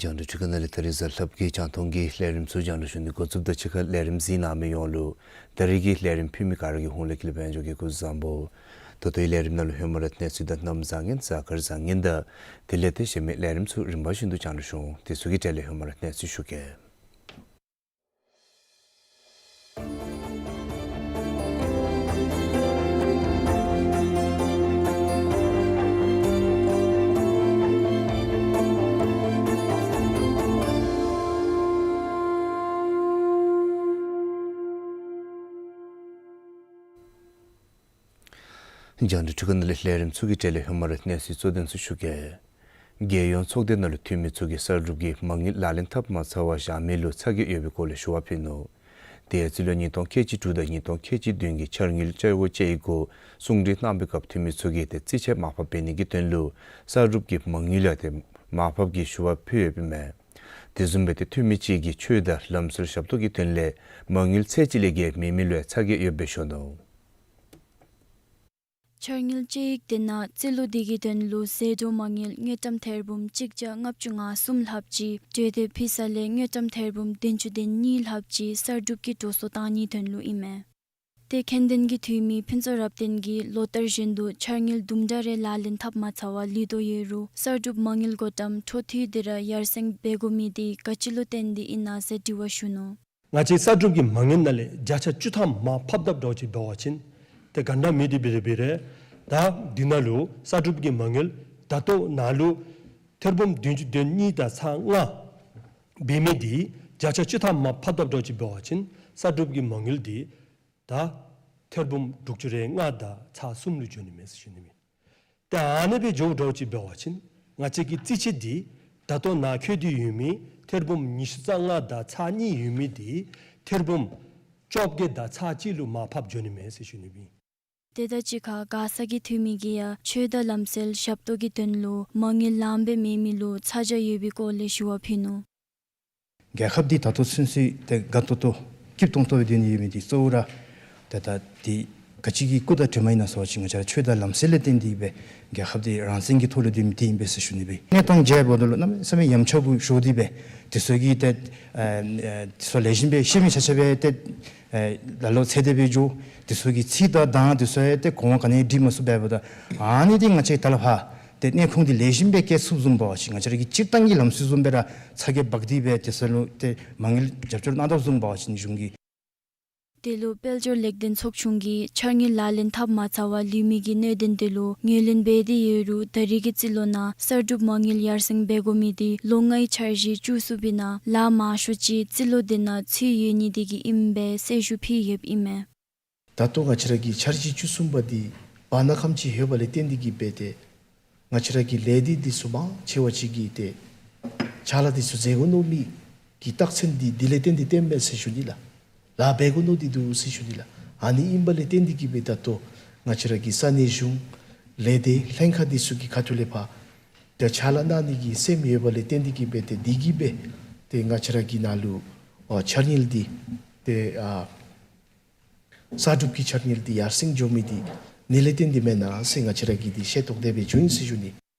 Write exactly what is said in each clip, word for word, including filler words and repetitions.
རྒྱང་བསྒྲགས་འཕྲུལ་ཁང་ནང་ལས་ད་རིས་གཟའ་ལྷགཔ་གི་རྒྱང་མཐོང་གི་ལས་རིམ་ཚུ་རྒྱང་བསྒྲགས་ཞུ་ནི་འགོ་བཙུགསཔ་དང་གཅིག་ཁར་ལས་རིམ་གཟིགས་གནང་མི་ཡོངས་ལུ་ད་རིས་ཀྱི་ལས་རིམ་ཕུལ་མི་ག་ར་གི་ཧོངས་ལས་དགེ་ལེགས་དཔལ་འབྱོར་གྱིས་སྐུ་གཟུགས་བཟང་པོ། ད་ལྟོའི་ལས་རིམ་ནང་ལུ་ཧེ་མ་ར་གནས་ཚུལ་དང་གནམ་བཟང་ངན་གཟའ་སྐར་བཟང་ངན་དང་དེ་ལས་དེ་གཞན་མི་ལས་རིམ་ཚུ་རིམ་པ་བཞིན་དུ་རྒྱང་བསྒྲགས་ཞུ་འོང་། དེ་ཚུ་གི་གྲས་ལས་ཧེ་མ་ར་གནས་ཚུལ་ཞུ་གེ། རྒྱང་བསྒྲགས་འཕྲུལ་ཁང་ནང་ལས་ལས་རིམ་ཚུ་གི་གྲས་ལས་ཧེ་མ་ར་གནས་ཚུལ་གཙོ་དོན་ཚུ་ཞུ་གེ། རྒྱལ་ཡོངས་ཚོགས་སྡེ་ནང་ལུ་འཐུས་མི་ཚུ་གིས་གསར་སྒྲུབ་ཀྱི་མ་དངུལ་ལག་ལེན་འཐབ་མ་ཚར་བར་བཞག་མི་ལུ་ཚ་གྱང་ཡོད་པའི་སྐོར་ལས་ཞུ་བ་ཕུལ་ནུག། དེ་ཡང་སྤྱི་ལོ་ཉིས་སྟོང་ཁལ་གཅིག་དྲུག་དང་ཉིས་སྟོང་ཁལ་གཅིག་བདུན་གྱི་འཆར་དངུལ་བཅའ་སྒོ་བཅའ་ཡི་གུ་གསུང་གྲོས་གནང་པའི་སྐབས་འཐུས་མི་ཚུ་གིས་ཏེ་རྩིས་ཆད་མར་ཕབ་འབད་ནི་གི་དོན་ལུ་གསར་སྒྲུབ་ཀྱི་མ་དངུལ་ཡང་ཏེ་མར་ཕབ་ཀྱི་ཞུ་བ་ཕུལ་ཡོདཔ་ཨིན་མས། དེ་བཟུམ་སྦེ་ཏེ་འཐུས་མི་ཅིག་གིས་ཆོས་དང་ལམ་སྲོལ་ཞབས་ཏོག་གི་དོན་ལས་མ་དངུལ་ཚད་ཅིག་ལས་བརྒལ་མེད་མི་ལུ་ཡང་ཚ་གྱང་ཡོདཔ་སྦེ་ཞུ་ནུག། འཆར་དངུལ་དཔྱད་ཡིག་དེ་ནང་རྩིས་ལོ་འདི་གི་དོན་ལུ་ཟད་འགྲོ་མ་དངུལ་དངུལ་ཀྲམ་ཐེར་འབུམ་གཅིག་བརྒྱ་ལྔ་བཅུ་ང་གསུམ་ལྷགཔ་ཅིག་གྲོས་འདེབས་ཕུལ་ས་ལས་དངུལ་ཀྲམ་ཐེར་འབུམ་བདུན་ཅུ་དོན་གཉིས་ལྷགཔ་ཅིག་གསར་སྒྲུབ་ཀྱི་འགྲོ་སོང་བཏང་ནིའི་དོན་ལུ་ཨིན་མས། ཏེ་མཁྱེན་ལྡན་གྱི་འཐུས་མི་ཕུན་ཚོགས་རབ་བརྟན་གྱིས་ལོ་ལྟར་བཞིན་དུ་འཆར་དངུལ་དུམ་གྲ་རེ་ལག་ལེན་འཐབ་མ་ཚར་བར་ལུས་དོ་ཡོད་རུང་གསར་སྒྲུབ་མ་དངུལ་འགོ་འདྲེན་འཕྲོ་མཐུད་དེ་ར་ཡར་སེང་འབད་དགོ་མི་འདི་ག་ཅི་ལུ་བརྟེན་ཏེ་ཨིན་ན་ཟེར་དྲི་བ་ཞུ་ནུག། ང་བཅས་གསར་སྒྲུབ་ཀྱི་མ་དངུལ་ནང་ལས་བརྒྱ་ཆ་བཅུ་ཐམ་མར་ཕབ་དཔ་འདྲཝ་ཅིག་འབད་བ་ཅིན་ཏེ་ག་འདྲ་མི་འདི་འབད་རུང་འབད་རུང་ད་འདི་ནང་ལུ་གསར་སྒྲུབ་ཀྱི་མ་དངུལ་ད་ལྟོ་ནཱ་ལུ་ཐེར་འབུམ་བདུན་ཅུ་དོན་གཉིས་དང་ཚག་ལྔ་འབད་མི་འདི་བརྒྱ་ཆ་བཅུ་ཐམ་མར་ཕབ་དཔ་འདྲཝ་ཅིག་འབད་བ་ཅིན་གསར་སྒྲུབ་ཀྱི་མ་དངུལ་འདི་ད་ཐེར་འབུམ་དྲུག་ཅུ་རེ་ལྔ་དང་ཚག་གསུམ་ལུ་འགྱོ་ནི་མས་ཟེར་ཞུ་ནི་མས། ཏེ་ཨ་ནི་སྦེ་འགྱོཝ་འདྲཝ་ཅིག་འབད་བ་ཅིན་ང་བཅས་ཀྱི་རྩིས་ཆད་འདི་ད་ལྟོ་ནཱ་འཁོད་དེ་ཡོད་མི་ཐེར་འབུམ་ཉི་ཤུ་རྩ་ལྔ་དང་ཚག་གཉིས་ཡོད་མི་འདི་ཐེར་འབུམ་བཅོ་བརྒྱད་དང་ཚག་གཅིག་ལུ་མར་ཕབ་འགྱོ་ནི་མས་ཟེར་ཞུ་ནི་མས། དེ་དང་གཅིག་ཁར་མགར་ས་གི་འཐུས་མི་གིས་ཡང་ཆོས་དང་ལམ་སྲོལ་ཞབས་ཏོག་གི་དོན་ལུ་མ་དངུལ་ལངམ་སྦེ་མེད་མི་ལུ་ཚ་གྱང་ཡོད་པའི་སྐོར་ལས་ཞུ་བ་ཕུལ་ནུག། རྒྱལ་ཁབ་འདི་ད་ལྟོ་ཚུན་ཚོད་ཏེ་དགའ་ཏོག་ཏོ་སྐྱིད་ཏོང་ཏོ་སྦེ་སྡོད་ནི་ཡོད་མི་འདི་གཙོ་བོ་ར་ཏེ་ད་འདི་ག་ཅི་གི་སྐུ་དང་གྲིབ་མ་ཨིན་ན་ཟེར་བ་ཅིན་ང་བཅས་ར་ཆོས་དང་ལམ་སྲོལ་ལས་བརྟེན་ཏེ་སྦེ་རྒྱལ་ཁབ་འདི་རང་བཙན་གྱི་ཐོག་ལུ་སྡོད་མི་འདི་ཨིན་པས་ཟེར་ཞུ་ནི་སྦེ། གནས་སྟངས་མཇལཝ་ད་ལུ་གནམ་མེད་ས་མེད་ཡ་མཚར་བོ་ཤོར་ཏེ་སྦེ་དེ་ཚུ་གི་ཏེ་ཨ་ཨ་དེ་ཚུ་ལེགས་ཤོམ་སྦེ་ཤེས་མི་ཆ་ཁྱབ་སྦེ་ཏེ་ཨེ་ལ་ལོ་ཚེ་འདས་སྦེ་འགྱོ། དེ་ཚུ་གི་ཚིག་དང་གདངས་དེ་ཚུ་ཡང་ཏེ་གོང་བ་ག་ནི་འབྲི་མ་ཚུགས་པས། འབདཝ་ད་ཨ་ནི་འདི་ང་བཅས་ད་ལས་ཕར་ཏེ་གནད་ཁུངས་འདི་ལེགས་ཤོམ་སྦེ་བཀལ་ཚུགསཔ་བཟུམ་འབད་བ་ཅིན་ང་བཅས་ར་གི་སྤྱིར་བཏང་གི་ལམ་སྲོལ་བཟུམ་སྦེ་ར་ཚ་གྱང་འབག་སྟེ་སྦེ་དེ་ཚུ་ལུ་ཏེ་མ་དངུལ་རྒྱབ་སྐྱོར་གནང་དཔ་བཟུམ་འབད་བ་ཅིན་གཞུང་གིས། དེ་ལུ་དཔལ་འབྱོར་ལེགས་ལྡན་ཚོགས་ཆུང་གིས་འཆར་དངུལ་ལག་ལེན་འཐབ་མ་ཚར་བར་ལུས་མི་གི་གནད་དོན་དེ་ལུ་ངོས་ལེན་འབད་དེ་ཡོད་རུང་ད་རིས་ཀྱི་རྩིས་ལོ་ནང་གསར་སྒྲུབ་མ་དངུལ་ཡར་སེང་འབད་དགོ་མི་འདི་ལོ་ལྔའི་འཆར་གཞི་བཅུ་གསུམ་པའི་ནང་ལཱ་མང་ཤོས་ཅིག་རྩིས་ལོ་འདི་ནང་ཚུད་ཡོད་ནི་དེ་གིས་ཨིན་པས་ཟེར་ཞུ་ཕུལ་ཡོདཔ་ཨིན་མས། ད་ལྟོ་ང་བཅས་ར་གི་འཆར་གཞི་བཅུ་གསུམ་པ་འདི་བར་ན་ཁམས་ཅིག་ལྷོད་པ་ལས་བརྟེན་ཏེ་གིས་སྦེ་ཏེ་ང་བཅས་ར་གི་ལས་སྡེ་འདི་ཚུ་མང་ཆེ་བ་ཅིག་གིས་ཏེ་ཕྱག་ལཱ་འདི་ཚུ་མཛད་དགོ་མནོ་མི་གི་རྟགས་མཚན་འདི་འདི་ལས་བརྟེན་ཏེ་བརྟེན་པས་ཟེར་ཞུ་ནི་ལགས། ལཱ་འབད་དགོ་མནོ་སྟེ་འདུག་ཟེར་ཞུ་ནི་ལགས། ཨ་ནི་ཨིན་པ་ལས་བརྟེན་ཏེ་གིས་སྦེ་ད་ལྟོ་ང་བཅས་ར་གི་ས་གནས་གཞུང་ ལས་སྡེ་ལྷན་ཁག་འདི་ཚུ་གི་ཁ་ཐུག་ལས་ཕར་ཏེ་ཕྱག་ལཱ་གནང་ནི་གི་སེམས་ཡོད་པ་ལས་བརྟེན་ཏེ་གིས་སྦེ་ཏེ་འདི་གིས་སྦེ་ཏེ་ང་བཅས་ར་གི་ནང་ལུ་ཨ་འཆར་དངུལ་འདི་ཏེ་ཨ་གསར་སྒྲུབ་ཀྱི་འཆར་དངུལ་འདི་ཡར་སེང་འགྱོ་མི་འདི་ཨ་ནི་ལས་བརྟེན་ཏེ་མེན་ན་ཟེར་ང་བཅས་ར་གིས་འདི་ཤེས་རྟོགས་དེ་སྦེ་བྱུང་ཡི་ཟེར་ཞུ་ནི།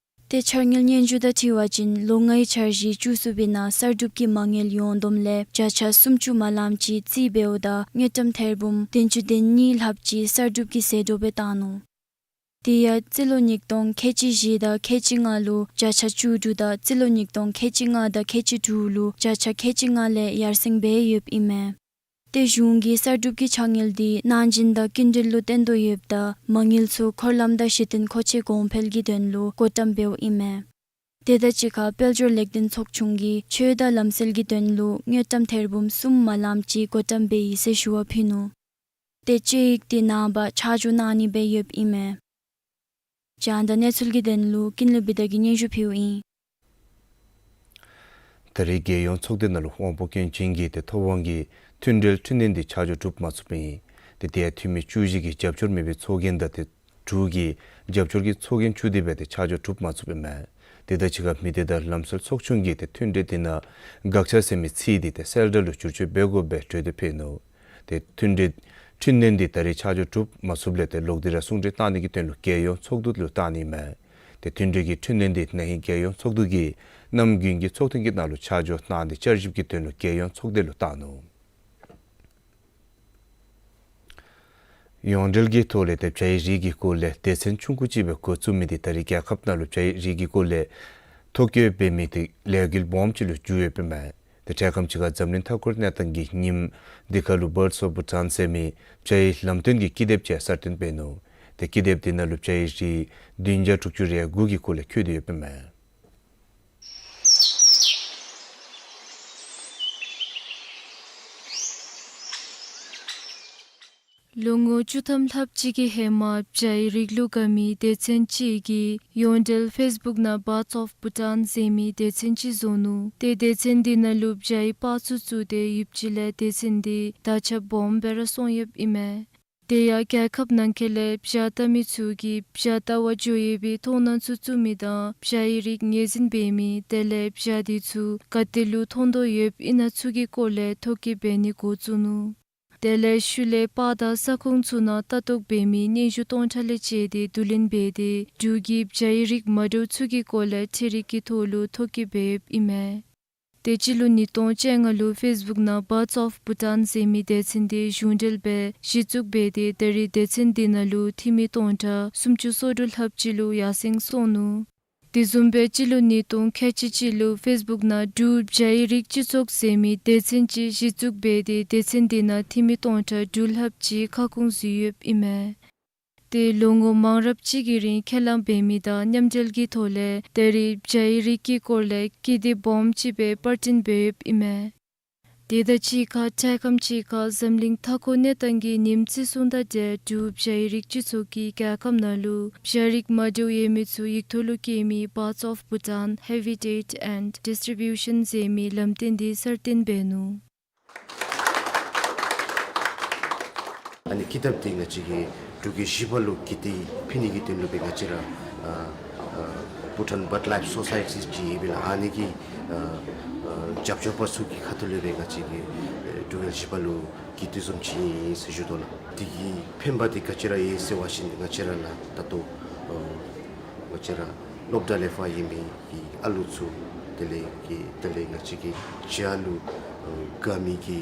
ཏེ་འཆར་དངུལ་སྙན་ཞུ་དང་འཁྲིལ་བ་ཅིན་ལོ་ལྔའི་འཆར་གཞི་བཅུ་གསུམ་པའི་ནང་གསར་སྒྲུབ་ཀྱི་མ་དངུལ་ཡོངས་བསྡོམས་ལས་བརྒྱ་ཆ་སུམ་ཅུ་མ་ལངམ་ཅིག་རྩིས་འབདཝ་ད་དངུལ་ཀྲམ་ཐེར་འབུམ་བདུན་ཅུ་དོན་གཉིས་ལྷགཔ་ཅིག་གསར་སྒྲུབ་ཀྱི་ཟད་འགྲོ་སྦེ་བཏང་ནུག། དེ་ཡང་རྩིས་ལོ་ཉིས་སྟོང་ཁལ་གཅིག་བཞི་དང་ཁལ་གཅིག་ལྔ་ལུ་བརྒྱ་ཆ་བཅུ་དྲུག་དང་རྩིས་ལོ་ཉིས་སྟོང་ཁལ་གཅིག་ལྔ་དང་ཁལ་གཅིག་དྲུག་ལུ་བརྒྱ་ཆ་ཁལ་གཅིག་ལྔ་ལས་ཡར་སེང་འབད་ཡོདཔ་ཨིན་མས། ཏེ་གཞུང་གིས་གསར་སྒྲུབ་ཀྱི་ཕྱག་དངུལ་འདི་ནང་བཞིན་དང་སྐྱིན་འགྲུལ་ལུ་བརྟེན་དོ་ཡོདཔ་ད་མ་དངུལ་ཚུ་འཁོར་ལམ་དང་གཞི་རྟེན་མཁོ་ཆས་གོང་འཕེལ་གྱི་དོན་ལུ་བགོ་བཀྲམ་འབདཝ་ཨིན་མས། དེ་དང་གཅིག་ཁར་དཔལ་འབྱོར་ལེགས་ལྡན་ཚོགས་ཆུང་གིས་ཆོས་དང་ལམ་སྲོལ་གྱི་དོན་ལུ་དངུལ་ཀྲམ་ཐེར་འབུམ་གསུམ་མ་ལངམ་ཅིག་བགོ་བཀྲམ་འབད་ཡི་ཟེར་ཞུ་བ་ཕུལ་ནུག། ཏེ་དཔྱད་ཡིག་འདི་ནངས་པ་ཆ་འཇོག་གནང་ནི་སྦེ་ཡོདཔ་ཨིན་མས། རྒྱང་བསྒྲགས་གནས་ཚུལ་གྱི་དོན་ལུ་ཀུན་ལེགས་བི་དྷ་གིས་སྙན་ཞུ་ཕུལཝ་ཨིན། ད་རེས་རྒྱལ་ཡོངས་ཚོགས་སྡེ་ནང་ལུ་དབང་པོ་སྐྱོན་ཅན་གྱི་ཏེ་ཐོབ་དབང་གི་མཐུན་འབྲེལ་འཕྲི་སྣོན་འདི་ཆ་འཇོག་གྲུབ་མ་ཚུགསཔ་ཨིན། ཏེ་དེ་ཡང་འཐུས་མི་བཅུ་བཞི་གི་རྒྱབ་སྐྱོར་མེད་པའི་ཚོགས་རྒྱན་དང་ཏེ་དྲུག་གི་རྒྱབ་སྐྱོར་གྱི་ཚོགས་རྒྱན་བཙུགས་ཏེ་སྦེ་ཏེ་ཆ་འཇོག་གྲུབ་མ་ཚུགསཔ་ཨིན་མས། དེ་དང་གཅིག་ཁར་མི་སྡེ་དང་ལམ་སྲོལ་ཚོགས་ཆུང་གིས་ཏེ་མཐུན་འབྲེལ་འདི་ནང་དགག་བྱ་ཟེར་མི་ཚིག་འདི་ཏེ་གསལ་བསྒྲགས་ལུ་བསྒྱུར་བཅོས་འབད་དགོ་པའི་གྲོས་འདེབས་ཕུལ་ནུག། ཏེ་མཐུན་འབྲེལ་འཕྲི་སྣོན་འདི་ད་རེས་ཆ་འཇོག་གྲུབ་མ་ཚུགསཔ་ལས་ཏེ་ལོག་སྟེ་ར་གསུང་གྲོས་གནང་ནི་གི་དོན་ལུ་རྒྱལ་ཡོངས་ཚོགས་འདུ་ལུ་བཏང་ནི་མས། ཏེ་མཐུན་འབྲེལ་གྱི་འཕྲི་སྣོན་འདི་ན་ཧིང་རྒྱལ་ཡོངས་ཚོགས་འདུ་གིས་གནམ་དགུན་གྱི་ཚོགས་ཐུན་གྱི་ནང་ལུ་ཆ་འཇོག་གནང་སྟེ་བསྐྱར་ཞིབ་ཀྱི་དོན་ལུ་རྒྱལ་ཡོངས་ཚོགས་སྡེ་ལུ་བཏང་ནུག། ཡོངས་འབྲེལ་གྱི་ཐོག་ལས་ཏེ་བྱ་ཡི་རིགས་ཀྱི་སྐོར་ལས་སྡེ་ཚན་ཆུང་ཀུ་ཅིག་སྦེ་འགོ་བཙུགས་མི་འདི་ད་རེས་རྒྱལ་ཁབ་ནང་ལུ་བྱ་ཡི་རིགས་ཀྱི་སྐོར་ལས་ཐོ་བཀོད་འབད་མི་འདི་ལས་འགུལ་སྦོམ་ཅིག་ལུ་འགྱུར་ཡོདཔ་ཨིན་མས། ཏེ་འཕྲལ་ཁམས་ཅིག་ཁར་འཛམ་གླིང་མཐའ་འཁོར་གནས་སྟངས་ཀྱི་ཉིནམ་འདི་ཁར་ལུ་Birds of Bhutan ཟེར་མི་བྱ་ཡི་ལམ་སྟོན་གྱི་ཀི་དེབ་ཅིག་གསར་བཏོན་འབད་ནུག། ཏེ་ཀི་དེབ་འདི་ནང་ལུ་བྱ་ཡི་རིགས་བདུན་བརྒྱ་དྲུག་ཅུ་རེ་དགུ་གི་སྐོར་ལས་བཀོད་དེ་ཡོདཔ་ཨིན་མས། ལོ་ངོ་བཅུ་ཐམ་ལྷགཔ་ཅིག་གི་ཧེ་མ་བྱ་ཡི་རིགས་ལུ་དགའ་མི་སྡེ་ཚན་ཅིག་གིས་ཡོངས་འབྲེལ་ཕེསི་བུཀ་ནང་Birds of Bhutan ཟེར་མི་སྡེ་ཚན་ཅིག་བཟོ་ནུག། ཏེ་སྡེ་ཚན་འདི་ནང་ལུ་བྱ་ཡི་པར་ཚུ་བཙུགས་ཏེ་ཡུདཔ་ཅིག་ལས་སྡེ་ཚན་འདི་དར་ཁྱབ་སྦོམ་སྦེ་ར་སོང་ཡོདཔ་ཨིན་མས། དེ་ཡང་རྒྱལ་ཁབ་ནང་འཁོད་ལས་བྱ་བལྟ་མི་ཚུ་གིས་བྱ་བལྟ་བར་འགྱོ་ཡོད་པའི་མཐོང་སྣང་ཚུ་བཙུགས་མི་དང་བྱ་ཡི་རིགས་ངོས་འཛིན་འབད་མི་དེ་ལས་བྱ་འདི་ཚུ་ག་ཏེ་ལུ་མཐོང་དོ་ཡོདཔ་ཨིན་ན་ཚུ་གི་སྐོར་ལས་ཐོ་བཀོད་འབད་ནི་འགོ་བཙུགས་ནུག། དེ་ལས་ཤུལ་ལས་པར་དང་ས་ཁོངས་ཚུ་ནང་ལྟ་རྟོག་འབད་མི་སྙན་ཞུ་སྟོང་ཕྲག་ལས་བཅད་དེ་བསྡུ་ལེན་འབད་དེ་འབྲུག་གི་བྱ་ཡི་རིགས་མ་འདྲཝ་ཚུ་གི་སྐོར་ལས་འཕྲུལ་རིག་གི་ཐོག་ལུ་ཐོ་བཀོད་འབད་ཡོདཔ་ཨིན་མས། ཏེ་སྤྱི་ལོ་ཉིས་སྟོང་བཅོ་ལྔ་ལུ་ཕེསི་བུཀ་ནང་Birds of Bhutan ཟེར་མི་སྡེ་ཚན་འདི་གཞུང་འབྲེལ་སྦེ་གཞི་བཙུགས་འབད་དེ་ད་རེས་སྡེ་ཚན་འདི་ནང་ལུ་འཐུས་མི་སྟོང་ཕྲག་སུམ་ཅུ་སོ་དྲུག་ལྷགཔ་ཅིག་ལུ་ཡར་སེང་སོང་ནུག། དེ་བཟུམ་སྦེ་སྤྱི་ལོ་ཉིས་སྟོང་ཁལ་གཅིག་གཅིག་ལུ་ཕེསི་བུཀ་ནང་འབྲུག་བྱ་ཡི་རིགས་སྤྱི་ཚོགས་ཟེར་མི་སྡེ་ཚན་ཅིག་གཞི་བཙུགས་འབད་དེ་སྡེ་ཚན་འདི་ནང་འཐུས་མི་སྟོང་ཕྲག་དྲུག་ལྷགཔ་ཅིག་ཁ་སྐོང་ཞུ་ཡོདཔ་ཨིན་མས། ཏེ་ལོ་ངོ་མང་རབས་ཅིག་གི་རིང་ཁས་བླངས་འབད་མི་དང་མཉམ་འབྲེལ་གྱི་ཐོག་ལས་ད་རེས་བྱ་ཡི་རིགས་ཀྱི་སྐོར་ལས་ཀི་དེབ་སྦོམ་ཅིག་སྦེ་པར་སྐྲུན་འབད་ཡོདཔ་ཨིན་མས། དེ་དང་གཅིག་ཁར་འཕྲལ་ཁམས་ཅིག་ཁར་འཛམ་གླིང་མཐའ་འཁོར་གནས་སྟངས་ཀྱི་ཉིནམ་བརྩི་སྲུང་དང་འབྲེལ་འབྲུག་བྱ་ཡི་རིགས་སྤྱི་ཚོགས་ཀྱིས་རྒྱལ་ཁབ་ནང་ལུ་བྱ་རིགས་མ་འདྲཝ་ཡོད་མི་ཚུ་ཡིག་ཐོག་ལུ་བཀོད་མི་Birds of Bhutan Habitat and Distribution ཟེར་མི་ལམ་སྟོན་འདི་གསར་བཏོན་འབད་ནུག། ཨ་ནི་ཀི་དེབ་འདི་ང་བཅས་ཀྱིས་འབྲུག་རྒྱལ་བཞི་པ་ལུ་ཀིརྟི་ཕུལ་ནི་གི་དོན་ལུ་སྦེ་ང་བཅས་ར་ཨ་ཨ་Bhutan Bird Life Society ཅིག་ཡོདཔ་ཨིན་ལགས། ཨ་ནི་གིས་ཨ་ཨ་རྒྱབ་སྐྱོར་པ་ཚུ་གི་ཁ་ཐུག་ལས་སྦེ་ང་བཅས་ཀྱིས་ཨ་འབྲུག་རྒྱལ་བཞི་པ་ལུ་ཀིརྟི་བཟུམ་ཅིག་ཨིན་ཟེར་ཞུ་དོ་ལགས། འདི་གི་ཕན་པ་འདི་ག་ཅི་ར་ཡོད་ཟེར་བ་ཅིན་ང་བཅས་ར་ལགས་ད་ལྟོ་ཨ་ང་བཅས་ར་སློབ་གྲྭ་ལས་ཕར་ཡོད་མི་གི་ཨ་ལུ་ཚུ་དེ་ལས་ཀྱི་དེ་ལས་ང་བཅས་ཀྱི་བྱ་ལུ་ཨ་དགའ་མི་གི་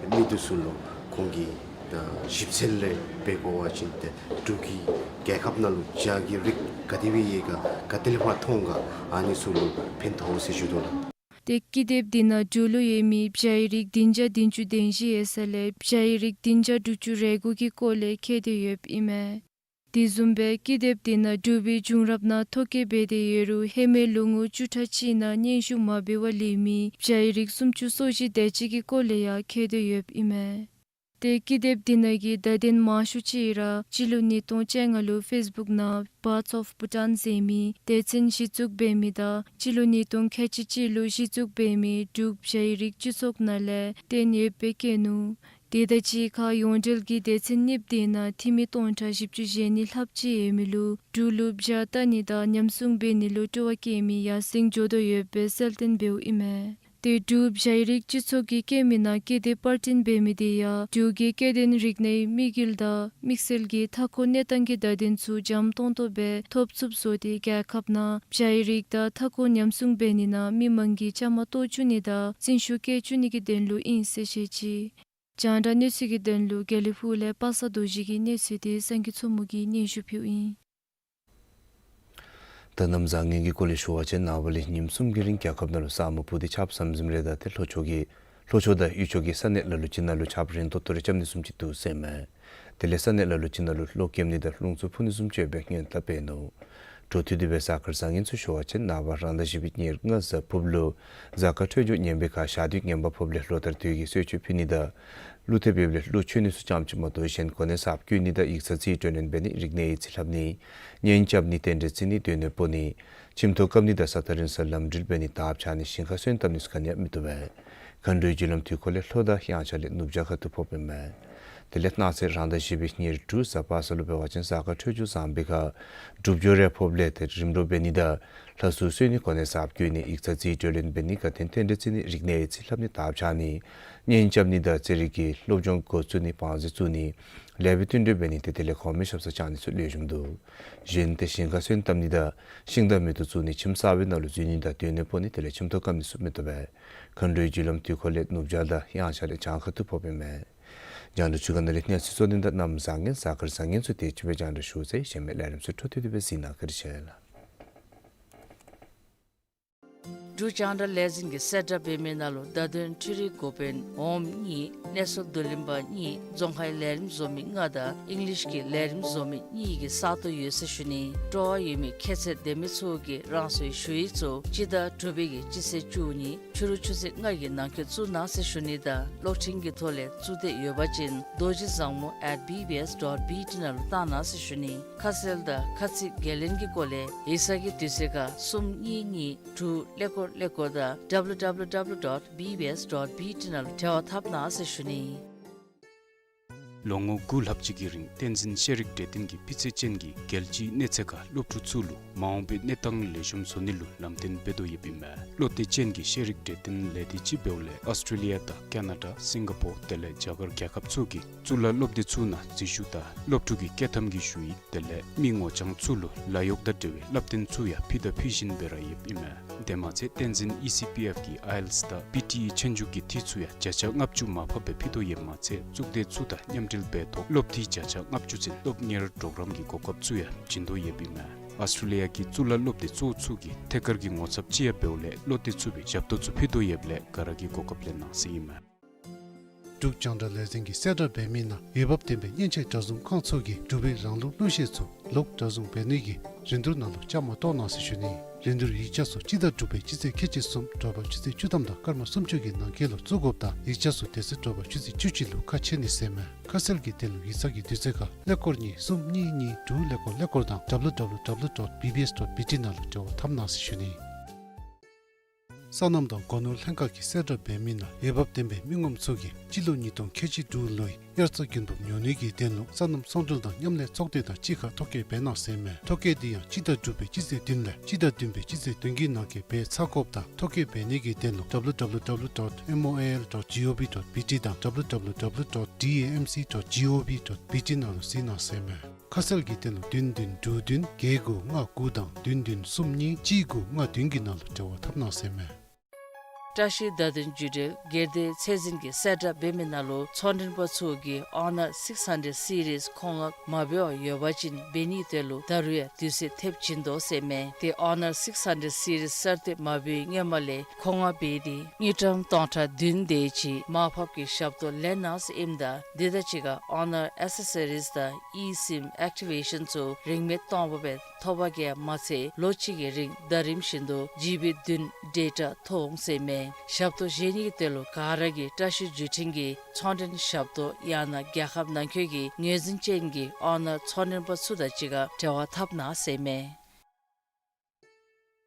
མི་འདི་ཚུ་ལུ་ཁོང་གིས་ད་ཞིབ་འཚོལ་ལས་འབད་དགོ་པ་ཅིན་ཏེ་འབྲུག་གི་རྒྱལ་ཁབ་ནང་ལུ་བྱ་གི་རིགས་ག་དེ་སྦེ་ཡོད་ག་ག་ཏེ་ལས་ཕར་མཐོང་ག་ཨ་ནི་ཚུ་ལུ་ཕན་ཐོགས་ཟེར་ཞུ་དོ་ལགས། ཏེ་ཀི་དེབ་འདི་ནང་འབྲུག་ལུ་ཡོད་མི་བྱ་ཡི་རིགས་བདུན་བརྒྱ་བདུན་ཅུ་དོན་བཞི་ཡོད་ས་ལས་བྱ་ཡི་རིགས་བདུན་བརྒྱ་དྲུག་ཅུ་རེ་དགུ་གི་སྐོར་ལས་བཀོད་དེ་ཡོདཔ་ཨིན་མས། དེ་བཟུམ་སྦེ་ཀི་དེབ་འདི་ནང་འབྲུག་པའི་བྱུང་རབས་ནང་ཐོ་བཀོད་འབད་དེ་ཡོད་རུང་ཧེ་མའི་ལོ་ངོ་བཅུ་ཕྲག་གཅིག་ནང་སྙན་ཞུ་མ་འབད་བར་ལུས་མི་བྱ་ཡི་རིགས་སུམ་ཅུ་སོ་བཞི་དེ་ཅིག་གི་སྐོར་ལས་ཡང་བཀོད་དེ་ཡོདཔ་ཨིན་མས། ཏེ་ཀི་དེབ་འདི་ནང་གི་བརྡ་དོན་མང་ཤོས་ཅིག་ར་སྤྱི་ལོ་ཉིས་སྟོང་བཅོ་ལྔ་ལུ་ཕེསི་བུཀ་ནང་Birds of Bhutan ཟེར་མི་སྡེ་ཚན་གཞི་བཙུགས་འབད་མི་དང་སྤྱི་ལོ་ཉིས་སྟོང་ཁལ་གཅིག་གཅིག་ལུ་གཞི་བཙུགས་འབད་མི་འབྲུག་བྱ་ཡི་རིགས་སྤྱི་ཚོགས་ནང་ལས་བཏོན་ཡོདཔ་སྦེ་བཀོད་ནུག། དེ་དང་གཅིག་ཁར་ཡོངས་འབྲེལ་གྱི་སྡེ་ཚན་གཉིས་པོ་དེ་ནང་འཐུས་མི་སྟོང་ཕྲག་བཞི་བཅུ་ཞེ་གཉིས་ལྷགཔ་ཅིག་ཡོད་མི་ལུ་འབྲུག་ལུ་བྱ་བལྟ་ནི་དང་ཉམས་སྲུང་འབད་ནི་ལུ་སྤྲོ་བ་བསྐྱེད་མི་ཡར་སེང་འགྱོ་དོ་ཡོདཔ་སྦེ་གསལ་སྟོན་འབདཝ་ཨིན་མས། ཏེ་འབྲུག་བྱ་ཡི་རིགས་སྤྱི་ཚོགས་ཀྱི་སྐྱེལ་མའི་ནང་སྐྱེད་དེ་པར་སྐྲུན་འབད་མི་དེ་ཡང་འབྲུག་གི་སྐྱེ་ལྡན་རིག་གནས་དམིགས་ཡུལ་དང་དམིགས་བསལ་གྱི་མཐའ་འཁོར་གནས་སྟངས་ཀྱི་བརྡ་དོན་ཚུ་འཇམ་ཏོང་ཏོ་སྦེ་ཐོབ་ཚུགསཔ་བཟོ་སྟེ་རྒྱལ་ཁབ་ནང་བྱ་ཡི་རིགས་དང་མཐའ་འཁོར་ཉམས་སྲུང་འབད་ནི་ནང་མི་མང་གི་བཅའ་མར་གཏོགས་བཅུག་ནི་དང་འཛིན་ཤུགས་བསྐྱེད་བཅུག་ནི་གི་དོན་ལུ་ཨིན་ཟེར་བཤད་ཅི། རྒྱང་བསྒྲགས་གནས་ཚུལ་གྱི་དོན་ལུ་དགེ་ལེགས་ཕུག་ལས་པ་སངས་རྡོ་རྗེ་གི་གནས་ཚུལ་དེ་བསམ་གྱི་མཚོ་མོ་གིས་སྙན་ཞུ་ཕུལཝ་ཨིན། ད་གནམ་བཟང་ངན་གྱི་སྐོར་ལས་ཞུ་བ་ཅིན་ནངས་པ་ལས་ཉིནམ་གསུམ་གྱི་རིང་རྒྱལ་ཁབ་ནང་ལུ་ས་སྨུག་སྤུབས་ཏེ་ཆརཔ་ཟམ་ཟིམ་རེ་དང་ཏེ་ལྷོ་ཕྱོགས་ཀྱི་ལྷོ་ཕྱོགས་དང་དབུས་ཕྱོགས་ཀྱི་ས་གནས་ལ་ལུ་ཅིག་ནང་ལུ་ཆརཔ་རན་ཏོག་ཏོ་རེ་རྐྱབ་ནི་བཟུམ་ཅིག་འདུག་ཟེར་མས། དེ་ལས་ས་གནས་ལ་ལུ་ཅིག་ནང་ལུ་གློག་ཀེམ་ནི་དང་རླུང་འཚུབ་འཕུ་ནི་བཟུམ་ཅིག་ཡོདཔ་སྦེ་སྔོན་དཔག་འབད་ནུག། འཕྲོ་མཐུད་དེ་སྦེ་གཟའ་སྐར་བཟང་ངན་ཚུ་ཞུ་བ་ཅིན་ནངས་པ་རང་ཟླ་བཞི་པའི་ཉེར་ལྔ་གཟའ་ཕུརཔ་ལུ་གཟའ་སྐར་འཕྲོད་སྦྱོར་ངན་པའི་ཁར་ཞག་དུས་ངན་པ་ཕོགཔ་ལས་ལོ་ལྟར་དུས་ཀྱི་གསོལ་མཆོད་ཕུལ་ནི་དང་ཀླུ་ཐེབས་འབདཝ་ལས་ཀླུ་མཆོད་ནི་ཚུ་ཙམ་ཅིག་མ་གཏོགས་གཞན་གོ་གནས་གསརཔ་བསྐོ་ནི་དང་ཡིག་ཚང་རྩིས་སྤྲོད་ལེན་འབད་ནི་རིག་གནས་ཡིག་རྩིས་ལྷབ་ནི་གཉེན་རྐྱབ་ནི་རྟེན་འབྲེལ་བརྩི་ནི་སྡོད་གནས་སྤོ་ནི་ཁྱིམ་ཐོག་བཀབ་ནི་དང་ས་ཐག་རིང་སར་ལམ་འགྲུལ་འབད་ནི་དར་ཁྱབ་ནི་ཞིང་ཁར་སོན་བཏབ་ནི་ཚུ་ག་ནི་ཡང་མི་བཏུབ་པས། མཁའ་འགྲོའི་རྒྱུ་ལམ་དུས་འཁོར་ལས་ལྷོ་དང་དབྱངས་འཆར་ལས་ནུབ་བྱང་ཁ་ཐུག་ཕོགཔ་ཨིན་མས། དེ་ལས་གནངས་ཚེ་རང་ཟླ་བཞི་པའི་ཉེར་དྲུག་གཟའ་པ་སངས་ལུ་འབད་བ་ཅིན་གཟའ་སྐར་འཕྲོད་སྦྱོར་བཟང་པའི་ཁར་འགྲུབ་སྦྱོར་རེ་ཕོགཔ་ལས་ཏེ་རིམ་གྲོ་འབད་ནི་དང་ལྷ་ཚུ་གསོལ་ནི་གོ་གནས་གསརཔ་བསྐོ་ནི་ཡིག་ཚང་རྩིས་སྤྲོད་ལེན་འབད་ནི་དགའ་སྟོན་རྟེན་འབྲེལ་བརྩི་ནི་རིག་གནས་ཡིག་རྩིས་ལྷབ་ནི་དར་ཁྱབ་ནི་གཉེན་རྐྱབ་ནི་དང་རྩེད་རིགས་ཀྱི་སློབ་སྦྱོང་འགོ་བཙུགས་ནི་བང་མཛོད་བཙུགས་ནི་ལེགས་པའི་བསྟུན་གྲོས་འབད་ནི་ཏེ་དེ་ལས་གོང་མའི་ཞབས་སར་བཅར་ནི་ཚུ་ལེགས་ཤོམ་འདུག། གཞན་ཏེ་ཞིང་ཁར་སོན་བཏབ་ནི་དང་ཤིང་དང་མེ་ཏོག་བཙུགས་ནི་ཁྱིམ་གསར་པའི་ནང་ལུ་འཛུལ་ནི་དང་སྡོད་གནས་སྤོ་ནི་དེ་ལས་ཁྱིམ་ཐོག་བཀབ་ནི་ཚུ་མི་བཏུབ་པས། མཁའ་འགྲོའི་རྒྱུ་ལམ་དུས་འཁོར་ལས་ནུབ་བྱང་དང་དབྱངས་འཆར་ལས་བྱང་ཁ་ཐུག་ཕོགཔ་ཨིན་མས། རྒྱང་བསྒྲགས་ཚུ་ག་ནང་ལས་གནས་ཚུལ་གཙོ་དོན་དང་གནམ་བཟང་ངན་གཟའ་སྐར་བཟང་ངན་ཚུ་དེ་ཅིག་སྦེ་རྒྱང་བསྒྲགས་ཞུ་ཚར་ཡི། གཞན་མི་ལས་རིམ་ཚུ་འཕྲོ་མཐུད་དེ་སྦེ་གཟིགས་གནང་། བཀའ་དྲིན་ཆེ་ལགས། འབྲུག་རྒྱང་བསྒྲགས་ལས་འཛིན་གྱིས་གསལ་བསྒྲགས་འབད་མི་ནང་ལུ་བརྡ་དོན་འཕྲུལ་རིག་འགོ་དཔོན་འོགམ་གཉིས་གནས་ཚུལ་བསྡུ་ལེན་པ་གཉིས་རྫོང་ཁའི་ལས་རིམ་བཟོ་མི་ལྔ་དང་ཨིང་ལིཤ་གི་ལས་རིམ་བཟོ་མི་གཉིས་ཀྱི་ས་སྟོང་ཡོད་ཟེར་ཞུ་ནི། སྤྲོ་བ་ཡོད་མི་ཁྱད་ཚད་ལྡན་མི་ཚུ་གིས་རང་སོའི་ཞུ་ཡིག་ཚུ་སྤྱི་ཟླ་དྲུག་པའི་གི་སྤྱི་ཚེས་བཅུ་གཉིས་ཕྱི་རུ་ཆུ་ཚོད་ལྔ་གི་ནང་འཁོད་བཙུགས་གནང་ཟེར་ཞུ་ནི་དང་གློག་འཕྲིན་གྱི་ཐོག་ལས་བཙུགས་འདོད་ཡོད་པ་ཅིན་རྡོ་རྗེ་བཟང་མོ་at B B S dot B T ནང་ལུ་བཏང་གནང་ཟེར་ཞུ་ནི། ཁ་གསལ་དང་ཁ་ཚིག་འགན་ལེན་གྱི་སྐོར་ལས་ཡིག་ཚང་གི་དུས་ཚོད་ཁར་གསུམ་གཉིས་གཉིས་དྲུག་ཀླད་ཀོར་ཀླད་ཀོར་དང་W W W dot B B S dot B T ནང་ལུ་འབྲེལ་བ་འཐབ་གནང་ཟེར་ཞུ་ནི། ལོ་ངོ་དགུ་ལྷག་ཅིག་གི་རིང་བསྟན་འཛིན་ཤེས་རིག་གྲོས་སྟོན་གྱིས་སྤུས་ཚད་ཅན་གྱི་རྒྱལ་སྤྱིའི་གནས་ཚད་ཁར་སློབ་ཕྲུག་ཚུ་ལུ་མ་འོངས་པའི་གནས་སྟངས་ལེགས་ཤོམ་བཟོ་ནི་ལུ་ལམ་སྟོན་འབད་དོ་ཡོདཔ་ཨིན་མས། བློ་གཏད་ཅན་གྱི་ཤེས་རིག་གྲོས་སྟོན་ལས་སྡེ་ཅིག་འབདཝ་ལས་ཨོསི་ཊྲེ་ལི་ཡ་དང་ཀ་ན་ཌ་སིང་ག་པོར་དེ་ལས་རྒྱ་གར་རྒྱལ་ཁབ་ཚུ་གི་གཙུག་ལག་སློབ་སྡེ་ཚུ་ནང་འཛུལ་ཞུགས་དང་སློབ་ཕྲུག་གི་སྐྱོད་ཐམ་གྱི་ཞུ་ཡིག་དེ་ལས་མི་ངོ་རྐྱང་ཚུ་ལུ་ལཱ་གཡོག་དང་འབྲེལ་བའི་བསླབ་སྟོན་ཚུ་ཡང་ཕུལ་དང་ཕུལ་བཞིན་པའི་ར་ཡོདཔ་ཨིན་མས། དེ་མ་ཚད་བསྟན་འཛིན་ཨི་སི་པི་ཨེཕ་གིས་ཨའི་ཨེལ་ཊི་ཨེསི་དང་པི་ཊི་ཨི་ཆོས་རྒྱུགས་ཀྱི་འཐུས་ཚུ་ཡང་བརྒྱ་ཆ་ལྔ་བཅུ་མར་ཕབ་སྦེ་ཕུལ་དོ་ཡོདཔ་མ་ཚད་གཙུག་སྡེ་ཚུ་དང་མཉམ་འབྲེལ་འབད་ཐོག་སློབ་འཐུས་བརྒྱ་ཆ་ལྔ་བཅུ་ཚུན་སློབ་གཉེར་གྲོགས་རམ་གྱི་གོ་སྐབས་ཚུ་ཡང་བྱིན་དོ་ཡོདཔ་ཨིན་མས། ཨོསི་ཊྲེ་ལི་ཡ་གི་གཙུག་ལག་སློབ་སྡེ་གཙོ་བོ་ཚུ་གིས་ཐད་ཀར་གྱི་ངོ་ཚབ་ཅིག་ཡང་འབདཝ་ལས་བློ་གཏད་ཚུགས་པའི་ཞབས་ཏོག་ཚུ་ཕུལ་དོ་ཡོདཔ་ལས་ག་ར་གིས་གོ་སྐབས་ལེན་གནང་ཟེར་ཨིན་མས། འབྲུག་རྒྱང་བསྒྲགས་ལས་འཛིན་གྱིས་གསལ་བསྒྲགས་འབད་མི་ནང་འོས་འབབ་ལྡན་པའི་མཉེན་ཆས་གྲྭ་བཟུང་ཁང་ཚུ་གིས་འབྲུག་པའི་རང་ལུགས་གླུ་གཞས་ཚུ་ལོག་གྲྭ་བཟུང་འབད་ནི་གི་རིན་བསྡུར་ནང་ལུ་བཅའ་མར་གཏོགས་གནང་ཟེར་ཞུ་ནི། རིན་བསྡུར་ཡིག་ཆ་ཚུ་སྤྱི་ཟླ་དྲུག་པའི་སྤྱི་ཚེས་ཁལ་གཅིག་གསུམ་དྲོ་པ་ཆུ་ཚོད་བཅུ་ཐམ་དང་སྐར་མ་སུམ་ཅུ་གི་ནང་འཁོད་ལུ་བཙུགས་དགོཔ་དང་ཡིག་ཆ་ཚུ་དེ་ཚེ་དྲོ་པ་ཆུ་ཚོད་བཅུ་གཅིག་ལུ་ཁ་ཕྱེ་ནི་ཟེར་མས། ཁ་གསལ་གྱི་དོན་ལུ་ཡིག་ཚང་གི་དུས་ཚོད་ཁར་ཀླད་ཀོར་གཉིས་གསུམ་གཉིས་གཉིས་དྲུག་ཀླད་ཀོར་ཀླད་ཀོར་དང་W W W dot B B S dot B T ནང་ལུ་འབྲེལ་བ་འཐབ་གནང་ཟེར་ཞུ་ནི། སོ་ནམ་དང་སྒོ་ནོར་ལྷན་ཁག་གིས་གསལ་བསྒྲགས་འབད་མི་ནང་འོས་འབབ་ལྡན་པའི་མི་ངོམ་ཚུ་གིས་སྤྱི་ལོ་ཉིས་སྟོང་ཁལ་གཅིག་དྲུག་ལོའི་དབྱར་རྩྭ་དགུན་འབུབ་ཉོ་ནི་གི་དོན་ལུ་སོ་ནམ་ཚོང་འབྲེལ་དང་མཉམ་ལས་ཚོགས་སྡེ་དང་གཅིག་ཁར་ཐོ་བཀོད་འབད་གནང་ཟེར་མས། ཐོ་བཀོད་འདི་ཡང་སྤྱི་ཟླ་དྲུག་པའི་སྤྱི་ཚེས་བདུན་ལས་སྤྱི་ཟླ་བདུན་པའི་སྤྱི་ཚེས་བདུན་གྱི་ནང་འཁོད་འབད་ཚར་དགོཔ་དང་ཐོ་བཀོད་འབད་ནི་གི་དོན་ལུ་W W W dot M O A L dot G O V dot B T དང་W W W dot D A M C dot G O V dot B T ནང་ལུ་གཟིགས་གནང་ཟེར་མས། ཁ་གསལ་གྱི་དོན་ལུ་བདུན་བདུན་དྲུག་བདུན་བརྒྱད་དགུ་ལྔ་དགུ་དང་བདུན་བདུན་གསུམ་གཉིས་གཅིག་དགུ་ལྔ་བདུན་གྱི་ནང་ལུ་འབྲེལ་བ་འཐབ་གནང་ཟེར་མས། བཀྲ་ཤིས་བརྡ་དོན་བརྒྱུད་འབྲེལ་སྒེར་སྡེ་ཚད་འཛིན་གྱིས་གསལ་བསྒྲགས་འབད་མི་ནང་ལུ་ཚོང་མགྲོན་པ་ཚུ་གིས་Honor six hundred series མཁོ་མངགས་མ་འབད་བར་ཡོད་པ་ཅིན་འབད་ནིའི་དོན་ལུ་ད་རུང་ཡང་དུས་ཚོད་ཐེབས་བྱིན་དོ་ཟེར་མས། ཏེ་Honor six hundred series གསར་བཏོན་མ་འབད་བའི་སྔོན་མ་ལས་མཁོ་མངགས་འབད་དེ་དངུལ་ཀྲམ་སྟོང་ཕྲག་བདུན་དེ་ཅིག་མར་ཕབ་ཀྱི་ཞབས་ཏོག་ལེན་གནང་ཟེར་ཨིནམ་ད་དེ་དང་གཅིག་ཁར་Honor accessories དང་eSIM activation ཚུ་རིན་མེད་སྟོང་པ་སྦེ་ཐོབ་པ་གིས་མ་ཚད་ལོ་གཅིག་གི་རིང་ཟླ་རིམ་བཞིན་དུ་ཇི་བི་བདུན་ཌེ་ཊ་ཐོབ་འོང་ཟེར་མས། ཞབས་ཏོག་བཞེས་ནི་གི་དོན་ལུ་ག་ར་གིས་བཀྲ་ཤིས་བརྒྱུད་འཕྲིན་གྱི་ཚོང་མགྲོན་ཞབས་ཏོག་ཡང་ན་རྒྱལ་ཁབ་ནང་འཁོད་ཀྱི་ངོས་འཛིན་ཅན་གྱི་Honor ཚོང་མགྲོན་པ་ཚུ་དང་གཅིག་ཁར་འབྲེལ་བ་འཐབ་གནང་ཟེར་མས།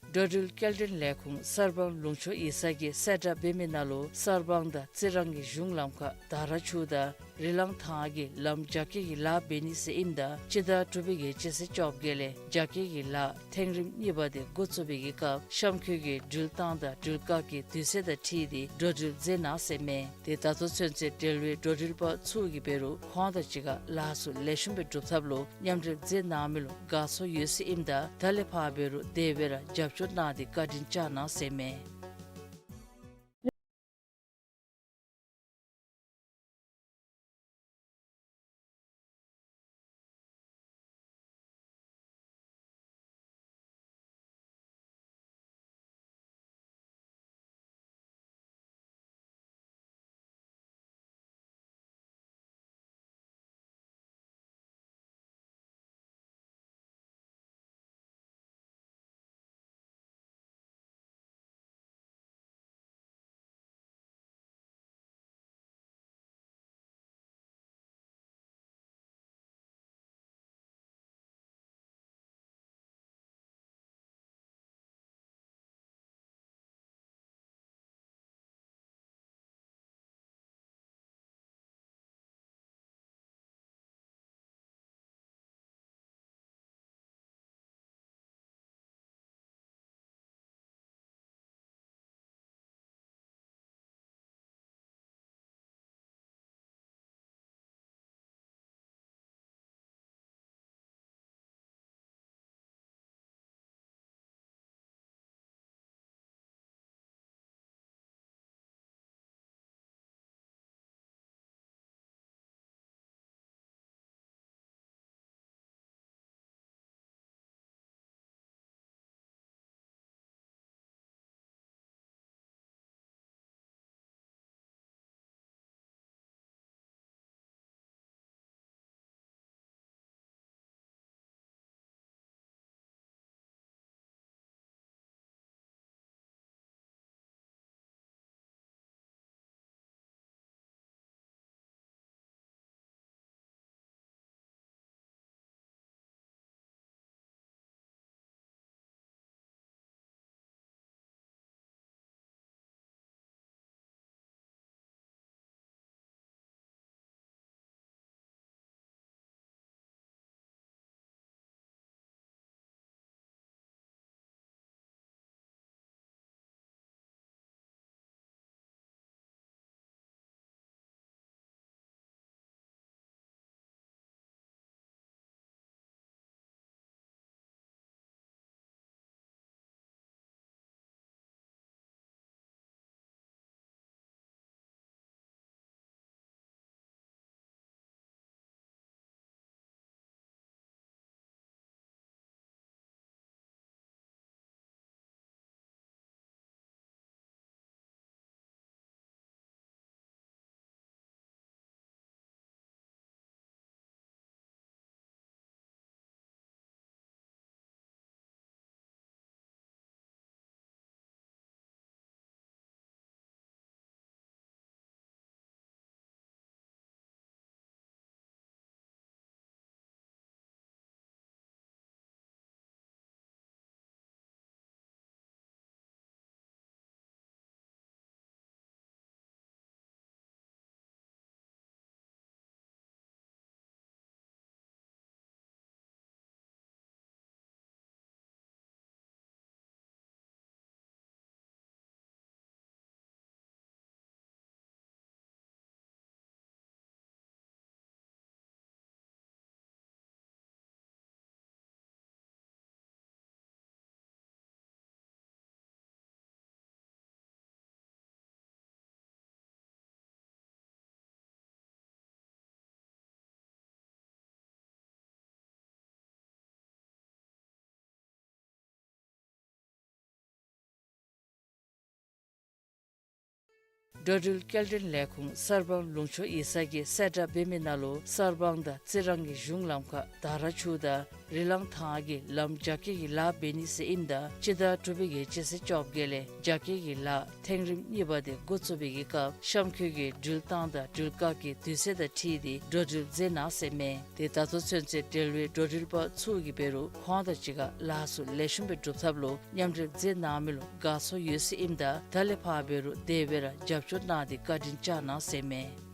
འགྲོ་འགྲུལ་སྐྱེལ་འདྲེན་ལས་ཁུངས་གསར་སྤང་ལུང་ཕྱོགས་ཡིག་ཚང་གིས་གསལ་བསྒྲགས་འབད་མི་ནང་ལུ་གསར་སྤང་དང་རྩི་རང་གི་གཞུང་ལམ་ཁར་དར་ཆུ་དང་རི་ལང་ཐང་གི་ལམ་རྒྱ་སྐྱེད་ཀྱི་ལཱ་འབད་ནི་ཟེར་ཨིནམ་ད་སྤྱི་ཟླ་དྲུག་པའི་གི་སྤྱི་ཚེས་བཅོ་བརྒྱད་ལས་རྒྱ་སྐྱེད་ཀྱི་ལཱ་ཐེངས་རིམ་གཉིས་པ་དེ་འགོ་བཙུགས་པའི་གི་སྐབས་གཤམ་འཁོད་ཀྱི་འགྲུལ་སྟངས་དང་འགྲུལ་བཀག་གི་དུས་ཚོད་དང་འཁྲིལ་ཏེ་འགྲོ་འགྲུལ་མཛད་གནང་ཟེར་མས། དེ་ད་ལྟོ་ཚུན་ཚོད་འབྲེལ་བའི་འགྲོ་འགྲུལ་པ་ཚུ་གིས་འབད་རུང་ཁོང་དང་གཅིག་ཁར་ལཱ་ཚུ་ལེགས་ཤོམ་སྦེ་སྒྲུབ་ཐབས་ལུ་མཉམ་འབྲེལ་མཛད་གནང་མི་ལུ་དགའ་ཚོར་ཡོད་ཟེར་ཨིནམ་ད་ད་ལས་ཕར་འབད་རུང་དེ་སྦེ་ར་རྒྱབ་སྐྱོར་གནང་སྟེ་བཀའ་དྲིན་བསྐྱང་གནང་ཟེར་མས། འགྲོ་འགྲུལ་སྐྱེལ་འདྲེན་ལས་ཁུངས་གསར་སྤང་ལུང་ཕྱོགས་ཡིག་ཚང་གིས་གསལ་བསྒྲགས་འབད་མི་ནང་ལུ་གསར་སྤང་དང་རྩི་རང་གི་གཞུང་ལམ་ཁར་དར་ཆུ་དང་ རི་ལང་ཐང་གི་ལམ་རྒྱ་སྐྱེད་ཀྱི་ལཱ་འབད་ནི་ཟེར་ཨིནམ་ད་སྤྱི་ཟླ་དྲུག་པའི་གི་སྤྱི་ཚེས་བཅོ་བརྒྱད་ལས་རྒྱ་སྐྱེད་ཀྱི་ལཱ་ཐེངས་རིམ་གཉིས་པ་དེ་འགོ་བཙུགས་པའི་གི་སྐབས་གཤམ་འཁོད་ཀྱི་འགྲུལ་བཏང་དང་འགྲུལ་བཀག་གི་དུས་ཚོད་དང་འཁྲིལ་ཏེ་འགྲོ་འགྲུལ་མཛད་གནང་ཟེར་མས། དེ་ད་ལྟོ་ཚུན་ཚོད་འབྲེལ་བའི་འགྲོ་འགྲུལ་པ་ཚུ་གིས་འབད་རུང་ཁོང་དང་གཅིག་ཁར་ལཱ་ཚུ་ལེགས་ཤོམ་སྦེ་སྒྲུབ་ཐབས་ལུ་མཉམ་འབྲེལ་མཛད་གནང་མི་ལུ་དགའ་ཚོར་ཡོད་ཟེར་ཨིནམ་ད་ད་ལས་ཕར་འབད་རུང་དེ་སྦེ་ར་རྒྱབ་སྐྱོར་གནང་སྟེ་བཀའ་དྲིན་བསྐྱང་གནང་ཟེར་མས།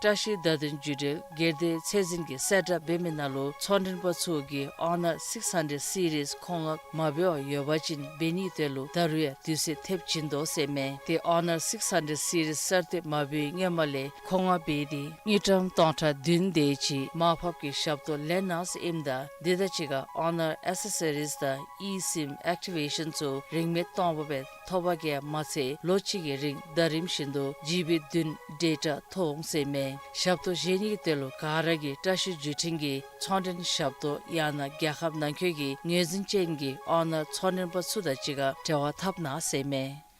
བཀྲ་ཤིས་བརྡ་དོན་བརྒྱུད་འབྲེལ་སྒེར་སྡེ་ཚད་འཛིན་གྱིས་གསལ་བསྒྲགས་འབད་མི་ནང་ལུ་ཚོང་མགྲོན་པ་ཚུ་གིས་ཨོ་ནར་སིགསི་ཧན་ཌེཌ་སི་རིསི་མཁོ་མངགས་མ་འབད་བར་ཡོད་པ་ཅིན་འབད་ནིའི་དོན་ལུ་ད་རུང་ཡང་དུས་ཚོད་ཐེབས་བྱིན་དོ་ཟེར་མས། དེ་ཨོ་ནར་སིགསི་ཧན་ཌེཌ་སི་རིསི་གསར་གཏོད་མ་འབད་བའི་སྔོན་མ་ལས་མཁོ་མངགས་འབད་དེ་དངུལ་ཀྲམ་སྟོང་ཕྲག་བདུན་དེ་ཅིག་མར་ཕབ་ཀྱི་ཞབས་ཏོག་ལེན་གནང་ཟེར་ཨིནམ་ད་དེ་དང་གཅིག་ཁར་ཨོ་ནར་ཨེག་སེ་སི་རིསི་དང་ཨི་སིམ་ཨེག་ཊི་ཝེ་ཤཱན་ཚུ་རིན་མེད་སྟོང་པ་སྦེ་ཐོབ་པ་གིས་མ་ཚད་ལོ་གཅིག་གི་རིང་ཟླ་རིམ་བཞིན་དུ་ཇི་བི་བདུན་ཌེ་ཊ་ཐོབ་འོང་ཟེར་མས། ཞབས་ཏོག་བཞེས་ནིའི་དོན་ལུ་ག་ར་གིས་བཀྲ་ཤིས་བརྒྱུད་འཕྲིན་གྱི་ཚོང་མགྲོན་ཞབས་ཏོག་ཡང་ན་རྒྱལ་ཁབ་ནང་འཁོད་ཀྱི་ངོས་འཛིན་ཅན་གྱི་ཨོ་ནར་ཚོང་མགྲོན་པ་ཚུ་དང་གཅིག་ཁར་འབྲེལ་བ་འཐབ་གནང་ཟེར་མས།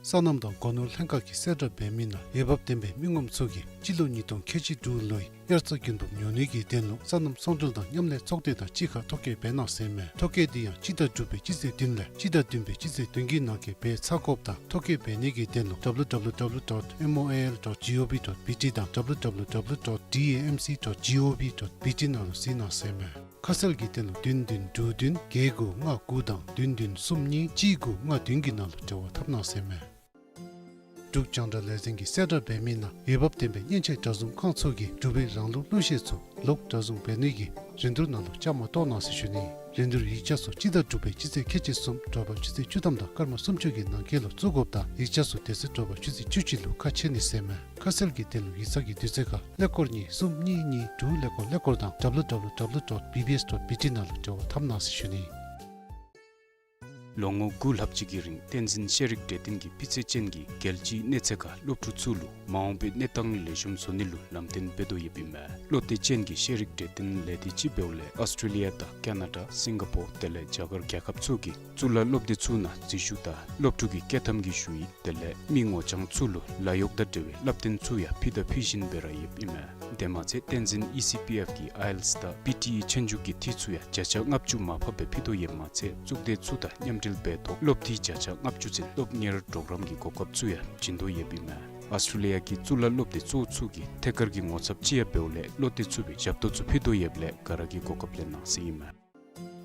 སོ་ནམ་དང་སྒོ་ནོར་ལྷན་ཁག་གིས་གསལ་བསྒྲགས་འབད་མི་ནང་འོས་འབབ་ལྡན་པའི་མི་ངོམ་ཚུ་གིས་སྤྱི་ལོ་ཉིས་སྟོང་ཁལ་གཅིག་དྲུག་ལོའི་དབྱར་རྩྭ་དགུན་འབུབ་ཉོ་ནི་གི་དོན་ལུ་སོ་ནམ་ཚོང་འབྲེལ་དང་མཉམ་ལས་ཚོགས་སྡེ་དང་གཅིག་ཁར་ཐོ་བཀོད་འབད་གནང་ཟེར་མས། ཐོ་བཀོད་དེ་ཡང་སྤྱི་ཟླ་དྲུག་པའི་སྤྱི་ཚེས་བདུན་ལས་སྤྱི་ཟླ་བདུན་པའི་སྤྱི་ཚེས་བདུན་གྱི་ནང་འཁོད་འབད་ཚར་དགོཔ་དང་ཐོ་བཀོད་འབད་ནི་གི་དོན་ལུ་W W W dot M O A L dot G O V dot B T དང་W W W dot D A M C dot G O V dot B T ནང་ལུ་གཟིགས་གནང་ཟེར་མས། ཁ་གསལ་གྱི་དོན་ལུ་བདུན་བདུན་དྲུག་བདུན་བརྒྱད་དགུ་ལྔ་དགུ་དང་བདུན་བདུན་གསུམ་གཉིས་གཅིག་དགུ་ལྔ་བདུན་གྱི་ནང་ལུ་འབྲེལ་བ་འཐབ་གནང་ཟེར་མས། འབྲུག་རྒྱང་བསྒྲགས་ལས་འཛིན་གྱིས་གསལ་བསྒྲགས་འབད་མི་ནང་འོས་འབབ་ལྡན་པའི་མཉེན་ཆས་གྲྭ་བཙུན་ཁང་ཚུ་གིས་འབྲུག་པའི་རང་ལུགས་གླུ་གཞས་ཚུ་ལོག་གྲྭ་བཙུན་འབད་ནི་གི་རིན་བསྡུར་ནང་ལུ་བཅའ་མར་གཏོགས་གནང་ཟེར་ཞུ་ནི། རིན་བསྡུར་ཡིག་ཆ་ཚུ་སྤྱི་ཟླ་དྲུག་པའི་སྤྱི་ཚེས་ཁལ་གཅིག་གསུམ་དྲོ་པ་ཆུ་ཚོད་བཅུ་ཐམ་དང་སྐར་མ་སུམ་ཅུ་གི་ནང་འཁོད་ལུ་བཙུགས་དགོཔ་དང་ཡིག་ཆ་ཚུ་དེ་ཚེ་དྲོ་པ་ཆུ་ཚོད་བཅུ་གཅིག་ལུ་ཁ་ཕྱེ་ནི་ཟེར་མས། ཁ་གསལ་གྱི་དོན་ལུ་ཡིག་ཚང་གི་དུས་ཚོད་ཁར་ཀླད་ཀོར་གཉིས་གསུམ་གཉིས་གཉིས་དྲུག་ཀླད་ཀོར་ཀླད་ཀོར་དང་W W W dot B B S dot B T ནང་ལུ་འབྲེལ་བ་འཐབ་གནང་ཟེར་ཞུ་ནི། ལོ་ངོ་དགུ་ལྷག་ཅིག་གི་རིང་བསྟན་འཛིན་ཤེས་རིག་གྲོས་སྟོན་གྱི་སྤུས་ཚད་ཅན་གྱི་རྒྱལ་སྤྱིའི་གནས་ཚད་ཁར་སློབ་ཕྲུག་ཚུ་ལུ་མ་འོངས་པའི་གནས་སྟངས་ལེགས་ཤོམ་བཟོ་ནི་ལུ་ལམ་སྟོན་འབད་དོ་ཡོདཔ་ཨིན་མས། བློ་གཏད་ཅན་གྱི་ཤེས་རིག་གྲོས་སྟོན་ལས་སྡེ་ཅིག་འབདཝ་ལས་ཨོསི་ཊྲེ་ལི་ཡ་དང་ཀ་ན་ཌ་སིང་ག་པོར་དེ་ལས་རྒྱ་གར་རྒྱལ་ཁབ་ཚུ་གི་གཙུག་ལག་སློབ་སྡེ་ཚུ་ནང་འཛུལ་ཞུགས་དང་སློབ་ཕྲུག་གི་སྐྱོད་ཐམ་གྱི་ཞུ་ཡིག་དེ་ལས་མི་ངོ་རྐྱང་ཚུ་ལུ་ལཱ་གཡོག་དང་འབྲེལ་བའི་བསླབ་སྟོན་ཚུ་ཡང་ཕུལ་དང་ཕུལ་བཞིན་སྦེ་ར་ཡོདཔ་ཨིན་མས། དེ་མ་ཚད་བསྟན་འཛིན་ཨི་སི་པི་ཨེཕ་གི་ཨའི་ཨེལ་ཊི་ཨེས་དང་པི་ཊི་ཨི་ཆོས་རྒྱུགས་ཀྱི་འཐུས་ཚུ་ཡང་བརྒྱ་ཆ་ལྔ་བཅུ་མར་ཕབ་སྦེ་ཕུལ་དོ་ཡོདཔ་མ་ཚད་གཙུག་སྡེ་ཚུ་དང་མཉམ་འབྲེལ་འབད་ཐོག་སློབ་འཐུས་བརྒྱ་ཆ་ལྔ་བཅུ་ཚུན་སློབ་གཉེར་གྲོགས་རམ་གྱི་གོ་སྐབས་ཚུ་ཡང་བྱིན་དོ་ཡོདཔ་ཨིན་མས། ཨོསི་ཊྲེ་ལི་ཡ་གི་གཙུག་ལག་སློབ་སྡེ་གཙོ་བོ་ཚུ་གི་ཐད་ཀར་གྱི་ངོ་ཚབ་ཅིག་ཡང་འབདཝ་ལས་བློ་གཏད་ཚུགས་པའི་ཞབས་ཏོག་ཚུ་ཕུལ་དོ་ཡོདཔ་ལས་ག་ར་གིས་གོ་སྐབས་ལེན་གནང་ཟེར་ཨིན་མས།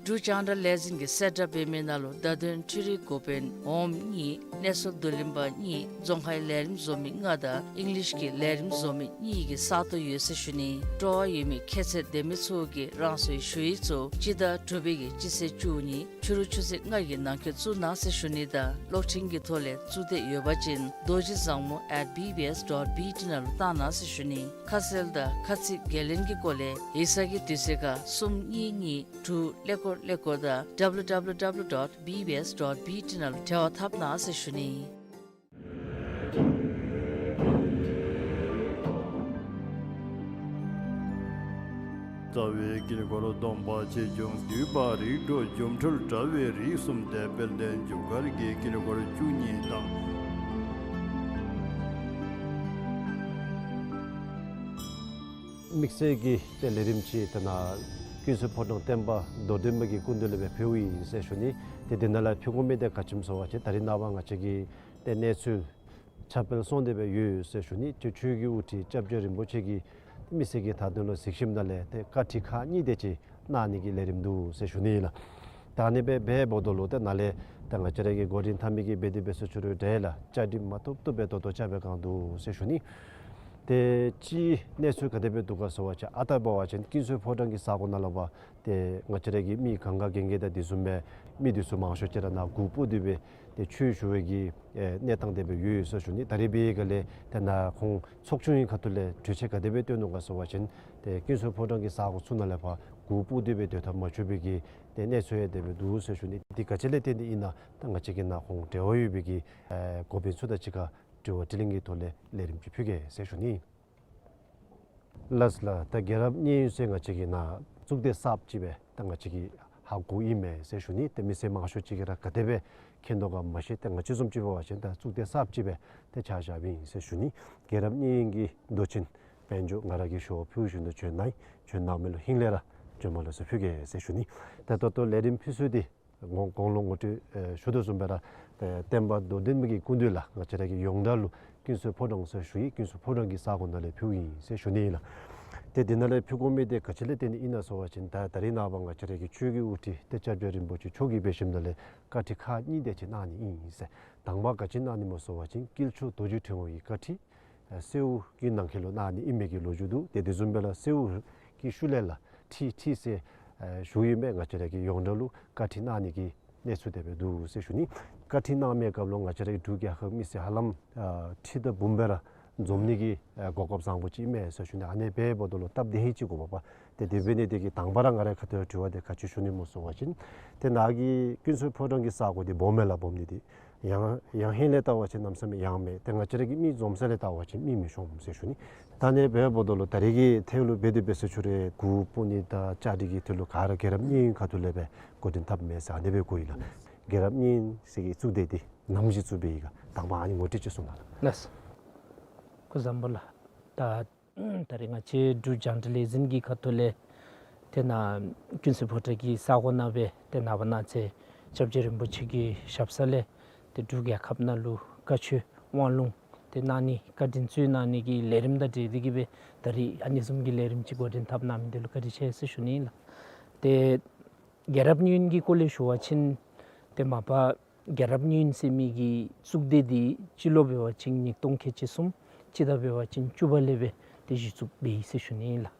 འབྲུག་རྒྱང་བསྒྲགས་ལས་འཛིན་གྱིས་གསལ་བསྒྲགས་འབད་མི་ནང་ལུ་བརྡ་དོན་འཕྲུལ་རིག་འགོ་དཔོན་འོགམ་གཉིས་གནས་ཚུལ་བསྡུ་ལེན་པ་གཉིས་རྫོང་ཁའི་ལས་རིམ་བཟོ་མི་ལྔ་དང་ཨིང་ལིཤ་གི་ལས་རིམ་བཟོ་མི་གཉིས་ཀྱི་ས་སྟོང་ཡོད་ཟེར་ཞུ་ནི། སྤྲོ་བ་ཡོད་མི་ཁྱད་ཚད་ལྡན་མི་ཚུ་གིས་རང་སོའི་ཞུ་ཡིག་ཚུ་སྤྱི་ཟླ་དྲུག་པའི་གི་སྤྱི་ཚེས་བཅུ་གཉིས་ཕྱི་རུ་ཆུ་ཚོད་ལྔ་གི་ནང་འཁོད་བཙུགས་གནང་ཟེར་ཞུ་ནི་དང་གློག་འཕྲིན་གྱི་ཐོག་ལས་བཙུགས་འདོད་ཡོད་པ་ཅིན་རྡོ་རྗེ་བཟང་མོ་at B B S dot B T ནང་ལུ་བཏང་གནང་ཟེར་ཞུ་ནི། ཁ་གསལ་དང་ཁ་ཚིག་འགན་ལེན་གྱི་སྐོར་ལས་ཡིག་ཚང་གི་དུས་ཚོད་ཁར་གསུམ་གཉིས་གཉིས་དྲུག་ཀླད་ཀོར་ཀླད་ཀོར་དང་W W W dot B B S dot B T ནང་ལུ་འབྲེལ་བ་འཐབ་གནང་ཟེར་ཞུ་ནི། རྩ་བའི་དཀྱིལ་འཁོར་སྟོང་པ་ཆེ་ཆུང་བསྡུས་པ་རིགས་དྲུག་འཇོམས་འཕྲུལ་དྲ་བའི་རིགས་གསུམ་སྟེ་དཔལ་ལྡན་རྒྱུ་སྐར་གྱི་དཀྱིལ་འཁོར་བཅུ་གཉིས་དང་། དམིགས་བསལ་གྱི་ཏེ་ལས་རིམ་ཅིག་ཏེ་ནཱ་ཀུན་གསལ་ཕོ་བྲང་བསྟན་པ་རྡོར་གདན་པ་གི་སྐུ་མདུན་ལས་སྦེ་ཕུལཝ་ཨིན་ཟེར་ཞུ་ནི། ཏེ་དེ་ནང་ལས་ཕུལ་དགོ་མི་དེ་ག་ཅི་སྨོ་ཟེར་བ་ཅིན་ད་རིས་ནངས་པ་ང་བཅས་ཀྱི་ཏེ་གནས་ཚུལ་ཁྱབ་སྤེལ་སོང་སྟེ་སྦེ་ཡོད་ཟེར་ཞུ་ནི། ཏེ་ཆོས་ཀྱི་དབུ་ཁྲིད་སྐྱབས་རྗེ་རིན་པོ་ཆེ་གིས་ཏེ་མི་སེར་གྱི་མཐའ་དོན་ལུ་གཟིགས་ཞིབ་ནང་ལས་ཏེ་བཀའ་ཁྲིད་ཁག་གཉིས་དེ་ཅིག་གནང་ནི་གི་ལས་རིམ་འདུག་ཟེར་ཞུ་ནི་ལགས། ད་ཨ་ནི་སྦེ་འབདཝ་ད་ལུ་ཏེ་ནཱ་ལས་ཏེ་ང་བཅས་ར་གི་འགོ་འདྲེན་འཐབ་མི་གིས་འབད་དེ་འབད་ས་ཅིག་རུང་འདྲ་ལགས། བཅའ་སྒྲིག་མ་ཐུབ་ཐུབ་སྦེ་ད་ལྟོ་རྐྱབ་སྦེ་བཀང་འདུག་ཟེར་ཞུ་ནི། ཏེ་སྤྱིའི་གནས་ཚུལ་ག་དེ་སྦེ་འདུག་ག་ཟེར་བ་ཅིན་ཨ་རྟག་འབད་བ་ཅིན་ཀུན་གསལ་ཕོ་བྲང་གི་ས་གོ་ནང་ལུ་འབད་ཏེ་ང་བཅས་ར་གི་མི་གང་ག་གན་རྐྱལ་དང་དེ་བཟུམ་སྦེ་མི་དེ་ཚུ་མང་ཤོས་ཅིག་ར་ནཱ་གུར་སྤུབས་ཏེ་སྦེ་ཏེ་ཆོས་ཞུ་བའི་གི་ཨེ་གནས་སྟངས་དེ་སྦེ་ཡོད་ཡོད་ཟེར་ཞུ་ནི། ད་རིས་འབད་བའི་སྒང་ལས་ཏེ་ནཱ་ཁོང་ཚོགས་ཆུང་གི་ཁ་ཐུག་ལས་གྲོས་ཆོད་ག་དེ་སྦེ་བཏོན་ནུག་ག་ཟེར་བ་ཅིན་ཏེ་ཀུན་གསལ་ཕོ་བྲང་གི་ས་གོ་ཚུ་ནང་ལས་ཕར་གུར་སྤུབས་ཏེ་སྦེ་སྡོད་ཐངས་མ་ཆོག་པའི་གི་ཏེ་གནས་ཚུལ་ཡང་དེ་སྦེ་འདུག་ཟེར་ཞུ་ནི། དེ་ག་ཅི་ལས་བརྟེན་ཏེ་ཨིན་ན་ད་ང་བཅས་ཀྱིས་ནཱ་ཁོང་འབྲེལ་བ་ཡོད་པའི་གི་ཨེ་འགོ་དཔོན་ཚུ་དང་གཅིག་ཁར་དྲི་བ་དྲིས་ལན་གྱི་ཐོག་ལས་ལས་རིམ་ཅིག་ཕུལ་གེ་ཟེར་ཞུ་ནི། ལགས་ལགས། ད་རྒྱལ་རབས་མཉན་ཡོད་ཟེར་ང་བཅས་ཀྱི་ནཱ་གཙུག་སྡེ་གསརཔ་ཅིག་སྦེ་ད་ང་བཅས་ཀྱིས་ཧ་གོཝ་ཨིན་མས་ཟེར་ཞུ་ནི། ཏེ་མི་སེར་མང་ཤོས་ཅིག་གིས་ར་ག་དེ་སྦེ་མཁྱེན་དོ་ག་མ་ཤེས། ཏེ་ང་བཅས་བཟུམ་ཅིག་འབད་བ་ཅིན་ད་གཙུག་སྡེ་གསརཔ་ཅིག་སྦེ་ཏེ་ཆ་བཞགཔ་ཨིན་ཟེར་ཞུ་ནི། རྒྱལ་རབས་མཉན་ཡོད་ཀྱི་མདོ་ཆེན་ དཔལ་འབྱོར་ང་ར་གིས་ཞུ་བ་ཕུལ་བཞིན་དུ་བྱོན་གནང་ཡི། བྱོན་གནང་མི་ལུ་ཧིང་ལས་ར་བྱོན་པ་ལེགས་སོ་ཕུལ་གེ་ཟེར་ཞུ་ནི། ད་ལྟོ་ལས་རིམ་ཕུལ་ཚུལ་འདི་གོང་གོང་ལུ་ངོ་སྤྲོད་ཨེ་ཞུ་དོ་བཟུམ་སྦེ་ར་ཏེ་བསྟན་པ་རྡོར་གདན་པའི་གི་སྐུ་མདུན་ལས་ང་བཅས་ར་གིས་ཡོངས་གྲགས་ལུ་ཀུན་གསལ་ཕོ་བྲང་ཟེར་ཞུ་ཡི། ཀུན་གསལ་ཕོ་བྲང་གི་ས་གོ་ནང་ལས་ཕུལཝ་ཨིན་ཟེར་ཞུ་ནི་ཨིན་ལགས། ཏེ་འདི་ནང་ལས་ཕུལ་དགོ་མི་འདི་ག་ཅི་ལས་བརྟེན་ནི་ཨིན་ན་ཟེར་བ་ཅིན་ད་ད་རིས་ནངས་པ་ང་བཅས་ར་གི་ཆོས་ཀྱི་དབུ་ཁྲིད་ཏེ་སྐྱབས་རྗེ་རིན་པོ་ཆེ་མཆོག་གིས་འབད་ཞིནམ་ལས་བཀའ་ཁྲིད་ཁག་གཉིས་དེ་ཅིག་གནང་ནི་ཨིན་ཟེར། དང་པ་ག་ཅི་གནང་ནི་སྨོ་ཟེར་བ་ཅིན་དཀྱིལ་ཆོག་རྡོ་རྗེ་ཕྲེང་བའི་བཀའ་ཁྲིད་ཨེ་སེའུ་གི་ནང་འཁོད་ལུ་གནང་ནི་ཨིན་མི་གི་ལོ་རྒྱུས་འདུག། ཏེ་དེ་བཟུམ་སྦེ་ར་སེའུ་གི་ཤུལ་ལས་ར་ཁྲི་ཁྲི་ཟེར་ཨེ་ཞུཝ་ཨིན་པས། ང་བཅས་ར་གི་ཡོངས་གྲགས་ལུ་བཀའ་ཁྲིད་གནང་ནི་གི་གནས་ཚུལ་དེ་སྦེ་འདུག་ཟེར་ཞུ་ནི། བཀའ་ཁྲིད་གནང་མི་སྐབས་ལུ་ང་བཅས་ར་གི་འབྲུག་རྒྱལ་ཁབ་མི་སེར་ཧ་ལམ་ཨ་ཁྲི་དང་འབུམ་སྦེ་ར་འཛོམས་ནི་གི་ཨ་གོ་སྐབས་བཟང་པོ་ཅིག་ཨིན་མས་ཟེར་ཞུ་ནི། ཨ་ནི་འབདཝ་ད་ལུ་སྟབས་བདེ་ཧིང་ཅིག་དགོ་པས། ཏེ་དེ་འབད་ནི་དེ་གིས་དང་པ་ར་ང་རའི་ཁ་ཐུག་དྲི་བ་དེ་ག་ཅི་ཞུ་ནི་སྨོ་ཟེར་བ་ཅིན་ཏེ་ནཱ་གི་ཀུན་གསལ་ཕོ་བྲང་གི་ས་གོ་འདི་སྦོམ་མས་ལགས། སྦོམ་ནི་འདི་ཡང་ཡང་ཧིང་ལས་བལྟ་བ་ཅིན་གནམ་མེད་ས་མེད་ཡངས་མས། ཏེ་ང་བཅས་ར་གི་མི་འཛོམས་ས་ལས་བལྟ་བ་ཅིན་མི་མི་ཤོངམ་ཟེར་ཞུ་ནི། ད་ཨ་ནི་འབདཝ་ད་ལུ་ད་རིས་ཀྱི་ཐད་ལུ་འབད་དེ་འབད་ཟེར་ཞུ་རུང་གུར་སྤུ་ནི་དང་བཅའ་སྒྲིག་གི་ཐད་ལུ་ག་ར་རྒྱལ་རབས་གཉིས་ཡོད་ཁ་ཐུག་ལས་སྦེ་འགོ་འདྲེན་འཐབ་མས་ཟེར་ཨ་ནི་སྦེ་གོ་ཡི་ལགས། རྒྱལ་རབས་གཉིས་ཡོད་ཟེར་གི་གཙུག་སྡེ་འདི་ནམ་ཅིག་བཙུགས་པའི་ཨིན་ག། དང་པ་ཨ་ནི་ངོ་སྤྲོད་ཅིག་གསུང་གནང་ལགས། ལགས། སྐུ་གཟུགས་བཟང་པོ་ལགས། ད་ད་རིས་ང་བཅས་འབྲུག་རྒྱང་བསྒྲགས་ལས་འཛིན་གྱི་ཁ་ཐུག་ལས་ཏེ་ནཱ་ཀུན་གསལ་ཕོ་བྲང་གི་ས་གོ་ནང་སྦེ་ཏེ་ནངས་པ་གནངས་ཚེ་སྐྱབས་རྗེ་རིན་པོ་ཆེ་གི་ཞབས་ས་ལས་ཏེ་འབྲུག་རྒྱལ་ཁབ་ནང་ལུ་བཀའ་ཆོས་དབང་ལུང་ཏེ་གནང་ནི་བཀའ་དྲིན་སྩོལ་གནང་ནི་གི་ལས་རིམ་དང་འབྲེལ་ཏེ་གིས་སྦེ་ད་རིས་ཨ་ནི་བཟུམ་གྱི་ལས་རིམ་ཅིག་འགོ་འདྲེན་འཐབ་གནང་མི་འདི་ལུ་བཀའ་དྲིན་ཆེ་ཟེར་ཞུ་ནི་ཨིན་ལགས། ཏེ་རྒྱལ་རབས་གཉིས་ཡོད་ཀྱི་སྐོར་ལས་ཞུ་བ་ཅིན་ཏེ་མ་པ་རྒྱལ་རབས་གཉིས་ཡོད་ཟེར་མི་གི་གཙུག་སྡེ་འདི་སྤྱི་ལོ་འབད་བ་ཅིན་ཉིས་སྟོང་ཁལ་གཅིག་གསུམ་སྤྱི་ཟླ་འབད་བ་ཅིན་བཅུ་པ་ལས་སྦེ་ཏེ་གཞི་བཙུགས་འབད་ཡི་ཟེར་ཞུ་ནི་ཨིན་ལགས།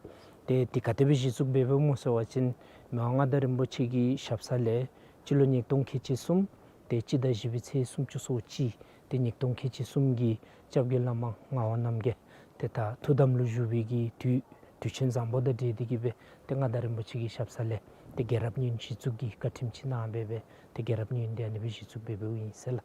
ཏེ་དེ་ག་དེ་སྦེ་གཞི་བཙུགས་འབད་འབདཝ་སྨོ་ཟེར་བ་ཅིན་མི་དབང་མངའ་བདག་རིན་པོ་ཆེ་གི་ཞབས་ས་ལས་སྤྱི་ལོ་ཉིས་སྟོང་ཁལ་གཅིག་གསུམ་ཏེ་སྤྱི་ཟླ་བཞི་པའི་ཚེས་སུམ་ཅུ་སོ་གཅིག་ཏེ་ཉིས་སྟོང་ཁལ་གཅིག་གསུམ་གྱི་སྐྱབས་རྗེ་བླ་མ་ངག་དབང་རྣམ་རྒྱལ་ཏེ་ད་ཐུགས་དམ་ལུ་བཞུགས་པའི་གི་དུས་དུས་ཆེན་བཟང་པོ་དང་འབྲེལ་ཏེ་གིས་སྦེ་ཏེ་མངའ་བདག་རིན་པོ་ཆེ་གི་ཞབས་ས་ལས་ཏེ་རྒྱལ་རབས་གཉིས་ཡོད་གཞི་བཙུགས་ཀྱི་བཀའ་ཁྲིམས་ཅིག་གནང་སྦེ་སྦེ་ཏེ་རྒྱལ་རབས་གཉིས་ཡོད་འདི་ཨ་ནི་སྦེ་གཞི་བཙུགས་འབད་འབདཝ་ཨིན་ཟེར་ལགས།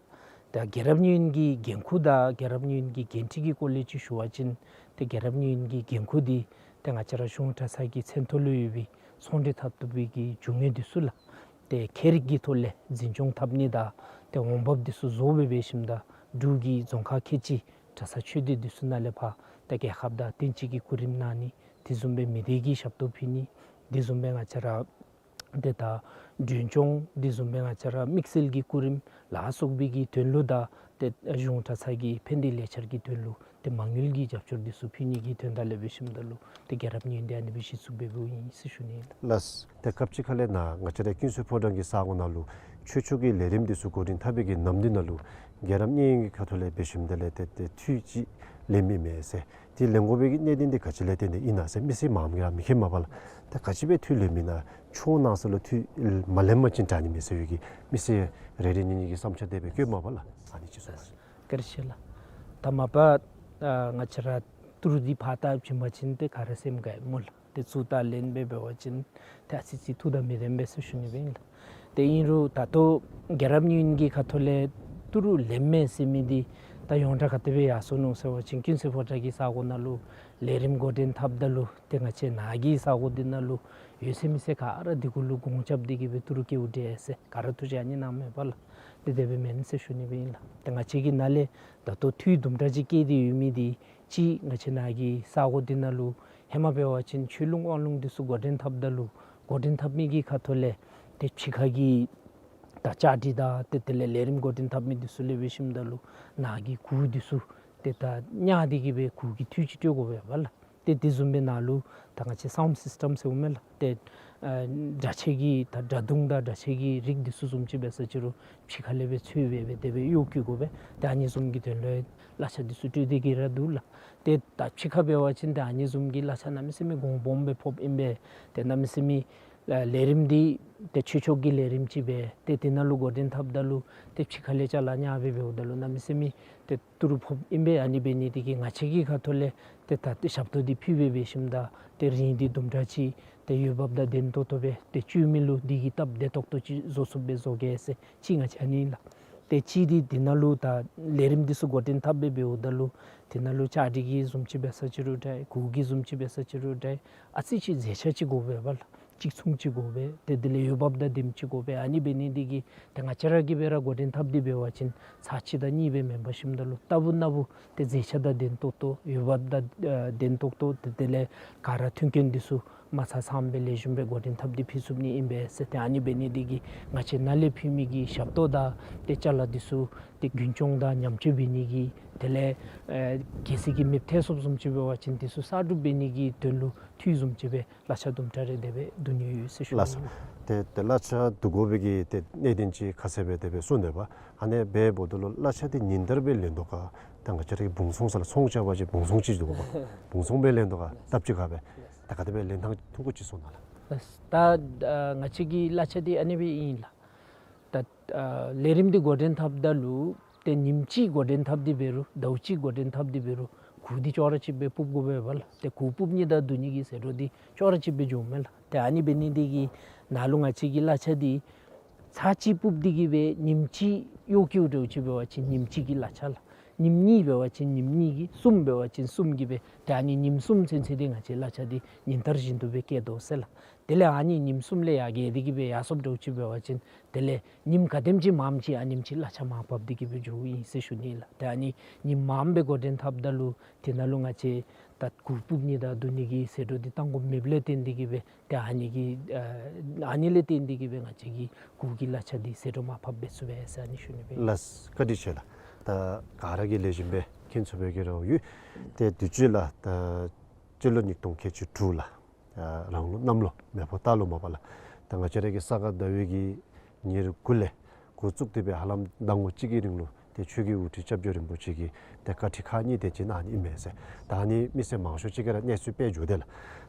ད་རྒྱལ་རབས་གཉིས་ཡོད་ཀྱི་འགན་ཁུར་དང་རྒྱལ་རབས་གཉིས་ཡོད་ཀྱི་འགན་འཁྲི་གི་སྐོར་ལས་ཅིག་ཞུ་བ་ཅིན་ཏེ་རྒྱལ་རབས་གཉིས་ཡོད་ཀྱི་འགན་ཁུར་འདི་ཏེ་ང་བཅས་ར་གཞུང་གྲྭ་ཚང་གི་མཚན་ཐོག་ལུ་ཡོད་པའི་ཚོང་འབྲེལ་འཐབ་བཏུབ་པའི་གི་རྒྱུ་དངོས་འདི་ཚུ་ལགས། ཏེ་ཁྱད་རིག་གི་ཐོག་ལས་འཛིན་སྐྱོང་འཐབ་ནི་དང་ཏེ་འོང་འབབ་འདི་ཚུ་བཟོ་སྦེ་འབད་ཞིནམ་ད་འབྲུག་གི་རྫོང་ཁག་ཁལ་གཅིག་གྲྭ་ཚང་ཆོས་སྡེ་འདི་ཚུ་ནང་ལས་ཕར་ཏེ་རྒྱལ་ཁབ་དང་བསྟན་སྤྱི་གི་སྐུ་རིམ་གནང་ནི་དེ་བཟུམ་སྦེ་མི་སྡེ་གི་ཞབས་ཏོག་ཕུལ་ནི་དེ་བཟུམ་སྦེ་ང་བཅས་ར་ཏེ་ད་མགྲོན་སྐྱོང་དེ་བཟུམ་སྦེ་ང་བཅས་ར་དམིགས་བསལ་གྱི་སྐུ་རིམ་ལ་སོགས་པའི་གི་དོན་ལུ་དང་ཏེ་གཞུང་གྲྭ་ཚང་གི་ཕན་བདེ་ལས་འཆར་གྱི་དོན་ལུ་ཏེ་མ་དངུལ་གྱི་རྒྱབ་སྐྱོར་འདི་ཚུ་ཕུལ་ནི་གི་དོན་དག་ལས་འབད་ཞིནམ་ད་ལུ་ཏེ་རྒྱལ་རབས་གཉིས་འདི་ཨ་ནི་སྦེ་གཞི་བཙུགས་འབད་འབདཝ་ཨིན་ཟེར་ཞུ་ནི་ཨིན་ལགས། ལགས། ཏེ་སྐབས་ཅིག་ཁ་ལས་ནཱ་ང་བཅས་ར་ཀུན་གསལ་ཕོ་བྲང་གི་ས་གོ་ནང་ལུ་ཆོས་ཕྱོགས་ཀྱི་ལས་རིམ་འདི་ཚུ་འགོ་འདྲེན་འཐབ་པའི་གི་ནམ་དུས་ནང་ལུ་རྒྱལ་རབས་གཉིས་ཀྱི་ཁ་ཐུག་ལས་འབད་ཞིནམ་ད་ལས་ཏེ་ཏེ་འཐུས་ཅིག་ལེན་མི་མེད་ཟེར། ཏེ་ལེན་དགོ་པའི་གི་གནད་དོན་འདི་ག་ཅི་ལས་བརྟེན་ཏེ་ཨིན་ན་ཟེར་མི་སེར་མངམ་གིས་ར་མི་མཁྱེན་མས་པ་ལགས། ཏེ་ག་ཅི་སྦེ་འཐུས་ལེན་མི་ཨིན་ན་ཆོས་གནང་ས་ལུ་འཐུས་མ་ལེན་པ་ཅིན་དྲག་ནི་མས་ཟེར་བའི་གི་མི་སེར་རེ་རེ་གཉིས་གཉིས་ཀྱི་བསམ་འཆར་དེ་སྦེ་བཀོདཔ་མས་པ་ལགས། ཨ་ནི་ཅིག་གསུང་གནང་། བཀའ་དྲིན་ཆེ་ལགས། ད་མ་པ་ཨ་ང་བཅས་ར་ཏི་རུ་འདི་ཕར་བལྟ་བྱིན་པ་ཅིན་ཏེ་ག་ར་སེམས་དགའཝ་སྨོ་ལགས། ཏེ་ཚུར་ད་ལེན་སྦེ་འབད་བ་ཅིན་ཏེ་ཨ་ཙི་ཅིག་ཐུགས་དང་མི་ལྡནམ་སྦེ་ཟེར་ཞུ་ནི་སྦེ་ཨིན་ལགས། ཏེ་ཨིན་རུང་ད་ལྟོ་རྒྱལ་རབས་གཉིས་ཀྱི་ཁ་ཐུག་ལས་ཏི་རུ་ལེན་མེད་ཟེར་མི་འདི་ད་ཡོངས་གྲགས་ག་དེ་སྦེ་ཡར་སོ་ནུག་ཟེར་བ་ཅིན་ཀུན་གསལ་ཕོ་བྲང་གི་ས་གོ་ནང་ལུ་ལས་རིམ་འགོ་འདྲེན་འཐབ་ད་ལུ་ཏེ་ང་བཅས་ནཱ་གི་ས་གོ་འདི་ནང་ལུ་ཡོད་ཚད་མི་སེར་ག་ར་འདི་གུ་ལུ་གོང་རྐྱབ་སྟེ་གིས་སྦེ་ཏི་རུ་བཀལཝ་འདྲས་ཟེར་ག་ར་ཐུགས་བཞེས་ཨ་ནི་གནངམ་མས་པ་ལགས། ཏེ་དེ་སྦེ་མེན་ཟེར་ཞུ་ནི་སྦེ་ཨིན་ལགས། ཏེ་ང་བཅས་ཀྱི་ནཱ་ལས་ད་ལྟོ་འཐུས་དུམ་གྲ་ཅིག་བཀལ་ཏེ་ཡོད་མི་འདི་གཅིག་ང་བཅས་ནཱ་གི་ས་གོ་འདི་ནང་ལུ་ཧེ་མ་འབད་བ་ཅིན་ཆོས་ལུང་དབང་ལུང་འདི་ཚུ་འགོ་འདྲེན་འཐབ་ད་ལུ་འགོ་འདྲེན་འཐབ་མི་གི་ཁ་ཐུག་ལས་ཏེ་ཕྱི་ཁ་གི་ད་བཅའ་སྒྲིག་དང་ཏེ་དེ་ལས་ལས་རིམ་འགོ་འདྲེན་འཐབ་མི་འདི་ཚུ་ལས་འབད་ཞིནམ་ད་ལུ་ནཱ་གི་གུར་འདི་ཚུ་ཏེ་ད་ཉར་ཏེ་གིས་སྦེ་གུར་གྱི་འཐུས་ཅིག་སྤྲོད་དགོ་པས་པ་ལགས། ཏེ་དེ་བཟུམ་སྦེ་ནཱ་ལུ་ད་ང་བཅས་སའུནཌ་སིསི་ཊམ་ཟེརཝ་མས་ལགས། ཏེ་ཨ་སྒྲ་ཆས་ཀྱི་ད་སྒྲ་དུང་དང་སྒྲ་ཆས་ཀྱི་རིགས་འདི་ཚུ་བཟུམ་ཅིག་འབད་ས་ཅི་རུང་ཕྱི་ཁ་ལས་སྦེ་འཚོལ་སྦེ་སྦེ་དེ་སྦེ་གཡོག་བཀོལ་དགོ་པས། ཏེ་ཨ་ནི་བཟུམ་གྱི་དོན་ལུ་གླ་ཆ་འདི་ཚུ་སྤྲོད་དེ་གིས་ར་འདུག་ལགས། ཏེ་ད་ཕྱི་ཁ་འབད་བ་ཅིན་ཏེ་ཨ་ནི་བཟུམ་གྱི་གླ་ཆ་གནམ་མེད་ས་མེད་གོང་སྦོམ་སྦེ་ཕོགཔ་ཨིན་པས། ཏེ་གནམ་མེད་ས་མེད་ཨ་ལས་རིམ་འདི་ཏེ་ཆོས་ཕྱོགས་ཀྱི་ལས་རིམ་ཅིག་སྦེ་ཏེ་དེ་ནང་ལུ་འགོ་འདྲེན་འཐབ་ད་ལུ་ཏེ་ཕྱི་ཁ་ལས་ཅ་ལ་ཉར་སྦེ་འབདཝ་ད་ལུ་གནམ་མེད་ས་མེད་ཏེ་ཏི་རུ་ཕོགཔ་ཨིན་པས། ཨ་ནི་འབད་ནི་དེ་གིས་ང་བཅས་ཀྱི་ཁ་ཐུག་ལས་ཏེ་ད་ཏེ་ཞབས་ཏོག་འདི་ཕུལ་སྦེ་འབད་ཞིནམ་ད་ཏེ་རིན་འདི་དུམ་གྲ་ཅིག་ཏེ་འོས་འབབ་དང་ལྡན་ཏོག་ཏོ་སྦེ་ཏེ་སྤྱོད་མི་ལུ་འདི་གིས་སྟབས་བདེ་ཏོག་ཏོ་ཅིག་བཟོ་ཚུགསཔ་སྦེ་བཟོ་གེ་ཟེར་གཅིག་ང་བཅས་ཨ་ནི་ལགས། ཏེ་གཅིག་འདི་དེ་ནང་ལུ་ད་ལས་རིམ་འདི་ཚུ་འགོ་འདྲེན་འཐབ་སྦེ་འབདཝ་ད་ལུ་དེ་ནང་ལུ་བཅའ་སྒྲིག་གི་བཟུམ་ཅིག་འབད་ས་ཅི་རུང་འདྲ་གུར་གྱི་བཟུམ་ཅིག་འབད་ས་ཅི་རུང་འདྲ་ཨ་ཙི་ཅིག་མཛེས་ཆ་ཅིག་དགོ་པས་པ་ལགས། གཅིག་མཚུངས་ཅིག་དགོ་པས། ཏེ་དེ་ལས་འོས་འབབ་དང་ལྡནམ་ཅིག་དགོ་པས། ཨ་ནི་འབད་ནི་འདི་གིས་ཏེ་ང་བཅས་ར་གིས་སྦེ་ར་འགོ་འདྲེན་འཐབ་སྟེ་འབད་བ་ཅིན་ཚར་གཅིག་དང་གཉིས་སྦེ་མེན་པར་ཞིནམ་ད་ལུ་ལྟ་བུ་ན་བུ་ཏེ་མཛེས་ཆ་དང་ལྡན་ཏོག་ཏོ་འོས་འབབ་དང་ཨ་ལྡན་ཏོག་ཏོ་ཏེ་དེ་ལས་ག་ར་མཐུན་རྐྱེན་འདི་ཚུ་མ་ཚང་ཚངམ་སྦེ་ལེགས་ཤོམ་སྦེ་འགོ་འདྲེན་འཐབ་སྟེ་ཕུལ་ཚུགས་ནི་ཨིན་པས་ཟེར། ཏེ་ཨ་ནི་འབད་ནི་འདི་གིས་ང་བཅས་ནཱ་ལས་ཕུལ་མི་གི་ཞབས་ཏོག་དང་ཏེ་ཅ་ལ་འདི་ཚུ་ཏེ་རྒྱུན་སྐྱོང་དང་ཉམས་བཅོས་འབད་ནི་གི་དེ་ལས་ཨེ་གལ་སྲིད་ཀྱི་མེདཔ་ཐལ་སོངམ་བཟུམ་ཅིག་འབད་བ་ཅིན་འདི་ཚུ་གསར་སྒྲུབ་འབད་ནི་གི་དོན་ལུ་འཐུས་བཟུམ་ཅིག་སྦེ་གླ་ཆ་དུམ་གྲ་རེ་དེ་སྦེ་བསྡུ་ནི་ཡོད་ཟེར་ཞུ་ནི། ལགས་སོ། ཏེ་ཏེ་གླ་ཆ་བསྡུ་དགོ་པའི་གི་ཏེ་གནད་དོན་ཅིག་ཁ་གསལ་སྦེ་དེ་སྦེ་གསུངས་ནུག་པ། ཨ་ནི་འབདཝ་ད་ལུ་གླ་ཆ་འདི་ཉིན་ལྟར་སྦེ་ལེན་དོ་ག། ད་ང་བཅས་ར་གི་བུང་ཚོང་ཟེར་ལགས། ཚོང་རྐྱབ་པ་ཅིན་བུང་ཚོང་ཅིག་འདུག་པ། བུང་ཚོང་སྦེ་ལེན་དོ་ག་སྟབས་ཅིག་ག་སྦེ། ད་ག་དེ་སྦེ་ལེན་ཐངས་ཐུང་ཀུ་ཅིག་གསུང་གནང་ལགས། ད་ཨ་ང་བཅས་ཀྱི་གླ་ཆ་འདི་ཨ་ནི་སྦེ་ཨིན་ལགས། ད་ཨ་ལས་རིམ་འདི་འགོ་འདྲེན་འཐབ་ད་ལུ་ཏེ་ཉིནམ་གཅིག་འགོ་འདྲེན་འཐབ་སྟེ་འབད་རུང་ཟླཝ་གཅིག་འགོ་འདྲེན་འཐབ་སྟེ་འབད་རུང་གུར་འདི་ཅོག་ར་གཅིག་སྦེ་སྤུབ་དགོ་པས་པ་ལགས། ཏེ་གུར་སྤུབ་ནི་དང་བསྡུ་ནི་གི་ཟད་འགྲོ་འདི་ཅོག་ར་གཅིག་སྦེ་འགྱོཝ་མས་ལགས། ཏེ་ཨ་ནི་འབད་ནི་འདི་གིས་ནཱ་ལུ་ང་བཅས་ཀྱི་གླ་ཆ་འདི་ཚར་གཅིག་སྤུབ་སྟེ་གི་སྦེ་ཉིནམ་གཅིག་གཡོག་བཀོལཝ་འདྲཝ་ཅིག་འབད་བ་ཅིན་ཉིནམ་གཅིག་གི་གླ་ཆ་ལགས། ཉིནམ་གཉིས་འབད་བ་ཅིན་ཉིནམ་གཉིས་ཀྱི། གསུམ་འབད་བ་ཅིན་གསུམ་གྱི་སྦེ། ཏེ་ཨ་ནི་ཉིནམ་གསུམ་ཚུན་ཚོད་འདི་ང་བཅས་གླ་ཆ་འདི་ཉིན་ལྟར་བཞིན་དུ་སྦེ་བཀལ་དོ་ཟེར་ལགས། དེ་ལས་ཨ་ནི་ཉིནམ་གསུམ་ལས་ཡར་བརྒལ་ཏེ་གི་སྦེ་ཡར་སོངམ་འདྲཝ་ཅིག་འབད་བ་ཅིན་དེ་ལས་ཉིནམ་ག་དེམ་ཅིག་མངམ་ཅིག་ཨ་ནེམ་ཅིག་གླ་ཆ་མར་བབས་ཏེ་གི་སྦེ་འགྱོཝ་ཨིན་ཟེར་ཞུ་ནི་ལགས། ཏེ་ཨ་ནི་ཉིནམ་མངམ་སྦེ་འགོ་འདྲེན་འཐབ་ད་ལུ་དེ་ནང་ལུ་ང་བཅས་ད་གུར་སྤུབ་ནི་དང་བསྡུ་ནི་གི་ཟད་འགྲོ་འདི་གཏང་དགོཔ་མེདཔ་ལས་བརྟེན་ཏེ་གི་སྦེ་ཏེ་ཨ་ནི་གི་ཨ་ཨ་ནི་ལས་བརྟེན་ཏེ་གི་སྦེ་ང་བཅས་ཀྱི་གུར་གྱི་གླ་ཆ་འདི་ཟད་འགྲོ་མར་བབས་སྦེ་ཚུགས་པས་ཟེར་ཨ་ནི་ཞུ་ནི་སྦེ། ལགས་སོ། བཀའ་དྲིན་ཆེ་ལགས། ད་ག་ར་གིས་ལེགས་ཤོམ་སྦེ་མཁྱེན་ཚུགས་པའི་གི་རེ་བ་ཡོད། ཏེ་དུས་ཅི་ལགས། ད་སྤྱི་ལོ་ཉིས་སྟོང་ཁལ་གཅིག་དྲུག་ལགས། ཨ་རང་ལུགས་གནམ་ལོ་མེ་ཕོ་སྟག་ལོ་མས་པ་ལགས། ད་ང་བཅས་ར་གི་ས་ག་ཟླ་བའི་གི་ཉེར་དགུ་ལས་འགོ་བཙུགས་ཏེ་སྦེ་ཧ་ལམ་ཟླ་ངོ་གཅིག་གི་རིང་ལུ་ཏེ་ཆོས་ཀྱི་དབུ་ཁྲིད་སྐྱབས་རྗེ་རིན་པོ་ཆེ་གི་ཏེ་བཀའ་ཁྲིད་ཁག་གཉིས་དེ་ཅིག་གནང་ནི་ཨིན་མས་ཟེར། ད་ཨ་ནི་མི་སེར་མང་ཤོས་ཅིག་གིས་ར་གནས་ཚུལ་སྤེལ་འགྱོ་དེས་ལགས།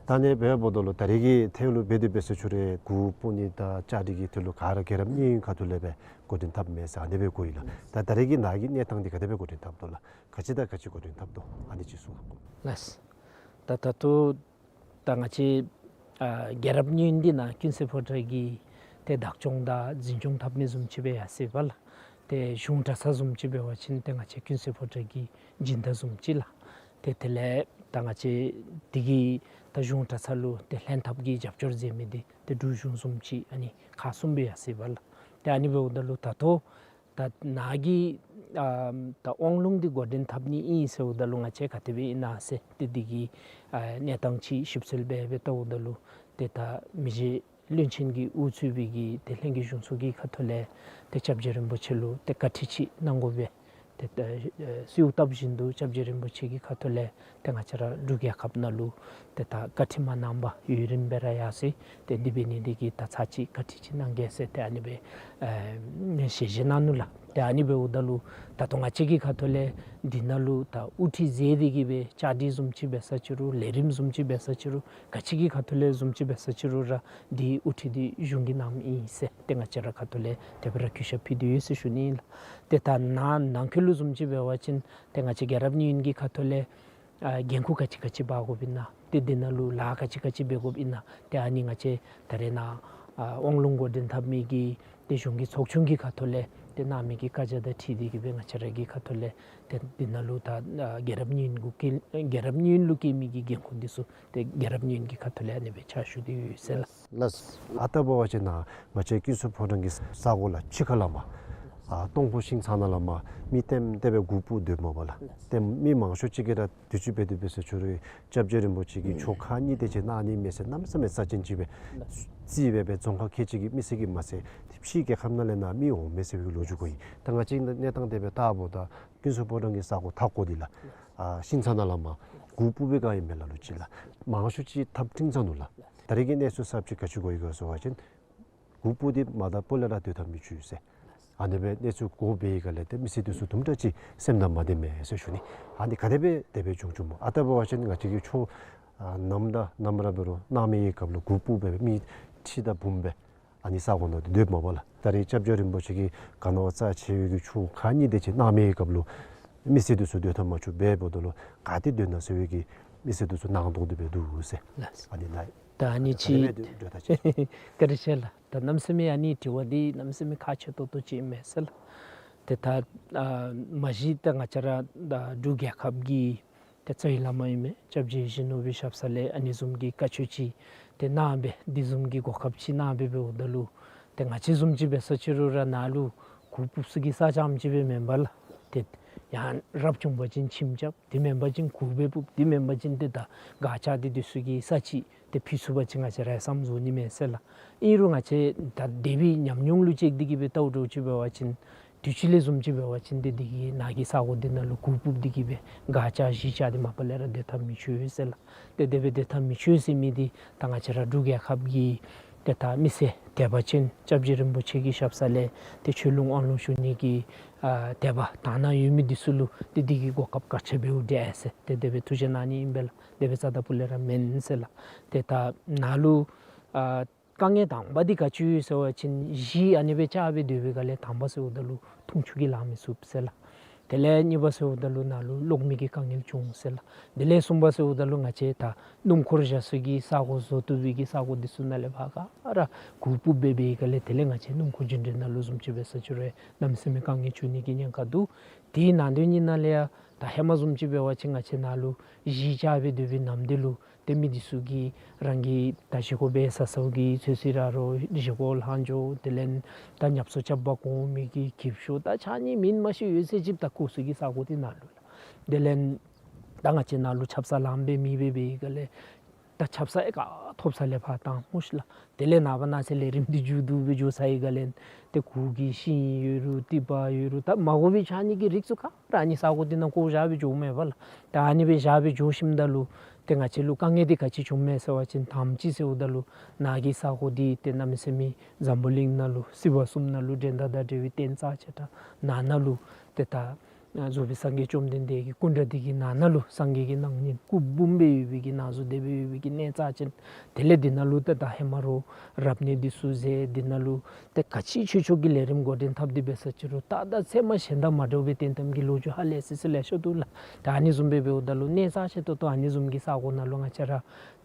ད་ཨ་ནི་འབདཝ་ད་ལུ་ད་རེས་ཀྱི་ཐད་ལུ་འབད་དེ་འབད་ཟེར་ཞུ་རུང་གུར་སྤུབ་ནི་དང་བཅའ་སྒྲིག་གི་ཐད་ལུ་ག་ར་རྒྱལ་རབས་གཉིས་ཡོན་ཁ་ཐུག་ལས་སྦེ་འགོ་འདྲེན་འཐབ་མས་ཟེར་ཨ་ནི་སྦེ་གོ་ཡི་ལགས། ད་ད་རེས་ཀྱི་ནཱ་གི་གནས་སྟངས་འདི་ག་དེ་སྦེ་འགོ་འདྲེན་འཐབ་དོ་ལགས། ག་ཅི་དང་ག་ཅི་འགོ་འདྲེན་འཐབ་དོ། ཨ་ནི་ཅིག་གསུང་གནང་། ལགས། ད་ད་ལྟོ་ད་ང་བཅས་ཨ་རྒྱལ་རབས་གཉིས་ཡོན་འདི་ནཱ་ཀུན་གསལ་ཕོ་བྲང་གིས་ཏེ་བདག་སྐྱོང་དང་འཛིན་སྐྱོང་འཐབ་མི་བཟུམ་ཅིག་སྦེ་ཡར་སོ་ཡི་པ་ལགས། ཏེ་གཞུང་གྲྭ་ཚང་བཟུམ་ཅིག་འབད་བ་ཅིན་ཏེ་ང་བཅས་ཀུན་གསལ་ཕོ་བྲང་གི་སྦྱིན་བདག་བཟུམ་ཅིག་ལགས། ཏེ་དེ་ལས་ད་ང་བཅས་འདི་གི་ད་གཞུང་གྲྭ་ཚང་ལུ་ཏེ་ལྷན་ཐབས་ཀྱི་རྒྱབ་སྐྱོར་མཛད་མི་འདི་ཏེ་འབྲུག་གཞུང་བཟུམ་ཅིག་ཨ་ནི་ཁག་གསུམ་སྦེ་ཡར་སོ་ཡི་པ་ལགས། ཏེ་ཨ་ནི་འབདཝ་ད་ལུ་ད་ལྟོ་ད་ནཱ་གི་ཨ་ད་དབང་ལུང་འདི་འགོ་འདྲེན་འཐབ་ནི་ཨིན་ཟེརཝ་ད་ལུ་ང་བཅས་ག་དེ་སྦེ་ཨིན་ན་ཟེར་ཏེ་འདི་གི་ཨ་གནས་སྟངས་ཅིག་ཞིབ་འཚོལ་འབད་འབད་བལྟཝ་ད་ལུ་ཏེ་ད་མི་རྗེ་བློན་ཆེན་གྱིས་དབུ་གཙོས་པའི་གི་ཏེ་ལྷན་རྒྱས་གཞུང་ཚོགས་ཀྱི་ཁ་ཐུག་ལས་ཏེ་སྐྱབས་རྗེ་རིན་པོ་ཆེ་ལུ་ཏེ་བཀའ་ཁྲིད་ཅིག་གནང་དགོ་པས། ཏེ་ད་ཨེ་གསོལཝ་བཏབ་བཞིན་དུ་སྐྱབས་རྗེ་རིན་པོ་ཆེ་གི་ཁ་ཐུག་ལས་ཏེ་ང་བཅས་ར་འབྲུག་རྒྱལ་ཁབ་ནང་ལུ་ཏེ་ད་བཀའ་ཁྲིད་མ་གནང་པར་ཡུན་རིངམོ་སྦེ་ར་ཡར་སོ་ཡི། ཏེ་འདི་འབད་ནི་འདི་གིས་ད་ཚར་གཅིག་བཀའ་ཁྲིད་ཅིག་གནང་གེ་ཟེར་ཏེ་ཨ་ནི་སྦེ་ཨེ་ཞལ་བཞེས་གནང་ནུག་ལགས། ཏེ་ཨ་ནི་འབདཝ་ད་ལུ་ད་ལྟོ་ང་བཅས་ཀྱི་ཁ་ཐུག་ལས་འདི་ནང་ལུ་ད་དབུ་ཁྲིད་མཛད་དེ་གི་སྦེ་བཅའ་སྒྲིག་བཟུམ་ཅིག་འབད་ས་ཅིག་རུང་ལས་རིམ་བཟུམ་ཅིག་འབད་ས་ཅིག་རུང་ག་ཅི་གི་ཁ་ཐུག་ལས་བཟུམ་ཅིག་འབད་ས་ཅིག་རུང་ར་འདི་དབུ་ཁྲིད་འདི་གཞུང་གིས་གནངམ་ཨིན་ཟེར་ཏེ་ང་བཅས་ར་ཁ་ཐུག་ལས་དེ་སྦེ་ར་གུས་ཞབས་ཕུལ་ཏེ་ཡོད་ཟེར་ཞུ་ནི་ཨིན་ལགས། ཏེ་ད་ནཱ་ནང་འཁོད་ལུ་བཟུམ་ཅིག་འབད་བ་ཅིན་ཏེ་ང་བཅས་རྒྱལ་རབས་གཉིས་ཡོན་གྱི་ཁ་ཐུག་ལས་ཨ་འགན་ཁུར་ག་ཅི་ག་ཅི་འབག་དགོཔ་ཨིན་ན། ཏེ་འདི་ནང་ལུ་ལཱ་ག་ཅི་ག་ཅི་འབད་དགོཔ་ཨིན་ན། ཏེ་ཨ་ནི་ང་བཅས་ད་རེས་ནཱ་ཨ་དབང་ལུང་འགོ་འདྲེན་འཐབ་མི་གི་ཏེ་གཞུང་གི་ཚོགས་ཆུང་གི་ཁ་ཐུག་ལས་ཏེ་གནང་མི་གི་བཀའ་རྒྱ་དང་འཁྲིལ་ཏེ་གི་སྦེ་ང་བཅས་ར་གི་ཁ་ཐུག་ལས་ཏེ་འདི་ནང་ལུ་ད་ཨ་རྒྱལ་རབས་གཉིས་ཡོན་གུ་བཀལ་རྒྱལ་རབས་གཉིས་ཡོན་ལུ་བཀལ་མི་གི་འགན་ཁུར་འདི་ཚུ་ཏེ་རྒྱལ་རབས་གཉིས་ཡོན་གྱི་ཁ་ཐུག་ལས་ཨ་ནི་སྦེ་ཕྱག་ཞུ་སྟེ་ཡོད་ཟེར་ལགས། ལགས། ཨ་རྟག་འབད་བ་ཅིན་ནཱ་ང་བཅས་ཀུན་གསལ་ཕོ་བྲང་གི་ས་གོ་ལགས་ཕྱི་ཁ་ལས་མར་ཨ་སྟོང་ཕོ་ཤིང་ཚང་ནང་ལས་མར་མི་ལྟེམ་ལྟེ་སྦེ་གུར་སྤུབ་སྡོདཔ་མས་པ་ལགས། ཏེ་མི་མང་ཤོས་ཅིག་གིས་ར་དུས་ཅི་འབད་དེ་འབད་ཟེར་ཞུ་རུང་སྐྱབས་རྗེ་རིན་པོ་ཆེ་གིས་ཆོ་ག་ཁག་གཉིས་དེ་ཅིག་གནང་ནི་མས་ཟེར་གནམ་མེད་ས་མེད་རྩ་ཅན་ཅིག་སྦེ་རྩིས་འབད་སྦེ་རྫོང་ཁག་ཁལ་གཅིག་གི་མི་སེར་གྱིས་མ་ཚད་ཕྱིའི་རྒྱལ་ཁབ་ནང་ལས་ནཱ་མི་འོང་མས་ཟེར་བའི་ལོ་རྒྱུས་གོ་ཡི། ད་ང་བཅས་གནས་སྟངས་དེ་སྦེ་བལྟཝ་ད་ཀུན་གསལ་ཕོ་བྲང་གི་ས་གོ་མཐའ་སྐོར་འདི་ལགས་ཨ་ཤིང་ཚང་ནང་ལས་མར་གུར་སྤུབ་པའི་བསྒང་ཨིན་མས་ལ་ལུ་ཅིག་ལགས། མང་ཤོས་ཅིག་ཐབ་ཕྲེང་ཚང་ནུག་ལགས། ད་རེས་ཀྱི་གནས་ཚུལ་གསརཔ་ཅིག་ག་ཅི་གོ་ཡི་ག་ཟེར་བ་ཅིན་གུར་སྤུབ་སྟེ་མ་དང་པོ་ལས་ར་སྡོད་ཐངས་མི་ཚུགས་ཟེར། ཨ་ནི་སྦེ་གནས་ཚུལ་གོ་བའི་སྒང་ལས་ཏེ་མི་སེར་འདི་ཚུ་དུམ་གྲ་ཅིག་སེམས་ནང་མ་བདེ་མས་ཟེར་ཞུ་ནི། ཨ་ནི་ག་དེ་སྦེ་དེ་སྦེ་བྱུང་བྱུངམ་སྨོ། ཨ་རྟག་འབད་བ་ཅིན་ང་བཅས་ཀྱི་ཆོས་ཨ་ནམ་དང་ནམ་ར་འབད་རུང་གནང་མི་གི་སྐབས་ལུ་གུར་སྤུབ་སྦེ་མི་ཁྲི་དང་འབུམ་སྦེ་ཨ་ནི་ས་གོ་ནང་སྡོདཔ་མས་པ་ལགས། ད་རེས་སྐྱབས་རྗེ་རིན་པོ་ཆེ་གིས་ག་ནི་བ་རྩ་ཆེ་བའི་གི་ཆོ་ག་ཁག་གཉིས་དེ་ཅིག་གནང་མི་གི་སྐབས་ལུ་མི་སེར་འདི་ཚུ་སྡོད་ཐངས་མ་ཚུགས་པས། འབདཝ་ད་ལུ་ག་ཏེ་སྡོད་ན་ཟེར་བའི་གི་མི་སེར་འདི་ཚུ་སྣང་དོག་སྟེ་སྦེ་འདུག་ཟེར། ལགས། ཨ་ནི་ནཱ་ད་ཨ་ནི་ད་ཅིག་དེ་སྦེ་འདུག་ད་ཅིག་བཀའ་དྲིན་ཆེ་ལགས། ད་གནམ་མེད་ས་མེད་ཨ་ནི་དྲི་བ་འདི་གནམ་མེད་ས་མེད་ཁག་ཆེ་ཏོག་ཏོ་ཅིག་ཨིན་མས་ཟེར་ལགས། ཏེ་ད་ཨ་མ་གཞི་ད་ང་བཅས་ར་ད་འབྲུག་རྒྱལ་ཁབ་ཀྱི་ཏེ་རྩ་བའི་བླ་མ་ཨིན་མས། སྐྱབས་རྗེ་ཡིད་བཞིན་ནོར་བུའི་ཞབས་ས་ལས་ཨ་ནི་བཟུམ་གྱི་བཀའ་ཆོས་ཅིག་ ཏེ་གནང་སྦེ་དེ་བཟུམ་གྱི་གོ་སྐབས་ཅིག་གནང་སྦེ་འབདཝ་ད་ལུ་ཏེ་ང་བཅས་བཟུམ་ཅིག་འབད་ས་ཅིག་རུང་ར་ནཱ་ལུ་གུར་ཕུབ་ས་གི་ས་ཙམ་ཅིག་སྦེ་མེན་པར་ལགས། ཏེ་ཡང་རབ་བྱུང་པ་ཅིན་ཁྱིམ་རྐྱབ། དེ་མེན་པ་ཅིན་གུར་སྦེ་ཕུབ། དེ་མེན་པ་ཅིན་ཏེ་ད་ག་ཅི་དེ་དེ་ཚུ་གི་ས་ཅིག་ཏེ་ཕུལ་ཚུགས་པ་ཅིན་ང་བཅས་ར་བསམ་བཟོ་ནི་མས་ཟེར་ལགས། ཨིན་རུང་ང་བཅས་ད་དེ་སྦེ་ཉམས་མྱོང་ལུ་དཔྱད་དེ་གི་སྦེ་བལྟཝ་ད་ཅིག་འབད་བ་ཅིན་དུས་ཅི་ལས་བཟུམ་ཅིག་འབད་བ་ཅིན་ཏེ་དེ་གི་ནཱ་གི་ས་གོ་འདི་ནང་ལུ་གུར་ཕུབ་སྟེ་གི་སྦེ་ག་ཅི་གཞིས་ཅི་དེ་མ་པ་ལས་ར་སྡོད་ཐབས་མི་ཆོག་ཟེར་ལགས། ཏེ་དེ་སྦེ་སྡོད་ཐབས་མི་ཆོག་ཟེར་མི་འདི་ད་ང་བཅས་ར་འབྲུག་རྒྱལ་ཁབ་ཀྱི་ཏེ་ད་མི་སེར་དད་པ་ཅན་སྐྱབས་རྗེ་རིན་པོ་ཆེ་གི་ཞབས་ས་ལས་ཏེ་ཆོས་ལུང་དབང་ལུང་ཞུ་ནི་གི་ཨ་དད་པ་དག་སྣང་ཡོད་མི་འདི་ཚུ་ལུ་ཏེ་དེ་གི་གོ་སྐབས་ག་ཅི་འབདཝ་འདྲས་ཟེར་ཏེ་དེ་སྦེ་ཐུགས་བཞེད་གནང་ནི་ཨིན་པས་ལགས། དེ་སྦེ་རྩ་དང་པོ་ལས་ར་མེན་ཟེར་ལགས། ཏེ་ད་ནཱ་ལུ་ཨ་དཀའ་ངལ་དང་པ་འདི་ག་ཅི་ཡོད་ཟེར་བ་ཅིན་གཞིས་ཨ་ནི་སྦེ་ཅིག་སྦེ་སྡོད་པའི་སྒང་ལས་དང་པ་ཟེརཝ་ད་ལུ་འཐུང་ཆུ་གིས་ལང་མི་ཚུགས་ཟེར་ལགས། དེ་ལས་གཉིས་པ་ཟེརཝ་ད་ལུ་ནཱ་ལུ་གློག་མེ་གི་དཀའ་ངལ་བྱུང་ཟེར་ལགས། དེ་ལས་གསུམ་པ་ཟེརཝ་ད་ལུ་ང་བཅས་ད་སྣུམ་འཁོར་བཞག་ས་གི་ས་གོ་བཟོ་བཏུབ་པའི་གི་ས་གོ་འདི་ཚུ་ནང་ལས་ཕར་ག་ར་གུར་ཕུབ་སྦེ་འབད་བའི་སྒང་ལས་དེ་ལས་ང་བཅས་སྣུམ་འཁོར་རྒྱུན་འགྲུལ་ནང་ལུ་བཟུམ་ཅིག་འབད་ས་ཅིག་རུང་གནམ་མེད་ས་མེད་དཀའ་ངལ་བྱུང་ནི་གི་ཉེན་ཁ་འདུག། དེའི་ནང་དོན་ཉིད་ནང་ལས་ཡང་ད་ཧེ་མ་བཟུམ་ཅིག་འབད་བ་ཅིན་ང་བཅས་ནཱ་ལུ་གཞིས་ཅིག་སྦེ་སྡོད་པའི་ནམ་དུས་ལུ་ཏེ་མི་འདི་ཚུ་གིས་རང་གི་ད་བཞེས་སྒོ་འབད་ས་ས་གི་ཚོད་བསྲེ་ར་རོ་བཞེས་སྒོ་ལྷག་འགྱོ། དེ་ལས་ད་ཉབ་སོ་རྐྱབ་པར་དགོ་མི་གི་གིབ་ཤོག་ད་ཆ་མཉམ་མིན་མ་ཤེས་ཡོད་ཚད་ཅིག་ད་བཀོ་ས་གི་ས་གོ་འདི་ནང་ལུ་ལགས། དེ་ལས་ད་ང་བཅས་ནཱ་ལུ་ཆབ་གསང་ལངམ་སྦེ་མེད་པར་འབད་བའི་སྒང་ལས་ད་ཆབ་གསང་ཡང་ག་ཐོབ་ས་ལས་ཕར་བཏང་སྨོ་ཤིག་ལགས། དེ་ལས་ནངས་པ་གནངས་ཚེ་ལས་རིམ་འདི་མཇུག་བསྡུ་སྦེ་འགྱོ་ཚར་བའི་སྒང་ལས་ཏེ་གུར་གྱི་ཤིང་ཡོད་རུང་ཏི་པ་ཡོད་རུང་ད་མ་དགོ་པའི་ཆ་མཉམ་གྱི་རིགས་ཚུ་ག་ར་ཨ་ནི་ས་གོ་འདི་ནང་བཀོ་བཞག་སྦེ་འགྱོཝ་མས་པ་ལགས། ད་ཨ་ནི་སྦེ་བཞག་སྦེ་འགྱོ་ཞིནམ་ད་ལུ་ཏེ་ང་བཅས་ལུ་དཀའ་ངལ་འདི་ག་ཅི་བྱུངམ་མས་ཟེར་བ་ཅིན་དང་པ་ཅིག་ཟེརཝ་ད་ལུ་ནཱ་གི་ས་གོ་འདི་ཏེ་གནམ་མེད་ས་མེད་འཛམ་བུ་གླིང་ནང་ལུ་སྲིད་པ་གསུམ་ནང་ལུ་འགྲན་ཟླ་དང་བྲལ་བའི་རྟེན་རྩ་ཆེ་དྲགས་ནང་ན་ལུ་ཏེ་ད་རྫོགས་པའི་སངས་རྒྱས་བཅོམ་ལྡན་འདས་ཀྱི་སྐུ་འདྲ་འདི་གི་ནང་ན་ལུ་སངས་རྒྱས་ཀྱི་སྣང་བརྙན་སྐུ་འབུམ་སྦེ་ཡོད་པའི་གི་ནང་གཟུངས་དེ་སྦེ་ཡོད་པའི་གི་གནས་རྩ་ཅན། དེ་ལས་འདི་ནང་ལུ་ཏེ་ད་ཧེ་མ་རོགས་རབ་གནས་འདི་ཚུ་མཛད། འདི་ནང་ལུ་ཏེ་ག་ཅི་ཆོས་ཕྱོགས་ཀྱི་ལས་རིམ་འགོ་འདྲེན་འཐབ་སྟེ་འབད་ས་ཅིག་རུང་ད་ད་ཚད་མ་གཞན་དང་མ་འདྲཝ་སྦེ་བརྟན་གཏམ་གྱི་ལོ་རྒྱུས་ཧ་ལས་སི་སི་ལེ་ཤ་འདུག་ལགས། ད་ཨ་ནི་བཟུམ་སྦེ་འབདཝ་ད་ལུ་གནས་རྩ་ཆེ་ཏོག་ཏོ་ཨ་ནི་བཟུམ་གྱི་ས་གོ་ནང་ལུ་ང་བཅས་ར་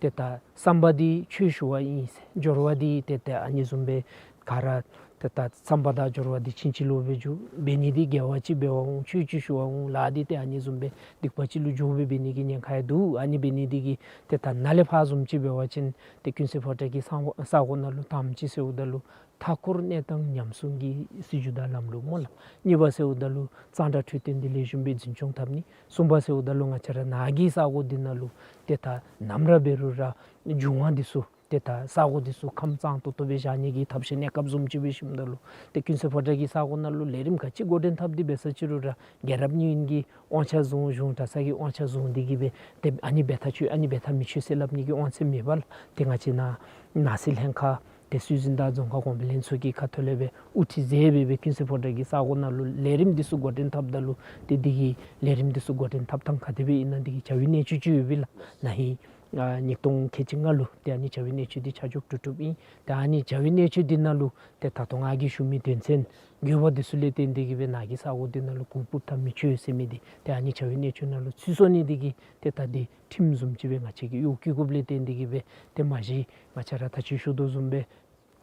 ཏེ་ད་བསམ་པ་འདི་ཆོས་ཞུ་བ་ཨིན་ཟེར། སྦྱོར་བ་འདི་ཏེ་ཏེ་ཨ་ནི་བཟུམ་སྦེ་ག་ར་ཏེ་ད་བསམ་པ་དང་སྦྱོར་བ་འདི་ཕྱིན་ཅི་ལོག་སྦེ་འགྱོ། འབད་ནི་འདི་དགེ་བ་ཅིག་འབད་བའང་ཆོས་ཅིག་ཞུ་བའང་ལཱ་འདི་ཏེ་ཨ་ནི་བཟུམ་སྦེ་སྡིག་པ་ཅིག་ལུ་འགྱོ་སྦེ་འབད་ནི་གི་ཉེན་ཁ་ཡང་འདུག། ཨ་ནི་འབད་ནི་འདི་གིས་ཏེ་ད་ནཱ་ལས་ཕར་བཟུམ་ཅིག་འབད་བ་ཅིན་ཏེ་ཀུན་གསལ་ཕོ་བྲང་གི་ས་གོ་ས་གོ་ནང་ལུ་དང་པ་ཅིག་ཟེརཝ་ད་ལུ་མཐའ་འཁོར་གནས་སྟངས་ཉམས་སྲུང་གི་སྲིད་བྱུས་དང་ལམ་ལུགས་སྨོ་ལགས། གཉིས་པ་ཟེརཝ་ད་ལུ་གཙང་སྦྲ་འཕྲོད་བསྟེན་འདི་ལེགས་ཤོམ་སྦེ་འཛིན་སྐྱོང་འཐབ་ནི། གསུམ་པ་ཟེརཝ་ད་ལུ་ང་བཅས་ར་ནཱ་གི་ས་གོ་འདི་ནང་ལུ་ཏེ་ད་ནམ་ར་འབད་རུང་ར་འབྱུང་བ་འདི་ཚུ་ཏེ་ད་ས་གོ་འདི་ཚུ་ཁམས་གཙང་ཏོག་ཏོ་སྦེ་བཞག་ནི་གི་ཐབས་ཤེས་གནས་སྐབས་བཟུམ་ཅིག་འབད་ཞིནམ་ད་ལུ་ཏེ་ཀུན་གསལ་ཕོ་བྲང་གི་ས་གོ་ནང་ལུ་ལས་རིམ་ག་ཅི་འགོ་འདྲེན་འཐབ་སྟེ་འབད་ས་ཅིག་རུང་ར་རྒྱལ་རབས་གཉིས་ཡོན་གྱི་དབང་ཆ་བཟུང་གཞུང་གྲྭ་ཚང་གི་དབང་ཆ་བཟུང་སྟེ་གི་སྦེ་ཏེ་ཨ་ནི་འབད་ཐག་ཆོད་ཨ་ནི་འབད་ཐག་མི་ཆོད་ཟེར་སླབ་ནི་གི་དབང་ཚད་མེད་པར་ཏེ་ང་བཅས་ནཱ་ནང་སྲིད་ལྷན་ཁག་ཏེ་སྲོལ་འཛིན་དང་རྫོང་ཁ་གོང་འཕེལ་ལྷན་ཚོགས་ཀྱི་ཁ་ཐུག་ལས་སྦེ་དབུ་ཁྲིད་མཛད་སྦེ་སྦེ་ཀུན་གསལ་ཕོ་བྲང་གི་ས་གོ་ནང་ལུ་ལས་རིམ་འདི་ཚུ་འགོ་འདྲེན་འཐབ་ད་ལུ་ཏེ་འདི་གི་ལས་རིམ་འདི་ཚུ་འགོ་འདྲེན་འཐབ་ཐངས་ག་དེ་སྦེ་ཨིན་ན་འདི་གི་བྱ་བའི་གནད་སྤྱོད་ཅིག་ཡོད་པས་ལགས། ན་ཧིང་ཨ་ཉིས་སྟོང་ཁལ་གཅིག་ལྔ་ལུ་ཏེ་ཨ་ནི་བྱ་བའི་གནད་སྤྱོད་འདི་ཆ་འཇོག་གྲུབ་གྲུབ་ཨིན། ཏེ་ཨ་ནི་བྱ་བའི་གནད་སྤྱོད་འདི་ནང་ལུ་ཏེ་ད་ལྟོ་ང་གིས་ཞུ་མི་དོན་ཚན་དགོས་པ་འདི་ཚུ་ལས་བརྟེན་ཏེ་གི་སྦེ་ནཱ་གི་ས་གོ་འདི་ནང་ལུ་གུར་ཕུབ་ཐབས་མི་ཆོག་ཟེར་མི་འདི་ཏེ་ཨ་ནི་བྱ་བའི་གནད་སྤྱོད་ནང་ལུ་ཚུད་སོང་ནི་འདི་གིས་ཏེ་ད་འདི་ཁྲིམས་བཟུམ་ཅིག་སྦེ་ང་བཅས་ཀྱིས་གཡོག་བཀོལ་དགོཔ་ལས་བརྟེན་ཏེ་གི་སྦེ་ཏེ་མ་གཞི་ང་བཅས་ར་ད་ཅི་ཞུ་དོ་བཟུམ་སྦེ་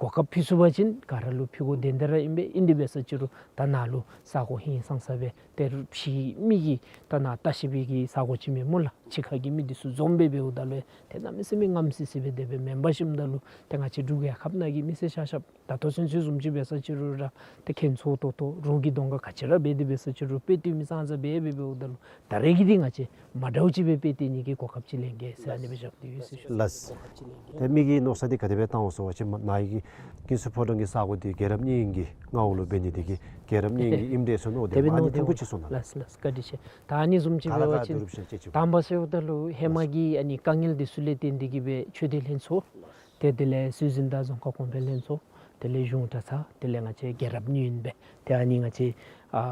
གོ་སྐབས་ཕུལ་ཚུགས་པ་ཅིན་ག་ར་ལུ་ཕུལ་དགོཔ་དེ་འདི་ར་ཨིན་པས། ཨིན་དེ་འབད་ས་ཅིག་རུང་ད་ནཱ་ལུ་ས་གོ་ཧིང་སངས་ས་སྦེ་ཏེ་རུ་ཕྱི་མི་གིས་ད་ནཱ་བལྟ་ཤེས་པའི་གི་ས་གོ་ཅིག་མེན་སྨོ་ལགས། ཕྱི་ཁ་གི་མི་འདི་ཚུ་འཛོམས་སྦེ་འབདཝ་ད་ལུ་ཏེ་གནམ་མེད་ས་མེད་རྔམ་སི་སི་སྦེ་དེ་སྦེ་མེན་པར་ཞིནམ་ད་ལུ་ཏེ་ང་བཅས་འབྲུག་རྒྱལ་ཁབ་ནང་གི་མི་སེར་ཤ་ཤ་ད་ལྟོ་ཚུན་ཚོད་བཟུམ་ཅིག་འབད་ས་ཅིག་རུང་ར་ཏེ་ཁྱད་མཚར་ཏོག་ཏོ་རོགས་ཀྱི་གདོང་ཁར་ག་ཅི་ར་འབད་དེ་འབད་ས་ཅིག་རུང་དཔེ་སྟོན་མི་ཙང་ཙ་སྦེ་འབད་འབདཝ་ད་ལུ་ད་རེས་ཀྱི་འདི་ང་བཅས་མ་འདྲཝ་ཅིག་སྦེ་དཔེ་སྟོན་ནི་གི་གོ་སྐབས་ཅིག་ལེན་གེ་ཟེར་ཨ་ནི་སྦེ་ཞུ་ནི་ཡོད་ཟེར་ཞུ། ལགས། ཏེ་མི་གི་མནོ་བསམ་འདི་ག་དེ་སྦེ་བཏང་འོང་ཟེར་བ་ཅིན་མ་ནཱ་གི་ཀུན་གསལ་ཕོ་བྲང་གི་ས་གོ་འདི་རྒྱལ་རབས་གཉིས་ཡོན་གྱི་མངའ་འོག་ལུ་འབད་ནི་འདི་གིས་རྒྱལ་རབས་གཉིས་ཡོན་གྱི་ཨིནམ་འདྲས་ཟེར་མནོ་དེ་མ་ནི་ཐོན་གོ་ཅིག་སོང་ན་ལགས། ལགས་ལགས། བཀའ་དྲིན་ཆེ། ད་ཨ་ནི་བཟུམ་ཅིག་འབད་བ་ཅིན་དང་པ་ཟེརཝ་ད་ལུ་ཧེ་མ་གི་ཨ་ནི་དཀའ་ངལ་འདི་ཚུ་ལས་བརྟེན་ཏེ་གི་སྦེ་ཆོས་སྡེ་ལྷན་ཚོགས་ཏེ་དེ་ལས་སྲོལ་འཛིན་དང་རྫོང་ཁ་གོང་འཕེལ་ལྷན་ཚོགས་དེ་ལས་གཞུང་གྲྭ་ཚང་དེ་ལས་ང་བཅས་རྒྱལ་རབས་གཉིས་ཡོན་སྦེ་ཏེ་ཨ་ནི་ང་བཅས་ཨ་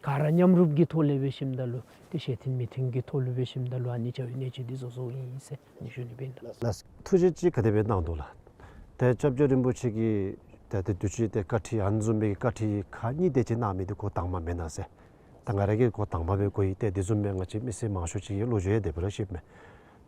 ག་ར་མཉམ་རུབ་ཀྱི་ཐོག་ལས་འབད་ཞིནམ་ད་ལུ་ཏེ་ཞལ་མཐུན་མོས་མཐུན་གྱི་ཐོག་ལུ་འབད་ཞིནམ་ད་ལུ་ཨ་ནི་བྱ་བའི་གནད་སྤྱོད་འདི་བཟོ་བཟོཝ་ཨིན་ཟེར་ཨ་ནི་ཞུ་ནི་སྦེ་ཨིན་ལགས། ལགས། ཐུགས་རྗེ་ཅིག་ག་དེ་སྦེ་གནང་འདུག་ལགས། ཏེ་སྐྱབས་རྗེ་རིན་པོ་ཆེ་གིས་ཏེ་ཏེ་དུས་ཅི་ཏེ་བཀའ་ཁྲིད་ཨ་ནི་བཟུམ་སྦེ་གི་བཀའ་ཁྲིད་ཁག་གཉིས་དེ་ཅིག་གནང་མི་འདི་འགོ་དང་པ་མེན་ན་ཟེར། ད་ང་ར་གིས་འགོ་དང་པ་སྦེ་གོ་ཡི། ཏེ་དེ་བཟུམ་སྦེ་ང་བཅས་མི་སེར་མང་ཤོས་ཅིག་གི་ལོ་རྒྱུས་ཡང་དེ་སྦེ་ར་ཤེསཔ་མས།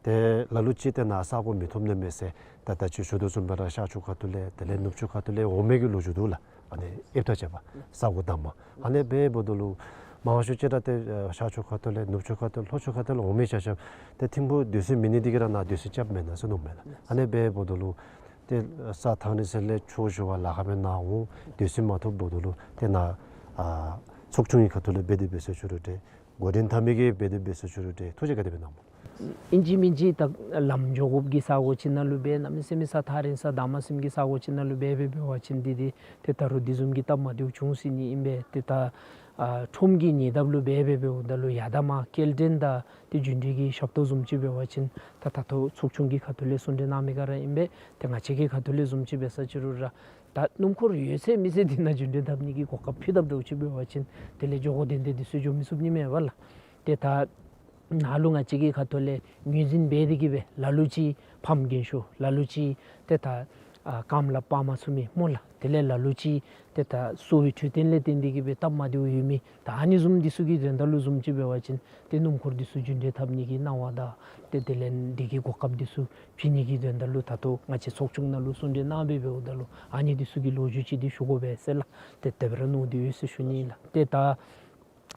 ཏེ་ལ་ལུ་ཅིག་ཏེ་ནཱ་ས་གོ་མི་ཐོབ་ནི་མས་ཟེར་ད་ད་ཅི་ཞུ་དོ་བཟུམ་སྦེ་ར་ཤར་ཕྱོགས་ཁ་ཐུག་ལས་དེ་ལས་ནུབ་ཕྱོགས་ཁ་ཐུག་ལས་འོང་མི་གི་ལོ་རྒྱུས་འདུག་ལགས། ཨ་ནི་ཨེབ་ཏ་བྱས་པ་ས་གོ་དང་པ་ཨ་ནི་སྦེ་འབདཝ་ད་ལུ་ མང་ཤོས་ཅིག་ར་ཏེ་ཨ་ཤར་ཕྱོགས་ཁ་ཐུག་ལས་ནུབ་ཕྱོགས་ཁ་ཐུག་ལྷོ་ཕྱོགས་ཁ་ཐུག་ལས་འོང་མི་ཆ་ཁྱབ་ཏེ་ཐིམ་ཕུག་སྡོད་ས་མེད་ནི་འདི་གིས་ར་ནཱ་སྡོད་ས་རྐྱབ་མེན་ན་ཟེར་མནོཝ་མས་ལགས། ཨ་ནི་འབདཝ་ད་ལུ་ཏེ་ས་ཐང་རིང་ས་ལས་ཕྱོགས་བཞི་བ་ལ་ཁ་མེད་ནཱ་འོང་སྡོད་ས་མ་ཐོབ་འབདཝ་ད་ལུ་ཏེ་ནཱ་ཨ་ཚོགས་ཆུང་གི་ཁ་ཐུག་ལས་འབད་དེ་འབད་ས་ཅིག་རུང་འདྲ་འགོ་འདྲེན་འཐབ་མི་གིས་འབད་དེ་འབད་ས་ཅིག་རུང་འདྲ་ཐུགས་རྗེ་ག་དེ་སྦེ་གནངམ་སྨོ། ཨིན་ཅི་མིན་ཅི་ད་ལམ་འགྱོ་དགོཔ་གི་ས་གོ་ཅིག་ནང་ལུ་སྦེ་གནམ་མེད་ས་མེད་ས་ཐང་རིང་ས་དྭངས་མ་སིམ་གྱི་ས་གོ་ཅིག་ནང་ལུ་སྦེ་འབད་འབད་བ་ཅིན་འདི་འདི་ཏེ་ད་རུང་འདི་བཟུམ་གྱི་སྟབས་མ་བདེཝ་འབྱུང་སྲིད་ནི་ཨིན་པས། ཏེ་ད་ཨ་ཁྲོམ་གྱི་ཉེ་འདབས་ལུ་སྦེ་འབད་འབདཝ་ད་ལུ་ཡར་དང་མར་སྐྱེལ་འདྲེན་དང་ཏེ་རྒྱུན་འགྲུལ་གྱི་ཞབས་ཏོག་བཟུམ་ཅིག་འབད་བ་ཅིན་ད་ད་ལྟོ་ཚོགས་ཆུང་གི་ཁ་ཐུག་ལས་གསུང་གྲོས་གནང་མི་ག་ར་ཨིན་པས། ཏེ་ང་བཅས་ཀྱི་ཁ་ཐུག་ལས་བཟུམ་ཅིག་འབད་ས་ཅིག་རུང་ར་ད་སྣུམ་འཁོར་ཡོད་ཚད་མེད་ཚད་འདི་ནང་རྒྱུན་འགྲུལ་འཐབ་ནི་གི་གོ་སྐབས་ཕུལ་དཔ་འདྲཝ་ཅིག་འབད་བ་ཅིན་དེ་ལས་འགྱོ་དགོ་དོན་དེ་འདི་ཚུ་འགྱོ་མི་ཚུགས་ནི་མས་པ་ལགས། ཏེ་ད་ནཱ་ལུ་ང་བཅས་ཀྱི་ཁ་ཐུག་ལས་ངོས་འཛིན་འབད་དེ་གིས་སྦེ་ལ་ལུ་ཅིག་ཕམ་རྒན་ཤོས་ལ་ལུ་ཅིག་ཏེ་ད་ཨ་རྐངམ་ལགཔ་སྤར་མ་ཚུགས་མི་སྨོ་ལགས། དེ་ལས་ལ་ལུ་ཅིག་ཏེ་ད་གསོ་བའི་འཕྲོད་བསྟེན་ལས་བརྟེན་ཏེ་གིས་སྦེ་སྟབས་མ་བདེཝ་ཡོད་མི་ད་ཨ་ནི་བཟུམ་འདི་ཚུ་གི་དོན་དག་ལུ་བཟུམ་ཅིག་འབད་བ་ཅིན་ཏེ་སྣུམ་འཁོར་འདི་ཚུ་རྒྱུན་འགྲུལ་འཐབ་ནི་གི་གནང་བ་དང་ཏེ་དེ་ལས་འདི་གི་གོ་སྐབས་འདི་ཚུ་ཕུལ་ནི་གི་དོན་དག་ལུ་ད་ལྟོ་ང་བཅས་ཚོགས་ཆུང་ནང་ལུ་གསུང་གྲོས་གནང་སྦེ་འབདཝ་ད་ལུ་ཨ་ནི་འདི་ཚུ་གི་ལོ་རྒྱུས་ཅིག་འདི་ཞུ་དགོ་པས་ཟེར་ལགས། ཏེ་དེ་སྦེ་ར་མནོ་སྟེ་ཡོད་ཟེར་ཞུ་ནི་ལགས། ཏེ་ད་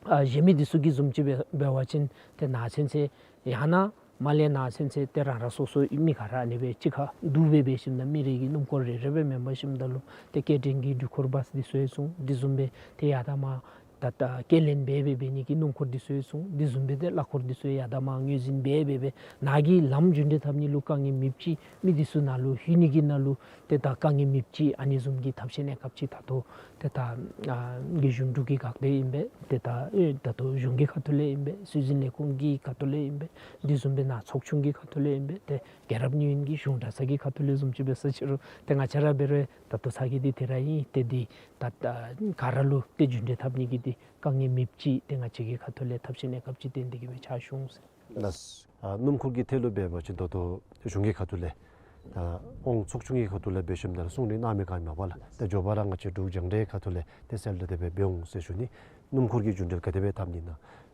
ཨ་གཞན་མི་འདི་ཚུ་གིས་བཟུམ་ཅིག་འབད་འབད་བ་ཅིན་ཏེ་ནཱ་ཚུན་ཚོད་ཡང་ན་མར་ལས་ནཱ་ཚུན་ཚོད་ཏེ་རང་རང་སོ་སོ་མི་ག་ར་ཨ་ནི་སྦེ་གཅིག་ཁར་འདུ་སྦེ་འབད་ཞིནམ་ད་མི་རེ་གི་སྣུམ་འཁོར་རེ་རེ་སྦེ་མེན་པར་ཞིནམ་ད་ལུ་ཏེ་སྐྱེལ་འདྲེན་གྱི་འགྲུལ་འཁོར་བཱས་འདི་ཚུ་ཡང་བཟུང་འདི་བཟུམ་སྦེ་ཏེ་ཡར་དང་མར་ད་ད་སྐྱེལ་ལེན་འབད་འབད་འབད་ནི་གི་སྣུམ་འཁོར་འདི་ཚུ་ཡང་བཟུང་འདི་བཟུམ་སྦེ་ཏེ་གླ་འཁོར་འདི་ཚུ་ཡང་ཡར་དང་མར་ངོས་འཛིན་འབད་འབད་འབད་ནཱ་གི་ལམ་རྒྱུན་འགྲུལ་འཐབ་ནི་ལུ་དཀའ་ངལ་མེདཔ་ཅིག་མི་འདི་ཚུ་ནཱ་ལུ་ལྷོད་ནི་གི་ནང་ལུ་ཏེ་ད་དཀའ་ངལ་མེདཔ་ཅིག་ཨ་ནི་བཟུམ་གྱི་ཐབས་ཤེས་གནས་སྐབས་ཅིག་ད་ལྟོ་ཏེ་ད་ཨ་རྒྱལ་གཞུང་འབྲུག་གི་འགག་སྡེ་ཨིན་པས། ཏེ་ད་ཨེ་ད་ལྟོ་གཞུང་གི་ཁ་ཐུག་ལས་ཨིན་པས། སྲོལ་འཛིན་ལས་ཁུངས་ཀྱི་ཁ་ཐུག་ལས་ཨིན་པས། འདི་བཟུམ་སྦེ་ནཱ་ཚོགས་ཆུང་གི་ཁ་ཐུག་ལས་ཨིན་པས། ཏེ་རྒྱལ་རབས་གཉིས་ཡོན་གྱི་གཞུང་གྲྭ་ཚང་གི་ཁ་ཐུག་ལས་བཟུམ་ཅིག་འབད་ས་ཅིག་རུང་ཏེ་ང་བཅས་ར་འབད་རུང་ད་ལྟོ་ཚར་གྱི་འདི་དེ་ར་ཨིན། ཏེ་འདི་ད་ད་ག་ར་ལུ་ཏེ་རྒྱུན་འགྲུལ་འཐབ་ནི་གི་འདི་དཀའ་ངལ་མེདཔ་ཅིག་ཏེ་ང་བཅས་ཀྱི་ཁ་ཐུག་ལས་ཐབས་ཤེས་གནས་སྐབས་ཅིག་བཏོན་ཏེ་གིས་སྦེ་ཕྱག་ཞུ་འོང་ཟེར། ལགས། ཨ་སྣུམ་འཁོར་གྱི་ཐད་ལུ་འབད་བ་ཅིན་ད་ལྟོ་གཞུང་གི་ཁ་ཐུག་ལས་ད་ཨོང་ཚོགས་ཆུང་གི་ཁ་ཐུག་ལས་འབད་ཞིནམ་ད་གསུང་གྲོས་གནང་མི་ག་ཡང་མེད་པ་ལགས། ད་མགྱོགས་པ་ར་ང་བཅས་འབྲུག་རྒྱང་བསྒྲགས་ཁ་ཐུག་ལས་ཏེ་གསལ་བསྒྲགས་དེ་སྦེ་འབད་འོང་ཟེར་ཞུ་ནི། སྣུམ་འཁོར་གྱི་རྒྱུན་འགྲུལ་ག་དེ་སྦེ་འཐབ་ནི་ན་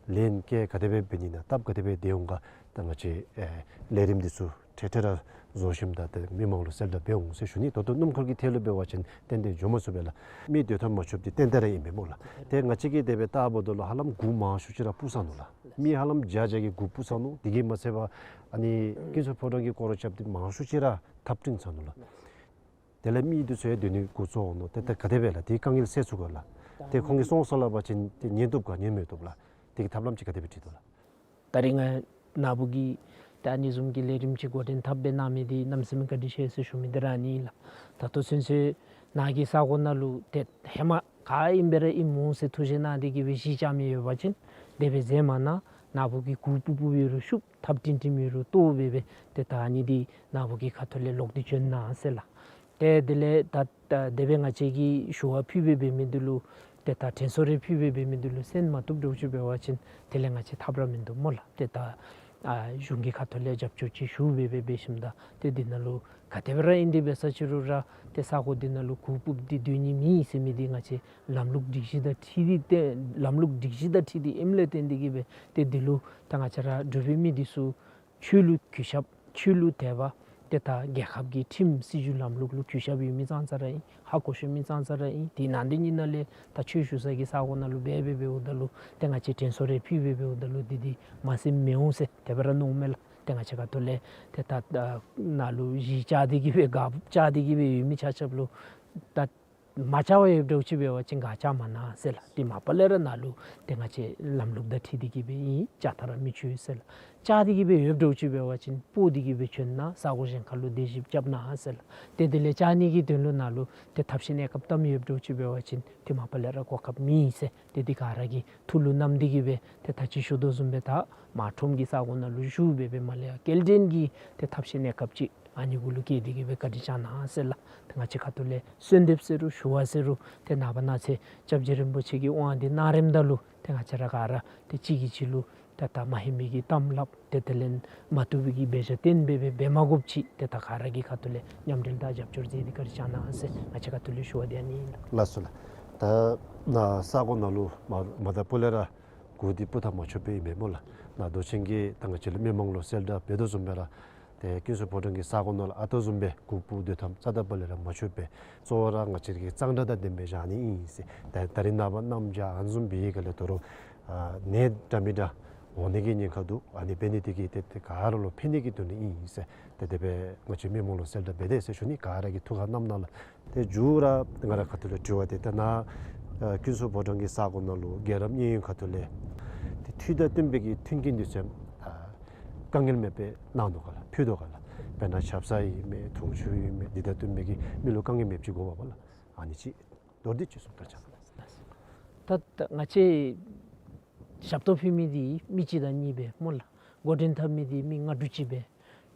ལན་སྐྱེལ་ག་དེ་སྦེ་འབད་ནི་ན་སྟབས་ག་དེ་སྦེ་བདེ་འོང་ག་ད་ང་བཅས་ཨེ་ལས་རིམ་འདི་ཚུ་འཕྲལ་འཕྲལ་ར་བཟོ་ཞིནམ་ད་ཏེ་མི་མང་ལུ་གསལ་བསྒྲགས་འབད་འོང་ཟེར་ཞུ་ནི། ད་ལྟོ་སྣུམ་འཁོར་གྱི་ཐད་ལུ་འབད་བ་ཅིན་ཏན་ཏན་འགྱོ་མ་ཚུགས་པས་ལགས། མི་སྡོད་ཐབས་མ་ཆོགཔ་འདི་ཏན་ཏན་ར་ཨིན་པས་སྨོ་ལགས། ཏེ་ང་བཅས་ཀྱིས་དེ་སྦེ་བལྟ་བ་ད་ལུ་ཧ་ལམ་གུར་མང་ཤོས་ཅིག་ར་སྤུར་ཚར་ནུག་ལགས། མི་ཧ་ལམ་བརྒྱ་བརྒྱ་གིས་གུར་སྤུར་ཚར་ནུག། དེ་གིས་མ་ཚད་པར་ཨ་ནི་ཀུན་གསལ་ཕོ་བྲང་གི་སྐོར་ར་རྐྱབ་སྟེ་མང་ཤོས་ཅིག་ར་འཐབ་འཁྲུག་ཚར་ནུག་ལགས། དེ་ལས་མི་འདི་ཚུ་ཡང་སྡོད་ནི་འགོ་བཙུགས་འོང་མནོ། ཏེ་ད་ག་དེ་སྦེ་ལགས། དེའི་དཀའ་ངལ་སེལ་ཚུགས་ག་ལགས། ཏེ་ཁོང་གིས་སོང་སོང་སླབ་པ་ཅིན་ཏེ་ཉན་བཏུབ་ག་ཉན་མི་བཏུབ་ལགས། དེ་གི་ཐབས་ལམ་ཅིག་ག་དེ་སྦེ་བྲིས་དོ་ལགས། ད་རིས་ང་ནཱ་བུ་གི་ད་ཨ་ནི་བཟུམ་གྱི་ལས་རིམ་ཅིག་འགོ་འདྲེན་འཐབ་སྦེ་གནང་མི་འདི་གནམ་མེད་ས་མེད་བཀའ་དྲིན་ཆེ་ཟེར་ཞུ་མི་འདི་ར་ཨ་ནི་ལགས། ད་ལྟོ་ཚུན་ཚོད་ནཱ་གི་ས་གོ་ནང་ལུ་ཏེ་ཧེ་མ་ག་ཨིནམ་སྦེ་ར་ཨིནམ་འོང་ཟེར་ཐུགས་བཞེད་གནང་སྟེ་གིས་སྦེ་གཞི་བཅག་མི་ཡོད་པ་ཅིན་དེ་སྦེ་མཛད་མ་གནང་། ནཱ་བུ་གིས་གུར་སྤུར་སྤུར་ཡོད་རུང་བཤུབ། འཐབ་འཁྲུག་འཁྲུག་ཡོད་རུང་བཏོག་སྦེ་སྦེ་ཏེ་ད་ཨ་ནི་འདི་ནཱ་བུ་གི་ཁ་ཐུག་ལས་ལོག་སྟེ་བྱོན་གནང་ཟེར་ལགས། ཏེ་དེ་ལས་ད་ད་དེ་སྦེ་ང་བཅས་ཀྱིས་ཞུ་བ་ཕུལ་སྦེ་འབད་མི་འདི་ལུ་ཏེ་ད་དྲན་གསོ་རེ་ཕུལ་སྦེ་འབད་མི་འདི་ལུ་གསན་མ་བཏུབ་འདྲཝ་ཅིག་འབད་བ་ཅིན་དེ་ལས་ང་བཅས་ཐབས་ར་མིན་འདུག་སྨོ་ལགས། ཏེ་ད་ཨ་གཞུང་གི་ཁ་ཐུག་ལས་རྒྱབ་སྐྱོར་ཅིག་ཞུ་སྦེ་སྦེ་འབད་ཞིནམ་ད་ཏེ་འདི་ནང་ལུ་ག་དེ་སྦེ་ར་ཨིན་ཏེ་འབད་ས་ཅིག་རུང་ར་ཏེ་ས་གོ་འདི་ནང་ལུ་གུར་སྤུར་ཏེ་སྡོད་ནི་མེད་ཟེར་མི་འདི་ང་བཅས་ལམ་ལུགས་སྒྲིག་གཞི་དང་འཁྲིལ་ཏེ་ཏེ་ལམ་ལུགས་སྒྲིག་གཞི་དང་འཁྲིལ་ཏེ་ཨིནམ་ལས་བརྟེན་ཏེ་གིས་སྦེ་ཏེ་འདི་ལུ་ད་ང་བཅས་ར་འབྲུག་པའི་མི་འདི་ཚུ་ཆོས་ལུ་གུས་ཞབས་ཆོས་ལུགས་དད་པ་ཏེ་ད་རྒྱལ་ཁབ་ཀྱི་ཁྲིམས་སྲིད་བྱུས་ལམ་ལུགས་ལུ་གུས་ཞབས་ཡོད་མི་ཙང་ཙ་ར་ཨིན། ཧ་གོ་ཤེས་མི་ཙང་ཙ་ར་ཨིན། དེ་ནང་འདི་ཉིད་ནང་ལས་ད་ཆོས་ཞུ་ས་གི་ས་གོ་ནང་ལུ་འབད་འབད་འབདཝ་ད་ལུ་ཏེ་ང་བཅས་དྲན་གསོ་རེ་ཕུལ་འབད་འབདཝ་ད་ལུ་འདི་འདི་མ་གསན་མི་འོང་ཟེར་དེ་སྦེ་ར་མནོཝ་མས་ལགས། ཏེ་ང་བཅས་ཁ་ཐུག་ལས་ཏེ་ད་ནཱ་ལུ་གཞི་བཅག་སྟེ་གིས་སྦེ་དགའ་བཅག་སྟེ་གིས་སྦེ་ཡོད་མི་ཆ་ཁྱབ་ལུ་ད་མ་བཅག་པར་ཡོདཔ་འདྲཝ་ཅིག་འབད་བ་ཅིན་ག་བཅག་མ་གནང་ཟེར་ལགས། དེ་མ་པ་ལས་ར་ནཱ་ལུ་ཏེ་ང་བཅས་ལམ་ལུགས་དང་འཁྲིལ་ཏེ་གིས་སྦེ་ཨིན། བཅག་ཐབས་ར་མི་ཆོག་ཟེར་ལགས། བཅག་སྟེ་གིས་སྦེ་ཡོདཔ་འདྲཝ་ཅིག་འབད་བ་ཅིན་སྤོ་སྟེ་གིས་སྦེ་བྱོན་གནང་། ས་གོ་གཞན་ཁར་ལུ་སྡོད་གཞིས་རྐྱབ་གནང་ཟེར་ལགས། ཏེ་དེ་ལས་བཅག་ནི་གི་དོན་ལུ་ནཱ་ལུ་ཏེ་ཐབས་ཤེས་གནས་སྐབས་བཏངམ་ཡོདཔ་འདྲཝ་ཅིག་འབད་བ་ཅིན་ཏེ་མ་པ་ལས་ར་གོ་སྐབས་མེད་ཟེར། ཏེ་འདི་ག་ར་གི་ཐུགས་ལུ་བསྣམས་ཏེ་གིས་སྦེ་ཏེ་ད་ཅི་ཞུ་དོ་བཟུམ་སྦེ་ད་མར་ཁྲོམ་གྱི་ས་གོ་ནང་ལུ་བཞུགས་སྦེ་སྦེ་མར་ལས་ཡར་སྐྱེལ་འདྲེན་གྱི་ཏེ་ཐབས་ཤེས་གནས་སྐབས་ཅིག་ཨ་ནི་གུ་ལུ་བཀལ་ཏེ་གིས་སྦེ་བཀའ་དྲིན་བསྐྱང་གནང་ཟེར་ལགས། ཏེ་ང་བཅས་ཁ་ཐུག་ལས་གསོལ་འདེབས་ཟེར་རུང་ཞུ་བ་ཟེར་རུང་ཏེ་ནངས་པ་གནངས་ཚེ་སྐྱབས་རྗེ་རིན་པོ་ཆེ་གི་དབང་འདི་གནང་རནམ་ད་ལུ་ཏེ་ང་བཅས་ར་ག་ར་ཏེ་གཅིག་གིས་གཅིག་ལུ་ཏེ་ད་མ་ཧེ་མི་གི་གཏམ་སླབ་ཏེ་དེ་ལས་མ་བཏུབ་པའི་གི་འབད་བཞག་བཏོན་སྦེ་སྦེ་འབད་མ་དགོཔ་ཅིག་ཏེ་ད་ག་ར་གི་ཁ་ཐུག་ལས་མཉམ་འབྲེལ་དང་རྒྱབ་སྐྱོར་མཛད་དེ་བཀའ་དྲིན་བསྐྱང་གནང་ཟེར་ང་བཅས་ཁ་ཐུག་ལས་ཞུ་བ་འདི་ཨ་ནི་ཨིན་ལགས། ལགས་སོ་ལགས། ད་ནཱ་ས་གོ་ནང་ལུ་མ་མ་ད་སྤུ་ལས་ར་གུར་འདི་སྤུར་ཐབས་མ་ཆོགཔ་སྦེ་ཨིན་པས་སྨོ་ལགས། ནཱ་མདོ་ཆེན་གྱིས་ད་ང་བཅས་ལུ་མི་མང་ལུ་གསལ་བསྒྲགས་འབད་དོ་བཟུམ་སྦེ་ར་ཏེ་ཀུན་གསལ་ཕོ་བྲང་གི་ས་གོ་ནང་ལུ་ཨ་རྟག་བཟུམ་སྦེ་གུར་སྤུར་སྡོད་ཐབས་རྩ་དང་སྤུ་ལས་ར་མ་ཆོགཔ་སྦེ་གཙོ་བོ་ར་ང་བཅས་ཀྱི་གཙང་སྦྲ་དང་ལྡནམ་སྦེ་བཞག་ནི་ཨིན་ཟེར། ད་ད་རིས་ནངས་པ་གནམ་བྱཱར་ཨ་ནི་བཟུམ་འབད་བའི་སྒང་ལས་དོ་རུང་ ཨ་ནད་འདྲ་མི་འདྲ་འོང་ནི་གི་ཉེན་ཁ་འདུག། ཨ་ནི་འབད་ནི་དེ་གིས་ཏེ་ཏེ་ག་ར་ལུ་ཕན་ནི་གི་དོན་ལུ་ཨིན་ཟེར་ཏེ་དེ་སྦེ་ང་བཅས་མི་མང་ལུ་གསལ་བསྒྲགས་འབད་དེ་ཟེར་ཞུ་ནི། ག་ར་གིས་ཐུགས་ཁར་བསྣམས་གནང་ལགས། ཏེ་མཇུག་ར་ང་རའི་ཁ་ཐུག་ལས་དྲི་བ་འདི་ད་ནཱ་ཨ་ཀུན་གསལ་ཕོ་བྲང་གི་ས་གོ་ནང་ལུ་རྒྱལ་རབས་མཉན་ཡོད་ཁ་ཐུག་ལས་ཏེ་འཐུས་དང་བསྟུན་པའི་གི་མཐུན་རྐྱེན་འདི་ཚུ་ཨ་དཀའ་ངལ་མེད་པར་གནང་དོ་ག་ལགས། ཕུལ་དོ་ག་ལགས། དཔེར་ན་ཆབ་གསང་ཨིན་མས། འཐུང་ཆུ་ཨིན་མས། འདི་དང་བསྟུན་པའི་གི་མི་ལུ་དཀའ་ངལ་མེདཔ་ཅིག་དགོ་པས་ལགས། ཨ་ནི་ཅིག་མདོར་བསྡུས་ཅིག་གསུང་བཀའ་དྲིན་ཆེ་ལགས། ད་ད་ང་བཅས་ཞབས་ཏོག་ཕུལ་མི་འདི་མི་གཅིག་དང་གཉིས་སྦེ་སྨོ་ལགས། འགོ་འདྲེན་འཐབ་མི་འདི་མི་ལྔ་དྲུག་ཅིག་སྦེ།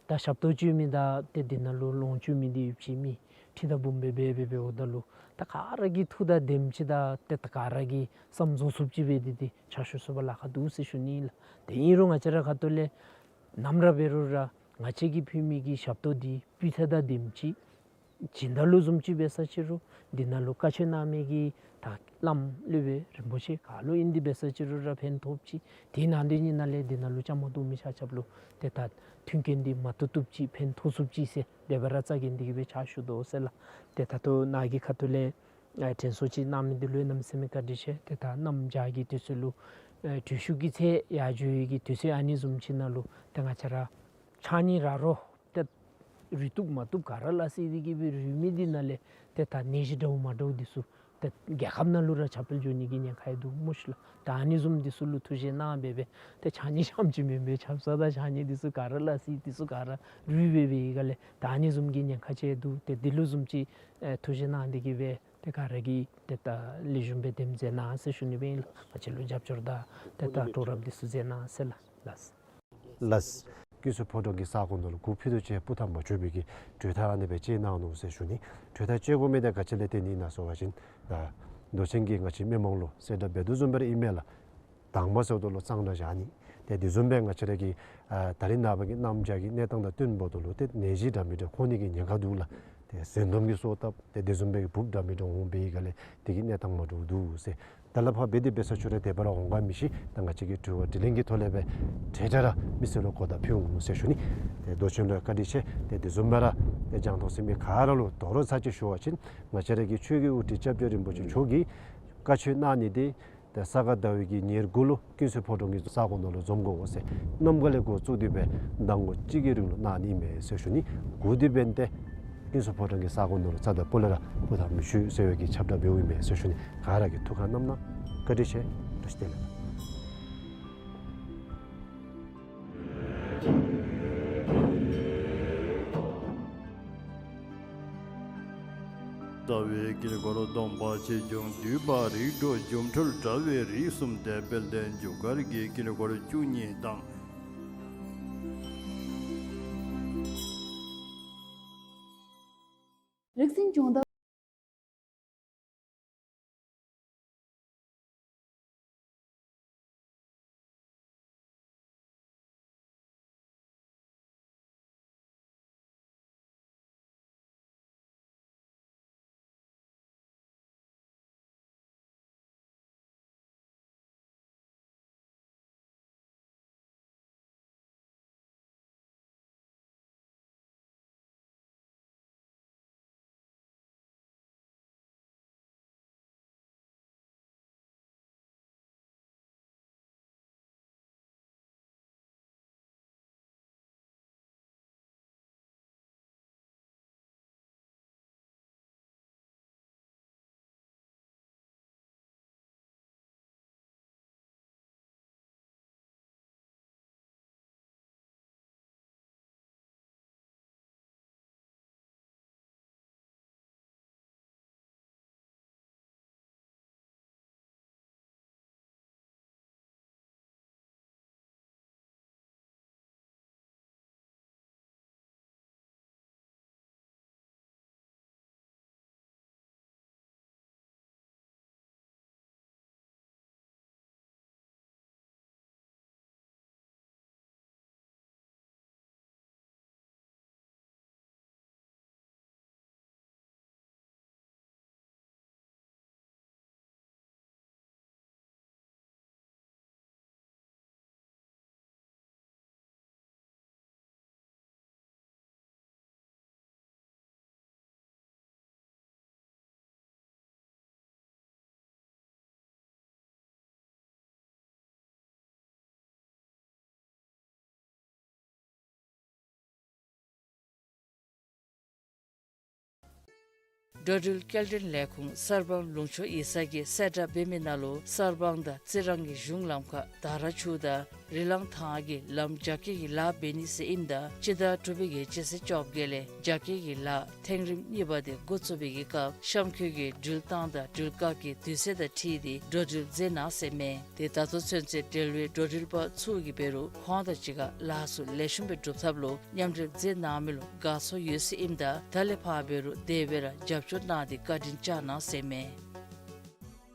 ད་ཞབས་ཏོག་སྤྱོད་མི་དང་ཏེ་འདི་ནང་ལུ་ལོངས་སྤྱོད་མི་འདི་ཡོད་ཅི། མི་ཁྲི་དང་འབུམ་སྦེ་འབད་འབད་འབདཝ་ད་ལུ་ད་ག་ར་གི་ཐུགས་དང་ལྡནམ་ཅིག་དང་ཏེ་ད་ག་ར་གིས་བསམ་རྫོགས་ཚུགསཔ་ཅིག་སྦེ་འདི་འདི་ཕྱག་ཞུ་ཚུགས་པར་ལཱ་ཁག་འདུག་ཟེར་ཞུ་ནི་ལགས། ཏེ་ཨིན་རུང་ང་བཅས་རའི་ཁ་ཐུག་ལས་ནམ་ར་འབད་རུང་ར་ང་བཅས་ཀྱིས་ཕུལ་མི་གི་ཞབས་ཏོག་འདི་སྤུས་ཚད་དང་ལྡནམ་ཅིག། སྦྱིན་བདག་ལུ་བཟུམ་ཅིག་འབད་ས་ཅིག་རུང་འདི་ནང་ལུ་བཀའ་ཆོས་གནང་མི་གི་ད་བླམ་སློབ་དཔོན་རིན་པོ་ཆེ་ག་ལུ་ཨིན་འདི་འབད་ས་ཅིག་རུང་ར་ཕན་ཐོགསཔ་ཅིག། དེ་ནང་དོན་ནི་ནང་ལས་འདི་ནང་ལུ་བཅའ་མར་གཏོགས་མི་ཆ་ཁྱབ་ལུ་ཏེ་ད་མཐུན་རྐྱེན་འདི་མ་བཏུབ་བཏུབ་ཅིག་ཕན་ཐོགས་ཚུགསཔ་ཅིག་ཟེར་དེ་སྦེ་ར་རྩ་འགེངས་ཏེ་གི་སྦེ་ཕྱག་ཞུ་དོ་ཟེར་ལགས། ཏེ་ད་ལྟོ་ནཱ་གི་ཁ་ཐུག་ལས་ཨ་དྲན་གསོ་ཅིག་གནང་མི་འདི་ལུ་གནམ་མེད་ས་མེད་བཀའ་དྲིན་ཆེ། ཏེ་ད་གནམ་བྱཱར་གྱི་དུས་ཚོད་ལུ་ཨ་དུས་ཅི་གི་ཚེ་ཡར་འགྱོ་ནི་གི་དུས་ཚོད་ཨ་ནི་བཟུམ་ཅིག་ནང་ལུ་ཏེ་ང་བཅས་ར་ཕྱགས་སྙིགས་ར་རོ་ཏེ་རུལ་བཏུབ་མ་བཏུབ་ག་ར་ལ་སོགས་ཏེ་གི་སྦེ་རུལ་མི་འདི་ནང་ལས་ཏེ་ད་ནད་གཞི་འདྲཝ་མ་འདྲཝ་འདི་ཚུ་ཏེ་རྒྱལ་ཁབ་ནང་ལུ་ར་ཁྱབ་སྤེལ་འགྱོ་ནི་གི་ཉེན་ཁ་ཡང་འདུག་སྨོ་ཤི་ལགས། ད་ཨ་ནི་བཟུམ་འདི་ཚུ་ལུ་ཐུགས་བཞེད་གནང་སྦེ་སྦེ་ཏེ་ཕྱགས་སྙིགས་ཙམ་ཅིག་མེན་པར་ཆབ་གསང་དང་ཕྱགས་སྙིགས་འདི་ཚུ་ག་ར་ལ་སོགས་འདི་ཚུ་ག་ར་རུལ་སྦེ་སྦེ་ཡི་ག་ལས་ད་ཨ་ནི་བཟུམ་གྱི་ཉེན་ཁ་ཅིག་འདུག། ཏེ་འདི་ལུ་བཟུམ་ཅིག་ཨེ་ཐུགས་བཞེད་གནང་སྟེ་གི་སྦེ་ཏེ་ག་ར་གིས་ཏེ་ད་ལེགས་ཤོམ་སྦེ་དེམ་མཛད་གནང་ཟེར་ཞུ་ནི་སྦེ་ཨིན་ལགས། ང་བཅས་ལུ་རྒྱབ་སྐྱོར་དང་ཏེ་ད་གྲོགས་རམ་འདི་ཚུ་མཛད་གནང་ཟེར་ལགས། ལགས། ལགས། ཀུན་གསལ་ཕོ་བྲང་གི་ས་གོ་ནང་ལུ་གུ་ཕུད་རྡོག་ཅིག་སྤུ་ཐག་མ་ཆོད་པའི་གི་གྲོས་ཐག་ཨ་ནི་སྦེ་བཅད་གནང་ནུག་ཟེར་ཞུ་ནི། གྲོས་ཐག་བཅད་དགོ་མི་འདི་ག་ཅི་ལས་བརྟེན་ནི་ཨིན་ན་ཟེར་བ་ཅིན་ད་མདོ་ཆེན་གྱིས་ང་བཅས་མི་མང་ལུ་གསལ་བསྒྲགས་འབད་དོ་བཟུམ་སྦེ་ར་ཨིན་མས་ལགས། དྭངས་མ་ཟེརཝ་ད་ལུ་གཙང་སྦྲ་བཞག་ནི། ཏེ་དེ་བཟུམ་སྦེ་ང་བཅས་ར་གི་ཨ་ད་རིས་ནངས་པ་གི་གནམ་བྱཱར་གྱི་གནས་སྟངས་དང་བསྟུན་འབདཝ་ད་ལུ་ཏེ་ནད་གཞི་འདྲ་མི་འདྲ་ཕོག་ནི་གི་ཉེན་ཁ་འདུག་ལགས། ཏེ་ཟས་འདོམས་ཀྱི་གསོལཝ་བཏབ། ཏེ་དེ་བཟུམ་སྦེ་གི་འབུཔ་འདྲ་མི་འདྲ་འོང་པའི་ག་ལས་དེ་གིས་གནས་སྟངས་མ་འདྲཝ་འདུག་ཟེར། ད་ལས་ཕར་འབད་དེ་འབད་ས་ཅིག་རུང་དེ་སྦེ་ར་འོང་ག་མི་ཤེས། ད་ང་བཅས་ཀྱིས་དྲི་བ་དྲིས་ལན་གྱི་ཐོག་ལས་སྦེ་འཕྲལ་འཕྲལ་ར་མི་སེར་ལུ་གོ་བརྡ་ཕུལ་འོང་ཟེར་ཞུ་ནི། ཏེ་མདོ་ཆེན་ལུ་ཡང་བཀའ་དྲིན་ཆེ། ཏེ་དེ་བཟུམ་སྦེ་ར་ཏེ་རྒྱང་མཐོང་གཟིགས་མི་ག་ར་ལུ་དོ་རུང་ཚར་གཅིག་ཞུ་བ་ཅིན་ང་བཅས་ར་གི་ཆོས་ཀྱི་དབུ་ཁྲིད་སྐྱབས་རྗེ་རིན་པོ་ཆེ་མཆོག་གིས་བཀའ་ཆོས་གནང་ནི་འདི་ཏེ་ས་ག་ཟླ་བའི་གི་ཉེར་དགུ་ལུ་ཀུན་གསལ་ཕོ་བྲང་གི་ས་གོ་ནང་ལུ་འཛོམས་དགོ་ཟེར་གནམ་གང་ལས་འགོ་བཙུགས་ཏེ་སྦེ་ཟླ་ངོ་གཅིག་གི་རིང་ལུ་གནང་ནི་མས་ཟེར་ཞུ་ནི། གུ་དེ་འབདན་ཏེ་ཀུན་གསལ་ཕོ་བྲང་གི་ས་གོ་ནང་ལུ་རྩ་དང་སྤུ་ལས་ར་སྤུ་ཐག་མི་ཆོད་ཟེར་བའི་གི་ཁྱབ་བསྒྲགས་འབདཝ་ཨིན་མས་ཟེར་ཞུ་ནི། ག་ར་གིས་ཐུགས་ཁར་བསྣམས་གནང་། བཀའ་དྲིན་ཆེ། བཀྲ་ཤིས་བདེ་ལེགས། རྩ་བའི་དཀྱིལ་འཁོར་སྟོང་པ་ཆེ་ཆུང་འདུས་པ་རིགས་དྲུག་སྒྱུ་འཕྲུལ་དྲྭ་བའི་རིགས་གསུམ་དེ་དཔལ་ལྡན་རྒྱུ་སྐར་གྱི་དཀྱིལ་འཁོར་བཅུ་གཉིས་དང་། རིག་འཛིན་ལྗོངས་བདག་འགྲོ་འགྲུལ་སྐྱེལ་འདྲེན་ལས་ཁུངས་གསར་སྤང་ལུང་ཕྱོགས་ཡིག་ཚང་གིས་གསལ་བསྒྲགས་འབད་མི་ནང་ལུ་གསར་སྤང་དང་རྩི་རང་གི་གཞུང་ལམ་ཁར་ད་ར་ཆུ་དང་རི་ལང་ཐང་གི་ལམ་རྒྱ་སྐྱེད་ཀྱི་ལཱ་འབད་ནི་ཟེར་ཨིནམ་ད་སྤྱི་ཟླ་དྲུག་པའི་གི་སྤྱི་ཚེས་བཅོ་བརྒྱད་ལས་རྒྱ་སྐྱེད་ཀྱི་ལཱ་ཐེངས་རིམ་གཉིས་པ་དེ་འགོ་བཙུགས་པའི་གི་སྐབས་གཤམ་འཁོད་ཀྱི་འགྲུལ་བཏང་དང་འགྲུལ་བཀག་གི་དུས་ཚོད་དང་འཁྲིལ་ཏེ་འགྲོ་འགྲུལ་མཛད་གནང་ཟེར་མས། དེ་ད་ལྟོ་ཚུན་ཚོད་འབྲེལ་བའི་འགྲོ་འགྲུལ་པ་ཚུ་གིས་འབད་རུང་ཁོང་དང་གཅིག་ཁར་ལཱ་ཚུ་ལེགས་ཤོམ་སྦེ་སྒྲུབ་ཐབས་ལུ་མཉམ་འབྲེལ་མཛད་གནང་མི་ལུ་དགའ་ཚོར་ཡོད་ཟེར་ཨིནམ་ད་ད་ལས་ཕར་འབད་རུང་དེ་སྦེ་ར་རྒྱབ་སྐྱོར་གནང་སྟེ་བཀའ་དྲིན་བསྐྱང་གནང་ཟེར་མས།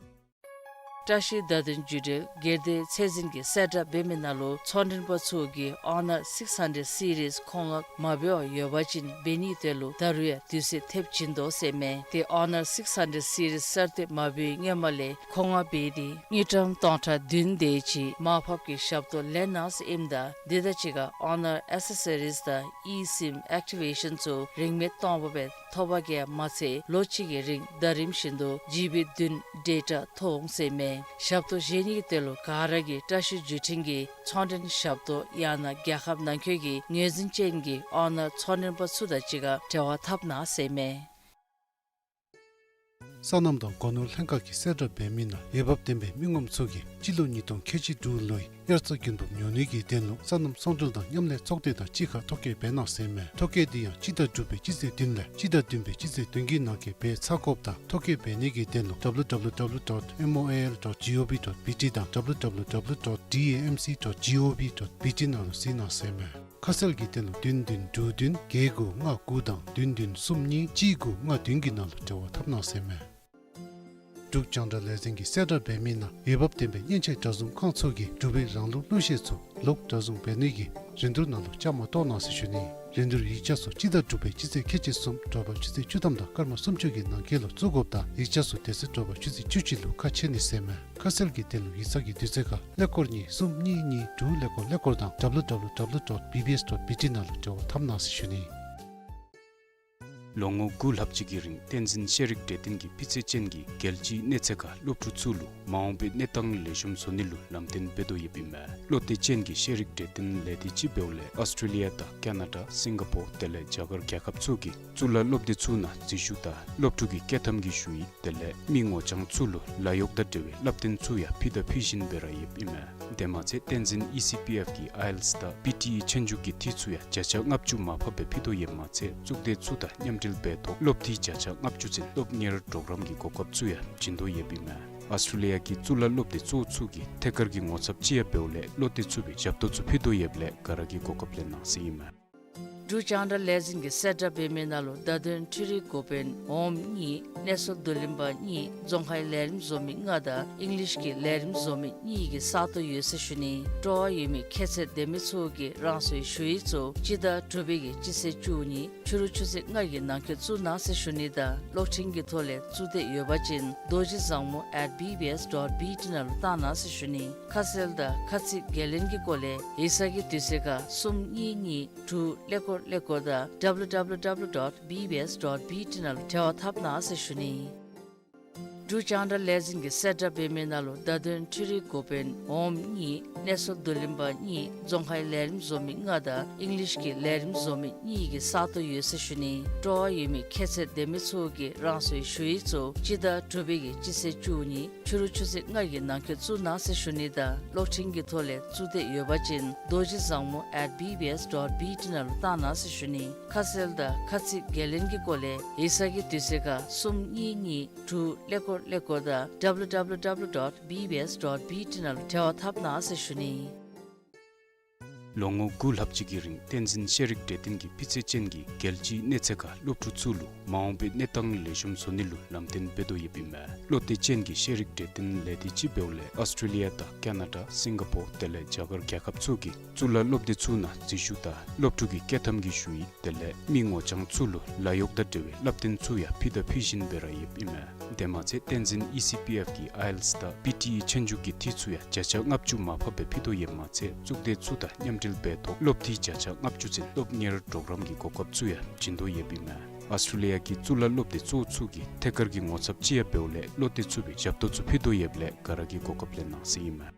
བཀྲ་ཤིས་བརྡ་དོན་བརྒྱུད་འབྲེལ་སྒེར་སྡེ་ཚད་འཛིན་གྱིས་གསལ་བསྒྲགས་འབད་མི་ནང་ལུ་ཚོང་མགྲོན་པ་ཚུ་གིས་Honor six hundred series མཁོ་མངགས་མ་འབད་བར་ཡོད་པ་ཅིན་འབད་ནིའི་དོན་ལུ་ད་རུང་ཡང་དུས་ཚོད་ཐེབས་བྱིན་དོ་ཟེར་མས། དེ་Honor six hundred series གསར་བཏོན་མ་འབད་བའི་སྔོན་མ་ལས་མཁོ་མངགས་འབད་དེ་དངུལ་ཀྲམ་སྟོང་ཕྲག་བདུན་དེ་ཅིག་མར་ཕབ་ཀྱི་ཞབས་ཏོག་ལེན་གནང་ཟེར་ཨིནམ་ད་དེ་དང་གཅིག་ཁར་Honor accessories དང་eSIM activation ཚུ་རིན་མེད་སྟོང་པ་སྦེ་ཐོབ་པ་གིས་མ་ཚད་ལོ་གཅིག་གི་རིང་ཟླ་རིམ་བཞིན་དུ་ཇི་བི་བདུན་ཌེ་ཊ་ཐོབ་འོང་ཟེར་མས། ཞབས་ཏོག་བཞེས་ནིའི་དོན་ལུ་ག་ར་གིས་བཀྲ་ཤིས་བརྒྱུད་འཕྲིན་གྱི་ཚོང་མགྲོན་ཞབས་ཏོག་ཡང་ན་རྒྱལ་ཁབ་ནང་འཁོད་ཀྱི་ངོས་འཛིན་ཅན་གྱི་Honor ཚོང་མགྲོན་པ་ཚུ་དང་གཅིག་ཁར་འབྲེལ་བ་འཐབ་གནང་ཟེར་མས། སོ་ནམ་དང་སྒོ་ནོར་ལྷན་ཁག་གིས་གསལ་བསྒྲགས་འབད་མི་ནང་འོས་འབབ་ལྡན་པའི་མི་ངོམ་ཚུ་གིས་སྤྱི་ལོ་ཉིས་སྟོང་ཁལ་གཅིག་དྲུག་ལོའི་དབྱར་རྩྭ་དགུན་འབུབ་ཉོ་ནིའི་དོན་ལུ་སོ་ནམ་ཚོང་འབྲེལ་དང་མཉམ་ལས་ཚོགས་སྡེ་དང་གཅིག་ཁར་ཐོ་བཀོད་འབད་གནང་ཟེར་མས། ཐོ་བཀོད་དེ་ཡང་སྤྱི་ཟླ་དྲུག་པའི་སྤྱི་ཚེས་བདུན་ལས་སྤྱི་ཟླ་བདུན་པའི་སྤྱི་ཚེས་བདུན་གྱི་ནང་འཁོད་འབད་ཚར་དགོཔ་དང་ཐོ་བཀོད་འབད་ནིའི་དོན་ལུ་W W W dot M O A L dot G O V dot B T དང་W W W dot D A M C dot G O V dot B T ནང་ལུ་གཟིགས་གནང་ཟེར་མས། ཁ་གསལ་གྱི་དོན་ལུ་བདུན་བདུན་དྲུག་བདུན་བརྒྱད་དགུ་ལྔ་དགུ་དང་བདུན་བདུན་གསུམ་གཉིས་གཅིག་དགུ་ལྔ་བདུན་གྱི་ནང་ལུ་འབྲེལ་བ་འཐབ་གནང་ཟེར་མས། འབྲུག་རྒྱང་བསྒྲགས་ལས་འཛིན་གྱིས་གསལ་བསྒྲགས་འབད་མི་ནང་འོས་འབབ་ལྡན་པའི་མཉེན་ཆས་གྲྭ་བཟུང་ཁང་ཚུ་གིས་འབྲུག་པའི་རང་ལུགས་གླུ་གཞས་ཚུ་ལོག་གྲྭ་བཟུང་འབད་ནིའི་རིན་བསྡུར་ནང་ལུ་བཅའ་མར་གཏོགས་གནང་ཟེར་ཞུ་ནི། རིན་བསྡུར་ཡིག་ཆ་ཚུ་སྤྱི་ཟླ་དྲུག་པའི་སྤྱི་ཚེས་ཁལ་གཅིག་གསུམ་དྲོ་པ་ཆུ་ཚོད་བཅུ་ཐམ་དང་སྐར་མ་སུམ་ཅུ་གི་ནང་འཁོད་ལུ་བཙུགས་དགོཔ་དང་ཡིག་ཆ་ཚུ་དེ་ཚེ་དྲོ་པ་ཆུ་ཚོད་བཅུ་གཅིག་ལུ་ཁ་ཕྱེ་ནི་ཟེར་མས། ཁ་གསལ་གྱི་དོན་ལུ་ཡིག་ཚང་གི་དུས་ཚོད་ཁར་ཀླད་ཀོར་གཉིས་གསུམ་གཉིས་གཉིས་དྲུག་ཀླད་ཀོར་ཀླད་ཀོར་དང་W W W dot B B S dot B T ནང་ལུ་འབྲེལ་བ་འཐབ་གནང་ཟེར་ཞུ་ནི། ལོ་ངོ་དགུ་ལྷག་ཅིག་གི་རིང་བསྟན་འཛིན་ཤེས་རིག་གྲོས་སྟོན་གྱིས་སྤུས་ཚད་ཅན་གྱི་རྒྱལ་སྤྱིའི་གནས་ཚད་ཁར་སློབ་ཕྲུག་ཚུ་ལུ་མ་འོངས་པའི་གནས་སྟངས་ལེགས་ཤོམ་བཟོ་ནི་ལུ་ལམ་སྟོན་འབད་དོ་ཡོདཔ་ཨིན་མས། བློ་གཏད་ཅན་གྱི་ཤེས་རིག་གྲོས་སྟོན་ལས་སྡེ་ཅིག་འབདཝ་ལས་ཨོསི་ཊྲེ་ལི་ཡ་དང་ཀ་ན་ཌ་སིང་ག་པོར་དེ་ལས་རྒྱ་གར་རྒྱལ་ཁབ་ཚུ་གི་གཙུག་ལག་སློབ་སྡེ་ཚུ་ནང་འཛུལ་ཞུགས་དང་སློབ་ཕྲུག་གི་སྐྱོད་ཐམ་གྱི་ཞུ་ཡིག་དེ་ལས་མི་ངོ་རྐྱང་ཚུ་ལུ་ལཱ་གཡོག་དང་འབྲེལ་བའི་བསླབ་སྟོན་ཚུ་ཡང་ཕུལ་དང་ཕུལ་བཞིན་སྦེ་ར་ཡོདཔ་ཨིན་མས། དེ་མ་ཚད་བསྟན་འཛིན་ཨི་སི་པི་ཨེཕ་གིས་ཨའི་ཨེལ་ཊི་ཨེསི་དང་པི་ཊི་ཨི་ཆོས་རྒྱུགས་ཀྱི་འཐུས་ཚུ་ཡང་བརྒྱ་ཆ་ལྔ་བཅུ་མར་ཕབ་སྦེ་ཕུལ་དོ་ཡོདཔ་མ་ཚད་གཙུག་སྡེ་ཚུ་དང་མཉམ་འབྲེལ་འབད་ཐོག་སློབ་འཐུས་བརྒྱ་ཆ་ལྔ་བཅུ་ཚུན་སློབ་གཉེར་གྲོགས་རམ་གྱི་གོ་སྐབས་ཚུ་ཡང་བྱིན་དོ་ཡོདཔ་ཨིན་མས། ཨོསི་ཊྲེ་ལི་ཡ་གི་གཙུག་ལག་སློབ་སྡེ་གཙོ་བོ་ཚུ་གི་ཐད་ཀར་གྱི་ངོ་ཚབ་ཅིག་ཡང་འབདཝ་ལས་བློ་གཏད་ཚུགས་པའི་ཞབས་ཏོག་ཚུ་ཕུལ་དོ་ཡོདཔ་ལས་ག་ར་གིས་གོ་སྐབས་ལེན་གནང་ཟེར་ཨིན་མས། འབྲུག་རྒྱང་བསྒྲགས་ལས་འཛིན་གྱིས་གསལ་བསྒྲགས་འབད་མི་ནང་ལུ་བརྡ་དོན་འཕྲུལ་རིག་འགོ་དཔོན་འོགམ་གཉིས་གནས་ཚུལ་བསྡུ་ལེན་པ་གཉིས་རྫོང་ཁའི་ལས་རིམ་བཟོ་མི་ལྔ་དང་ཨིང་ལིཤ་གི་ལས་རིམ་བཟོ་མི་གཉིས་ཀྱི་ས་སྟོང་ཡོད་ཟེར་ཞུ་ནི། སྤྲོ་བ་ཡོད་མི་ཁྱད་ཚད་ལྡན་མི་ཚུ་གིས་རང་སོའི་ཞུ་ཡིག་ཚུ་སྤྱི་ཟླ་དྲུག་པའི་གི་སྤྱི་ཚེས་བཅུ་གཉིས་ཕྱི་རུ་ཆུ་ཚོད་ལྔ་གི་ནང་འཁོད་བཙུགས་གནང་ཟེར་ཞུ་ནི་དང་གློག་འཕྲིན་གྱི་ཐོག་ལས་བཙུགས་འདོད་ཡོད་པ་ཅིན་རྡོ་རྗེ་བཟང་མོ་at B B S dot B T ནང་ལུ་བཏང་གནང་ཟེར་ཞུ་ནི། ཁ་གསལ་དང་ཁ་ཚིག་འགན་ལེན་གྱི་སྐོར་ལས་ཡིག་ཚང་གི་དུས་ཚོད་ཁར་གསུམ་གཉིས་གཉིས་དྲུག་ཀླད་ཀོར་ཀླད་ཀོར་དང་W W W dot B B S dot B T ནང་ལུ་འབྲེལ་བ་འཐབ་གནང་ཟེར་ཞུ་ནི། འབྲུག་རྒྱང་བསྒྲགས་ལས་འཛིན་གྱིས་གསལ་བསྒྲགས་འབད་མི་ནང་ལུ་བརྡ་དོན་འཕྲུལ་རིག་འགོ་དཔོན་འོགམ་གཉིས་གནས་ཚུལ་བསྡུ་ལེན་པ་གཉིས་རྫོང་ཁའི་ལས་རིམ་བཟོ་མི་ལྔ་དང་ཨིང་ལིཤ་གི་ལས་རིམ་བཟོ་མི་གཉིས་ཀྱི་ས་སྟོང་ཡོད་ཟེར་ཞུ་ནི། སྤྲོ་བ་ཡོད་མི་ཁྱད་ཚད་ལྡན་མི་ཚུ་གིས་རང་སོའི་ཞུ་ཡིག་ཚུ་སྤྱི་ཟླ་དྲུག་པའི་གི་སྤྱི་ཚེས་བཅུ་གཉིས་ཕྱི་རུ་ཆུ་ཚོད་ལྔ་གི་ནང་འཁོད་བཙུགས་གནང་ཟེར་ཞུ་ནི་དང་གློག་འཕྲིན་གྱི་ཐོག་ལས་བཙུགས་འདོད་ཡོད་པ་ཅིན་རྡོ་རྗེ་བཟང་མོ་at B B S dot B T ནང་ལུ་བཏང་གནང་ཟེར་ཞུ་ནི། ཁ་གསལ་དང་ཁ་ཚིག་འགན་ལེན་གྱི་སྐོར་ལས་ཡིག་ཚང་གི་དུས་ཚོད་ཁར་གསུམ་གཉིས་གཉིས་དྲུག་ཀླད་ཀོར་ཀླད་ཀོར་དང་W W W dot B B S dot B T ནང་ལུ་འབྲེལ་བ་འཐབ་གནང་ཟེར་ཞུ་ནི། ལོ་ངོ་དགུ་ལྷག་ཅིག་གི་རིང་བསྟན་འཛིན་ཤེས་རིག་གྲོས་སྟོན་གྱིས་སྤུས་ཚད་ཅན་གྱི་རྒྱལ་སྤྱིའི་གནས་ཚད་ཁར་སློབ་ཕྲུག་ཚུ་ལུ་མ་འོངས་པའི་གནས་སྟངས་ལེགས་ཤོམ་བཟོ་ནི་ལུ་ལམ་སྟོན་འབད་དོ་ཡོདཔ་ཨིན་མས། བློ་གཏད་ཅན་གྱི་ཤེས་རིག་གྲོས་སྟོན་ལས་སྡེ་ཅིག་འབདཝ་ལས་ཨོསི་ཊྲེ་ལི་ཡ་དང་ཀ་ན་ཌ་སིང་ག་པོར་དེ་ལས་རྒྱ་གར་རྒྱལ་ཁབ་ཚུ་གི་གཙུག་ལག་སློབ་སྡེ་ཚུ་ནང་འཛུལ་ཞུགས་དང་སློབ་ཕྲུག་གི་སྐྱོད་ཐམ་གྱི་ཞུ་ཡིག་དེ་ལས་མི་ངོ་རྐྱང་ཚུ་ལུ་ལཱ་གཡོག་དང་འབྲེལ་བའི་བསླབ་སྟོན་ཚུ་ཡང་ཕུལ་དང་ཕུལ་བཞིན་སྦེ་ར་ཡོདཔ་ཨིན་མས། དེ་མ་ཚད་བསྟན་འཛིན་ཨི་སི་པི་ཨེཕ་གིས་ཨའི་ཨེལ་ཊི་ཨེསི་དང་པི་ཊི་ཨི་ཆོས་རྒྱུགས་ཀྱི་འཐུས་ཚུ་ཡང་བརྒྱ་ཆ་ལྔ་བཅུ་མར་ཕབ་སྦེ་ཕུལ་དོ་ཡོདཔ་མ་ཚད་གཙུག་སྡེ་ཚུ་དང་མཉམ་འབྲེལ་འབད་ཐོག་སློབ་འཐུས་བརྒྱ་ཆ་ལྔ་བཅུ་ཚུན་སློབ་གཉེར་གྲོགས་རམ་གྱི་གོ་སྐབས་ཚུ་ཡང་བྱིན་དོ་ཡོདཔ་ཨིན་མས། ཨོསི་ཊྲེ་ལི་ཡ་གི་གཙུག་ལག་སློབ་སྡེ་གཙོ་བོ་ཚུ་གིས་ཐད་ཀར་གྱི་ངོ་ཚབ་ཅིག་ཡང་འབདཝ་ལས་བློ་གཏད་ཚུགས་པའི་ཞབས་ཏོག་ཚུ་ཕུལ་དོ་ཡོདཔ་ལས་ག་ར་གིས་གོ་སྐབས་ལེན་གནང་ཟེར་ཨིན་མས།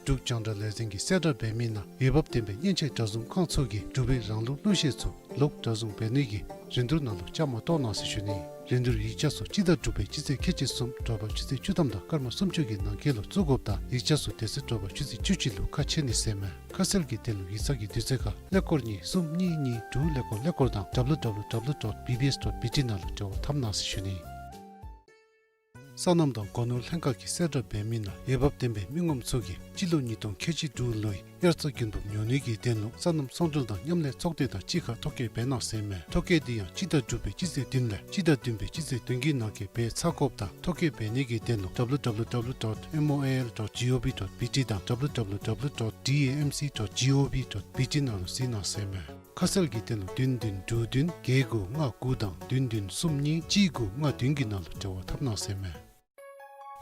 འབྲུག་རྒྱང་བསྒྲགས་ལས་འཛིན་གྱིས་གསལ་བསྒྲགས་འབད་མི་ནང་འོས་འབབ་ལྡན་པའི་མཉེན་ཆས་སྒྲ་བཟུང་ཁང་ཚུ་གིས་འབྲུག་པའི་རང་ལུགས་གླུ་གཞས་ཚུ་ལོག་སྒྲ་བཟུང་འབད་ནི་གི་རིན་བསྡུར་ནང་ལུ་བཅའ་མར་གཏོགས་གནང་ཟེར་ཞུ་ནི། རིན་བསྡུར་ཡིག་ཆ་ཚུ་སྤྱི་ཟླ་དྲུག་པའི་སྤྱི་ཚེས་ཁལ་གཅིག་གསུམ་དྲོ་པ་ཆུ་ཚོད་བཅུ་ཐམ་དང་སྐར་མ་སུམ་ཅུ་གི་ནང་འཁོད་ལུ་བཙུགས་དགོཔ་དང་ཡིག་ཆ་ཚུ་དེ་ཚེ་དྲོ་པ་ཆུ་ཚོད་བཅུ་གཅིག་ལུ་ཁ་ཕྱེ་ནི་ཟེར་མས། ཁ་གསལ་གྱི་དོན་ལུ་ཡིག་ཚང་གི་དུས་ཚོད་ཁར་ཀླད་ཀོར་གཉིས་གསུམ་གཉིས་གཉིས་དྲུག་ཀླད་ཀོར་ཀླད་ཀོར་དང་W W W dot B B S dot B T ནང་ལུ་འབྲེལ་བ་འཐབ་གནང་ཟེར་ཞུ་ནི། སོ་ནམ་དང་སྒོ་ནོར་ལྷན་ཁག་གིས་གསལ་བསྒྲགས་འབད་མི་ནང་འོས་འབབ་ལྡན་པའི་མི་ངོམ་ཚུ་གིས་སྤྱི་ལོ་ཉིས་སྟོང་ཁལ་གཅིག་དྲུག་ལོའི་དབྱར་རྩྭ་དགུན་འབུབ་ཉོ་ནི་གི་དོན་ལུ་སོ་ནམ་ཚོང་འབྲེལ་དང་མཉམ་ལས་ཚོགས་སྡེ་དང་གཅིག་ཁར་ཐོ་བཀོད་འབད་གནང་ཟེར་མས། ཐོ་བཀོད་འདི་ཡང་སྤྱི་ཟླ་དྲུག་པའི་སྤྱི་ཚེས་བདུན་ལས་སྤྱི་ཟླ་བདུན་པའི་སྤྱི་ཚེས་བདུན་གྱི་ནང་འཁོད་འབད་ཚར་དགོཔ་དང་ཐོ་བཀོད་འབད་ནི་གི་དོན་ལུ་W W W dot M O A L dot G O V dot B T དང་W W W dot D A M C dot G O V dot B T ནང་ལུ་གཟིགས་གནང་ཟེར་མས། ཁ་གསལ་གྱི་དོན་ལུ་བདུན་བདུན་དྲུག་བདུན་བརྒྱད་དགུ་ལྔ་དགུ་དང་བདུན་བདུན་གསུམ་གཉིས་གཅིག་དགུ་ལྔ་བདུན་གྱི་ནང་ལུ་འབྲེལ་བ་འཐབ་གནང་ཟེར་མས།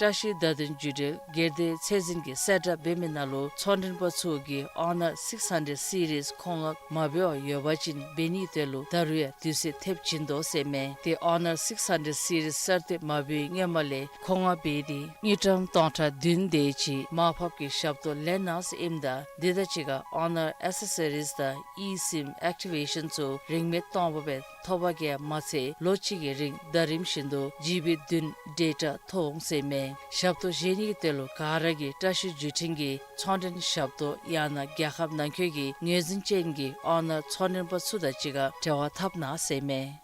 བཀྲ་ཤིས་བརྡ་དོན་བརྒྱུད་འབྲེལ་སྒེར་སྡེ་ཚད་འཛིན་གྱིས་གསལ་བསྒྲགས་འབད་མི་ནང་ལུ་ཚོང་མགྲོན་པ་ཚུ་གིས་Honor six hundred series མཁོ་མངགས་མ་འབད་བར་ཡོད་པ་ཅིན་འབད་ནིའི་དོན་ལུ་ད་རུང་ཡང་དུས་ཚོད་ཐེབས་བྱིན་དོ་ཟེར་མས། ཏེ་Honor six hundred series གསར་བཏོན་མ་འབད་བའི་སྔོན་མ་ལས་མཁོ་མངགས་འབད་དེ་དངུལ་ཀྲམ་སྟོང་ཕྲག་བདུན་དེ་ཅིག་མར་ཕབ་ཀྱི་ཞབས་ཏོག་ལེན་གནང་ཟེར་ཨིནམ་ད་དེ་དང་གཅིག་ཁར་Honor accessories དང་eSIM activation ཚུ་རིན་མེད་སྟོང་པ་སྦེ་ཐོབ་པ་གིས་མ་ཚད་ལོ་གཅིག་གི་རིང་ཟླ་རིམ་བཞིན་དུ་ཇི་བི་བདུན་ཌེ་ཊ་ཐོབ་འོང་ཟེར་མས། ཞབས་ཏོག་བཞེས་ནི་གི་དོན་ལུ་ག་ར་གིས་བཀྲ་ཤིས་བརྒྱུད་འཕྲིན་གྱི་ཚོང་མགྲོན་ཞབས་ཏོག་ཡང་ན་རྒྱལ་ཁབ་ནང་འཁོད་ཀྱི་ངོས་འཛིན་ཅན་གྱི་Honor ཚོང་མགྲོན་པ་ཚུ་དང་གཅིག་ཁར་འབྲེལ་བ་འཐབ་གནང་ཟེར་མས།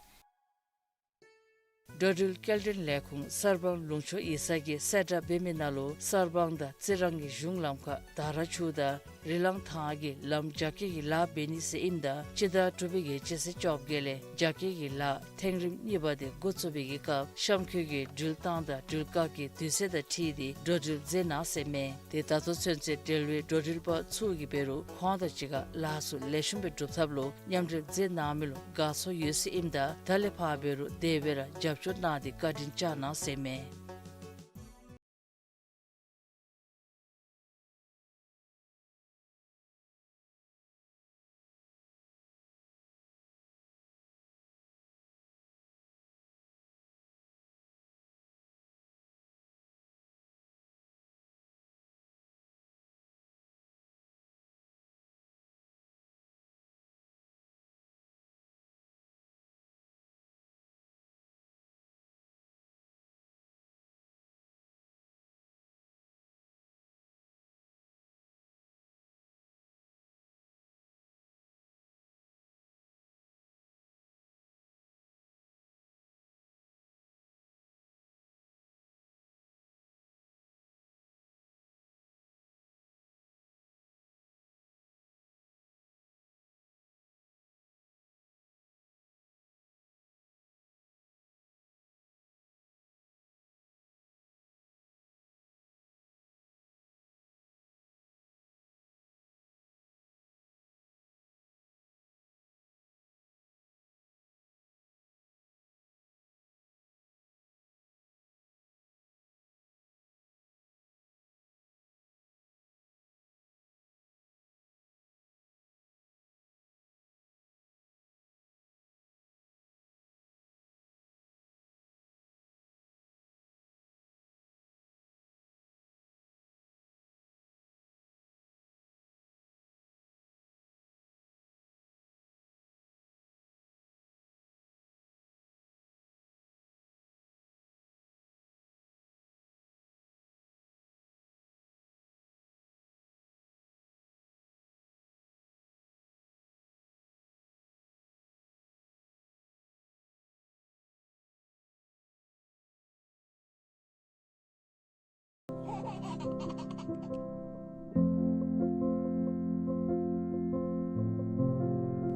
འགྲོ་འགྲུལ་སྐྱེལ་འདྲེན་ལས་ཁུངས་གསར་སྤང་ལུང་ཕྱོགས་ཡིག་ཚང་གིས་གསལ་བསྒྲགས་འབད་མི་ནང་ལུ་གསར་སྤང་དང་རྩི་རང་གི་གཞུང་ལམ་ཁར་དར་ཆུ་དང་རི་ལང་ཐང་གི་ལམ་རྒྱ་སྐྱེད་ཀྱི་ལཱ་འབད་ནི་ཟེར་ཨིནམ་ད་སྤྱི་ཟླ་དྲུག་པའི་གི་སྤྱི་ཚེས་བཅོ་བརྒྱད་ལས་རྒྱ་སྐྱེད་ཀྱི་ལཱ་ཐེངས་རིམ་གཉིས་པ་དེ་འགོ་བཙུགས་པའི་གི་སྐབས་གཤམ་འཁོད་ཀྱི་འགྲུལ་བཏང་དང་འགྲུལ་བཀག་གི་དུས་ཚོད་དང་འཁྲིལ་ཏེ་འགྲོ་འགྲུལ་མཛད་གནང་ཟེར་མས། ཏེ་ད་ལྟོ་ཚུན་ཚོད་འབྲེལ་བའི་འགྲོ་འགྲུལ་པ་ཚུ་གིས་འབད་རུང་ཁོང་དང་གཅིག་ཁར་ལཱ་ཚུ་ལེགས་ཤོམ་སྦེ་སྒྲུབ་ཐབས་ལུ་མཉམ་འབྲེལ་མཛད་གནང་མི་ལུ་དགའ་ཚོར་ཡོད་ཟེར་ཨིནམ་ད་ད་ལས་ཕར་འབད་རུང་དེ་སྦེ་ར་རྒྱབ་སྐྱོར་གནང་སྟེ་བཀའ་དྲིན་བསྐྱང་གནང་ཟེར་མས།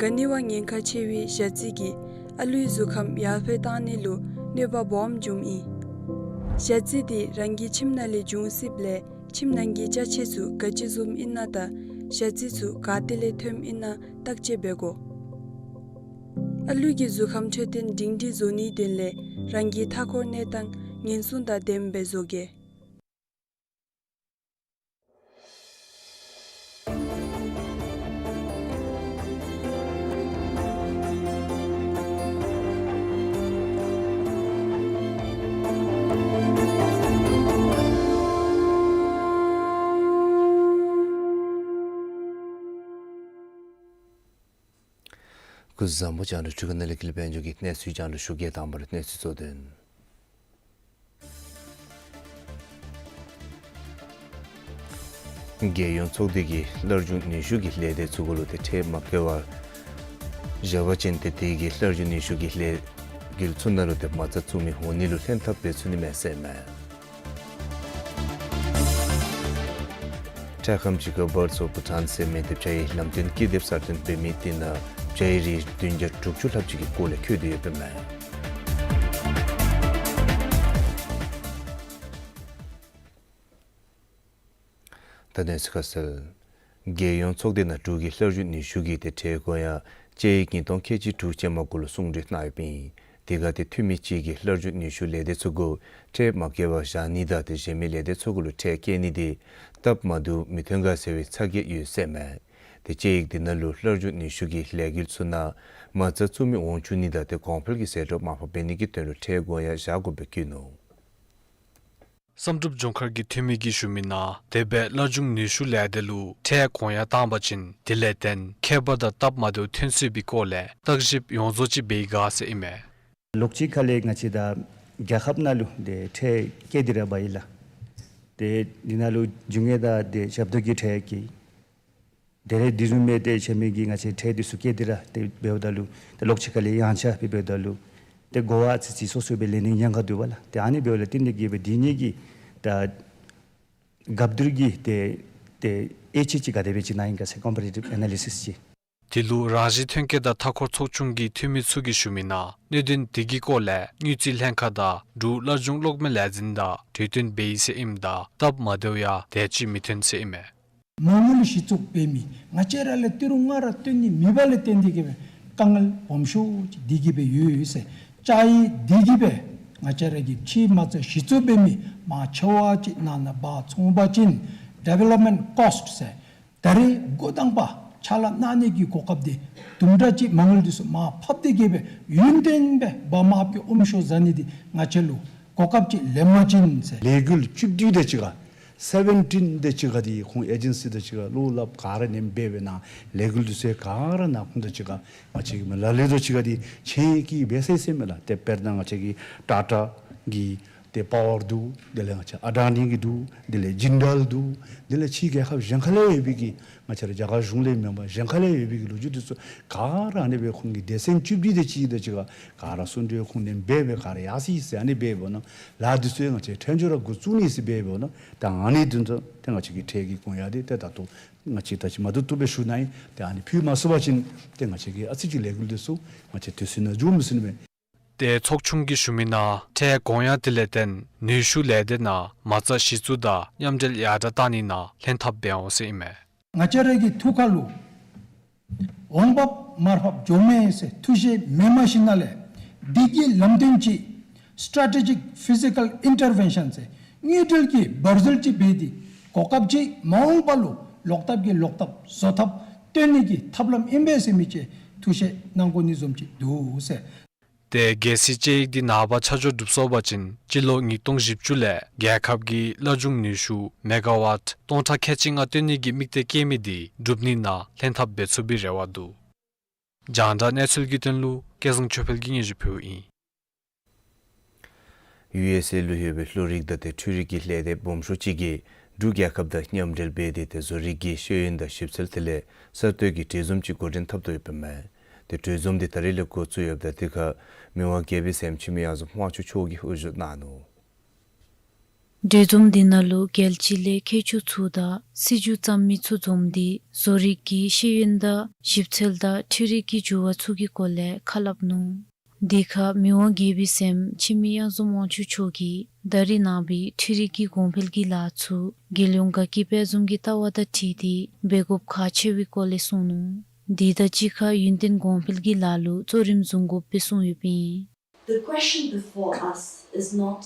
ག་ནི་བ་ཉེན་ཁ་ཆེ་བའི་ཞ་རྩི་གིས་ཨ་ལུའི་གཟུགས་ཁམས་ཡར་འཕེལ་བཏང་ནི་ལུ་གནོད་པ་སྦོམ་འབྱུངམ་ཨིན། ཞ་རྩི་འདི་རང་གི་ཁྱིམ་ནང་ལས་འབྱུང་སྲིདཔ་ལས་ཁྱིམ་ནང་གི་ཅ་ཆས་ཚུ་ག་ཅི་བཟུམ་ཨིན་ན་དང་ཞ་རྩི་ཚུ་ག་ཏེ་ལས་ཐོནམ་ཨིན་ན་བརྟག་དཔྱད་འབད་དགོ། ཨ་ལུ་གི་གཟུགས་ཁམས་འཕྲོད་བསྟེན་སྒྲིང་སྒྲིང་བཟོ་ནིའི་དོན་ལས་རང་གི་མཐའ་འཁོར་གནས་སྟངས་ཉེན་སྲུང་དང་ལྡནམ་སྦེ་བཟོ་གེ། བཟང་པོ། རྒྱང་བསྒྲགས་འཕྲུལ་ཁང་ནང་ལས་ཀུན་ལེགས་དཔལ་འབྱོར་གྱི་གནས་ཚུལ་རྒྱང་བསྒྲགས་ཞུ་གེ། དང་པ་ར་གནས་ཚུལ་གཙོ་དོན། རྒྱལ་ཡོངས་ཚོགས་སྡེ་གིས་སླར་འབྱུང་ནུས་ཤུགས་ཀྱི་ལས་སྡེ་ཚུ་གུ་ལུ་ཏེ་ཁྲལ་མ་བཀལ་བར་བཞག་པ་ཅིན་ཏེ་དེ་གིས་སླར་འབྱུང་ནུས་ཤུགས་ཀྱི་ལས་འགུལ་ཚུ་ནང་ལུ་ཏེ་མ་རྩ་བཙུགས་མི་འོང་ནི་ལུ་ལྷན་ཐབས་འབད་ཚུགས་ནི་མས་ཟེར་མས། འཕྲལ་ཁམས་ཅིག་ཁར་Birds of Bhutan ཟེར་མི་ཏེ་བྱ་ཡི་ལམ་སྟོན་ཀི་དེབ་གསར་བཏོན་འབད་མི་དེ་ནང་བྱ་ཡི་རིགས་བདུན་བརྒྱ་དྲུག་ཅུ་ལྷགཔ་ཅིག་གི་སྐོར་ལས་བཀོད་དེ་ཡོདཔ་མས། ད་གནས་ཚུལ་ཁ་གསལ། རྒྱལ་ཡོངས་ཚོགས་སྡེ་ནང་འབྲུག་གི་སླར་འབྱུང་ནུས་ཤུགས་ཀྱི་ཏེ་ཁྲལ་དགོངས་ཡངས་དཔྱད་ཡིག་ཉིས་སྟོང་ཁལ་གཅིག་དྲུག་ཅན་མ་གུ་ལུ་གསུང་གྲོས་གནང་ཡོདཔ་ཨིན། དེ་ཁར་ཏེ་འཐུས་མི་ཅིག་གིས་སླར་འབྱུང་ནུས་ཤུགས་ལས་སྡེ་ཚུ་གུ་ཁྲལ་མ་བཀལ་བར་བཞག་ནི་དང་ཏེ་གཞན་མི་ལས་སྡེ་ཚུ་གུ་ལུ་ཁྲལ་བཀལ་ནི་དེ་སྟབས་མ་བདེཝ་མི་ཐོན་ག་ཟེར་བའི་ཚ་གྱང་ཡོད་ཟེར་མས། ཏེ་དཔྱད་ཡིག་དེ་ནང་ལུ་སླར་འབྱུང་ནུས་ཤུགས་ཀྱི་ལས་འགུལ་ཚུ་ནང་མ་རྩ་བཙུགས་མི་འོང་བཅུག་ནི་དང་ཏེ་གོང་འཕེལ་གྱི་ཟད་འགྲོ་མར་ཕབ་འབད་ནི་གི་དོན་ལུ་ཁྲལ་དགོངས་ཡངས་བཞག་དགོཔ་སྦེ་བཀོད་ནུག། བསམ་གྲུབ་ལྗོངས་མཁར་གྱི་འཐུས་མི་གིས་ཞུ་མི་ནང་འདས་པའི་སླར་འབྱུང་ནུས་ཤུགས་ལས་སྡེ་ལུ་ཁྲལ་དགོངས་ཡངས་བཏང་པ་ཅིན་དེ་ལས་བརྟེན་ཁྱད་པར་དང་སྟབས་མ་བདེཝ་ཐོན་སྲིད་པའི་སྐོར་ལས་བརྟག་ཞིབ་ཡོངས་རྫོགས་ཅིག་འབད་ཡི་ག་ཟེར་ཨིན་མས། ལོགས་གཅིག་ཁ་ལས་ང་བཅས་ད་རྒྱལ་ཁབ་ནང་ལུ་ཏེ་ཁྲལ་བཀལ་ཏེ་ར་འབག་ཡི་ལགས། ཏེ་འདི་ནང་ལུ་རྒྱུ་དངོས་དང་ཏེ་ཞབས་ཏོག་གི་ཁྲལ་བཀལ། དེ་ལས་དེ་བཟུམ་སྦེ་ཏེ་ཆ་མེད་ཀྱི་ང་བཅས་ཁྲལ་འདི་ཚུ་བཀལ་ཏེ་ར་ཏེ་འབདཝ་ད་ལུ་ཏེ་ལོགས་གཅིག་ཁ་ལས་ཡངས་ཆག་སྦེ་འབདཝ་ད་ལུ་ཏེ་གོ་བ་ཨ་ཙི་ཙི་སོ་སོ་སྦེ་ལེན་ནི་ཉེན་ཁ་འདུག་པ་ལགས། ཏེ་ཨ་ནི་འབདཝ་ལས་བརྟེན་ཏེ་གིས་སྦེ་འདི་གཉིས་ཀྱི་ད་སྐབས་དེར་གྱི་ཏེ་ཏེ་དབྱེ་དཔྱད་ཅིག་ག་དེ་སྦེ་ཅིག་གནང་ཡི་ག་ཟེར་ཀོམ་པེ་རེ་ཊིབ་ཨེ་ན་ལི་སིས་ཅིག། དེ་ལུ་རང་བཞིན་ཐོན་སྐྱེད་དང་མཐའ་འཁོར་ཚོགས་ཆུང་གི་འཐུས་མི་ཚུ་གིས་ཞུ་མི་ནང་གནད་དོན་དེ་གི་སྐོར་ལས་དངུལ་རྩིས་ལྷན་ཁག་དང་འབྲུག་སླར་འབྱུང་གློག་མེ་ལས་འཛིན་དང་གྲོས་བསྟུན་འབད་ཡི་ཟེར་ཨིནམ་ད་སྟབས་མ་བདེཝ་ཡང་དེ་ཅིག་མི་ཐོན་ཟེར་ཨིན་མས། མ་དངུལ་གཞི་བཙུགས་འབད་མི་ང་བཅས་ར་ལས་ཏི་རུ་ང་ར་བཏོན་ནི་མེད་པ་ལས་བརྟེན་ཏེ་གིས་སྦེ་དཀའ་ངལ་སྦོམ་ཤོས་ཅིག་འདི་གིས་སྦེ་ཡོད་ཟེར། ཅ་ཡི་འདི་གིས་སྦེ་ང་བཅས་ར་གི་ཕྱི་མ་རྩ་གཞི་བཙུགས་འབད་མི་མང་ཆེ་བ་ཅིག་ནང་ན་འབག་སོང་པ་ཅིན་ཌི་ཝེ་ལོབ་མེནཊ་ཀོསཊ་ཟེར་ད་རེས་འགོ་དང་པ་ཕྱག་ལཱ་གནང་ནི་གི་གོ་སྐབས་འདི་དུམ་གྲ་ཅིག་མ་དངུལ་འདི་ཚུ་མར་ཕབ་སྟེ་གིས་སྦེ་ཡུན་བརྟན་སྦེ་འབག་མ་ཐོབ་ཀྱི་ཨོམ་ཤོ་བཟའ་ནི་འདི་ང་བཅས་ལུ་གོ་སྐབས་ཅིག་ལེན་པ་ཅིན་ཟེར། ལས་འགུལ་བཅུ་བདུན་དེ་ཅིག་ཁར་སེ་བེན་ཊིན་དེ་ཅིག་ཁར་འདི་ཁོང་ཨེ་ཇེན་སི་དེ་ཅིག་ཁར་བློ་སླབ་ག་ར་ནེམ་འབད་འབད་ནཱ་ལས་འགུལ་འདི་ཚུ་ག་ར་ནཱ་ཁོང་དེ་ཅིག་ཁར་ང་བཅས་ཀྱི་མི་ལ་ལུ་དེ་ཅིག་ཁར་འདི་ཆེན་གྱི་འབད་ཟེར་ཟེར་མས་ལགས། ཏེ་དཔེར་ན་ང་བཅས་ཀྱི་ཊ་ཊ་གི་ཏེ་པ་ཝར་འདུག། དེ་ལས་ང་བཅས་ཨ་ཌ་ནི་གི་འདུག། དེ་ལས་ཇིན་ཌལ་འདུག། དེ་ལས་ཕྱི་རྒྱལ་ཁབ་གཞན་ཁ་ལས་ཡོད་པའི་གི་ང་བཅས་ར་རྒྱ་གར་གཞུང་ལས་མེན་པར་གཞན་ཁ་ལས་ཡོད་པའི་གི་ལོ་རྒྱུས་འདི་ཚུ་ག་ར་ཨ་ནི་སྦེ་ཁོང་གི་སྡེ་ཚན་བཅུ་བདུན་དེ་ཅིག་དེ་ཅིག་ཁར་ག་ར་གསུང་གྲོས་ཁོང་ནེམ་འབད་འབད་ག་ར་ཡར་སོ་ཡི་ཟེར་ཨ་ནི་སྦེ་འབདཝ་ད་ལཱ་འདི་ཚུ་ང་བཅས་ཕྲན་ཚེགས་ར་འགོ་བཙུགས་ནི་ཟེར་སྦེ་འབདཝ་ད་ད་ཨ་ནི་འདི་ཚུ་ཏེ་ང་བཅས་ཀྱི་ཁྲལ་གྱི་དགོངས་ཡངས་འདི་ཏེ་ད་ལྟོ་ང་བཅས་ད་ཅི་མ་བཏུབ་བཏུབ་སྦེ་ཞུ་ནི་ཨིན། ཏེ་ཨ་ནི་ཕུལ་མ་ཚུགས་པ་ཅིན་ཏེ་ང་བཅས་ཀྱི་ཨ་ཙི་ཅིག་ལས་འགུལ་འདི་ཚུ་ང་བཅས་དུས་ཚོད་ནང་འགྱོ་མི་ཚུགས་ནི་མས། ཏེ་ཚོགས་ཆུང་གིས་ཞུ་མི་ནང་ཁྲལ་དགོངས་ཡངས་དེ་ལས་བརྟེན་ནུས་ཤུགས་ལས་སྡེ་ནང་མ་རྩ་གཞི་བཙུགས་དང་མཉམ་འབྲེལ་ཡར་དྲག་གཏང་ནི་ནང་ལྷན་ཐབས་འབད་འོང་ཟེར་ཨིན་མས། ང་བཅས་ར་གི་ཐུགས་ཁ་ལུ་འོང་འབབ་མར་ཕབ་འགྱོཝ་མས་ཟེར་ཐུགས་བཞེད་མེད་མ་གཞི་ནང་ལས་འདི་གི་ལམ་སྟོན་ཅིག་སི་ཊེ་ཊེ་ཇིག་ཕི་ཟི་ཀཱལ་ཨིན་ཊར་བེན་ཤཱན་ཟེར་དངུལ་འབྲེལ་གྱི་འབར་རྩེད་ཅིག་འབད་དེ་གོ་སྐབས་ཅིག་མ་འོངས་པ་ལུ་ལོག་ཐབས་ཀྱི་ལོག་ཐབས་བཟོ་ཐབས་སྟོན་ནི་གི་ཐབས་ལམ་ཨིན་པས་ཟེར་མི་ཅིག་ཐུགས་བཞེད་གནང་དགོ་ནི་བཟུམ་ཅིག་འདུག་ཟེར། ཏེ་གལ་སྲིད་དཔྱད་ཡིག་འདི་ནངས་པ་ཆ་འཇོག་གྲུབ་སོང་པ་ཅིན་སྤྱི་ལོ་ཉིས་སྟོང་བཞི་བཅུ་ལས་རྒྱལ་ཁབ་ཀྱི་སླར་འབྱུང་ནུས་ཤུགས་མེ་ག་ཝཊ་སྟོང་ཕྲག་ཁལ་གཅིག་ལྔ་བཏོན་ནི་གི་དམིགས་གཏད་བསྐྱེད་མི་འདི་འགྲུབ་ནི་ནང་ལྷན་ཐབས་འབད་ཚུགས་པའི་རེ་བ་འདུག། རྒྱང་བསྒྲགས་གནས་ཚུལ་གྱི་དོན་ལུ་སྐལ་བཟང་ཆོས་འཕེལ་གྱིས་སྙན་ཞུ་ཕུལཝ་ཨིན། ཡུ་ཨེས་ཨེ་ལུ་ཡོད་པའི་གློག་རིག་དང་ཏེ་འཕྲུལ་རིག་གི་ལས་སྡེ་སྦོམ་ཤོས་ཅིག་གིས་འབྲུག་རྒྱལ་ཁབ་དང་མཉམ་འབྲེལ་འབད་དེ་ཏེ་བཟོ་རིག་གི་ཤེས་ཡོན་དང་ཞིབ་འཚོལ་དེ་ལས་གསར་གཏོད་ཀྱི་གྲོས་འཛོམས་ཅིག་འགོ་འདྲེན་འཐབ་དོ་ཡོདཔ་མས། ཏེ་གྲོས་འཛོམས་འདི་ད་རིས་ལས་འགོ་བཙུགས་ཡོདཔ་ད་དེ་ཁར་མི་དབང་རྒྱལ་པོའི་སྲསམོ་འཆི་མེད་གཡང་འཛོམས་དབང་ཕྱུག་མཆོག་གིས་དབུ་བཞུགས་གནང་ནུག། གྲོས་འཛོམས་འདི་ནང་ལུ་རྒྱལ་སྤྱི་ལས་མཁས་མཆོག་ཚུ་དང་སྲིད་བྱུས་བརྩམ་མི་ཚུ་འཛོམས་ཏེ་བཟོ་རིག་གི་ཤེས་ཡོན་དང་ཞིབ་འཚོལ་དང་འཕྲུལ་རིག་གི་འགྱུར་བ་ཚུ་གི་སྐོར་ལས་ཁ་སླབ་ནུག། དེ་ཁར་མི་དབང་རྒྱལ་པོའི་སྲསམོ་འཆི་མེད་གཡང་འཛོམས་དབང་ཕྱུག་མཆོག་གིས་ད་རིས་གནང་བའི་འཕྲུལ་རིག་གི་གོང་འཕེལ་གྱི་ལཱ་ཚུ་རྒྱལ་ཡོངས་དགའ་སྐྱིད་དཔལ་འཛོམས་ཀྱི་ལྟ་བ་དང་འཁྲིལ་ཏེ་འབད་དགོཔ་ཁག་ཆེ་བའི་སྐོར་ལས་གསུངས་ནུག། དེ་དང་གཅིག་ཁར་ཡུན་བརྟན་གོང་འཕེལ་གྱི་ལཱ་ལུ་གཙོ་རིམ་བཟུང་དགོཔ་སྦེ་གསུངས་ཡོདཔ་ཨིན། The question before us is not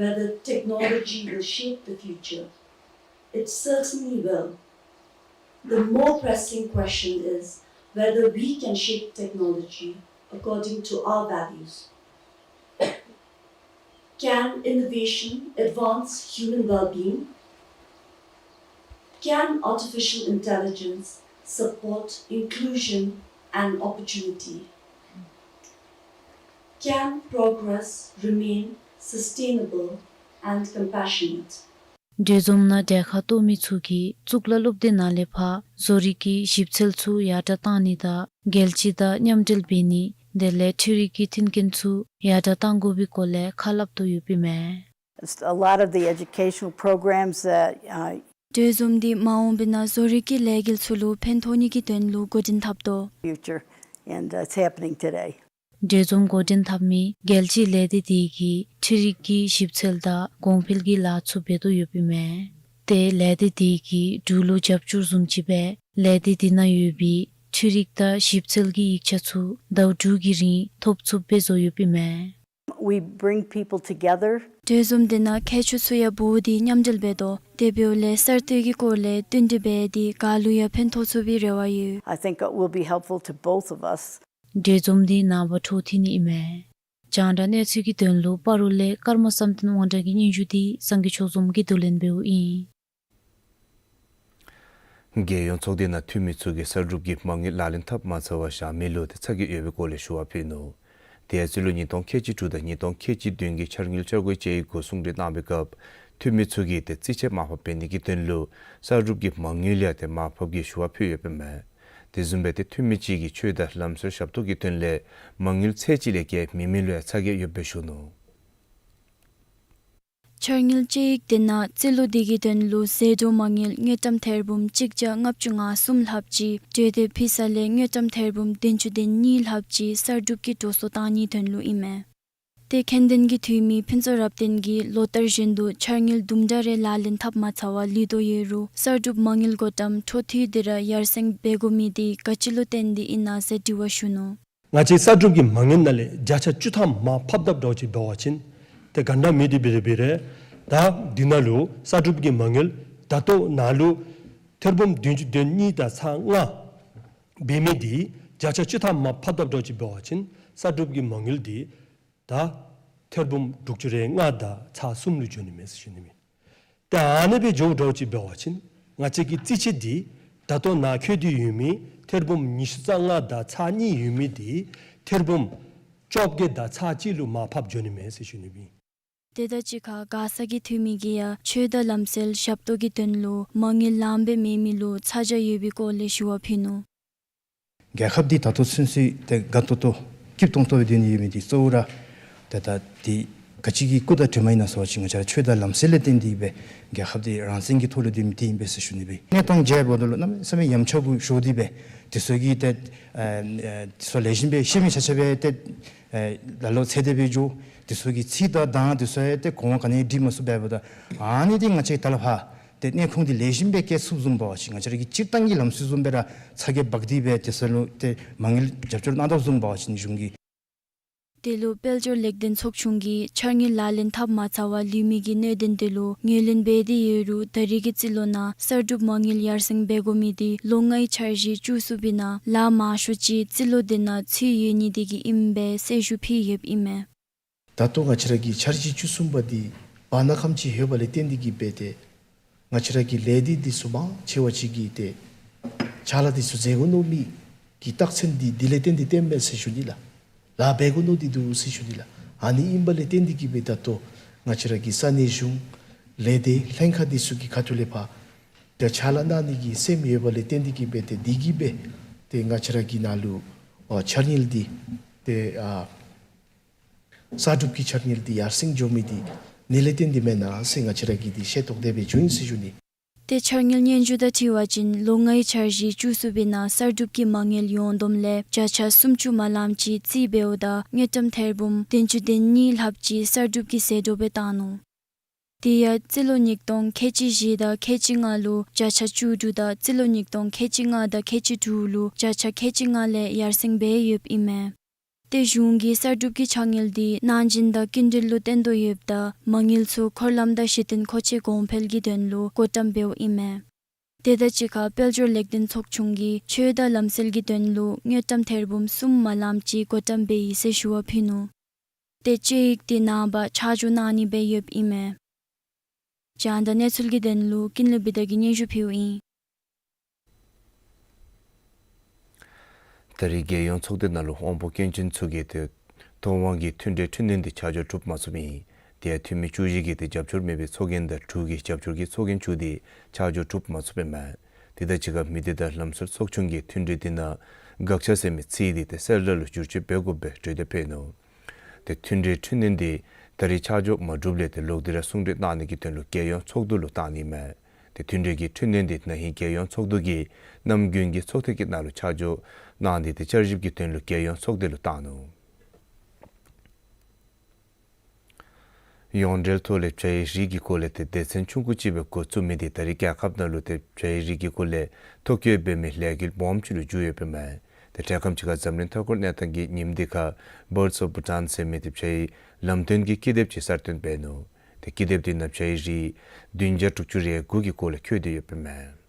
whether technology will shape the future. It certainly will. The more pressing question is whether we can shape technology according to our values. Can innovation advance human well-being? Can artificial intelligence support inclusion and opportunity? Can progress remain sustainable and compassionate? གྲོས་འཛོམས་ནང་གྲལ་ཁར་གཏོགས་མི་ཚུ་གིས་གཙུག་ལག་སློབ་སྡེ་ནང་ལས་ཕར་བཟོ་རིག་གི་ཞིབ་འཚོལ་ཚུ་ཡར་དྲགས་གཏང་ནི་དང་རྒྱལ་སྤྱི་དང་མཉམ་འབྲེལ་འབད་ནི་དེ་ལས་འཕྲུལ་རིག་གི་མཐུན་རྐྱེན་ཚུ་ཡར་དྲགས་གཏང་དགོ་པའི་སྐོར་ལས་ཁ་སླབ་དོ་ཡོདཔ་ཨིན་མས། A lot of the educational programs that, uh, གྲོས་འཛོམས་འདི་མ་འོངས་པའི་ནང་བཟོ་རིག་གི་ལས་འགུལ་ཚུ་ལུ་ཕན་ཐོགས་ནི་གི་དོན་ལུ་འགོ་འདྲེན་འཐབ་དོ། Future, and, uh, it's happening today. གྲོས་འཛོམས་འགོ་འདྲེན་འཐབ་མི་རྒྱལ་སྤྱིའི་ལས་སྡེ་དེ་གིས་འཕྲུལ་རིག་གི་ཞིབ་འཚོལ་དང་གོང་འཕེལ་གྱི་ལཱ་ཚུ་འབད་དོ་ཡོདཔ་ཨིན་མས། ཏེ་ལས་སྡེ་དེ་གིས་འབྲུག་ལུ་རྒྱབ་སྐྱོར་བཟུམ་ཅིག་སྦེ་ལས་སྡེ་དེ་ནང་ཡོད་པའི་འཕྲུལ་རིག་དང་ཞིབ་འཚོལ་གྱི་ཡིག་ཆ་ཚུ་ཟླཝ་དྲུག་གི་རིང་ཐོབ་ཚུགསཔ་སྦེ་བཟོ་ཡོདཔ་ཨིན་མས། We bring people together. གྲོས་འཛོམས་དེ་ནང་མཁས་མཆོག་ཚུ་ཡང་འབོ་སྟེ་མཉམ་འབྲེལ་འབད་དོ། དེ་འབདཝ་ལས་གསར་གཏོད་ཀྱི་སྐོར་ལས་བསྟུན་གྲོས་འབད་དེ་ག་ལུ་ཡང་ཕན་ཐོགས་ཚུགས་པའི་རེ་བ་ཡོད། I think it will be helpful to both of us. གྲོས་འཛོམས་འདི་ནངས་པ་འཕྲོ་མཐུད་ནི་ཨིན་མས། རྒྱང་བསྒྲགས་གནས་ཚུལ་གྱི་དོན་ལུ་སྤ་རོ་ལས་ཀརྨ་བསམ་གཏན་དབང་གྲགས་ཀྱི་སྙན་ཞུ་འདི་སངས་རྒྱས་ཆོས་འཛོམས་ཀྱིས་བསྡུ་ལེན་འབདཝ་ཨིན། རྒྱལ་ཡོངས་ཚོགས་སྡེ་ནང་འཐུས་མི་ཚུ་གིས་གསར་སྒྲུབ་ཀྱི་མ་དངུལ་ལག་ལེན་འཐབ་མ་ཚར་བ་བཞག་མི་ལུ་ཏེ་ཚ་གྱང་ཡོད་པའི་སྐོར་ལས་ཞུ་བ་ཕུལ་ནུག། དེ་ཡང་སྤྱི་ལོ་ཉིས་སྟོང་ཁལ་གཅིག་དྲུག་དང་ཉིས་སྟོང་ཁལ་གཅིག་བདུན་གྱི་འཆར་དངུལ་འཆར་འགོད་དཔྱད་ཡིག་འགོ་གསུང་གྲོས་གནང་བའི་སྐབས་འཐུས་མི་ཚུ་གིས་ཏེ་རྩིས་དཔྱད་མར་ཕབ་འབད་ནི་གི་དོན་ལུ་གསར་སྒྲུབ་ཀྱི་མ་དངུལ་ཡང་ཏེ་མར་ཕབ་ཀྱི་ཞུ་བ་ཕུལ་ཡོདཔ་ཨིན་མས། དེ་བཟུམ་སྦེ་ཏེ་འཐུས་མི་གཅིག་གིས་ཆོས་དང་ལམ་སྲོལ་ཞབས་ཏོག་གི་དོན་ལས་མ་དངུལ་ཚད་གཅིག་ལས་བརྒལ་མེད་མི་ལུ་ཡང་ཚ་གྱང་ཡོདཔ་སྦེ་ཞུ་ནུག། འཆར་དངུལ་དཔྱད་ཡིག་དེ་ནང་རྩིས་ལོ་དེ་གི་དོན་ལུ་ཟད་འགྲོ་མ་དངུལ་དངུལ་ཀྲམ་ཐེར་འབུམ་གཅིག་བརྒྱ་ལྔ་བཅུ་ང་གསུམ་ལྷགཔ་ཅིག་གྲོས་སྡེ་ཕུལ་ས་ལས་དངུལ་ཀྲམ་ཐེར་འབུམ་བདུན་ཅུ་དོན་གཉིས་ལྷགཔ་ཅིག་གསར་སྒྲུབ་ཀྱི་འགྲོ་སོང་བཏང་ནིའི་དོན་ལུ་ཨིན་མས། ཏེ་མཁྱེན་ལྡན་གྱི་འཐུས་མི་ཕུན་ཚོགས་རབ་བརྟན་གྱིས་ལོ་ལྟར་བཞིན་དུ་འཆར་དངུལ་དུམ་གྲ་རེ་ལག་ལེན་འཐབ་མ་ཚར་བར་ལུས་དོ་ཡོད་རུང་གསར་སྒྲུབ་མ་དངུལ་འགོ་དཔང་འཕྲོ་མཐུད་དེ་ར་ཡར་སེང་འབད་དགོ་མི་དེ་ག་ཅི་ལུ་བརྟེན་ཏེ་ཨིན་ན་ཟེར་དྲི་བ་ཞུ་ནུག། ང་བཅས་གསར་སྒྲུབ་ཀྱི་མ་དངུལ་ནང་ལས་བརྒྱ་ཆ་བཅུ་ཐམ་མར་ཕབ་དཔ་འདྲཝ་ཅིག་འབད་བ་ཅིན་ཏེ་ག་འདྲ་མི་དེ་འབད་རུང་འབད་རུང་ད་འདི་ནང་ལུ་གསར་སྒྲུབ་ཀྱི་མ་དངུལ་ད་ལྟོ་ནཱ་ལུ་ཐེར་འབུམ་བདུན་ཅུ་དོན་གཉིས་དང་ཚག་ལྔ་འབད་མི་དེ་བརྒྱ་ཆ་བཅུ་ཐམ་མར་ཕབ་དཔ་འདྲཝ་ཅིག་འབད་བ་ཅིན་གསར་སྒྲུབ་ཀྱི་མ་དངུལ་དེ་ད་ཐེར་འབུམ་དྲུག་ཅུ་རེ་ལྔ་དང་ཚག་གསུམ་ལུ་འགྱོ་ནི་མས་ཟེར་ཞུ་ནི་མས། ཏེ་ཨ་ནི་སྦེ་འགྱོཝ་འདྲཝ་ཅིག་འབད་བ་ཅིན་ང་བཅས་ཀྱི་རྩིས་དཔྱད་འདི་ད་ལྟོ་ནཱ་འཁོད་དེ་ཡོད་མི་ཐེར་འབུམ་ཉི་ཤུ་རྩ་ལྔ་དང་ཚག་གཉིས་ཡོད་མི་དེ་ཐེར་འབུམ་བཅོ་བརྒྱད་དང་ཚག་གཅིག་ལུ་མར་ཕབ་འགྱོ་ནི་མས་ཟེར་ཞུ་ནི་མས། དེ་དང་གཅིག་ཁར་མགར་ས་གི་འཐུས་མི་གིས་ཡང་ཆོས་དང་ལམ་སྲོལ་ཞབས་ཏོག་གི་དོན་ལུ་མ་དངུལ་ལངམ་སྦེ་མེད་མི་ལུ་ཚ་གྱང་ཡོད་པའི་སྐོར་ལས་ཞུ་བ་ཕུལ་ནུག། རྒྱལ་ཁབ་འདི་ད་ལྟོ་ཚུན་ཚོད་ཏེ་དགའ་ཏོག་ཏོ་སྐྱིད་ཏོང་ཏོ་སྦེ་སྡོད་ནི་ཡོད་མི་འདི་གཙོ་བོ་ར་ཏེ་ད་འདི་ག་ཅི་གི་སྐུ་དང་གྲིབ་མ་ཨིན་ན་ཟེར་བ་ཅིན་ང་བཅས་ར་ཆོས་དང་ལམ་སྲོལ་ལས་བརྟེན་ཏེ་སྦེ་རྒྱལ་ཁབ་འདི་རང་བཙན་གྱི་ཐོག་ལུ་སྡོད་མི་འདི་ཨིན་པས་ཟེར་ཞུ་ནི་སྦེ། གནས་སྟངས་མཇལཝ་ད་ལུ་གནམ་མེད་ས་མེད་ཡ་མཚན་གུ་ཤོར་ཏེ་སྦེ་དེ་ཚུ་གིས་ཏེ་ཨ་ཨ་དེ་ཚུ་ལེགས་ཤོམ་སྦེ་ཤེས་མི་ཆ་ཁྱབ་སྦེ་ཏེ་ཨེ་ལ་ལུ་ཚེ་འདས་སྦེ་འགྱོ། དེ་ཚུ་གི་ཚིག་དང་གདངས་དེ་ཚུ་ཡང་ཏེ་གོང་མ་ག་ནི་འདྲི་མ་ཚུགས་པས་པ་ད། ཨ་ནི་འདི་ང་བཅས་ད་ལས་ཕར་ཏེ་གནད་ཁུངས་འདི་ལེགས་ཤོམ་སྦེ་བཀལ་ཚུགསཔ་བཟུམ་འབད་བ་ཅིན་ང་བཅས་ར་གི་སྤྱིར་བཏང་གི་ལམ་སྲོལ་བཟུམ་སྦེ་ར་ཚ་གྱང་འབག་སྟེ་སྦེ་དེ་ཚུ་ལུ་ཏེ་མ་དངུལ་རྒྱབ་སྐྱོར་གནང་དོ་བཟུམ་འབད་བ་ཅིན་གཞུང་གིས། དེ་ལུ་དཔལ་འབྱོར་ལེགས་ལྡན་ཚོགས་ཆུང་གིས་འཆར་དངུལ་ལག་ལེན་འཐབ་མ་ཚར་བར་ལུས་མི་གི་གནད་དོན་དེ་ལུ་ངོས་ལེན་འབད་དེ་ཡོད་རུང་ད་རེས་ཀྱི་རྩིས་ལོ་ནང་གསར་སྒྲུབ་མ་དངུལ་ཡར་སེང་འབད་དགོ་མི་དེ་ལོ་ལྔའི་འཆར་གཞི་བཅུ་གསུམ་པའི་ནང་ལཱ་མང་ཤོས་ཅིག་རྩིས་ལོ་དེ་ནང་ཚུད་ཡོད་ནི་དེ་གིས་ཨིན་པས་ཟེར་ཞུ་ཕུལ་ཡོདཔ་ཨིན་མས། ད་ལྟོ་ང་བཅས་ར་གི་འཆར་གཞི་བཅུ་གསུམ་པ་འདི་བར་ན་ཁམས་ཅིག་ཡོད་པ་ལས་བརྟེན་ཏེ་གིས་སྦེ་ཏེ་ང་བཅས་ར་གི་ལས་སྡེ་འདི་ཚུ་མང་ཆེ་བ་ཅིག་གིས་ཏེ་ཕྱག་ལཱ་འདི་ཚུ་མཛད་དགོ་མནོ་མི་གི་རྟགས་མཚན་འདི་འདི་ལས་བརྟེན་ཏེ་བརྟནམ་མས་ཟེར་ཞུ་ནི་ལགས། ལཱ་འབད་དགོ་མནོ་སྟེ་འདུག་ཟེར་ཞུ་ནི་ལགས། ཨ་ནི་ཨིན་པ་ལས་བརྟེན་ཏེ་གིས་སྦེ་ད་ལྟོ་ང་བཅས་ར་གི་ས་གནས་གཞུང་ལས་སྡེ་ལྷན་ཁག་འདི་ཚུ་གི་ཁ་ཐུག་ལས་ཕར་ཏེ་ཕྱག་ལཱ་གནང་ནི་གི་སེམས་ཡོད་པ་ལས་བརྟེན་ཏེ་གིས་སྦེ་ཏེ་འདི་གིས་སྦེ་ཏེ་ང་བཅས་ར་གི་ནཱ་ལུ་ཨ་འཆར་དངུལ་འདི་ཏེ་ཨ་གསར་སྒྲུབ་ཀྱི་འཆར་དངུལ་འདི་ཡར་སེང་འགྱོ་མི་འདི་ཨ་ནི་ལས་བརྟེན་ཏེ་མེན་ན་ཟེར་ང་བཅས་ར་གིས་འདི་ཤེས་རྟོགས་དེ་སྦེ་བྱུང་ཡི་ཟེར་ཞུ་ནི། ཏེ་འཆར་དངུལ་སྙན་ཞུ་དང་འཁྲིལ་བ་ཅིན་ལོ་ལྔའི་འཆར་གཞི་བཅུ་གསུམ་པའི་ནང་གསར་སྒྲུབ་ཀྱི་མ་དངུལ་ཡོངས་བསྡོམས་ལས་བརྒྱ་ཆ་སུམ་ཅུ་མ་ལངམ་ཅིག་རྩིས་འབདཝ་ད་དངུལ་ཀྲམ་ཐེར་འབུམ་བདུན་ཅུ་དོན་གཉིས་ལྷགཔ་ཅིག་གསར་སྒྲུབ་ཀྱི་ཟད་འགྲོ་སྦེ་བཏང་ནུག། དེ་ཡང་རྩིས་ལོ་ཉིས་སྟོང་ཁལ་གཅིག་བཞི་དང་ཁལ་གཅིག་ལྔ་ལུ་བརྒྱ་ཆ་བཅུ་དྲུག་དང་རྩིས་ལོ་ཉིས་སྟོང་ཁལ་གཅིག་ལྔ་དང་ཁལ་གཅིག་དྲུག་ལུ་བརྒྱ་ཆ་ཁལ་གཅིག་ལྔ་ལས་ཡར་སེང་འབད་ཡོདཔ་ཨིན་མས། ཏེ་གཞུང་གིས་གསར་སྒྲུབ་ཀྱི་ཕྱག་དངུལ་འདི་ནང་བཞིན་དང་སྐྱིན་འགྲུལ་ལུ་བརྟེན་དོ་ཡོདཔ་ད་མ་དངུལ་ཚུ་འཁོར་ལམ་དང་གཞི་རྟེན་མཁོ་ཆས་གོང་འཕེལ་གྱི་དོན་ལུ་བགོ་བཀྲམ་འབདཝ་ཨིན་མས། དེ་དང་གཅིག་ཁར་དཔལ་འབྱོར་ལེགས་ལྡན་ཚོགས་ཆུང་གིས་ཆོས་དང་ལམ་སྲོལ་གྱི་དོན་ལུ་དངུལ་ཀྲམ་ཐེར་འབུམ་གསུམ་མ་ལངམ་ཅིག་བགོ་བཀྲམ་འབད་ཡི་ཟེར་ཞུ་བ་ཕུལ་ནུག། ཏེ་དཔྱད་ཡིག་འདི་ནངས་པ་ཆ་འཇོག་གནང་ནི་སྦེ་ཡོདཔ་ཨིན་མས། རྒྱང་བསྒྲགས་གནས་ཚུལ་གྱི་དོན་ལུ་ཀུན་ལེགས་བི་དྷ་གིས་སྙན་ཞུ་ཕུལཝ་ཨིན། ད་རེས་རྒྱལ་ཡོངས་ཚོགས་སྡེ་ནང་ལུ་དབང་པོ་སྐྱོན་ཅན་ཚུ་གིས་ཏེ་ ཐོབ་དབང་གི་མཐུན་འབྲེལ་འཕྲི་སྣོན་འདི་ཆ་འཇོག་གྲུབ་མ་ཚུགསཔ་ཨིན། དེ་ཡང་འཐུས་མི་བཅུ་བཞི་གིས་ཏེ་རྒྱབ་སྐྱོར་མེད་པའི་ཚོགས་རྒྱན་དང་དྲུག་གིས་རྒྱབ་སྐྱོར་གྱི་ཚོགས་རྒྱན་བཙུགས་ཏེ་ཆ་འཇོག་གྲུབ་མ་ཚུགསཔ་ཨིན་མས། དེ་དང་གཅིག་ཁར་མི་སྡེ་དང་ལམ་སྲོལ་ཚོགས་ཆུང་གིས་མཐུན་འབྲེལ་འདི་ནང་དགག་བྱ་ཟེར་མི་ཚིག་འདི་ཏེ་གསལ་བསྒྲགས་ལུ་བསྒྱུར་བཅོས་འབད་དགོ་པའི་གྲོས་འདེབས་ཕུལ་ནུག། ཏེ་མཐུན་འབྲེལ་འཕྲི་སྣོན་འདི་ད་རེས་ཆ་འཇོག་མ་གྲུབ་ལས་ཏེ་ལོག་སྟེ་ར་གསུང་གྲོས་གནང་ནི་གི་དོན་ལུ་རྒྱལ་ཡོངས་ཚོགས་འདུ་ལུ་བཏང་ནི་མས། ཏེ་མཐུན་འབྲེལ་གྱི་འཕྲི་སྣོན་འདི་ན་ཧིང་རྒྱལ་ཡོངས་ཚོགས་འདུ་གིས་གནམ་དགུན་གྱི་ཚོགས་ཐེངས་ཀྱི་ནང་ལུ་ཆ་འཇོག་གནང་སྟེ་ཏེ་བསྐྱར་ཞིབ་ཀྱི་དོན་ལུ་རྒྱལ་ཡོངས་ཚོགས་སྡེ་ལུ་བཏང་ནུག། ཡོངས་འབྲེལ་ཐོག་ལས་བྱ་ཡི་རིགས་ཀྱི་སྐོར་ལས་ཏེ་སྡེ་ཚན་ཆུང་ཀུ་ཅིག་སྦེ་འགོ་བཙུགས་མི་འདི་ད་རེས་རྒྱལ་ཁབ་ནང་ལུ་ཏེ་བྱ་ཡི་རིགས་ཀྱི་སྐོར་ལས་ཐོ་བཀོད་འབད་མི་ལས་འགུལ་སྦོམ་ཅིག་ལུ་འགྱུར་ཡོདཔ་ཨིན་མས། ཏེ་འཕྲལ་ཁམས་ཅིག་ཁར་འཛམ་གླིང་མཐའ་འཁོར་གནས་སྟངས་ཀྱི་ཉིནམ་འདི་ཁར་Birds of Bhutan ཟེར་མི་ཏེ་བྱ་ཡི་ལམ་སྟོན་གྱི་ཀི་དེབ་ཅིག་གསར་བཏོན་འབད་ནུག། ཏེ་ཀི་དེབ་འདི་ནང་བྱ་ཡི་རིགས་བདུན་བརྒྱ་དྲུག་ཅུ་རེ་དགུ་གི་སྐོར་ལས་བཀོད་དེ་ཡོདཔ་ཨིན་མས།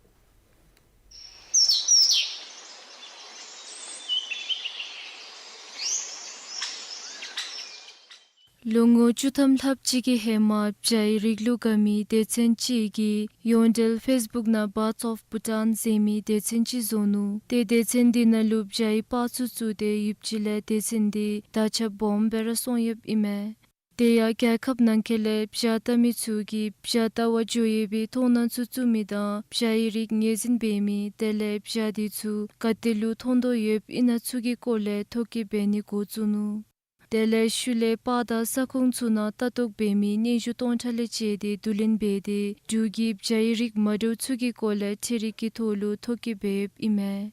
ལོ་ངོ་བཅུ་ཐམ་ལྷགཔ་ཅིག་གི་ཧེ་མ་བྱ་ཡི་རིགས་ལུ་དགའ་མི་སྡེ་ཚན་ཅིག་གིས་ཡོངས་འབྲེལ་ཕེསི་བུཀ་ནང་Birds of Bhutan ཟེར་མི་སྡེ་ཚན་ཅིག་བཟོ་ནུག། ཏེ་སྡེ་ཚན་འདི་ནང་ལུ་བྱ་ཡི་པར་ཚུ་བཙུགས་ཏེ་ཡུདཔ་ཅིག་ལས་སྡེ་ཚན་འདི་དར་ཁྱབ་སྦོམ་སྦེ་ར་སོང་ཡོདཔ་ཨིན་མས། དེ་ཡང་རྒྱལ་ཁབ་ནང་འཁོད་ལས་བྱ་བལྟ་མི་ཚུ་གིས་བྱ་བལྟ་བར་འགྱོ་ཡོད་པའི་མཐོང་སྣང་ཚུ་བཙུགས་མི་དང་བྱ་ཡི་རིགས་ངོས་འཛིན་འབད་མི་དེ་ལས་བྱ་འདི་ཚུ་ག་ཏེ་ལུ་མཐོང་དོ་ཡོདཔ་ཨིན་ན་ཚུ་གི་སྐོར་ལས་ཐོ་བཀོད་འབད་ནི་འགོ་བཙུགས་ནུག། དེ་ལས་ཤུལ་ལས་པར་དང་ས་ཁོངས་ཚུ་ནང་ལྟ་རྟོག་འབད་མི་སྙན་ཞུ་སྟོང་ཕྲག་ལས་བཅད་དེ་བསྡུ་ལེན་འབད་དེ་འབྲུག་གི་བྱ་ཡི་རིགས་མ་འདྲཝ་ཚུ་གི་སྐོར་ལས་འཕྲུལ་རིག་གི་ཐོག་ལུ་ཐོ་བཀོད་འབད་ཡོདཔ་ཨིན་མས།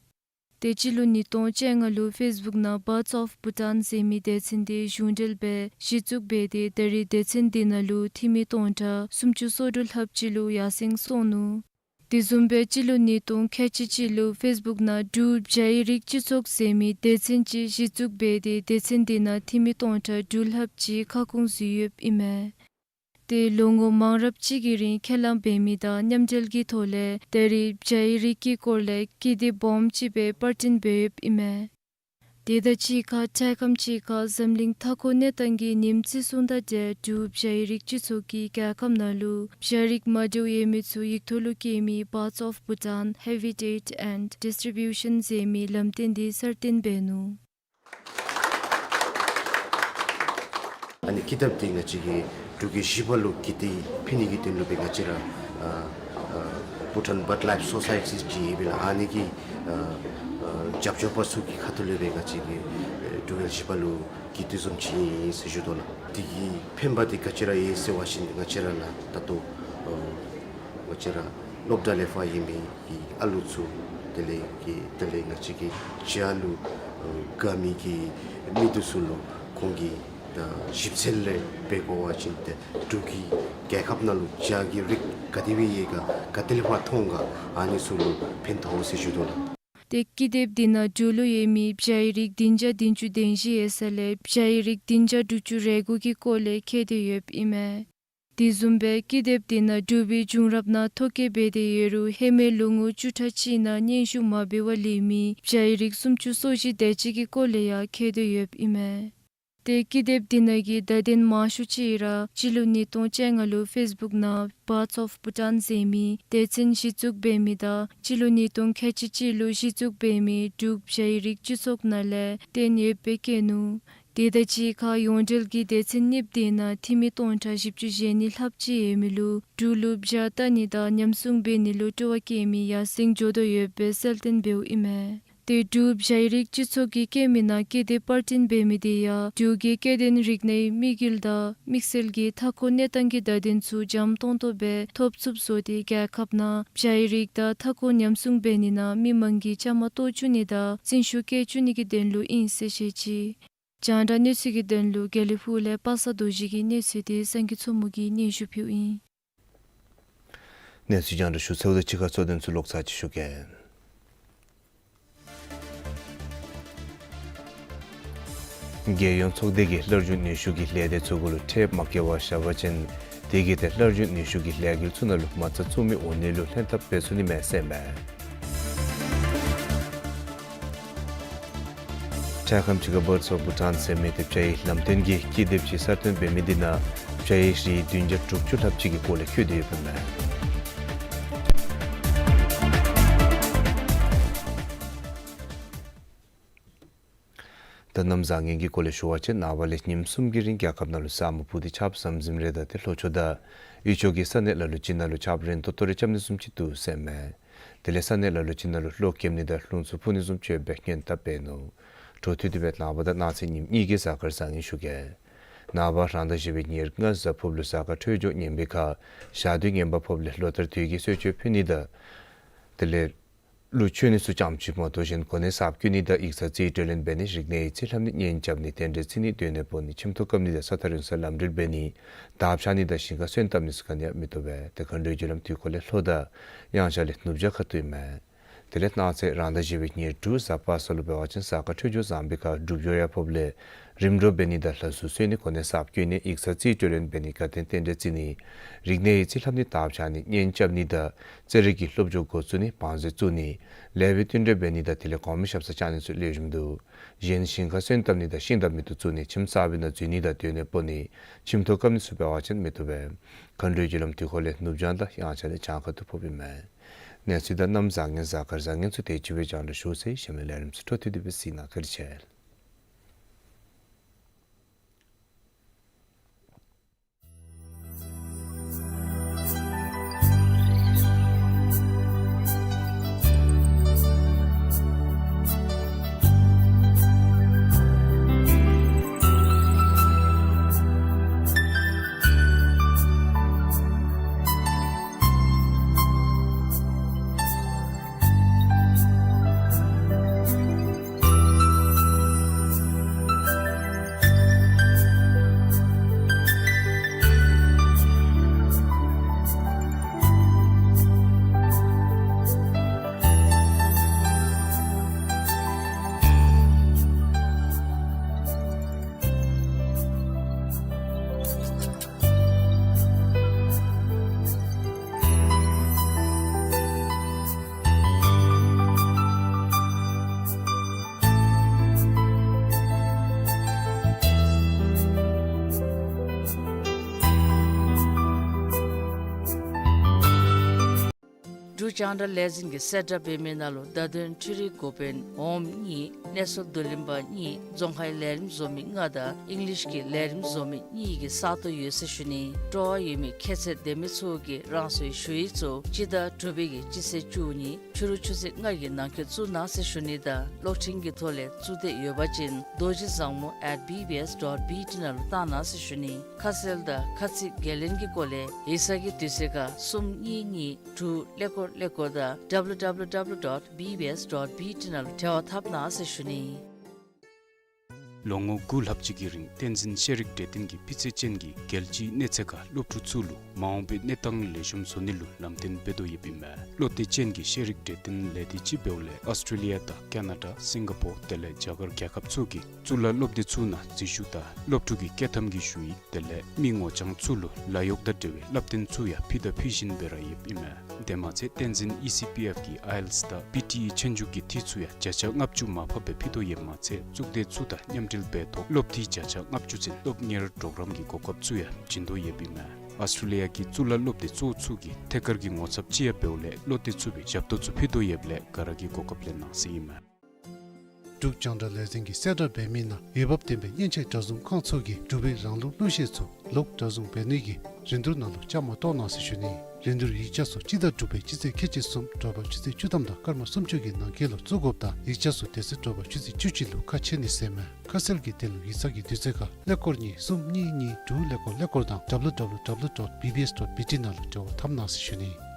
ཏེ་སྤྱི་ལོ་ཉིས་སྟོང་བཅོ་ལྔ་ལུ་ཕེསི་བུཀ་ནང་Birds of Bhutan ཟེར་མི་སྡེ་ཚན་འདི་གཞུང་འབྲེལ་སྦེ་གཞི་བཙུགས་འབད་དེ་ད་རེས་སྡེ་ཚན་འདི་ནང་ལུ་འཐུས་མི་སྟོང་ཕྲག་སུམ་ཅུ་སོ་དྲུག་ལྷགཔ་ཅིག་ལུ་ཡར་སེང་སོང་ནུག། དེ་བཟུམ་སྦེ་སྤྱི་ལོ་ཉིས་སྟོང་ཁལ་གཅིག་གཅིག་ལུ་ཕེསི་བུཀ་ནང་འབྲུག་བྱ་ཡི་རིགས་སྤྱི་ཚོགས་ཟེར་མི་སྡེ་ཚན་ཅིག་གཞི་བཙུགས་འབད་དེ་སྡེ་ཚན་འདི་ནང་འཐུས་མི་སྟོང་ཕྲག་དྲུག་ལྷགཔ་ཅིག་ཁ་སྐོང་ཞུ་ཡོདཔ་ཨིན་མས། ཏེ་ལོ་ངོ་མང་རབས་ཅིག་གི་རིང་ཁས་བླངས་འབད་མི་དང་མཉམ་འབྲེལ་གྱི་ཐོག་ལས་ད་རེས་བྱ་ཡི་རིགས་ཀྱི་སྐོར་ལས་ཀི་དེབ་སྦོམ་ཅིག་སྦེ་པར་སྐྲུན་འབད་ཡོདཔ་ཨིན་མས། དེ་དང་གཅིག་ཁར་འཕྲལ་ཁམས་ཅིག་ཁར་འཛམ་གླིང་མཐའ་འཁོར་གནས་སྟངས་ཀྱི་ཉིནམ་བརྩི་སྲུང་དང་འབྲེལ་འབྲུག་བྱ་ཡི་རིགས་སྤྱི་ཚོགས་ཀྱིས་རྒྱལ་ཁབ་ནང་ལུ་བྱ་རིགས་མ་འདྲཝ་ཡོད་མི་ཚུ་ཡིག་ཐོག་ལུ་བཀོད་མི་Birds of Bhutan Habitat and Distribution ཟེར་མི་ལམ་སྟོན་འདི་གསར་བཏོན་འབད་ནུག། ཨ་ནི་ཀི་དེབ་འདི་ང་བཅས་ཀྱིས་འབྲུག་རྒྱལ་བཞི་པ་ལུ་ཀི་དེབ་ཕུལ་ནི་གི་དོན་ལུ་སྦེ་ང་བཅས་ར་ཨ་ཨ་Bhutan Bird Life Society ཅིག་ཡོདཔ་ཨིན་ལགས། ཨ་ནི་གི་ཨ་ཨ་རྒྱབ་སྐྱོར་པ་ཚུ་གི་ཁ་ཐུག་ལས་སྦེ་ང་བཅས་ཀྱིས་ཨེ་འབྲུག་རྒྱལ་བཞི་པ་ལུ་ཀི་དེབ་བཟུམ་ཅིག་ཨིན་ཟེར་ཞུ་དོ་ལགས། དེ་གི་ཕན་པ་འདི་ག་ཅི་ར་ཡོད་ཟེར་བ་ཅིན་ང་བཅས་ར་ལགས་ད་ལྟོ་ཨ་ང་བཅས་ར་སློབ་གྲྭ་ལས་ཕར་ཡོད་མི་གི་ཨ་ལུ་ཚུ་དེ་ལས་ཀྱི་དེ་ལས་ང་བཅས་ཀྱི་བྱ་ལུ་ཨ་དགའ་མི་གི་མི་འདི་ཚུ་ལུ་ཁོང་གིས་ད་ཞིབ་འཚོལ་ལས་འབད་དགོ་པ་ཅིན་ཏེ་འབྲུག་གི་རྒྱལ་ཁབ་ནང་ལུ་བྱ་གི་རིགས་ག་དེ་སྦེ་ཡོད་ག་ག་ཏེ་ལས་ཕར་མཐོང་ག་ཨ་ནི་ཚུ་ལུ་ཕན་ཐོགས་ཟེར་ཞུ་དོ་ལགས། ཏེ་ཀི་དེབ་འདི་ནང་འབྲུག་ལུ་ཡོད་མི་བྱ་ཡི་རིགས་བདུན་བརྒྱ་བདུན་ཅུ་དོན་བཞི་ཡོད་ས་ལས་བྱ་ཡི་རིགས་བདུན་བརྒྱ་དྲུག་ཅུ་རེ་དགུ་གི་སྐོར་ལས་བཀོད་དེ་ཡོདཔ་ཨིན་མས། དེ་བཟུམ་སྦེ་ཀི་དེབ་འདི་ནང་འབྲུག་པའི་བྱུང་རབས་ནང་ཐོ་བཀོད་འབད་དེ་ཡོད་རུང་ཧེ་མའི་ལོ་ངོ་བཅུ་ཕྲག་གཅིག་ནང་སྙན་ཞུ་མ་འབད་བར་ལུས་མི་བྱ་ཡི་རིགས་སུམ་ཅུ་སོ་བཞི་དེ་ཅིག་གི་སྐོར་ལས་ཡང་བཀོད་དེ་ཡོདཔ་ཨིན་མས། ཏེ་ཀི་དེབ་འདི་ནང་གི་བརྡ་དོན་མང་ཤོས་ཅིག་ར་སྤྱི་ལོ་ཉིས་སྟོང་བཅོ་ལྔ་ལུ་ཕེསི་བུཀ་ནང་Birds of Bhutan ཟེར་མི་སྡེ་ཚན་གཞི་བཙུགས་འབད་མི་དང་སྤྱི་ལོ་ཉིས་སྟོང་ཁལ་གཅིག་གཅིག་ལུ་གཞི་བཙུགས་འབད་མི་འབྲུག་བྱ་ཡི་རིགས་སྤྱི་ཚོགས་ནང་ལས་བཏོན་ཡོདཔ་སྦེ་བཀོད་ནུག། དེ་དང་གཅིག་ཁར་ཡོངས་འབྲེལ་གྱི་སྡེ་ཚན་གཉིས་པོ་འདི་ནང་འཐུས་མི་སྟོང་ཕྲག་བཞི་བཅུ་ཞེ་གཉིས་ལྷགཔ་ཅིག་ཡོད་མི་ལུ་འབྲུག་ལུ་བྱ་བལྟ་ནི་དང་ཉམས་སྲུང་འབད་ནི་ལུ་སྤྲོ་བ་བསྐྱེད་མི་ཡར་སེང་འགྱོ་དོ་ཡོདཔ་སྦེ་གསལ་སྟོན་འབདཝ་ཨིན་མས། ཏེ་འབྲུག་བྱ་ཡི་རིགས་སྤྱི་ཚོགས་ཀྱིས་བཀོད་མི་ནང་ཀི་དེབ་པར་སྐྲུན་འབད་མི་འདི་ཡང་འབྲུག་གི་སྐྱེ་ལྡན་རིག་གནས་དམིགས་ཡུལ་དང་དམིགས་བསལ་གྱི་མཐའ་འཁོར་གནས་སྟངས་ཀྱི་བརྡ་དོན་ཚུ་འཇམ་ཏོང་ཏོ་སྦེ་ཐོབ་ཚུགསཔ་བཟོ་སྟེ་རྒྱལ་ཁབ་ནང་བྱ་ཡི་རིགས་དང་མཐའ་འཁོར་ཉམས་སྲུང་འབད་ནི་ནང་མི་མང་གི་བཅའ་མར་གཏོགས་བཅུག་ནི་དང་འཛིན་ཤུགས་བསྐྱེད་བཅུག་ནི་གི་དོན་ལུ་ཨིན་ཟེར་བཤད་ཅི། རྒྱང་བསྒྲགས་གནས་ཚུལ་གྱི་དོན་ལུ་དགེ་ལེགས་ཕུག་ལས་པ་སངས་རྡོ་རྗེ་གི་གནས་ཚུལ་འདི་སངས་རྒྱས་མཚོ་མོ་གིས་སྙན་ཞུ་ཕུལཝ་ཨིན། གནས་ཚུལ་རྒྱང་བསྒྲགས་ཞུ་ཚརཝ་དང་གཅིག་ཁར་གཙོ་དོན་ཚུ་ལོག་ཚར་ཅིག་ཞུ་གེ། རྒྱལ་ཡོངས་ཚོགས་སྡེ་གིས་སླར་འབྱུང་ནུས་ཤུགས་ཀྱི་ལས་སྡེ་ཚུ་གུ་ལུ་ཁྲལ་མ་བཀལ་བར་བཞག་པ་ཅིན་དེ་གིས་ཏེ་སླར་འབྱུང་ནུས་ཤུགས་ཀྱི་ལས་འགུལ་ཚུ་ནང་ལུ་མ་རྩ་བཙུགས་མི་འོང་ནི་ལུ་ལྷན་ཐབས་འབད་ཚུགས་ནི་མས་ཟེར་ཨིན་མས། འཕྲལ་ཁམས་ཅིག་ཁར་Birds of Bhutan ཟེར་མི་ཏེ་བྱ་ཡི་ལམ་སྟོན་གྱི་ཀི་དེབ་ཅིག་གསར་བཏོན་འབད་མི་འདི་ནང་བྱ་ཡི་རིགས་བདུན་བརྒྱ་དྲུག་ཅུ་ལྷགཔ་ཅིག་གི་སྐོར་ལས་བཀོད་དེ་ཡོདཔ་ཨིན་མས། ད་ གནམ་བཟང་ངན་གྱི་སྐོར་ལས་ཞུ་བ་ཅིན་ནངས་པ་ལས་ཉིནམ་གསུམ་གྱི་རིང་རྒྱལ་ཁབ་ནང་ལུ་ས་སྨུག་སྤུབས་ཏེ་ཆརཔ་ཟམ་ཟིམ་རེ་དང་ཏེ་ལྷོ་ཕྱོགས་དང་ཡུལ་ཕྱོགས་ཀྱི་ས་གནས་ལ་ལུ་ཅིག་ནང་ལུ་ཆརཔ་རན་ཏོག་ཏོ་རེ་རྐྱབ་ནི་བཟུམ་ཅིག་འདུག་ཟེར་མས། དེ་ལས་ས་གནས་ལ་ལུ་ཅིག་ནང་ལུ་གློག་ཁེབས་ནི་དང་རླུང་འཚུབ་འཕུ་ནི་བཟུམ་ཅིག་ཡོད་པའི་སྔོན་དཔག་འབད་ནུག། འཕྲོ་མཐུད་དེ་སྦེ་ནངས་པ་དང་གནངས་ཚེ་ཉིནམ་གཉིས་ཀྱི་གཟའ་སྐར་བཟང་ངན་ཞུ་གེ། ནངས་པ་རང་ཟླ་བཞི་པའི་ཉེར་ལྔ་གཟའ་ཕུར་ལུ་གཟའ་སྐར་འཕྲོད་སྦྱོར་ངན་པའི་ཁར་ཞག་དུས་ངན་པ་ཕོགཔ་ལས་ལོ་ལྟར་དུས་ཀྱི་གསོལ་མཆོད་ཕུལ་ནི་དང་དེ་ལས་གླུ་མཆོད་ནི་ཚུ་ཙམ་ཅིག་མ་གཏོགས་གཞན་གོ་གནས་གསརཔ་བསྐོ་ནི་དང་ཡིག་ཚང་རྩིས་སྤྲོད་ལེན་འབད་ནི་རིག་གནས་ཡིག་རྩིས་ལྷབ་ནི་གཉེན་རྐྱབ་ནི་རྟེན་འབྲེལ་བརྩི་ནི་སྡོད་གནས་སྤོ་ནི་ཁྱིམ་ཐོག་བཀབ་ནི་དང་ས་ཐག་རིང་སར་ལམ་འགྲུལ་འབད་ནི་དར་འཕྱར་ནི་དང་ཞིང་ཁ་སོན་བཏབ་ནི་ཚུ་ག་ནི་ཡང་མི་བཏུབ་པས། ཏེ་མཁའ་འགྲོའི་རྒྱུ་ལམ་དུས་འཁོར་ལས་ལྷོ་དང་དབྱངས་འཆར་ལས་ནུབ་བྱང་ཁ་ཐུག་ཨིན་མས། དེ་ལས་གནངས་ཚེ་རང་ཟླ་བཞི་པའི་ཉེར་དྲུག་གཟའ་པ་སངས་ལུ་འབད་བ་ཅིན་གཟའ་སྐར་འཕྲོད་སྦྱོར་བཟང་པའི་ཁར་འགྲུབ་སྦྱོར་ཡང་ཕོགཔ་ལས་རིམ་གྲོ་འབད་ནི་དང་ལྷ་གཟུགས་གསོལ་ནི་གོ་གནས་གསརཔ་བསྐོ་ནི་ཡིག་ཚང་རྩིས་སྤྲོད་ལེན་འབད་ནི་དགའ་སྟོན་རྟེན་འབྲེལ་བརྩི་ནི་རིག་གནས་ཡིག་རྩིས་ལྷབ་ནི་དར་འཕྱར་ནི་གཉེན་རྐྱབ་ནི་དང་རྩེད་རིགས་ཀྱི་སློབ་སྦྱོང་འགོ་བཙུགས་ནི་བང་མཛོད་བཙུགས་ནི་ལེགས་པའི་བསྟུན་གྲོས་འབད་ནི་དང་དེ་ལས་གོང་མའི་ཞབས་སར་བཅར་ནི་ཚུ་ལེགས་ཤོམ་འདུག། གཞན་ཞིང་ཁ་སོན་བཏབ་ནི་དང་ཤིང་དང་མེ་ཏོག་བཙུགས་ནི་ཁྱིམ་གསར་པའི་ནང་འཛུལ་ནི་དང་སྡོད་གནས་སྤོ་ནི་ཁྱིམ་ཐོག་བཀབ་ནི་ཚུ་འབད་བ་ཅིན་མི་བཏུབ་པས། མཁའ་འགྲོའི་རྒྱུ་ལམ་དུས་འཁོར་ལས་ནུབ་བྱང་དང་དབྱངས་འཆར་ལས་བྱང་ཁ་ཐུག་ཕོགཔ་ཨིན་མས། གནས་ཚུལ་དང་གནམ་བཟང་ངན་གཟའ་སྐར་བཟང་ངན་ཚུ་དེ་ཅིག་སྦེ་རྒྱང་བསྒྲགས་ཞུ་ཚར་ཡི། གཞན་མི་ལས་རིམ་ཚུ་འཕྲོ་མཐུད་དེ་སྦེ་གཟིགས་གནང་། བཀའ་དྲིན་ཆེ། འབྲུག་རྒྱང་བསྒྲགས་ལས་འཛིན་གྱིས་གསལ་བསྒྲགས་འབད་མི་ནང་ལུ་བརྡ་དོན་འཕྲུལ་རིག་འགོ་དཔོན་འོགམ་གཉིས། གནས་ཚུལ་བསྡུ་ལེན་པ་གཉིས། རྫོང་ཁའི་ལས་རིམ་བཟོ་མི་ལྔ་དང་ཨིང་ལིཤ་གི་ལས་རིམ་བཟོ་མི་གཉིས་ཀྱི་ས་སྟོང་ཡོད་ཟེར་ཞུ་ནི། སྤྲོ་བ་ཡོད་མི་ཁྱད་ཚད་ལྡན་མི་ཚུ་གིས་རང་སོའི་ཞུ་ཡིག་ཚུ་སྤྱི་ཟླ་དྲུག་པའི་གི་སྤྱི་ཚེས་བཅུ་གཉིས་ཕྱི་རུ་ཆུ་ཚོད་ལྔ་གི་ནང་འཁོད་བཙུགས་གནང་ཟེར་ཞུ་ནི་དང་གློག་འཕྲིན་གྱི་ཐོག་ལས་བཙུགས་འདོད་ཡོད་པ་ཅིན་རྡོ་རྗེ་བཟང་མོ་at B B S dot B T ནང་ལུ་བཏང་གནང་ཟེར་ཞུ་ནི། ཁ་གསལ་དང་ཁ་ཚིག་འགན་ལེན་གྱི་སྐོར་ལས་ཡིག་ཚང་གི་དུས་ཚོད་ཁར་གསུམ་གཉིས་གཉིས་དྲུག་ཀླད་ཀོར་ཀླད་ཀོར་དང་W W W dot B B S dot B T ནང་ལུ་འབྲེལ་བ་འཐབ་གནང་ཟེར་ཞུ་ནི། ལོ་ངོ་དགུ་ལྷག་ཅིག་གི་རིང་བསྟན་འཛིན་ཤེས་རིག་གྲོས་སྟོན་གྱིས་སྤུས་ཚད་ཅན་གྱི་རྒྱལ་སྤྱིའི་གནས་ཚད་ཁར་སློབ་ཕྲུག་ཚུ་ལུ་མ་འོངས་པའི་གནས་སྟངས་ལེགས་ཤོམ་བཟོ་ནི་ལུ་ལམ་སྟོན་འབད་དོ་ཡོདཔ་ཨིན་མས། བློ་གཏད་ཅན་གྱི་ཤེས་རིག་གྲོས་སྟོན་ལས་སྡེ་ཅིག་འབདཝ་ལས་ཨོསི་ཊྲེ་ལི་ཡ་དང་ཀ་ན་ཌ་སིང་ག་པོར་དེ་ལས་རྒྱ་གར་རྒྱལ་ཁབ་ཚུ་གི་གཙུག་ལག་སློབ་སྡེ་ཚུ་ནང་འཛུལ་ཞུགས་དང་སློབ་ཕྲུག་གི་བསྐྱོད་ཐམ་གྱི་ཞུ་ཡིག་དེ་ལས་མི་ངོ་རྐྱང་ཚུ་ལུ་ལཱ་གཡོག་དང་འབྲེལ་བའི་བསླབ་སྟོན་ཚུ་ཡང་ཕུལ་དང་ཕུལ་བཞིན་སྦེ་ར་ཡོདཔ་ཨིན་མས། དེ་མ་ཚད་བསྟན་འཛིན་ཨི་སི་པི་ཨེཕ་གིས་ཨའི་ཨེལ་ཊི་ཨེསི་དང་པི་ཊི་ཨི་ཆོས་རྒྱུགས་ཀྱི་འཐུས་ཚུ་ཡང་བརྒྱ་ཆ་ལྔ་བཅུ་མར་ཕབ་སྦེ་ཕུལ་དོ་ཡོདཔ་མ་ཚད་གཙུག་སྡེ་ཚུ་དང་མཉམ་འབྲེལ་འབད་ཐོག་སློབ་འཐུས་བརྒྱ་ཆ་ལྔ་བཅུ་ཚུན་སློབ་གཉེར་གྲོགས་རམ་གྱི་གོ་སྐབས་ཚུ་ཡང་བྱིན་དོ་ཡོདཔ་ཨིན་མས། ཨོསི་ཊྲེ་ལི་ཡ་གི་གཙུག་ལག་སློབ་སྡེ་གཙོ་བོ་ཚུ་གི་ཐད་ཀར་གྱི་ངོ་ཚབ་ཅིག་ཡང་འབདཝ་ལས་བློ་གཏད་ཚུགས་པའི་ཞབས་ཏོག་ཚུ་ཕུལ་དོ་ཡོདཔ་ལས་ག་ར་གིས་གོ་སྐབས་ལེན་གནང་ཟེར་ཨིན་མས། འབྲུག་རྒྱང་བསྒྲགས་ལས་འཛིན་གྱིས་གསལ་བསྒྲགས་འབད་མི་ནང་འོས་འབབ་ལྡན་པའི་མཉེན་ཆས་གྲྭ་བཟུང་ཁང་ཚུ་གིས་འབྲུག་པའི་རང་ལུགས་གླུ་གཞས་ཚུ་ལོག་གྲྭ་བཟུང་འབད་ནི་གི་རིན་བསྡུར་ནང་ལུ་བཅའ་མར་གཏོགས་གནང་ཟེར་ཞུ་ནི། རིན་བསྡུར་ཡིག་ཆ་ཚུ་སྤྱི་ཟླ་དྲུག་པའི་སྤྱི་ཚེས་ཁལ་གཅིག་གསུམ་དྲོ་པ་ཆུ་ཚོད་བཅུ་ཐམ་དང་སྐར་མ་སུམ་ཅུ་གི་ནང་འཁོད་ལུ་བཙུགས་དགོཔ་དང་ཡིག་ཆ་ཚུ་དེ་ཚེ་དྲོ་པ་ཆུ་ཚོད་བཅུ་གཅིག་ལུ་ཁ་ཕྱེ་ནི་ཟེར་མས། ཁ་གསལ་གྱི་དོན་ལུ་ཡིག་ཚང་གི་དུས་ཚོད་ཁར་ཀླད་ཀོར་གཉིས་གསུམ་གཉིས་གཉིས་དྲུག་ཀླད་ཀོར་ཀླད་ཀོར་དང་W W W dot B B S dot B T ནང་ལུ་འབྲེལ་བ་འཐབ་གནང་ཟེར་ཞུ་ནི།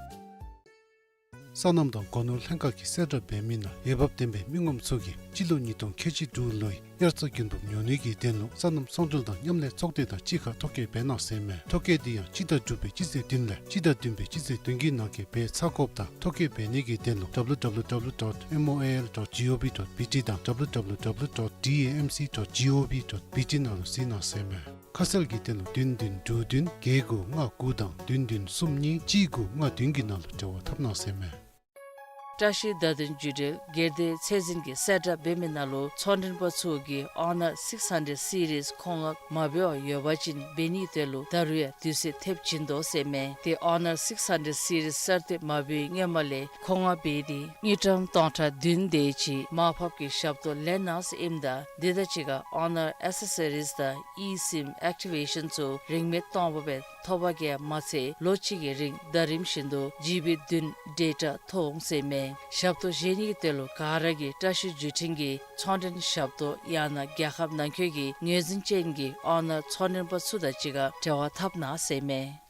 སོ་ནམ་དང་སྒོ་ནོར་ལྷན་ཁག་གིས་གསལ་བསྒྲགས་འབད་མི་ནང་འོས་འབབ་ལྡན་པའི་མི་ངོམ་ཚུ་གིས་སྤྱི་ལོ་ཉིས་སྟོང་ཁལ་གཅིག་དྲུག་ལོའི་དབྱར་རྩྭ་དགུན་འབུབ་ཉོ་ནི་གི་དོན་ལུ་སོ་ནམ་ཚོང་འབྲེལ་དང་མཉམ་ལས་ཚོགས་སྡེ་དང་གཅིག་ཁར་ཐོ་བཀོད་འབད་གནང་ཟེར་མས། ཐོ་བཀོད་འདི་ཡང་སྤྱི་ཟླ་དྲུག་པའི་སྤྱི་ཚེས་བདུན་ལས་སྤྱི་ཟླ་བདུན་པའི་སྤྱི་ཚེས་བདུན་གྱི་ནང་འཁོད་འབད་ཚར་དགོཔ་དང་ཐོ་བཀོད་འབད་ནི་གི་དོན་ལུ་W W W dot M O A L dot G O V dot B T དང་W W W dot D A M C dot G O V dot B T ནང་ལུ་གཟིགས་གནང་ཟེར་མས། ཁ་གསལ་གྱི་དོན་ལུ་བདུན་བདུན་དྲུག་བདུན་བརྒྱད་དགུ་ལྔ་དགུ་དང་བདུན་བདུན་གསུམ་གཉིས་གཅིག་དགུ་ལྔ་བདུན་གྱི་ནང་ལུ་འབྲེལ་བ་འཐབ་གནང་ཟེར་མས། བཀྲ་ཤིས་བརྡ་དོན་བརྒྱུད་འབྲེལ་སྒེར་སྡེ་ཚད་འཛིན་གྱིས་གསལ་བསྒྲགས་འབད་མི་ནང་ལུ་ཚོང་མགྲོན་པ་ཚུ་གིས་ཨོ་ནར་སིགསི་ཧན་ཌེཌ་སི་རིསི་མཁོ་མངགས་མ་འབད་བར་ཡོད་པ་ཅིན་འབད་ནིའི་དོན་ལུ་ད་རུང་ཡང་དུས་ཚོད་ཐེབས་བྱིན་དོ་ཟེར་མས། ཏེ་ཨོ་ནར་སིགསི་ཧན་ཌེཌ་སི་རིསི་གསར་བཏོན་མ་འབད་བའི་སྔོན་མ་ལས་མཁོ་མངགས་འབད་དེ་དངུལ་ཀྲམ་སྟོང་ཕྲག་བདུན་དེ་ཅིག་མར་ཕབ་ཀྱི་ཞབས་ཏོག་ལེན་གནང་ཟེར་ཨིནམ་ད་འདི་དང་གཅིག་ཁར་ཨོ་ནར་ཨེག་སེ་སོ་རིསི་དང་ཨི་སིམ་ཨེག་ཊི་ཝེ་ཤཱན་ཚུ་རིན་མེད་སྟོང་པ་སྦེ་ཐོབ་པ་གིས་མ་ཚད་ལོ་གཅིག་གི་རིང་ཟླ་རིམ་བཞིན་དུ་ཇི་བི་བདུན་ཌེ་ཊ་ཐོབ་འོང་ཟེར་མས། ཞབས་ཏོག་བཞེས་ནིའི་དོན་ལུ་ག་ར་གིས་བཀྲ་ཤིས་བརྒྱུད་འཕྲིན་གྱི་ཚོང་མགྲོན་ཞབས་ཏོག་ཡང་ན་རྒྱལ་ཁབ་ནང་འཁོད་ཀྱི་ངོས་འཛིན་ཅན་གྱི་ཨོ་ནར་ཚོང་མགྲོན་པ་ཚུ་དང་གཅིག་ཁར་འབྲེལ་བ་འཐབ་གནང་ཟེར་མས།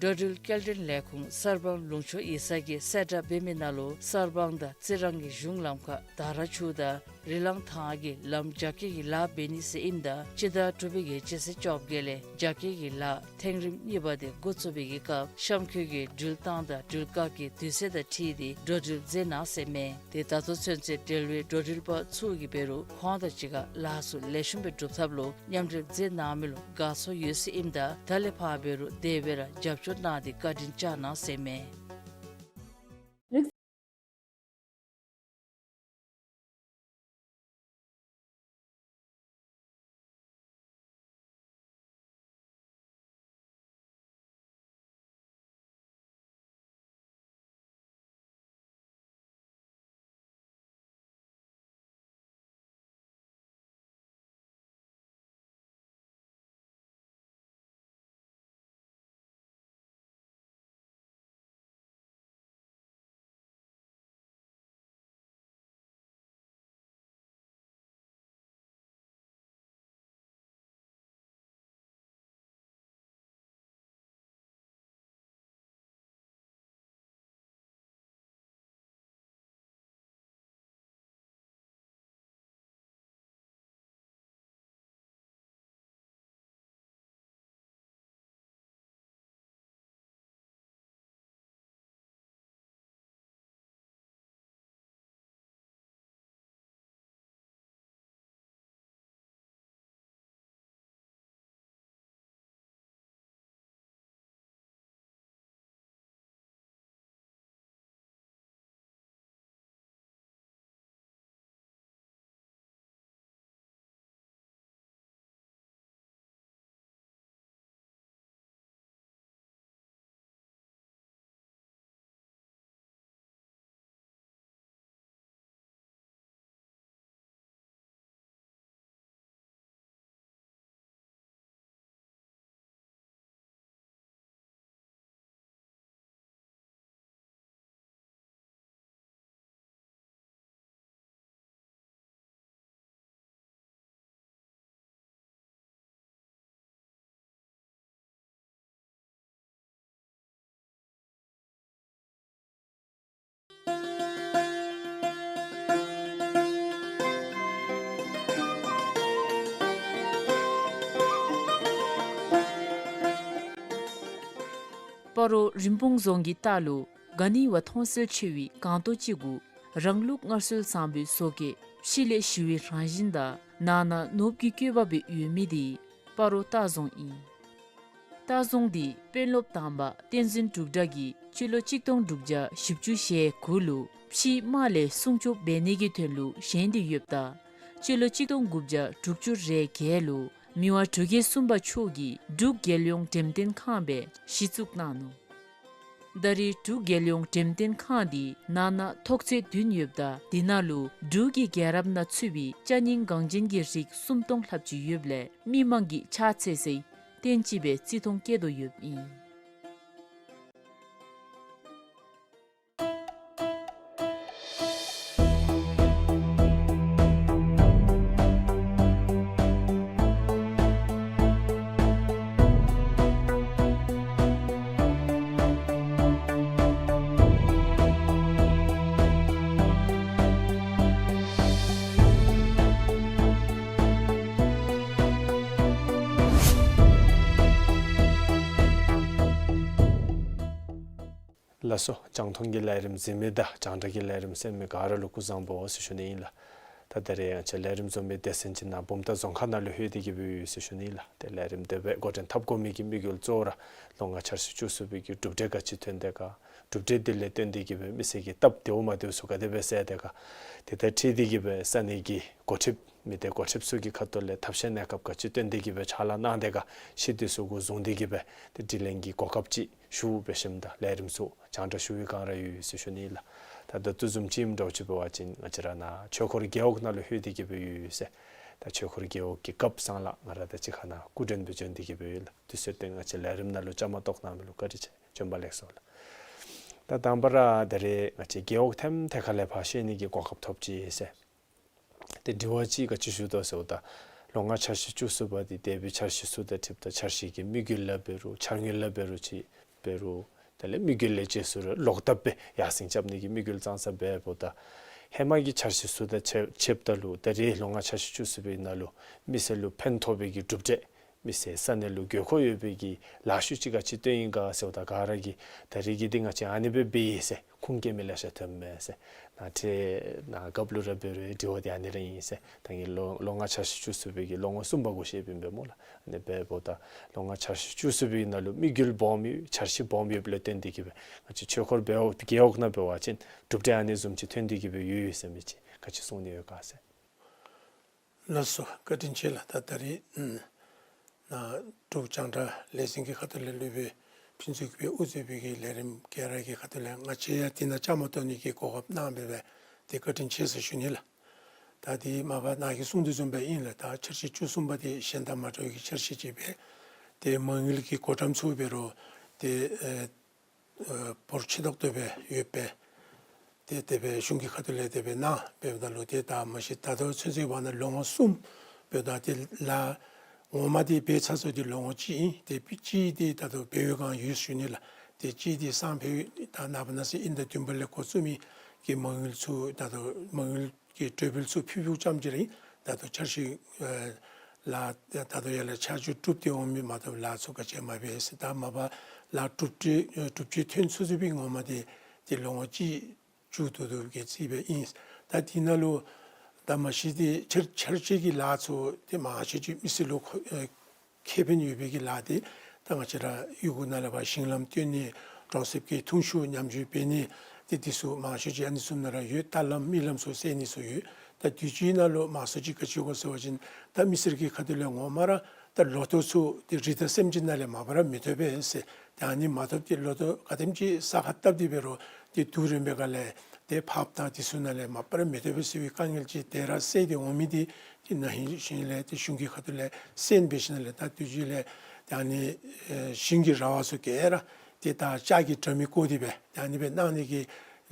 འགྲོ་འགྲུལ་སྐྱེལ་འདྲེན་ལས་ཁུངས་གསར་སྤང་ལུང་ཕྱོགས་ཡིག་ཚང་གིས་གསལ་བསྒྲགས་འབད་མི་ནང་ལུ་གསར་སྤང་དང་རྩི་རང་གི་གཞུང་ལམ་ཁར་དར་ཆུ་དང་རི་ལང་ཐང་གི་ལམ་རྒྱ་སྐྱེད་ཀྱི་ལཱ་འབད་ནི་ཟེར་ཨིནམ་ད་སྤྱི་ཟླ་དྲུག་པའི་གི་སྤྱི་ཚེས་བཅོ་བརྒྱད་ལས་རྒྱ་སྐྱེད་ཀྱི་ལཱ་ཐེངས་རིམ་གཉིས་པ་དེ་འགོ་བཙུགས་པའི་གི་སྐབས་གཤམ་འཁོད་ཀྱི་འགྲུལ་བཏང་དང་འགྲུལ་བཀག་གི་དུས་ཚོད་དང་འཁྲིལ་ཏེ་འགྲོ་འགྲུལ་མཛད་གནང་ཟེར་མས། ཏེ་ད་ལྟོ་ཚུན་ཚོད་འབྲེལ་བའི་འགྲོ་འགྲུལ་པ་ཚུ་གིས་འབད་རུང་ཁོང་དང་གཅིག་ཁར་ལཱ་ཚུ་ལེགས་ཤོམ་སྦེ་སྒྲུབ་ཐབས་ལུ་མཉམ་འབྲེལ་མཛད་གནང་མི་ལུ་དགའ་ཚོར་ཡོད་ཟེར་ཨིནམ་ད་ད་ལས་ཕར་འབད་རུང་དེ་སྦེ་ར་རྒྱབ་སྐྱོར་གནང་སྟེ་བཀའ་དྲིན་བསྐྱང་གནང་ཟེར་མས། སྤ་རོ་རིན་སྤུངས་རྫོང་གི་ལྟག་ལུ་ག་ནི་བ་མཐོང་གསལ་ཆེ་བའི་སྒང་ཏོག་ཅིག་གུ་རང་ལུགས་སྔར་སྲོལ་བཟང་པོའི་བཟོ་བཀོད་ཕྱི་ལས་ཞི་བའི་རང་བཞིན་དང་ནང་ན་ནོར་བུ་གི་བཀོད་པ་སྦེ་ཡོད་མི་དེ་སྤ་རོ་ལྟ་རྫོང་ཨིན། ལྟ་རྫོང་འདི་དཔོན་སློབ་དང་པ་བསྟན་འཛིན་འབྲུག་གྲགས་ཀྱིས་སྤྱི་ལོ་གཅིག་སྟོང་དྲུག་བརྒྱ་བཞི་བཅུ་ཞེ་དགུ་ལུ་ཕྱིའི་དམག་ལས་སྲུང་སྐྱོབ་འབད་ནི་གི་དོན་ལུ་བཞེངས་ཏེ་ཡོདཔ་ད་སྤྱི་ལོ་གཅིག་སྟོང་དགུ་བརྒྱ་དྲུག་ཅུ་རེ་བརྒྱད་ལུ་མི་དབང་འབྲུག་རྒྱལ་གསུམ་པ་མཆོག་གིས་འབྲུག་རྒྱལ་ཡོངས་འགྲེམས་སྟོན་ཁང་སྦེ་གཞི་བཙུགས་གནང་ནུག། ད་རེས་འབྲུག་རྒྱལ་ཡོངས་འགྲེམས་སྟོན་ཁང་འདི་ནང་ན་ཐོག་ཚད་བདུན་ཡོདཔ་ད་འདི་ནང་ལུ་འབྲུག་གི་རྒྱལ་རབས་ནང་ཚུད་པའི་ཅ་རྙིང་འགངས་ཅན་གྱི་རིགས་སུམ་སྟོང་ལྷགཔ་ཅིག་ཡོདཔ་ལས་མི་མང་གིས་ཕྱག་འཚལ་སའི་རྟེན་ཅིག་སྦེ་བརྩི་མཐོང་བསྐྱེད་དོ་ཡོདཔ་ཨིན། ལགས་སོ། རྒྱང་མཐོང་གི་ལས་རིམ་གཟིགས་མི་དང་རྒྱང་བསྒྲགས་ཀྱི་ལས་རིམ་གསན་མི་ག་ར་ལུ་སྐུ་གཟུགས་བཟང་པོ་ཟེར་ཞུ་ནི་ཨིན་ལགས། ད་ད་རེས་ང་བཅས་ལས་རིམ་འཛོམས་པའི་སྡེ་ཚན་ཅིག་ནཱ་བུམ་ཐང་རྫོང་ཁག་ནང་ལུ་ལྷོད་དེ་གི་སྦེ་ཡོད་ཟེར་ཞུ་ནི་ལགས། ཏེ་ལས་རིམ་དེ་སྦེ་འགོ་འདྲེན་འཐབ་དགོ་མི་གི་དམིགས་ཡུལ་གཙོ་བོ་ར་ལོ་ལྔ་འཆར་གཞི་བཅུ་གསུམ་པའི་གི་གྲུབ་འབྲས་ག་ཅི་ཐོན་དེས་ག། གྲུབ་འབྲས་དེ་ལས་བརྟེན་ཏེ་གི་སྦེ་མི་སེར་གྱི་སྟབས་བདེཝ་མ་བདེཝ་ཚུ་ག་དེ་སྦེ་སེལ་དེས་ག། དེ་དང་འཁྲིལ་ཏེ་གི་སྦེ་ས་གནས་ཀྱི་འགོ་ཁྲིདཔ་མི་སྡེ་འགོ་ཁྲིདཔ་ཚུ་གི་ཁ་ཐུག་ལས་ཐབས་ཤེས་གནས་སྐབས་ག་ཅི་བཏོན་ཏེ་གི་སྦེ་ཕྱག་ལཱ་གནང་དེས་ག་ཤེས་དེ་ཚུ་གུ་བཟུང་སྟེ་གི་སྦེ་ཏེ་དྲི་ལན་གྱི་གོ་སྐབས་ཅིག་ཞུ་འབད་ཞིནམ་ད་ལས་རིམ་ཚུ་རྒྱང་བསྒྲགས་ཞུ་བའི་བསྒང་ར་ཡོད་ཟེར་ཞུ་ནི་ལགས། ད་ད་ལྟོ་བཟུམ་ཅིག་ཨིནམ་འདྲཝ་ཅིག་འབད་བ་ཅིན་ང་བཅས་ར་ནཱ་ཆོས་འཁོར་རྒེད་འོག་ནང་ལུ་ལྷོད་དེ་གི་སྦེ་ཡོད་ཟེར། ད་ཆོས་འཁོར་རྒེད་འོག་གི་རྒཔོ་ཚང་ལགས་ང་ར་དང་གཅིག་ཁར་ནཱ་སྐུ་མགྲོན་སྦེ་བྱོན་ཏེ་གི་སྦེ་ཡོད་ལགས། དུས་ཚོད་དེ་ང་བཅས་ལས་རིམ་ནང་ལུ་བཅའ་མར་གཏོགས་གནང་མི་ལུ་བཀའ་དྲིན་ཆེ། བྱོན་པ་ལེགས་སོ་ལགས། ད་དང་པ་ར་ད་རེས་ང་བཅས་རྒེད་འོག་ཐེམ་ཐེ་ཁ་ལས་ཕར་ཤེས་ནི་གི་གོ་སྐབས་ཐོབ་ཅི་ཟེར། ཏེ་དྲི་བ་ཅིག་ག་ཅི་ཞུ་དོ་ཟེརཝ་ད་ལོ་ལྔ་འཆར་གཞི་བཅུ་གསུམ་པ་འདི་འདས་པའི་འཆར་གཞི་ཚུ་དང་འཁྲིལཝ་ད་འཆར་གཞི་གི་དམིགས་ཡུལ་ལུ་འབད་རུང་འཆར་དངོས་ལུ་འབད་རུང་ཅིག་འབད་རུང་དེ་ལས་དམིགས་ཡུལ་ལས་བཅད་ཚུ་ར་ལོག་ལྟབ་སྦེ་ཡར་སེང་རྐྱབ་ནི་གི་དམིགས་ཡུལ་ཙང་ཙ་འབདཝ་ད་ཧེ་མ་གི་འཆར་གཞི་ཚུ་དང་ཕྱདཔ་ཕྱདཔ་ད་ལུ་ད་རེས་ལོ་ལྔ་འཆར་གཞི་བཅུ་གསུམ་པའི་ནང་ལུ་མི་སེར་ལུ་ཕན་ཐོགས་པའི་གི་གྲུབ་འབྲས་མི་སེར་ས་གནས་ལུ་དགོས་མཁོ་ཡོད་པའི་གི་ལཱ་ཤུལ་ཅིག་ག་ཅི་བཏོན་ཡི་ག་ཟེརཝ་ད་ག་ར་གིས་ད་རེས་ཀྱི་འདི་ང་བཅས་ཨ་ནི་སྦེ་འབད་ཡི་ཟེར་ཁུངས་སྐྱེལ་མི་ལེ་ཤ་ཐོནམ་མས་ཟེར། ནཱ་ཁྲལ་ནཱ་རྒཔོ་ལུ་ར་འབད་རུང་དྲི་བ་འདི་ཨ་ནི་ར་ཨིན་ཟེར། ད་ངེའི་ལོ་ལོ་ལྔ་འཆར་གཞི་བཅུ་གསུམ་པའི་གི་ལོ་ངོ་གསུམ་པ་གུ་བཤདཔ་ཨིན་པས་སྨོ་ལགས། ཨ་ནི་འབདཝ་ད་ལོ་ལྔ་འཆར་གཞི་བཅུ་གསུམ་པའི་ནང་ལུ་དམིགས་ཡུལ་སྦོམ་ཡོད་འཆར་གཞི་སྦོམ་ཡོདཔ་ལས་བརྟེན་ཏེ་གི་སྦེ་ང་བཅས་ཆོས་འཁོར་རྒེད་འོག་རྒེད་འོག་ནང་འབད་བ་ཅིན་གྲུབ་འབྲས་ཨ་ནི་བཟུམ་ཅིག་ཐོན་ཏེ་གི་སྦེ་ཡོད་ཡོད་ཟེར་མི་ཅིག་ག་ཅི་གསུང་ནི་ཡོད་ག་ཟེར། ལགས་སོ། བཀའ་དྲིན་ཆེ་ལགས། ད་ད་རེས་ཨམ་ནཱ་འབྲུག་རྒྱང་བསྒྲགས་ལས་འཛིན་གྱི་ཁ་ཐུག་ལས་ལུས་པའི་ཕུན་ཚོགས་ཀྱིས་དབུ་གཙོས་པའི་གི་ལས་རིམ་ག་ར་གི་ཁ་ཐུག་ལས་ང་བཅས་ཡང་འདི་ནང་བཅའ་མར་གཏོགས་ནི་གི་གོ་སྐབས་གནང་བའི་སྦེ་ཏེ་བཀའ་དྲིན་ཆེ་ཟེར་ཞུ་ནི་ལགས། ད་འདི་མ་པ་ནཱ་གིས་གསུང་དོ་བཟུམ་སྦེ་ཨིན་ལགས། ད་འཆར་གཞི་བཅུ་གསུམ་པ་འདི་གཞན་དང་མ་འདྲ་བའི་གི་འཆར་གཞི་ཅིག་སྦེ་ཏེ་མ་དངུལ་གྱི་བགོ་བཀྲམ་ཚུ་འབད་རུང་ཏེ་ཨེ་ཨེ་འབོར་ཆེ་ཏོག་ཏོ་སྦེ་ཡོདཔ་སྦེ་ཏེ་དེ་སྦེ་གཞུང་གི་ཁ་ཐུག་ལས་དེ་སྦེ་གནང་འབདཝ་ད་ལུ་ཏེ་ད་མ་གཞི་ད་ལྟོ་ཚུན་ཚོད་འབདཝ་ད་ལོ་ངོ་གསུམ་འབདཝ་ད་ཏེ་ལཱ་ངོ་མ་འདི་འབད་ཚར་སོང་སྟེ་ལོ་ངོ་གཅིག་ཨིན། ཏེ་གཅིག་འདི་ད་ལྟོ་འབད་བའི་བསྒང་ཡོད་ཞུ་ནི་ལགས། ཏེ་གཅིག་འདི་སང་ཕོད་ད་ནངས་པ་གནངས་ཚེ་དབྱིན་ཟླ་བདུན་པ་ལས་འགོ་བཙུགས་མི་གི་མ་དངུལ་ཚུ་ད་ལྟོ་མ་དངུལ་གྱི་གྲོས་འབུལ་ཚུ་ཕུལ་ཕུལཝ་ཙམ་ཅིག་ར་ཨིན། ད་ལྟོ་འཆར་གཞི་ཨེ་ལཱ་ད་ལྟོ་ཡར་ལས་ཆ་འཇོག་གྲུབ་སྟེ་འོང་མི་མ་གཏོགས་ལཱ་ཚུ་ག་ཅི་མ་འབད་ཟེར། ད་མ་པ་ལཱ་གྲུབ་འབྲས་ཨེ་གྲུབ་འབྲས་ཐོན་ཚུན་ཚོད་པའི་ངོ་མ་འདི་ཏེ་ལོ་ངོ་གཅིག་མཇུག་བསྡུ་བསྡུཝ་གི་རྩིས་སྦེ་ཨིན། ད་འདི་ནང་ལུ་ད་མ་གཞི་འདི་འཆར་འཆར་གཞི་གི་ལཱ་ཚུ་ཏེ་མང་ཤོས་ཅིག་མི་སེར་ལུ་ཁོ་ཨེ་ཁེ་ཕན་ཡོད་པའི་གི་ལཱ་འདི་ད་ང་བཅས་ར་གཡུས་སྒོ་ནང་ལས་ཕར་ཞིང་ལམ་བཏོན་ནི་གྲོང་གསེབ་ཀྱི་འཐུང་ཆུ་ཉམས་བཅོས་འབད་ནི་ཏེ་འདི་ཚུ་མང་ཤོས་ཅིག་ཨ་ནི་ཚུ་ནང་ར་ཡོད། ཏ་ལམ་མི་ལམ་ཚུ་སེལ་ནི་ཚུ་ཡོད། ད་དུས་ཅི་ནང་ལུ་མང་ཤོས་ཅིག་ག་ཅི་དགོ་ཟེར་བ་ཅིན་ད་མི་སེར་གྱི་ཁ་ཐུག་ལས་ངོ་མ་ར་ད་ལོ་ཐོག་ཚུ་ཏེ་རི་དྭགས་སེམས་ཅན་ནང་ལས་མ་པ་ར་མི་ཐོབ་པས་ཟེར། ཏེ་ཨ་ནི་མ་ཐོབ་སྟེ་ལོ་ཐོག་ག་དེམ་ཅིག་ས་ཁར་བཏབ་སྟེ་འབད་རུང་ཏེ་དུས་རིམ་པའི་སྒང་ལས་ཏེ་ཕགཔ་དང་འདི་ཚུ་ནང་ལས་མ་པ་ར་མི་ཐོབ་པས་ཟེར་བའི་དཀའ་ངལ་ཅིག་ཏེ་ར་སེལ་ཏེ་འོང་མི་འདི་ཏེ་ན་ཧིང་ཞིང་ལས་ཏེ་གཞུང་གི་ཁ་ཐུག་ལས་སེལ་འབད་ཞིནམ་ལས་ད་དུས་ཅི་ལས་ཏེ་ཨ་ནི་ཨེ་ཞིང་གི་ར་བ་ཚུ་ག་ར་ཏེ་ད་ལྕགས་ཀྱི་དྲ་མིག་བཀོ་སྟེ་སྦེ་ཏེ་ཨ་ནི་སྦེ་གནང་ནི་གི་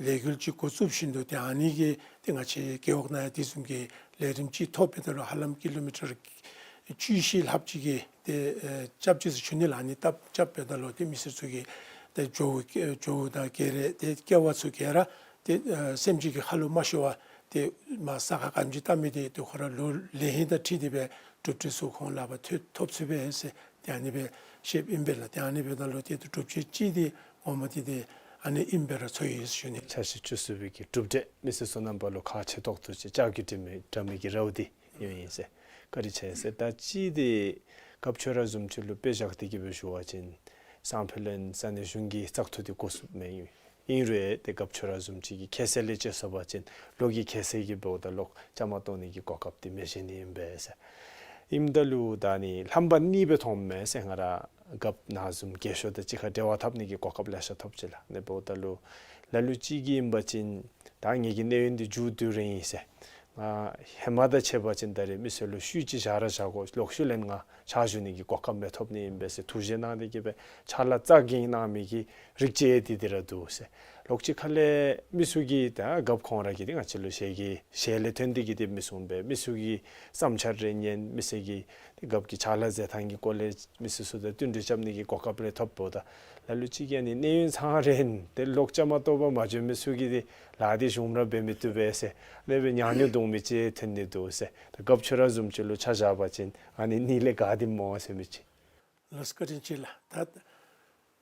ལས་འགུལ་ཅིག་འགོ་བཙུགས་བཞིན་དུ་ཏེ་ཨ་ནི་གི་ཏེ་ང་བཅས་རྒེད་འོག་ནང་ཡང་དེ་བཟུམ་གྱི་ལས་རིམ་ཅིག་ཐོབ་པའི་ད་ལུ་ཧ་ལམ་ཀི་ལོ་མི་ཊར་བཅུ་བཞི་ལྷགཔ་ཅིག་གི་ཏེ་ཨེ་རྐྱབ་ཅི་ཟེར་ཞུ་ནི་ལགས། ཨ་ནི་རྐྱབ་རྐྱབ་པའི་ད་ལུ་ཏེ་མི་སེར་ཚུ་གི་ཏེ་ཇོ་བོ་ཇོ་བོ་དང་ཀེ་རེ་ཏེ་ཀེ་བ་ཚུ་ག་ར་ཏེ་ཨེ་སེམས་ཅན་གྱི་ཁ་ལུ་མ་ཤོར་བར་ཏེ་མར་ས་ཁར་ག་དེམ་ཅིག་བཏབ་མི་འདི་ཏེ་ཁོ་ར་ལོ་ལེགས་ཤོམ་དང་འཁྲིལ་ཏེ་སྦེ་གྲུབ་འབྲས་ཚུ་ཁོང་ལག་པར་ཐོབ་ཐོབ་ཚུགས་པས་ཟེར་ཏེ་ཨ་ནི་སྦེ་བཤདཔ་ཨིན་པས་ལགས། ཏེ་ཨ་ནི་འབདཝ་ད་ལུ་ཏེ་གྲུབ་འབྲས་ཅིག་འདི་ངོ་མ་འདི་ཏེ་ཨ་ནི་ཨིན་པས་ར་ཚོར་ཡི་ཟེར་ཞུ་ནི། འཆར་གཞི་བཅུ་གསུམ་པའི་གི་གྲུབ་འབྲས་མི་སེར་ཚུ་རྣམ་པ་ལུ་ཁག་ཆེ་ཏོག་ཏོ་ཅིག་ལྕགས་ཀྱི་དྲ་མིག་དྲ་མིག་གི་ར་བ་འདི་ཡོད་ཡི་ཟེར། བཀའ་དྲིན་ཆེ་ཟེར། ད་ཅིག་འདི་རྒཔོ་ཁྱོད་ར་བཟུམ་ཅིག་ལུ་དཔེ་བཞག་སྟེ་གི་སྦེ་ཞུ་བ་ཅིན་སང་ཕོད་ལས་ས་གནས་གཞུང་གི་བཙག་འཐུ་འདི་འགོ་བཙུགསཔ་མས། ཨིན་རུང་ཏེ་རྒཔོ་ཁྱོད་ར་བཟུམ་ཅིག་གི་ཁྱད་ཚད་ལས་བཅད་སོང་པ་ཅིན་ལོག་གི་ཁྱད་ཚད་ཀྱིས་འབདཝ་ད་ལོག་བཅའ་མར་གཏོགས་ནི་གི་གོ་སྐབས་འདི་མི་བཞེས་ནི་ཨིན་པས་ཟེར། ཨིནམ་ད་ལུ་ད་ནི་རྣམ་པ་གཉིས་སྦེ་མཐོངམ་མས་ཟེར། ང་ར་རྒཔོ་ནཱ་བཟུམ་རྒས་ཤོས་དང་གཅིག་ཁར་འབྲེལ་བ་འཐབ་ནི་གི་གོ་སྐབས་ལེ་ཤ་ཐོབ་ཅི་ལགས། ཨ་ནི་འབདཝ་ད་ལུ་ལ་ལུ་ཅིག་གིས་ཨིན་པ་ཅིན་ད་ངེ་གི་གནས་ཡུན་འདི་མཇུག་བསྡུ་རན་ཡི་ཟེར། ང་ཧེ་མ་དང་ཕྱད་པ་ཅིན་ད་རེས་མི་སེར་ལུ་ཤུལ་ཅིག་བཞག་ར་བཞག་དགོ། ལོག་ཤུལ་ལས་ང་ཕྱག་ཞུ་ནི་གི་གོ་སྐབས་མི་ཐོབ་ནི་ཨིན་པས་ཟེར་ཐུགས་བཞེད་གནང་སྟེ་གི་སྦེ་ཕྱག་ལཱ་རྩ་འགེངས་གནང་མི་གི་རིགས་ཅིག་འདི་འདི་ར་འདུག་ཟེར། ལོག་ཅིག་ཁ་ལས་མི་ཚུ་གིས་ད་རྒཔོ་ཁོང་ར་གིས་འདི་ང་བཅས་ལུ་ཞལ་གྱི་ཞལ་ལས་ཐོན་ཏེ་གི་འདི་མི་གསུངམ་སྦེ་མི་ཚུ་གི་བསམ་འཆར་རེ་ཉན། མི་སེར་གྱི་འདི་རྒཔོ་གི་ཕྱག་ལཱ་མཛད་ཐངས་ཀྱི་སྐོར་ལས་མི་སེར་ཚུ་དང་བསྟུན་གྲོས་རྐྱབ་ནི་གི་གོ་སྐབས་རེ་ཐོབ་འབདཝ་ད་ལ་ལུ་ཅིག་གིས་ཨ་ནི་གནས་ཡུན་ཚང་རན་ཏེ་ལོག་བཅའ་མར་གཏོགས་པར་མ་བྱོན་མི་ཚུ་གིས་འདི་ལཱ་འདི་ཞུམ་ར་འབད་མི་བཏུབ་པས་ཟེར་ཨ་ནི་སྦེ་ཉག་ཉོག་འདུག་མི་ཅིག་ཐོན་ནི་འདུག་ཟེར། ད་རྒཔོ་ཁྱོད་ར་བཟུམ་ཅིག་ལུ་ཆ་བཞག་པ་ཅིན་ཨ་ནི་གཉིས་ལས་ག་འདི་སྨོ་ཟེར་མི་ཅིག། ལགས་སོ། བཀའ་དྲིན་ཆེ་ལགས། ད་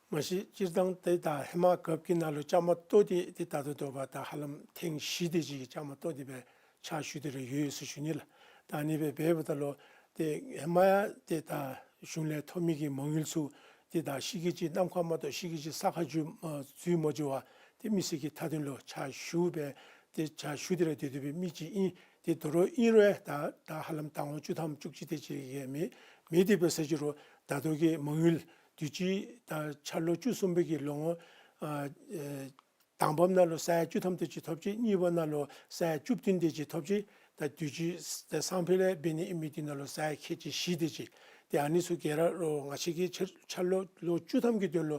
མ་གཞི་སྤྱིར་བཏང་ཏེ་ད་ཧེ་མ་རྒཔོ་གི་ནང་ལུ་བཅའ་མར་གཏོགས་ཏེ་ཏེ་ད་ལྟོ་འདོད་པ་ད་ཧ་ལམ་ཐེངས་བཞི་དེ་ཅིག་གི་བཅའ་མར་གཏོགས་ཏེ་སྦེ་ ཕྱག་ཞུ་སྟེ་ར་ཡོད་ཟེར་ཞུ་ནི་ལགས། ད་ཨ་ནི་སྦེ་འབདཝ་ད་ལུ་ཏེ་ཧེ་མ་ཡང་ཏེ་ད་གཞུང་ལས་ཐོབ་མི་གི་མ་དངུལ་ཚུ་ཏེ་ད་ཤི་གི་ཅིག་གནམ་ཁ་མ་གཏོགས་ཤི་གི་ཅིག་ས་ཁར་འཛུལ་མ་འཛུལ་བར་ཏེ་མི་སེར་གྱི་མཐའ་དོན་ལུ་ཕྱག་ཞུ་སྦེ་ཏེ་ཕྱག་ཞུ་སྟེ་ར་སྡོད་སྡོད་པའི་མི་ཅིག་ཨིན། ཏེ་དོ་རུང་ཨིན་རུང་ད་ད་ཧ་ལམ་ཟླ་ངོ་བཅུ་ཐམ་བཅུ་གཅིག་དེ་ཅིག་ཡང་མེད། མེད་དེ་འབད་ས་ཅིག་རུང་ད་ལྟོ་གི་མ་དངུལ་དུས་ཅི་ད་འཆར་ལོ་བཅུ་གསུམ་པའི་གི་ལོ་ངོ་ཨ་ཨེ་དང་པམ་ནང་ལུ་ས་ཡ་བཅུ་ཐམ་དེ་ཅིག་ཐོབ་ཅི། གཉིས་པ་ནང་ལུ་ས་ཡ་བཅུ་བདུན་དེ་ཅིག་ཐོབ་ཅི། ད་དུས་ཅི་ད་སང་ཕོད་ལས་འབད་ནི་ཨིན་མི་དེ་ནང་ལུ་ས་ཡ་ཁལ་གཅིག་བཞི་དེ་ཅིག། ཏེ་ཨ་ནི་ཚུ་ག་ར་ལུ་ང་བཅས་ཀྱིས་འཆར་འཆར་ལོ་ལོ་བཅུ་ཐམ་གྱི་དོན་ལུ་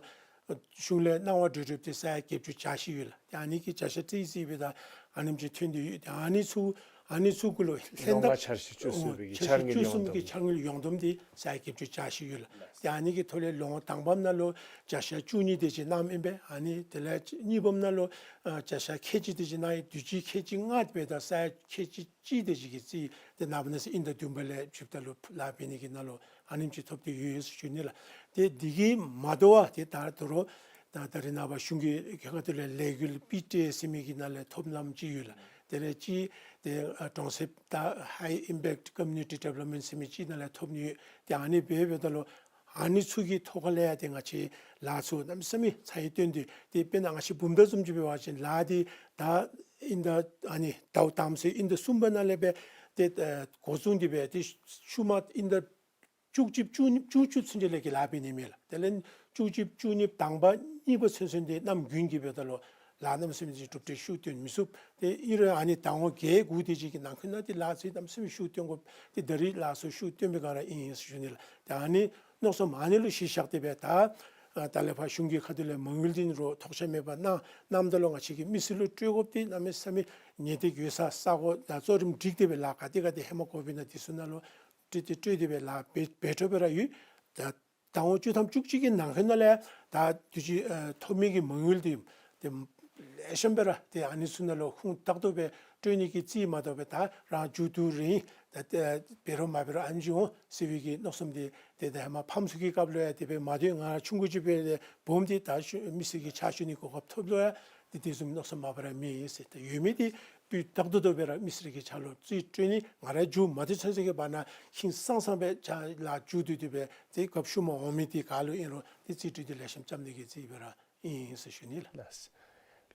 གཞུང་ལས་གནང་བ་གྲུབ་གྲུབ་སྟེ་ས་ཡ་བརྒྱད་ཅུ་གྱ་བཞི་ཡོད་ལགས། ཏེ་ཨ་ནི་གི་བརྒྱ་ཆ་རྩིས་རྩིས་སྦེ་ད་ཨ་ནེམ་ཅིག་ཐོན་ཏེ་ཡོད། ཏེ་ཨ་ནི་ཚུ་ཨ་ནི་ཚུ་གུ་ལུ་ལྷན་ལོ་ལྔ་ཐབས་འཆར་གཞི་བཅུ་གསུམ་གྱི་འཆར་དངུལ་ཡོངས་བསྡོམས་དེ་ས་ཡ་བརྒྱད་ཅུ་གྱ་གསུམ་གྱི་འཆར་དངུལ་ཡོངས་བསྡོམས་དེ་ས་ཡ་བརྒྱད་ཅུ་གྱ་བཞི་ཡོད་ལགས། ཏེ་ཨ་ནི་གི་ཐོག་ལས་ལོ་ངོ་དང་པམ་ནང་ལུ་བརྒྱ་ཆ་བཅུ་གཉིས་དེ་ཅིག་གནངམ་ཨིན་པས། ཨ་ནི་དེ་ལས་གཉིས་པམ་ནང་ལུ་ཨ་བརྒྱ་ཆ་ཁལ་གཅིག་དེ་ཅིག་གནང་ཡི། དུས་ཅི་ཁལ་གཅིག་ལྔ་སྦེ་ད་ས་ཡ་ཁལ་གཅིག་གཅིག་དེ་ཅིག་གི་རྩིས་ཏེ་ནངས་པ་གནངས་ཚེ་དབྱིན་ཟླ་བདུན་པ་ལས་ཕྱིས་ད་ལུ་ལཱ་འབད་ནི་གི་ནང་ལུ་ཨ་ནེམ་ཅིག་ཐོབ་སྟེ་ཡོད་ཟེར་ཞུ་ནི་ལགས། ཏེ་དེ་གིས་མ་དོ་བར་ཏེ་ད་དོ་རུང་ད་ད་རེས་ནངས་པ་གཞུང་གི་གི་ཁ་ཐུག་ལས་ལས་འགུལ་སྤུས་འབྲས་ཟེར་མི་གི་ནང་ལས་ཐོབ་གནངམ་ཅིག་ཡོད་ལགས། དེ་ལས་ཅིག་ཏེ་ཨ་གྲོང་གསེབ་ད་High Impact Community Development ཟེར་མི་ཅིག་ནང་ལས་ཐོབ་ནི་ཡོད། ཏེ་ཨ་ནི་འབད་འབདཝ་ད་ལུ་ཨ་ནི་ཚུ་གི་ཐོག་ཁ་ལས་ཡང་ཏེ་ང་བཅས་ལཱ་ཚུ་གནམ་མེད་ས་མེད་ཚ་གྱང་བཏོན་ཏེ་ཏེ་དཔེར་ན་ང་བཅས་བུམ་ཐང་བཟུམ་ཅིག་འབད་བ་ཅིན་ལཱ་འདི་ད་དབྱིན་ཟླ་ཨ་ནི་ཟླཝ་དང་པ་ཚུ་དབྱིན་ཟླ་གསུམ་པ་ནང་ལས་སྦེ་ཏེ་ཨ་འགོ་བཟུང་སྟེ་སྦེ་ཏེ་ཤུལ་མ་དབྱིན་ཟླ་བཅུ་གཅིག་བཅུ་གཉིས་བཅུ་གཅིག་ཚུན་ཚོད་ལས་ཀྱི་ལཱ་འབད་ནི་མས་ལགས། དེ་ལས་བཅུ་གཅིག་བཅུ་གཉིས་དང་པ་གཉིས་པ་ཚུན་ཚོད་འདི་གནམ་དགུན་གྱི་འབདཝ་ད་ལུ་ལཱ་གནམ་མེད་ས་མེད་ཅིག་གྲུབ་འབྲས་ཤུགས་བཏོན་མི་ཚུགས། ཏེ་ཨིན་རུང་ཨ་ནི་ཟླ་ངོ་བརྒྱད་དགུ་དེ་ཅིག་གི་ནང་འཁོད་ནང་འདི་ལཱ་ཚུ་གནམ་མེད་ས་མེད་ཤུགས་བཏོན་དགོ། ཏེ་ད་རིས་ལཱ་ཚུ་ཤུགས་བཏོན་པའི་སྒང་ར་ཨིན་ཨིན་ཟེར་ཞུ་ནི་ལགས། ཏེ་ཨ་ནི་མནོ་བསམ་ཨ་ནི་ལུ་གཞི་བཞག་སྟེ་སྦེ་ད་ཨ་ད་ལས་ཕར་གཞུང་གི་ཁ་ཐུག་ལས་མ་དངུལ་འདི་རོགས་ཐོགས་ཆགས་མེད་པར་གནང་གནངམ་ད་ལུ་ང་བཅས་ཀྱིས་མི་སེར་ལུ་སྤྲོད་དགོཔ་འདི་གནམ་མེད་ས་མེད་ངེས་ཏིག་ཡོད་ས་ས་གོ་ད་གཙོ་རིམ་སྒྲིག་སྟེ་སྦེ་ལཱ་ག་དེ་ག་དེ་ཧེ་མ་དགོ་པས་ན་དེ་ཚུ་ནང་ལུ་སྤྲོད་དེ་སྤྲོད་དེ་སྦེ་ལཱ་འབད་འབད་འཕྲོ་སྦེ་ར་ཡོད། ད་ཟླ་ངོ་བཅུ་ཐམ་བཅུ་གཅིག་གི་ནང་འཁོད་ནང་ལས་ད་དུས་ཅི་ཨ་ཐོབ་མི་གི་མ་དངུལ་འདི་ཏེ་ལེགས་ཤོམ་སྦེ་ར་ཏེ་ཨ་ནི་ཚུ་ནང་ལུ་ཧུང་ཏག་ཏོ་སྦེ་སྤྲོད་ནི་གི་རྩིས་མ་གཏོགས་སྦེ་ད་རང་མཇུག་བསྡུ་རན་ད་ཏེ་འབད་རུང་མ་འབད་རུང་ཨ་ནེམ་ཅིག་འོང་ཟེར་བའི་གི་མནོ་བསམ་འདི་ཏེ་ད་ཧེ་མ་ཕམ་ཚུ་གི་སྐབས་ལུ་ཡང་དེ་སྦེ་མ་སྡོད། ང་ཆུང་ཀུ་ཅིག་འབད་བའི་སྦོམ་འདི་ད་ཤུ་མི་སེར་གྱི་ཕྱག་ཞུ་ནི་གོ་སྐབས་ཐོབ་ལུ་ཡང་ཏེ་དེ་བཟུམ་མནོ་བསམ་མ་པ་ར་མེད་ཟེར། ད་ཡོད་མི་འདི་སྤུས་དག་ཏོག་ཏོ་སྦེ་ར་མི་སེར་གྱི་ཕྱག་ལུ་རྩིས་སྤྲོད་ནི་ང་ར་མཇུག་མ་བསྡུ་ཚུན་ཚོད་ཀྱི་བར་ན་ཧིང་སངས་སངས་སྦེ་ཕྱག་ལཱ་མཇུག་བསྡུ་སྟེ་སྦེ་ཏེ་སྐབས་ཤུལ་མ་འོང་མི་འདི་ག་ལུ་ཨིན་རུང་ཏེ་རྩིས་སྤྲོད་འདི་ལེགས་ཤོམ་རྐྱབ་ནི་གི་རྩིས་སྦེ་ར་ཨིན་ཟེར་ཞུ་ནི་ལགས། ལགས།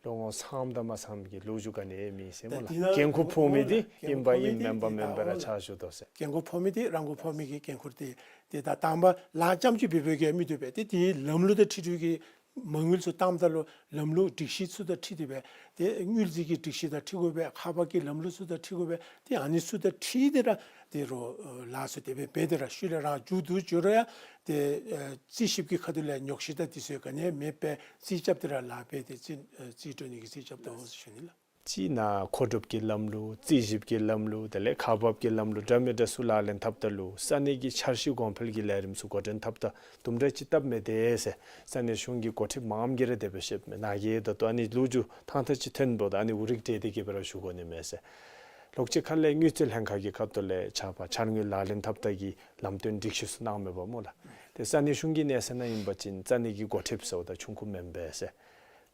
ལོ་ངོ་ཚངམ་དང་མ་ཚངམ་གྱི་ལོ་རྒྱུས་ག་ནི་ཡང་མེད་ཟེར་སྨོ་ལགས། ད་འདི་ནང་འགན་ཁུར་ཕོག་མི་འདི་འགན་ཁུར་ཨིན་པ་ཕོག་མི་ཨིན་འདི་མེན་པ་མེན་པ་ར་ཕྱག་ཞུ་དོ་ཟེར། འགན་ཁུར་ཕོག་མི་འདི་རང་ཁུར་ཕོག་མི་གི་འགན་ཁུར་འདི་ཏེ་ད་དང་པ་ལཱ་རྐྱངམ་ཅིག་འབད་འབདཝ་གིས་མི་བཏུབ་པས། ཏེ་དེའི་ལམ་ལུགས་དང་འཁྲིལ་འཁྲིལ་གྱི་མ་དངུལ་ཚུ་བཏངམ་ད་ལུ་ལམ་ལུགས་སྒྲིག་གཞི་ཚུ་དང་འཁྲིལ་ཏེ་སྦེ་ཏེ་དངུལ་རྩིས་ཀྱི་སྒྲིག་གཞི་དང་འཁྲིལ་དགོ་པས། ཁག་འབག་གི་ལམ་ལུགས་ཚུ་དང་འཁྲིལ་དགོ་པས། ཏེ་ཨ་ནི་ཚུ་དང་འཁྲིལ་ཏེ་ར་ཏེ་རོགས་ཨ་ལཱ་ཚུ་དེ་སྦེ་འབད་དེ་ར་ཤུལ་ལས་རང་མཇུག་བསྡུ་འགྱོ་རུང་ཡང་ཏེ་ཨ་རྩིས་ཞིབ་ཀྱི་ཁ་ཐུག་ལས་ཉོགས་བཤད་དང་དེ་ཚུ་ག་ནི་ཡང་མེད་པར་རྩིས་རྐྱབ་སྟེ་ར་ལཱ་འབད་དེ་རྩིས་ཨ་རྩིས་སྤྲོད་ནི་གི་རྩིས་རྐྱབ་དོ་ཟེར་ཞུ་ནི་ལགས། གཅིག་ནཱ་མཁོ་སྒྲུབ་ཀྱི་ལམ་ལུགས་རྩིས་ཞིབ་ཀྱི་ལམ་ལུགས་དེ་ལས་ཁག་འབག་གི་ལམ་ལུགས་འདྲ་མི་འདྲ་ཚུ་ལག་ལེན་འཐབ་ད་ལུ་ས་གནས་ཀྱི་འཆར་གཞི་གོང་འཕེལ་གྱི་ལས་རིམ་ཚུ་འགོ་འདྲེན་འཐབ་ད་དུམ་གྲ་ཅིག་སྟབས་མི་བདེ་ཟེར་ས་གནས་གཞུང་གི་འགོ་ཁྲིདཔ་མངམ་གིས་ར་དེ་སྦེ་བཤདཔ་མས། ནཱ་གིས་ད་ལྟོ་ཨ་ནི་ལོ་རྒྱུས་ཐང་ཐང་ཅིག་ཐོན་འབདཝ་ད་ཨ་ནི་འུ་རིག་སྟེ་དེ་གིས་སྦེ་ར་ཞུ་དགོ་ནི་མས་ཟེར། ལོགས་གཅིག་ཁ་ལས་དངུལ་རྩིས་ལྷན་ཁག་གི་ཁ་ཐུག་ལས་ཕྱག་ཕར་འཆར་དངུལ་ལག་ལེན་འཐབ་ད་གི་ལམ་སྟོན་སྒྲིག་གཞི་ཚུ་གནངམ་མས་པ་སྨོ་ལགས། ཏེ་ས་གནས་གཞུང་གི་གནས་ཚད་ནང་ཨིན་པ་ཅིན་ས་གནས་ཀྱི་འགོ་ཁྲིདཔ་ཟེརཝ་ད་ཆུང་ཀུ་མེན་པས་ཟེར།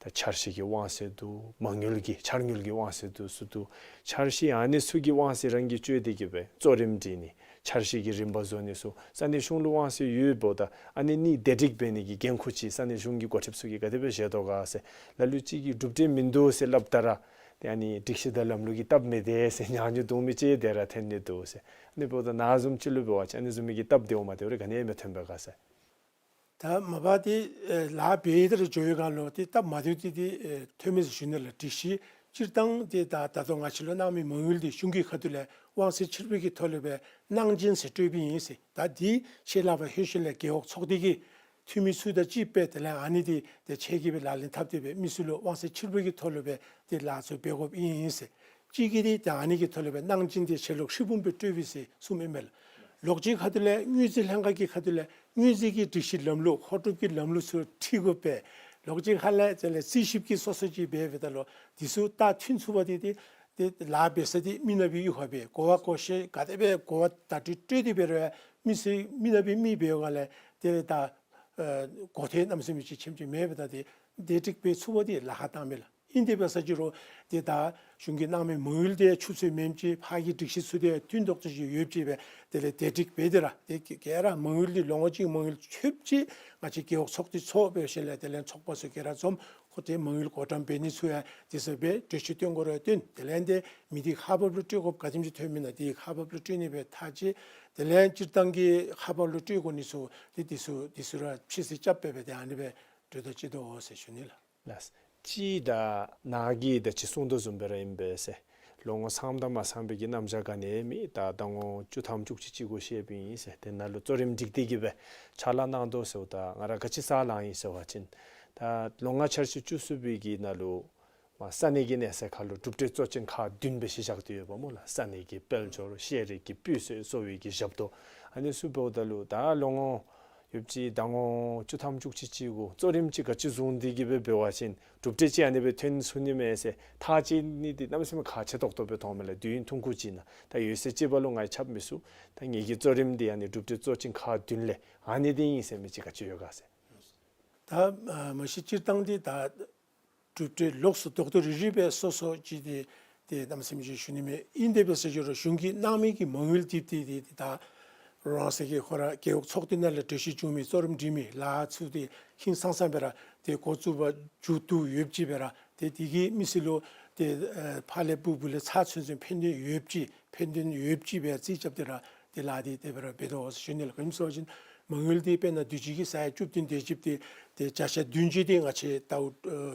ད་འཆར་གཞི་གི་དབང་ཚད་འདུག། མ་དངུལ་གྱི་འཆར་དངུལ་གྱི་དབང་ཚད་འདུག་ཚུ་འདུག། འཆར་གཞི་ཨ་ནི་ཚུ་གི་དབང་ཚད་རང་གིས་སྤྱོད་དེ་གིས་སྦེ་གཙོ་རིམ་སྒྲིག་ནི་འཆར་གཞི་གི་རིམ་པ་བཟོ་ནི་ཚུ་ས་གནས་གཞུང་ལུ་དབང་ཚད་ཡོདཔ་ད་ཨ་ནི་ནི་བདེ་སྒྲིག་འབད་ནི་གི་འགན་ཁུར་ཅིག་ས་གནས་གཞུང་གི་འགོ་ཁྲིདཔ་ཚུ་གིས་ག་དེ་སྦེ་བཞེས་དོ་ག་ཟེར། ལ་ལུ་ཅིག་གིས་གྲུབ་འབྲས་མིན་འདུག་ཟེར་སླབ་ད་ར་ཏེ་ཨ་ནི་སྒྲིག་གཞི་དང་ལམ་ལུགས་ཀྱིས་སྟབས་མི་བདེ་ཟེར་ཉག་ཉོག་འདུག་མི་ཅིག་དེ་ར་ཐོན་ནི་འདུག་ཟེར། ཨ་ནི་འབདཝ་ད་ནཱ་བཟུམ་ཅིག་ལུ་འབད་བ་ཅིན་ཨ་ནི་བཟུམ་མའི་གི་སྟབས་བདེཝ་མ་བདེཝ་རེ་ག་ནི་ཡང་མི་ཐོན་པས་ག་ཟེར། ད་མ་པ་ཏེ་ཨེ་ལཱ་འབད་དེ་ར་འགྱོ་བའི་སྒང་ལུ་ཏེ་སྟབས་མ་བདེཝ་འདི་ཏེ་ཨེ་ཐོན་མས་ཟེར་ཞུ་ནི་ལགས། སྒྲིག་གཞི་སྤྱིར་བཏང་ཏེ་ད་ད་ལྟོ་ང་བཅས་ལུ་གནང་མི་མ་དངུལ་འདི་གཞུང་གི་ཁ་ཐུག་ལས་དབང་ཚད་ཕྱིར་འབུལ་གྱི་ཐོག་ལུ་སྦེ་གནང་སྦྱིན་ཟེར་སྤྲོད་པའི་ཨིན་ཟེར། ད་འདི་ཆེད་ལས་པ་ཧེ་ཤུལ་ལས་རྒེད་འོག་ཚོགས་སྡེ་གི་འཐུས་མི་ཚུ་དང་གཅིག་སྦེ་དེ་ལས་ཨ་ནི་འདི་ཏེ་ཆེད་ཀྱི་སྦེ་ལག་ལེན་འཐབ་སྟེ་སྦེ་མི་ཚུ་ལུ་དབང་ཚད་ཕྱིར་འབུལ་གྱི་ཐོག་ལུ་སྦེ་ཏེ་ལཱ་ཚུ་འབད་དགོཔ་ཨིན་ཟེར། གཅིག་གིས་ཏེ་ད་ཨ་ནི་གི་ཐོག་ལས་སྦེ་གནང་སྦྱིན་འདི་ཕྱི་ལོགས་ཧྲིལ་བུམ་སྦེ་སྤྲོད་པའི་ཟེར་གསུངམ་ཨིན་མས་ལགས། ལོགས་གཅིག་ཁ་ཐུག་ལས་དངུལ་རྩིས་ལྷན་ཁག་གི་ཁ་ཐུག་ལས་དངུལ་རྩིས་ཀྱི་སྒྲིག་གཞི་ལམ་ལུགས་མཁོ་སྒྲུབ་ཀྱི་ལམ་ལུགས་ཚུ་འཁྲིལ་དགོ་པས། ལོགས་གཅིག་ཁ་ལས་དེ་ལས་རྩིས་ཞིབ་ཀྱི་སོ་སོ་ཅིག་འབད་འབདཝ་ད་ལུ་འདི་ཚུ་ད་མཐུན་ཚུགས་པ་འདི་ཏེ་ཏེ་ལཱ་འབད་ས་འདི་མི་ནག་པའི་གཡུས་ཁར་སྦེ་གོ་བ་གོ་ཤེས་ག་དེ་སྦེ་གོ་བ་བརྡ་སྤྲོད་སྤྲོད་དེ་འབད་རུང་མི་སེར་མི་ནག་པའི་མི་འབད་བའི་སྒང་ལས་ཏེ་ད་ཨེ་གོ་ཐོས་གནམ་མེད་ས་མེད་ཅིག་ཆེམ་ཅིག་མེད་པ་ད་ཏེ་བདེ་སྒྲིག་འབད་ཚུགས་པ་འདི་ལཱ་ཁག་བཏང་མས་ལགས། ཨིན་དེ་འབད་ས་ཅིག་རུང་ཏེ་ད་གཞུང་གིས་གནང་མི་མ་དངུལ་དེ་ཆུད་ཟོས་མེནམ་ཅིག་ཕར་གྱི་སྒྲིག་གཞི་ཚུ་དེ་མཐུན་ཏོག་ཏོ་ཅིག་ཡོདཔ་ཅིག་སྦེ་དེ་ལས་བདེ་སྒྲིག་འབད་དེ་ར་ཏེ་ག་ག་ར་མ་དངུལ་འདི་ལོ་ངོ་གཅིག་མ་དངུལ་ཆོདཔ་ཅིག་ང་བཅས་རྒེད་འོག་ཚོགས་སྡེ་ཚུ་འབད་ཞིནམ་ལས་དེ་ལས་ཚོགས་པ་ཚུ་ག་ར་འཛོམས་ཁོ་ཏེ་མ་དངུལ་བགོ་བཀྲམ་འབད་ནི་ཚུ་ཡང་དེ་ཚུ་སྦེ་གྲོས་ཆོད་བཏོན་དགོ་རུང་བཏོན། དེ་ལས་ཏེ་མི་འདི་ཁག་འབག་ལུ་སྤྲོད་དགོཔ་ག་དེམ་ཅིག་ཐོན་མི་ན་དེ་ཁག་འབག་ལུ་སྤྲོད་ནི་སྦེ་ཐག་བཅད། དེ་ལས་སྤྱིར་བཏང་གི་ཁག་འབག་ལུ་སྤྲོད་དགོ་ནི་ཚུ་དེ་དེ་ཚུ་དེ་ཚུ་ར་ཕྱིས་སུ་རྐྱབ་སྦེ་སྦེ་ཏེ་ཨ་ནི་སྦེ་གྲོས་ཐག་བཅད་དོ་ཟེར་ཞུ་ནི་ལགས། ལགས། གཅིག་ད་ནཱ་གིས་ད་ཅི་གསུང་དོ་བཟུམ་སྦེ་ར་ཨིན་པས་ཟེར། ལོ་ངོ་ཚངམ་དང་མ་ཚངམ་སྦེ་གི་རྣམ་གཞག་ག་ནི་མེད། ད་ཟླ་ངོ་བཅུ་ཐམ་བཅུ་གཅིག་ཅིག་གུ་བཤདཔ་ཨིན་ཟེར། དེ་ནང་ལུ་གཙོ་རིམ་སྒྲིག་སྟེ་གི་སྦེ་ཕྱག་ལཱ་གནང་དོ་ཟེརཝ་ད་ང་ར་ག་ཅི་ས་ལང་ཡི་ཟེར་བ་ཅིན་ད་ལོ་ལྔ་འཆར་གཞི་བཅུ་གསུམ་པའི་གི་ནང་ལུ་མ་ས་གནས་ཀྱི་གནས་ཚད་ཁར་ལུ་གྲུབ་འབྲས་གཙོ་ཅན་ཁག་བདུན་སྦེ་གཞི་བཞག་སྟེ་ཡོདཔ་སྨོ་ལགས། ས་གནས་ཀྱི་དཔལ་འབྱོར་ཤེས་རིག་གི་སྤུས་ཚད་གསོ་བའི་གི་ཞབས་ཏོག་ཨ་ནི་ཚུ་འབདཝ་ད་ལུ་ད་ལོ་ངོ་ཡོདཔ་ཅིག་ཟླ་ངོ་བཅུ་ཐམ་བཅུ་གཅིག་ཅིག་གུ་གཙོ་རིམ་ཅིག་ག་ཅི་བཟུང་སྟེ་གི་སྦེ་འབད་བ་ཅིན་གྲུབ་འབྲས་ཅིག་ཨ་ནི་སྦེ་ཐོན་ཚུགས་ནི་མས་ཟེར་ཐག་བཅད་ནི་འདི་གནམ་མེད་ས་མེད་ཁག་ཆེ་ཏོག་ཏོ་སྦེ་མཐོངམ་མས་ལགས། དུས་ཡུན་ཐུང་ཀུ་ཅིག་ནང་ད་ཡོད་ཚད་ཅིག་འབག་ལུ་ང་ཡང་ཁྱབ་མི་ཚུགས། ད་ངེ་གི་གཙོ་རིམ་འདི་ཨ་ནི་གྲུབ་འབྲས་གཙོ་ཅན་ཁག་བདུན་ལས་ཨ་ནི་འདི་ཨིན་ཟེར་མི་ཅིག་ག་ཅི་ཡོད་ག་ཟེར། ད་ཨ་མ་གཞི་སྤྱིར་བཏང་འདི་ད་གྲུབ་འབྲས་ལོགས་སུ་རྡོག་རྡོག་རིལ་རིལ་སྦེ་སོ་སོ་ཅིག་འདི་ཏེ་གནམ་མེད་ས་མེད་ཅིག་ཞུ་ནི་མེད། ཨིན་དེ་འབད་ས་ཅིག་རུང་གཞུང་གིས་གནང་མི་གི་མ་དངུལ་འདི་ཏེ་ཏེ་ཏེ་ད་རང་སོའི་གི་ཁོ་ར་རྒེད་འོག་ཚོགས་སྡེ་ནང་ལས་གྲོས་གཞི་བྱུང་མི་གཙོ་རིམ་སྒྲིག་མི་ལཱ་ཚུ་ཏེ་ཧིང་སངས་ས་སྦེ་ར་ཏེ་འགོ་བཙུགས་པ་མཇུག་བསྡུ་ཡོདཔ་ཅིག་སྦེ་ར་ཏེ་དེ་གིས་མི་སེར་ལུ་ཏེ་ཨེ་ཕར་ལས་འབུ་འབུ་ལས་ཚར་ཚུན་ཚོད་ཕན་ཐོགས་ཡོདཔ་ཅིག་ཕན་ཐོགས་ཡོདཔ་ཅིག་སྦེ་རྩིས་རྐྱབ་སྟེ་ར་ཏེ་ལཱ་འདི་དེ་སྦེ་ར་འབད་དོ་ཟེར་ཞུ་ནི་ལགས། ག་ཅི་སྨོ་ཟེར་བ་ཅིན་མ་དངུལ་འདི་དཔེར་ན་དུས་ཅི་གི་ས་ཡ་བཅུ་བདུན་དེ་ཅིག་འདི་ཏེ་བརྒྱ་ཆ་བདུན་ཅུ་འདི་ང་བཅས་ད་ཨ་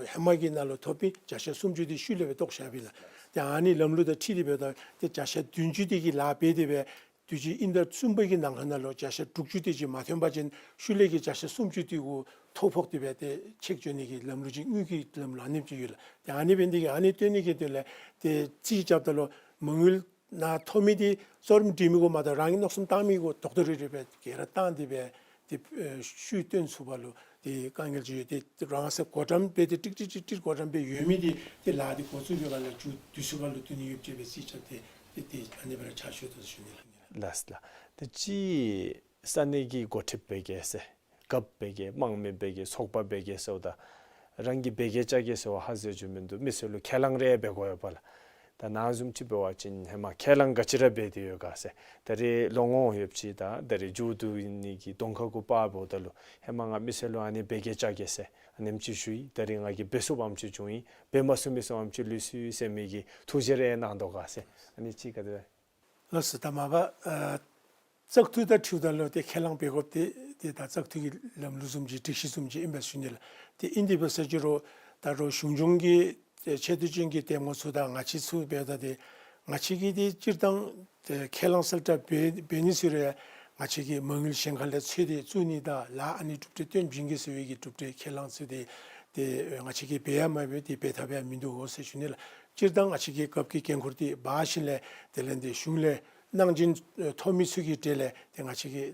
ཧེ་མ་གི་ནང་ལུ་ཐོབ་པའི་བརྒྱ་ཆ་སུམ་ཅུ་འདི་ཤུལ་ལས་སྦེ་བཏོག་བཞགཔ་ཨིན་ལགས། ཏེ་ཨ་ནི་ལམ་ལུགས་དང་འཁྲིལ་ཏེ་འབདཝ་ད་ཏེ་བརྒྱ་ཆ་བདུན་ཅུ་འདི་གི་ལཱ་འབད་དེ་སྦེ་དུས་ཅི་དབྱིན་ཟླ་གསུམ་པ་གི་ནང་འཁོད་ནང་ལུ་བརྒྱ་ཆ་དྲུག་ཅུ་དེ་ཅིག་མ་ཐོན་པ་ཅིན་ཤུལ་ལས་ཀྱི་བརྒྱ་ཆ་སུམ་ཅུ་འདི་གུ་ཐོ་ཕོག་སྟེ་སྦེ་ཏེ་ཆེག་འགྱོ་ནི་གི་ལམ་ལུགས་ཅིག་དངུལ་གྱི་ལམ་ལུགས་ཨ་ནེམ་ཅིག་ཡོད་ལགས། ཏེ་ཨ་ནི་འབད་ནི་འདི་གིས་ཨ་ནི་སྟོན་ནི་གི་དོན་ལས་ཏེ་རྩིས་རྐྱབ་ད་ལུ་མ་དངུལ་ནཱ་ཐོབ་མི་འདི་གཙོ་རིམ་སྒྲིག་མི་གུ་མ་གཏོགས་རང་གིས་མནོ་བསམ་བཏང་མི་གུ་རྡོག་རྡོག་རིལ་རིལ་སྦེ་ག་ར་བཏང་སྟེ་སྦེ་ཏེ་ཨེ་ཤུལ་བཏོན་ཚུགས་པ་ལུ་ཏེ་དཀའ་ངལ་ཅིག་ཡོད། ཏེ་རང་སོ་བགོ་བཀྲམ་འབད་དེ་ཀྲིག་ཀྲི་ཀྲི་ཀྲི་བགོ་བཀྲམ་འབད་ཡོད་མི་འདི་ཏེ་ལཱ་འདི་འགོ་བཙུགས་པའི་སྒང་ལས་མཇུག་བསྡུ་ཚུགས་པ་ལུ་བསྡུ་ནི་ཡོདཔ་ཅིག་སྦེ་རྩིས་རྐྱབ་སྟེ་ཏེ་ཏེ་ཨ་ནི་སྦེ་ར་ཕྱག་ཞུ་དོ་ཟེར་ཞུ་ནི་ལགས། ལགས་ལགས། ཏེ་ཅིག་ས་གནས་ཀྱི་འགོ་ཁྲིདཔ་འབད་གེ་ཟེར་རྒཔོ་འབད་གེ་དམངས་མི་འབད་གེ་ཚོགས་པ་འབད་གེ་ཟེརཝ་ད་རང་གིས་འབད་གེ་བཅའ་གེ་ཟེར་བ་ཧ་ཟེར་རྒྱུ་མིན་འདུག། མི་སེར་ལུ་ཁས་བླངས་རེ་འབད་དགོ་ཡོདཔ་ལགས། ད་ནཱ་བཟུམ་ཅིག་འབད་བ་ཅིན་ཧེ་མ་ཁས་བླངས་ག་ཅི་ར་འབད་དེ་ཡོད་ག་ཟེར། ད་རེས་ལོ་ངོ་ཡོདཔ་ཅིག་ད་ད་རེས་མཇུག་བསྡུ་ནི་གི་གདོང་ཁ་གུ་འབདཝ་ད་ལུ་ཧེ་མ་ང་མི་སེར་ལུ་ཨ་ནི་འབད་གེ་བཅའ་གེ་ཟེར་ཨ་ནེམ་ཅིག་ཞུ་ཡི། ད་རེས་ང་གིས་འབད་ཚུགསཔ་ཨ་ནེམ་ཅིག་བྱུང་ཡི། འབད་མ་ཚུགས་མི་ཚུ་ཨ་ནེམ་ཅིག་ལུས་སོ་ཡི་ཟེར་མི་གི་ཐུགས་བཞེད་རེ་གནང་དོ་ག་ཟེར། ཨ་ནི་ཅིག་ག་དེ་སྦེ། ལགས་སོ། ད་མ་པ་ཨ་བཙག་འཐུ་དང་འཁྲིལཝ་ད་ལུ་ཏེ་ཁས་བླངས་འབད་དགོཔ་འདི་ཏེ་ད་བཙག་འཐུ་གི་ལམ་ལུགས་བཟུམ་ཅིག་སྒྲིག་གཞི་བཟུམ་ཅིག་ཨིན་པས་ཟེར་ཞུ་ནི་ལགས། ཏེ་ཨིན་དེ་འབད་ས་ཅིག་རུང་ད་རུང་གཞུང་སྐྱོང་གི་ཆེ་བསྟོད་ཅན་གྱི་གདམ་ངོ་ཚུ་དང་ང་བཅས་ཚུ་འབདཝ་ད་ཏེ་ང་བཅས་ཀྱིས་ཏེ་སྤྱིར་བཏང་ཏེ་ཁས་བླངས་གསལ་བསྒྲགས་འབད་འབད་ནི་ཚུ་རེ་ང་བཅས་ཀྱིས་མ་དངུལ་གཞན་ཁ་ལས་འཚོལ་ཏེ་བཙུགས་ནི་དང་ལཱ་ཨ་ནི་གྲུབ་འབྲས་བཏོན་བྱིན་གེ་ཟེར་བའི་གི་གྲུབ་འབྲས་ཁས་བླངས་ཚུ་ཏེ་ཏེ་ང་བཅས་ཀྱིས་འབད་ཡང་མ་འབད་ཏེ་འབད་ཐབས་ཡང་མིན་འདུག་འོ་ཟེར་ཞུ་ནི་ལགས། སྤྱིར་བཏང་ང་བཅས་ཀྱིས་རྒཔོ་གི་འགན་ཁུར་འདི་འབག་ཞིནམ་ལས་དེ་ལས་ཏེ་གཞུང་ལས་གནང་སྦྱིན་ཐོབ་མི་ཚུ་གི་གྲས་ལས་ཏེ་ང་བཅས་ཀྱིས་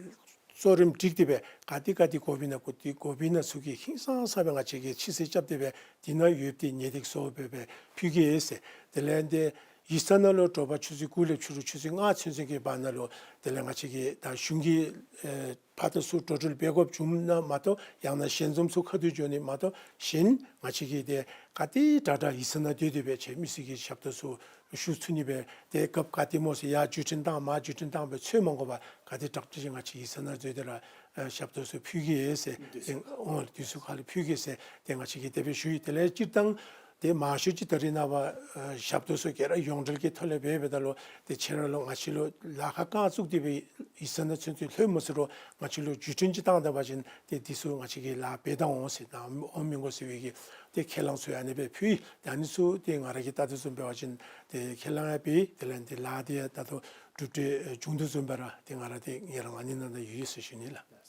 གཙོ་རིམ་སྒྲིག་སྟེ་སྦེ་ག་ཏེ་ག་ཏེ་དགོཔ་ཨིན་ན་ག་ཏེ་དགོཔ་ཨིན་ན་ཚུ་གི་ཧིང་སངས་ས་སྦེ་ང་བཅས་ཀྱིས་ཕྱིས་སུ་རྐྱབ་སྟེ་སྦེ་དེ་ནང་ཡོདཔ་འདི་ཉེས་སྡིག་གསོ་བ་སྦེ་ཕུལ་གེ་ཟེར། དེ་ལས་ཏེ་ཡིག་ཚང་ནང་ལུ་དྲོ་པ་ཆུ་ཚོད་དགུ་ལས་ཕྱི་རུ་ཆུ་ཚོད་ལྔ་ཚུན་ཚོད་ཀྱི་བར་ན་ལུ་དེ་ལས་ང་བཅས་ཀྱིས་ད་གཞུང་གི་ཨེ་ཕར་དང་ཚུར་འགྲོ་འགྲུལ་འབད་དགོཔ་བྱུངམ་ན་མ་གཏོགས་ཡང་ན་ཞལ་འཛོམས་ཚུ་ཁ་ཐུག་འགྱོ་ནི་མ་གཏོགས་གཞན་ང་བཅས་ཀྱིས་ཏེ་ག་ཏེ་དྲག་དྲག་ཡིག་ཚང་ནང་སྡོད་དེ་སྦེ་ཁྱེད་མི་སེར་གྱི་ཞབས་ཏོག་ཚུ་ཞུ་ཚུགས་ནི་སྦེ་ཏེ་རྒཔོ་ག་ཏེ་སྨོ་ཟེར་ཡར་བརྒྱུད་འཕྲིན་བཏང་མར་བརྒྱུད་འཕྲིན་བཏང་སྦེ་འཚོལ་མ་དགོ་པར་ག་ཏེ་དྲག་དྲག་ཅིག་ང་བཅས་ཡིག་ཚང་ནང་སྡོད་དེ་ར་ཨེ་ཞབས་ཏོག་ཚུ་ཕུལ་གེ་ཟེར། དུས་ཚོད་ཁར་ལུ་ཨོ་དུས་ཚོད་ཁར་ལུ་ཕུལ་གེ་ཟེར་ཏེ་ང་བཅས་ཀྱིས་དེ་སྦེ་ཞུ་ཡི། དེ་ལས་སྤྱིར་བཏང་ཏེ་མང་ཤོས་ཅིག་ད་རེས་ནངས་པ་ཨེ་ཞབས་ཏོག་ཚུ་ག་ར་ཡོངས་འབྲེལ་གྱི་ཐོག་ལས་འབད་འབདཝ་ད་ལུ་ཏེ་ཁྱེད་ར་ལུ་ང་བཅས་ལུ་ལཱ་ཁག་རྐང་བཙུགས་ཏེ་སྦེ་ཡིག་ཚང་ནང་ཚུན་ཚོད་ལྷོད་མ་ཚུགས་རུང་ང་བཅས་ལུ་བརྒྱུད་འཕྲིན་ཅིག་བཏང་ད་པ་ཅིན་ཏེ་འདི་ཚུ་ང་བཅས་ཀྱིས་ལཱ་འབད་ད་འོང་ཟེར་ད་འོང་མི་དགོ་ཟེར་བའི་གི་ཏེ་ཁས་བླངས་ཚུ་ཨ་ནི་སྦེ་ཕུལ་ཡི། ཏེ་ཨ་ནི་ཚུ་ཏེ་ང་ར་གིས་བལྟ་དོ་བཟུམ་འབད་བ་ཅིན་ཏེ་ཁས་བླངས་ཡང་འབད་ཡི། དེ་ལས་ཏེ་ལཱ་འདི་ཡང་ད་ལྟོ་གྲུབ་འབྲས་ཨེ་བྱུང་དོ་བཟུམ་སྦེ་ར་ཏེ་ང་ར་ཏེ་ངལ་རངས་ཨ་ནི་ནང་ད་ཡོད་ཟེར་ཞུ་ནི་ལགས།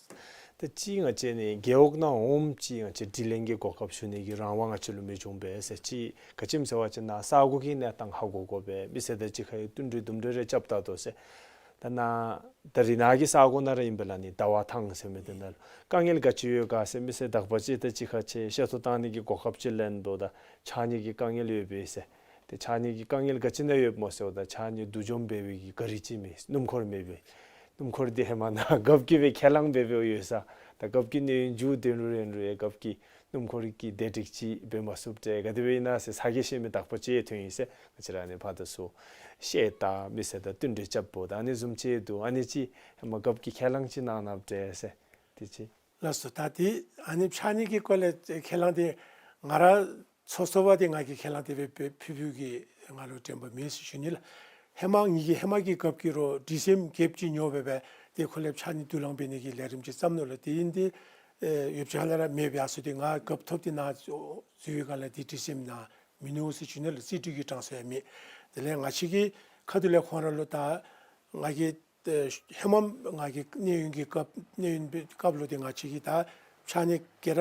ཏེ་ཅིག་ང་བཅས་ནི་རྒེད་འོག་ནང་འོངམ་ཅིག་ང་བཅས་དྲི་ལན་གྱི་གོ་སྐབས་ཞུ་ནི་གི་རང་དབང་ང་བཅས་ལུ་མི་འབྱུང་པས་ཟེར། ཅིག་ག་ཅི་སྨོ་ཟེར་བ་ཅིན་ནཱ་ས་གོ་གི་གནས་སྟངས་ཧ་གོ་དགོ་པས། མི་སེར་དང་གཅིག་ཁར་བསྟུན་གྲོས་དུམ་གྲོས་རེ་རྐྱབ་ད་དོ་ཟེར། ད་ནཱ་ད་རེས་ནཱ་གི་ས་གོ་ནང་ར་ཨིན་པས་ལགས། ནི་ཟླ་བ་ཐང་ཟེར་མི་འདི་ནང་ལུ་དཀའ་ངལ་ག་ཅི་ཡོད་ག་ཟེར་མི་སེར་དག་པ་ཅིག་དང་གཅིག་ཁར་ཆེ་བཤད་ཐོ་བཏང་ནི་གི་གོ་སྐབས་ཅིག་ལེན་འབདཝ་ད་ཕྱགས་སྙིགས་ཀྱི་དཀའ་ངལ་ཡོད་པས་ཟེར། ཏེ་ཕྱགས་སྙིགས་ཀྱི་དཀའ་ངལ་ག་ཅི་ནང་ཡོདཔ་སྨོ་ཟེརཝ་ད་ཕྱགས་སྙིགས་བསྡུ་འཇོམས་འབད་བའི་གི་ག་རི་ཅིག་མེད། སྣུམ་འཁོར་མེད་པས། སྣུམ་འཁོར་འདི་ཧེ་མ་ནཱ་རྒཔོ་གིས་སྦེ་ཁས་བླངས་འབད་འབདཝ་ཡོད་ས། ད་རྒཔོ་གི་གནས་ཡུན་མཇུག་བསྡུ་རུང་རུང་རྒཔོ་གི་སྣུམ་འཁོར་གྱི་བདེ་སྒྲིག་ཅིག་འབད་མ་ཚུགསཔ་འདྲས་ག་དེ་སྦེ་ཨིན་ན་ཟེར་ཚ་གྱང་ཤོར་མི་དག་པ་ཅིག་ཐོན་ཡི་ཟེར། ང་བཅས་ར་ཨ་ནི་ཕར་དང་ཚུར་བཤད་ད་མི་སེར་དང་བསྟུན་གྲོས་རྐྱབ་འབདཝ་ད་ཨ་ནི་བཟུམ་ཅིག་འདུག། ཨ་ནི་ཅིག་ཧེ་མ་རྒཔོ་གིས་ཁས་བླངས་ཅིག་གནང་གནངམ་འདྲས་ཟེར་དེ་ཅིག། ལགས་སོ། ད་དེ་ཨ་ནི་ཕྱགས་སྙིགས་ཀྱི་སྐོར་ལས་ཁས་བླངས་དེ་ང་ར་ཚོགས་གཙོ་བ་དེ་ང་གིས་ཁས་བླངས་དེ་སྦེ་ཕུལ་ཕུལཝ་གི་ང་ལུ་དྲན་པ་མེད་ཟེར་ཞུ་ནི་ལགས། ཧེ་མ་ངེ་གི་ཧེ་མ་གི་རྒཔོ་གིས་རོགས་དྲི་སེམས་རྒསཔ་ཅིག་ཉོ་སྦེ་སྦེ་དེ་ཁོ་ལས་ཕྱགས་སྙིགས་བསྡུ་ལེན་འབད་ནི་གི་ལས་རིམ་ཅིག་བརྩམས་ནུག་ལགས། དེ་ཨིན་ཏེ་ཨེ་ཡོདཔ་ཅིག་ལས་ར་མེདཔ་ཡར་སོང་སྟེ་ང་རྒཔོ་ཐོབ་སྟེ་ནཱ་འཛུལ་བའི་སྒང་ལས་དེ་དྲི་སེམས་ནཱ་མིན་ནུག་ཟེར་ཞུ་ནི་ལགས། རྩིས་སྤྲོད་ཀྱི་གྲངས་སུ་ཡང་མེད། དེ་ལས་ང་བཅས་ཀྱི་ཁ་ཐུག་ལས་ཁོང་ར་ལུ་ད་ང་གིས་ཨེ་ཧེ་མ་ང་གིས་གནས་ཡུན་གྱི་སྐབས་གནས་ཡུན་པའི་སྐབས་ལུ་དེ་ང་བཅས་ཀྱིས་ད་ཕྱགས་སྙིགས་ག་ར་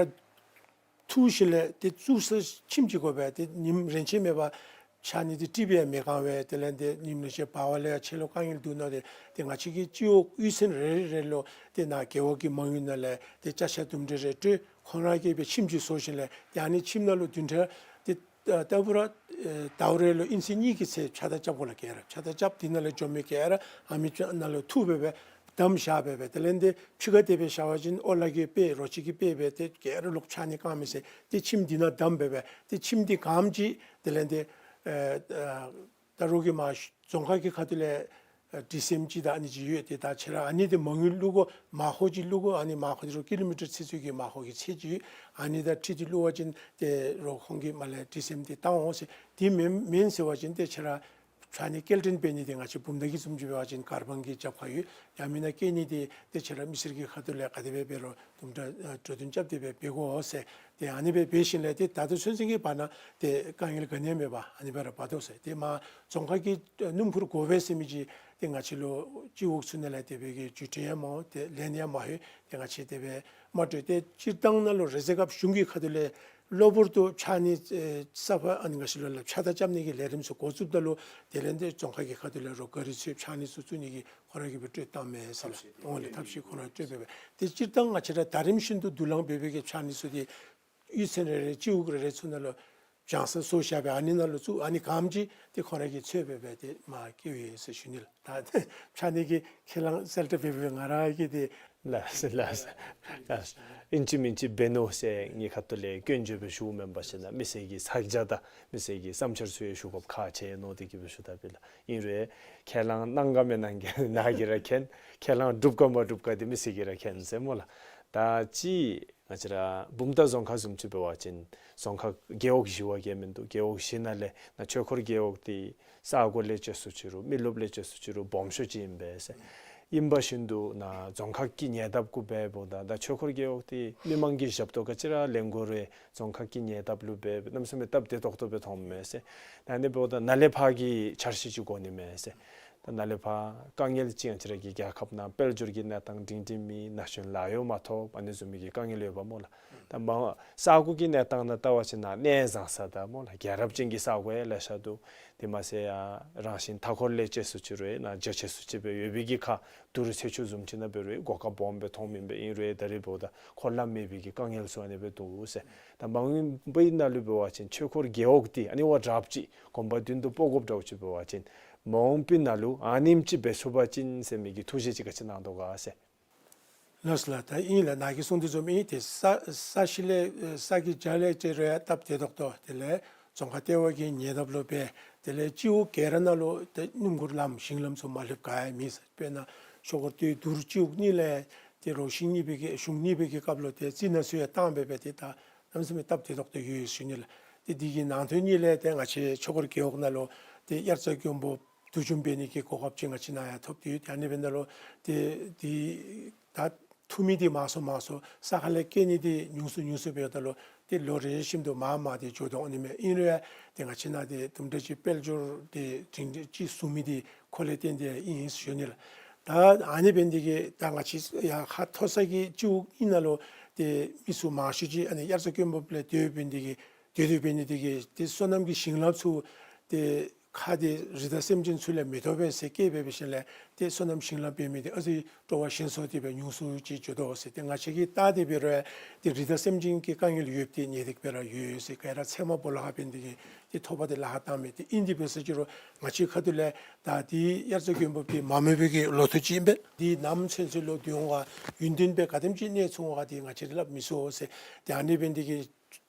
འཐུ་ཞིནམ་ལས་དེ་བཙུགས་ས་ཁྱིམ་ཅིག་དགོ་པས། དེ་ཉིནམ་རེ་ཆད་མེད་པར་ཕྱགས་སྙིགས་དེ་དཀྲིས་སྦེ་ཡང་མི་བཀང་བས། དེ་ལས་དེ་ཉིནམ་རེ་ཆད་འབག་པ་ལས་ཡང་ཆད་ལུ་དཀའ་ངལ་འདུག་མནོ་སྟེ་དེ་ང་བཅས་ཀྱི་སྤྱི་འོག་གཡུས་ཚན་རེ་རེ་རེ་ལུ་དེ་ནཱ་རྒེད་འོག་གི་མ་དངུལ་ནང་ལས་དེ་ཅ་ཆས་དུམ་གྲ་རེ་སྤྲོད། ཁོང་ར་གིས་སྦེ་ཁྱིམ་ཅིག་བཟོ་ཞིནམ་ལས་དེ་ཨ་ནི་ཁྱིམ་ནང་ལུ་བདུན་ཕྲག་དེ་ཨ་ལྟ་བུ་ར་ཨེ་ཟླཝ་རེ་ལུ་ཨིན་ཚེས་གཉིས་ཀྱི་ཚེ་ཕྱགས་བདའ་རྐྱབ་དགོ་ལགས། ག་ར་ཕྱགས་བདའ་རྐྱབ། དེ་ནང་ལས་འགྱོ་མི་ག་ར་ཨ་མི་ཅ་ནང་ལུ་འཐུ་སྦེ་སྦེ་བསྡམས་བཞག་སྦེ་སྦེ་དེ་ལས་དེ་ཕྱི་ཁ་དེ་སྦེ་བཞག་པ་ཅིན་ཨོ་ལ་གིས་སྤེལ་རོ་ཁྱི་གིས་སྤེལ་སྦེ་དེ་ག་ར་ལོག་ཕྱགས་སྙིགས་བཀང་མི་ཚེ་དེ་ཁྱིམ་དེ་ནང་བསྡམས་སྦེ་སྦེ་དེ་ཁྱིམ་དེ་གངམ་ཅིག་དེ་ལས་དེ་ཨེ་ཨེ་ད་རོགས་ཀྱི་མར་རྫོང་ཁག་གི་ཁ་ཐུག་ལས་ཨ་དྲི་སེམས་ཅིག་དང་ཨ་ནི་ཅིག་ཡོད། དེ་ད་ཁྱེད་ར་ཨ་ནི་དེ་མ་དངུལ་བླུག་དགོ། མར་ཁོ་ཅིག་བླུག་དགོ། ཨ་ནི་མར་ཁོ་དེ་རོགས་ཀི་ལོ་མི་ཊར་ཚུན་ཚོད་ཀྱི་མར་ཁོ་གི་ཚད་ཅིག་ཡོད། ཨ་ནི་དང་འཁྲིལ་ཏེ་བླུག་པ་ཅིན་དེ་རོགས་ཁོང་གིས་མར་ལས་དྲི་སེམས་དེ་བཏང་འོང་ཟེར། དེ་མེན་མེན་ཟེར་བ་ཅིན་དེ་ཁྱེད་ར་ཕྱགས་སྙིགས་སྐྱེལ་འདྲེན་འབད་ནི་དེ་ང་བཅས་བུམ་ཐང་གི་བཟུམ་ཅིག་འབད་བ་ཅིན་ཀར་བཱན་གྱི་རྒྱབ་ཁར་ཡོད། ཡང་མེན་ན་སྐྱེལ་ནི་དེ་དེ་ཁྱེད་ར་མི་སེར་གྱི་ཁ་ཐུག་ལས་ག་དེ་སྦེ་འབད་རུང་དུམ་གྲ་ཨ་གྲོས་བསྟུན་རྐྱབ་སྟེ་སྦེ་འབད་དགོ་ཟེར། དེ་ཨ་ནི་སྦེ་འབད་ཞིནམ་ལས་དེ་ད་ལྟོ་ཚུན་ཚོད་ཀྱི་བར་ན་དེ་དཀའ་ངལ་ག་ནི་ཡང་མེད་པར་ཨ་ནི་སྦེ་ར་འབད་དོ་ཟེར། དེ་མར་རྫོང་ཁག་གི་སྣུམ་འཁོར་དགོ་པས་ཟེར་མི་ཅིག་དེ་ང་བཅས་ལུ་སྤྱི་འོག་ཚུ་ནང་ལས་དེ་སྦེ་གི་བརྒྱུད་འཕྲིན་ཡང་མ་འོང་། དེ་ལན་ཡང་མ་ལྷོད། དེ་ང་བཅས་དེ་སྦེ་མ་སྤྲོད། དེ་སྤྱིར་བཏང་ནང་ལུ་རེས་གཟའ་སྐར་གཞུང་གི་ཁ་ཐུག་ལས་གློ་བུར་དུ་ཕྱགས་སྙིགས་ཨེ་ས་ཕག་ཨ་ནི་ང་བཅས་ལུ་ལགས་ཕྱགས་བདའ་རྐྱབ་ནི་གི་ལས་རིམ་ཚུ་འགོ་བཙུགསཔ་ད་ལུ་དེ་ལས་དེ་རྫོང་ཁག་གི་ཁ་ཐུག་ལས་རོགས་ག་རི་ཚུ་ཕྱགས་སྙིགས་ཚུ་བཙུགས་ནི་གི་ཁོང་ར་གིས་སྦེ་སྤྲོད་བཏངམ་མས་ཟེར་ལགས། ཐབས་ཤེས་དེ་འོང་ལགས། ཐབས་ཤེས་ཁོང་ར་སྤྲོད་སྦེ་སྦེ་དེ་སྤྱིར་བཏང་ང་བཅས་ར་ད་རིམ་བཞིན་དུ་བསྡུ་ལེན་འབད་བའི་གི་ཕྱགས་སྙིགས་ཚུ་དེ་གཡུས་ཚན་རེ་རེ་སྤྱི་འོག་རེ་རེ་ཚུ་ནང་ལུ་བྱང་ས་བཟོ་བཞག་སྦེ་ཨ་ནི་ནང་ལུ་བཙུགས། ཨ་ནི་གངམ་ཅིག་དེ་ཁོང་ར་གིས་འཚོལ་སྦེ་སྦེ་དེ་མར་སྐྱེལཝ་ཨིན་ཟེར་ཞུ་ནི་ལགས། ད་ཕྱགས་སྙིགས་ཀྱི་ཁས་བླངས་གསལ་བསྒྲགས་འབད་བའི་ང་ར་གིས་དེ་ལགས་ལགས་ལགས། ཨིན་ཅི་མིན་ཅི་འབད་ནུག་ཟེར་ངེའི་ཁ་ཐུག་ལས་སྐྱོན་བརྗོད་སྦེ་ཞུཝ་མེན་པར་ཞིན་ན་མི་སེར་གྱི་ཚ་གྱང་དང་མི་སེར་གྱི་བསམ་འཆར་ཚུ་ཡང་ཞུ་དགོཔ་ཁག་ཆེ་མནོ་སྟེ་གི་སྦེ་ཞུ་དོ་པས་ལགས། ཨིན་རུང་ཁས་བླངས་གནང་ག་མི་གནང་ག་ནཱ་གིས་ར་མཁྱེན། ཁས་བླངས་འགྲུབ་ག་མ་འགྲུབ་ག་དེ་མི་སེར་གྱིས་ར་མཁྱེན་ཟེར་སྨོ་ལགས། ད་ཅི་ང་བཅས་ར་བུམ་ཐང་རྫོང་ཁག་བཟུམ་ཅིག་འབད་བ་ཅིན་རྫོང་ཁག་རྒེད་འོག་བཞི་བ་གིས་མིན་འདུག། རྒེད་འོག་བཞི་ནང་ལས་ནཱ་ཆོས་འཁོར་རྒེད་འོག་དེ་ས་གོ་ལས་བཅད་སུ་ཅིག་རུང་མི་རློབས་ལས་བཅད་སུ་ཅིག་རུང་སྦོམ་ཤོས་ཅིག་ཨིན་པས་ཟེར། ཨིན་པ་བཞིན་དུ་ནཱ་རྫོང་ཁག་གི་ཉེ་འདབས་གུ་འབདཝ་ད་ད་ཆོས་འཁོར་རྒེད་འོག་དེ་མི་མང་གི་ཞབས་ཏོག་ག་ཅི་ར་ལེན་དགོ་རུང་རྫོང་ཁག་གི་ཉེ་འདབས་ལུ་འབད་གནམ་མེད་ས་མེད་སྟབས་བདེ་ཏོག་ཏོ་སྦེ་མཐོངམ་མས་ཟེར། ད་ཨ་ནི་འབདཝ་ད་ནཱ་ལས་ཕར་གྱི་འཆར་གཞི་ཅིག་དགོ་ནི་མས་ཟེར། ད་ནཱ་ལས་ཕར་དཀའ་ངལ་ཅིག་ང་བཅས་ར་གི་རྒྱལ་ཁབ་ནང་དཔལ་འབྱོར་གྱི་གནས་སྟངས་སྒྲིང་སྒྲིང་མེད། ན་གཞོན་ལཱ་གཡོག་མ་ཐོབ། ཨ་ནི་བཟུམ་མའི་གི་དཀའ་ངལ་ཡོདཔ་སྨོ་ལགས། ད་མ་ས་གོ་གི་གནས་སྟངས་ནང་བལྟ་བ་ཅིན་ནཱ་གནས་བཟང་ས་དང་སྨོ་ལགས་རྒྱལ་རབས་ཅན་གྱི་ས་གོ་ཡང་ལེ་ཤ་འདུག། དེ་མ་ཚད་ཡང་རང་བཞིན་མཐའ་འཁོར་ལས་བཅད་སུ་ཅིག་རུང་ནཱ་རྒྱ་ཆེ་སུ་ཅིག་སྦེ་ཡོད་པའི་གི་ཁར་དུར་ཚོད་ཅིག་བཟུམ་ཅིག་ནང་འབད་རུང་གོ་སྐབས་སྦོམ་སྦེ་མཐོངམ་ཨིན་པས། ཨིན་རུང་ད་རེས་འབདཝ་ད་འཁོར་ལམ་མེད་པའི་གི་དཀའ་ངལ་ཚུ་ཨ་ནི་སྦེ་འདུག་ཟེར། ད་མ་འོངས་པའི་ནང་ལུ་འབད་བ་ཅིན་ཆོས་འཁོར་རྒེད་འོག་དེ་ཨ་ནི་བ་དྲགཔ་ཅིག་གོམ་པ་མདུན་དུ་སྤོ་དགོཔ་འདྲཝ་ཅིག་འབད་བ་ཅིན་མ་འོངས་པའི་ནང་ལུ་ཨ་ནེམ་ཅིག་འབད་ཚུགས་པ་ཅིན་ཟེར་མི་གི་ཐུགས་བཞེད་ཅིག་ག་ཅི་གནང་དོ་ག་ཟེར། ལགས་ལགས། ད་ཨིན་ལགས། ནཱ་གིས་གསུངས་དོ་བཟུམ་ཨིན། ཏེ་ས་ས་གཞི་ལས་ས་གི་རྒྱ་ལས་བཅད་རུང་ཡང་སྟབས་བདེ་ཏོག་ཏོ། དེ་ལས་རྫོང་ཁག་ལྟེ་བ་གི་ཉེ་འདབས་ལུ་འབད། དེ་ལས་སྤྱི་འོག་ག་ར་ནང་ལུ་ཏེ་སྣུམ་འཁོར་ལམ་ཞིང་ལམ་ཚུ་མ་ལྷོདཔ་ག་ཡང་མེད་ཟེར། དཔེར་ན་ཤོག་སྒོར་སྟོད་དུར་སྤྱི་འོག་གཉིས་ལས་ཏེ་རོགས་ཞིང་གཉིས་པའི་གི་གཞུང་གཉིས་པའི་གི་སྐབས་ལུ་ཏེ་རྩི་ནག་ཚུ་ཡང་བཏང་སྦེ་སྦེ་ཏེ་ད་གནམ་མེད་ས་མེད་སྟབས་བདེ་ཏོག་ཏོ་ཡོད་ཟེར་ཞུ་ནི་ལགས། ཏེ་དེ་གི་ནང་དོན་གཉིས་ལས་ཏེ་ང་བཅས་ཆོས་འཁོར་རྒེད་འོག་ནང་ལུ་ཏེ་དབྱར་རྩྭ་དགུན་འབུ་བསྡུ་སྦྱོང་འབད་ནི་གི་གོ་སྐབས་ཅིག་ང་བཅས་ནཱ་ཡང་ཐོབ་སྟེ་ཡོད། ཏེ་ཨ་ནི་འབདཝ་ད་ལུ་ཏེ་དེ་ད་འཐུ་མི་དེ་མང་སུ་མང་སུ་ས་ཁ་ལས་སྐྱེལ་ནི་དེ་ཉུང་སུ་ཉུང་སུ་འབདཝ་ད་ལུ་ཏེ་ལོ་རེ་བཞིན་དུ་མར་མར་ཏེ་འགྱོ་དོ་ནི་མས། ཨིན་རུང་ཡང་ཏེ་ང་བཅས་ནཱ་ཏེ་དུམ་གྲ་ཅིག་དཔལ་འབྱོར་ཏེ་སྒྲིང་སྒྲི་ཅིག་བཟོ་མི་དེ་ཁོ་ལས་བརྟེན་ཏེ་ཨིན་ཟེར་ཞུ་ནི་ལགས། ད་ཨ་ནི་འབད་ནི་དེ་གིས་ད་ང་བཅས་ཡར་ཁ་མཐོ་ས་གི་སྤྱི་འོག་གཉིས་ནང་ལུ་ཏེ་མི་ཚུ་མང་ཤོས་ཅིག་ཨ་ནི་དབྱར་རྩྭ་དགུན་འབུ་ལས་སྡོད་འབད་ནི་དེ་གིས་སྡོད་སྡོད་འབད་ནི་དེ་གིས་ཏེ་སོ་ནམ་གྱི་ཞིང་ལམ་ཚུ་ཏེ་ ཁ་འདི་རི་དྭགས་སེམས་ཅན་ཚུ་ལས་མི་ཐོབ་པས་ཟེར་སྐད་འབད་བའི་ཤུལ་ལས་ཏེ་སོ་ནམ་ཞིང་ལཱ་འབད་མི་འདི་ཨ་ཙི་སྤྲོ་བ་ཞན་སོང་སྟེ་སྦེ་ཉུང་སུ་ཅིག་འགྱོ་དོ་ཟེར། ཏེ་ང་བཅས་ཀྱིས་བལྟ་སྟེ་འབད་རུང་ཏེ་རི་དྭགས་སེམས་ཅན་གྱི་དཀའ་ངལ་ཡོདཔ་འདི་ངེས་ཏིག་སྦེ་ར་ཡོད་ཟེར། ག་ར་ཚལ་མ་སྦོ་ལོགས་ཁར་འབད་ནི་འདི་གིས་ཏེ་ཐོབ་པ་འདི་ལཱ་ཁག་བཏང་མས། ཏེ་ཨིན་ཏེ་འབད་ཟེར་ཅི་རུང་ང་བཅས་ཁ་ཐུག་ལས་ད་འདི་དབྱར་རྩྭ་དགུན་འབུབ་འདི་མ་རྨོས་པའི་གི་ལོ་ཐོག་ཅིག་ཨིན་པས། འདི་ནམ་ཚུན་ཚོད་ལུ་སྡོད་འོང་ག་ཡུན་བརྟན་སྦེ་ག་དེམ་ཅིག་གནས་ཚུགས་འོང་ག་འདི་ང་བཅས་ར་སླབ་མི་ཚུགས་ཟེར། ཏེ་ཨ་ནི་འབད་ནི་འདི་གིས་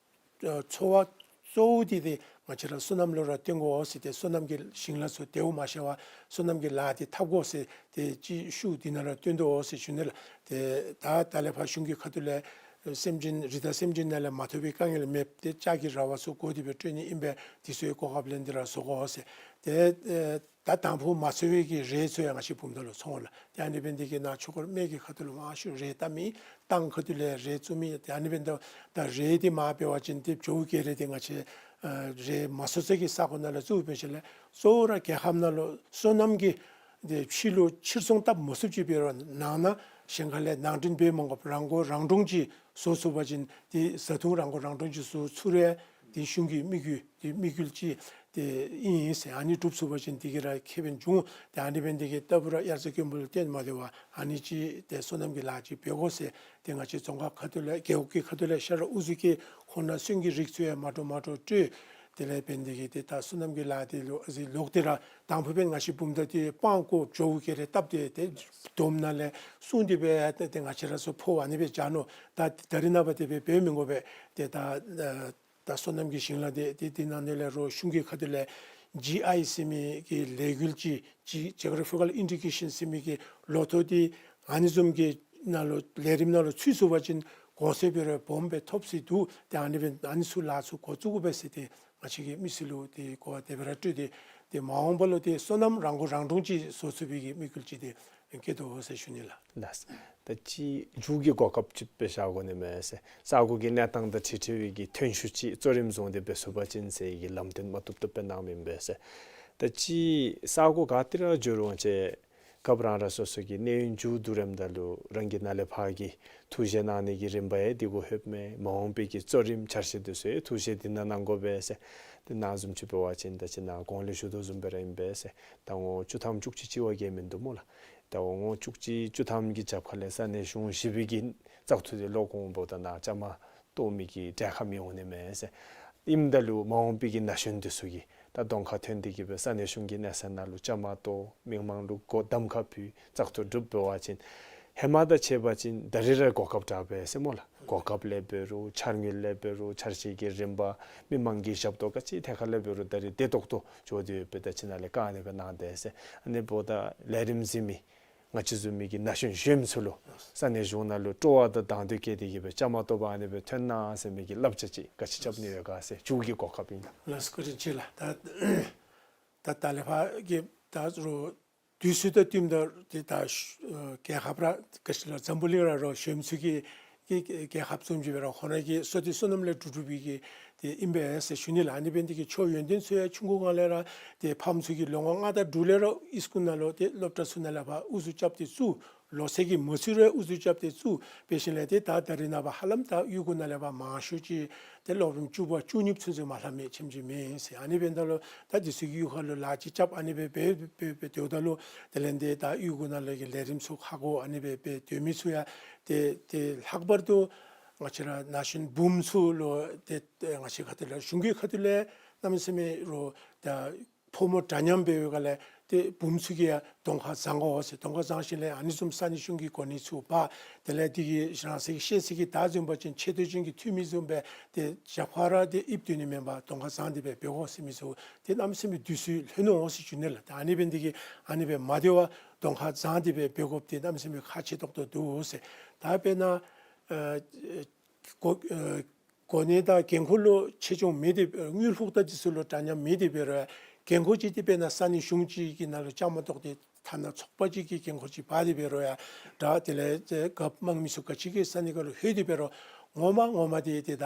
ཨ་འཚོ་བ་གཙོ་བོ་འདི་ཏེ་ང་བཅས་ར་སོ་ནམ་ལུ་ར་བརྟེན་དགོ་ཟེར། ཏེ་སོ་ནམ་གྱི་ཞིང་ལཱ་ཚུ་དལཝ་མ་བཤལ་བར་སོ་ནམ་གྱི་ལཱ་འདི་འཐབ་དགོ་ཟེར། ཏེ་ཅིག་ཤུགས་འདི་ནང་ར་བཏོན་དོ་ཟེར་ཞུ་ནི་ལགས། ཏེ་ད་ད་ལས་ཕར་གཞུང་གི་ཁ་ཐུག་ལས་སེམས་ཅན་རི་དྭགས་སེམས་ཅན་ནང་ལས་མ་ཐོབ་པའི་དཀའ་ངལ་མེདཔ་ཏེ་ལྕགས་ཀྱི་ར་བ་ཚུ་བསྐོར་ཏེ་སྦེ་སྤྲོད་ནི་ཨིན་པས། འདི་ཚུ་གོ་སྐབས་ལེན་ཏེ་ར་བཟོ་དགོ་ཟེར། ཏེ་ཨེ་ད་དང་ཕུ་མ་འཚོ་བའི་གི་རས་ཚུ་ཡང་ང་བཅས་བུམ་ཐང་ལུ་འཚོ་འོང་ལགས། ཏེ་ཨ་ནི་འབད་ནི་འདི་གིས་ནཱ་ཆོས་འཁོར་སྨད་ཀྱི་ཁ་ཐུག་ལུ་མང་ཤོས་རས་བཏབ་མི་ཏང་ཁ་ཐུག་ལས་རས་བཙུགས་མི་ཏེ་ཨ་ནི་འབདཝ་ད་ད་རས་འདི་མར་འབད་བ་ཅིན་ཏེ་ཇོ་བོ་གྷེ་རེ་འདི་ང་བཅས་ཨ་རས་མ་འཚོ་ས་གི་ས་གོ་ནང་ལུ་བཙུགས་པའི་ཤུལ་ལས་གཙོ་བོ་ར་རྒྱལ་ཁབ་ནང་ལུ་སོ་ནམ་གྱི་ཏེ་ཕྱི་ལུ་ཕྱིར་ཚོང་བཏབ་མ་ཚུགསཔ་ཅིག་འབད་རུང་ནང་ན་གཞན་ཁ་ལས་ནང་འདྲེན་འབད་མ་དགོཔ་རང་མགོ་རང་འདྲོངས་ཅིག་བཟོ་ཚུགས་པ་ཅིན་ཏེ་བཟའ་འཐུང་རང་མགོ་རང་འདྲོངས་ཅིག་བཟོ་ཚུགས་རུང་ཏེ་གཞུང་གི་དམིགས་ཡུལ་ཏེ་དམིགས་ཡུལ་ཅིག་ཏེ་ཨིན་ཟེར། ཨ་ནི་འགྲུབ་ཚུགས་པ་ཅིན་དེ་གིས་ར་ཁེ་ཕན་འབྱུང་། ཏེ་ཨ་ནི་འབད་ནི་འདི་གིས་ལྟ་བུ་ར་དབྱར་རྩྭ་དགུན་འབུབ་ལུ་བརྟེན་མ་སྡོད་པར་ཨ་ནི་ཅིག་ཏེ་སོ་ནམ་གྱི་ལཱ་ཅིག་འབད་དགོ་ཟེར། ཏེ་ང་བཅས་རྫོང་ཁག་ཁ་ཐུག་ལས་རྒེད་འོག་གི་ཁ་ཐུག་ལས་ཤ་ར་ཨུ་ཚུགས་ཀྱིས་ཁོང་ནང་སོན་གྱི་རིགས་ཚུ་ཡང་མ་འདྲཝ་མ་འདྲཝ་སྤྲོད། དེ་ལས་འབད་ནི་འདི་གིས་ཏེ་ད་སོ་ནམ་གྱི་ལཱ་འདི་ལུ་ཨ་ཙི་ལོག་སྟེ་ར་དང་ཕུ་འབདན་ང་བཅས་བུམ་ཐང་འདི་སྤང་བཀོག་ཇོ་བོ་གྷེ་རེ་བཏབ་སྟེ་ཏེ་དོམ་ནང་ལས་སྲུང་སྟེ་སྦེ་ཏེ་ཏེ་ང་བཅས་ར་ཚུ་ཕོགཔ་ཨ་ནི་སྦེ་བཞག་ནུག། ད་ད་རིས་ནངས་པ་དེ་སྦེ་འབད་མི་དགོ་པས། ཏེ་ད་ཨ་ད་སོ་ནམ་གྱི་ཞིང་ལཱ་འདི་ཏེ་དེ་ནང་ནང་ལས་རོགས་གཞུང་གི་ཁ་ཐུག་ལས་ཇི་ཨའི་ཟེར་མི་གི་ལས་འགུལ་ཅིག་ཇི་ཇི་ཨོ་གྷ་ར་ཕི་ཀལ་ཨིན་ཌི་ཀེ་ཤཱན་ཟེར་མི་གི་ལོ་ཐོག་འདི་ཨ་ནི་བཟུམ་གྱི་ནང་ལུ་ལས་རིམ་ནང་ལུ་ཚུད་ཚུགས་པ་ཅིན་གོང་ཚད་འབད་རུང་སྦོམ་སྦེ་ཐོབ་སྲིད་འདུག། ཏེ་ཨ་ནི་སྦེ་ཨ་ནི་ཚུ་ལཱ་ཚུ་འགོ་བཙུགས་དགོ་པས་ཟེར་ཏེ་ང་བཅས་ཀྱི་མི་སེར་ལུ་ཏེ་གོ་བ་དེ་སྦེ་ར་སྤྲོད་དེ་ཏེ་མ་འོངས་པ་ལུ་ཏེ་སོ་ནམ་རང་མགོ་རང་འདྲོངས་ཅིག་བཟོ་ཚུགས་པའི་གི་དམིགས་ཡུལ་ཅིག་ཏེ་བསྐྱེད་དོ་ཟེར་ཞུ་ནི་ལགས། ལགས། ད་ཅི་མཇུག་གི་གོ་སྐབས་ཅིག་སྦེ་བཞག་དགོ་ནི་མས་ཟེར། ས་གོ་གི་གནས་སྟངས་དང་འཁྲིལ་འཁྲིལ་བའི་གི་ཐོན་ཤུགས་ཅིག་གཙོ་རིམ་བཟུང་སྟེ་འབད་ཚུགས་པ་ཅིན་ཟེར་བའི་གི་ལམ་སྟོན་མ་བཏུབ་བཏུབ་སྦེ་གནང་མི་ཨིན་པས་ཟེར། ད་ཅི་ས་གོ་ག་ཏེ་ར་འགྱོ་རུང་ཅིག་སྐབས་རང་རང་སོ་སོ་གི་གནས་ཡུན་མཇུག་བསྡུ་རནམ་ད་ལུ་རང་གི་ནཱ་ལས་ཕར་གྱི་ཐུགས་བཞེད་གནང་ནི་གི་རིམ་པ་ཡང་འདི་གུ་ལྷོདཔ་མས། མ་འོངས་པའི་གི་གཙོ་རིམ་འཆར་གཞི་འདི་ཚུ་ཡང་ཐུགས་བཞེད་འདི་ནང་གནང་དགོ་པས་ཟེར། ཏེ་ནཱ་བཟུམ་ཅིག་འབད་བ་ཅིན་ད་ཅི་ནཱ་གོང་ལས་ཞུ་དོ་བཟུམ་སྦེ་ར་ཨིན་པས་ཟེར། ད་ངོ་བཅུ་ཐམ་བཅུ་གཅིག་ཅིག་བ་གིས་མིན་འདུག་སྨོ་ལགས། ད་ངོ་བཅུ་གཅིག་བཅུ་ཐམ་གྱི་རྒྱབ་ཁ་ལས་ས་གནས་གཞུང་བཞི་པའི་གི་བཙག་འཐུ་འདི་ལོག་འོང་འབདཝ་ད་ནཱ་བཅའ་མར་གཏོགས་མི་གི་གྲལ་ཁར་མི་འོང་ནི་མས་ཟེར། ཨིནམ་ད་ལུ་མ་འོངས་པའི་གི་ན་གཞོན་འདི་ཚུ་གིས་ད་གདོང་ཁར་ཐོན་ཏེ་གིས་སྦེ་ས་གནས་གཞུང་གི་གནས་ཚད་ནང་ལུ་བཅའ་མར་གཏོགས་མི་མང་ལུ་གོ་གདམ་ཁ་ཕུལ་བཙག་འཐུ་གྲུབ་འབད་བ་ཅིན་ཧེ་མ་དང་ཕྱད་པ་ཅིན་ད་རིས་ར་གོ་སྐབས་དྲག་པས་ཟེར་སྨོ་ལགས། གོ་སྐབས་ལས་འབད་རུང་འཆར་དངུལ་ལས་འབད་རུང་འཆར་གཞི་གི་རིམ་པ་མི་མང་གི་ཞབས་ཏོག་ག་ཅི་ཐད་ཁར་ལས་འབད་རུང་ད་རིས་བདེ་ཏོག་ཏོ་འགྱོ་སྟེ་ཡོད་པས། ད་ཅི་ནཱ་ལས་བཀའ་ཨ་ནི་སྦེ་གནང་དེས་ཟེར། ཨ་ནི་འབདཝ་ད་ལས་རིམ་གཟིགས་མི་ང་བཅས་བཟུམ་མའི་གི་ན་གཞོན་གཞོནམ་ཚུ་ལུ་ས་གནས་གཞུང་ནང་ལུ་སྤྲོ་བ་དང་དང་འདོད་བསྐྱེད་དེ་གིས་སྦེ་བཅའ་མར་གཏོགས་པ་ཨ་ནི་སྦེ་ཐོན་གནང་ཟེར་མི་གི་བསླབ་བྱ་ཅིག་ག་ཅི་རྐྱབ་ནི་ཡོད་ག་ཟེར་མཇུག་གི་གོ་སྐབས་ཨིན་ལགས། ལགས་སོ། བཀའ་དྲིན་ཆེ་ལགས། ད་ད་ད་ལས་ཕར་གྱི་ད་རུང་དུས་ཚོད་དང་བསྟུནམ་ད་ཏེ་ད་ཤུ་ཨ་རྒྱལ་ཁབ་ར་ག་ཅི་ལགས་འཛམ་བུ་གླིང་ར་རོགས་གཞོནམ་ཚུ་གི་གི་རྒྱལ་ཁབ་བཟུམ་ཅིག་སྦེ་ར་ཁོང་ར་གི་སོ་ཏེ་སོ་ནམ་ལས་གྲུབ་གྲུབ་པའི་གི་ཏེ་ཨིན་པས་ཟེར་ཞུ་ནི་ལགས། ཨ་ནི་འབད་ནི་འདི་གིས་ཁྱོ་ཡོན་ཏན་ཚུ་ཡང་ཆུང་ཀུ་སྒང་ལས་ར་ཏེ་ཕམ་ཚུ་གིས་ལོ་ངོ་ལྔ་དང་དྲུག་ལས་ར་ཨིས་ཀུལ་ནང་ལུ་ཏེ་སློབ་གྲྭ་ཚུ་ནང་ལས་ཕར་ཨུ་ཚུགས་རྐྱབ་སྟེ་བཙུགས། ལོ་ཚད་ཀྱིས་མ་ཚུད་རུང་ཨུ་ཚུགས་རྐྱབ་སྟེ་བཙུགས། འབད་ཞིནམ་ལས་ཏེ་ད་ད་རིས་ནངས་པ་ཧ་ལམ་ད་གཡུས་སྒོ་ནང་ལས་ཕར་མང་ཤོས་ཅིག་ཏེ་སློབ་རིམ་བཅུ་པ་བཅུ་གཉིས་ཚུན་ཚོད་མ་ལྷག་མི་ཆེམ་ཅིག་མེད་ཟེར། ཨ་ནི་འབདཝ་ད་ལུ་ད་འདི་ཚུ་གིས་གཡུས་ཁ་ལུ་ལཱ་ཅིག་རྐྱབ་ཨ་ནི་སྦེ་སྦེ་སྦེ་སྦེ་སྡོདཔ་ད་ལུ་དེ་ལས་ཏེ་ད་གཡུས་སྒོ་ནང་ལས་ཀྱི་ལས་རིམ་ཚུ་ཁག་ཁུ་ཨ་ནི་སྦེ་སྦེ་སྡོད་མི་ཚུ་ཡང་ཏེ་ཏེ་ལྷག་པར་དུ་ང་བཅས་ར་ན་གཞོན་བུམོ་ཚུ་ལུ་ཏེ་ཏེ་ང་བཅས་ཁ་ཐུག་ལས་གཞུང་གི་ཁ་ཐུག་ལས་གནམ་མེད་ས་མེད་རོགས་ད་ཕོ་མོ་འདྲ་མཉམ་འབད་བའི་སྒང་ལས་ཏེ་བུམོ་ཚུ་གིས་ཡང་གདོང་ཁར་བཟང་དགོ་ཟེར། གདོང་ཁར་བཟང་ཞིནམ་ལས་ཨ་ནི་བཟུམ་ས་གནས་གཞུང་གི་གོ་གནས་ཚུ་འབག། དེ་ལས་དེ་གིས་རང་སོའི་ཤེས་ཚད་ཀྱི་ད་བཟུམ་འབད་བ་ཅིན་ཆེ་མཐོ་ཅན་གྱི་འཐུས་མི་བཟུམ་སྦེ་ཏེ་རྒྱབ་ཁར་ར་ཏེ་ཡིབ་སྡོད་ནི་མེན་པར་གདོང་ཁར་བཟང་སྟེ་སྦེ་འབད་དགོ་ཟེར་མི་ཚུ་ཏེ་གནམ་མེད་ས་མེད་དུས་ཚོད་ལྷོད་ནུག་ཟེར་ཞུ་ནི་ལགས། ཏེ་ཨ་ནི་འབད་ནི་དེ་གིས་ཨ་ནི་སྦེ་མ་སྡོད་པར་གདོང་ཁར་བཟང་སྟེ་སྦེ་འབད་དགོཔ་འདི་གནམ་མེད་ས་མེད་ཁག་ཆེ་ཏོག་ཏོ་འདུག་ཟེར། ད་དཔེར་ན་ཨ་གོ་ཨ་གོ་གནས་དང་འགན་ཁུར་ལུ་ཆེ་ཆུང་མེད་དེ་དངུལ་ཕོགས་དང་འདི་ཚུ་ལུ་འདྲ་མཉམ་མེད་དེ་འབད་རུང་འགན་ཁུར་ཅིག་འདི་དཔེར་ན་ས་གནས་གཞུང་ཅིག་གི་ནང་ལུ་བཅའ་མར་གཏོགས་ཏེ་ཐ་ན་ཚོགས་པ་ཅིག་གི་འགན་ཁུར་ཅིག་འབག་སྟེ་འབད་རུང་ཡང་འདྲ། དེ་ལས་ཏེ་རྒཔོ་དམངས་མི་ཚུ་ག་ཅི་གི་ས་གནས་ཁར་ལྷོད་དེ་འབད་རུང་ངོ་མ་ངོ་མ་འདི་ཏེ་ད་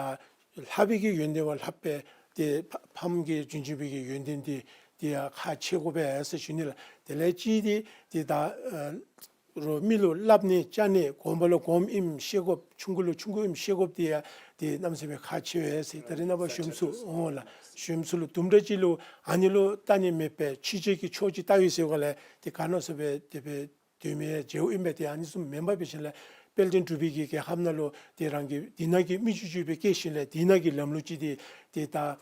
ལྷག་པའི་གི་ཡོན་ཏན་བ་ལྷག་པའི་ཏེ་ཕ་ཕམ་གྱི་རྒྱུན་འབྱུང་པའི་གི་ཡོན་ཏན་འདི་ཏེ་ཡང་ཁག་ཆེ་དགོ་པས་ཟེར་ཞུ་ནི་ལགས། དེ་ལས་ཅིག་འདི་ཏེ་ད་ཨ་ རོགས་མི་ལུ་སླབ་ནི་བཅའ་ནི་གོངམ་ལུ་གོངམ་ཨིནམ་ཤེས་དགོཔ་ཆུང་ཀུ་ལུ་ཆུང་ཀུ་ཨིནམ་ཤེས་དགོཔ་འདི་ཡང་ཏེ་གནམ་མེད་ས་མེད་ཁག་ཆེ་བས་ཟེར། ད་རེས་ནངས་པ་གཞོནམ་ཚུ་འོང་ལགས། གཞོནམ་ཚུ་ལུ་དུམ་གྲ་ཅིག་ལུ་ཨ་ནི་ལུ་ལྟ་ནི་མེད་པར་ཕྱི་རྒྱལ་གྱི་ཕྱོགས་ཅིག་ལྟ་བའི་ཟེར་བ་ལས་ཏེ་ག་ནི་ཟེར་བའི་དེ་སྦེ་སྡོད་མི་མཇལཝ་ཨིན་པས། ཏེ་ཨ་ནི་བཟུམ་མེན་པར་འབད་ཞིནམ་ལས་དཔལ་ལྡན་འབྲུག་པའི་གི་རྒྱལ་ཁབ་ནང་ལུ་ཏེ་རང་གི་འདི་ནང་གི་མི་ཅིག་ཅིག་སྦེ་བསྐྱལ་ཞིནམ་ལས་འདི་ནང་གི་ལམ་ལུགས་ཅིག་འདི་ཏེ་ད་ཨ་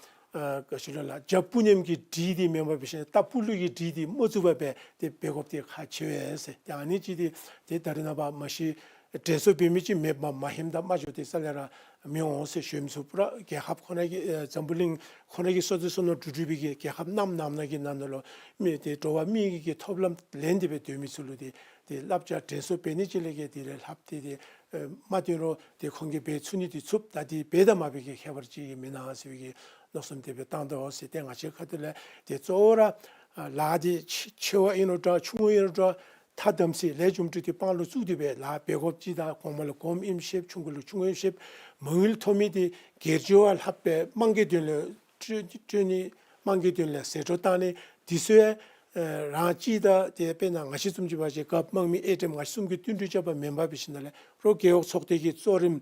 ག་ཅི་ལོ་ལགས། རྒྱབ་སྤུ་ཉམས་ཀྱི་སྒྲིག་འདི་མེན་པར་འབད་ཞིནམ་ལས་རྟ་སྤུ་ལུག་གི་སྒྲིག་འདི་མ་བཙུགས་པར་སྦེ་ཏེ་འབད་དགོཔ་འདི་ཁག་ཆེ་བས་ཟེར། ཏེ་ཨ་ནི་ཅིག་འདི་ཏེ་ད་རེས་ནངས་པ་མ་གཞི་དྲན་གསོ་འབད་མི་ཅིག་མེདཔ་མ་ཧེམ་དང་མ་འགྱོ་སྟེ་རྩ་ལས་ར་མི་འོང་ཟེར། གཞོནམ་ཚུ་པུ་ར་རྒྱལ་ཁབ་ཁོ་ན་གི་ཨེ་འཛམ་བུ་གླིང་ཁོ་ན་གི་སོ་ཏེ་སོ་ནོར་འགྲོ་འགྲུལ་པའི་གི་རྒྱལ་ཁབ་རྣམས་ནང་གི་ནང་ན་ལུ་མི་ཏེ་འགྲོ་བ་མི་གི་གི་ཐོབ་ལམ་ལེན་ཏེ་སྦེ་སྡོད་མི་ཚུ་ལུ་ཏེ་ཏེ་བསླབ་བྱ་དྲན་གསོ་འབད་ནི་ཅིག་ལས་ཀྱི་དེ་ལས་ལྷག་སྟེ་ཏེ་ཨེ་མ་བཏོན་རུང་ཏེ་ཁོང་གིས་འབད་ཚུགས་ནི་དེ་ཚུགས། ད་དེ་འབད་དང་མ་འབད་ཀྱི་ཁྱད་པར་ཅིག་མེན་ན་ཟེར་བའི་གི་མནོ་བསམ་དེ་སྦེ་བཏང་དོ་ཟེར། ཏེ་ང་བཅས་ཁ་ཐུག་ལས་ཏེ་གཙོ་བོ་ར་ཨ་ལཱ་འདི་ཆེ་ཆེ་བ་ཨིན་རུང་འདྲ་ཆུང་བ་ཨིན་རུང་འདྲ་ཐ་དམ་ཚིག་ལས་རྒྱུ་འབྲས་དེ་དཔང་ལུ་བཙུགས་ཏེ་སྦེ་ལཱ་འབད་དགོཔ་ཅིག་དང་གོངམ་ལུ་གོངམ་ཨིནམ་ཤེསཔ་ཆུང་ཀུ་ལུ་ཆུང་ཀུ་ཨིནམ་ཤེསཔ་མ་དངུལ་ཐོབ་མི་དེ་སྒེར་གཅོད་པ་ལྷག་པའི་དམངས་ཀྱི་དོན་ལས་སྤྲོད་སྤྲོད་ནི་དམངས་ཀྱི་དོན་ལས་ཟད་འགྲོ་བཏང་ནི་དེ་ཚུ་ཡང་ཨེ་རང་གཅིག་དང་ཏེ་དཔེར་ན་ང་བཅས་བཟུམ་ཅིག་འབད་བ་ཅིན་རྒཔོ་དམངས་མི་ཨེ་ཊི་ཨེམ་ང་བཅས་བཟུམ་གྱིས་བསྟུན་གྲོས་རྐྱབ་པ་མེན་པར་འབད་ཞིནམ་ལས་རོགས་རྒེད་འོག་ཚོགས་སྡེ་གི་གཙོ་རིམ་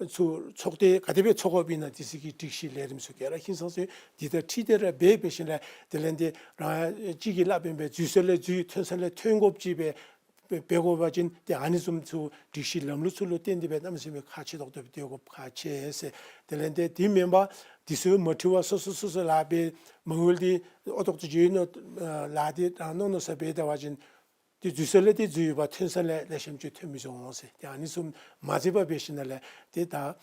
ཚུ་ཚོགས་སྡེ་ག་དེ་སྦེ་ཚོགས་དགོཔ་ཨིན་ན་དེ་ཚུ་གི་སྒྲིག་གཞི་ལས་རིམ་ཚུ་ག་ར་ཧིང་སངས་ས་འདི་དང་འཁྲིལ་ཏེ་ར་འབད་འབད་ཞིནམ་ལས་དེ་ལས་ཏེ་རང་གཅིག་གིས་སླབ་ཨིན་པས། འཛུལ་ས་ལས་འཛུལ་ཐོན་ས་ལས་ཐོན་དགོཔ་ཅིག་སྦེ་འབད་འབད་དགོ་པ་ཅིན་ཏེ་ཨ་ནི་བཟུམ་ཚུ་སྒྲིག་གཞི་ལམ་ལུགས་ཚུ་ལུ་བརྟེན་ཏེ་སྦེ་གནམ་མེད་ས་མེད་ཁག་ཆེ་ཏོག་ཏོ་སྦེ་སྡོད་དགོཔ་ཁག་ཆེ་ཟེར། དེ་ལས་ཏེ་དེ་མེན་པར་དེ་ཚུ་མ་འཁྲུལ་བ་སོ་སོ་སོ་སོ་ལཱ་འབད་མ་དངུལ་འདི་ཨོ་ཏོག་ཏོ་འགྱོ་ནི་ལཱ་འདི་རང་མནོ་མནོ་ས་འབད་ད་པ་ཅིན་ཏེ་འཛུལ་ས་ལས་ཏེ་འཛུལ་ཡོདཔ་ཐོན་ས་ལས་ལེགས་ཤོམ་ཅིག་ཐོན་མི་ཚུགས་འོང་ཟེར། ཏེ་ཨ་ནི་བཟུམ་མ་མཛད་པར་འབད་ཞིནམ་ལས་ཏེ་ད་ཨ་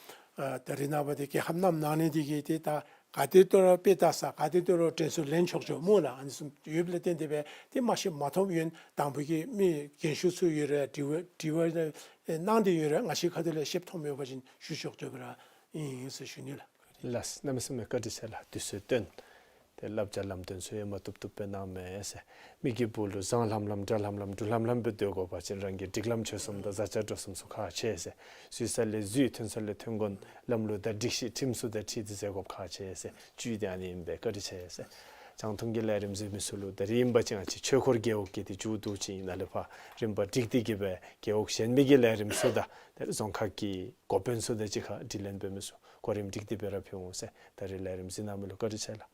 ད་རེས་ནངས་པ་འདི་རྒྱལ་ཁབ་རྣམས་ནང་ན་འདི་གིས་ཏེ་ད་ག་དེ་ལྟར་དཔེ་ལྟ་ས་ག་དེ་ལྟར་དྲན་གསོ་ལེན་ཆོག་ཆོག་སྨོ་ལགས། ཨ་ནི་བཟུམ་ཡོདཔ་ལས་བརྟེན་ཏེ་སྦེ་ཏེ་མ་ཤེས་མ་མཐོང་ཡོན་དང་པོ་གི་མི་རྒན་ཤོས་ཚུ་ཡོད་རུང་དྲི་བ་དྲི་བ་གནང་སྟེ་ཡོད་རུང་ང་བཅས་ཁ་ཐུག་ལས་ཤེསཔ་མཐོངམ་ཡོད་པ་ཅིན་ཞུ་ཆོག་ཆོག་པ་ར་ཨིན་ཟེར་ཞུ་ནི་ལགས། ལགས་གནམ་མེད་ས་མེད་བཀའ་དྲིན་ཆེ་ལགས། དུས་ཚོད་བཏོན་ཏེ་བསླབ་བྱ་ལམ་སྟོན་ཚུ་ཡང་མ་བཏུབ་བཏུབ་སྦེ་གནང་མས་ཟེར། མི་གི་སྦུག་ལུ་བཟང་ལྷམ་ལྷམ་དྲག་ལྷམ་ལྷམ་འབྲུ་ལྷམ་ལྷམ་སྦེ་སྡོད་དགོ་པ་ཅིན་རང་གི་སྒྲིག་ལམ་ཆོས་གསུམ་དང་བཟའ་བཅའ་འགྲོ་གསུམ་ཚུ་ཁག་ཆེ་ཟེར། འཛུལ་ས་ལས་འཛུལ་ཐོན་ས་ལས་ཐོན་དགོ་ལམ་ལུགས་དང་སྒྲིག་གཞི་ཁྲིམས་སྲོལ་དང་འཁྲིལ་ཏེ་མཛད་དགོཔ་ཁག་ཆེ་ཟེར། བཅུད་དེ་ཨ་ནི་ཨིན་པས། བཀའ་དྲིན་ཆེ་ཟེར། རྒྱང་མཐོང་གི་ལས་རིམ་གཟིགས་མི་ཚུ་ལུ་ད་རིས་ཨིན་པ་ཅིན་ང་བཅས་ཆོས་འཁོར་རྒེད་འོག་གི་ཏེ་མཇུག་བསྡུ་ཅིག་ཨིན། ནཱ་ལས་ཕར་རིམ་པ་བསྒྲིགས་ཏེ་གི་སྦེ་རྒེད་འོག་གཞན་མི་གི་ལས་རིམ་ཚུ་དང་ཏེ་རྫོང་ཁག་གི་འགོ་དཔོན་ཚུ་དང་གཅིག་ཁར་དྲི་ལན་འབད་མི་ཚུ་གོ་རིམ་སྒྲིག་སྟེ་སྦེ་ར་ཕུལ་འོང་ཟེར། ད་རིས་ལས་རིམ་གཟིགས་གནང་མི་ལུ་བཀའ་དྲིན་ཆེ་ལགས།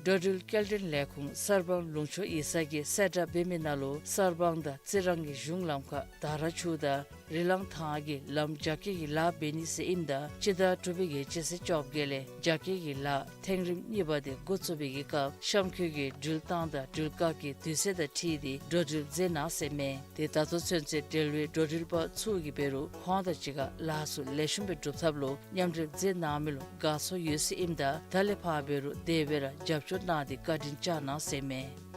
འགྲོ་འགྲུལ་སྐྱེལ་འདྲེན་ལས་ཁུངས་གསར་སྤང་ལུང་ཕྱོགས་ཡིག་ཚང་གིས་གསལ་བསྒྲགས་འབད་མི་ནང་ལུ་གསར་སྤང་དང་རྩི་རང་གི་གཞུང་ལམ་ཁར་དར་ཆུ་དང་རི་ལང་ཐང་གི་ལམ་རྒྱ་སྐྱེད་ཀྱི་ལཱ་འབད་ནི་ཟེར་ཨིནམ་ད་སྤྱི་ཟླ་དྲུག་པའི་གི་སྤྱི་ཚེས་བཅོ་བརྒྱད་ལས་རྒྱ་སྐྱེད་ཀྱི་ལཱ་ཐེངས་རིམ་གཉིས་པ་དེ་འགོ་བཙུགས་པའི་གི་སྐབས་གཤམ་འཁོད་ཀྱི་འགྲུལ་བཏང་དང་འགྲུལ་བཀག་གི་དུས་ཚོད་དང་འཁྲིལ་ཏེ་འགྲོ་འགྲུལ་མཛད་གནང་ཟེར་མས། དེ་ད་ལྟོ་ཚུན་ཚོད་འབྲེལ་བའི་འགྲོ་འགྲུལ་པ་ཚུ་གིས་འབད་རུང་ཁོང་དང་གཅིག་ཁར་ལཱ་ཚུ་ལེགས་ཤོམ་སྦེ་སྒྲུབ་ཐབས་ལུ་མཉམ་འབྲེལ་མཛད་གནང་མི་ལུ་དགའ་ཚོར་ཡོད་ཟེར་ཨིནམ་ད་ད་ལས་ཕར་འབད་རུང་དེ་སྦེ་ར་རྒྱབ་སྐྱོར་གནང་སྟེ་བཀའ་དྲིན་བསྐྱངས་གནང་ཟེར་མས།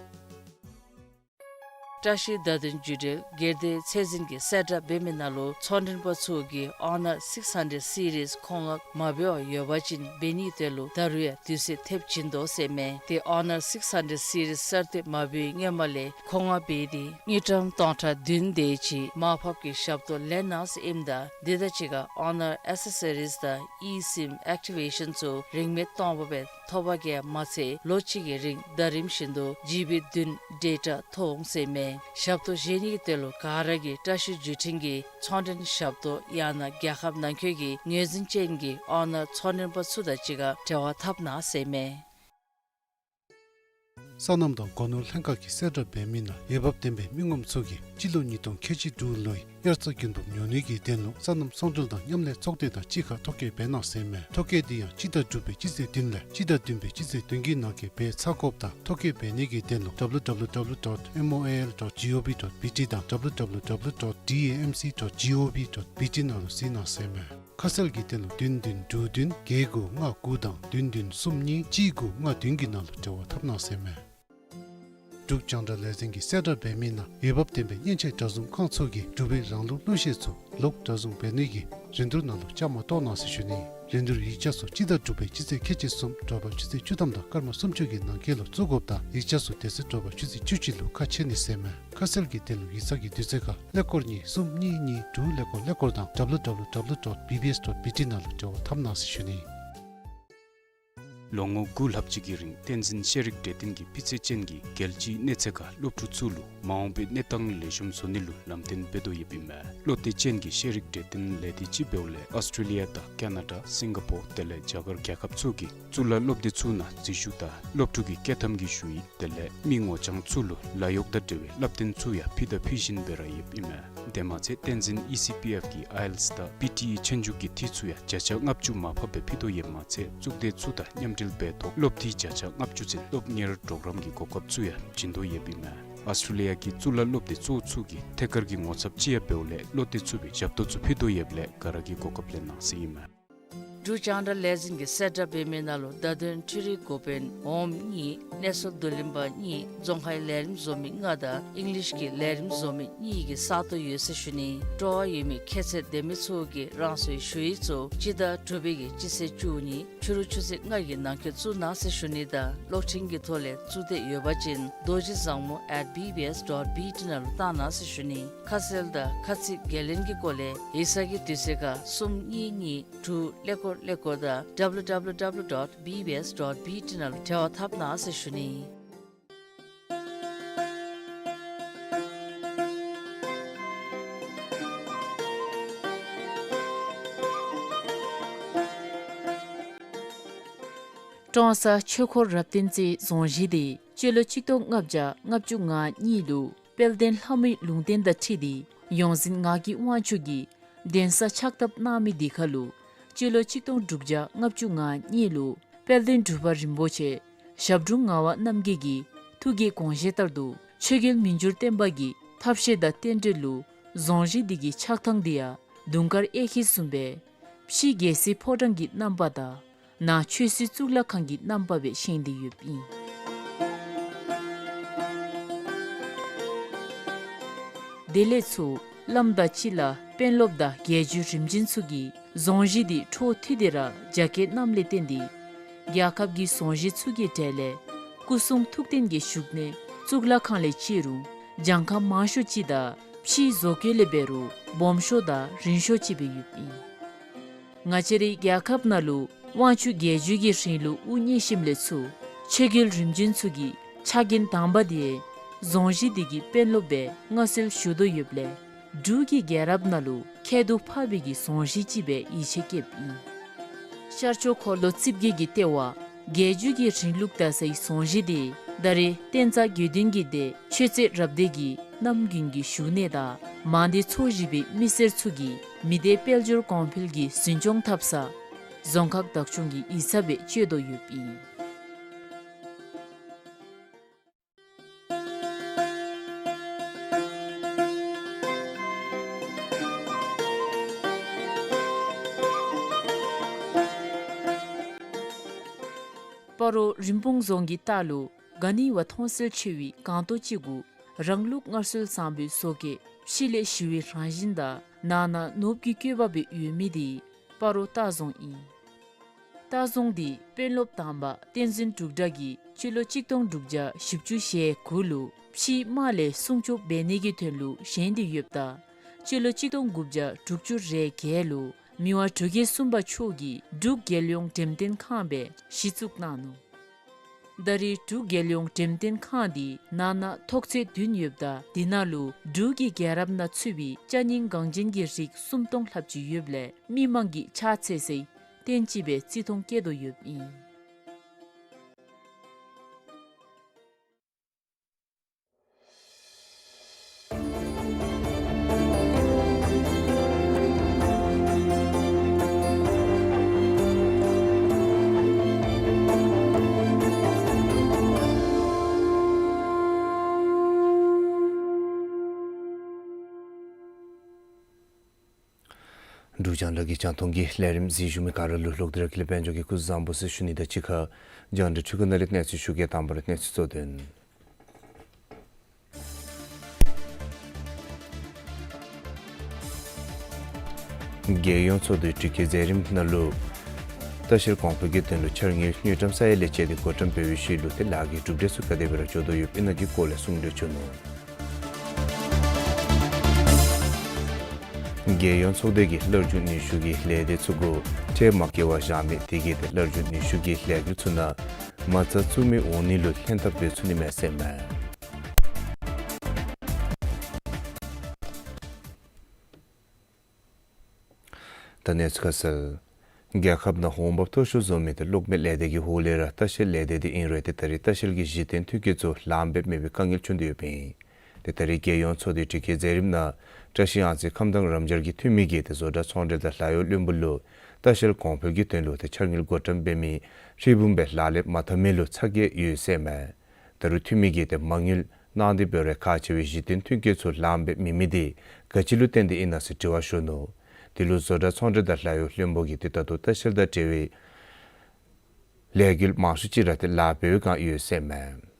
བཀྲ་ཤིས་བརྡ་དོན་བརྒྱུད་འབྲེལ་སྒེར་སྡེ་ཚད་འཛིན་གྱིས་གསལ་བསྒྲགས་འབད་མི་ནང་ལུ་ཚོང་མགྲོན་པ་ཚུ་གིས་ཨོ་ནར་སིགས་ཧན་ཌེཌ་སི་རིསི་མཁོ་མངགས་མ་འབད་བར་ཡོད་པ་ཅིན་འབད་ནིའི་དོན་ལུ་ད་རུང་ཡང་དུས་ཚོད་ཐེབས་བྱིན་དོ་ཟེར་མས། དེ་ཨོ་ནར་སིགས་ཧན་ཌེཌ་སི་རིསི་གསར་བཏོན་མ་འབད་བའི་སྔོན་མ་ལས་མཁོ་མངགས་འབད་དེ་དངུལ་ཀྲམ་སྟོང་ཕྲག་བདུན་དེ་ཅིག་མར་ཕབ་ཀྱི་ཞབས་ཏོག་ལེན་གནང་ཟེར་ཨིནམ་ད་དེ་དང་གཅིག་ཁར་ཨོ་ནར་ཨེག་སེ་སི་རིསི་དང་ཨི་སིམ་ཨེག་ཊི་ཝེ་ཤཱན་ཚུ་རིན་མེད་སྟོང་པ་སྦེ་ཐོབ་པ་གིས་མ་ཚད་ལོ་གཅིག་གི་རིང་ཟླ་རིམ་བཞིན་དུ་ཇི་བི་བདུན་ཌེ་ཊ་ཐོབ་འོང་ཟེར་མས། ཞབས་ཏོག་བཞེས་ནིའི་དོན་ལུ་ག་ར་གིས་བཀྲ་ཤིས་བརྒྱུད་འཕྲིན་གྱི་ཚོང་མགྲོན་ཞབས་ཏོག་ཡང་ན་རྒྱལ་ཁབ་ནང་འཁོད་ཀྱི་ངོས་འཛིན་ཅན་གྱི་ཨོ་ནར་ཚོང་མགྲོན་པ་ཚུ་དང་གཅིག་ཁར་འབྲེལ་བ་འཐབ་གནང་ཟེར་མས། སོ་ནམ་དང་སྒོ་ནོར་ལྷན་ཁག་གིས་གསལ་བསྒྲགས་འབད་མི་ནང་འོས་འབབ་ལྡན་པའི་མི་ངོམ་ཚུ་གིས་སྤྱི་ལོ་ཉིས་སྟོང་ཁལ་གཅིག་དྲུག་ལོའི་དབྱར་རྩྭ་དགུན་འབུབ་ཉོ་ནིའི་དོན་ལུ་སོ་ནམ་ཚོང་འབྲེལ་དང་མཉམ་ལས་ཚོགས་སྡེ་དང་གཅིག་ཁར་ཐོ་བཀོད་འབད་གནང་ཟེར་མས། ཐོ་བཀོད་འདི་ཡང་སྤྱི་ཟླ་དྲུག་པའི་སྤྱི་ཚེས་བདུན་ལས་སྤྱི་ཟླ་བདུན་པའི་སྤྱི་ཚེས་བདུན་གྱི་ནང་འཁོད་འབད་ཚར་དགོཔ་དང་ཐོ་བཀོད་འབད་ནིའི་དོན་ལུ་W W W dot M O A L dot G O V dot B T དང་W W W dot D A M C dot G O V dot B T ནང་ལུ་གཟིགས་གནང་ཟེར་མས། ཁ་གསལ་གྱི་དོན་ལུ་བདུན་བདུན་དྲུག་བདུན་བརྒྱད་དགུ་ལྔ་དགུ་དང་བདུན་བདུན་གསུམ་གཉིས་གཅིག་དགུ་ལྔ་བདུན་གྱི་ནང་ལུ་འབྲེལ་བ་འཐབ་གནང་ཟེར་མས། འབྲུག་རྒྱང་བསྒྲགས་ལས་འཛིན་གྱིས་གསལ་བསྒྲགས་འབད་མི་ནང་འོས་འབབ་ལྡན་པའི་མཉེན་ཆས་གྲལ་བཟུང་ཁང་ཚུ་གིས་འབྲུག་པའི་རང་ལུགས་གླུ་གཞས་ཚུ་ལོག་གྲལ་བཟུང་འབད་ནིའི་རིན་བསྡུར་ནང་ལུ་བཅའ་མར་གཏོགས་གནང་ཟེར་ཞུ་ནི། རིན་བསྡུར་ཡིག་ཆ་ཚུ་སྤྱི་ཟླ་དྲུག་པའི་སྤྱི་ཚེས་ཁལ་གཅིག་གསུམ་དྲོ་པ་ཆུ་ཚོད་བཅུ་ཐམ་དང་སྐར་མ་སུམ་ཅུ་གི་ནང་འཁོད་ལུ་བཙུགས་དགོཔ་དང་ཡིག་ཆ་ཚུ་དེ་ཚེ་དྲོ་པ་ཆུ་ཚོད་བཅུ་གཅིག་ལུ་ཁ་ཕྱེ་ནི་ཟེར་མས། ཁ་གསལ་གྱི་དོན་ལུ་ཡིག་ཚང་གི་དུས་ཚོད་ཁར་ཀླད་ཀོར་གཉིས་གསུམ་གཉིས་གཉིས་དྲུག་ཀླད་ཀོར་ཀླད་ཀོར་དང་W W W dot B B S dot B T ནང་ལུ་འབྲེལ་བ་འཐབ་གནང་ཟེར་ཞུ་ནི། ལོ་ངོ་དགུ་ལྷག་ཅིག་གི་རིང་བསྟན་འཛིན་ཤེས་རིག་གྲོས་སྟོན་གྱིས་སྤུས་ཚད་ཅན་གྱི་རྒྱལ་སྤྱིའི་གནས་ཚད་ཁར་སློབ་ཕྲུག་ཚུ་ལུ་མ་འོངས་པའི་གནས་སྟངས་ལེགས་ཤོམ་བཟོ་ནི་ལུ་ལམ་སྟོན་འབད་དོ་ཡོདཔ་ཨིན་མས། བློ་གཏད་ཅན་གྱི་ཤེས་རིག་གྲོས་སྟོན་ལས་སྡེ་ཅིག་འབདཝ་ལས་ཨོསི་ཊྲེ་ལི་ཡ་དང་ཀ་ན་ཌ་སིང་ག་པོར་དེ་ལས་རྒྱ་གར་རྒྱལ་ཁབ་ཚུ་གི་གཙུག་ལག་སློབ་སྡེ་ཚུ་ནང་འཛུལ་ཞུགས་དང་སློབ་ཕྲུག་གི་སྐྱོད་ཐམ་གྱི་ཞུ་ཡིག་དེ་ལས་མི་ངོ་རྐྱང་ཚུ་ལུ་ལཱ་གཡོག་དང་འབྲེལ་བའི་བསླབ་སྟོན་ཚུ་ཡང་ཕུལ་དང་ཕུལ་བཞིན་སྦེ་ར་ཡོདཔ་ཨིན་མས། དེ་མ་ཚད་བསྟན་འཛིན་ཨི་སི་པི་ཨེཕ་གིས་ཨའི་ཨེལ་ཊི་ཨེསི་དང་པི་ཊི་ཨི་ཆོས་རྒྱུགས་ཀྱི་འཐུས་ཚུ་ཡང་བརྒྱ་ཆ་ལྔ་བཅུ་མར་ཕབ་སྦེ་ཕུལ་དོ་ཡོདཔ་མ་ཚད་གཙུག་སྡེ་ཚུ་དང་མཉམ་འབྲེལ་འབད་ཐོག་སློབ་འཐུས་བརྒྱ་ཆ་ལྔ་བཅུ་ཚུན་སློབ་གཉེར་གྲོགས་རམ་གྱི་གོ་སྐབས་ཚུ་ཡང་བྱིན་དོ་ཡོདཔ་ཨིན་མས། ཨོསི་ཊྲེ་ལི་ཡ་གི་གཙུག་ལག་སློབ་སྡེ་གཙོ་བོ་ཚུ་གི་ཐད་ཀར་གྱི་ངོ་ཚབ་ཅིག་ཡང་འབདཝ་ལས་བློ་གཏད་ཚུགས་པའི་ཞབས་ཏོག་ཚུ་ཕུལ་དོ་ཡོདཔ་ལས་ག་ར་གིས་གོ་སྐབས་ལེན་གནང་ཟེར་ཨིན་མས། འབྲུག་རྒྱང་བསྒྲགས་ལས་འཛིན་གྱིས་གསལ་བསྒྲགས་འབད་མི་ནང་ལུ་བརྡ་དོན་འཕྲུལ་རིག་འགོ་དཔོན་འོགམ་གཉིས་གནས་ཚུལ་བསྡུ་ལེན་པ་གཉིས་རྫོང་ཁའི་ལས་རིམ་བཟོ་མི་ལྔ་དང་ཨིང་ལིཤ་གི་ལས་རིམ་བཟོ་མི་གཉིས་ཀྱི་ས་སྟོང་ཡོད་ཟེར་ཞུ་ནི། སྤྲོ་བ་ཡོད་མི་ཁྱད་ཚད་ལྡན་མི་ཚུ་གིས་རང་སོའི་ཞུ་ཡིག་ཚུ་སྤྱི་ཟླ་དྲུག་པའི་གི་སྤྱི་ཚེས་བཅུ་གཉིས་ཕྱི་རུ་ཆུ་ཚོད་ལྔ་གི་ནང་འཁོད་བཙུགས་གནང་ཟེར་ཞུ་ནི་དང་གློག་འཕྲིན་གྱི་ཐོག་ལས་བཙུགས་འདོད་ཡོད་པ་ཅིན་རྡོ་རྗེ་བཟང་མོ་at B B S dot B T ནང་ལུ་བཏང་གནང་ཟེར་ཞུ་ནི། ཁ་གསལ་དང་ཁ་ཚིག་འགན་ལེན་གྱི་སྐོར་ལས་ཡིག་ཚང་གི་དུས་ཚོད་ཁར་གསུམ་གཉིས་གཉིས་དྲུག་ཀླད་ཀོར་ཀླད་ཀོར་དང་W W W dot B B S dot B T ནང་ལུ་འབྲེལ་བ་འཐབ་གནང་ཟེར་ཞུ་ནི། ཀྲོང་གསར་ཆོས་འཁོར་རབ་བརྟན་རྩེའི་རྫོང་གཞིས་འདི་སྤྱི་ལོ་གཅིག་སྟོང་ལྔ་བརྒྱ་ལྔ་བཅུ་ང་གཉིས་ལུ་དཔལ་ལྡན་ལྷ་མོའི་ལུང་བསྟན་དང་འཁྲིལ་ཏེ་ཡོངས་འཛིན་ངག་གི་དབང་ཕྱུག་གིས་གདན་ས་ཕྱག་བཏབ་གནང་མི་འདི་ཁར་ལུ་སྤྱི་ལོ་གཅིག་སྟོང་དྲུག་བརྒྱ་ལྔ་བཅུ་ང་གཉིས་ལུ་དཔལ་ལྡན་འབྲུག་པ་རིན་པོ་ཆེ་ཞབས་དྲུང་ངག་དབང་རྣམ་རྒྱལ་གྱི་ཐུགས་ཀྱི་དགོངས་བཞེད་ལྟར་དུ་ཆོས་རྒྱལ་མི་འགྱུར་བརྟན་པ་གི་ཐབས་ཤེས་དང་རྟེན་འབྲེལ་ལུ་རྫོང་གཞིས་འདི་གི་ཆགས་ཐངས་འདི་ཡང་དུང་དཀར་གཡས་འཁྱིལ་བཟུམ་སྦེ་ཕྱི་རྒྱལ་སྲིད་ཕོ་བྲང་གི་རྣམ་པ་དང་ནང་ཆོས་སྲིད་གཙུག་ལག་ཁང་གི་རྣམ་པ་སྦེ་བཞེངས་ཏེ་ཡོདཔ་ཨིན། དེ་ལས་ཚུར་བླམ་དང་སྤྱི་བླ་དཔོན་སློབ་དང་རྒྱལ་བརྒྱུད་རིམ་བྱོན་ཚུ་གིས་རྫོང་གཞིས་འདི་འཕྲོ་མཐུད་དེ་ར་རྒྱ་བསྐྱེད་གནངམ་ལས་བརྟེན་ཏེ་རྒྱལ་ཁབ་ཀྱི་རྫོང་གཞིས་ཚུ་གི་གྲས་ལས་སྐུ་གསུང་ཐུགས་རྟེན་གྱི་བཞུགས་གནས་གཙུག་ལག་ཁང་ལས་བརྩི་རུང་གྱངས་ཁ་མང་ཤོས་ཅིག་དང་ཕྱིའི་བཟོ་བཀོད་ལས་འབད་རུང་སྦོམ་ཤོས་དང་རིང་ཤོས་ཅིག་སྦེ་ཡོདཔ་ཨིན། ང་བཅས་རའི་རྒྱལ་ཁབ་ནང་ལུ་དབང་ཕྱུག་རྒྱལ་བརྒྱུད་ཀྱི་རིང་ལུགས་དབུ་བརྙེས་ཞིནམ་ལས་ཚུར་ཆོས་རྒྱལ་རིམ་བྱོན་ཚུ་གི་ཕྱག་འགན་དང་པ་འདི་རྫོང་གཞིས་འདི་གི་དཔོན་སློབ་སྦེ་མངའ་གསོལ་ཞུ་དོ་ཡོདཔ་ལས་འབྲུག་གི་རྒྱལ་རབས་ནང་ལུ་ཁྱད་དུ་འཕགས་པའི་གི་རྫོང་གཞིས་ཅིག་སྦེ་ཡིད་ཆེས་བསྐྱེདཔ་ཨིན། ཤར་ཕྱོགས་འཁོར་ལོ་རྩིབས་བརྒྱད་ཀྱི་ལྟེ་བ་ རྒྱལ་བརྒྱུད་ཀྱི་རིང་ལུགས་དར་སའི་རྫོང་གཞི་དེ་ད་རེས་བསྟན་རྩ་དགེ་འདུན་གྱི་སྡེ་ཆོས་རྩེ་རབ་སྡེ་གི་གནམ་དགུན་གྱི་བཞུགས་གནས་དང་མང་སྡེ་ཚོ་བཞི་པའི་མི་སེར་ཚུ་གིས་མི་སྡེ་དཔལ་འབྱོར་གོང་འཕེལ་གྱི་འཛིན་སྐྱོང་འཐབ་ས་རྫོང་ཁག་བདག་སྐྱོང་གི་ཡིག་ཚང་སྦེ་སྤྱོད་དོ་ཡོདཔ་ཨིན། སྤ་རོ་རིན་སྤུངས་རྫོང་གི་ལྟག་ལུ་ག་ནི་བ་མཐོང་གསལ་ཆེ་བའི་སྒང་ཏོག་ཅིག་གུ་རང་ལུགས་སྔར་སྲོལ་བཟང་པོའི་བཟོ་བཀོད་ཕྱི་ལས་ཞི་བའི་རང་བཞིན་དང་ནང་ན་ནོར་བུ་གི་བཀོད་པ་སྦེ་ཡོད་མི་དེ་སྤ་རོ་ལྟ་རྫོང་ཨིན། ལྟ་རྫོང་འདི་དཔོན་སློབ་དང་པ་བསྟན་འཛིན་འབྲུག་གྲགས་ཀྱིས་སྤྱི་ལོ་གཅིག་སྟོང་དྲུག་བརྒྱ་བཞི་བཅུ་ཞེ་དགུ་ལུ་ཕྱིའི་དམག་ལས་སྲུང་སྐྱོབ་འབད་ནི་གི་དོན་ལུ་བཞེངས་ཏེ་ཡོདཔ་ད་སྤྱི་ལོ་གཅིག་སྟོང་དགུ་བརྒྱ་དྲུག་ཅུ་རེ་བརྒྱད་ལུ་མི་དབང་འབྲུག་རྒྱལ་གསུམ་པ་མཆོག་གིས་འབྲུག་རྒྱལ་ཡོངས་འགྲེམས་སྟོན་ཁང་སྦེ་གཞི་བཙུགས་གནང་ནུག། ད་རེས་འབྲུག་རྒྱལ་ཡོངས་འགྲེམས་སྟོན་ཁང་འདི་ནང་ན་ཐོག་ཚད་བདུན་ཡོདཔ་ད་དེ་ནང་ལུ་འབྲུག་གི་རྒྱལ་རབས་ནང་ཚུད་པའི་ཅ་རྙིང་འགངས་ཅན་གྱི་རིགས་སུམ་སྟོང་ལྷགཔ་ཅིག་ཡོདཔ་ལས་མི་མང་གིས་ཕྱག་འཚལ་སའི་རྟེན་ཅིག་སྦེ་བརྩི་མཐོང་བསྐྱེད་དོ་ཡོདཔ་ཨིན། འབྲུག་རྒྱང་བསྒྲགས་ཀྱི་རྒྱང་མཐོང་གི་ལས་རིམ་གཟིགས་བཞུགས་མི་ག་ར་ལུ་ལོག་སྟེ་ར་དགེ་ལེགས་དཔལ་འབྱོར་གྱིས་སྐུ་གཟུགས་བཟང་པོ་ཟེར་ཞུ་ནི་དང་གཅིག་ཁར་རྒྱང་བསྒྲགས་འཕྲུལ་ཁང་ནང་ལས་གནས་ཚུལ་ཞུ་གེ། དང་པ་ར་གནས་ཚུལ་གཙོ་དོན། རྒྱལ་ཡོངས་ཚོགས་འདུའི་དྲི་བཀོད་མཛད་རིམ་ནང་ལུ་ལྟ་བཤལ་གོང་འཕེལ་གྱི་དོན་ལུ་འཆར་དངུལ་དངུལ་ཀྲམ་ས་ཡ་ལས་བཅད་དེ་བགོ་བཀྲམ་འབད་བའི་ཤུལ་ལུ་དེ་ལཱ་གི་གྲུབ་འབྲས་ཚུ་ག་དེ་སྦེ་ར་འགྱོ་དོ་ཡོདཔ་ཨིན་ན་གི་སྐོར་ལས་གསུང་གྲོས་བྱུང་ནུག། རྒྱལ་ཡོངས་ཚོགས་སྡེ་གིས་སླར་འབྱོན་ནུས་ཤུགས་ཀྱི་ལས་སྡེ་ཚུ་གུ་ཁྲལ་མ་བཀལ་བར་བཞག་མི་དེ་གིས་ཏེ་སླར་འབྱོན་ནུས་ཤུགས་ཀྱི་ལས་འགུལ་ཚུ་ནང་མ་རྩ་བཙུགས་མི་འོང་ནི་ལུ་ལྷན་ཐབས་འབད་ཚུགས་ནི་མས་ཟེར་མས། ད་གནས་ཚུལ་ཁ་གསལ། རྒྱལ་ཁབ་ནང་འོང་འབབ་མཐོ་ཤོས་བཟོ་མི་དེ་གློག་མེ་ལས་སྡེ་གི་འོག་ལས་ར་ལྟ་བཤལ་ལས་སྡེ་དེ་ཨིན་རུང་ཏེ་ད་རེས་ལྟ་བཤལ་གྱི་གཞི་རྟེན་མཐུན་རྐྱེན་ཚུ་ལངམ་སྦེ་མེད་པའི་དཀའ་ངལ་བྱུང་སྟེ་ཡོདཔ་ཨིན། ཏེ་ད་རེས་རྒྱལ་ཡོངས་ཚོགས་འདུའི་དྲི་བཀོད་མཛད་རིམ་ནང་བཀྲ་ཤིས་གཡང་རྩེ་ཁམས་དྭངས་རམ་སྦྱར་གྱི་འཐུས་མི་གིས་ཏེ་བཟོ་གྲྭ་ཚོང་འབྲེལ་དང་ལཱ་གཡོག་བློན་པོ་ལུ་ལྟ་བཤལ་གོང་འཕེལ་གྱི་དོན་ལུ་ཏེ་འཆར་དངུལ་བགོ་བཀྲམ་འབད་མི་ཧྲིལ་བུམ་སྦེ་ལག་ལེན་མ་འཐབ་མི་ལུ་ཚ་གྱང་ཡོད་ཟེར་མས། ད་རུང་འཐུས་མི་གིས་ཏེ་མ་དངུལ་གནང་སྟེ་འབད་རུང་ཁག་ཆེ་བའི་གཞི་རྟེན་མཐུན་རྐྱེན་ཚུ་ལངམ་སྦེ་མེད་མི་དེ་ག་ཅི་ལུ་བརྟེན་ཏེ་ཨིན་ན་ཟེར་དྲི་བ་ཞུ་ནུག། དེ་ལུ་བཟོ་གྲྭ་ཚོང་འབྲེལ་དང་ལཱ་གཡོག་བློན་པོ་གིས་ཏེ་ད་ལྟོ་ལྟ་བཤལ་དང་འབྲེལ་བའི་ལས་འགུལ་མང་ཤོས་ཅིག་ར་ཏེ་ལཱ་འབད་བའི་སྒང་ཡོད་ཟེར་མས།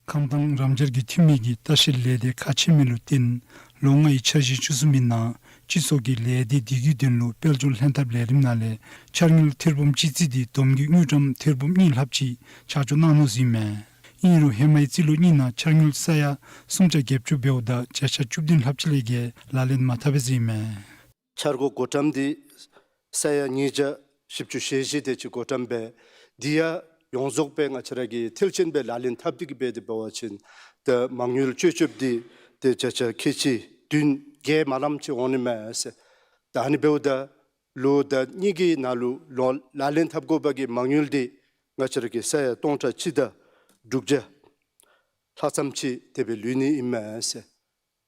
ཁམས་དྭངས་རམ་སྦྱར་གྱི་འཐུས་མི་གིས་ལྟ་བཤལ་ལས་སྡེ་ཁག་ཆེ་མི་ལུ་བརྟེན་ལོ་ལྔའི་འཆར་གཞི་བཅུ་གསུམ་པའི་ནང་སྤྱི་ཚོགས་ཀྱི་ལས་སྡེ་དེ་གི་དོན་ལུ་དཔལ་འབྱོར་ལྷན་ཐབས་ལས་རིམ་ནང་ལས་འཆར་དངུལ་ཐེར་འབུམ་གཅིག་བརྩིས་ཏེ་བསྡོམས་ཀྱིས་དངུལ་ཀྲམ་ཐེར་འབུམ་གཉིས་ལྷགཔ་ཅིག་ཆ་འཇོག་གནང་ནུག་ཟེར་མས། ཨིན་རུང་ཧེ་མའི་རྩིས་ལོ་གཉིས་ནང་འཆར་དངུལ་ས་ཡ་སུམ་བརྒྱ་བརྒྱད་ཅུ་འབདཝ་ད་བརྒྱ་ཆ་བཅུ་བདུན་ལྷགཔ་ཅིག་ལས་བརྒལ་ལག་ལེན་མ་འཐབ་པས་ཟེར་མས། འཆར་འགོད་བགོ་བཀྲམ་འདི་ས་ཡ་ཉིས་བརྒྱ་བཞི་བཅུ་ཞེ་བཞི་དེ་ཅིག་བགོ་བཀྲམ་འབད། དེ་ཡང་ཡོངས་རྫོགས་སྦེ་ང་བཅས་ར་གིས་མཐིལ་ཕྱིན་སྦེ་ལག་ལེན་འཐབ་སྟེ་གི་འབད་དེ་འབད་བ་ཅིན་ཏེ་མ་དངུལ་སྤྱོད་སྤྱོདཔ་འདི་ཏེ་བརྒྱ་ཆ་ཁལ་གཅིག་བདུན་བརྒྱད་མ་ལངམ་ཅིག་འོང་ནི་མས་ཟེར། ད་ཨ་ནི་འབདཝ་ད་ལོ་ཟླ་གཉིས་ཀྱི་ནང་ལུ་ལོ་ལག་ལེན་འཐབ་དགོ་པ་གི་མ་དངུལ་འདི་ང་བཅས་ར་གིས་ས་ཡ་སྟོང་ཕྲག་གཅིག་དང་དྲུག་བརྒྱ་ལྷག་ཙམ་ཅིག་དེ་སྦེ་ལུས་ནི་ཨིན་མས་ཟེར།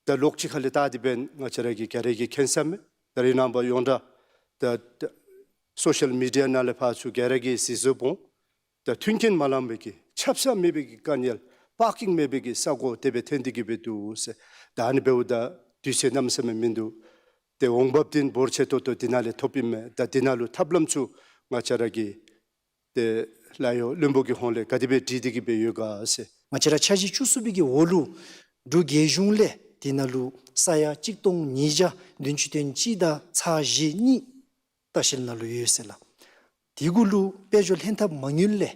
ད་ལོགས་ཅིག་ཁ་ལས་བལྟ་སྟེ་འབདན་ང་བཅས་ར་གིས་ག་ར་གིས་མཁྱེན་ས་མས། ད་རེས་ནངས་པ་ཡོངས་གྲགས་ད་ད་སོ་ཤལ་མི་ཌི་ཡ་ནང་ལས་ཕར་ཚུར་ག་ར་གིས་གཟིགས་གཟིགསཔ་འོང་། ད་མཐུན་རྐྱེན་མ་ལང་པའི་གི་ཆབ་གསང་མེད་པའི་གི་དཀའ་ངལ་པར་ཀིང་མེད་པའི་གི་ས་གོ་དེ་སྦེ་ཐོན་ཏེ་གི་སྦེ་འདུག་ཟེར། ད་ཨ་ནི་འབདཝ་ད་དུས་ཚོད་གནམ་མེད་ས་མེད་མིན་འདུག། ཏེ་འོང་འབབ་འདི་འབོར་ཆེ་ཏོག་ཏོ་འདི་ནང་ལས་ཐོབ་ཨིན་མས། ད་འདི་ནང་ལུ་ཐབས་ལམ་ཚུ་ང་བཅས་ར་གིས་ཏེ་ལཱ་གཡོག་བློན་པོ་གི་ཧོངས་ལས་ག་དེ་སྦེ་སྒྲིག་སྟེ་གི་སྦེ་ཡོད་ག་ཟེར། ང་བཅས་ར་འཆར་གཞི་བཅུ་གསུམ་པའི་གི་འོག་ལུ་འབྲུག་རྒྱལ་གཞུང་ལས་འདི་ནང་ལུ་ས་ཡ་གཅིག་སྟོང་ཉིས་བརྒྱ་བདུན་ཅུ་དོན་གཅིག་དང་ཚག་བཞི་གཉིས་ལྟ་བཤལ་ནང་ལུ་ཡོད་ཟེར་ལགས། དེ་གུ་ལུ་དཔལ་འབྱོར་ལྷན་ཐབས་མ་དངུལ་ལས་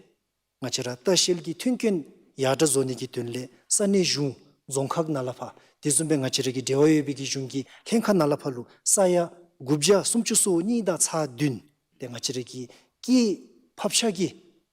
ང་བཅས་ར་ལྟ་བཤལ་གྱི་མཐུན་རྐྱེན་ཡར་དྲག་བཟོ་ནི་གི་དོན་ལས་ས་གནས་གཞུང་རྫོང་ཁག་ནང་ལས་ཕར་དེ་བཟུམ་སྦེ་ང་བཅས་ར་གི་འབྲེལ་བ་ཡོད་པའི་གི་གཞུང་གི་ལྷན་ཁག་ནང་ལས་ཕར་ལུ་ས་ཡ་དགུ་བརྒྱ་སུམ་ཅུ་སོ་གཉིས་དང་ཚག་བདུན་ཏེ་ང་བཅས་ར་གི་སྐྱེད་ཕབ་ཆག་གི་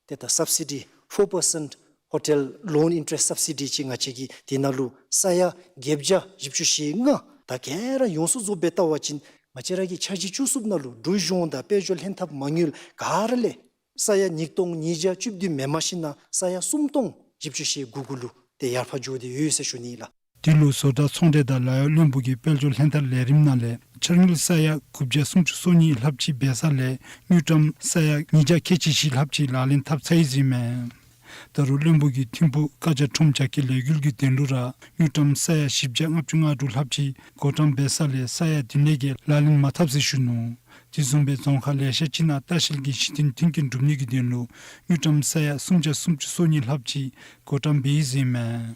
ཏེ་ད་སབ་སི་ཌི་ཕོར་པར་སེནཊ་ཧོ་ཊེལ་ལོན་ཨིན་ཊ་རེསཊ་སབ་སི་ཌི་ཅིག་ང་བཅས་ཀྱིས་དེ་ནང་ལུ་ས་ཡ་བརྒྱད་བརྒྱ་བཞི་བཅུ་ཞེ་ལྔ་ད་ག་ར་ཡོངས་སུ་རྫོགས་སྦེ་བལྟ་བ་ཅིན་ང་བཅས་ར་གི་འཆར་གཞི་བཅུ་གསུམ་ནང་ལུ་འབྲུག་གཞུང་དང་དཔལ་འབྱོར་ལྷན་ཐབས་མ་དངུལ་ག་ར་ལས་ ས་ཡ་ཉིས་སྟོང་ཉིས་བརྒྱ་བཅུ་བདུན་མེན་པར་ཞིན་ན་ས་ཡ་སུམ་སྟོང་བཞི་བཅུ་ཞེ་དགུ་གུ་ལུ་ཏེ་ཡར་འཕར་འགྱོ་སྟེ་ཡོད་ཟེར་ཞུ་ནི་ལགས། འདི་ལུ་བཟོ་གྲྭ་ཚོང་འབྲེལ་དང་ལཱ་གཡོག་བློན་པོ་གི་དཔལ་འབྱོར་ལྷན་ཐར་ལས་རིམ་ནང་ལས་འཆར་དངུལ་ས་ཡ་དགུ་བརྒྱ་སུམ་ཅུ་སོ་གཉིས་ལྷགཔ་ཅིག་འབད་ས་ལས་དངུལ་ཀྲམ་ས་ཡ་ཉིས་བརྒྱ་ཁལ་གཅིག་བཞི་ལྷགཔ་ཅིག་ལག་ལེན་འཐབ་ཚར་ཡི་ཟེར་མས། ད་རུང་བློན་པོ་གིས་ཐིམ་ཕུག་བཀའ་རྒྱ་ཁྲོམ་རྒྱ་སྐྱེད་ལས་འགུལ་གྱི་དོན་ལུ་ར་དངུལ་ཀྲམ་ས་ཡ་བཞི་བརྒྱ་ལྔ་བཅུ་ང་དྲུག་ལྷགཔ་ཅིག་བགོ་བཀྲམ་འབད་ས་ལས་ས་ཡ་བདུན་ལས་བརྒལ་ལག་ལེན་མ་འཐབ་ཟེར་ཞུ་ནུག། དེ་བཟུམ་སྦེ་རྫོང་ཁག་ལེ་ཤ་ཅིག་ནང་ལྟ་བཤལ་གྱི་གཞི་རྟེན་མཐུན་རྐྱེན་སྒྲུབ་ནི་གི་དོན་ལུ་དངུལ་ཀྲམ་ས་ཡ་སུམ་བརྒྱ་སུམ་ཅུ་སོ་གཉིས་ལྷགཔ་ཅིག་བགོ་བཀྲམ་འབད་ཡི་ཟེར་མས།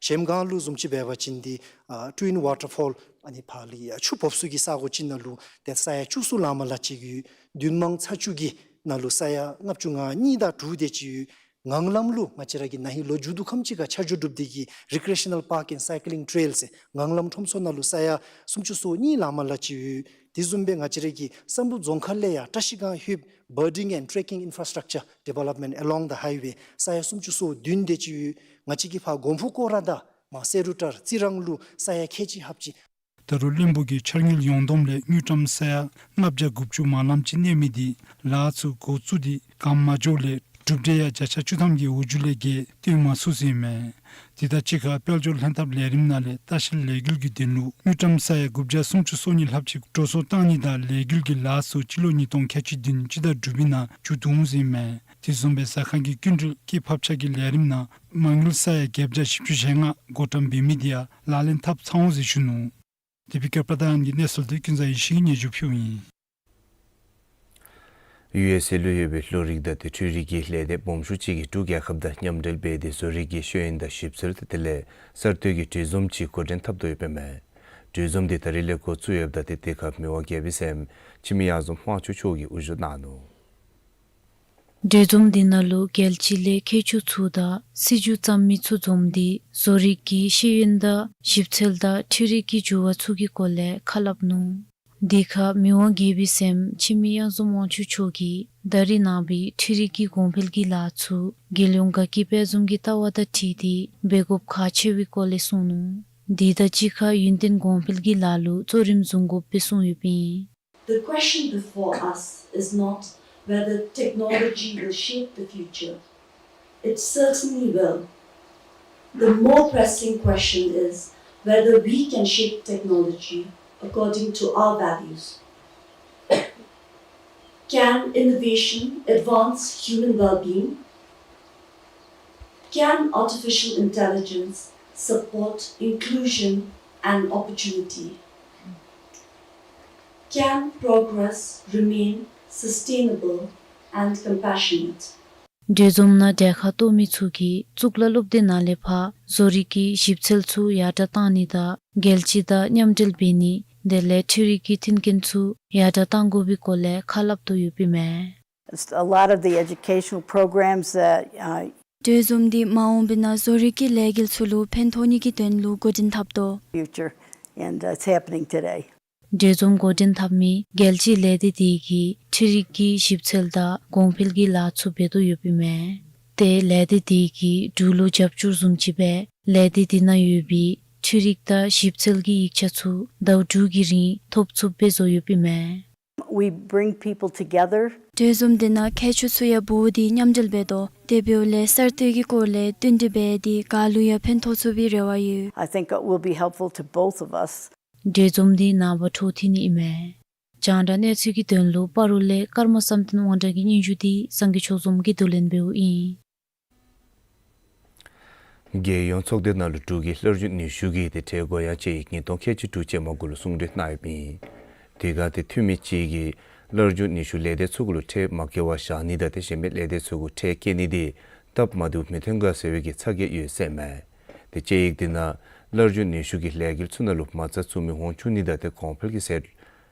གཞལམ་སྒང་ལུ་བཟུམ་ཅིག་འབད་བ་ཅིན་འདི་ཨ་Twin Waterfall ཨ་ནི་ཕར་ལས་ཡར་ཆུ་འབབ་ས་གི་ས་གོ་ཅིག་ནང་ལུ་ཏེ་ས་ཡ་བཅུ་གསུམ་ལང་མ་ལང་ཅིག་ཡོད། བདུད་དམངས་ཚ་ཆུ་གི་ནང་ལུ་ས་ཡ་ལྔ་བཅུ་ང་གཉིས་དང་དྲུག་དེ་ཅིག་ཡོད། ངང་ལམ་ལུ་ང་བཅས་ར་གི་ན་ཧིང་ལོ་མཇུག་བསྡུ་ཁམས་ཅིག་ཁར་ཆ་འཇོག་གྲུབ་སྟེ་གི་Recreational Park and Cycling Trail ཟེར་ངང་ལམ་ཁྲོམ་ཚོགས་ནང་ལུ་ས་ཡ་སུམ་ཅུ་སོ་གཉིས་ལང་མ་ལང་ཅིག་ཡོད། དེ་བཟུམ་སྦེ་ང་བཅས་ར་གི་བསམ་གྲུབ་རྫོང་ཁག་ལས་ཡར་བཀྲ་ཤིས་སྒང་ལྷོདཔ་Birding and Trekking Infrastructure Development along the highway ས་ཡ་སུམ་ཅུ་སོ་བདུན་དེ་ཅིག་ཡོད། ང་བཅས་ཀྱི་ཕར་གོང་ཕུ་སྐོར་ར་དང་མར་བསེ་རུ་ཊར་རྩི་རང་ལུ་ས་ཡ་ཁལ་གཅིག་ལྷགཔ་ཅིག། ད་རུང་བློན་པོ་གིས་འཆར་དངུལ་ཡོངས་བསྡོམས་ལས་དངུལ་ཀྲམ་ས་ཡ་ལྔ་བརྒྱ་དགུ་བཅུ་མ་ལངམ་ཅིག་གནས་མི་འདི་ལཱ་ཚུ་འགོ་བཙུགས་ཏེ་གང་མ་འགྱོཝ་ལས་གྲུབ་འབྲས་ཡང་བརྒྱ་ཆ་བཅུ་ཐམ་གྱི་འོག་འགྱོ་ལས་བརྒལ་བཏོན་མ་ཚུགས་ཟེར་མས། དེ་དང་གཅིག་ཁར་དཔལ་འབྱོར་ལྷན་ཐབས་ལས་རིམ་ནང་ལས་ལྟ་བཤལ་ལས་འགུལ་གྱི་དོན་ལུ་དངུལ་ཀྲམ་ས་ཡ་དགུ་བརྒྱ་སུམ་ཅུ་སོ་གཉིས་ལྷགཔ་ཅིག་འགྲོ་སོང་བཏང་ནི་དང་ལས་འགུལ་གྱི་ལཱ་ཚུ་སྤྱི་ལོ་ཉིས་སྟོང་ཁལ་གཅིག་བདུན་སྤྱི་ཟླ་དྲུག་པའི་ནང་མཇུག་བསྡུ་འོང་ཟེར་མས། དེ་བཟུམ་སྦེ་ཟ་ཁང་གི་སྐྱིན་འགྲུལ་སྐྱེད་ཕབ་ཆག་གི་ལས་རིམ་ནང་མ་དངུལ་ས་ཡ་བརྒྱད་བརྒྱ་བཞི་བཅུ་ཞེ་ལྔ་བགོ་བཀྲམ་འབད་མི་དེ་ཡང་ལག་ལེན་འཐབ་ཚར་འོང་ཟེར་ཞུ་ནུག། དེ་སྦེ་སྐྱབས་པ་དང་ཡང་གི་གནས་ཚུལ་འདི་ཀུན་བཟང་ཡེ་ཤེས་ཀྱིས་སྙན་ཞུ་ཕུལཝ་ཨིན། ཡུ་ཨེསི་ཨེ་ལུ་ཡོད་པའི་གློག་རིག་དང་ཏེ་འཕྲུལ་རིག་གི་ལས་སྡེ་སྦོམ་ཤོས་ཅིག་གིས་འབྲུག་རྒྱལ་ཁབ་དང་མཉམ་འབྲེལ་འབད་དེ་བཟོ་རིག་གི་ཤེས་ཡོན་དང་ཞིབ་འཚོལ་དང་དེ་ལས་གསར་གཏོད་ཀྱི་གྲོས་འཛོམས་ཅིག་འགོ་འདྲེན་འཐབ་དོ་ཡོདཔ་ཨིན་མས། གྲོས་འཛོམས་འདི་ད་རིས་ལས་འགོ་བཙུགས་ཡོདཔ་ད་ཏེ་དེ་ཁར་མི་དབང་རྒྱལ་པོའི་སྲསམོ་འཆི་མེད་གཡང་འཛོམས་དབང་ཕྱུག་མཆོག་གིས་དབུ་བཞུགས་གནང་ནུག། གྲོས་འཛོམས་འདི་ནང་ལུ་རྒྱལ་སྤྱི་ལས་མཁས་མཆོག་ཚུ་དང་སྲིད་བྱུས་བརྩམ་མི་ཚུ་འཛོམས་ཏེ་བཟོ་རིག་གི་ཤེས་ཡོན་དང་ཞིབ་འཚོལ་དང་འཕྲུལ་རིག་གི་འགྱུར་བ་ཚུ་གི་སྐོར་ལས་ཁ་སླབ་ནུག། དེ་ཁར་མི་དབང་རྒྱལ་པོའི་སྲསམོ་འཆི་མེད་གཡང་འཛོམས་དབང་ཕྱུག་མཆོག་གིས་ད་རིས་གནང་བའི་འཕྲུལ་རིག་གི་གོང་འཕེལ་གྱི་ལཱ་ཚུ་རྒྱལ་ཡོངས་དགའ་སྐྱིད་དཔལ་འཛོམས་ཀྱི་ལྟ་བ་དང་འཁྲིལ་ཏེ་འབད་དགོཔ་ཁག་ཆེ་བའི་སྐོར་ལས་གསུངས་ནུག། དེ་དང་གཅིག་ཁར་ཡུན་བརྟན་གོང་འཕེལ་གྱི་ལཱ་ལུ་གཙོ་རིམ་བཟུང་དགོཔ་སྦེ་གསུངས་ཡོདཔ་ཨིན། The question before us is not whether technology will shape the future. It certainly will. The more pressing question is whether we can shape technology according to our values. Can innovation advance human well-being? Can artificial intelligence support inclusion and opportunity? Can progress remain sustainable and compassionate? གྲོས་འཛོམས་ནང་གྲལ་ཁར་གཏོགས་མི་ཚུ་གིས་གཙུག་ལག་སློབ་སྡེ་ནང་ལས་ཕར་བཟོ་རིག་གི་ཞིབ་འཚོལ་ཚུ་ཡར་དྲགས་བཏང་ནི་དང་རྒྱལ་སྤྱི་དང་མཉམ་འབྲེལ་འབད་ནི་དེ་ལས་འཕྲུལ་རིག་གི་མཐུན་རྐྱེན་ཚུ་ཡར་དྲགས་བཏང་དགོ་པའི་སྐོར་ལས་ཁ་སླབ་དོ་ཡོདཔ་ཨིན་མས། A lot of the educational programs that, uh, གྲོས་འཛོམས་འདི་མ་འོངས་པའི་ནང་བཟོ་རིག་གི་ལས་འགུལ་ཚུ་ལུ་ཕན་ཐོགས་ནི་གི་དོན་ལུ་འགོ་འདྲེན་འཐབ་དོ། Future, and, uh, it's happening today. གྲོས་འཛོམས་འགོ་འདྲེན་འཐབ་མི་རྒྱལ་སྤྱིའི་ལས་སྡེ་དེ་གིས་འཕྲུལ་རིག་གི་ཞིབ་འཚོལ་དང་གོང་འཕེལ་གྱི་ལཱ་ཚུ་འབད་དོ་ཡོདཔ་ཨིན་མས། ཏེ་ལས་སྡེ་དེ་གིས་འབྲུག་ལུ་རྒྱབ་སྐྱོར་བཟུམ་ཅིག་སྦེ་ལས་སྡེ་དེ་ནང་ཡོད་པའི་འཕྲུལ་རིག་དང་ཞིབ་འཚོལ་གྱི་ཡིག་ཆ་ཚུ་ཟླཝ་དྲུག་གི་རིང་ཐོབ་ཚུགསཔ་སྦེ་བཟོ་ཡོདཔ་ཨིན་མས། We bring people together. གྲོས་འཛོམས་དེ་ནང་མཁས་མཆོག་ཚུ་ཡང་འབོ་སྟེ་མཉམ་འབྲེལ་འབད་དོ། དེ་འབདཝ་ལས་གསར་གཏོད་ཀྱི་སྐོར་ལས་བསྟུན་གྲོས་འབད་དེ་ག་ལུ་ཡང་ཕན་ཐོགས་ཚུགས་པའི་རེ་བ་ཡོད། I think it will be helpful to both of us. གྲོས་འཛོམས་འདི་ནངས་པ་འཕྲོ་མཐུད་ནི་ཨིན་མས། རྒྱང་བསྒྲགས་གནས་ཚུལ་གྱི་དོན་ལུ་སྤ་རོ་ལས་ཀརྨ་བསམ་གཏན་དབང་གྲགས་ཀྱི་སྙན་ཞུ་འདི་སངས་རྒྱས་ཆོས་འཛོམས་ཀྱིས་བསྡུ་ལེན་འབདཝ་ཨིན། རྒྱལ་ཡོངས་ཚོགས་སྡེ་ནང་ལུ་འབྲུག་གི་སླར་འབྱུང་ནུས་ཤུགས་ཀྱི་ཏེ་ཁྲལ་དགོངས་ཡངས་དཔྱད་ཡིག་ཉིས་སྟོང་ཁལ་གཅིག་དྲུག་ཅུ་མ་དགུ་ལུ་གསུང་གྲོས་གནང་ཡོདཔ་ཨིན། དེ་ཁར་ཏེ་འཐུས་མི་ཅིག་གིས་སླར་འབྱུང་ནུས་ཤུགས་ལས་སྡེ་ཚུ་གུ་ལུ་ཁྲལ་མ་བཀལ་བར་བཞག་ནི་དང་ཏེ་གཞན་མི་ལས་སྡེ་ཚུ་གུ་ཁྲལ་བཀལ་ནི་དེ་སྟབས་མ་བདེཝ་མི་ཐོན་ག་ཟེར་བའི་གི་ཚ་གྱང་ཡོད་ཟེར་མས། ཏེ་དཔྱད་ཡིག་དེ་ནང་སླར་འབྱུང་ནུས་ཤུགས་ཀྱི་ལས་འགུལ་ཚུ་ནང་ལུ་མ་རྩ་བཙུགས་མི་འོང་ཆུང་ནི་དང་ཏེ་གོང་འཕེལ་གྱི་ཟད་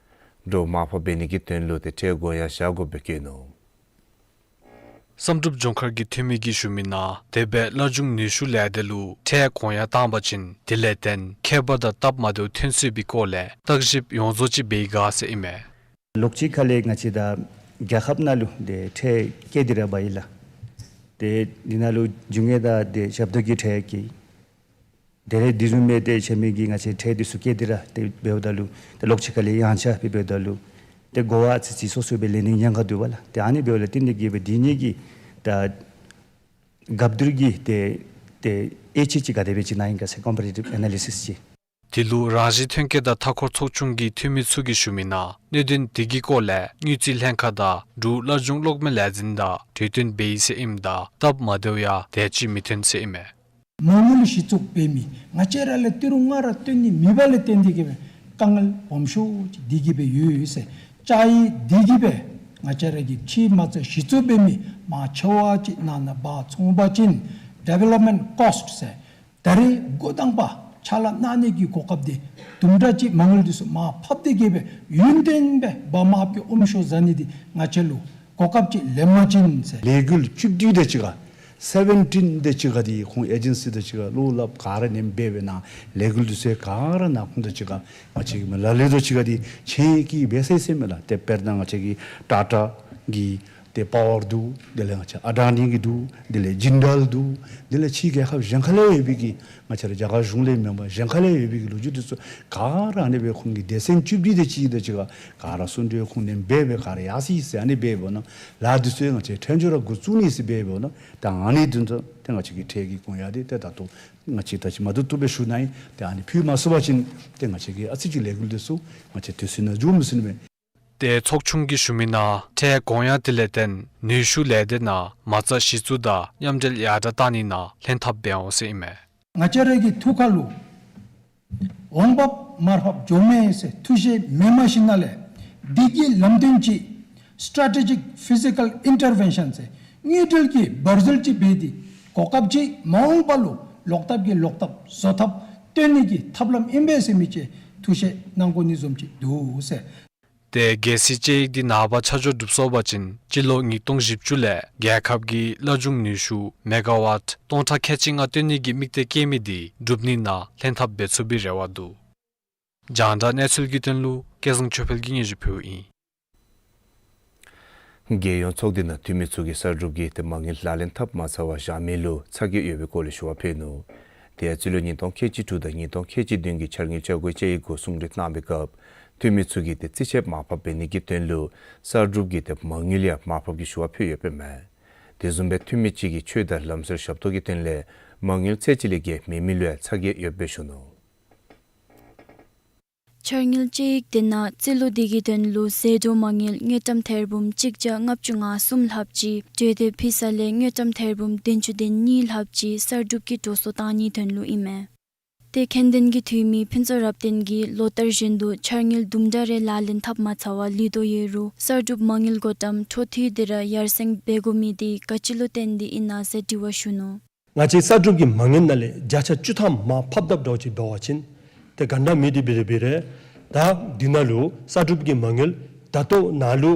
འགྲོ་མར་ཕབ་འབད་ནི་གི་དོན་ལུ་ཏེ་ཁྲལ་དགོངས་ཡངས་བཞག་དགོཔ་སྦེ་བཀོད་ནུག། བསམ་གྲུབ་ལྗོངས་མཁར་གྱི་འཐུས་མི་གིས་ཞུ་མི་ནང་དེ་སྦེ་སླར་འབྱུང་ནུས་ཤུགས་ལས་སྡེ་ལུ་ཁྲལ་དགོངས་ཡངས་བཏང་པ་ཅིན་དེ་ལས་བརྟེན་ཁྱད་པར་དང་སྟབས་མ་བདེཝ་ཐོན་སྲིད་པའི་སྐོར་ལས་བརྟག་ཞིབ་ཡོངས་རྫོགས་ཅིག་འབད་ཡི་ག་ཟེར་ཨིན་མས། ལོགས་ཅིག་ཁ་ལས་ང་བཅས་ད་རྒྱལ་ཁབ་ནང་ལུ་ཏེ་ཁྲལ་བཀལ་ཏེ་ར་འབག་ཡི་ལགས། ཏེ་འདི་ནང་ལུ་རྒྱུ་དངོས་དང་ཏེ་ཞབས་ཏོག་གི་ཁྲལ་བཀལ། དེ་ལས་དེ་བཟུམ་སྦེ་ཏེ་གཞན་མི་གི་ང་བཅས་ཁྲལ་འདི་ཚུ་བཀལ་ཏེ་ར་ཏེ་འབདཝ་ད་ལུ་ཏེ་ལོགས་ཅིག་ཁ་ལས་ཡངས་ཆག་སྦེ་འབདཝ་ད་ལུ་ ཏེ་གོ་བ་ཨ་ཙི་ཙི་སོ་སོ་སྦེ་ལེན་ནི་ཉེན་ཁ་འདུག་པ་ལགས། ཏེ་ཨ་ནི་འབདཝ་ལས་བརྟེན་ཏེ་གིས་སྦེ་འདི་གཉིས་ཀྱི་ད་སྐབས་དེར་གྱི་ཏེ་ཏེ་དབྱེ་དཔྱད་ཅིག་ག་དེ་སྦེ་ཅིག་གནང་ཡི་ག་ཟེར་comparative analysis ཅིག། དེ་ལུ་རང་བཞིན་ཐོན་སྐྱེད་དང་མཐའ་འཁོར་ཚོགས་ཆུང་གི་འཐུས་མི་ཚུ་གིས་ཞུ་མི་ནང་གནད་དོན་དེ་གི་སྐོར་ལས་དངུལ་རྩིས་ལྷན་ཁག་དང་འབྲུག་སླར་འབྱུང་གློག་མེ་ལས་འཛིན་དང་གྲོས་བསྟུན་འབད་ཡི་ཟེར་ཨིནམ་ད་སྟབས་མ་བདེཝ་ཡང་དེ་ཅིག་མི་ཐོན་ཟེར་ཨིན་མས། མ་དངུལ་གཞི་བཙུགས་འབད་མི་ང་བཅས་ར་ལས་ཏི་རུ་ལྔ་ར་བཏོན་ནི་མེད་པ་ལས་བརྟེན་ཏེ་གིས་སྦེ་དཀའ་ངལ་སྦོམ་ཤོས་ཅིག་འདི་གིས་སྦེ་ཡོད་ཟེར། ཅ་ཡི་འདི་གིས་སྦེ་ང་བཅས་ར་གི་ཕྱི་མ་རྩ་གཞི་བཙུགས་འབད་མི་མང་ཆེ་བ་ཅིག་ནང་ན་འབག་ཚུགས་པ་ཅིན་development cost ཟེར་ད་རེས་འགོ་དང་པ་ཕྱག་ལཱ་གནང་ནི་གི་གོ་སྐབས་འདི་དུམ་གྲ་ཅིག་མ་དངུལ་འདི་ཚུ་མར་ཕབ་སྟེ་གིས་སྦེ་ཡུན་བརྟན་སྦེ་འབག་མ་ཕབ་ཀྱི་ཨོམ་ཤོ་བཟའ་ནི་འདི་ང་བཅས་ལུ་གོ་སྐབས་ཅིག་ལེན་པ་ཅིན་ཟེར། ལས་འགུལ་བཅུ་བདུན་དེ་ཅིག་ཁར་seventeen དེ་ཅིག་ཁར་འདི་ཁོང་ཨེ་ཇེན་སི་དེ་ཅིག་ཁར་བློ་སླབ་ག་ར་ནེམ་འབད་འབད་ནཱ་ལས་འགུལ་འདི་ཚུ་ག་ར་ནཱ་ཁོང་དེ་ཅིག་ཁར་ང་བཅས་ཀྱི་མ་ལ་ལུ་དེ་ཅིག་ཁར་འདི་ཆེན་གྱི་འབད་ཟེར་ཟེར་མས་ལགས། ཏེ་དཔེར་ན་ང་བཅས་ཀྱི་ཊ་ཊ་གི་ཏེ་པ་ཝར་འདུག། དེ་ལས་ང་བཅས་ཨ་ཌ་ནི་གི་འདུག། དེ་ལས་ཇིན་ཌལ་འདུག། དེ་ལས་ཕྱི་རྒྱལ་ཁབ་གཞན་ཁ་ལས་ཡོད་པའི་གི་ང་བཅས་ར་རྒྱ་གར་གཞུང་ལས་མེན་པར་གཞན་ཁ་ལས་ཡོད་པའི་གི་ལོ་རྒྱུས་འདི་ཚུ་ག་ར་ཨ་ནི་སྦེ་ཁོང་གི་སྡེ་ཚན་བཅུ་བདུན་དེ་ཅིག་དེ་ཅིག་ཁར་ག་ར་གསུང་གྲོས་ཁོང་ནེམ་འབད་འབད་ག་ར་ཡར་སོ་ཡི་ཟེར། ཨ་ནི་འབདཝ་ད་ལཱ་འདི་ཚུ་ང་བཅས་ཕྲན་ཚེགས་ར་འགོ་བཙུགས་ནི་ཟེར་འབདཝ་ད་ད་ཨ་ནི་འདི་ཚུ་ཏེ་ང་བཅས་ཀྱི་འཕྲལ་གྱི་དགོངས་ཡངས་འདི་ཏེ་ད་ལྟོ་ང་བཅས་ད་ཅི་མ་བཏུབ་བཏུབ་སྦེ་ཞུ་ནི་ཨིན། ཏེ་ཨ་ནི་ཕུལ་མ་ཚུགས་པ་ཅིན་ཏེ་ང་བཅས་ཀྱི་ཨ་ཙི་ཅིག་ལས་འགུལ་འདི་ཚུ་ང་བཅས་དུས་ཚོད་ནང་འགྱོ་མི་ཚུགས་ནི་མས། ཏེ་ཚོགས་ཆུང་གིས་ཞུ་མི་ནང་འཕྲལ་དགོངས་ཡངས་དེ་ལས་བརྟེན་ནུས་ཤུགས་ལས་སྡེ་ནང་མ་རྩ་གཞི་བཙུགས་དང་མཉམ་འབྲེལ་ཡར་དྲག་བཏང་ནི་ནང་ལྷན་ཐབས་འབད་འོང་ཟེར་ཨིན་མས། ང་བཅས་ར་གི་ཐུགས་ཁ་ལུ་འོང་འབབ་མར་ཕབ་འགྱོ་མས་ཟེར་ཐུགས་བཞེད་མེད་མ་ཤེས་ན་ལས་འདི་གི་ལམ་སྟོན་ཅིག་strategic physical intervention ཟེར་དངུལ་འབྲེལ་གྱི་འབད་རྩོལ་ཅིག་འབད་དེ་གོ་སྐབས་ཅིག་མ་འོངས་པ་ལུ་ལོག་ཐབས་ཀྱི་ལོག་ཐབས་བཟོ་ཐབས་སྟོན་ནི་གི་ཐབས་ལམ་ཨིན་པས་ཟེར་མི་ཅིག་ཐུགས་བཞེད་གནང་དགོ་ནི་བཟུམ་ཅིག་འདུག་ཟེར། ཏེ་རྒྱལ་སྲིད་དཔྱད་ཡིག་འདི་ནངས་པ་ཆ་འཇོག་གྲུབ་སོང་པ་ཅིན་སྤྱི་ལོ་ཉིས་སྟོང་བཞི་བཅུ་ལས་རྒྱལ་ཁབ་ཀྱི་སླར་འབྱུང་ནུས་ཤུགས་མེ་ག་ཝཊ་སྟོང་ཕྲག་ཁལ་གཅིག་ལྔ་བཏོན་ནི་གི་དམིགས་གཏད་བསྐྱེད་མི་འདི་འགྲུབ་ནི་ནང་ལྷན་ཐབས་འབད་ཚུགས་པའི་རེ་བ་འདུག། རྒྱང་བསྒྲགས་གནས་ཚུལ་གྱི་དོན་ལུ་སྐལ་བཟང་ཆོས་འཕེལ་གྱིས་སྙན་ཞུ་ཕུལཝ་ཨིན། རྒྱལ་ཡོངས་ཚོགས་སྡེ་ནང་འཐུས་མི་ཚུ་གིས་གསར་སྒྲུབ་ཀྱི་ཏེ་མ་དངུལ་ལག་ལེན་འཐབ་མ་ཚར་བར་བཞག་མི་ལུ་ཚ་གྱང་ཡོད་པའི་སྐོར་ལས་ཞུ་བ་ཕུལ་ནུག། དེ་ཡང་རྩིས་ལོ་ཉིས་སྟོང་ཁལ་གཅིག་དྲུག་དང་ཉིས་སྟོང་ཁལ་གཅིག་བདུན་གྱི་འཆར་དངུལ་བཅའ་སྒོའི་དཔྱད་ཡིག་འགོ་བཟུང་རེ་གནང་བའི་སྐབས་འཐུས་མི་ཚུ་གིས་ཏེ་རྩིས་ཆད་མར་ཕབ་འབད་ནི་གི་དོན་ལུ་གསར་སྒྲུབ་ཀྱི་ཏེ་མ་དངུལ་ཡང་མར་ཕབ་ཀྱི་ཞུ་བ་ཕུལ་ཡོདཔ་ཨིན་མས། དེ་བཟུམ་སྦེ་འཐུས་མི་གཅིག་གིས་ཆོས་དང་ལམ་སྲོལ་ཞབས་ཏོག་གི་དོན་ལས་མ་དངུལ་ཚད་གཅིག་ལས་བརྒལ་མེད་མི་ལུ་ཡང་ཚ་གྱང་ཡོདཔ་སྦེ་ཞུ་ནུག། འཆར་དངུལ་དཔྱད་ཡིག་དེ་ནང་རྩིས་ལོ་འདི་གི་དོན་ལུ་ཟད་འགྲོ་མ་དངུལ་དངུལ་ཀྲམ་ཐེར་འབུམ་གཅིག་བརྒྱ་ལྔ་བཅུ་ང་གསུམ་ལྷགཔ་ཅིག་གྲོས་སྡེ་ཕུལ་ས་ལས་དངུལ་ཀྲམ་ཐེར་འབུམ་བདུན་ཅུ་དོན་གཉིས་ལྷགཔ་ཅིག་གསར་སྒྲུབ་ཀྱི་འགྲོ་སོང་བཏང་ནིའི་དོན་ལུ་ཨིན་མས། ཏེ་མཁྱེན་ལྡན་གྱི་འཐུས་མི་ཕུན་ཚོགས་རབ་བརྟན་གྱིས་ལོ་ལྟར་བཞིན་དུ་འཆར་དངུལ་དུམ་གྲ་རེ་ལག་ལེན་འཐབ་མ་ཚར་བར་ལུས་དོ་ཡོད་རུང་གསར་སྒྲུབ་མ་དངུལ་འགོ་ཐོག་འཕྲོ་མཐུད་དེ་ར་ཡར་སེང་འབད་དགོ་མི་འདི་ག་ཅི་ལུ་བརྟེན་ཏེ་ཨིན་ན་ཟེར་དྲི་བ་ཞུ་ནུག། ང་བཅས་གསར་སྒྲུབ་ཀྱི་མ་དངུལ་ནང་ལས་བརྒྱ་ཆ་བཅུ་ཐམ་མར་ཕབ་དཔ་འདྲཝ་ཅིག་འབད་བ་ཅིན་ཏེ་ག་འདྲ་མི་འདི་འབད་རུང་འབད་རུང་ད་འདི་ནང་ལུ་གསར་སྒྲུབ་ཀྱི་མ་དངུལ་ད་ལྟོ་ནཱ་ལུ་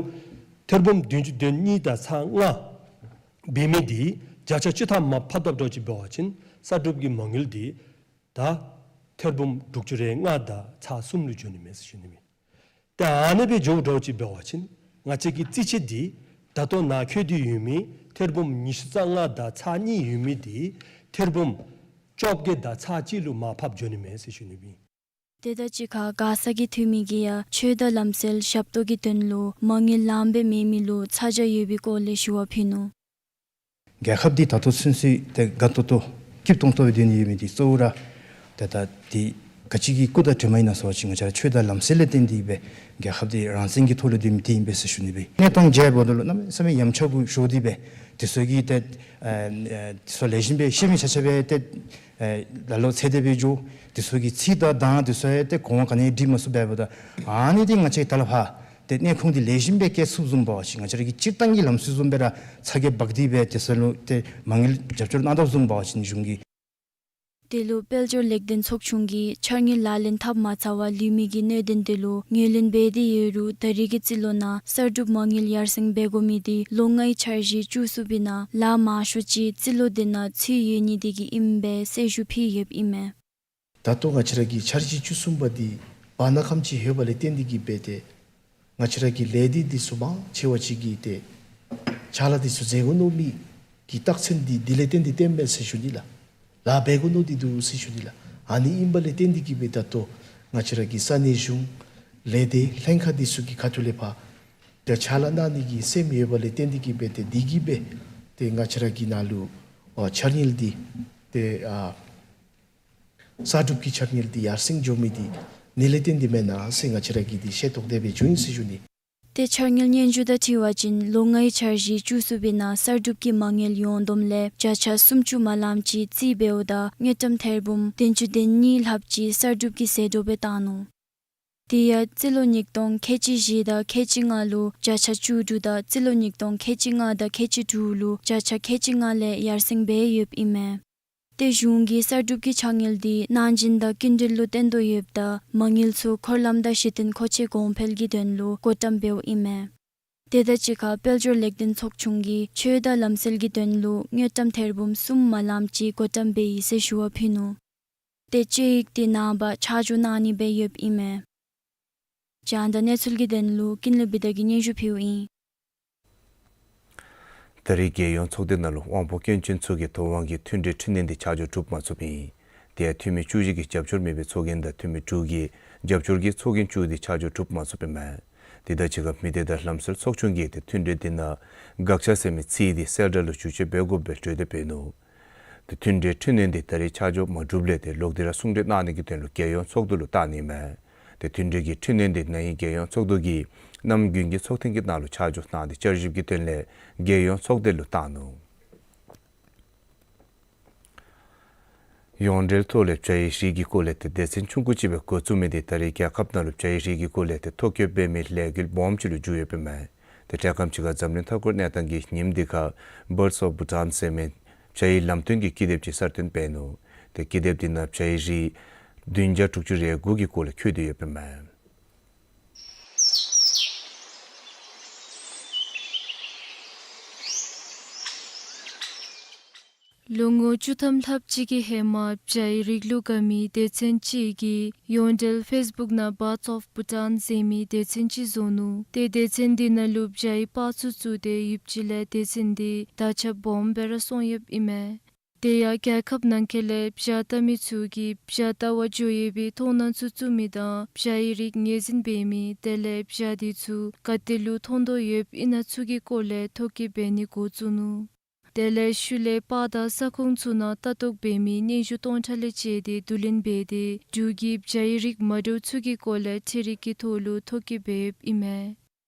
ཐེར་འབུམ་བདུན་ཅུ་དོན་གཉིས་དང་ཚག་ལྔ་འབད་མི་འདི་བརྒྱ་ཆ་བཅུ་ཐམ་མར་ཕབ་དཔ་འདྲཝ་ཅིག་འབད་བ་ཅིན་གསར་སྒྲུབ་ཀྱི་མ་དངུལ་འདི་ད་ཐེར་འབུམ་དྲུག་ཅུ་རེ་ལྔ་དང་ཚག་གསུམ་ལུ་འགྱོ་ནི་མས་ཟེར་ཞུ་ནི་མས། ཏེ་ཨ་ནི་སྦེ་འགྱོཝ་འདྲཝ་ཅིག་འབད་བ་ཅིན་ང་བཅས་ཀྱི་རྩིས་ཆད་འདི་ད་ལྟོ་ནཱ་འཁོད་དེ་ཡོད་མི་ཐེར་འབུམ་ཉི་ཤུ་རྩ་ལྔ་དང་ཚག་གཉིས་ཡོད་མི་འདི་ཐེར་འབུམ་བཅོ་བརྒྱད་དང་ཚག་གཅིག་ལུ་མར་ཕབ་འགྱོ་ནི་མས་ཟེར་ཞུ་ནི་ཨིན། དེ་དང་གཅིག་ཁར་མགར་ས་གི་འཐུས་མི་གིས་ཡང་ཆོས་དང་ལམ་སྲོལ་ཞབས་ཏོག་གི་དོན་ལུ་མ་དངུལ་ལངམ་སྦེ་མེད་མི་ལུ་ཚ་གྱང་ཡོད་པའི་སྐོར་ལས་ཞུ་བ་ཕུལ་ནུག། རྒྱལ་ཁབ་འདི་ད་ལྟོ་ཚུན་ཚོད་ཏེ་དགའ་ཏོག་ཏོ་སྐྱིད་ཏོང་ཏོ་སྦེ་སྡོད་ནི་ཡོད་མི་འདི་གཙོ་བོ་ར་ཏེ་ད་འདི་ག་ཅི་གི་སྐུ་དང་གྲིབ་མ་ཨིན་ན་ཟེར་བ་ཅིན་ང་བཅས་ར་ཆོས་དང་ལམ་སྲོལ་ལས་བརྟེན་ཏེ་སྦེ་རྒྱལ་ཁབ་འདི་རང་བཙན་གྱི་ཐོག་ལུ་སྡོད་མི་འདི་ཨིན་པས་ཟེར་ཞུ་ནི་ཨིན། གནས་སྟངས་མཇལཝ་ད་ལུ་གནམ་མེད་ས་མེད་ཡ་མཚན་གུ་ཤོར་ཏེ་སྦེ་དེ་ཚུ་གིས་ཏེ་ཨེ་ཨེ་དེ་ཚུ་ལེགས་ཤོམ་སྦེ་ཤེས་མི་ཆ་ཁྱབ་སྦེ་ཏེ་ཨེ་ལ་ལུ་ཚེ་འདས་སྦེ་འགྱོ། དེ་ཚུ་གི་ཚིག་དང་གདངས་དེ་ཚུ་ཡང་ཏེ་གོང་མ་ག་ནི་འདྲི་མ་ཚུགས་པས། འབདཝ་ད་ཨ་ནི་འདི་ང་བཅས་ད་ལས་ཕར་ཏེ་གནད་ཁུངས་འདི་ལེགས་ཤོམ་སྦེ་བཀལ་ཚུགསཔ་བཟུམ་འབད་བ་ཅིན་ང་བཅས་ར་གི་སྤྱིར་བཏང་གི་ལམ་སྲོལ་བཟུམ་སྦེ་ར་ཚ་གྱང་འབག་སྟེ་སྦེ་དེ་ཚུ་ལུ་ཏེ་མ་དངུལ་རྒྱབ་སྐྱོར་གནང་དཔ་བཟུམ་འབད་བ་ཅིན་གཞུང་གིས། དེ་ལུ་དཔལ་འབྱོར་ལེགས་ལྡན་ཚོགས་ཆུང་གིས་འཆར་དངུལ་ལག་ལེན་འཐབ་མ་ཚར་བར་ལུས་མི་གི་གནད་དོན་དེ་ལུ་ངོས་ལེན་འབད་དེ་ཡོད་རུང་ད་རེས་ཀྱི་རྩིས་ལོ་ནང་གསར་སྒྲུབ་མ་དངུལ་ཡར་སེང་འབད་དགོ་མི་འདི་ལོ་ལྔའི་འཆར་གཞི་བཅུ་གསུམ་པའི་ནང་ལཱ་མང་ཤོས་ཅིག་རྩིས་ལོ་འདི་ནང་ཚུད་ཡོད་ནི་དེ་གིས་ཨིན་པས་ཟེར་ཞུ་ཕུལ་ཡོདཔ་ཨིན་མས། ད་ལྟོ་ང་བཅས་ར་གི་འཆར་གཞི་བཅུ་གསུམ་པ་འདི་བར་ན་ཁམས་ཅིག་ཡོདཔ་ལས་བརྟེན་ཏེ་གིས་སྦེ་ཏེ་ང་བཅས་ར་གི་ལས་སྡེ་འདི་ཚུ་མང་ཆེ་བ་ཅིག་གིས་ཏེ་ཕྱག་ལཱ་འདི་ཚུ་མཛད་དགོ་མནོ་མི་གི་རྟགས་མཚན་འདི་འདི་ལས་བརྟེན་ཏེ་བརྟེན་པས་ཟེར་ཞུ་ནི་ལགས། ལཱ་འབད་དགོ་མནོ་སྟེ་འདུག་ཟེར་ཞུ་ནི་ལགས། ཨ་ནི་ཨིན་པ་ལས་བརྟེན་ཏེ་གིས་སྦེ་ད་ལྟོ་ང་བཅས་ར་གི་ས་གནས་གཞུང་ ལས་སྡེ་ལྷན་ཁག་འདི་ཚུ་གི་ཁ་ཐུག་ལས་ཕར་ཏེ་ཕྱག་ལཱ་གནང་ནི་གི་སེམས་ཡོད་པ་ལས་བརྟེན་ཏེ་གིས་སྦེ་ཏེ་འདི་གིས་སྦེ་ཏེ་ང་བཅས་ར་གི་ནང་ལུ་ཨ་འཆར་དངུལ་འདི་ཏེ་ཨ་གསར་སྒྲུབ་ཀྱི་འཆར་དངུལ་འདི་ཡར་སེང་འགྱོ་མི་འདི་ཨ་ནི་ལས་བརྟེན་ཏེ་མེན་ན་ཟེར་ང་བཅས་ར་གིས་འདི་ཤེས་རྟོགས་དེ་སྦེ་བྱུང་ཡི་ཟེར་ཞུ་ནི། ཏེ་འཆར་དངུལ་སྙན་ཞུ་དང་འཁྲིལ་བ་ཅིན་ལོ་ལྔའི་འཆར་གཞི་བཅུ་གསུམ་པའི་ནང་གསར་སྒྲུབ་ཀྱི་མ་དངུལ་ཡོངས་བསྡོམས་ལས་བརྒྱ་ཆ་སུམ་ཅུ་མ་ལངམ་ཅིག་རྩིས་འབདཝ་ད་དངུལ་ཀྲམ་ཐེར་འབུམ་བདུན་ཅུ་དོན་གཉིས་ལྷགཔ་ཅིག་གསར་སྒྲུབ་ཀྱི་ཟད་འགྲོ་སྦེ་བཏང་ནུག། དེ་ཡང་རྩིས་ལོ་ཉིས་སྟོང་ཁལ་གཅིག་བཞི་དང་ཁལ་གཅིག་ལྔ་ལུ་བརྒྱ་ཆ་བཅུ་དྲུག་དང་རྩིས་ལོ་ཉིས་སྟོང་ཁལ་གཅིག་ལྔ་དང་ཁལ་གཅིག་དྲུག་ལུ་བརྒྱ་ཆ་ཁལ་གཅིག་ལྔ་ལས་ཡར་སེང་འབད་ཡོདཔ་ཨིན་མས། ཏེ་གཞུང་གིས་གསར་སྒྲུབ་ཀྱི་ཚ་དངུལ་འདི་ནང་བཞིན་དང་སྐྱིན་འགྲུལ་ལུ་བརྟེན་དོ་ཡོདཔ་ད་མ་དངུལ་ཚུ་འཁོར་ལམ་དང་གཞི་རྟེན་མཁོ་ཆས་གོང་འཕེལ་གྱི་དོན་ལུ་བགོ་བཀྲམ་འབདཝ་ཨིན་མས། དེ་དང་གཅིག་ཁར་དཔལ་འབྱོར་ལེགས་ལྡན་ཚོགས་ཆུང་གིས་ཆོས་དང་ལམ་སྲོལ་གྱི་དོན་ལུ་དངུལ་ཀྲམ་ཐེར་འབུམ་གསུམ་མ་ལངམ་ཅིག་བགོ་བཀྲམ་འབད་ཡི་ཟེར་ཞུ་བ་ཕུལ་ནུག། ཏེ་དཔྱད་ཡིག་འདི་ནངས་པ་ཆ་འཇོག་གནང་ནི་སྦེ་ཡོདཔ་ཨིན་མས། རྒྱང་བསྒྲགས་གནས་ཚུལ་གྱི་དོན་ལུ་ཀུན་ལེགས་བི་དྷ་གིས་སྙན་ཞུ་ཕུལཝ་ཨིན། ད་རེས་རྒྱལ་ཡོངས་ཚོགས་སྡེ་ནང་ལུ་དབང་པོ་སྐྱོན་ཅན་ཚུ་གི་ཐོབ་དབང་གི་མཐུན་འབྲེལ་འཕྲི་སྣོན་འདི་ཆ་འཇོག་གྲུབ་མ་ཚུགསཔ་ཨིན། དེ་ཡང་འཐུས་མི་བཅུ་བཞི་གི་རྒྱབ་སྐྱོར་མེད་པའི་ཚོགས་རྒྱན་དང་འཐུས་མི་དྲུག་གི་རྒྱབ་སྐྱོར་གྱིས་ཚོགས་རྒྱན་བཅུ་འདི་ཆ་འཇོག་གྲུབ་མ་ཚུགསཔ་ཨིན་མས། དེ་དང་གཅིག་ཁར་མི་སྡེ་དང་ལམ་སྲོལ་ཚོགས་ཆུང་གིས་ཏེ་མཐུན་འབྲེལ་འདི་ནང་དགག་བྱ་ཟེར་མི་ཚིག་འདི་གསལ་བསྒྲགས་ལུ་བསྒྱུར་བཅོས་འབད་དགོཔ་སྦེ་གྲོས་འདེབས་འབད་ནུག། ཏེ་མཐུན་འབྲེལ་འཕྲི་སྣོན་འདི་ད་རེས་ཆ་འཇོག་མ་གྲུབ་ལས་ཏེ་ལོག་སྟེ་ར་གསུང་གྲོས་གནང་ནི་གི་དོན་ལུ་རྒྱལ་ཡོངས་ཚོགས་འདུ་ལུ་བཏང་ནི་མས། ཏེ་མཐུན་འབྲེལ་གྱི་འཕྲི་སྣོན་འདི་ན་ཧིང་རྒྱལ་ཡོངས་ཚོགས་འདུ་གིས་གནམ་དགུན་གྱི་ཚོགས་ཐེངས་ཀྱི་ནང་ལུ་ཆ་འཇོག་གནང་སྟེ་བསྐྱར་ཞིབ་ཀྱི་དོན་ལས་རྒྱལ་ཡོངས་ཚོགས་སྡེ་ལུ་བཏང་ནུག། ཡོངས་འབྲེལ་ཐོག་ལས་བྱ་ཡི་རིགས་ཀྱི་སྐོར་ལས་ཏེ་སྡེ་ཚན་ཆུང་ཀུ་ཅིག་སྦེ་འགོ་བཙུགས་མི་འདི་ད་རེས་རྒྱལ་ཁབ་ནང་ལུ་བྱ་ཡི་རིགས་ཀྱི་སྐོར་ལས་ཏེ་ཐོ་བཀོད་འབད་མི་ལས་འགུལ་སྦོམ་ཅིག་ལུ་འགྱུར་ཡོདཔ་ཨིན་མས། ཏེ་འཕྲལ་ཁམས་ཅིག་ཁར་འཛམ་གླིང་མཐའ་འཁོར་གནས་སྟངས་ཀྱི་ཉིནམ་འདི་ཁར་Birds of Bhutan ཟེར་མི་བྱ་ཡི་ལམ་སྟོན་གྱི་ཀི་དེབ་ཅིག་གསར་བཏོན་འབད་ནུག། ཏེ་ཀི་དེབ་འདི་ནང་བྱ་ཡི་རིགས་བདུན་བརྒྱ་དྲུག་ཅུ་རེ་དགུ་གི་སྐོར་ལས་འཁོད་དེ་ཡོདཔ་ཨིན་མས། ལོ་ངོ་བཅུ་ཐམ་ལྷགཔ་ཅིག་གི་ཧེ་མ་བྱ་ཡི་རིགས་ལུ་དགའ་མི་སྡེ་ཚན་ཅིག་གིས་ཡོངས་འབྲེལ་ཕེསི་བུཀ་ནང་Birds of Bhutan ཟེར་མི་སྡེ་ཚན་ཅིག་བཟོ་ནུག། ཏེ་སྡེ་ཚན་འདི་ནང་ལུ་བྱ་ཡི་པར་ཚུ་བཙུགས་ཏེ་ཡུདཔ་ཅིག་ལས་སྡེ་ཚན་འདི་དར་ཁྱབ་སྦོམ་སྦེ་ར་སོང་ཡོདཔ་ཨིན་མས། དེ་ཡང་རྒྱལ་ཁབ་ནང་འཁོད་ལས་བྱ་བལྟ་མི་ཚུ་གིས་བྱ་བལྟ་བར་འགྱོ་ཡོད་པའི་མཐོང་སྣང་ཚུ་བཙུགས་མི་དང་བྱ་ཡི་རིགས་ངོས་འཛིན་འབད་མི་དེ་ལས་བྱ་འདི་ཚུ་ག་ཏེ་ལུ་མཐོང་དོ་ཡོདཔ་ཨིན་ན་ཚུ་གི་སྐོར་ལས་ཐོ་བཀོད་འབད་ནི་འགོ་བཙུགས་ནུག། དེ་ལས་ཤུལ་ལས་པར་དང་ས་ཁོངས་ཚུ་ནང་ལྟ་རྟོག་འབད་མི་སྙན་ཞུ་སྟོང་ཕྲག་ལས་བཅད་དེ་བསྡུ་ལེན་འབད་དེ་འབྲུག་གི་བྱ་ཡི་རིགས་མ་འདྲཝ་ཚུ་གི་སྐོར་ལས་འཕྲུལ་རིག་གི་ཐོག་ལུ་ཐོ་བཀོད་འབད་ཡོདཔ་ཨིན་མས།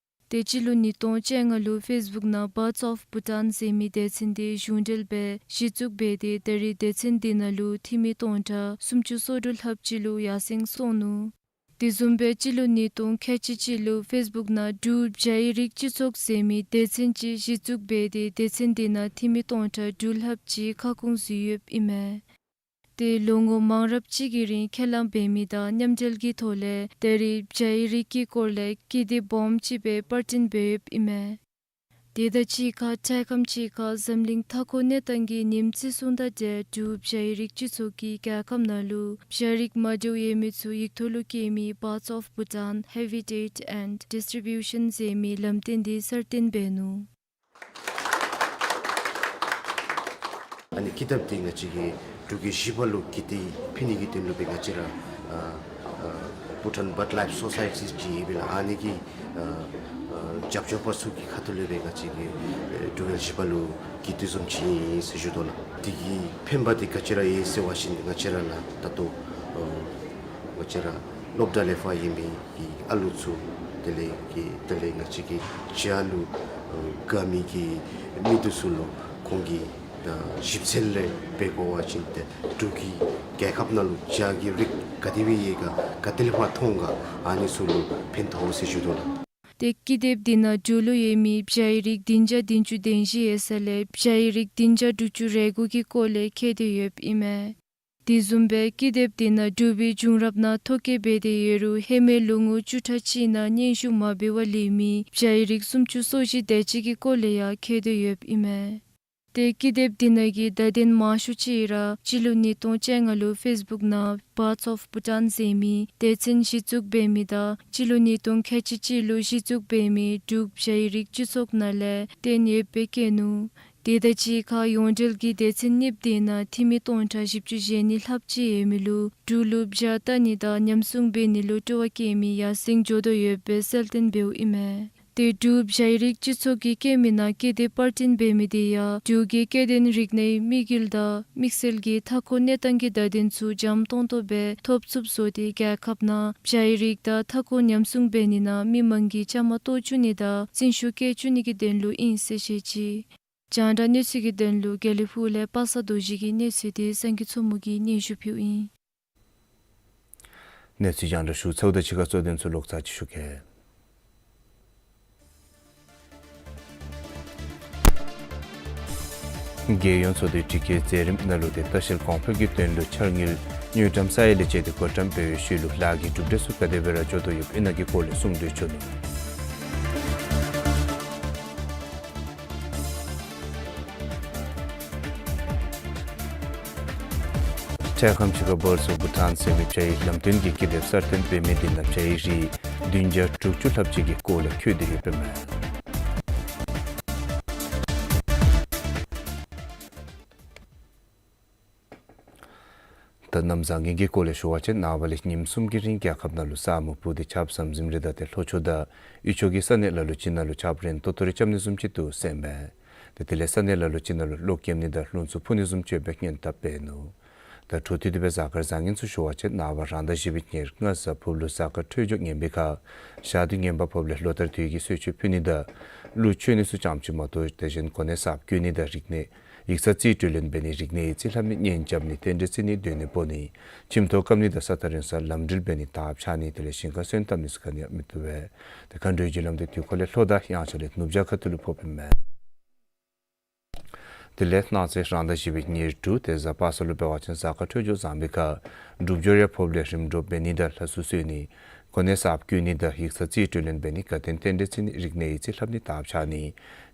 ཏེ་སྤྱི་ལོ་ཉིས་སྟོང་བཅོ་ལྔ་ལུ་ཕེསི་བུཀ་ནང་Birds of Bhutan ཟེར་མི་སྡེ་ཚན་འདི་གཞུང་འབྲེལ་སྦེ་གཞི་བཙུགས་འབད་དེ་ད་རེས་སྡེ་ཚན་འདི་ནང་ལུ་འཐུས་མི་སྟོང་ཕྲག་སུམ་ཅུ་སོ་དྲུག་ལྷགཔ་ཅིག་ལུ་ཡར་སེང་སོང་ནུག། དེ་བཟུམ་སྦེ་སྤྱི་ལོ་ཉིས་སྟོང་ཁལ་གཅིག་གཅིག་ལུ་ཕེསི་བུཀ་ནང་འབྲུག་བྱ་ཡི་རིགས་སྤྱི་ཚོགས་ཟེར་མི་སྡེ་ཚན་ཅིག་གཞི་བཙུགས་འབད་དེ་སྡེ་ཚན་འདི་ནང་འཐུས་མི་སྟོང་ཕྲག་དྲུག་ལྷགཔ་ཅིག་ཁ་སྐོང་ཞུ་ཡོདཔ་ཨིན་མས། ཏེ་ལོ་ངོ་མང་རབས་ཅིག་གི་རིང་ཁས་བླངས་འབད་མི་དང་མཉམ་འབྲེལ་གྱི་ཐོག་ལས་ད་རེས་བྱ་ཡི་རིགས་ཀྱི་སྐོར་ལས་ཀི་དེབ་སྦོམ་ཅིག་སྦེ་པར་སྐྲུན་འབད་ཡོདཔ་ཨིན་མས། དེ་དང་གཅིག་ཁར་འཕྲལ་ཁམས་ཅིག་ཁར་འཛམ་གླིང་མཐའ་འཁོར་གནས་སྟངས་ཀྱི་ཉིནམ་བརྩི་སྲུང་དང་འབྲེལ་འབྲུག་བྱ་ཡི་རིགས་སྤྱི་ཚོགས་ཀྱིས་རྒྱལ་ཁབ་ནང་ལུ་བྱ་རིགས་མ་འདྲཝ་ཡོད་མི་ཚུ་ཡིག་ཐོག་ལུ་བཀོད་མི་Birds of Bhutan Habitat and Distribution ཟེར་མི་ལམ་སྟོན་འདི་གསར་བཏོན་འབད་ནུག། ཨ་ནི་ཀི་དེབ་འདི་ང་བཅས་ཀྱིས་འབྲུག་གི་གཞིས་པ་ལུ་ཀི་དེབ་ཕུལ་ནི་གི་དོན་ལུ་སྦེ་ང་བཅས་ར་ཨ་ཨ་Bhutan Bird Life Society ཅིག་ཡོད་པས་ལགས། ཨ་ནི་གི་ཨ་ཨ་རྒྱབ་སྐྱོར་པ་ཚུ་གི་ཁ་ཐུག་ལས་སྦེ་ང་བཅས་ཀྱིས་ཨེ་འབྲུག་རྒྱལ་གཞིས་པ་ལུ་ཀི་དེབ་བཟུམ་ཅིག་ཨིན་ཟེར་ཞུ་དོ་ལགས། འདི་གི་ཕན་པ་འདི་ག་ཅི་ར་ཡོད་ཟེར་བ་ཅིན་ང་བཅས་ར་ལགས་ད་ལྟོ་ཨ་ང་བཅས་ར་སློབ་གྲྭ་ལས་ཕར་ཡོད་མི་གི་ཨ་ལུ་ཚུ་དེ་ལས་ཀྱི་དེ་ལས་ང་བཅས་ཀྱི་བྱ་ལུ་ཨ་དགའ་མི་གི་མི་འདི་ཚུ་ལུ་ཁོང་གིས་ད་ཞིབ་འཚོལ་ལས་འབད་དགོ་པ་ཅིན་ཏེ་འབྲུག་གི་རྒྱལ་ཁབ་ནང་ལུ་བྱ་གི་རིགས་ག་དེ་སྦེ་ཡོད་ག་ག་ཏེ་ལས་ཕར་མཐོང་ག་ཨ་ནི་ཚུ་ལུ་ཕན་ཐོགས་ཟེར་ཞུ་དོ་ལགས། ཏེ་ཀི་དེབ་འདི་ནང་འབྲུག་ལུ་ཡོད་མི་བྱ་ཡི་རིགས་བདུན་བརྒྱ་བདུན་ཅུ་དོན་བཞི་ཡོད་ས་ལས་བྱ་ཡི་རིགས་བདུན་བརྒྱ་དྲུག་ཅུ་རེ་དགུ་གི་སྐོར་ལས་འཁོད་དེ་ཡོདཔ་ཨིན་མས། དེ་བཟུམ་སྦེ་ཀི་དེབ་འདི་ནང་འབྲུག་པའི་བྱུང་རབས་ནང་ཐོ་བཀོད་འབད་དེ་ཡོད་རུང་ཧེ་མའི་ལོ་ངོ་བཅུ་ཕྲག་གཅིག་ནང་སྙན་ཞུ་མ་འབད་བར་ལུས་མི་བྱ་ཡི་རིགས་སུམ་ཅུ་སོ་བཞི་དེ་ཅིག་གི་སྐོར་ལས་ཡང་འཁོད་དེ་ཡོདཔ་ཨིན་མས། ཏེ་ཀི་དེབ་འདི་ནང་གི་བརྡ་དོན་མང་ཤོས་ཅིག་ར་སྤྱི་ལོ་ཉིས་སྟོང་བཅོ་ལྔ་ལུ་ཕེསི་བུཀ་ནང་Birds of Bhutan ཟེར་མི་སྡེ་ཚན་གཞི་བཙུགས་འབད་མི་དང་སྤྱི་ལོ་ཉིས་སྟོང་ཁལ་གཅིག་གཅིག་ལུ་གཞི་བཙུགས་འབད་མི་འབྲུག་བྱ་ཡི་རིགས་སྤྱི་ཚོགས་ནང་ལས་བཏོན་ཡོདཔ་སྦེ་བཀོད་ནུག། དེ་དང་གཅིག་ཁར་ཡོངས་འབྲེལ་གྱི་སྡེ་ཚན་གཉིས་པོ་དེ་ནང་འཐུས་མི་སྟོང་ཕྲག་བཞི་བཅུ་ཞེ་གཉིས་ལྷགཔ་ཅིག་ཡོད་མི་ལུ་འབྲུག་ལུ་བྱ་བལྟ་ནི་དང་ཉམས་སྲུང་འབད་ནི་ལུ་སྤྲོ་བ་བསྐྱེད་མི་ཡར་སེང་འགྱོ་དོ་ཡོདཔ་སྦེ་གསལ་སྟོན་འབདཝ་ཨིན་མས། དེ་འབྲུག་བྱའི་རིགས་སྤྱི་ཚོགས་ཀྱི་སྐྱེལ་མའི་ནང་སྐྱེལ་ཏེ་པར་སྐྲུན་འབད་མི་དེ་ཡང་འབྲུག་གི་སྐྱེ་ལྡན་རིག་གནས་དམིགས་ཡུལ་དང་དམིགས་བསལ་གྱི་མཐའ་འཁོར་གནས་སྟངས་ཀྱི་བརྡ་དོན་ཚུ་འཇམ་ཏོང་ཏོ་སྦེ་ཐོབ་ཚུགསཔ་བཟོ་སྟེ་རྒྱལ་ཁབ་ནང་བྱའི་རིགས་དང་མཐའ་འཁོར་ཉམས་སྲུང་འབད་ནི་ནང་མི་མང་གི་བཅའ་མར་གཏོགས་བཅུག་ནི་དང་འཛིན་ཤུགས་བསྐྱེད་བཅུག་ནི་གི་དོན་ལུ་ཨིན་ཟེར་བཤད་ཅི། རྒྱང་བསྒྲགས་གནས་ཚུལ་གྱི་དོན་ལུ་དགེ་ལེགས་ཕུ་ལས་པ་སངས་རྡོ་རྗེ་གི་གནས་ཚུལ་དེ་སངས་རྒྱས་མཚོ་མོ་གིས་སྙན་ཞུ་ཕུལཝ་ཨིན། གནས་ཚུལ་རྒྱང་བསྒྲགས་ཞུ་ཚརཝ་དང་གཅིག་ཁར་གཙོ་དོན་ཚུ་ལོག་ཚར་ཅིག་ཞུ་གེ། རྒྱལ་ཡོངས་ཚོགས་འདུའི་དྲི་བཀོད་མཛད་རིམ་ནང་ལུ་ཏེ་ལྟ་བཤལ་གོང་འཕེལ་གྱི་དོན་ལུ་འཆར་དངུལ་དངུལ་ཀྲམ་ས་ཡ་ལས་བཅད་དེ་གོ་ཀྲམ་འབད་བའི་ཤུལ་ལུ་ལཱ་གི་གྲུབ་འབྲས་ཚུ་ག་དེ་སྦེ་ར་འགྱོ་དོ་ཡོདཔ་ཨིན་ན་གི་སྐོར་ལས་གསུང་གྲོས་བྱུང་ནུག། འཕྲལ་ཁམས་ཅིག་ཁར་Birds of Bhutan ཟེར་མི་བྱའི་ལམ་སྟོན་གྱི་ཀི་དེབ་གསར་བཏོན་འབད་མི་དེ་ནང་བྱའི་རིགས་བདུན་བརྒྱ་དྲུག་ཅུ་ལྷགཔ་ཅིག་གི་སྐོར་ལས་འཁོད་དེ་ཡོདཔ་ཨིན་མས། ད་གནམ་བཟང་ངན་གྱི་སྐོར་ལས་ཞུ་བ་ཅིན་ནངས་པ་ལས་ཉིནམ་གསུམ་གྱི་རིང་རྒྱལ་ཁབ་ནང་ལུ་ས་སྨུག་སྤུབས་ཏེ་ཆརཔ་ཟམ་ཟིམ་རེ་དང་ཏེ་ལྷོ་ཕྱོགས་དང་དབུས་ཕྱོགས་ཀྱི་ས་གནས་ལ་ལུ་ཅིག་ནང་ལུ་ཆརཔ་རན་ཏོག་ཏོ་རེ་རྐྱབ་ནི་བཟུམ་ཅིག་འདུག་ཟེར་མས། ཏེ་དེ་ལས་ས་གནས་ལ་ལུ་ཅིག་ནང་ལུ་གློག་ཀེམ་ནི་དང་རླུང་འཚུབ་འཕུ་ནི་བཟུམ་ཅིག་ཡོདཔ་སྦེ་སྔོན་དཔག་འབད་ནུག། ད་འཕྲོ་མཐུད་དེ་སྦེ་གཟའ་སྐར་བཟང་ངན་ཚུ་ཞུ་བ་ཅིན་ནངས་པ་རང་ཟླ་བཞི་པའི་ཉེར་ལྔ་གཟའ་ཕུརཔ་ལུ་གཟའ་སྐར་འཕྲོད་སྦྱོར་ངན་པའི་ཁར་ཞག་དུས་ངན་པ་ཕོགཔ་ལས་ལོ་ལྟར་དུས་ཀྱི་གསོལ་མཆོད་ཕུལ་ནི་དང་གླུ་མཆོད་ནི་ཚུ་ཙམ་ཅིག་མ་གཏོགས་དེ་བཞིན་གོ་གནས་གསརཔ་བསྐོ་ནི་དང་རིག་གནས་ཡིག་ཚང་རྩིས་སྤྲོད་ལེན་འབད་ནི་རིག་གནས་ཡིག་རྩིས་ལྷབ་ནི་གཉེན་རྐྱབ་ནི་རྟེན་འབྲེལ་བརྩི་ནི་སྡོད་གནས་སྤོ་ནི་ཁྱིམ་ཐོག་བཀབ་ནི་དང་ས་ཐག་རིང་སར་ལམ་འགྲུལ་འབད་ནི་དར་འཕྱར་ནི་དེ་ལས་ཞིང་ཁ་སོན་བཏབ་ནི་ཚུ་ག་ནི་ཡང་མི་བཏུབ་པས། ཏེ་མཁའ་འགྲོའི་རྒྱུ་ལམ་དེ་དུས་འཁོར་ལས་ལྷོ་དང་དབྱངས་འཆར་ལས་ནུབ་བྱང་ཁ་ཐུག་ལུ་ཕོགཔ་ཨིན་མས། དེ་ལས་གནངས་ཚེ་རང་ཟླ་བཞི་པའི་ཉེར་དྲུག་ཏེ་གཟའ་པ་སངས་ལུ་འབད་བ་ཅིན་གཟའ་སྐར་འཕྲོད་སྦྱོར་བཟང་པའི་ཁར་སྒྲུབ་སྦྱོར་ཡང་ཕོགཔ་ལས་རིམ་གྲོ་འབད་ནི་དང་ལྷ་གསོལ་གསོལ་ནི་གོ་གནས་གསརཔ་བསྐོ་ནི་དང་ཡིག་ཚང་རྩིས་སྤྲོད་ལེན་འབད་ནི་དགའ་སྟོན་རྟེན་འབྲེལ་བརྩི་ནི་རིག་གནས་ཡིག་རྩིས་ལྷབ་ནི་དར་འཕྱར་ནི་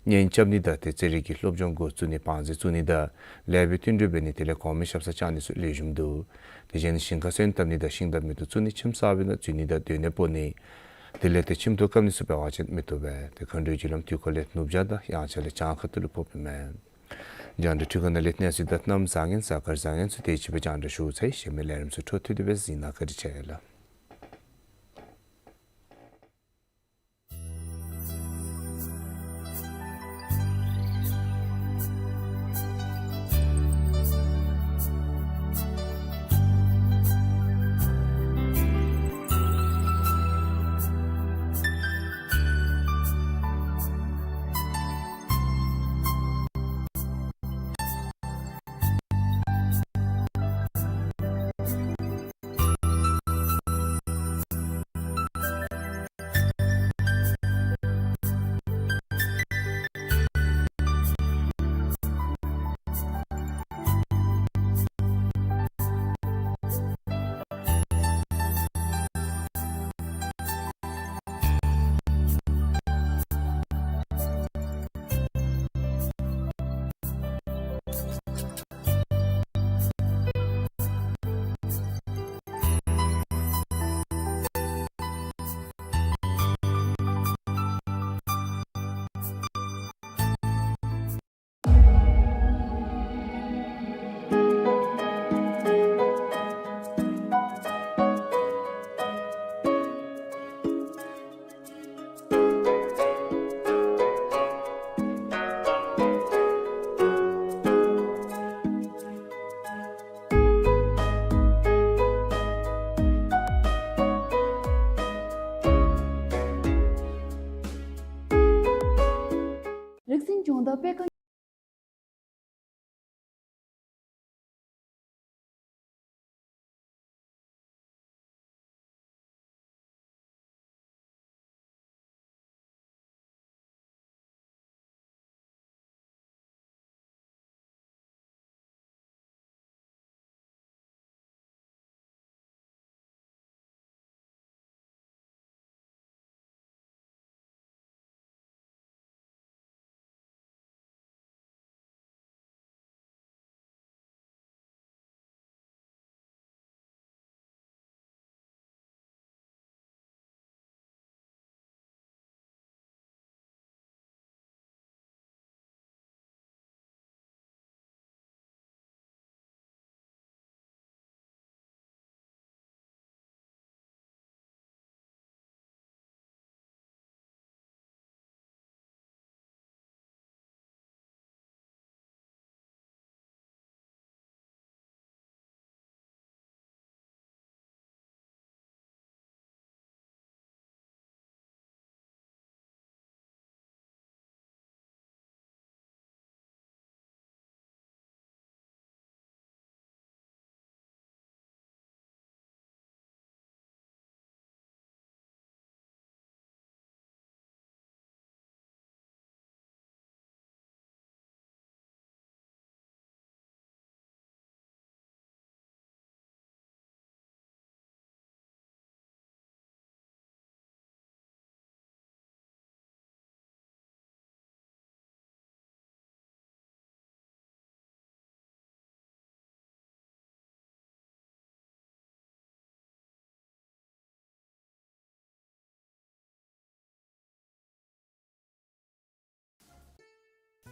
གཉེན་རྐྱབ་ནི་དང་ཏེ་རྩེད་རིགས་ཀྱི་སློབ་སྦྱོང་འགོ་བཙུགས་ནི་བང་རྩིས་བཙུགས་ནི་དང་ལེགས་པའི་བསྟུན་གྲོས་འབད་ནི་དེ་ལས་གོང་མའི་ཞབས་སར་བཅར་ནི་ཚུ་ལེགས་ཤོམ་འདུག། དེ་བཞིན་ཞིང་ཁ་སོན་བཏབ་ནི་དང་ཤིང་དང་མེ་ཏོག་བཙུགས་ནི་ཁྱིམ་གསར་པའི་ནང་འཛུལ་ནི་དང་སྡོད་གནས་སྤོ་ནི་དེ་ལས་ཏེ་ཁྱིམ་ཐོག་བཀབ་ནི་ཚུ་འབད་བ་ཅིན་མི་བཏུབ་པས། ཏེ་མཁའ་འགྲོའི་རྒྱུ་ལམ་དུས་འཁོར་ལས་ནུབ་བྱང་དང་དབྱངས་འཆར་ལས་བྱང་ཁ་ཐུག་ལུ་ཕོགཔ་ཨིན་མས། རྒྱང་བསྒྲགས་འཕྲུལ་ཁང་ནང་ལས་གནས་ཚུལ་དང་གནམ་བཟང་ངན་གཟའ་སྐར་བཟང་ངན་ཚུ་དེ་ཅིག་སྦེ་རྒྱང་བསྒྲགས་ཞུ་ཚར་ཡི། གཞན་མི་ལས་རིམ་ཚུ་འཕྲོ་མཐུད་དེ་སྦེ་གཟིགས་གནང་། བཀའ་དྲིན་ཆེ་ལགས། རིག་འཛིན་ལྗོངས་བདག་པད་དཀར།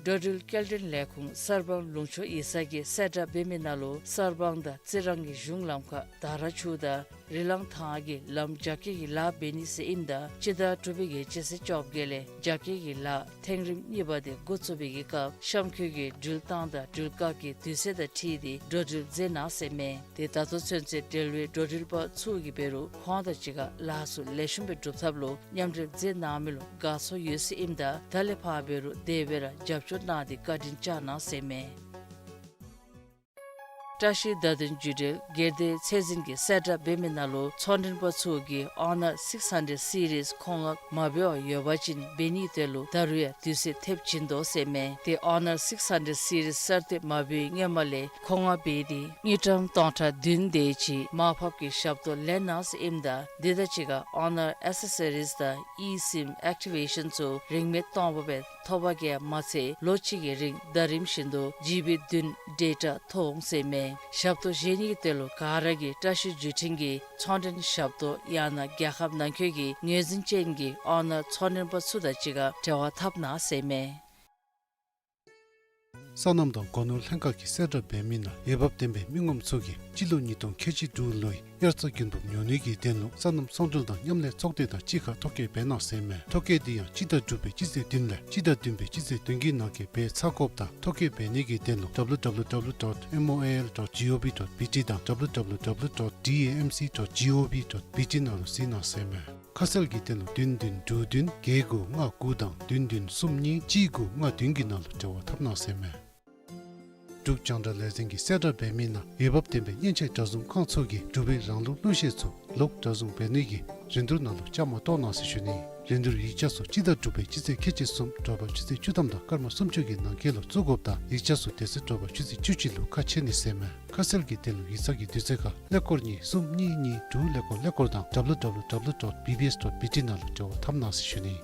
འགྲོ་འགྲུལ་སྐྱེལ་འདྲེན་ལས་ཁུངས་གསར་སྤང་ལུང་ཕྱོགས་ཡིག་ཚང་གིས་གསལ་བསྒྲགས་འབད་མི་ནང་ལུ་གསར་སྤང་དང་རྩི་རང་གི་གཞུང་ལམ་ཁར་དར་ཆུ་དང་རི་ལང་ཐང་གི་ལམ་རྒྱ་སྐྱེད་ཀྱི་ལཱ་འབད་ནི་ཟེར་ཨིནམ་ད་སྤྱི་ཟླ་དྲུག་པའི་གི་སྤྱི་ཚེས་བཅོ་བརྒྱད་ལས་རྒྱ་སྐྱེད་ཀྱི་ལཱ་ཐེངས་རིམ་གཉིས་པ་དེ་འགོ་བཙུགས་པའི་གི་སྐབས་གཤམ་འཁོད་ཀྱི་འགྲུལ་བཏང་དང་འགྲུལ་བཀག་གི་དུས་ཚོད་དང་འཁྲིལ་ཏེ་འགྲོ་འགྲུལ་མཛད་གནང་ཟེར་མས། དེ་ད་ལྟོ་ཚུན་ཚོད་འབྲེལ་བའི་འགྲོ་འགྲུལ་པ་ཚུ་གིས་འབད་རུང་ཁོང་དང་གཅིག་ཁར་ལཱ་ཚུ་ལེགས་ཤོམ་སྦེ་སྒྲུབ་ཐབས་ལུ་མཉམ་འབྲེལ་མཛད་གནང་མི་ལུ་དགའ་ཚོར་ཡོད་ཟེར་ཨིནམ་ད་ད་ལས་ཕར་འབད་རུང་དེ་སྦེ་ར་རྒྱབ་སྐྱོར་གནང་སྟེ་བཀའ་དྲིན་བསྐྱངས་གནང་ཟེར་མས། བཀྲ་ཤིས་བརྡ་དོན་བརྒྱུད་འབྲེལ་སྒེར་སྡེ་ཚད་འཛིན་གྱིས་གསལ་བསྒྲགས་འབད་མི་ནང་ལུ་ཚོང་མགྲོན་པ་ཚུ་གིས་Honor six hundred series མཁོ་མངགས་མ་འབད་བར་ཡོད་པ་ཅིན་འབད་ནིའི་དོན་ལུ་ད་རུང་ཡང་དུས་ཚོད་ཐེབས་བྱིན་དོ་ཟེར་མས། དེ་Honor six hundred series གསར་བཏོན་མ་འབད་བའི་སྔོན་མ་ལས་མཁོ་མངགས་འབད་དེ་དངུལ་ཀྲམ་སྟོང་ཕྲག་བདུན་དེ་ཅིག་མར་ཕབ་ཀྱི་ཞབས་ཏོག་ལེན་གནང་ཟེར་ཨིནམ་ད་དེ་དང་གཅིག་ཁར་Honor accessories དང་eSIM activation ཚུ་རིན་མེད་སྟོང་པ་སྦེ་ཐོབ་པ་གིས་མ་ཚད་ལོ་གཅིག་གི་རིང་ཟླ་རིམ་བཞིན་དུ་ཇི་བི་བདུན་ཌེ་ཊ་ཐོབ་འོང་ཟེར་མས། ཞབས་ཏོག་བཞེས་ནིའི་དོན་ལུ་ག་ར་གིས་བཀྲ་ཤིས་བརྒྱུད་འཕྲིན་གྱི་ཚོང་མགྲོན་ཞབས་ཏོག་ཡང་ན་རྒྱལ་ཁབ་ནང་འཁོད་ཀྱི་ངོས་འཛིན་ཅན་གྱི་Honor ཚོང་མགྲོན་པ་ཚུ་དང་གཅིག་ཁར་འབྲེལ་བ་འཐབ་གནང་ཟེར་མས། སོ་ནམ་དང་སྒོ་ནོར་ལྷན་ཁག་གིས་གསལ་བསྒྲགས་འབད་མི་ནང་འོས་འབབ་ལྡན་པའི་མི་ངོམ་ཚུ་གིས་སྤྱི་ལོ་ཉིས་སྟོང་ཁལ་གཅིག་དྲུག་ལོའི་དབྱར་རྩྭ་དགུན་འབུབ་ཉོ་ནི་གི་དོན་ལུ་སོ་ནམ་ཚོང་འབྲེལ་དང་མཉམ་ལས་ཚོགས་སྡེ་དང་གཅིག་ཁར་ཐོ་བཀོད་འབད་གནང་ཟེར་མས། ཐོ་བཀོད་དེ་ཡང་སྤྱི་ཟླ་དྲུག་པའི་སྤྱི་ཚེས་བདུན་ལས་སྤྱི་ཟླ་བདུན་པའི་སྤྱི་ཚེས་བདུན་གྱི་ནང་འཁོད་འབད་ཚར་དགོཔ་དང་ཐོ་བཀོད་འབད་ནི་གི་དོན་ལུ་W W W dot M O A L dot G O V dot B T དང་W W W dot D A M C dot G O V dot B T ནང་ལུ་གཟིགས་གནང་ཟེར་མས། ཁ་གསལ་གྱི་དོན་ལུ་བདུན་བདུན་དྲུག་བདུན་བརྒྱད་དགུ་ལྔ་དགུ་དང་བདུན་བདུན་གསུམ་གཉིས་གཅིག་དགུ་ལྔ་བདུན་གྱི་ནང་ལུ་འབྲེལ་བ་འཐབ་གནང་ཟེར་མས། འབྲུག་རྒྱང་བསྒྲགས་ལས་འཛིན་གྱིས་གསལ་བསྒྲགས་འབད་མི་ནང་འོས་འབབ་ལྡན་པའི་མཉེན་ཆས་གྲྭ་བཟུང་ཁང་ཚུ་གིས་འབྲུག་པའི་རང་ལུགས་གླུ་གཞས་ཚུ་ལོག་གྲྭ་བཟུང་འབད་ནི་གི་རིན་བསྡུར་ནང་ལུ་བཅའ་མར་གཏོགས་གནང་ཟེར་ཞུ་ནི། རིན་བསྡུར་ཡིག་ཆ་ཚུ་སྤྱི་ཟླ་དྲུག་པའི་སྤྱི་ཚེས་ཁལ་གཅིག་གསུམ་དྲོ་པ་ཆུ་ཚོད་བཅུ་ཐམ་དང་སྐར་མ་སུམ་ཅུ་གི་ནང་འཁོད་ལུ་བཙུགས་དགོཔ་དང་ཡིག་ཆ་ཚུ་དེ་ཚེ་དྲོ་པ་ཆུ་ཚོད་བཅུ་གཅིག་ལུ་ཁ་ཕྱེ་ནི་ཟེར་མས། ཁ་གསལ་གྱི་དོན་ལུ་ཡིག་ཚང་གི་དུས་ཚོད་ཁར་ཀླད་ཀོར་གཉིས་གསུམ་གཉིས་གཉིས་དྲུག་ཀླད་ཀོར་ཀླད་ཀོར་དང་W W W dot B B S dot B T ནང་ལུ་འབྲེལ་བ་འཐབ་གནང་ཟེར་ཞུ་ནི།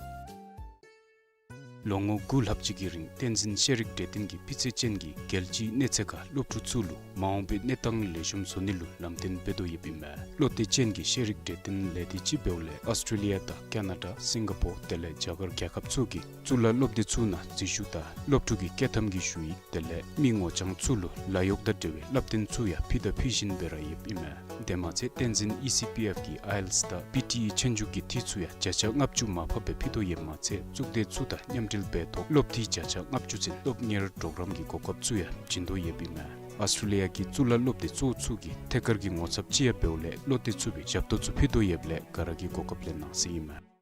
ལོ་ངོ་དགུ་ལྷག་ཅིག་གི་རིང་བསྟན་འཛིན་ཤེས་རིག་གྲོས་སྟོན་གྱིས་སྤུས་ཚད་ཅན་གྱི་རྒྱལ་སྤྱིའི་གནས་ཚད་ཁར་སློབ་ཕྲུག་ཚུ་ལུ་མ་འོངས་པའི་གནས་སྟངས་ལེགས་ཤོམ་བཟོ་ནི་ལུ་ལམ་སྟོན་འབད་དོ་ཡོདཔ་ཨིན་མས། བློ་གཏད་ཅན་གྱི་ཤེས་རིག་གྲོས་སྟོན་ལས་སྡེ་ཅིག་འབདཝ་ལས་ཨོསི་ཊྲེ་ལི་ཡ་དང་ཀ་ན་ཌ་སིང་ག་པོར་དེ་ལས་རྒྱ་གར་རྒྱལ་ཁབ་ཚུ་གི་གཙུག་ལག་སློབ་སྡེ་ཚུ་ནང་འཛུལ་ཞུགས་དང་སློབ་ཕྲུག་གི་བསྐྱོད་ཐམ་གྱི་ཞུ་ཡིག་དེ་ལས་མི་ངོ་རྐྱང་ཚུ་ལུ་ལཱ་གཡོག་དང་འབྲེལ་བའི་བསླབ་སྟོན་ཚུ་ཡང་ཕུལ་དང་ཕུལ་བཞིན་སྦེ་ར་ཡོདཔ་ཨིན་མས། དེ་མ་ཚད་བསྟན་འཛིན་ཨི་སི་པི་ཨེཕ་གི་ཨའི་ཨེལ་ཊི་ཨེསི་དང་པི་ཊི་ཨི་ཆོས་རྒྱུགས་ཀྱི་འཐུས་ཚུ་ཡང་བརྒྱ་ཆ་ལྔ་བཅུ་མར་ཕབ་སྦེ་ཕུལ་དོ་ཡོདཔ་མ་ཚད་གཙུག་སྡེ་ཚུ་དང་མཉམ་འབྲེལ་འབད་ཐོག་སློབ་འཐུས་བརྒྱ་ཆ་ལྔ་བཅུ་ཚུན་སློབ་གཉེར་གྲོགས་རམ་གྱི་གོ་སྐབས་ཚུ་ཡང་བྱིན་དོ་ཡོདཔ་ཨིན་མས། ཨོསི་ཊྲེ་ལི་ཡ་གི་གཙུག་ལག་སློབ་སྡེ་གཙོ་བོ་ཚུ་གིས་ཐད་ཀར་གྱི་ངོ་ཚབ་ཅིག་ཡང་འབདཝ་ལས་བློ་གཏད་ཚུགས་པའི་ཞབས་ཏོག་ཚུ་ཕུལ་དོ་ཡོདཔ་ལས་ག་ར་གིས་གོ་སྐབས་ལེན་གནང་ཟེར་ཨིན་མས།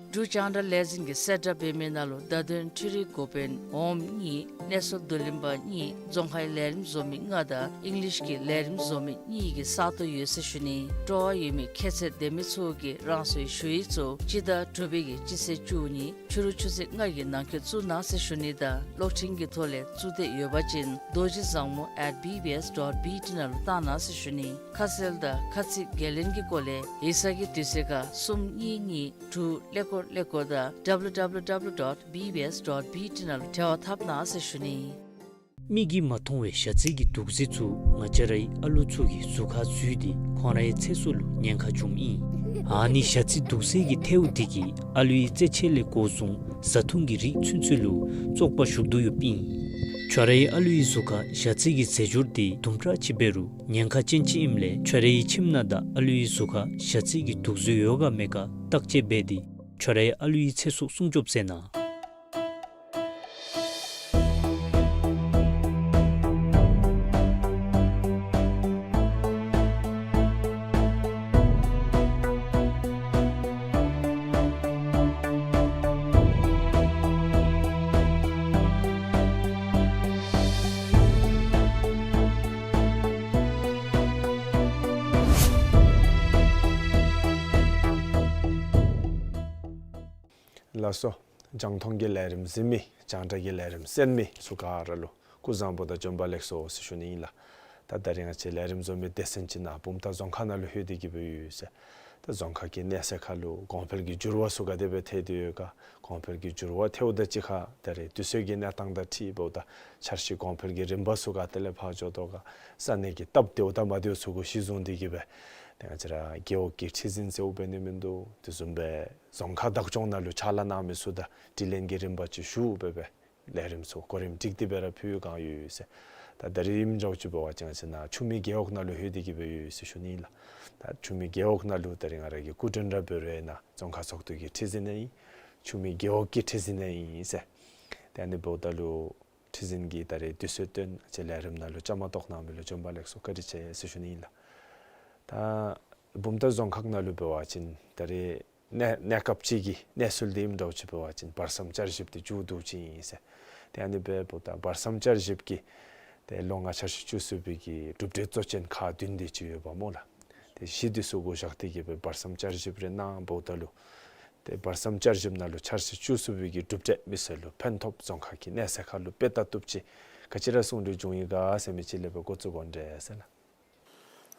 འབྲུག་རྒྱང་བསྒྲགས་ལས་འཛིན་གྱིས་གསལ་བསྒྲགས་འབད་མི་ནང་ལུ་བརྡ་དོན་འཕྲུལ་རིག་འགོ་དཔོན་འོགམ་གཉིས་གནས་ཚུལ་བསྡུ་ལེན་པ་གཉིས་རྫོང་ཁའི་ལས་རིམ་བཟོ་མི་ལྔ་དང་ཨིང་ལིཤ་གི་ལས་རིམ་བཟོ་མི་གཉིས་ཀྱི་ས་སྟོང་ཡོད་ཟེར་ཞུ་ནི། སྤྲོ་བ་ཡོད་མི་ཁྱད་ཚད་ལྡན་མི་ཚུ་གིས་རང་སོའི་ཞུ་ཡིག་ཚུ་སྤྱི་ཟླ་དྲུག་པའི་གི་སྤྱི་ཚེས་བཅུ་གཉིས་ཕྱི་རུ་ཆུ་ཚོད་ལྔ་གི་ནང་འཁོད་བཙུགས་གནང་ཟེར་ཞུ་ནི་དང་གློག་འཕྲིན་གྱི་ཐོག་ལས་བཙུགས་འདོད་ཡོད་པ་ཅིན་རྡོ་རྗེ་བཟང་མོ་at B B S dot B T ནང་ལུ་བཏང་གནང་ཟེར་ཞུ་ནི། ཁ་གསལ་དང་ཁ་ཚིག་འགན་ལེན་གྱི་སྐོར་ལས་ཡིག་ཚང་གི་དུས་ཚོད་ཁར་གསུམ་གཉིས་གཉིས་དྲུག་ཀླད་ཀོར་ཀླད་ཀོར་དང་W W W dot B B S dot B T ནང་ལུ་འབྲེལ་བ་འཐབ་གནང་ཟེར་ཞུ་ནི། མིག་གིས་མ་མཐོང་བའི་ཞ་རྩི་གི་དུག་རྫས་ཚུ་ང་བཅས་རའི་ཨ་ལུ་ཚུ་གི་གཟུགས་ཁར་འཛུལ་ཏེ་ཁོང་རའི་ཚེ་སྲོག་ལུ་ཉེན་ཁ་འབྱུངམ་ཨིན། ཨ་ནི་ཞ་རྩི་དུག་རྫས་ཀྱི་ཐལཝ་དེ་གིས་ཨ་ལུའི་རྩེད་ཆས་ལས་འགོ་བཟུང་བཟའ་འཐུང་གི་རིགས་ཚུན་ཚོད་ལུ་བཙོག་པ་ཞུགས་དོ་ཡོདཔ་ཨིན། ཁྱོད་རའི་ཨ་ལུའི་གཟུགས་ཁར་ཞ་རྩི་གི་རྫས་སྦྱོར་དེ་དུམ་གྲ་ཅིག་འབད་རུང་ཉེན་ཁ་ཅན་ཅིག་ཨིནམ་ལས་ཁྱོད་རའི་ཁྱིམ་ནང་དང་ཨ་ལུའི་གཟུགས་ཁར་ཞ་རྩི་གི་དུག་རྫས་ཡོད་ག་མེད་ག་བརྟག་དཔྱད་འབད་དེ་ཁྱོད་རའི་ཨ་ལུའི་ཚེ་སྲོག་སྲུང་སྐྱོབ་མཛད་གནང་། ལགས་སོ། རྒྱང་མཐོང་གི་ལས་རིམ་གཟིགས་མི་རྒྱང་བསྒྲགས་ཀྱི་ལས་རིམ་གསན་མི་ཚུ་ག་ར་ལུ་སྐུ་གཟུགས་བཟང་པོ་དང་བྱོན་པ་ལེགས་སོ་ཟེར་ཞུ་ནི་ཨིན་ལགས། ད་ད་རིས་ང་བཅས་ལས་རིམ་བཟོ་མི་སྡེ་ཚན་ཅིག་ནཱ་བུམ་ཐང་རྫོང་ཁག་ནང་ལུ་ལྷོད་དེ་གི་སྦེ་ཡོད་ཟེར། ད་རྫོང་ཁག་གི་གནས་ཚད་ཁར་ལུ་གོང་འཕེལ་གྱི་འགྱུར་བ་ཚུ་ག་དེ་སྦེ་ཐལ་ཏེ་ཡོད་ག། གོང་འཕེལ་གྱི་འགྱུར་བ་ཐལཝ་ད་ཅིག་ཁར་ད་རེས་དུས་ཚོད་ཀྱི་གནས་སྟངས་དང་འཁྲིལཝ་ད་འཆར་གཞི་གོང་འཕེལ་གྱི་རིམ་པ་ཚུ་ག་དེ་ལས་ཕར་འགྱོ་དོ་ག། ས་གནས་ཀྱི་སྟབས་བདེཝ་དང་མ་བདེཝ་ཚུ་གུ་གཞི་བཟུང་སྟེ་གི་སྦེ་ད་ང་བཅས་ར་རྒེད་འོག་གི་ཁྲི་འཛིན་ཟེརཝ་འབད་ནི་མིན་འདུག། དེ་བཟུམ་སྦེ་རྫོང་ཁག་བདག་སྐྱོང་ནང་ལུ་ཕྱག་ལཱ་གནང་མི་ཚུ་དང་དྲི་ལན་གྱི་རིམ་པ་ཅིག་ཞུ་སྦེ་སྦེ་ ལས་རིམ་ཚུ་གོ་རིམ་སྒྲིག་སྟེ་སྦེ་ར་ཕུལ་བའི་བསྒང་ཡོད་ཡོད་ཟེར། ད་ད་རིས་ཨིནམ་འདྲཝ་ཅིག་འབད་བ་ཅིན་ང་བཅས་ནཱ་ཆུ་སྨད་རྒེད་འོག་ནང་ལུ་ལྷོད་དེ་གི་སྦེ་ཡོད་ཡོད་ཟེར་ཞུ་ནི་ལགས། ད་ཆུ་སྨད་རྒེད་འོག་ནང་ལུ་ད་རིས་ང་ར་གིས་སྐུ་མགྲོན་ར་འབད་རུང་ཨིན་ན་རྫོང་ཁག་ཚོགས་འདུ་གི་ཁྲི་འཛིན་ཡང་ཨིན། ཆུ་སྨད་རྒེད་འོག་གི་ཁྲི་འཛིན་ཡང་ཨིན་ཟེར། ཏེ་ཨ་ནི་འབདཝ་ད་ལུ་ཁྲི་འཛིན་གྱིས་ད་རིས་དུས་ཚོད་བཏོན་ང་བཅས་ལས་རིམ་ནང་ལུ་བཅའ་མར་གཏོགས་གནང་མི་ལུ་བྱོན་པར་ལེགས་སོ་བཀའ་དྲིན་ཆེ་ཟེར་ཞུ་ནི་ཨིན་ལགས། ད་བུམ་ཐང་རྫོང་ཁག་ནང་ལུ་འབད་བ་ཅིན་ད་རིས་གནས་གནས་སྐབས་ཅིག་གི་གནས་ཚུལ་འདི་ཨིནམ་འདྲཝ་ཅིག་འབད་བ་ཅིན་བར་མཚམས་བསྐྱར་ཞིབ་འདི་མཇུག་བསྡུ་ཅི་ཨིན་ཟེར། ཏེ་ཨ་ནི་འབདཝ་ད་བར་མཚམས་བསྐྱར་ཞིབ་ཀྱི་ཏེ་ལོ་ལྔ་འཆར་གཞི་བཅུ་གསུམ་པའི་གི་གྲུབ་འབྲས་གཙོ་ཅན་ཁག་བདུན་དེ་ཅིག་ཡོདཔ་སྨོ་ལགས། ཏེ་བཞི་དེ་ཚུ་བགོ་བཞག་སྟེ་གི་སྦེ་བར་མཚམས་བསྐྱར་ཞིབ་རེ་གནང་འབདཝ་ད་ལུ་ཏེ་བར་མཚམས་བསྐྱར་ཞིབ་ནང་ལུ་འཆར་གཞི་བཅུ་གསུམ་པའི་གི་གྲུབ་འབྲས་མི་སེར་ལུ་ཕན་ཐོགས་རྫོང་ཁག་གི་གནས་ཚད་ཁར་ལུ་དཔེ་ལྟ་བཏུབ་ཅིག་ག་ཅི་ར་གསུང་གྲོས་བྱུང་ཡི་ག་ཟེར་མི་ཅིག་ལས་སྦེ་འགོ་བཙུགས་དགོ་འདྲས་ཟེར་ལགས།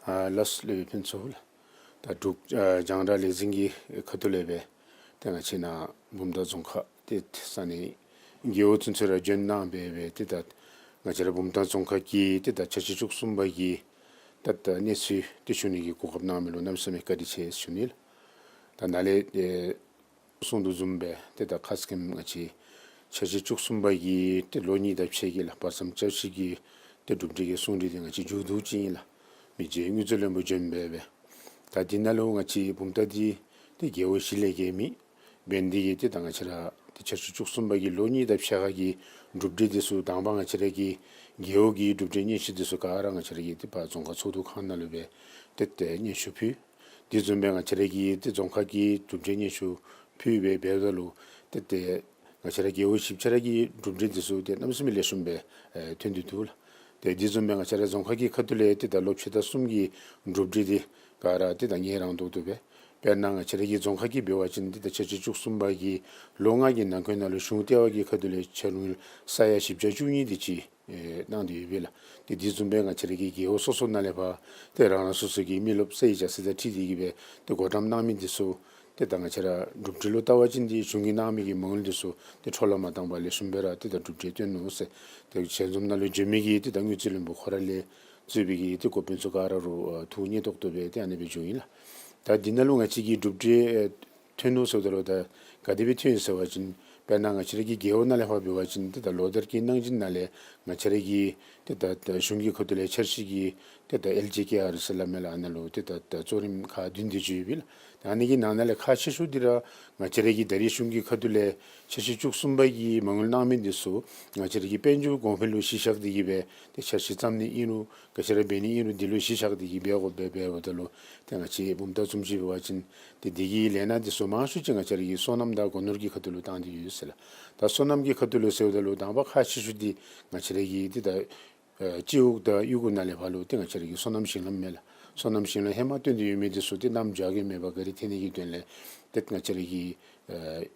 ཨ་ལགས་སོ་ལགས། ཕུན་ཚོགས་ལགས། ད་འབྲུག་ཨ་རྒྱང་བསྒྲགས་ལས་འཛིན་གྱི་ཁ་ཐུག་ལས་སྦེ་ཏེ་ང་བཅས་ནཱ་བུམ་ཐང་རྫོང་ཁག་ཏེ་ས་གནས་རྒེད་འོག་ཚུན་ཚོད་ར་བྱོན་གནང་སྦེ་སྦེ་ཏེ་ད་ང་བཅས་ར་བུམ་ཐང་རྫོང་ཁག་གི་ཏེ་ད་འཆར་གཞི་བཅུ་གསུམ་པ་གི་ད་ད་གནས་ཚུལ་ཏེ་ཞུ་ནི་གི་གོ་སྐབས་གནང་མི་ལུ་གནམ་མེད་ས་མེད་བཀའ་དྲིན་ཆེ་ཞུ་ནི་ལགས། ད་ནཱ་ལས་ཨེ་གསུང་དོ་བཟུམ་སྦེ་ཏེ་ད་ཁ་སྐོང་ང་བཅས་འཆར་གཞི་བཅུ་གསུམ་པ་གི་ཏེ་ལོ་གཉིས་དང་ཕྱེད་ཀྱི་ལགས་བར་མཚམས་བསྐྱར་ཞིབ་ཀྱི་ཏེ་གྲུབ་འབྲས་ཀྱི་གསུང་གྲོས་འདི་ང་བཅས་མཇུག་བསྡུ་ཅི་ཨིན་ལགས། མི་རྗེ་དངུལ་རྩིས་བློན་པོ་བྱོན་སྦེ་སྦེ། ད་འདི་ནང་ལུ་ང་བཅས་བུམ་ཐང་འདི་ཏེ་རྒེད་འོག་བཞི་ལས་བརྒལ་མེད། འབད་ནི་དེ་གིས་ཏེ་ད་ང་བཅས་ར་ཏེ་འཆར་གཞི་བཅུ་གསུམ་པ་གི་ལོ་གཉིས་དང་ཕྱེད་ཀ་གི་གྲུབ་འབྲས་འདི་ཚུ་དང་པ་ང་བཅས་ར་གི་རྒེད་འོག་གི་གྲུབ་འབྲས་སྙན་ཞུ་འདི་ཚུ་ག་ར་ང་བཅས་ར་གི་ཏེ་ཕར་རྫོང་ཁག་ཚོགས་འདུ་ཁང་ནང་ལུ་སྦེ་ཏེ་ཏེ་སྙན་ཞུ་ཕུལ། དེ་བཟུམ་སྦེ་ང་བཅས་ར་གི་ཏེ་རྫོང་ཁག་གི་གྲུབ་འབྲས་སྙན་ཞུ་ཕུལ་སྦེ་འབདཝ་ད་ལུ་ཏེ་ཏེ་ང་བཅས་ར་རྒེད་འོག་བཞི་ཆ་ར་གི་གྲུབ་འབྲས་འདི་ཚུ་ཏེ་གནམ་མེད་ས་མེད་ལེགས་ཤོམ་སྦེ་ཨེ་ཐོན་ཏེ་འདུག་ལགས། ཏེ་དེ་བཟུམ་སྦེ་ང་བཅས་ར་རྫོང་ཁག་གི་ཁ་ཐུག་ལས་ཏེ་ད་ལོ་ཕྱེད་དང་གསུམ་གྱི་གྲུབ་འབྲས་འདི་ག་ར་ཏེ་ད་ངེས་རང་ཏོག་ཏོ་སྦེ། དཔེར་ན་ང་བཅས་ར་གི་རྫོང་ཁག་གི་འབད་བ་ཅིན་ཏེ་ད་འཆར་གཞི་བཅུ་གསུམ་པ་གི་ལོ་ལྔ་གི་ནང་འཁོད་ནང་ལུ་གཞུང་ལྟེ་བ་གི་ཁ་ཐུག་ལས་ཕྱག་དངུལ་ས་ཡ་བཞི་བརྒྱ་བཅུ་གཉིས་དེ་ཅིག་ཨེ་གནང་སྟེ་ཡོད་པས་ལགས། ཏེ་དེ་བཟུམ་སྦེ་ང་བཅས་ར་གི་རྒེད་འོག་སོ་སོ་ནང་ལས་ཕར་ཏེ་རང་རང་སོ་སོ་གི་མི་རློབས་སའི་རྒྱ་ཚད་དང་འཁྲིལ་ཏེ་གི་སྦེ་ཏེ་བགོ་བཀྲམ་གནང་མི་འདི་ཚུ་ཏེ་ད་ང་བཅས་ར་གྲུབ་འབྲས་ལུ་བལྟ་བ་ཅིན་ཏེ་གཞུང་གིས་གནང་མི་གི་མ་དངུལ་འདི་ཚུ་ཏེ་འཕྲོ་བརླག་མ་བཏང་པར་ལེགས་ཤོམ་སྦེ་ར་ཏེ་ད་གྲུབ་འབྲས་བཏོན་ནུག་ཟེར། ཏེ་ཞལ་འཛོམས་ནང་ལུ་བྱོན་མི་གི་ཏེ་ད་དངུལ་རྩིས་བློན་པོ་ཁོ་ར་ལས་གཙོས་པའི་གི་ཏེ་འགོ་དཔོན་ཚུ་ག་ར་རུང་ཨ་ཐུགས་མཉེས་ཏོག་ཏོ་སྦེ་ཏེ་ཨ་ནི་སྦེ་བྱུང་ཡི་ལགས། ད་འདི་ནང་ལུ་ང་བཅས་ཀྱི་གྲུབ་འབྲས་ཨེ་ཐོན་ནུག་ཟེརཝ་ད་ལུ་ད་ག་དེ་སྦེ་ཐོན་ཡི་ཟེར་བ་ཅིན་དཔེར་ན་ང་བཅས་ར་གི་རྒེད་འོག་ནང་ལས་ཕར་འབད་བ་ཅིན་ཏེ་ད་ལོ་ལྟར་གྱི་གནང་སྦྱིན་ནང་ལས་ང་བཅས་ར་གི་ཏེ་ད་ད་གཞུང་གི་ཁ་ཐུག་ལས་འཆར་གཞི་གི་ཏེ་ད་ཨེལ་ཇེ་ཀེ་ཨར་ཟེར་སླབ་མས་ལགས། ཨ་ནཱ་ལུ་ཏེ་ད་ད་གཙོ་རིམ་ཁག་བདུན་དེ་ཅིག་ཡོད་པས་ལགས། ད་ཨ་ནི་གི་ནང་ན་ལས་ཁག་ཆེ་ཤོས་འདི་ར་ང་བཅས་ར་གི་ད་རེས་གཞུང་གི་ཁ་ཐུག་ལས་འཆར་གཞི་བཅུ་གསུམ་པ་གི་མ་དངུལ་གནང་མི་འདི་ཚུ་ང་བཅས་ར་གི་དཔལ་འབྱོར་གོང་འཕེལ་ལུ་གཞི་བཞག་སྟེ་གི་སྦེ་ཏེ་འཆར་གཞི་བརྩམ་ནི་ཨིན་རུང་ག་ཅི་ར་འབད་ནི་ཨིན་རུང་འདི་ལུ་གཞི་བཞག་སྟེ་གི་འབད་དགོ་པས། འབདཝ་ད་ལུ་ཏེ་ང་བཅས་བུམ་ཐང་བཟུམ་ཅིག་འབད་བ་ཅིན་ཏེ་འདི་གི་ལས་སྣ་འདི་ཚུ་མང་ཤོས་ཅིག་ང་བཅས་ར་གི་སོ་ནམ་དང་སྒོ་ནོར་གྱི་ཁ་ཐུག་ལུ་བཏང་སྟེ་ཡོད་ཟེར་ལགས། ད་སོ་ནམ་གྱི་ཁ་ཐུག་ལུ་ཟེརཝ་ད་ལུ་དང་པ་ཁག་ཆེ་ཤོས་འདི་ང་བཅས་ར་གི་ཏེ་ད་ཨེ་སྤྱི་འོག་དང་གཡུས་སྒོ་ནང་ལས་ཕར་ལུ་ཏེ་ང་བཅས་ར་གི་སོ་ནམ་ཞིང་ལམ་མས་ལགས། སོ་ནམ་ཞིང་ལམ་ཧེ་མ་བཏོན་ཏེ་ཡོད་མི་འདི་ཚུ་ཏེ་གནམ་བྱཱར་གྱི་མེད་པར་ག་ར་ཐལ་ནི་གི་དོན་ལས་ཏེ་ང་བཅས་ར་གི་ཨེ་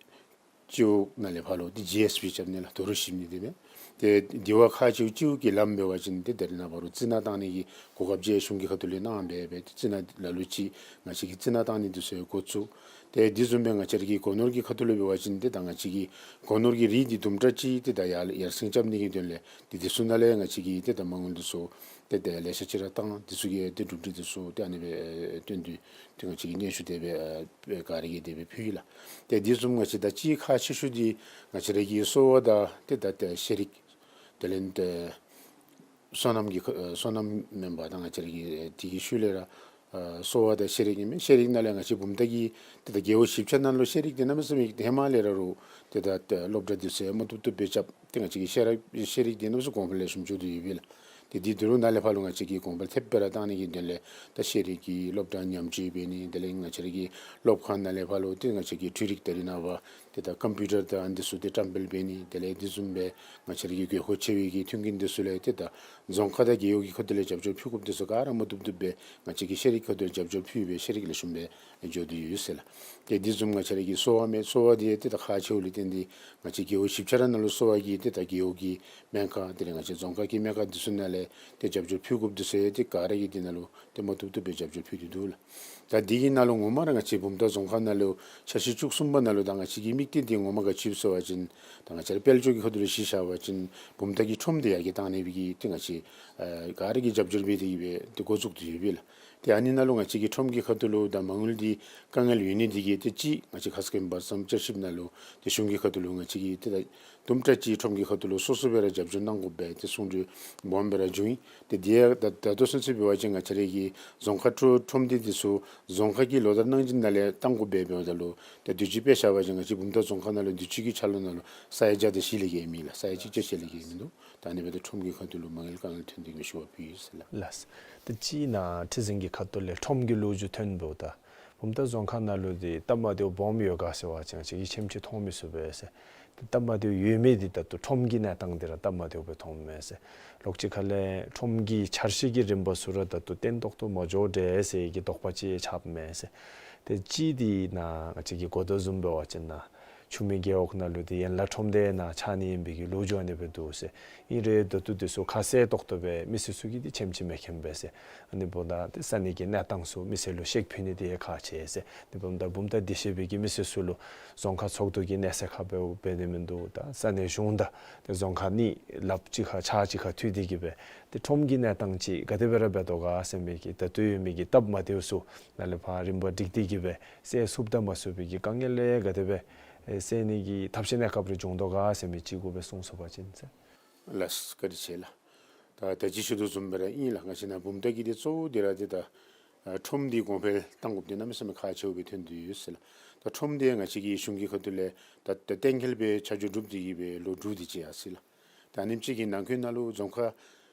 སྤྱི་འོག་ནང་ལས་ཕར་ལུ་ཏེ་ཇི་ཨེསི་བི་རྐྱབ་ནི་ལགས། དོ་རུང་ཞིབ་ནི་འདི་མས། ཏེ་འདི་བ་ཁག་ཆེ་བ་སྤྱི་འོག་གི་ལམ་འབད་བ་ཅིན་ཏེ་ད་རེས་ནངས་པ་རུང་རྩི་ནག་བཏང་ནི་གི་གོ་སྐབས་ཅིག་གཞུང་གི་ཁ་ཐུག་ལས་གནང་སྦེ་སྦེ་ཏེ་རྩི་ནག་ལ་ལུ་ཅིག་ང་བཅས་ཀྱིས་རྩི་ནག་བཏང་ནི་འདི་ཚུ་འགོ་བཙུགས། ཏེ་དེ་བཟུམ་སྦེ་ང་བཅས་ར་གི་སྒོ་ནོར་གྱི་ཁ་ཐུག་ལུ་འབད་བ་ཅིན་ཏེ་ད་ང་བཅས་ཀྱི་སྒོ་ནོར་གྱི་རིགས་འདི་དུམ་གྲ་ཅིག་ཏེ་ད་ཡར་ཡར་སེང་རྐྱབ་ནི་གི་དོན་ལས་ཏེ་འདི་ཚུ་ནང་ལས་ང་བཅས་ཀྱིས་ཏེ་ད་མ་དངུལ་འདི་ཚུ་ཏེ་ད་ལེ་ཤ་ཅིག་ར་བཏང་། འདི་ཚུ་གི་ཏེ་གྲུབ་འབྲས་འདི་ཚུ་ཏེ་ཨ་ནི་སྦེ་ཨེ་བཏོན་ཏེ་ཏེ་ང་བཅས་ཀྱིས་སྙན་ཞུ་དེ་སྦེ་ཨེ་ག་ར་གིས་དེ་སྦེ་ཕུལ་ཡི་ལགས། ཏེ་དེ་བཟུམ་ང་བཅས་ད་ཅིག་ཁག་ཆེ་ཤོས་འདི་ང་བཅས་ར་གི་གསོ་བ་དང་ཏེ་ད་ཏེ་ཤེས་རིག་དེ་ལས་ཏེ་སོ་ནམ་གྱི་ཁ་ཨེ་སོ་ནམ་མེན་པར་ད་ང་བཅས་ར་གི་ཨེ་དེ་གི་ཤུལ་ལས་ར་ཨེ་གསོ་བ་དང་ཤེས་རིག་ཨིན་མས། ཤེས་རིག་ནང་ལས་ང་བཅས་བུམ་ཐང་གི་ཏེ་ད་རྒེད་འོག་བཞི་ཆ་ནང་ལུ་ཤེས་རིག་འདི་གནམ་མེད་ས་མེད་ཧེ་མ་ལས་ར་རུང་ཏེ་ད་ཏེ་སློབ་གྲྭ་འདི་ཚུ་མ་བཏུབ་བཏུབ་སྦེ་རྐྱབ། ཏེ་ང་བཅས་ཀྱི་ཤེས་རབ་ཤེས་རིག་འདི་གནམ་མེད་ས་མེད་གོང་འཕེལ་ལེགས་ཤོམ་འགྱོ་དོ་ཡོད་པས་ལགས། ཏེ་འདི་དོ་རུང་ནཱ་ལས་ཕར་ལུ་ང་བཅས་ཀྱིས་གོང་འཕེལ་ཐེབས་སྦེ་ར་བཏང་ནི་གི་དོན་ལས་ད་ཤེས་རིག་གི་སློབ་གྲྭ་ཉམས་བཅོས་འབད་ནི་དེ་ལས་ང་བཅས་ར་གི་སློབ་ཁང་ནང་ལས་ཕར་ལུ་ཏེ་ང་བཅས་ཀྱི་འཕྲུལ་རིག་ད་རེས་ནངས་པ་ཏེ་ད་ཀམ་པིའུ་ཊར་དང་ཨ་ནི་འདི་ཚུ་ཏེ་བཀྲམ་སྤེལ་འབད་ནི་དེ་ལས་དེ་བཟུམ་སྦེ་ང་བཅས་ར་གི་དགོས་མཁོ་ཆེ་བའི་གི་མཐུན་རྐྱེན་འདི་ཚུ་ལས་ཏེ་ད་རྫོང་ཁག་དང་རྒེད་འོག་གི་ཁ་ཐུག་ལས་རྒྱབ་སྐྱོར་ཕུལ་དགོཔ་འདི་ཚུ་ག་ར་མ་བཏུབ་བཏུབ་སྦེ་ང་བཅས་ཀྱི་ཤེས་རིག་ཁ་ཐུག་ལས་རྒྱབ་སྐྱོར་ཕུལ་སྦེ་ཤེས་རིག་ལེགས་ཤོམ་སྦེ་འགྱོ་དོ་ཡོད་ཟེར་ལགས། ཏེ་དེ་བཟུམ་ང་བཅས་ར་གི་གསོ་བ་མས། གསོ་བ་འདི་ཏེ་ད་ཁག་ཆེཝ་ལས་བརྟེན་ཏེ་ང་བཅས་རྒེད་འོག་བཞི་ཆ་ར་ནང་ལུ་གསོ་བ་གི་ཏེ་ད་རྒེད་འོག་གི་སྨན་ཁང་དེ་ལས་ང་བཅས་རྫོང་ཁག་གི་སྨན་ཁང་འདི་ཚུ་ནང་ལས་ཏེ་རྒྱབ་སྐྱོར་ཕུལ་དགོཔ་འདི་ཚུ་ཡང་ཏེ་ག་ར་གིས་འདི་ནང་ལུ་ཏེ་མ་བཏུབ་བཏུབ་སྦེ་རྒྱབ་སྐྱོར་ཕུལ་ཏེ་འདུག་ལགས། ད་འདི་གི་ནང་ལུ་ངོ་མ་ར་ང་བཅས་བུམ་ཐང་རྫོང་ཁག་ནང་ལུ་འཆར་གཞི་བཅུ་གསུམ་པ་ནང་ལུ་ད་ང་བཅས་ཀྱི་དམིགས་གཏད་འདི་ངོ་མ་ག་ཅི་ཡོད་ཟེར་བ་ཅིན་ད་ང་བཅས་ར་དཔལ་འབྱོར་གྱི་ཁ་ཐུག་ལུ་གཞི་བཞག་པ་ཅིན་བུམ་ཐང་གི་ཁྲོམ་འདི་ཡར་རྒྱས་གཏང་ནི་སྦེ་གི་ཏེ་ང་བཅས་ཨ་ག་ར་གིས་རྒྱབ་སྐྱོར་འབད་དེ་གི་སྦེ་ཏེ་འགོ་བཙུགས་ཏེ་ཡོད་པས་ལགས། ཏེ་ཨ་ནི་ནང་ལུ་ང་བཅས་ཀྱི་ཁྲོམ་གྱི་ཁ་ཐུག་ལུ་ད་མ་དངུལ་འདི་དཀའ་ངལ་ཡོད་ནི་འདི་གིས་ཏེ་ཅིག་ང་བཅས་ཁ་སྐོང་བར་མཚམས་བསྐྱར་ཞིབ་ནང་ལུ་ཏེ་གཞུང་གི་ཁ་ཐུག་ལུ་ང་བཅས་ཀྱིས་ཏེ་ད་དུམ་གྲ་ཅིག་ཁྲོམ་གྱི་ཁ་ཐུག་ལུ་སོ་སོ་སྦེ་ར་རྒྱབ་སྐྱོར་གནང་དགོ་པས་ཏེ་གསུང་གྲོས་སྦོམ་སྦེ་ར་བྱུང་ཡི། ཏེ་དེ་ཡང་ད་ད་ལྟོ་ཚུན་ཚོད་འབད་བ་ཅིན་ང་བཅས་ར་གི་རྫོང་ཁག་ཁྲོམ་སྡེ་འདི་ཚུ་རྫོང་ཁག་གི་ལོ་བསྟར་གནང་སྦྱིན་ནང་ལས་གཏང་དགོ་པས། འབདཝ་ད་ལུ་ད་དུས་ཅི་དཔེ་བཞག་པ་ཅིན་ང་བཅས་བུམ་ཐང་རྫོང་ཁག་ནང་ལུ་དུས་ཅི་གི་འཆར་ལོ་ནང་ལུ་ས་ཡ་བརྒྱ་དང་བཞི་ལས་བརྒལ་མེད་ལགས། ས་ཡ་གཅིག་བརྒྱ་ཅིག་ལས་བརྒལ་མིན་འདུག། ད་ཨ་ནི་འབདཝ་ད་ཁྲོམ་གྱི་ཁ་ཐུག་ལུ་མ་དངུལ་དཀའ་ངལ་ཐོན་ཏེ་གི་མི་ཤེས་པ་ཕུལ་ཡི་ཟེར་ལགས། ལགས། ཏེ་གཅིག་ནཱ་ཁྲི་འཛིན་གྱི་ཁ་ཐུག་ལས་ཁྲོམ་གྱི་ལོ་རྒྱུས་ཐོན་འབདཝ་ད་བུམ་ཐང་རྫོང་ཁག་ནང་ལུ་འདི་སྟབས་མ་བདེཝ་སྦོམ་ཡོད་ག་ཟེར་བ་ཅིན་ང་བཅས་ཀྱིས་ཁྱིམ་ཅིག་མཐོང་མི་ཚུགས་པས་ཟེར། ཏེ་སྟབས་མ་བདེཝ་ཡོད་མི་འདི་ད་ལྟོ་ཁྲོམ་གྱི་གནས་སྟངས་འདི་ར་སྟབས་མ་བདེཝ་སྦེ་མཐོངམ་མས་ཟེར། ལོགས་ཅིག་ཁ་ལས་ཁྲོམ་གྱི་འཆར་གཞི་གི་རིམ་པ་ཚུ་ར་ད་ལྟོ་བརྟན་ཏོག་ཏོ་མ་འགྱོ་འདྲས་ཟེར་གྱི་དོགས་པ་ཅིག་ཆགསཔ་མས་ཟེར། ཏེ་གཅིག་འདི་ནཱ་ང་བཅས་ཀྱིས་གོ་དོ་བཟུམ་འབད་བ་ཅིན་ནཱ་ཆུ་སྨད་རྒེད་འོག་ནང་ལུ་འདི་ཡན་ལག་ཁྲོམ་སྡེ་ནང་ཆགས་ནི་ཨིན་པའི་གི་ལོ་རྒྱུས་ཨ་ནི་སྦེ་འདུག་ཟེར། ཨིན་རུང་ད་ལྟོ་འདི་ཚུ་ཁ་གསལ་ཏོག་ཏོ་སྦེ་མི་སེར་ཚུ་གིས་འདི་ཆེམ་ཅིག་མི་མཁྱེན་པས་ཟེར། ཨ་ནི་འབདཝ་ད་ཏེ་ས་གནས་ཀྱི་གནས་སྟངས་ཚུ་མི་སེར་ལུ་ཤེས་ཕུལ་ནི་འདི་ཡང་ཁག་ཆེ་ཟེར། ཨ་ནི་འབདཝ་ད་བུམ་ཐང་སྡེ་བཞི་པའི་གི་མི་སེར་ཚུ་ལུ་རྫོང་ཁག་ཚོགས་འདུ་གི་གནས་ཚད་ཁག་འབདཝ་འབད་ནི་མིན་འདུག། ད་ས་གནས་གཞུང་དང་ཏེ་རྫོང་ཁག་གཉིས་ལགཔ་གཅིག་ཁར་ཕྱག་གཅིག་ཁར་མཐུད་དེ་གི་སྦེ་ཏེ་ཁྲོམ་གྱི་གནས་སྟངས་ཅིག་ག་དེ་སྦེ་ར་འབད་དོ་ག་ཟེར་མི་གི་ད་ལྟོ་ཡོད་མི་གི་སྟབས་མ་བདེཝ་ཚུ་ནཱ་ལས་ཕར་རིམ་པ་བསྒྲིགས་ཏེ་གི་སྦེ་སེལ་ཚུགསཔ་དང་མ་ཚུགས་པའི་གི་དཀའ་ངལ་ལས་ག་དེ་སྦེ་ཨེ་སེལ་ནི་གི་ཐབས་ཤེས་གནས་སྐབས་རེ་འབྱུང་དོ་ག་ཟེར་མི་ཅིག་གུ་སྦེ་གསུངས་སོང་པ་ཅིན་ཟེར། ལགས་སོ། བཀའ་དྲིན་ཆེ་ལགས། ད་ད་ཅི་ཞུ་དོ་བཟུམ་སྦེ་ར་ཨིན་ལགས། ང་བཅས་ནཱ་བུམ་ཐང་གི་འདི་གཙོ་བོ་འདི་ར་འདི་ད་ཨ་ཁྲོམ་འདི་གོང་འཕེལ་གཏང་དགོཔ་འདི་གནམ་མེད་ས་མེད་ཁག་ཆེཝ་སྦེ་ཐོན་ཏེ་ཡོད་ཟེར་ལགས། ད་ཁྲོམ་འདི་ང་བཅས་ཀྱི་གཞུང་གི་ཁ་ཐུག་ལས་ད་ད་གཏན་འཁེལ་སྦེ་ཆ་འཇོག་གྲུབ་སྟེ་གི་སྦེ་ལོ་དྲུག་དེ་ཅིག་ཡར་སོ་ཡི་ལགས། ད་ཨ་ནེམ་ཅིག་གི་ནང་འཁོད་ནང་ལུ་རྫོང་ཁག་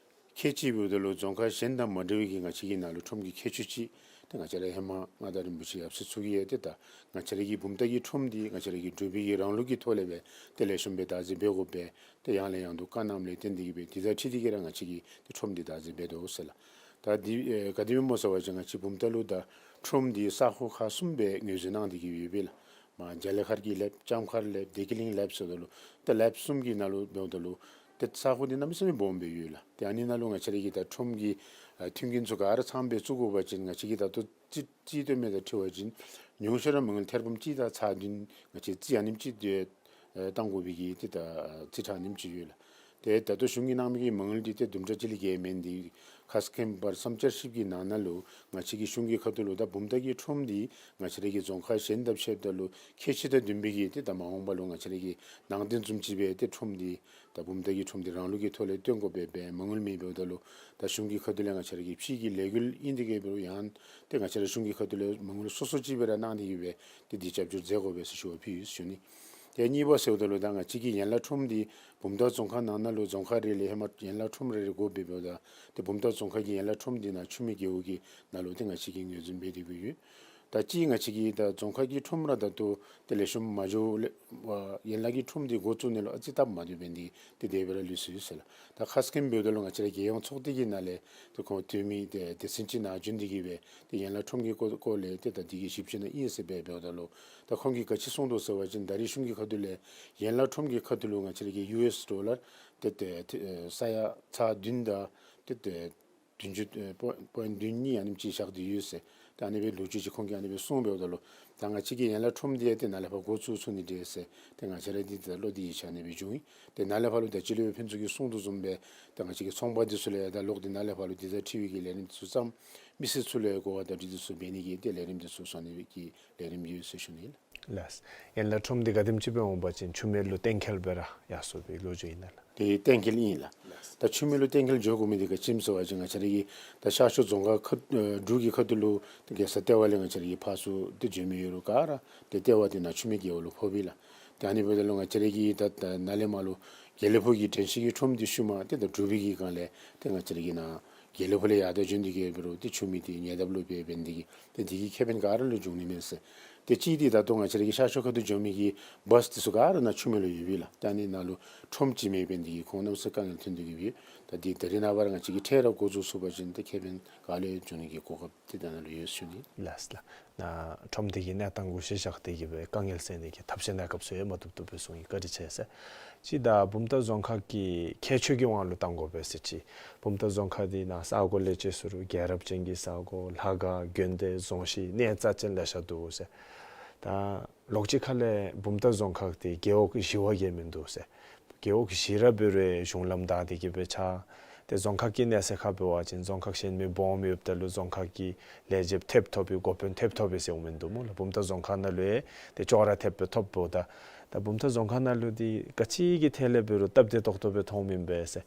ཁལ་གཅིག་འབདཝ་ད་ལུ་རྫོང་ཁག་གཞན་དང་མ་འདྲ་བའི་གི་ང་བཅས་ཀྱི་ནང་ལུ་ཁྲོམ་གྱི་ཁྱད་ཆོས་ཅིག་ཏེ་ང་བཅས་ར་ཧེ་མ་མངའ་བདག་རིན་པོ་ཆེ་ཡབ་སྲས་ཚུ་གིས་ཡང་ཏེ་ད་ང་བཅས་ར་གི་བུམ་ཐང་གི་ཁྲོམ་འདི་ང་བཅས་ར་གི་འབྲུག་པའི་གི་རང་ལུགས་ཀྱི་ཐོག་ལས་སྦེ་ཏེ་ལེགས་ཤོམ་སྦེ་བདག་འཛིན་འབད་དགོ་པས། ཏེ་ཡང་ལས་ཡང་དུ་བཀའ་གནངམ་ལས་བརྟེན་ཏེ་གི་སྦེ་དེ་དང་འཁྲིལ་ཏེ་གི་ར་ང་བཅས་ཀྱིས་ཏེ་ཁྲོམ་འདི་བདག་འཛིན་འབད་དོ་ཟེར་ལགས། ད་འདི་ཨེ་ག་དེ་སྦེ་སྨོ་ཟེར་བ་ཅིན་ང་བཅས་བུམ་ཐང་ལུ་ད་ཁྲོམ་འདི་ས་ཁོངས་ཁག་གསུམ་སྦེ་ངོས་འཛིན་གནང་སྟེ་གི་ཡོད་པས་ལགས། མར་རྒྱ་ལས་མཁར་གྱི་ལེབ་ལྕམ་མཁར་ལེབ་བདེ་སྐྱིད་གླིང་ལེབ་ཟེརཝ་ད་ལུ་ཏེ་ལེབ་གསུམ་གྱི་ནང་ལུ་འབདཝ་ད་ལུ་ཏེ་ས་ཁོངས་འདི་གནམ་མེད་ས་མེད་སྦོམ་སྦེ་ཡོད་ལགས། ཏེ་ཨ་ནི་ནང་ལུ་ང་བཅས་ར་གི་ད་ཁྲོམ་གྱི་ཨ་མཐུན་རྐྱེན་ཚུ་ག་ར་ཚངམ་སྦེ་བཙུགས་དགོ་པ་ཅིན་ང་བཅས་ཀྱིས་ད་ལྟོ་རྩིས་རྩིས་སྟོན་མི་དང་འཁྲིལ་བ་ཅིན་ཉུང་ཤོས་ར་མ་དངུལ་ཐེར་འབུམ་གཅིག་དང་ཚག་བདུན་ང་བཅས་རྩིས་ཨ་ནེམ་ཅིག་ཏེ་ཨེ་གཏང་དགོ་པའི་གི་ཏེ་ད་རྩིས་ཁྲ་ཨ་ནེམ་ཅིག་ཡོད་ལགས། ཏེ་ད་ལྟོ་གཞུང་གིས་གནང་མི་གི་མ་དངུལ་འདི་ཏེ་དུམ་གྲ་ཅིག་ལས་བརྒལ་མེད། འདི་ཁ་སྐོང་བར་མཚམས་བསྐྱར་ཞིབ་ཀྱི་ནང་ན་ལུ་ང་བཅས་ཀྱི་གཞུང་གི་ཁ་ཐུག་ལུ་ད་བུམ་ཐང་གི་ཁྲོམ་འདི་ང་བཅས་ར་གི་རྫོང་ཁག་གཞན་དང་ཕྱདཔ་ད་ལུ་ཁྱད་ཆོས་དང་ལྡན་པའི་གི་ཏེ་ད་མ་འོངས་པ་ལུ་ང་བཅས་ར་གི་ནང་རྟེན་བཟུམ་ཅིག་སྦེ་ཏེ་ཁྲོམ་འདི་ད་བུམ་ཐང་གི་ཁྲོམ་འདི་རང་ལུགས་ཀྱི་ཐོག་ལས་བཏོན་དགོ་པས་སྦེ་མ་དངུལ་མེད། འབདཝ་ད་ལུ་ད་གཞུང་གི་ཁ་ཐུག་ལས་ང་བཅས་ར་གི་ཕྱི་གི་ལས་འགུལ་ཨིན་ཏེ་གི་འབད་རུང་ཡང་ཏེ་ང་བཅས་ར་གཞུང་གི་ཁ་ཐུག་ལས་མ་དངུལ་སོ་སོ་ཅིག་སྦེ་ར་གནང་སྟེ་གི་སྦེ་ཏེ་འདི་རྒྱབ་སྐྱོར་མཛད་དགོ་པས་ཟེར་ཞུ་བ་ཕུལ་ཡི་ཟེར་ཞུ་ནི། ཏེ་གཉིས་པ་ཟེརཝ་ད་ལུ་ད་ང་བཅས་ཀྱི་ཡན་ལག་ཁྲོམ་འདི་བུམ་ཐང་རྫོང་ཁག་ནང་ན་ལུ་རྫོང་ཁག་རེ་ལས་ཧེ་མ་ཡན་ལག་ཁྲོམ་རེ་རེ་དགོ་པས། འབདཝ་ད་ཏེ་བུམ་ཐང་རྫོང་ཁག་གི་ཡན་ལག་ཁྲོམ་འདི་ནཱ་ཆུ་སྨད་རྒེད་འོག་གི་ནང་ལུ་ཏེ་ང་བཅས་ཀྱིས་ངོས་འཛིན་འབད་དེ་གི་ཡོད། ད་ཅི་ང་བཅས་ཀྱི་ད་རྫོང་ཁག་གི་ཁྲོམ་ར་ད་ལྟོ་ཏེ་ལེགས་ཤོམ་མ་འགྱོ་ལས་ཨ་ཡན་ལག་གི་ཁྲོམ་འདི་འགོ་བཙུགས་ནི་ལུ་ཨ་ཙི་སྟབས་མ་བདེཝ་འབད་ནི་འདི་ཏེ་དེ་སྦེ་ར་ལུས་སོ་ཡི་ཟེར་ལགས། ད་ཁ་སྐོང་འབདཝ་ད་ལུ་ང་བཅས་ར་རྒྱལ་ཡོངས་ཚོགས་སྡེ་གི་ནང་ལས་ཏེ་ཁོང་འཐུས་མི་ཏེ་སྡེ་ཚན་ཅིག་ནཱ་བྱོན་ཏེ་གི་སྦེ་ཏེ་ཡན་ལག་ཁྲོམ་གྱི་སྐོར་སྐོར་ལས་ཏེ་ད་འདི་གི་ཞིབ་དཔྱད་ནང་ཨིན་ཟེར་སྦེ་འབདཝ་ད་ལུ་ད་ཁོང་གིས་ག་ཅི་གསུངས་དོ་ཟེར་བ་ཅིན་ད་རེས་གཞུང་གི་ཁ་ཐུག་ལས་ཡན་ལག་ཁྲོམ་གྱི་ཁ་ཐུག་ལུ་ང་བཅས་ར་གི་ཡུ་ཨེསི་ཌོ་ལར་ཏེ་ཏེ་ཏེ་ས་ཡ་ཚག་བདུན་དང་ཏེ་ཏེ་བདུན་ཅུ་ཨེ་པོ་པོའིནཊ་བདུན་གཉིས་ཨ་ནེམ་ཅིག་བཞག་སྟེ་ཡོད་ཟེར། ཏེ་ཨ་ནི་སྦེ་ལོ་རྒྱུས་ཅིག་ཁོང་གིས་ཨ་ནི་སྦེ་གསུངས་འབདཝ་ད་ལུ་ད་ང་བཅས་ཀྱི་ཡན་ལག་ཁྲོམ་འདི་ཡང་ཏེ་ནཱ་ལས་ཕར་འགོ་བཙུགས་ཚུགས་ནི་འདྲས་ཟེར་ཏེ་ང་བཅས་ར་འདི་ད་ལོག་སྟེ་ཡིད་ཆེས་ཨ་ནི་སྦེ་བྱུང་ཡི། ཏེ་ནཱ་ལས་ཕར་ལུ་ད་ཅི་ལས་ཕུན་ཚོགས་ཀྱིས་གསུངས་དོ་བཟུམ་སྦེ་ད་ང་བཅས་ཀྱི་ཚོང་པ་འདི་ཚུ་ལས་ད་ལོག་སྟེ་ནཱ་ལས་ཕར་ལུ་འདི་དང་འཁྲིལ་བའི་གི་ལས་རིམ་འདི་ཚུ་བརྩམ། མི་སེར་ཚུ་ལུ་གོ་བ་བརྡ་སྤྲོད་འདི་ཚུ་འབད་ནི་གི་ཏེ་ལས་རིམ་འདི་ཚུ་བཟོ་ནི་གི་ལས་རིམ་ཡོད་ཟེར་ཞུ་ནི་ལགས། ལགས། ཡན་ལག་ཁྲོམ་འདི་ག་དེམ་ཅིག་སྦེ་འོང་པ་ཅིན་ཆུ་སྨད་ལུ་གཏན་འཁེལ་སྦེ་ར་ཡར་སོང་བའི་ལོ་རྒྱུས་ཨིན་ན་ལགས། ཏེ་གཏན་འཁེལ་ཨིན་ལགས། ད་ཆུ་སྨད་ལུ་གཏན་འཁེལ་འགྱོ་དགོ་མི་འདི་ག་ཅི་སྨོ་ཟེར་བ་ཅིན་ང་བཅས་ར་གི་ད་ཤར་ཕྱོགས་རྫོང་ཁག་ཁ་ཨེ་དྲུག་གི་ཁ་ཐུག་ལུ་ཏེ་རྒྱལ་ས་ལྟེ་བ་ལས་ང་བཅས་ར་གི་ཕར་ཚུར་ཏེ་འགྱོ་མི་ཡོད་རུང་ག་ར་ཏེ་ལྟེ་བ་འདི་ནཱ་ཆུ་སྨད་རྒེད་འོག་ལུ་ཕོགཔ་ཨིན་ལགས། ཏེ་ཨ་ནི་འབདཝ་ད་ལུ་ང་བཅས་ར་གི་ད་ད་ནཱ་ལས་མར་ལུ་དགེ་ལེགས་ཕུག་གི་དྲན་ཤེས་ཀྱི་ཁྲོམ་འདི་ཤུལ་མ་ཏེ་ད་འབྲུག་པའི་གི་སྒང་ལས་ཏེ་ང་བཅས་ར་གི་ནཱ་དགེ་ལེགས་ཕུག་ལས་ཡར་ད་བྱོན་ཏེ་གི་འབད་རུང་ཏེ་ཆུ་སྨད་འདི་ཉེ་འདབས་ལུ་འབད་འབད་ནི་འདི་གིས་ཏེ་འདི་གི་ཁེ་ཕན་ག་ར་ལུ་འབྱུང་ནི་མས་ཟེར། ཏེ་གཅིག་འདི་ད་ལྟོ་ང་བཅས་ར་གི་ཤར་ཕྱོགས་ཁ་ཐུག་འགྱོ་མི་གི་བཱསི་འདི་ཚུ་ག་ར་ནཱ་ཆུ་སྨད་ལུ་ཡོདཔ་ཨིན་ལགས། ཏེ་ཨ་ནི་ནང་ལུ་ཁྲོམ་ཅིག་མེདཔ་འབད་ནི་འདི་གིས་ཁོང་གནམ་མེད་ས་མེད་དཀའ་ངལ་ཐོན་ཏེ་གི་ཡོད། ད་འདི་ད་རེས་ནངས་པ་ར་ང་བཅས་ཀྱིས་འཕྲལ་ར་འགོ་བཙུགས་ཚུགས་པ་ཅིན་ཏེ་ཁེ་ཕན་ག་ལས་འབྱུང་ནི་གི་གོ་སྐབས་འདི་ད་ནཱ་ལུ་ཡོད་ཟེར་ཞུ་ནི། ལགས་ལགས། ནཱ་ཁྲོམ་འདི་གི་གནས་སྟངས་གུ་གཞི་བཞག་སྟེ་གི་སྦེ་དཀའ་ངལ་སེལ་ནི་གི་ཐབས་ཤེས་གནས་སྐབས་ཚུ་ཡང་མ་བཏུབ་བཏུབ་སྦེ་གསུངས་ཡི། བཀའ་དྲིན་ཆེ་ཟེར། གཅིག་ད་བུམ་ཐང་རྫོང་ཁག་གི་ཁྱད་ཆོས་ཀྱི་དབང་ལུ་གཏང་དགོ་པས་ཟེར་གཅིག། བུམ་ཐང་རྫོང་ཁག་འདི་ནཱ་ས་གོ་ལས་ཅིག་ཟེར་རུང་རྒྱལ་རབས་ཅན་གྱི་ས་གོ་ལྷ་ཁང་དགོན་སྡེ་རྫོང་གཞི་གནས་རྩ་ཅན་ལེ་ཤ་འདུག་ཟེར། ད་ལོགས་ཅིག་ཁ་ལས་བུམ་ཐང་རྫོང་ཁག་འདི་རྒེད་འོག་བཞི་བ་བརྒལ་མིན་འདུག་ཟེར། རྒེད་འོག་བཞི་ར་འབད་རུང་གཞུང་ལམ་བདའ་སྟེ་གི་སྦེ་ཆགས། ཏེ་རྫོང་ཁག་གི་གནས་ཚད་ཁར་འབད་བ་ཅིན་རྫོང་ཁག་གཞན་མི་སྦོམ་ཡོདཔ་ད་ལུ་རྫོང་ཁག་གི་ལས་བྱེདཔ་ཐེབས་ཐོབ་པའི་འགོ་དཔོན་ཐེབས་ཐོབ་པའི་ཟེར་འོང་མི་འདུག་སྨོ་ལགས། བུམ་ཐང་རྫོང་ཁག་ནང་ལུ་ཡང་ཏེ་ཅོག་ར་ཐེབས་སྦེ་ཐོབ་འབདཝ་ད། ད་བུམ་ཐང་རྫོང་ཁག་ནང་ལུ་འདི་ག་ཅི་གི་ཐད་ལས་འབད་རུང་སྟབས་བདེ་ཏོག་ཏོ་སྦེ་མཐོངམ་ཨིན་པས་ཟེར།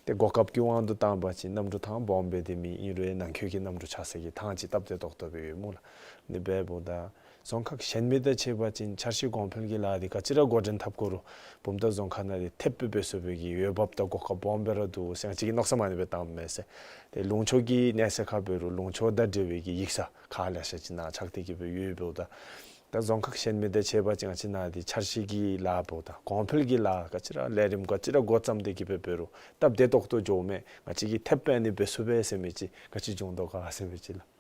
ཏེ་གོ་སྐབས་ཀྱི་དབང་དུ་བཏང་བ་ཅིན་གནམ་གྲུ་ཐང་སྦོམ་སྦེ་འདི་མེན། ཨིན་རུང་ཡང་ནང་འཁོད་ཀྱི་གནམ་གྲུ་ཆགས་ས་གི་ཐང་ཅིག་སྟབས་བདེ་ཏོག་ཏོ་སྦེ་ཡོད་སྨོ་ལགས། ཨ་ནི་འབདཝ་ད་རྫོང་ཁག་གཞན་མི་དང་ཕྱད་པ་ཅིན་འཆར་གཞི་གོང་འཕེལ་གྱི་ལཱ་འདི་ག་ཅི་ར་འགོ་འདྲེན་འཐབ་དགོ་རུང་བུམ་ཐང་རྫོང་ཁག་ནང་འདི་ཐེབས་སྦེ་འབད་ཚུགས་པའི་གི་འོས་འབབ་དང་གོ་སྐབས་སྦོམ་སྦེ་ར་འདུག་ཟེར་ང་བཅས་ཀྱིས་མནོ་བསམ་ཨ་ནི་སྦེ་བཏངམ་མས་ཟེར། ཏེ་ལུང་ཕྱོགས་ཀྱི་གནས་ཚད་ཁར་འབད་རུང་ལུང་ཕྱོགས་དང་འབྲེལ་བའི་གི་ཡིག་ཚང་ཁག་ལེ་ཤ་ཅིག་ནཱ་ཆགས་ཏེ་གི་སྦེ་ཡོདཔ་འབདཝ་ད། ད་རྫོང་ཁག་གཞན་མི་དང་ཕྱད་པ་ཅིན་ང་བཅས་ནཱ་འདི་འཆར་གཞི་གི་ལཱ་འབདཝ་ད་གོང་འཕེལ་གྱི་ལཱ་ག་ཅི་ར་ལས་རིམ་ག་ཅི་ར་འགོ་བརྩམས་ཏེ་གི་སྦེ་འབད་རུང་སྟབས་བདེ་ཏོག་ཏོ་འགྱོཝ་མས། ང་བཅས་ཀྱིས་ཐེབས་སྦེ་ཨ་ནི་འབད་ཚུགས་པས་ཟེར་མི་ཅིག་ག་ཅི་བྱུང་དོ་ག་ཟེར་མི་ཅིག་ལགས།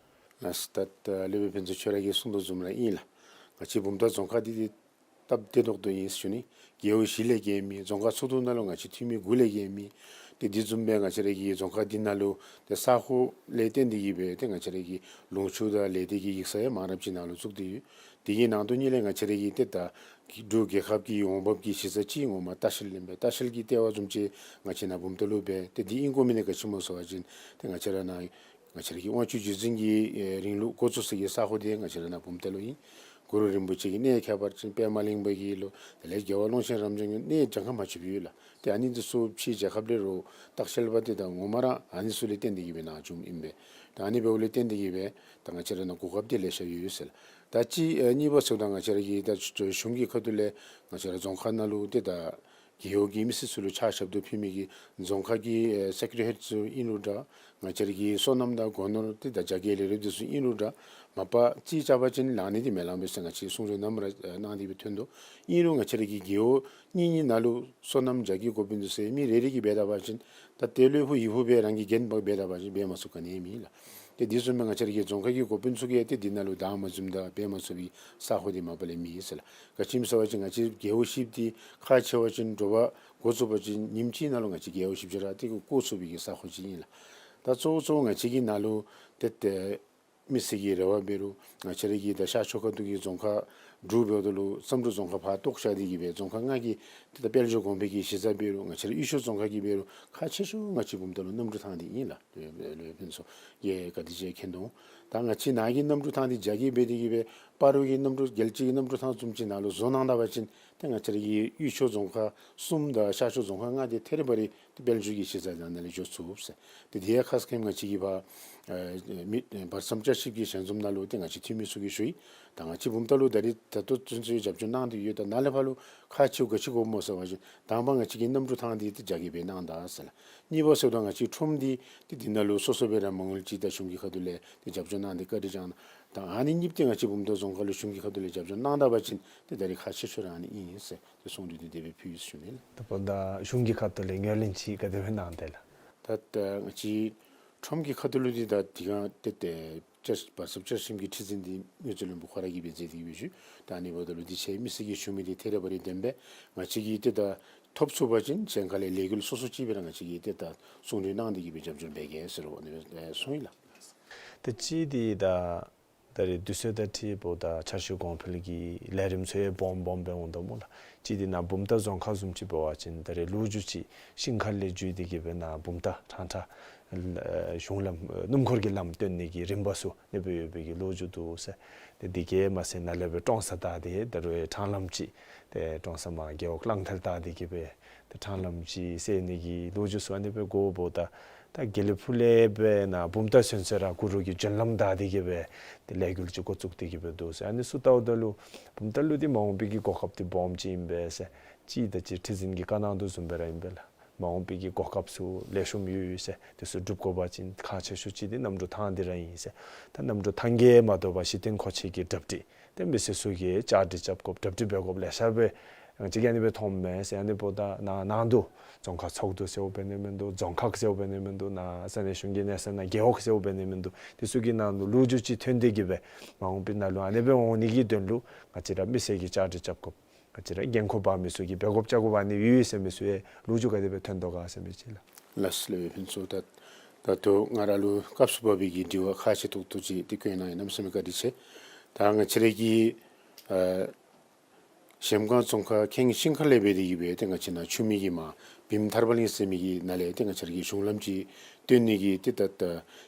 ལགས་སོ། ད་ལེགས་པའི་ཕུན་ཚོགས་ཁྱོད་ར་གིས་གསུང་དོ་བཟུམ་ར་ཨིན་ལགས། ང་བཅས་བུམ་ཐང་རྫོང་ཁག་འདི་ཏེ་སྟབས་བདེ་ཏོག་ཏོ་ཨིན་ཟེར་ཞུ་ནི། རྒེད་འོག་བཞི་ལས་བརྒལ་མེད། རྫོང་ཁག་ཚོགས་འདུ་ནང་ལུ་ང་བཅས་འཐུས་མི་དགུ་ལས་བརྒལ་མེད། ཏེ་འདི་བཟུམ་སྦེ་ང་བཅས་ར་གི་རྫོང་ཁག་འདི་ནང་ལུ་ཏེ་ས་ཁོངས་ལས་བརྟེན་ཏེ་གི་སྦེ་ཏེ་ང་བཅས་ར་གི་ལུང་ཕྱོགས་དང་ལས་སྡེ་གི་ཡིག་ཚང་ཡང་མང་རབས་ཅིག་ནང་ལུ་བཙུགས་ཏེ་ཡོད། དེ་གི་ནང་དོན་ཉིད་ལས་ང་བཅས་ར་གི་ཏེ་ད་འབྲུག་རྒྱལ་ཁབ་ཀྱི་འོང་འབབ་ཀྱི་གཞི་རྩ་ཅིག་ངོ་མ་ལྟ་བཤལ་ཨིན་པས། ལྟ་བཤལ་གྱི་ལྟེ་བ་བཟུམ་ཅིག་ང་བཅས་ནཱ་བུམ་ཐང་ལུ་སྦེ་ཏེ་འདི་ཨིན་དགོ་མི་ནི་ག་ཅི་སྨོ་ཟེར་བ་ཅིན་ཏེ་ང་བཅས་ར་ནཱ་ང་བཅས་ར་གི་དབང་ཕྱུག་རྗེས་འཛིན་གྱི་ཨེ་རིང་ལུགས་འགོ་བཙུགས་ས་གི་ས་ཁོངས་འདི་ང་བཅས་ར་ནཱ་བུམ་ཐང་ལུ་ཨིན། གུ་རུ་རིན་པོ་ཆེ་གི་གནས་ཁྱད་པར་ཅན་པདྨ་གླིང་པ་གི་ལོ་དེ་ལས་རྒྱལ་བ་ཀློང་ཆེན་རབ་འབྱམས་ཀྱི་གནས་གྱངས་ཁ་མ་ཆོདཔ་ཡོད་ལགས། ཏེ་ཨ་ནི་འདི་ཚུ་ཕྱི་རྒྱལ་ཁབ་ལས་རོགས་ལྟ་བཤལ་པ་འདི་ད་ངོ་མ་ར་ཨ་ནི་ཚུ་ལས་བརྟེན་ཏེ་གི་སྦེ་ནཱ་བྱུངམ་ཨིན་པས། ད་ཨ་ནི་འབདཝ་ལས་བརྟེན་ཏེ་གི་སྦེ་ད་ང་བཅས་ར་ནཱ་གོ་སྐབས་འདི་ལེ་ཤ་ཡོད་ཟེར་ལགས། ད་ཅི་ཨེ་གཉིས་པ་ཟེརཝ་ད་ང་བཅས་ར་གི་ད་གཞུང་གི་ཁ་ཐུག་ལས་ང་བཅས་ར་རྫོང་ཁག་ནང་ལུ་ཏེ་ད་རྒེད་འོག་གི་མི་སེར་ཚུ་ལུ་ཕྱག་ཞབས་ཏོག་ཕུལ་མི་གི་རྫོང་ཁག་གི་ཨེ་སེཀ་རེ་ཊི་རི་ཧེཌ་ཚུ་ཨིན་རུང་འདྲ། ང་བཅས་ར་གི་སོ་ནམ་དང་སྒོ་ནོར་ཏེ་ད་རྒྱ་སྐྱེད་ལས་རིམ་འདི་ཚུ་ཨིན་རུང་འདྲ། མ་པ་ཅིག་རྐྱབ་པ་ཅིན་ལངམ་ནི་འདི་མེད་ལམ་སྦེ་ཟེར་ང་བཅས་གསུང་གྲོས་ནམ་ར་ཨེ་གནང་སྟེ་སྦེ་ཐོན་དོ། ཨིན་རུང་ང་བཅས་ར་གི་རྒེད་འོག་གཉིས་གཉིས་ནང་ལུ་སོ་ནམ་རྒྱ་སྐྱེད་འགོ་དཔོན་འདི་ཚུ་མི་རེ་རེ་གིས་འབད་ད་པ་ཅིན་ད་ཏེ་ལོ་ཕུགས་ཡི་ཕུགས་སྦེ་རང་གི་འགན་འབག་འབད་ད་པ་ཅིན་འབད་མ་ཚུགས་ག་ནི་མེད་ལགས། ཏེ་འདི་བཟུམ་སྦེ་ང་བཅས་ར་གི་རྫོང་ཁག་གི་འགོ་དཔོན་ཚུ་གིས་ཏེ་འདི་ནང་ལུ་བདའ་མ་འཛོམས་དང་འབད་མ་ཚུགས་པའི་ས་ཁོངས་འདི་མ་པ་ལས་མེད་ཟེར་ལགས། ག་ཅི་སྨོ་ཟེར་བ་ཅིན་ང་བཅས་རྒེད་འོག་བཞི་འདི་ཁག་ཆེ་བ་ཅིན་དྲོ་པ་འགོ་བཙུགས་པ་ཅིན་ཉིནམ་གཅིག་ནང་ལུ་ང་བཅས་རྒེད་འོག་བཞི་ཅིག་ར་ཏེ་བསྐོར་ཚུགས་པའི་གི་ས་ཁོངས་ཅིག་ཨིན་ལགས། ད་གཙོ་བོ་གཙོ་བོ་ང་བཅས་ཀྱི་ནང་ལུ་ཏེ་ཏེ་མི་སེར་གྱི་རེ་བ་འབད་རུང་ང་བཅས་ར་གི་ད་ཤར་ཕྱོགས་ཁ་ཐུག་གི་རྫོང་ཁག་དྲུག་འབདཝ་ད་ལུ་བསམ་གྲུབ་རྫོང་ཁག་ཕར་གཏོགས་བཞག་སྟེ་གི་སྦེ་རྫོང་ཁག་ལྔ་གི་ཏེ་ད་དཔལ་འབྱོར་གོང་འཕེལ་གྱི་གཞི་རྩ་འབད་རུང་ང་བཅས་ར་དབུས་ཕྱོགས་རྫོང་ཁག་གི་འབད་རུང་ཁག་ཆེ་ཤོས་ང་བཅས་བུམ་ཐང་ལུ་གནམ་གྲུ་ཐང་འདི་ཨིན་ལགས། ལེགས་པའི་ཕུན་ཚོགས་ཀྱིས་བཀའ་དྲིན་ཆེ་མཁྱེན་དོ། ད་ང་བཅས་ནཱ་གི་གནམ་གྲུ་ཐང་འདི་རྒྱ་སྐྱེད་འབད་དེ་གི་སྦེ་སྤ་རོ་གི་གནམ་གྲུ་རྒྱལ་སྤྱི་གི་གནམ་གྲུ་ཐང་བཟུམ་ཅིག་ནང་ལུ་བཟོ་གནང་ད་པ་ཅིན་ཏེ་ང་བཅས་ར་གི་དབུས་ཕྱོགས་རྫོང་ཁག་གསུམ་དང་ཤར་ཕྱོགས་རྫོང་ཁག་ལྔ་འདི་ཐད་རི་བ་རི་ཏེ་དཔལ་འབྱོར་གྱི་གཞི་རྩ་ནང་ན་ལས་འགྱོ་ཚུགས་ཟེར། ཏེ་དེ་ཡང་ཁ་སྐད་ང་བཅས་ཀྱི་བར་ཨེ་མི་བར་མཚམས་བསྐྱར་ཞིབ་ཀྱི་ཞལ་འཛོམས་ནང་ལུ་ཏེ་ང་བཅས་འཐུས་མི་ཚུ་གིས་ཞུ་ཡི། ད་ང་བཅས་བུམ་ཐང་ལུ་ད་རེས་ད་ལྟོ་ཚུན་ཚོད་རྒྱབ་སྐྱོར་གནང་སྟེ་ཡོད། ད་ནཱ་ལས་ཕར་ལུ་ཁག་ཆེཝ་ག་ཅི་དགོཔ་སྨོ་ཟེར་བ་ཅིན་དང་པ་ང་བཅས་ཀྱི་གནམ་གྲུ་ཐང་འདི་ཏེ་རྒྱ་སྐྱེད་འབད་གནང་ད་ཟེར་ལགས། གཉིས་པ་ཟེརཝ་ད་ང་བཅས་ཁྲོམ་འདི་ཏེ་འདི་ནང་ལུ་སོ་སོ་སྦེ་ར་མ་དངུལ་ཅིག་ད་གཞུང་གི་ཁ་ཐུག་ལས་ཏེ་རྒྱབ་སྐྱོར་གནང་སྟེ་བཀའ་དྲིན་བསྐྱང་གནང་། ད་ཨ་ནི་གཉིས་པོ་ཏེ་ང་བཅས་བུམ་ཐང་རྫོང་ཁག་ལུ་གཞུང་གི་ཁ་ཐུག་ལས་རྒྱབ་སྐྱོར་གནང་ད་པ་ཅིན་ཏེ་ད་རེས་ཁག་ཆེ་ཤོས་ར་ཨ་ནི་ཨིན་ཟེར་ཏེ་གསུང་གྲོས་འདི་དེ་སྦེ་ཕུལ་ཡི་ཟེར་ཞུ་ནི་ལགས། ད་ད་གཞུང་གི་ཁ་ཐུག་ལས་ངོས་ལེན་ཅིག་ག་དེ་སྦེ་གནང་དེས་ལགས། ད་ད་ང་བཅས་ཁྲོམ་གྱི་ཁ་ཐུག་ལུ་འདི་ད་དེ་སྒང་ཏེ་ཏེ་བར་མཚམས་བསྐྱར་ཞིབ་ཀྱི་ཁྲི་འཛིན་འདི་དངུལ་རྩིས་བློན་པོ་ཁོ་ར་གིས་སྦེ་མཛད་དེ་གི་སྦེ་ཞུ། ད་ཨ་ནི་འབདཝ་ད་ལུ་འདི་ཕྱད་མི་སེར་གྱིས་ཞུ་མི་འདི་ཐད་རི་བ་རི་བདེན་པས། ང་བཅས་ཀྱིས་ཏེ་ད་ཐོབ་ཚུགས་པ་ཅིན་གཞན་ཁ་ལས་ལས་འགུལ་སོ་སོ་ཅིག་སྦེ་ར་ང་བཅས་ཀྱིས་ཏེ་ད་གསུང་གྲོས་གནང་སྟེ་གི་སྦེ་རྒྱབ་སྐྱོར་འབད་གེ་ཟེར་ཨ་ནི་སྦེ་གསུངས་ཡི་ལགས། ད་ཅི་འདི་ད་ད་རེས་དུས་ཚོད་དང་འཁྲིལཝ་ད་འཆར་གཞི་གོང་འཕེལ་གྱི་ལས་རིམ་ཚུ་ཡང་སྦོམ་སྦོམ་སྦེ་འོང་དོ་སྨོ་ལགས། ཅི་འདི་ནཱ་བུམ་ཐང་རྫོང་ཁག་བཟུམ་ཅིག་འབད་བ་ཅིན་ད་རེས་ལོ་རྒྱུས་ཅིག་ཤིང་མཁར་ལས་བརྒྱུད་དེ་གི་སྦེ་ནཱ་བུམ་ཐང་ཁྲང་ཁྲ་ཨེ་གཞུང་ལམ་ཨེ་སྣུམ་འཁོར་གྱི་ལམ་བཏོན་ནི་གི་རིམ་པ་ཚུ་ཨ་ནི་སྦེ་ཡོད་པའི་གི་ལོ་རྒྱུས་འདུག་ཟེར། ཏེ་འདི་གིས་མ་ཚད་ནཱ་ལས་སྦེ་ཀྲོང་གསར་བདའ་སྟེ་ད་རུང་ཡང་ཊའུན་ལམ་ཅིག་ཏེ་ཀྲོང་གསར་མར་རྒེད་འོག་གླང་མཐིལ་བདའ་སྟེ་གི་སྦེ་ཏེ་ཊའུན་ལམ་ཅིག་བསལ་ནི་གི་ལོ་རྒྱུས་ཚུ་ཨ་ནི་སྦེ་གོཝ་ད་ད་དགེ་ལེགས་ཕུག་ལས་སྦེ་ནཱ་བུམ་ཐང་ཚུན་ཚོད་ར་གུ་རུ་གི་བྱོན་ལམ་བདའ་སྟེ་གི་སྦེ་ཏེ་ལས་འགུལ་ཅིག་འགོ་བཙུགས་ཏེ་གི་སྦེ་འདུག་ཟེར། ཨ་ནི་ཚུ་བལྟཝ་ད་ལུ་བུམ་ཐང་ལུ་འདི་མ་འོངས་པའི་གི་གོ་སྐབས་འདི་སྦོམ་ཅིག་ཨིན་པས་ཟེར། ཅིག་ད་ཅི་ཁྲི་འཛིན་གྱིས་བཀའ་གནང་དོ་བཟུམ་སྦེ་ར་ཨིན་པས་ལགས། མ་འོངས་པའི་གི་གོ་སྐབས་ཚུ་ལེགས་ཤོམ་ཡོད་ཡོད་ཟེར། དེ་ཚུ་སྒྲུབ་དགོ་པ་ཅིན་ཁག་ཆེ་ཤོས་ཅིག་འདི་གནམ་གྲུ་ཐང་འདི་ར་ཨིན་ཟེར། ད་གནམ་གྲུ་ཐང་གིས་མ་དོ་བར་གཞི་རྟེན་མཁོ་ཆས་ཀྱི་གྲ་སྒྲིག་ཏེ་མི་སེར་ཚུ་གིས་བཅའ་སྒྲིག་རྐྱབ་དགོཔ་གྲ་སྒྲིག་འབད་དགོཔ་ལེ་ཤ་སྦེ་ང་བཅས་ཀྱིས་ཨ་ནི་སྦེ་མཐོངམ་མས་ཟེར། ཨ་ནི་འབདཝ་ད་ནཱ་ནང་དུ་རྫོང་ཁག་ཚོགས་འདུ་ཟེརཝ་འབད་ནི་མིན་འདུག། རྫོང་ཁག་ཟེརཝ་འབད་ནི་མིན་འདུག། ནཱ་ས་གནས་གཞུང་གི་གནས་ཚད་ནང་རྒེད་འོག་ཟེརཝ་འབད་ནི་མིན་འདུག། དེ་ཚུ་གི་ནང་ལུ་ལོ་རྒྱུས་ཅིག་ཐོན་ཏེ་གི་སྦེ་མ་འོངས་པའི་ནང་ལུ་ཨ་ནི་སྦེ་འོང་ནི་གི་དོན་ལུ་ང་བཅས་ར་མི་སེར་གྱིས་བཅའ་སྒྲིག་རྐྱབ་དགོཔ། ང་བཅས་ར་འགན་ཁུར་འབག་མི་ཚུ་གིས་འབད་དགོཔ་བཅའ་དགོཔ་ཨ་ནི་ཡོད་ཟེར་མི་ཚུ་ཡང་ལོ་རྒྱུས་ག་དེ་སྦེ་ཐོན་དོ་ག་ཟེར་མི་ཅིག་ལགས། ལགས་སོ་ལེགས་པའི་ཕུན་ཚོགས། ད་ད་ལྟོ་ང་ར་ལུ་སྐབས་སུ་བབས་པའི་གི་དྲི་བ་ཁག་ཆེ་ཏོག་ཏོ་ཅིག་འདི་བཀོད་གནང་ཡི། གནམ་མེད་ས་མེད་བཀའ་དྲིན་ཆེ། ད་ང་བཅས་ར་གི་ཨ་ གཞལམ་སྒང་རྫོང་ཁག་ཁེངས་ཤིང་ཁ་ལས་འབད་དེ་གིས་སྦེ་ཏེ་ང་བཅས་ནཱ་ཆུ་མིག་གི་མར་བིམ་ཐར་པ་གླིང་ཟེར་མི་གི་ནང་ལས་ཏེ་ང་བཅས་ར་གི་གཞུང་ལམ་ཅིག་བཏོན་ནི་གི་ཏེ་ད་ད་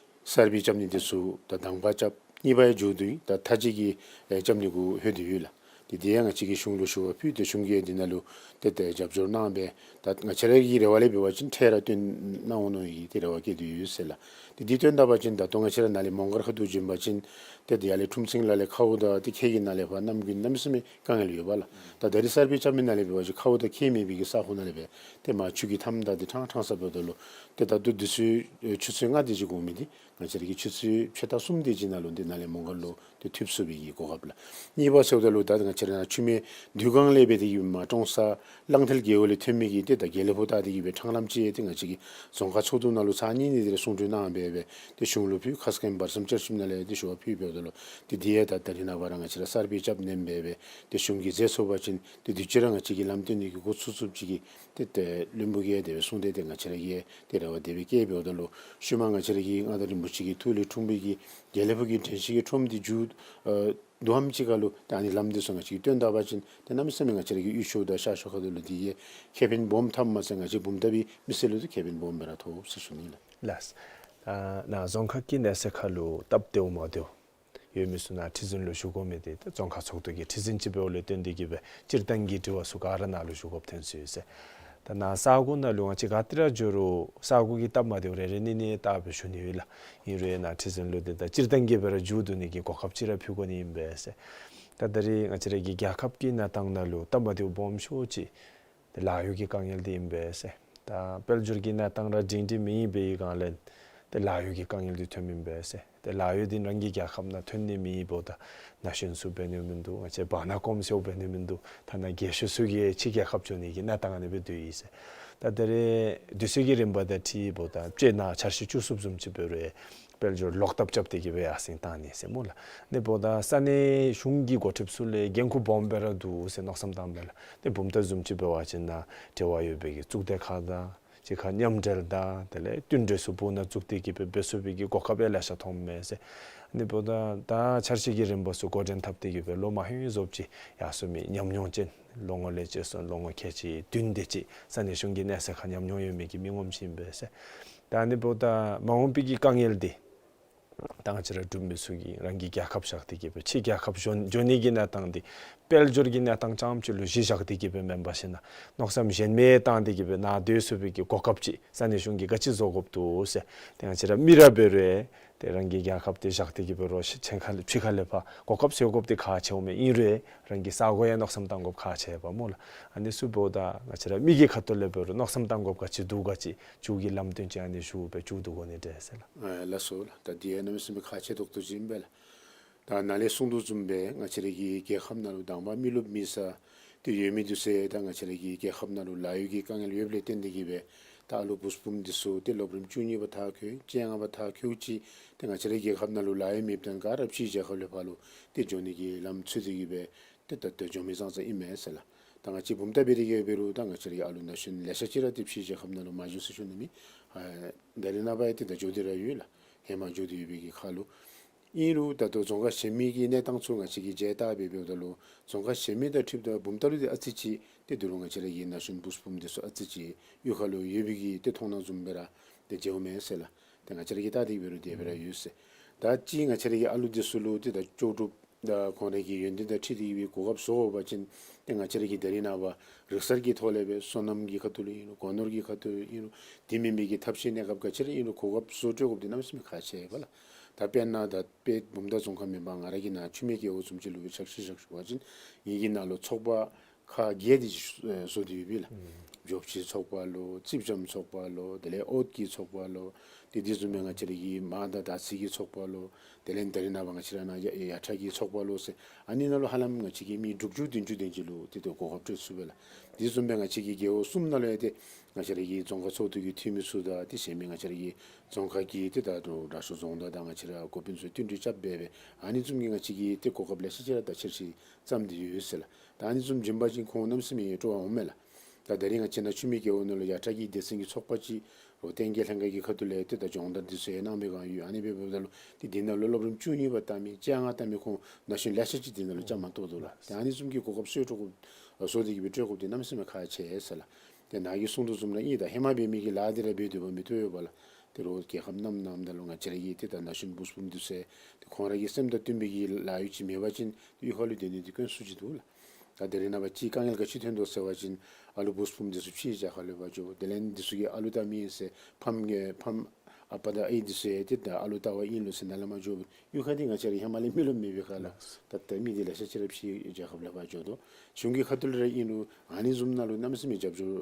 གསར་སྤེལ་རྐྱབ་ནི་འདི་ཚུ་ད་དང་པ་རྐྱབ། གཉིས་པ་ཡང་མཇུག་བསྡུ་ཡི། ད་མཐའ་དཔྱད་ཀྱི་ཨེ་རྐྱབ་ནི་གུ་ལྷོད་དེ་ཡོད་ལགས། ཏེ་དེ་ཡང་ང་བཅས་ཀྱིས་གཞུང་ལུ་ཞུ་བ་ཕུལ་ཏེ་གཞུང་གིས་འདི་ནང་ལུ་ཏེ་ཏེ་རྒྱབ་སྐྱོར་གནང་སྦེ་ད་ང་བཅས་ར་གི་རེ་བ་ལས་འབད་བ་ཅིན་འཕྲལ་ར་བཏོན་གནང་འོང་མནོ་ཡི་ཏེ་རེ་བ་བསྐྱེད་དེ་ཡོད་ཟེར་ལགས། ཏེ་འདི་བཏོན་ད་པ་ཅིན་ད་ལྟོ་ང་བཅས་ར་ནཱ་ལས་མོང་སྒར་ཁ་ཐུག་བྱོན་པ་ཅིན་ཏེ་ཏེ་ཡར་ལས་ཁྲུམ་ཆེན་ལ་ལས་ཁཝ་དང་ཏེ་ཁལ་གྱི་ནང་ལས་ཕར་གནམ་དགུན་གནམ་མེད་ས་མེད་དཀའ་ངལ་ཡོདཔ་ལགས། ད་ད་རིས་གསར་སྤེལ་རྐྱབ་མི་ནང་ལས་འབད་བ་ཅིན་ཁཝ་དང་ཁལ་མེད་པའི་གི་ས་ཁོངས་ནང་ལས་སྦེ་ཏེ་མར་ཆུ་གིས་འཐམ་ད་ཏེ་ཕྲང་ཕྲང་ས་འབདཝ་ད་ལུ་ཏེ་ད་ལྟོ་དུས་ཚོད་ཨེ་ཆུ་ཚོད་ལྔ་དེ་ཅིག་འགོར་མི་འདི་ང་བཅས་ར་གི་ཆུ་ཚོད་ཕྱེད་དང་གསུམ་དེ་ཅིག་ནང་ལུ་འདི་ནཱ་ལས་མོང་སྒར་ལུ་ཏེ་ཐུག་ཚུགས་པའི་གི་གོ་སྐབས་ལགས། གཉིས་པ་ཟེརཝ་ད་ལུ་ད་ང་བཅས་ར་ནཱ་ཆུ་སྨད་དུས་སྒང་ལས་འབད་དེ་གིས་མར་ཀྲོང་གསར་གླང་མཐིལ་རྒེད་འོག་ལས་ཐོན་མི་གི་ཏེ་ད་དགེ་ལེགས་ཕུག་བལྟ་སྟེ་གིས་སྦེ་ཕྲང་ལམ་ཅིག་ཏེ་ང་བཅས་ཀྱི་རྫོང་ཁག་ཚོགས་འདུ་ནང་ལུ་ཚར་གཉིས་གནང་སྟེ་ར་གསུང་གྲོས་གནང་སྦེ་སྦེ་ཏེ་གཞུང་ལུ་ཕུལ། ཁ་སྐོང་བར་གསུམ་བསྐྱར་ཞིབ་ནང་ལས་ཏེ་ཞུ་བ་ཕུལ་འབདཝ་ད་ལུ་ཏེ་དེ་ཡང་ད་ད་རིས་ནངས་པ་ར་ང་བཅས་ར་གསར་སྤེལ་རྐྱབ་ནི་ཨིན་པས་སྦེ་ཏེ་གཞུང་གིས་མཛད་ཚུགས་པ་ཅིན་ཏེ་དུས་ཅི་ར་ང་བཅས་ཀྱི་ལམ་སྟོན་ནི་གི་འགོ་བཙུགས་ཚུགསཔ་ཅིག་གི་ཏེ་ཏེ་བློན་པོ་གིས་དེ་སྦེ་གསུངས་ཏེ་ཏེ་ང་བཅས་ར་གིས་ཏེ་རེ་བ་དེ་སྦེ་བསྐྱེད་འབདཝ་ད་ལུ་ཤུལ་མ་ང་བཅས་ར་གི་མངའ་བདག་རིན་པོ་ཆེ་གི་ཐུགས་ལས་འཁྲུངས་པའི་གི་དགེ་ལེགས་ཕུག་གི་དྲན་ཤེས་ཀྱི་ཁྲོམ་འདི་མཇུག་ཨ་བསྡུཝ་ཅིག་ཁར་ལུ་ཏེ་ཨ་ནི་ལམ་འདི་ཚུ་ང་བཅས་ཀྱིས་བཏོན་ད་པ་ཅིན་ཏེ་གནམ་མེད་ས་མེད་ང་བཅས་ར་གི་དབུས་ཕྱོགས་དང་ཤར་ཕྱོགས་ཁ་ཐུག་ལུ་འདི་གིས་ཁེ་ཕན་སྦོམ་ཐོབ་མ་ཚད་ང་བཅས་བུམ་ཐང་པའི་མི་སེར་ལུ་ཏེ་ཁེ་ཕན་སྦོམ་སྦེ་ར་ཐོབ་ཟེར་ཞུ་ནི་ལགས། ལགས། ཨ་ནཱ་རྫོང་ཁག་གི་གནས་ཚད་ཁར་ལུ་སྟབས་བདེཝ་མ་བདེཝ་ཡོད་མི་ཚུ་ནཱ་ཁྲི་འཛིན་ལུ་ཞུ་དགོ་མི་འདི་ཏེ་རྫོང་ཁག་ཚོགས་འདུ་གི་ཁྲི་འཛིན་ཅིག་འབདཝ་ལས་བརྟེན་ཏེ་གིས་སྦེ་སྤྱིར་བཏང་གི་དྲི་བ་ཚུ་ག་ར་ནཱ་ལུ་ཞུ་དགོཔ་ཐོན་སོ་ཡི་ཟེར། ད་ནཱ་ས་གོ་ནང་ལུ་ང་བཅས་ག་ཏེ་ར་འགྱོ་རུང་ས་གོ་གི་སྟབས་མ་བདེཝ་རེ་རེ་གཉིས་གཉིས་བལྟ་སྦེ་ཞུ་ནི་ཡོད་ལགས། ཨིན་རུང་ནཱ་ཁྲི་འཛིན་ལུ་འདི་ད་སྤྱིར་བཏང་གི་སྦེ་ར་མཇུག་བསྡུ་ནི་གི་གོ་སྐབས་ཅིག་ར་ཕུལ་དགོ་ནི་ཨིན་པས་ཟེར། ད་ད་རིས་ང་བཅས་ར་གི་རྒྱལ་ཁབ་ཀྱི་གནས་སྟངས་ནང་ལུ་སྟབས་མ་བདེཝ་སྦོམ་ཤོས་ཅིག་ཏེ་ལཱ་གཡོག་གི་དཀའ་ངལ་འདི་ཨིན་པས་ཟེར། ད་དཔལ་འབྱོར་གྱི་གནས་སྟངས་ར་སྒྲིང་སྒྲི་མེད་པའི་སྒང་ལས་ཏེ་ལཱ་གཡོག་གི་དཀའ་ངལ་འདི་ཐོནམ་ཨིན་པས་ཟེར། ཏེ་ལཱ་གཡོག་འདི་རང་གི་རྒྱལ་ཁབ་ནང་ཐོན་ནི་མེདཔ་ད་ན་གཞོན་ཚུ་འབད་ནི་མིན་འདུག། ང་བཅས་བར་ན་གོམས་སེལ་འབད་ནི་མིན་འདུག། ཐ་ན་རྒས་ཤོས་ཚུ་གིས་ཕྱི་རྒྱལ་ཁབ་འགྱོ་ནི་གི་གནས་སྟངས་ཨ་ནི་སྦེ་སྡོད་ཡི་ཟེར། ད་ད་རིས་དུས་ཚོད་ཀྱི་རིམ་པ་དང་འཁྲིལཝ་ད་སྤྱིར་ནཱ་འཆར་གཞི་བཅུ་གསུམ་བཟུམ་ཅིག་འབད་རུང་དཔལ་འབྱོར་ལོག་བཏབ་རྐྱབ་སྟེ་གིས་སྦེ་ཡར་སེང་བཏང་ནི་ཟེར་སྨོ་ལགས། ཨ་ནི་འབདཝ་ད་ས་གནས་གཞུང་གི་འགོ་ཁྲིདཔ་ཚུ་ལས་འགན་ཁུར་སྦོམ་སྦེ་ར་འདུག་ཟེར་མནོ་བསམ་བཏངམ་མས་ལགས། ཏེ་བུམ་ཐང་བཟུམ་ཅིག་འབད་བ་ཅིན་ནཱ་འབྲེལ་བ་ཡོད་པའི་གི་གཙུག་སྡེ་ཁག་དང་གཅིག་ཁར་མཉམ་འབྲེལ་དང་དེ་ལས་བསྟུན་གྲོས་ཚུ་སྦུག་ནང་བཙུགས་ཏེ་གིས་སྦེ་འབད་ཚུགས་པའི་གི་གོ་སྐབས་ཡང་ལེ་ཤ་ཐོནམ་མས་ཟེར། ཨ་ནི་འབདཝ་ད་ད་འཆར་གཞི་གི་རིམ་པ་ཚུ་འགོ་འདྲེན་འཐབ་སྟེ་གིས་སྦེ་ལོ་མ་ཧེ་ཟོཝ་ཅིག་ཡར་སོང་མི་ཉམས་མྱོང་ཅན་ལོ་ངོ་ལས་བཅད་སོང་ལོ་ངོ་ཁལ་གཅིག་བདུན་དེ་ཅིག་ས་གནས་གཞུང་གི་གནས་ཚད་ཁར་ཉམས་མྱོང་ཡོད་མི་གི་མི་ངོམ་ཅིག་ཨིན་པས་ཟེར། ད་ཨ་ནི་འབདཝ་ད་མ་འོངས་པའི་གི་དཀའ་ངལ་འདི་ད་ང་བཅས་ར་འབྲུག་མི་ཚུ་གིས་རང་གི་རྒྱལ་ཁབ་བཞག་སྟེ་གིས་སྦེ་ཕྱི་རྒྱལ་ཁབ་འགྱོ་འགྱོ་ནི་གི་གནས་སྟངས་འདི་དཔལ་འབྱོར་གྱི་གནས་སྟངས་ཙམ་ཅིག་ལུ་གཞི་བཞག་སྟེ་གིས་སྦེ་མེན་པར་ཞིན་ན་མནོ་བསམ་གཞན་མི་བཏང་སྟེ་གིས་སྦེ་ནཱ་སྡོད་ཚུགས་པའི་གི་གོ་སྐབས་ཅིག་ས་གནས་གཞུང་གིས་ག་ཅི་བཟོ་དགོཔ་འདུག་ཟེར། ཏེ་ང་བཅས་ར་མི་ར་འབད་རུང་ཏེ་རང་གི་རྒྱལ་ཁབ་འདི་བཞག་སྟེ་གིས་འབད་རུང་ཕྱི་ཁ་ལས་ཕྱི་ཁ་ལས་ཕར་གོ་སྐབས་བཟོ་དགོཔ་འདི་ཁག་ཆེཝ་མས། ཨིན་རུང་རང་གི་ས་གོ་ཡང་མནོ་བསམ་བཏང་དགོཔ་ཁག་ཆེ་བས་སྨོ་ལགས། ཨ་ནི་ཚུ་འབདཝ་ད་ང་བཅས་ར་མི་གི་ཁ་ཐུག་ལས་འབད་རུང་མནོ་བསམ་བཏང་དགོཔ་ག་ཅི་འདུག་ག་ཅི་མཇུག་གི་ལམ་སྟོན་ཅིག་ཨ་ནི་ཞུ་སྦེ་མཇུག་བསྡུ་དགོ་ནི་འདྲས་ཟེར་ལགས། ཨ་ལགས་སོ་ལགས། ད་འདི་ཡང་གནམ་མེད་ས་མེད་ཁག་ཆེ་ཏོག་ཏོ་ཅིག་ཨིན་པས་ལགས། ད་ནཱ་ལས་གསུང་དོ་བཟུམ་སྦེ་ང་བཅས་ར་གི་རྒྱལ་ཁབ་ནང་ལུ་དང་པ་མི་རློབས་མེད་ས་འདི་ཡོད་མི་འདི་ཚུ་ད་ང་བཅས་ར་གི་རྒྱལ་ཁབ་ནང་ལུ་ལཱ་གཡོག་གི་དཀའ་ངལ་ཡོདཔ་ལས་བརྟེན་ཏེ་གིས་སྦེ་ད་ཨ་ལུ་བུ་སྦོམ་འདི་ཚུ་ཏེ་སློབ་རིམ་བཅུ་གཉིས་པ་མཐར་འཁྱོལ་བཅོ་ལྔ་པ་མཐར་འཁྱོལ་ཅིག་ཏེ་ང་བཅས་ར་རྒྱལ་ཁབ་ནང་ལུ་ལཱ་གཡོག་མེདཔ་ད་ག་ར་ཕྱི་རྒྱལ་ཁབ་ལས་ཕར་ལུ་ཏེ་འགྱོ་ནི་གི་ལམ་འཚོལ་ཏེ་གིས་སྦེ་ཏེ་ད་ལྟོ་འགྱོ་མི་ཙང་ཙང་ཨིན་མས་ཟེར་ལགས། ད་ང་བཅས་བུམ་ཐང་འབད་དེ་གིས་འབད་རུང་ད་ང་བཅས་ར་གི་ཨ་ལུ་ན་གཞོན་ལེ་ཤ་ཅིག་ར་ཏེ་ཕྱི་རྒྱལ་ཁབ་ནང་ལུ་མ་འགྱོ་ཟེར་ཞུ་ནི་མེད། ཨ་ད་རིས་ནངས་པ་ཡང་ཏེ་ད་འགྱོ་སྟེ་ར་ཡོད་ལགས། ཧེ་མ་འགྱོ་སྟེ་ཡོད་པའི་གི་ཁར་ལུ། ཨིན་རུང་ད་ལྟོ་རྫོང་ཁག་གཞན་མི་གི་གནས་སྟངས་ཚུ་ང་བཅས་ཀྱིས་མཇལ་བལྟ་སྦེ་འབདཝ་ད་ལུ་རྫོང་ཁག་གཞན་མི་དང་འཁྲིལཝ་ད་བུམ་ཐང་ལུ་འདི་ཨ་ཙི་ཅིག་ཏེ་ད་རུང་ང་བཅས་ར་གི་ན་གཞོན་བུ་སྦོམ་འདི་ཚུ་ཨ་ཙི་ཅིག་གཡུས་ཁ་ལུ་ཡོད་པའི་གི་ཏེ་མཐོང་སྣང་བཟུམ་སྦེ་ར་ཏེ་མཇལཝ་མས་ཟེར་ལགས། ཏེ་ང་བཅས་ར་གིས་བལྟ་སྟེ་འབད་རུང་དེ་སྦེ་ར་ཡོད་ཟེར། ད་ཅི་ང་བཅས་ར་གི་ཨ་ལུ་འདི་ཚུ་ལུ་ཏེ་ད་ལྕོགས་གྲུབ་ད་ཁོང་ར་གི་ཡོན་ཏན་དང་འཁྲིལ་ཏེ་གིས་སྦེ་གོ་སྐབས་བཟོ་དགོ་པ་ཅིན་ཏེ་ང་བཅས་ར་གིས་ད་རིས་ནངས་པ་རིག་གསར་གྱི་ཐོག་ལས་སྦེ་སོ་ནམ་གྱི་ཁ་ཐུག་ལུ་ཨིན་རུང་སྒོ་ནོར་གྱི་ཁ་ཐུག་ལུ་ཨིན་རུང་དེ་མེན་པའི་གི་ཐབས་ཤེས་གནས་སྐབས་ག་ཅི་ར་ཨིན་རུང་གོ་སྐབས་བཟོ་སྤྲོད་དགོཔ་འདི་གནམ་མེད་ས་མེད་ཁག་ཆེ་བས་ལགས། ད་དཔེར་ན་ད་དཔེ་བུམ་ཐང་རྫོང་ཁག་མེན་པར་ང་ར་གི་ནཱ་ཆུ་སྨད་རྒེད་འོག་བཟུམ་ཅིག་ལུ་སྦེ་ཆ་བཞག་ཞུ་བ་ཅིན་ངེ་གི་ནཱ་ལུ་ཚོགས་པ་ཁག་བརྒྱད་དེ་ཅིག་བཟོ་སྟེ་ཡོད་པས་ལགས། ཨུམ་འབྱོག་བྱེད་ཚོགས་པ་ལོ་རྩིགཔ་འཇམ་ཚོགས་པ་ལོ་དེ་ལས་ཨོ་ཐི་གི་ཚོགས་པ་ལོ། ཏེ་དེ་བཟུམ་སྦེ་ང་བཅས་ར་གི་མར་དང་དར་ཚིལ་གྱི་ཚོགས་པ་ལོ། དེ་ལས་ད་རིས་ནངས་པ་ང་བཅས་ར་ནཱ་ཡ་ཡ་ཊ་གི་ཚོགས་པ་ལོ་ཟེར་ཨ་ནི་ནང་ལུ་ཧ་ལམ་ང་བཅས་ཀྱིས་མི་དྲུག་ཅུ་བདུན་ཅུ་དེ་ཅིག་ལུ་ཏེ་ཏེ་གོ་སྐབས་སྤྲོད་ཚུགས་པས་ལགས། དེ་བཟུམ་སྦེ་ང་བཅས་ཀྱི་རྒེད་འོག་གསུམ་ནང་ལུ་ཡང་ཏེ་ང་བཅས་ར་གི་རྫོང་ཁག་ཚོགས་འདུ་གི་འཐུས་མི་ཚུ་དང་ཏེ་གཞན་མི་ང་བཅས་ར་གི་རྫོང་ཁག་གི་ཏེ་ད་དྲག་ཤོས་རྫོང་བདག་དང་ང་བཅས་ར་འགོ་དཔོན་ཚུ་བསྟུན་གྲོས་རྐྱབ་སྦེ་སྦེ་ཨ་ནི་བཟུམ་གྱི་ང་བཅས་ཀྱིས་ཏེ་གོ་སྐབས་ལེ་ཤ་ཅིག་ར་ད་འཆར་གཞི་བརྩམས་ཏེ་ཡོད་ཟེར་ལགས། ད་ཨ་ནི་བཟུམ་བྱིན་པ་ཅིན་ཁོང་གནམ་མེད་ས་མེད་སྤྲོ་བ་འོང་མས་ལགས། ད་ད་རིས་ང་བཅས་ནཱ་ཆུ་སྨད་རྒེད་འོག་ནང་ལུ་ཡ་ཊ་གི་སྡེ་ཚན་གྱི་ཚོགས་པ་ཅིག་རོགས་བསྟན་རྒྱས་ལྷན་ཁག་གི་ཁ་ཐུག་ལས་ཏེ་ད་སྦྱོང་བརྡར་འདི་ཚུ་ཡང་གནང་བའི་སྒང་ཡོད། ཨ་ནི་སྦེ་འབདཝ་ད་ལུ་ཏེ་འདི་ནང་ལུ་སློབ་རིམ་བཅུ་གཉིས་པ་བལྟ་མི་བཅོ་ལྔ་བལྟ་མི་ཁོང་ན་གཞོན་ལེ་ཤ་ཅིག་འདི་ནང་ལུ་བཅའ་མར་གཏོགས་དོ་ལགས། ཏེ་ཨ་ནི་བཟུམ་གྱི་གོ་སྐབས་སྤྲོད་དགོཔ་ བཟོ་སྟེ་གི་སྦེ་སྤྲོད་དགོཔ་འདི་གནམ་མེད་ས་མེད་ཁག་ཆེ་ཟེར་ལགས། ཏེ་ནཱ་གིས་གསུང་དོ་བཟུམ་ར་ཨིན། ད་ཧེ་མ་འབད་མི་གི་ལཱ་འདི་ར་འབད་སྡོད་པ་མི་བཏུབ་པས་ལགས། ཏེ་རོགས་རྒྱལ་ཁབ་རྣམ་རྣམ་ད་ལུ་ང་བཅས་ར་གི་ཏེ་ད་ན་གཞོན་བུ་སྤུན་འདི་ཚུ་ཏེ་ཁོང་ར་གི་སེམས་དང་བསྟུན་པའི་གི་ལཱ་གཡོག་ཅིག་མེད་པ་ཅིན་ཏེ་གཡུས་ཁ་ལུ་སྡོད་ནི་འདི་དཀོན་སུ་ཅིག་འདུག་ལགས། ད་དེ་རིང་ནངས་པ་ཅིག་དཀའ་ངལ་ག་ཅི་ཐོན་དོ་ཟེར་བ་ཅིན་ཨ་ལུ་བུ་སྤུན་འདི་ཚུ་ཕྱིའི་རྒྱལ་ཁབ་ལུ་འབག་འགྱོ། དེ་ལས་འདི་ཚུ་གིས་ཨ་ལུ་བལྟ་མི་ཨིན་ཟེར་ཕམ་གི་ཕམ་ཨ་པ་དང་ཨའི་འདི་ཚུ་ཡང་ཏེ་ད་ཨ་ལུ་བལྟ་བར་ཨིན་ལོ་ཟེར་ནཱ་ལས་མར་འགྱོ། གཡུས་ཁ་འདི་ང་བཅས་ར་ཧེ་མ་ལས་མི་རློབས་མེད་པའི་ཁར་ལགས། ད་ད་མི་འདི་ལེ་ཤ་ཅིག་ར་ཕྱིའི་རྒྱལ་ཁབ་ལུ་འབག་འགྱོ་དོ། གཞུང་གི་ཁ་ཐུག་ལས་ར་ཨིན་རུང་ཨ་ནི་བཟུམ་ནང་ལུ་གནམ་མེད་ས་མེད་རྒྱབ་སྐྱོར་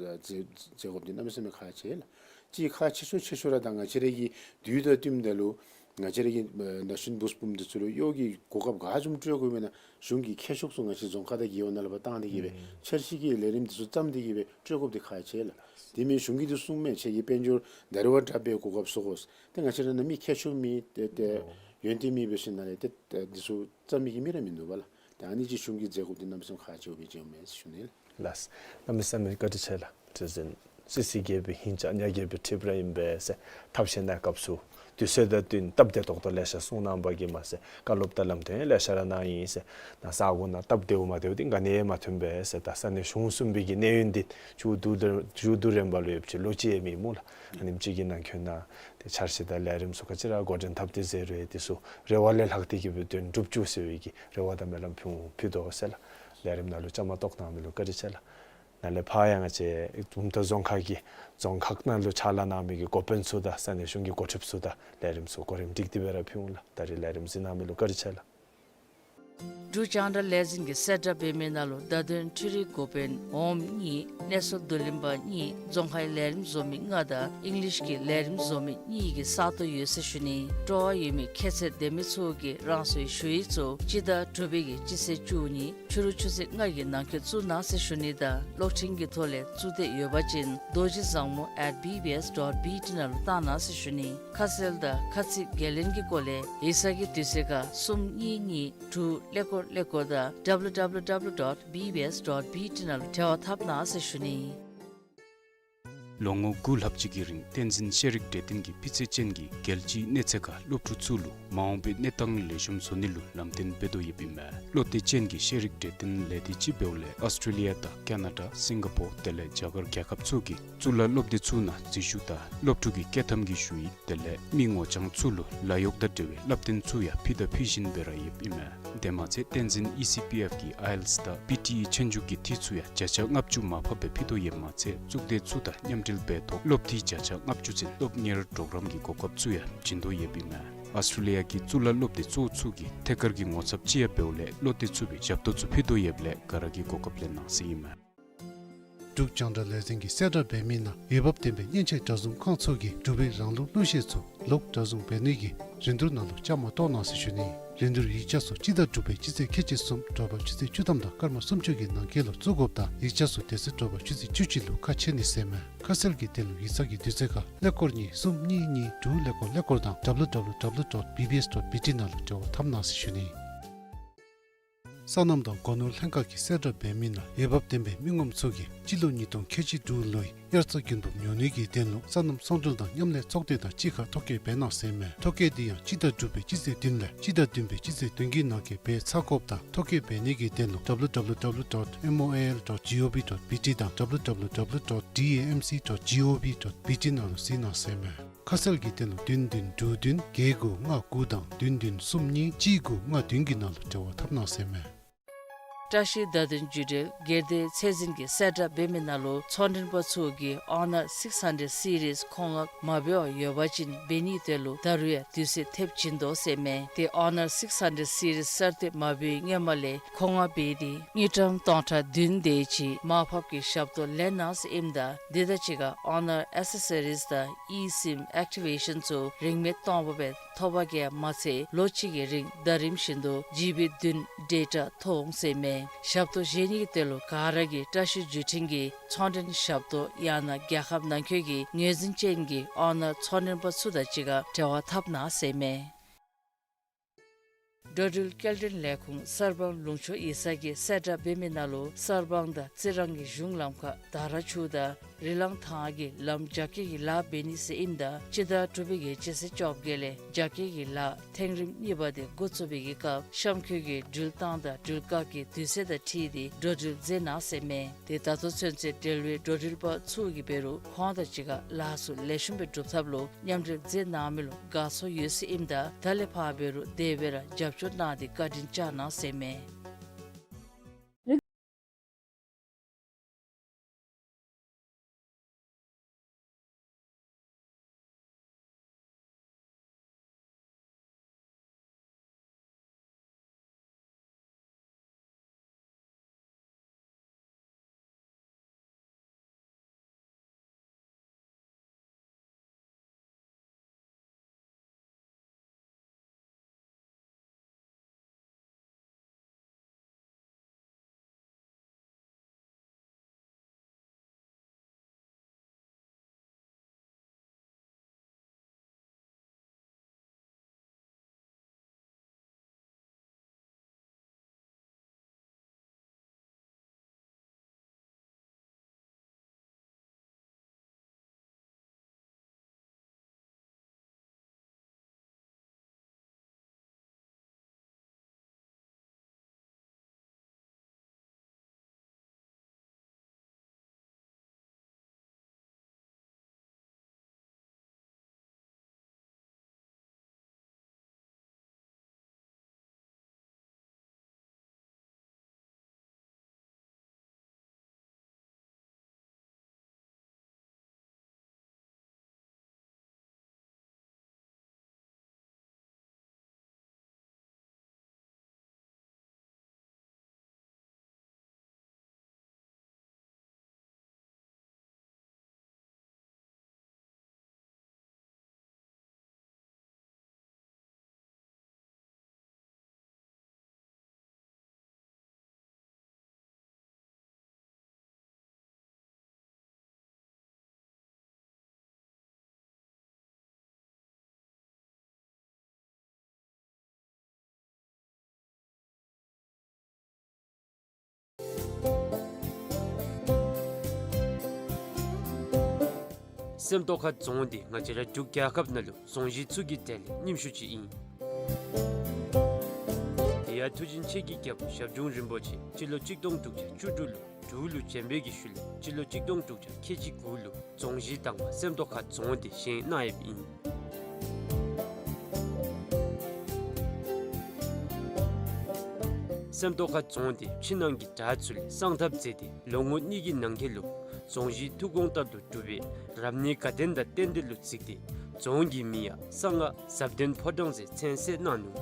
ཨ་མཛད་མཛད་དགོཔ་འདི་གནམ་མེད་ས་མེད་ཁག་ཆེ་ལགས། ཅིག་ཁག་ཆེ་ཤོས་ཆེ་ཤོས་ར་ད་ང་བཅས་ར་གི་དུས་དང་བསྟུནམ་ད་ལུ་ང་བཅས་ར་གི་ཨ་ན་གཞོན་བུ་སྤུན་འདི་ཚུ་ལུ་གཡོག་གི་གོ་སྐབས་ག་བཟུམ་སྤྲོད་དགོཔ་མེན་ན་གཞུང་གི་ཁྱད་ཤོག་ཚུ་ང་བཅས་རྫོང་ཁག་དང་རྒེད་འོག་ནང་ལུ་ཕར་བཏང་སྟེ་གི་སྦེ་འཆར་གཞི་གི་ལས་རིམ་འདི་ཚུ་བརྩམས་ཏེ་གི་སྦེ་སྤྲོད་དགོཔ་འདི་ཁག་ཆེ་ལགས། དེ་མེན་གཞུང་གིས་འདི་གསུངམ་མས། ཁྱེད་ཀྱིས་དཔལ་འབྱོར་ད་རེས་བ་དྲག་པའི་གོ་སྐབས་བཟོ་དགོ། ཏེ་ང་བཅས་ར་ནང་མི་ཁྱད་ཤོག་མེད། ཏེ་ཏེ་ཡོན་ཏན་མེད་འབད་ཞིནམ་ལས་ཏེ་ཏེ་འདི་ཚུ་བརྩམ་མི་གི་མི་ར་མིན་འདུག་པ་ལགས། ཏེ་ཨ་ནི་ཅིག་གཞུང་གིས་མཛད་དགོཔ་འདི་གནམ་མེད་ས་མེད་ཁག་ཆེཝ་སྦེ་མཇལཝ་མས་ཟེར་ཞུ་ནི་ལགས། ལགས། གནམ་མེད་ས་མེད་བཀའ་དྲིན་ཆེ་ལགས། ཁྲི་འཛིན་སི་སི་རྒྱལ་པོའི་ཧིང་ཅང་ཉ་རྒྱལ་པོའི་ཁྲི་ར་ཨིན་པས་ཟེར་ཐབས་ཤེས་གནས་སྐབས་སུ་དུས་ཚོད་དང་བསྟུན་སྟབས་བདེ་ཏོག་ཏོ་ལེ་ཤ་གསུང་གནང་བ་གིས་མ་ཚད་བཀའ་སློབ་དང་ལམ་སྟོན་ལེ་ཤ་ར་གནང་ཡི་ཟེར། ནཱ་ས་གོ་ནང་སྟབས་བདེཝ་མ་བདེཝ་འདི་ག་ནི་ཡང་མ་ཐོན་པས་ཟེར། ད་ས་གནས་གཞུང་གསུམ་པའི་གི་གནས་ཡུན་འདི་མཇུག་བསྡུ་མཇུག་བསྡུ་རན་པ་ལུ་ཡོདཔ་ཅིག་ལོ་གཅིག་ཡང་མེད་སྨོ་ལགས། ཨ་ནེམ་ཅིག་གི་ནང་འཁོད་ནང་ཏེ་འཆར་གཞི་དང་ལས་རིམ་ཚུ་ག་ཅི་ར་འགོ་འདྲེན་འཐབ་སྟེ་ཟེར་རུང་འདི་ཚུ་རེ་བ་ལས་ལྷག་སྟེ་གི་སྦེ་དོན་འགྲུབ་བཅུག་ཟེར་བའི་གི་རེ་བ་དང་སྨོན་ལམ་ཕུལ་ཕུལ་དོ་ཟེར་ལགས། ལས་རིམ་ནང་ལུ་བཅའ་མར་གཏོགས་གནང་མི་ལུ་བཀའ་དྲིན་ཆེ་ལགས། ནཱ་ལས་ཕར་ཡང་ང་བཅས་བུམ་ཐང་རྫོང་ཁག་གི་རྫོང་ཁག་ནང་ལུ་ཕྱག་ལཱ་གནང་མི་གི་འགོ་དཔོན་ཚུ་དང་ས་གནས་གཞུང་གི་འགོ་ཁྲིདཔ་ཚུ་དང་ལས་རིམ་ཚུ་གོ་རིམ་སྒྲིག་སྟེ་སྦེ་ར་ཕུལ་འོང་ལགས། ད་རེས་ལས་རིམ་གཟིགས་གནང་མི་ལུ་བཀའ་དྲིན་ཆེ་ལགས། འབྲུག་རྒྱང་བསྒྲགས་ལས་འཛིན་གྱིས་གསལ་བསྒྲགས་འབད་མི་ནང་ལུ་བརྡ་དོན་འཕྲུལ་རིག་འགོ་དཔོན་འོགམ་གཉིས་གནས་ཚུལ་བསྡུ་ལེན་པ་གཉིས་རྫོང་ཁའི་ལས་རིམ་བཟོ་མི་ལྔ་དང་ཨིང་ལིཤ་གི་ལས་རིམ་བཟོ་མི་གཉིས་ཀྱི་ས་སྟོང་ཡོད་ཟེར་ཞུ་ནི། སྤྲོ་བ་ཡོད་མི་ཁྱད་ཚད་ལྡན་མི་ཚུ་གིས་རང་སོའི་ཞུ་ཡིག་ཚུ་སྤྱི་ཟླ་དྲུག་པའི་གི་སྤྱི་ཚེས་བཅུ་གཉིས་ཕྱི་རུ་ཆུ་ཚོད་ལྔ་གི་ནང་འཁོད་བཙུགས་གནང་ཟེར་ཞུ་ནི་དང་གློག་འཕྲིན་གྱི་ཐོག་ལས་བཙུགས་འདོད་ཡོད་པ་ཅིན་རྡོ་རྗེ་བཟང་མོ་at B B S dot B T ནང་ལུ་བཏང་གནང་ཟེར་ཞུ་ནི། ཁ་གསལ་དང་ཁ་ཚིག་འགན་ལེན་གྱི་སྐོར་ལས་ཡིག་ཚང་གི་དུས་ཚོད་ཁར་གསུམ་གཉིས་གཉིས་དྲུག་ཀླད་ཀོར་ཀླད་ཀོར་དང་W W W dot B B S dot B T ནང་ལུ་འབྲེལ་བ་འཐབ་གནང་ཟེར་ཞུ་ནི། ལོ་ངོ་དགུ་ལྷག་ཅིག་གི་རིང་བསྟན་འཛིན་ཤེས་རིག་གྲོས་སྟོན་གྱིས་སྤུས་ཚད་ཅན་གྱི་རྒྱལ་སྤྱིའི་གནས་ཚད་ཁར་སློབ་ཕྲུག་ཚུ་ལུ་མ་འོངས་པའི་གནས་སྟངས་ལེགས་ཤོམ་བཟོ་ནི་ལུ་ལམ་སྟོན་འབད་དོ་ཡོདཔ་ཨིན་མས། བློ་གཏད་ཅན་གྱི་ཤེས་རིག་གྲོས་སྟོན་ལས་སྡེ་ཅིག་འབདཝ་ལས་ཨཱོས་ཊྲེ་ལི་ཡ་དང་ཀ་ན་ཌ་སིང་ག་པོར་དེ་ལས་རྒྱ་གར་རྒྱལ་ཁབ་ཚུ་གི་གཙུག་ལག་སློབ་སྡེ་ཚུ་ནང་འཛུལ་ཞུགས་དང་སློབ་ཕྲུག་གི་བསྐྱོད་ཐམ་གྱི་ཞུ་ཡིག་དེ་ལས་མི་ངོ་རྐྱང་ཚུ་ལུ་ལཱ་གཡོག་དང་འབྲེལ་བའི་བསླབ་སྟོན་ཚུ་ཡང་ཕུལ་དང་ཕུལ་བཞིན་སྦེ་ར་ཡོདཔ་ཨིན་མས། དེ་མ་ཚད་བསྟན་འཛིན་ཨི་སི་པི་ཨེཕ་གི་ཨའི་ཨེལ་ཊི་ཨེས་དང་པི་ཊི་ཨི་ཆོས་རྒྱུགས་ཀྱི་འཐུས་ཚུ་ཡང་བརྒྱ་ཆ་ལྔ་བཅུ་མར་ཕབ་སྦེ་ཕུལ་དོ་ཡོདཔ་མ་ཚད་གཙུག་སྡེ་ཚུ་དང་མཉམ་འབྲེལ་འབད་ཐོག་སློབ་འཐུས་བརྒྱ་ཆ་ལྔ་བཅུ་ཚུན་སློབ་གཉེར་གྲོགས་རམ་གྱི་གོ་སྐབས་ཚུ་ཡང་བྱིན་དོ་ཡོདཔ་ཨིན་མས། ཨཱོས་ཊྲེ་ལི་ཡ་གི་གཙུག་ལག་སློབ་སྡེ་གཙོ་བོ་ཚུ་གི་ཐད་ཀར་གྱི་ངོ་ཚབ་ཅིག་ཡང་འབདཝ་ལས་བློ་གཏད་ཚུགས་པའི་ཞབས་ཏོག་ཚུ་ཕུལ་དོ་ཡོདཔ་ལས་ག་ར་གིས་གོ་སྐབས་ལེན་གནང་ཟེར་ཨིན་མས། འབྲུག་རྒྱང་བསྒྲགས་ལས་འཛིན་གྱིས་གསལ་བསྒྲགས་འབད་མི་ནང་འོས་འབབ་ལྡན་པའི་མཉེན་ཆས་གྲྭ་བཟུང་ཁང་ཚུ་གིས་འབྲུག་པའི་རང་ལུགས་གླུ་གཞས་ཚུ་ལོག་གྲྭ་བཟུང་འབད་ནི་གི་རིན་བསྡུར་ནང་ལུ་བཅའ་མར་གཏོགས་གནང་ཟེར་ཞུ་ནི། རིན་བསྡུར་ཡིག་ཆ་ཚུ་སྤྱི་ཟླ་དྲུག་པའི་སྤྱི་ཚེས་ཁལ་གཅིག་གསུམ་དྲོ་པ་ཆུ་ཚོད་བཅུ་ཐམ་དང་སྐར་མ་སུམ་ཅུ་གི་ནང་འཁོད་ལུ་བཙུགས་དགོཔ་དང་ཡིག་ཆ་ཚུ་དེ་ཚེ་དྲོ་པ་ཆུ་ཚོད་བཅུ་གཅིག་ལུ་ཁ་ཕྱེ་ནི་ཟེར་མས། ཁ་གསལ་གྱི་དོན་ལུ་ཡིག་ཚང་གི་དུས་ཚོད་ཁར་ཀླད་ཀོར་གཉིས་གསུམ་གཉིས་གཉིས་དྲུག་ཀླད་ཀོར་ཀླད་ཀོར་དང་W W W dot B B S dot B T ནང་ལུ་འབྲེལ་བ་འཐབ་གནང་ཟེར་ཞུ་ནི། སོ་ནམ་དང་སྒོ་ནོར་ལྷན་ཁག་གིས་གསལ་བསྒྲགས་འབད་མི་ནང་འོས་འབབ་ལྡན་པའི་མི་ངོམ་ཚུ་གིས་སྤྱི་ལོ་ཉིས་སྟོང་ཁལ་གཅིག་དྲུག་ལོའི་དབྱར་རྩྭ་དགུན་འབུབ་ཉོ་ནི་གི་དོན་ལུ་སོ་ནམ་ཚོང་འབྲེལ་དང་མཉམ་ལས་ཚོགས་སྡེ་དང་གཅིག་ཁར་ཐོ་བཀོད་འབད་གནང་ཟེར་མས། ཐོ་བཀོད་འདི་ཡང་སྤྱི་ཟླ་དྲུག་པའི་སྤྱི་ཚེས་བདུན་ལས་སྤྱི་ཟླ་བདུན་པའི་སྤྱི་ཚེས་བདུན་གྱི་ནང་འཁོད་འབད་ཚར་དགོཔ་དང་ཐོ་བཀོད་འབད་ནི་གི་དོན་ལུ་W W W dot M O A L dot G O V dot B T དང་W W W dot D A M C dot G O V dot B T ནང་ལུ་གཟིགས་གནང་ཟེར་མས། ཁ་གསལ་གྱི་དོན་ལུ་བདུན་བདུན་དྲུག་བདུན་བརྒྱད་དགུ་ལྔ་དགུ་དང་བདུན་བདུན་གསུམ་གཉིས་གཅིག་དགུ་ལྔ་བདུན་གྱི་ནང་ལུ་འབྲེལ་བ་འཐབ་གནང་ཟེར་མས། བཀྲ་ཤིས་བརྡ་དོན་བརྒྱུད་འབྲེལ་སྒེར་སྡེ་ཚད་འཛིན་གྱིས་གསལ་བསྒྲགས་འབད་མི་ནང་ལུ་ཚོང་མགྲོན་པ་ཚུ་གིས་Honor six hundred series མཁོ་མངགས་མ་འབད་བར་ཡོད་པ་ཅིན་འབད་ནིའི་དོན་ལུ་ད་རུང་ཡང་དུས་ཚོད་ཐེབས་བྱིན་དོ་ཟེར་མས། ཏེ་Honor six hundred series གསར་བཏོན་མ་འབད་བའི་སྔོན་མ་ལས་མཁོ་མངགས་འབད་དེ་དངུལ་ཀྲམ་སྟོང་ཕྲག་བདུན་དེ་ཅིག་མར་ཕབ་ཀྱི་ཞབས་ཏོག་ལེན་གནང་ཟེར་ཨིནམ་ད་འདི་དང་གཅིག་ཁར་Honor accessories དང་eSIM activation ཚུ་རིན་མེད་སྟོང་པ་སྦེ་ཐོབ་པ་གིས་མ་ཚད་ལོ་གཅིག་གི་རིང་ཟླ་རིམ་བཞིན་དུ་ཇི་བི་བདུན་data ཐོབ་འོང་ཟེར་མས། ཞབས་ཏོག་བཞེས་ནི་གི་དོན་ལུ་ག་ར་གིས་བཀྲ་ཤིས་བརྒྱུད་འཕྲིན་གྱི་ཚོང་མགྲོན་ཞབས་ཏོག་ཡང་ན་རྒྱལ་ཁབ་ནང་འཁོད་ཀྱི་ངོས་འཛིན་ཅན་གྱི་Honor ཚོང་མགྲོན་པ་ཚུ་དང་གཅིག་ཁར་འབྲེལ་བ་འཐབ་གནང་ཟེར་མས། འགྲོ་འགྲུལ་སྐྱེལ་འདྲེན་ལས་ཁུངས་གསར་སྤང་ལུང་ཕྱོགས་ཡིག་ཚང་གིས་གསལ་བསྒྲགས་འབད་མི་ནང་ལུ་གསར་སྤང་དང་རྩི་རང་གི་གཞུང་ལམ་ཁར་དར་ཆུ་དང་ རི་ལང་ཐང་གི་ལམ་རྒྱ་སྐྱེད་ཀྱི་ལཱ་འབད་ནི་ཟེར་ཨིནམ་ད་སྤྱི་ཟླ་དྲུག་པའི་གི་སྤྱི་ཚེས་བཅོ་བརྒྱད་ལས་རྒྱ་སྐྱེད་ཀྱི་ལཱ་ཐེངས་རིམ་གཉིས་པ་དེ་འགོ་བཙུགས་པའི་གི་སྐབས་གཤམ་འཁོད་ཀྱི་འགྲུལ་བཏང་དང་འགྲུལ་བཀག་གི་དུས་ཚོད་དང་འཁྲིལ་ཏེ་འགྲོ་འགྲུལ་མཛད་གནང་ཟེར་མས། དེ་ད་ལྟོ་ཚུན་ཚོད་འབྲེལ་བའི་འགྲོ་འགྲུལ་པ་ཚུ་གིས་འབད་རུང་ཁོང་དང་གཅིག་ཁར་ལཱ་ཚུ་ལེགས་ཤོམ་སྦེ་སྒྲུབ་ཐབས་ལུ་མཉམ་འབྲེལ་མཛད་གནང་མི་ལུ་དགའ་ཚོར་ཡོད་ཟེར་ཨིནམ་ད་ད་ལས་ཕར་འབད་རུང་དེ་སྦེ་ར་རྒྱབ་སྐྱོར་གནང་སྟེ་བཀའ་དྲིན་བསྐྱང་གནང་ཟེར་མས། སེམས་རྟོགས་ཁ་རྫོང་འདི་ང་བཅས་ར་འབྲུག་རྒྱལ་ཁབ་ནང་ལུ་རྫོང་གཞི་ཚུ་གི་གྲས་ལས་རྙིང་ཤོས་ཅིག་ཨིན། དེ་ཡང་མཐུ་ཆེན་ཆེ་གི་རྒྱལ་པོ་ཞབས་དྲུང་རིན་པོ་ཆེ་སྤྱི་ལོ་གཅིག་སྟོང་དྲུག་བརྒྱ་བཅུ་དྲུག་ལུ་འབྲུག་ལུ་བྱོན་པའི་གི་ཤུལ་ལས་སྤྱི་ལོ་གཅིག་སྟོང་དྲུག་བརྒྱ་ཁལ་གཅིག་དགུ་ལུ་རྫོང་གཞི་དང་པ་སེམས་རྟོགས་ཁ་རྫོང་འདི་བཞེངས་གནང་ཡོདཔ་ཨིན། སེམས་རྟོགས་ཁ་རྫོང་འདི་ཕྱི་ནང་གི་དགྲ་ཚུ་ལས་སངས་ཐབས་མཛད་དེ་ལོ་ངོ་གཉིས་ཀྱི་ནང་འཁོད་ལུ་རྫོང་གཞི་ཐུགས་དགོངས་ལྟར་དུ་གྲུབ་པའི་རབ་གནས་དགའ་ལྡན་དང་རྟེན་འབྲེལ་ལུ་གཟིགས་ཏེ་རྫོང་གི་མིང་ཡང་གསང་སྔགས་ཟབ་ལྡན་ཕོ་བྲང་ཟེར་མཚན་གསོལ་གནང་ནུག།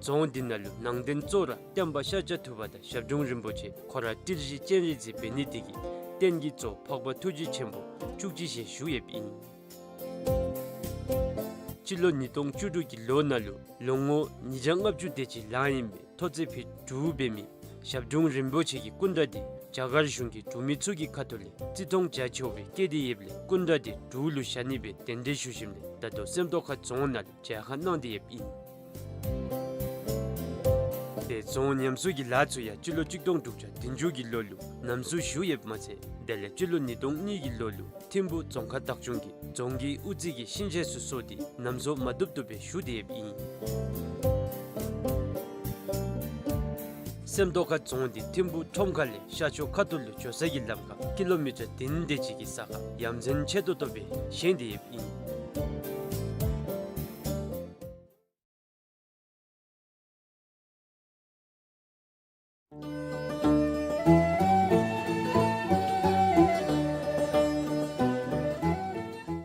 རྫོང་འདི་ནང་ལུ་ནང་རྟེན་གཙོ་བོ་ར་སྟོན་པ་ཤཱཀྱ་ཐུབ་པ་དང་ཞབས་དྲུང་རིན་པོ་ཆེ་ཁོ་ར་ཏིལ་བཞི་སྤྱན་རས་གཟིགས་འབད་ནི་དེ་གིས་རྟེན་གྱི་གཙོ་བོ་འཕགས་པ་ཐུགས་རྗེ་ཆེན་པོ་བཅུ་གཅིག་ཞལ་བཞུགས་ཡོདཔ་ཨིན། སྤྱི་ལོ་ཉིས་སྟོང་བཅུ་དྲུག་གི་ལོ་ནང་ལུ་ལོ་ངོ་ཉིས་བརྒྱ་ལྔ་བཅུ་དེ་ཅིག་ལང་ཡི་མི་ཐོག་བརྩེགས་ཕུད་དྲུག་འབད་མི་ཞབས་དྲུང་རིན་པོ་ཆེ་གི་སྐུ་འདྲ་འདི་རྒྱ་གར་གཞུང་གི་འབྲུག་མི་ཚུ་གི་ཁ་ཐུག་ལས་བརྩི་མཐོང་རྒྱ་ཆེ་བའི་བཀལ་ཏེ་ཡོདཔ་ལས་སྐུ་འདྲ་འདི་འབྲུག་ལུ་བཞག་ནི་སྦེ་གདན་འདྲེན་ཞུ་ཞིནམ་ལས་ད་ལྟོ་སེམས་རྟོགས་ཁ་རྫོང་ནང་ལུ་མཇལ་ཁ་གནང་སྟེ་ཡོདཔ་ཨིན། དེ་རྫོང་ཉམས་གསོ་གི་ལཱ་ཚུ་ཡང་སྤྱི་ལོ་གཅིག་སྟོང་དྲུག་བརྒྱ་བདུན་ཅུ་གི་ལོ་ལུ་ཉམས་གསོ་ཞུ་ཡོདཔ་མ་ཚད་དེ་ལས་སྤྱི་ལོ་ཉིས་སྟོང་གཉིས་ཀྱི་ལོ་ལུ་ཐིམ་ཕུ་རྫོང་ཁག་བདག་སྐྱོང་གིས་རྫོང་གི་དབུ་རྩེ་གི་ཤིང་ཆས་ཚུ་བཟོ་སྟེ་ཉམས་གསོ་མ་བཏུབ་བཏུབ་སྦེ་ཞུ་སྟེ་ཡོདཔ་ཨིན། སེམས་རྟོགས་ཁ་རྫོང་འདི་ཐིམ་ཕུ་ཁྲོམ་ཁ་ལས་ཤར་ཕྱོགས་ཁ་ཐུག་ལུ་འགྱོ་ས་གི་ལམ་ཁར་ཀི་ལོ་མི་ཊར་བདུན་དེ་ཅིག་གི་ས་ཁར་ཡ་མཚན་ཆེ་ཏོག་ཏོ་སྦེ་བཞེངས་ཏེ་ཡོདཔ་ཨིན།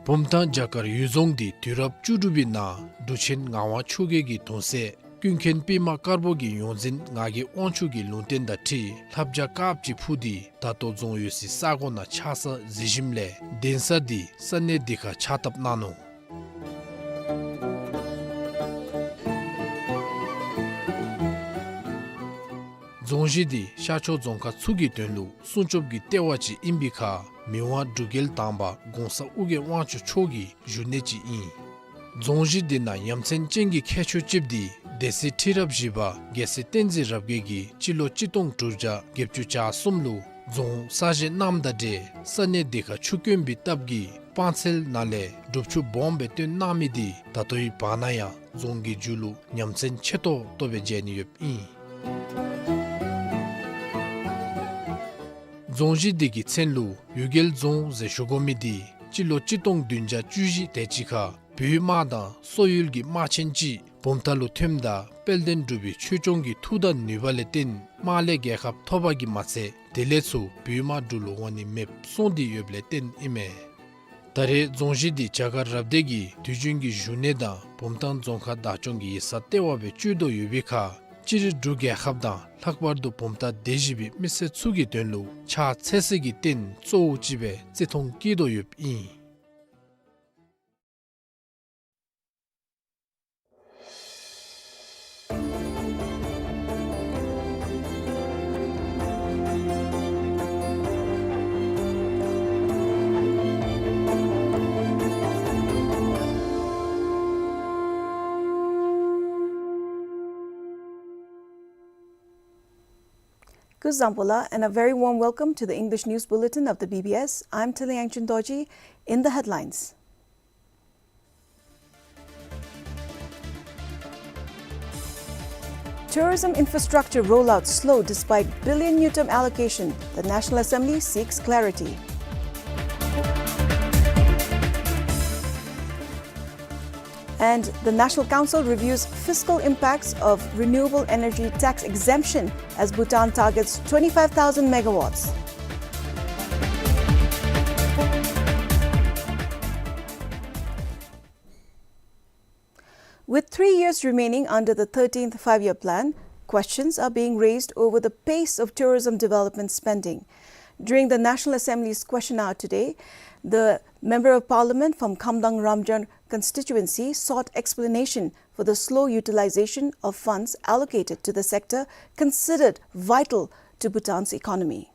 བུམ་ཐང་བྱ་དཀར་གཡུལ་རྫོང་འདི་དུས་རབས་བཅུ་དྲུག་པའི་ནང་འབྲུག་ཆེན་ངག་དབང་ཆོས་རྒྱལ་གྱི་གདུང་སྲས་ཀུན་མཁྱེན་པདྨ་དཀར་པོ་གི་ཡོངས་འཛིན་ངག་གི་དབང་ཕྱུག་གི་ལུང་བསྟན་དང་འཁྲིལ་ལྷ་བྱ་དཀརཔོ་ཅིག་འཕུར་ཏེ་ད་ལྟོ་རྫོང་ཡོད་སའི་ས་གོ་ནང་ཆགས་ས་གཟིགས་ཞིནམ་ལས་གདན་ས་འདི་ས་གནས་འདི་ཁར་ཕྱག་བཏབ་གནང་ནུག། རྫོང་གཞི་འདི་ཤར་ཕྱོགས་རྫོང་ཁག་ཚུ་གི་དོན་ལུ་སྲུང་སྐྱོབ་ཀྱི་ལྟེ་བ་ཅིག་ཨིན་པའི་ཁར་མི་དབང་འབྲུག་རྒྱལ་དང་པ་གོང་ས་ཨོ་རྒྱན་དབང་ཕྱུག་མཆོག་གི་བཞུགས་གནས་ཅིག་ཨིན། རྫོང་གཞི་འདི་ནང་ཡ་མཚན་ཅན་གྱི་ཁྱད་ཆོས་ཅིག་འདི་སྡེ་སྲིད་ཁྲི་རབས་བཞི་པ་རྒྱལ་སྲས་བསྟན་འཛིན་རབ་རྒྱས་ཀྱིས་སྤྱི་ལོ་གཅིག་སྟོང་དྲུག་བརྒྱ་བརྒྱད་ཅུ་གྱ་གསུམ་ལུ་ རྫོང་གསར་བཞེངས་གནངམ་དང་འབྲེལ་ས་གནས་དེ་ཁར་ཆུ་དཀོན་པའི་སྟབས་ཀྱིས་སྤང་ཚལ་ནང་ལས་སྒྲུབ་ཆུ་སྦོམ་སྦེ་བཏོན་གནང་མི་དེ་ད་ལྟོའི་བར་ན་ཡང་རྫོང་གི་རྒྱུ་ལུ་ཉམས་ཚན་ཆེ་ཏོག་ཏོ་སྦེ་མཇལ་ནི་ཡོདཔ་ཨིན། རྫོང་གཞི་དེ་གི་མཚན་ལུ་གཡུལ་རྒྱལ་རྫོང་ཟེར་ཞུ་དགོ་མི་དེ་སྤྱི་ལོ་གཅིག་སྟོང་བདུན་བརྒྱ་བཅུ་བཞི་དེ་ཅིག་ཁར་བོད་དམག་དང་སོག་ཡུལ་གྱི་དམག་ཆེན་ཅིག་བུམ་ཐང་ལུ་ཐོནམ་ད་དཔལ་ལྡན་འབྲུག་པའི་ཆོས་སྐྱོང་གི་མཐུ་དང་ནུས་པ་ལས་བརྟེན་དམག་ལས་རྒྱལ་ཁ་ཐོབ་པ་གིས་མ་ཚད་དེ་ལས་ཚུར་བོད་དམག་འབྲུག་ལུ་འོང་ནི་མེདཔ་སོང་སྟེ་ཡོདཔ་ལས་བརྟེན་ཨིན་མས། ད་རེས་རྫོང་གཞི་འདི་རྒྱ་གར་རབ་སྡེ་གི་དུས་རྒྱུན་གྱི་བཞུགས་གནས་དང་བུམ་ཐང་རྫོང་ཁག་བདག་སྐྱོང་གི་ཡིག་ཚང་ལྟེ་བ་སྦེ་སྤྱོད་དོ་ཡོད་པའི་ཁར་སྤྱིར་འབྲུག་རྒྱལ་ཁབ་དང་ལྷག་པར་དུ་བུམ་ཐང་སྡེ་བཞི་པའི་མི་སེར་ཚུ་གི་དོན་ལུ་ཕྱག་འཚལ་སའི་གི་རྟེན་གཙོ་བོ་ཅིག་སྦེ་བརྩི་མཐོང་བསྐྱེད་དོ་ཡོདཔ་ཨིན། Kuzuzangpo la, and a very warm welcome to the English News Bulletin of the B B S. I'm Tali Angchun Dorji. In the headlines. Tourism infrastructure rollout slow despite billion ngultrum allocation, the National Assembly seeks clarity. And the National Council reviews fiscal impacts of renewable energy tax exemption as Bhutan targets twenty-five thousand megawatts. With three years remaining under the thirteenth Five-Year Plan, questions are being raised over the pace of tourism development spending. During the National Assembly's question hour today, the Member of Parliament from Khamdang Ramgarh constituency sought explanation for the slow utilization of funds allocated to the sector considered vital to Bhutan's economy.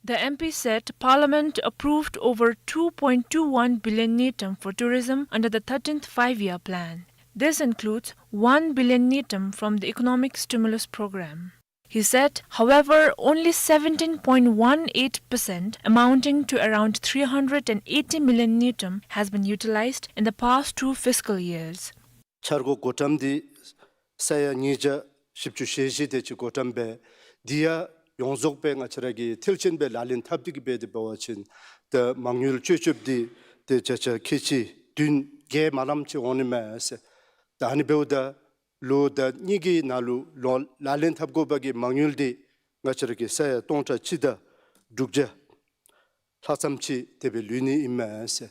The M P said Parliament approved over two point two one billion ngultrum for tourism under the thirteenth Five-Year Plan. This includes one billion ngultrum from the Economic Stimulus Program. He said, however, only seventeen point one eight percent, amounting to around three hundred and eighty million ngultrum, has been utilized in the past two fiscal years. འཆར་སྒོ་བགོ་བཀྲམ་འདི་ས་ཡ་ཉིས་བརྒྱ་བཞི་བཅུ་ཞེ་བཞི་དེ་ཅིག་བགོ་བཀྲམ་འབད། འདི་ཡང་ཡོངས་རྫོགས་སྦེ་ང་བཅས་ར་གིས་མཐིལ་ཕྱིན་སྦེ་ལག་ལེན་འཐབ་སྟེ་གི་འབད་དེ་འབད་བ་ཅིན་ད་མ་དངུལ་སྤྱོད་སྤྱོདཔ་འདི་ཏེ་བརྒྱ་ཆ་ཁལ་གཅིག་བདུན་བརྒལ་མ་ལངམ་ཅིག་འོང་ནི་མས་ཟེར། ད་ཨ་ནི་འབདཝ་ད་ལོ་ཟླ་གཉིས་ཀྱི་ནང་ལུ་ལོ་ལག་ལེན་འཐབ་དགོ་པ་གི་མ་དངུལ་འདི་ང་བཅས་ར་གིས་ས་ཡ་སྟོང་ཕྲག་གཅིག་དང་དྲུག་བརྒྱ་ལྷག་ཙམ་ཅིག་དེ་སྦེ་ལུས་ནི་ཨིན་མས་ཟེར།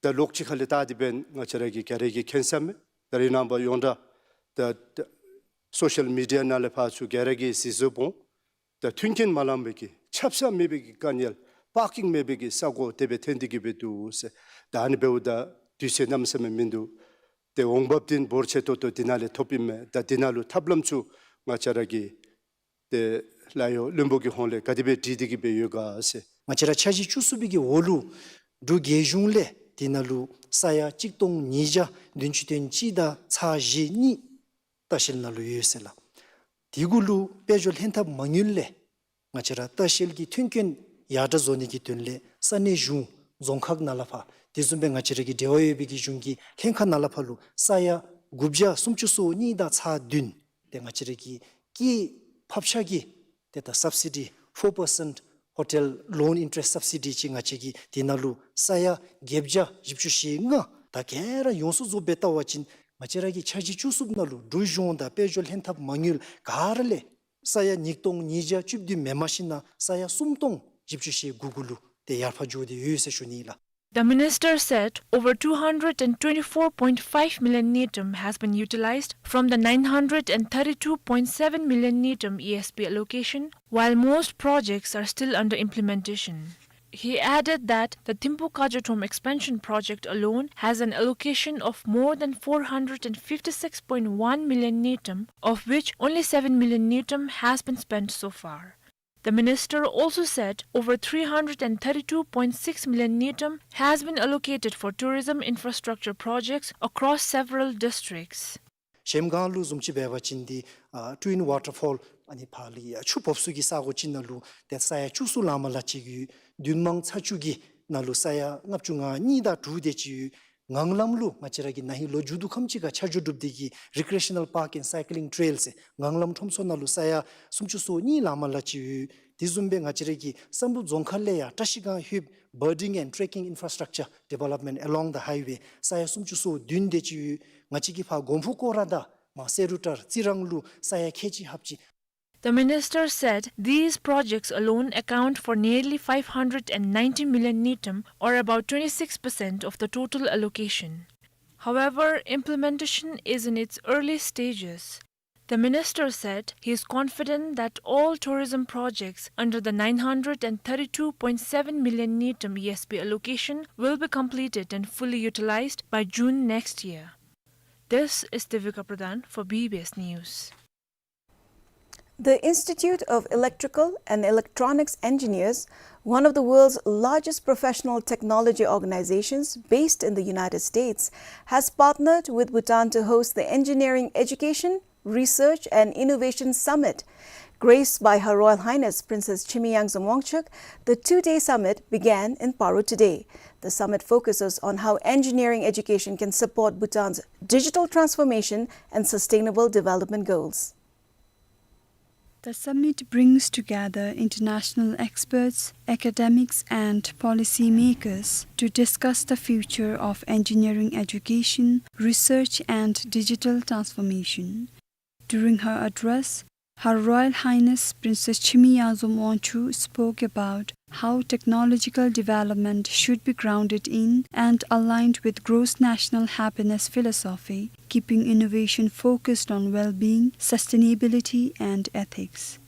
ད་ལོགས་ཅིག་ཁ་ལས་བལྟ་སྟེ་འབདན་ང་བཅས་ར་གིས་ག་ར་གིས་མཁྱེན་ས་མས། ད་རེས་ནངས་པ་ཡོངས་གྲགས་ད་ད་སོ་ཤལ་མི་ཌི་ཡ་ནང་ལས་ཕར་ཚུར་ག་ར་གིས་གཟིགས་གཟིགསཔ་འོང་། ད་མཐུན་རྐྱེན་མ་ལང་པའི་གི་ཆབ་གསང་མེད་པའི་གི་དཀའ་ངལ་པར་ཀིང་མེད་པའི་གི་ས་གོ་དེ་སྦེ་ཐོན་ཏེ་གི་སྦེ་འདུག་ཟེར། ད་ཨ་ནི་འབདཝ་ད་དུས་ཚོད་གནམ་མེད་ས་མེད་མིན་འདུག། ཏེ་འོང་འབབ་འདི་འབོར་ཆེ་ཏོག་ཏོ་འདི་ནང་ལས་ཐོབ་ཨིན་མས། ད་འདི་ནང་ལུ་ཐབས་ལམ་ཚུ་ང་བཅས་ར་གིས་ཏེ་སླར་ཡང་བློན་པོ་གི་ཧོངས་ལས་ག་དེ་སྦེ་དྲིས་ཏེ་གི་སྦེ་ཡོད་ག་ཟེར། ང་བཅས་ར་འཆར་གཞི་བཅུ་གསུམ་པའི་གི་འོག་ལུ་འབྲུག་རྒྱལ་གཞུང་ལས་འདི་ནང་ལུ་ས་ཡ་གཅིག་སྟོང་ཉིས་བརྒྱ་བདུན་ཅུ་དོན་གཅིག་དང་ཚག་བཞི་གཉིས་ལྟ་བཤལ་ནང་ལུ་ཡོད་ཟེར་ལགས། དེ་གུ་ལུ་དཔལ་འབྱོར་ལྷན་ཐབས་མ་དངུལ་ལས་ང་བཅས་ར་ལྟ་བཤལ་གྱི་མཐུན་རྐྱེན་ཡར་དྲག་བཟོ་ནི་གི་དོན་ལས་ས་གནས་གཞུང་རྫོང་ཁག་ནང་ལས་ཕར་དེ་བཟུམ་སྦེ་ང་བཅས་ར་གི་འབྲེལ་བ་ཡོད་པའི་གི་གཞུང་གི་ལྷན་ཁག་ནང་ལས་ཕར་ལུ་ས་ཡ་དགུ་བརྒྱ་སུམ་ཅུ་སོ་གཉིས་དང་ཚག་བདུན་ཏེ་ང་བཅས་ར་གི་སྐྱེད་ཕབ་ཆག་གི་ཏེ་ད་སབ་སི་ཌི་ཕོར་པར་སེནཊ་ཧོ་ཊེལ་ལོན་ཨིན་ཊ་རེསཊ་སབ་སི་ཌི་ཅིག་ང་བཅས་ཀྱིས་དེ་ནང་ལུ་ས་ཡ་བརྒྱད་བརྒྱ་བཞི་བཅུ་ཞེ་ལྔ། ད་ག་ར་ཡོངས་སུ་རྫོགས་སྦེ་བལྟ་བ་ཅིན་ང་བཅས་ར་གི་འཆར་གཞི་བཅུ་གསུམ་ནང་ལུ་འབྲུག་གཞུང་དང་དཔལ་འབྱོར་ལྷན་ཐབས་མ་དངུལ་ག་ར་ལས་ས་ཡ་ཉིས་སྟོང་ཉིས་བརྒྱ་བཅུ་བདུན་མེན་མ་གཞི་ནང་ས་ཡ་སུམ་སྟོང་བཞི་བཅུ་ཞེ་དགུ་གུ་ལུ་ཏེ་ཡར་འཕར་འགྱོ་སྟེ་ཡོད་ཟེར་ཞུ་ནི་ལགས། The minister said over two hundred and twenty-four point five million ngultrum has been utilized from the nine hundred and thirty-two point seven million ngultrum E S P allocation, while most projects are still under implementation. He added that the Thimphu Kajothom expansion project alone has an allocation of more than four hundred and fifty-six point one million ngultrum, of which only seven million ngultrum has been spent so far. The minister also said over three hundred and thirty-two point six million ngultrum has been allocated for tourism infrastructure projects across several districts. གཞལམ་སྒང་ལུ་བཟུམ་ཅིག་འབད་བ་ཅིན་འདི་ཨ་Twin Waterfall ཨ་ནི་ཕར་ལས་ཡར་ཆུ་ཕོག་ས་གི་ས་གོ་ཅིག་ནང་ལུ་ཏེ་ས་ཡ་བཅུ་གསུམ་ལང་མ་ལང་ཅིག་ཡོད། བདུན་མང་ཚར་བཅུ་གི་ནང་ལུ་ས་ཡ་ལྔ་བཅུ་ང་གཉིས་དང་དྲུག་དེ་ཅིག་ཡོད། ངང་ལམ་ལུ་ང་བཅས་ར་གི་ན་ཧིང་ལོ་མཇུག་བསྡུ་ཁམས་ཅིག་ཁར་ཆ་འཇོག་གྲུབ་སྟེ་གི་Recreational Park and Cycling Trail ཟེར་ངང་ལམ་ཁྲོམ་ཚོགས་ནང་ལུ་ས་ཡ་སུམ་ཅུ་སོ་གཉིས་ལང་མ་ལང་ཅིག་ཡོད། དེ་བཟུམ་སྦེ་ང་བཅས་ར་གི་བསམ་གྲུབ་རྫོང་ཁག་ལས་ཡར་བཀྲ་ཤིས་སྒང་ལྷོདཔ་Birding and Trekking Infrastructure Development along the highway ས་ཡ་སུམ་ཅུ་སོ་བདུན་དེ་ཅིག་ཡོད། ང་བཅས་ཀྱི་ཕར་གོང་ཕུ་སྐོར་ར་དང་མར་བསེ་རུ་ཊར་རྩི་རང་ལུ་ས་ཡ་ཁལ་གཅིག་ལྷགཔ་ཅིག། The minister said these projects alone account for nearly five hundred and ninety million ngultrum, or about twenty-six percent of the total allocation. However, implementation is in its early stages. The minister said he is confident that all tourism projects under the nine hundred and thirty-two point seven million ngultrum E S P allocation will be completed and fully utilized by June next year. This is Devika Pradhan for B B S News. The Institute of Electrical and Electronics Engineers, one of the world's largest professional technology organizations based in the United States, has partnered with Bhutan to host the Engineering Education, Research and Innovation Summit. Graced by Her Royal Highness Princess Chimiyangzom Wangchuck, the two-day summit began in Paro today. The summit focuses on how engineering education can support Bhutan's digital transformation and sustainable development goals. The summit brings together international experts, academics, and policymakers to discuss the future of engineering education, research, and digital transformation. During her address, Her Royal Highness Princess Chimiyangzom Wangchuck spoke about how technological development should be grounded in and aligned with gross national happiness philosophy, keeping innovation focused on well-being, sustainability, and ethics.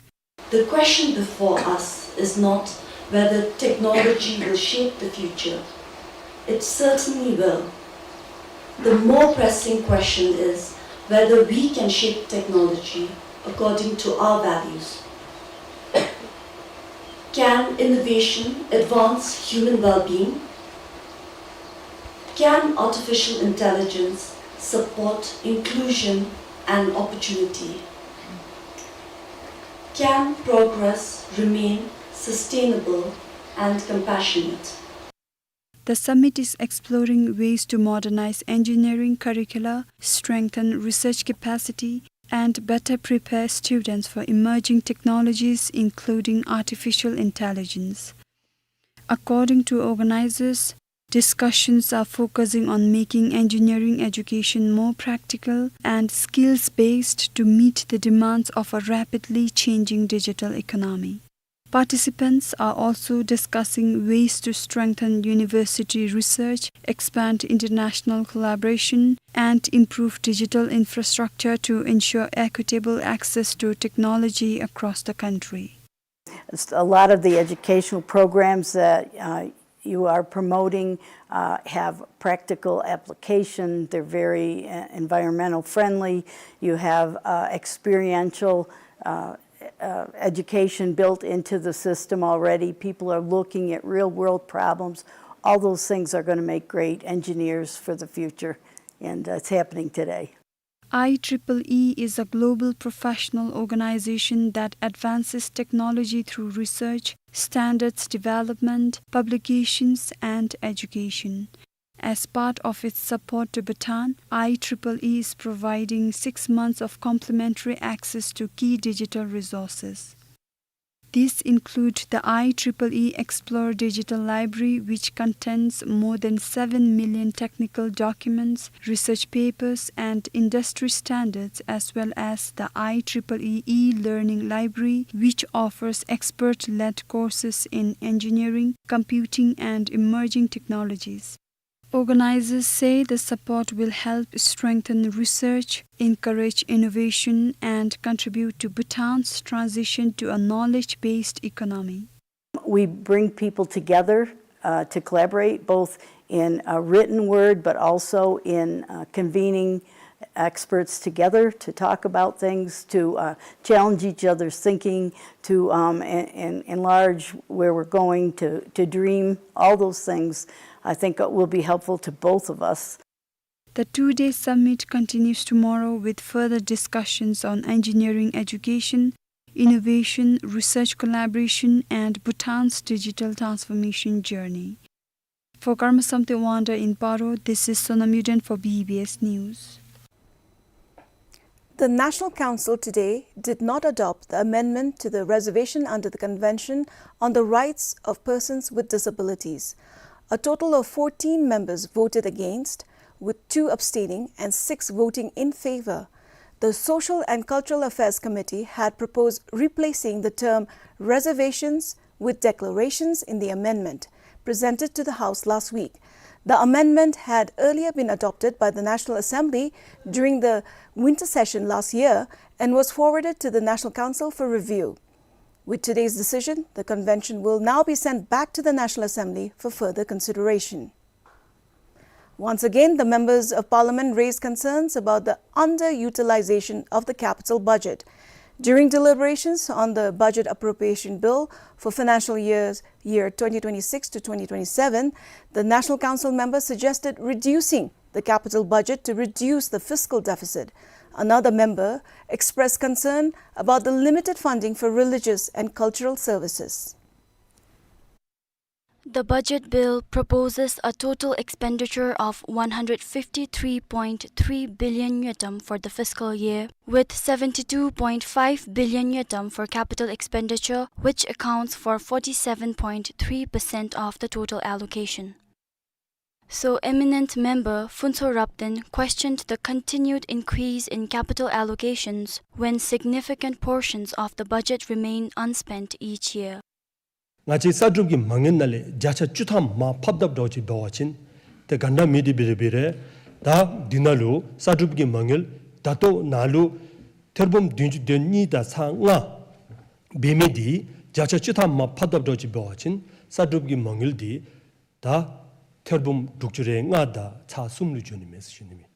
The question before us is not whether technology will shape the future. It certainly will. The more pressing question is whether we can shape technology according to our values. Can innovation advance human well-being? Can artificial intelligence support inclusion and opportunity? Can progress remain sustainable and compassionate? The summit is exploring ways to modernize engineering curricula, strengthen research capacity, and better prepare students for emerging technologies, including artificial intelligence. According to organizers, discussions are focusing on making engineering education more practical and skills-based to meet the demands of a rapidly changing digital economy. Participants are also discussing ways to strengthen university research, expand international collaboration, and improve digital infrastructure to ensure equitable access to technology across the country. A lot of the educational programs that, uh, you are promoting, uh, have practical application. They're very, uh, environmental friendly. You have, uh, experiential, uh, uh, education built into the system already. People are looking at real world problems. All those things are gonna make great engineers for the future, and, uh, it's happening today. I triple E is a global professional organization that advances technology through research, standards development, publications, and education. As part of its support to Bhutan, I triple E is providing six months of complimentary access to key digital resources. These include the I triple E Explore Digital Library, which contains more than seven million technical documents, research papers, and industry standards, as well as the I triple E e-learning library, which offers expert-led courses in engineering, computing, and emerging technologies. Organizers say the support will help strengthen research, encourage innovation, and contribute to Bhutan's transition to a knowledge-based economy. We bring people together, uh, to collaborate, both in a written word, but also in, uh, convening experts together to talk about things, to, uh, challenge each other's thinking, to, um, en-, en-, enlarge where we're going, to, to dream. All those things, I think, uh, will be helpful to both of us. The two-day summit continues tomorrow with further discussions on engineering education, innovation, research collaboration, and Bhutan's digital transformation journey. For Karma Samte Wangda in Paro, this is Sonam Yuden for B B S News. The National Council today did not adopt the amendment to the reservation under the Convention on the Rights of Persons with Disabilities. A total of fourteen members voted against, with two abstaining and six voting in favor. The Social and Cultural Affairs Committee had proposed replacing the term reservations with declarations in the amendment presented to the House last week. The amendment had earlier been adopted by the National Assembly during the winter session last year and was forwarded to the National Council for review. With today's decision, the convention will now be sent back to the National Assembly for further consideration. Once again, the members of parliament raised concerns about the underutilization of the capital budget. During deliberations on the budget appropriation bill for financial years, year twenty twenty-six to twenty twenty-seven, the National Council members suggested reducing the capital budget to reduce the fiscal deficit. Another member expressed concern about the limited funding for religious and cultural services. The budget bill proposes a total expenditure of one hundred fifty-three point three billion ngultrum for the fiscal year, with seventy-two point five billion ngultrum for capital expenditure, which accounts for forty-seven point three percent of the total allocation. So, eminent member Phuntsho Rapden questioned the continued increase in capital allocations when significant portions of the budget remain unspent each year. ང་བཅས་གསར་སྒྲུབ་ཀྱི་མ་དངུལ་ནང་ལས་བརྒྱ་ཆ་བཅུ་ཐམ་མར་ཕབ་བཏབ་འགྱོ་ཅི་འབད་བ་ཅིན་ཏེ་ག་འདྲ་མི་འདི་འབད་རུང་འབད་རུང་ད་འདི་ནང་ལུ་གསར་སྒྲུབ་ཀྱི་མ་དངུལ་ད་ལྟོ་ནང་ལུ་ཐེར་འབུམ་བདུན་ཅུ་དོན་གཉིས་དང་ཚག་ལྔ་འབད་མི་འདི་བརྒྱ་ཆ་བཅུ་ཐམ་མར་ཕབ་བཏབ་འགྱོ་ཅི་འབད་བ་ཅིན་གསར་སྒྲུབ་ཀྱི་མ་དངུལ་འདི་ད་ཐེར་འབུམ་དྲུག་ཅུ་རེ་ལྔ་དང་ཚག་གསུམ་ལུ་འགྱོ་ནི་མས་ཟེར་ཞུ་ནི་མས།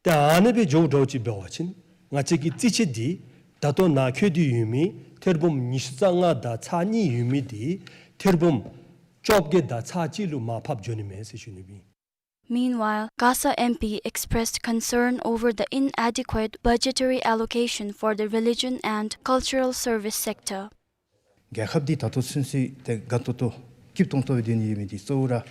ཏེ་ཨ་ནི་སྦེ་འགྱོཝ་འགྱོ་ཅི་འབད་བ་ཅིན་ང་བཅས་ཀྱི་རྩིས་ཆད་འདི་ད་ལྟོ་ནཱ་འཁོད་དེ་ཡོད་མི་ཐེར་འབུམ་ཉི་ཤུ་རྩ་ལྔ་དང་ཚག་གཉིས་ཡོད་མི་འདི་ཐེར་འབུམ་བཅོ་བརྒྱད་དང་ཚག་གཅིག་ལུ་མར་ཕབ་འགྱོ་ནི་མས་ཟེར་ཞུ་ནི་མས། Meanwhile, GASA M P expressed concern over the inadequate budgetary allocation for the religion and cultural service sector. རྒྱལ་ཁབ་འདི་ད་ལྟོ་ཚུན་ཚོད་ཏེ་དགའ་ཏོག་ཏོ་སྐྱིད་ཏོང་ཏོ་སྦེ་སྡོད་ནི་ཡོད་མི་འདི་གཙོ་བོ་ར་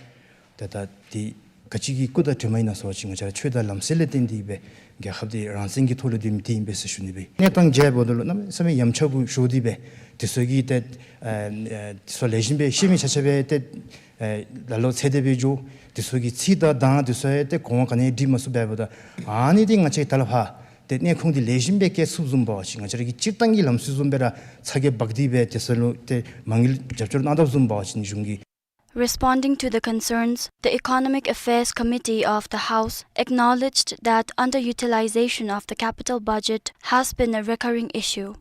ཏེ་ད་འདི་ག་ཅི་གི་སྐུ་དང་གྲིབ་མ་ཨིན་ན་ཟེར་བ་ཅིན་ང་བཅས་ར་ཆོས་དང་ལམ་སྲོལ་ལས་བརྟེན་ཏེ་སྦེ་རྒྱལ་ཁབ་འདི་རང་བཙན་གྱི་ཐོག་ལུ་སྡོད་མི་འདི་ཨིན་པས་ཟེར་ཞུ་ནི་སྦེ། གནས་སྟངས་མཇལཝ་ད་ལུ་གནམ་མེད་ས་མེད་ཡ་མཚར་བོ་ཤོར་ཏེ་སྦེ་དེ་ཚུ་གི་ཏེ་ཨ་ཨ་དེ་ཚུ་ལེགས་ཤོམ་སྦེ་ཤེས་མི་ཆ་ཁྱབ་སྦེ་ཏེ་ཨ་ལ་ལུ་ཚད་དེ་སྦེ་འགྱོ། དེ་ཚུ་གི་ཚིག་དང་གདངས་དེ་ཚུ་ཡང་ཏེ་གོང་བ་ག་ནི་འདྲི་མ་ཚུགས་པས་པ་ད། ཨ་ནི་འདི་ང་བཅས་ད་ལས་ཕར་ཏེ་གནད་ཁུངས་འདི་ལེགས་ཤོམ་སྦེ་བཀལ་ཚུགསཔ་བཟུམ་འབད་བ་ཅིན་ང་བཅས་ར་གི་སྤྱིར་བཏང་གི་ལམ་སྲོལ་བཟུམ་སྦེ་ར་ཚ་གྱང་འབག་སྟེ་སྦེ་དེ་ཚུ་ལུ་ཏེ་མ་དངུལ་རྒྱབ་སྐྱོར་གནང་དོ་བཟུམ་འབད་བ་ཅིན་གཞུང་གིས། Responding to the concerns, the Economic Affairs Committee of the House acknowledged that underutilization of the capital budget has been a recurring issue.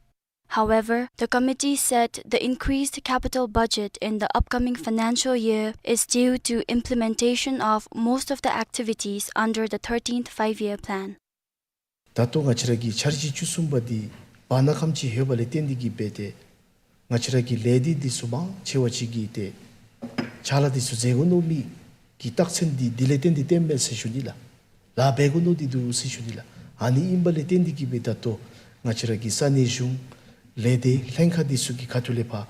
However, the committee said the increased capital budget in the upcoming financial year is due to implementation of most of the activities under the thirteenth Five-Year Plan. ད་ལྟོ་ང་བཅས་ར་གི་འཆར་གཞི་བཅུ་གསུམ་པ་འདི་བར་ན་ཁམས་ཅིག་ཡོད་པ་ལས་བརྟེན་ཏེ་གིས་སྦེ་ཏེ་ང་བཅས་ར་གི་ལས་སྡེ་འདི་ཚུ་མང་ཆེ་བ་ཅིག་གིས་ཏེ་ཕྱག་ལཱ་འདི་ཚུ་མཛད་དགོ་མནོ་མི་གི་རྟགས་མཚན་འདི་འདི་ལས་བརྟེན་ཏེ་བརྟནམ་མས་ཟེར་ཞུ་ནི་ལགས། ལཱ་འབད་དགོ་མནོ་སྟེ་འདུག་ཟེར་ཞུ་ནི་ལགས། ཨ་ནི་ཨིན་པ་ལས་བརྟེན་ཏེ་གིས་སྦེ་ད་ལྟོ་ང་བཅས་ར་གི་ས་གནས་གཞུང་ལས་སྡེ་ལྷན་ཁག་འདི་ཚུ་གི་ཁ་ཐུག་ལས་ཕར་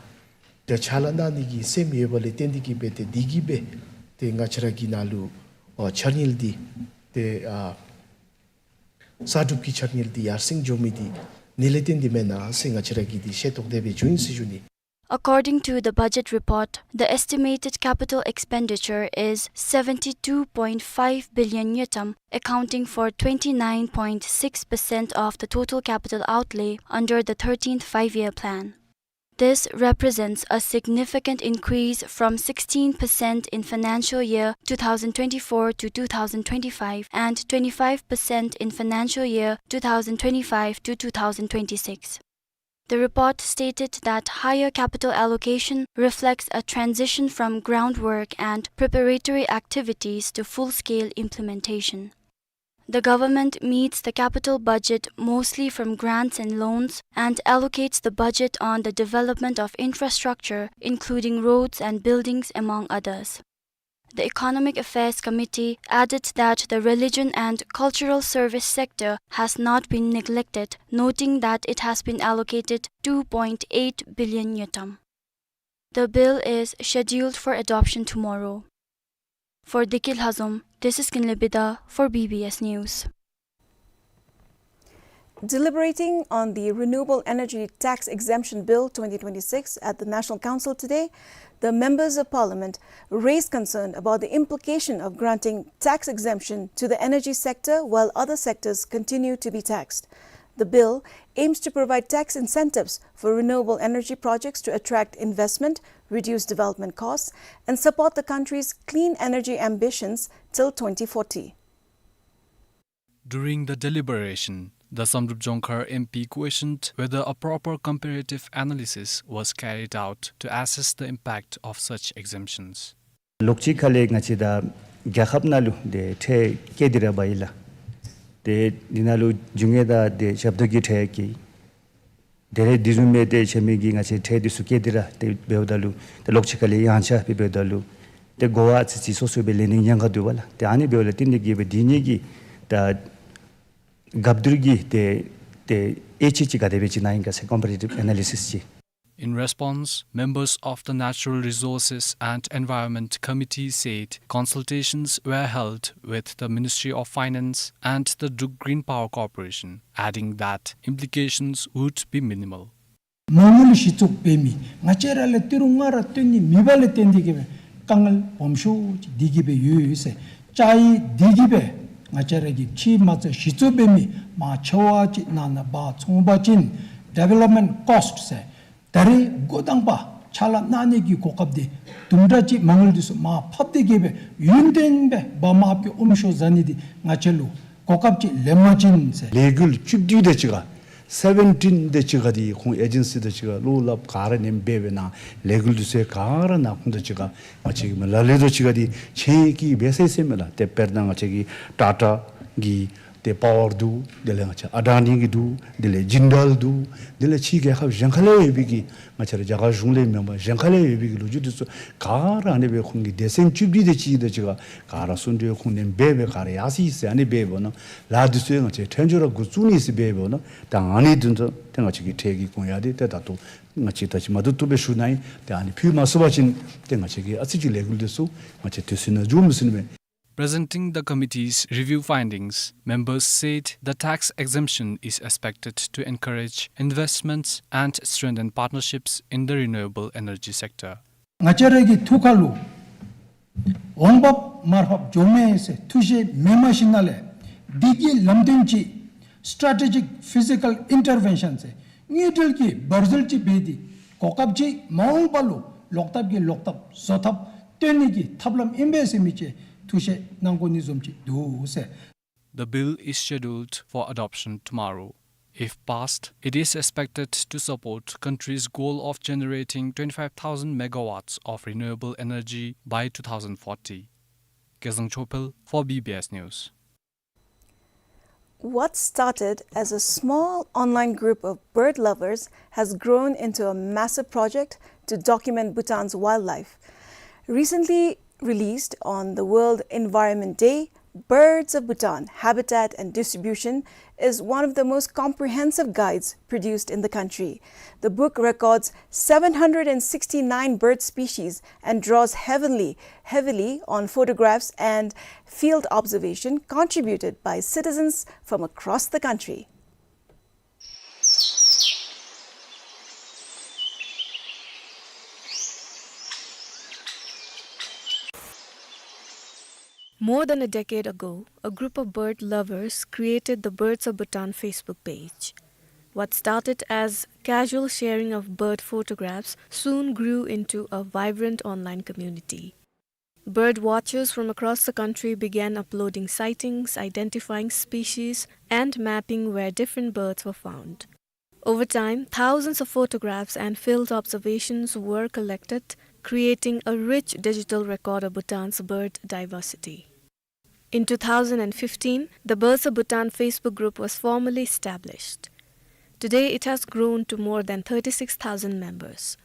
ཏེ་ཕྱག་ལཱ་གནང་ནི་གི་སེམས་ཡོད་པ་ལས་བརྟེན་ཏེ་གིས་སྦེ་ཏེ་འདི་གིས་སྦེ་ཏེ་ང་བཅས་ར་གི་ནང་ལུ་ཨ་འཆར་དངུལ་འདི་ཏེ་ཨ་གསར་སྒྲུབ་ཀྱི་འཆར་དངུལ་འདི་ཡར་སེང་འགྱོ་མི་འདི་ཨ་ནི་ལས་བརྟེན་ཏེ་མེན་ན་ཟེར་ང་བཅས་ར་གིས་འདི་ཤེས་རྟོགས་དེ་སྦེ་བྱུང་ཡི་ཟེར་ཞུ་ནི། According to the budget report, the estimated capital expenditure is seventy-two point five billion ngultrum, accounting for twenty-nine point six percent of the total capital outlay under the thirteenth Five-Year Plan. This represents a significant increase from sixteen percent in financial year two thousand twenty-four to two thousand twenty-five and twenty-five percent in financial year two thousand twenty-five to two thousand twenty-six. The report stated that higher capital allocation reflects a transition from groundwork and preparatory activities to full-scale implementation. The government meets the capital budget mostly from grants and loans and allocates the budget on the development of infrastructure, including roads and buildings, among others. The Economic Affairs Committee added that the religion and cultural service sector has not been neglected, noting that it has been allocated two point eight billion ngultrum. The bill is scheduled for adoption tomorrow. For Deki Lhazom, this is Kinley Bida for B B S News. Deliberating on the Renewable Energy Tax Exemption Bill twenty twenty-six at the National Council today, the Members of Parliament raised concern about the implication of granting tax exemption to the energy sector while other sectors continue to be taxed. The bill aims to provide tax incentives for renewable energy projects to attract investment, reduce development costs, and support the country's clean energy ambitions till twenty forty. During the deliberation, the Samdrup Jongkhar M P questioned whether a proper comparative analysis was carried out to assess the impact of such exemptions. ལོགས་གཅིག་ཁ་ལས་ང་བཅས་ད་རྒྱལ་ཁབ་ནང་ལུ་ཏེ་ཁྲལ་བཀལ་ཏེ་ར་འབག་ཡི་ལགས། ཏེ་འདི་ནང་ལུ་རྒྱུ་དངོས་དང་ཏེ་ཞབས་ཏོག་གི་ཁྲལ་བཀལ། དེ་ལས་དེ་བཟུམ་སྦེ་ཏེ་ཆ་མེད་ཀྱི་ང་བཅས་ཁྲལ་འདི་ཚུ་བཀལ་ཏེ་ར་ཏེ་འབདཝ་ད་ལུ་ཏེ་ལོགས་གཅིག་ཁ་ལས་ཡངས་ཆག་སྦེ་འབདཝ་ད་ལུ་ཏེ་གོ་བ་ཨ་ཙི་ཙི་སོ་སོ་སྦེ་ལེན་ནི་ཉེན་ཁ་འདུག་པ་ལགས། ཏེ་ཨ་ནི་འབདཝ་ལས་བརྟེན་ཏེ་གིས་སྦེ་འདི་གཉིས་ཀྱི་ད་སྐབས་བསྟུན་གྱི་ཏེ་ཏེ་དབྱེ་དཔྱད་ཅིག་ག་དེ་སྦེ་ཅིག་གནང་ཡི་ག་ཟེར་ཀོམ་པེ་རེ་ཊིབ་ཨེ་ན་ལི་སིས་ཅིག། In response, members of the Natural Resources and Environment Committee said consultations were held with the Ministry of Finance and the Druk Green Power Corporation, adding that implications would be minimal. མ་དངུལ་གཞི་བཙུགས་འབད་མི་ང་བཅས་ར་ལས་ཏི་རུ་ང་ར་བཏོན་ནི་མེད་པ་ལས་བརྟེན་ཏེ་གིས་སྦེ་དཀའ་ངལ་སྦོམ་ཤོས་ཅིག་འདི་གིས་སྦེ་ཡོད་ཟེར། ཅ་ཡི་འདི་གིས་སྦེ་ང་བཅས་ར་གི་ཕྱི་མ་རྩ་གཞི་བཙུགས་འབད་མི་མང་ཆེ་བ་ཅིག་ནང་ན་འབག་བཙུགས་པ་ཅིན་ཌི་ཝེ་ལོབ་མེནཊ་ཀོསཊ་ཟེར་ད་རེས་འགོ་དང་པ་ཕྱག་ལཱ་གནང་ནི་གི་གོ་སྐབས་འདི་དུམ་གྲ་ཅིག་མ་དངུལ་འདི་ཚུ་མར་ཕབ་སྟེ་གིས་སྦེ་ཡུན་བརྟན་སྦེ་འབག་མར་གྱི་ཨོམ་ཤོ་བཟའ་ནི་འདི་ང་བཅས་ལུ་གོ་སྐབས་ཅིག་ལེན་པ་ཅིན་ཟེར། ལས་འགུལ་བཅུ་བདུན་དེ་ཅིག་ཁར་སེ་བེན་ཊིན་དེ་ཅིག་ཁར་འདི་ཁོང་ཨེ་ཇེན་སི་དེ་ཅིག་ཁར་བློ་སླབ་ག་ར་ནེམ་སྦེ་སྦེ་ནཱ་ལས་འགུལ་འདི་ཚུ་ག་ར་ནཱ་ཁོང་དེ་ཅིག་ཁར་ང་བཅས་ཀྱི་མི་ལ་ལུ་དེ་ཅིག་ཁར་འདི་ཆེན་གྱི་སྦེ་ཟེར་ཟེར་མས་ལགས། ཏེ་དཔེར་ན་ང་བཅས་ཀྱི་ཊ་ཊ་གི་ཏེ་པ་ཝར་འདུག། དེ་ལས་ང་བཅས་ཨ་ཌ་ནི་གི་འདུག། དེ་ལས་ཇིན་ཌལ་འདུག། དེ་ལས་ཕྱི་རྒྱལ་ཁབ་གཞན་ཁ་ལས་ཡོད་པའི་གི་ང་བཅས་ར་རྒྱ་གར་གཞུང་ལས་མེན་པར་གཞན་ཁ་ལས་ཡོད་པའི་གི་ལོ་རྒྱུས་འདི་ཚུ་ག་ར་ཨ་ནི་སྦེ་ཁོང་གི་སྡེ་ཚན་བཅུ་བདུན་དེ་ཅིག་དེ་ཅིག་ཁར་ག་ར་སུ་འདྲ་ཁོང་ནེམ་སྦེ་སྦེ་ག་ར་ཡར་སོ་ཡི་ཟེར་ཨ་ནི་སྦེ་འབདཝ་ད་ལཱ་འདི་ཚུ་ང་བཅས་ཕྲན་ཚེགས་ར་འགོ་བཙུགས་ནི་ཟེར་སྦེ་འབདཝ་ད་ད་ཨ་ནི་འདི་ཚུ་ཏེ་ང་བཅས་ཀྱི་ཁྲལ་གྱི་གོང་ཡང་འདི་ཏེ་ད་ལྟོ་ང་བཅས་ད་ཅི་མ་བཏུབ་བཏུབ་སྦེ་ཞུ་ནི་ཨིན། ཏེ་ཨ་ནི་ཕུལ་མ་ཚུགས་པ་ཅིན་ཏེ་ང་བཅས་ཀྱི་ཨ་ཙི་ཅིག་ལས་འགུལ་འདི་ཚུ་ང་བཅས་དུས་ཚོད་ནང་འགྱོ་མི་ཚུགས་ནི་མས། Presenting the committee's review findings, members said the tax exemption is expected to encourage investments and strengthen partnerships in the renewable energy sector. ང་བཅས་ར་གི་ཐུགས་ཁ་ལུ་འོང་འབབ་མར་ཕབ་འགྱོ་མས་ཟེར་ཐུགས་བཞེད་མེད་མ་ཤེས་ན་ལས་འདི་གི་ལམ་སྟོན་ཅིག་སི་ཊེ་ཊེ་ཇིག་ཕི་ཟི་ཀལ་ཨིན་ཊར་བེན་ཤཱན་ཟེར་དངུལ་འབྲེལ་གྱི་འབར་འཛུལ་ཅིག་འབད་དེ་གོ་སྐབས་ཅིག་མ་འོངས་པ་ལུ་ལོག་ཐབས་ཀྱི་ལོག་ཐབས་བཟོ་ཐབས་སྟོན་ནི་གི་ཐབས་ལམ་ཨིན་པས་ཟེར་མི་ཅིག་ཐུགས་བཞེད་གནང་དགོ་ནི་བཟུམ་ཅིག་འདུག་ཟེར། The bill is scheduled for adoption tomorrow. If passed, it is expected to support country's goal of generating twenty-five thousand megawatts of renewable energy by two thousand forty. Kezang Chophel for B B S News. What started as a small online group of bird lovers has grown into a massive project to document Bhutan's wildlife. Recently released on the World Environment Day, Birds of Bhutan: Habitat and Distribution is one of the most comprehensive guides produced in the country. The book records seven hundred and sixty-nine bird species and draws heavily, heavily on photographs and field observation contributed by citizens from across the country. More than a decade ago, a group of bird lovers created the Birds of Bhutan Facebook page. What started as casual sharing of bird photographs soon grew into a vibrant online community. Bird watchers from across the country began uploading sightings, identifying species, and mapping where different birds were found. Over time, thousands of photographs and field observations were collected, creating a rich digital record of Bhutan's bird diversity. In two thousand and fifteen, the Birds of Bhutan Facebook group was formally established. Today, it has grown to more than thirty-six thousand members.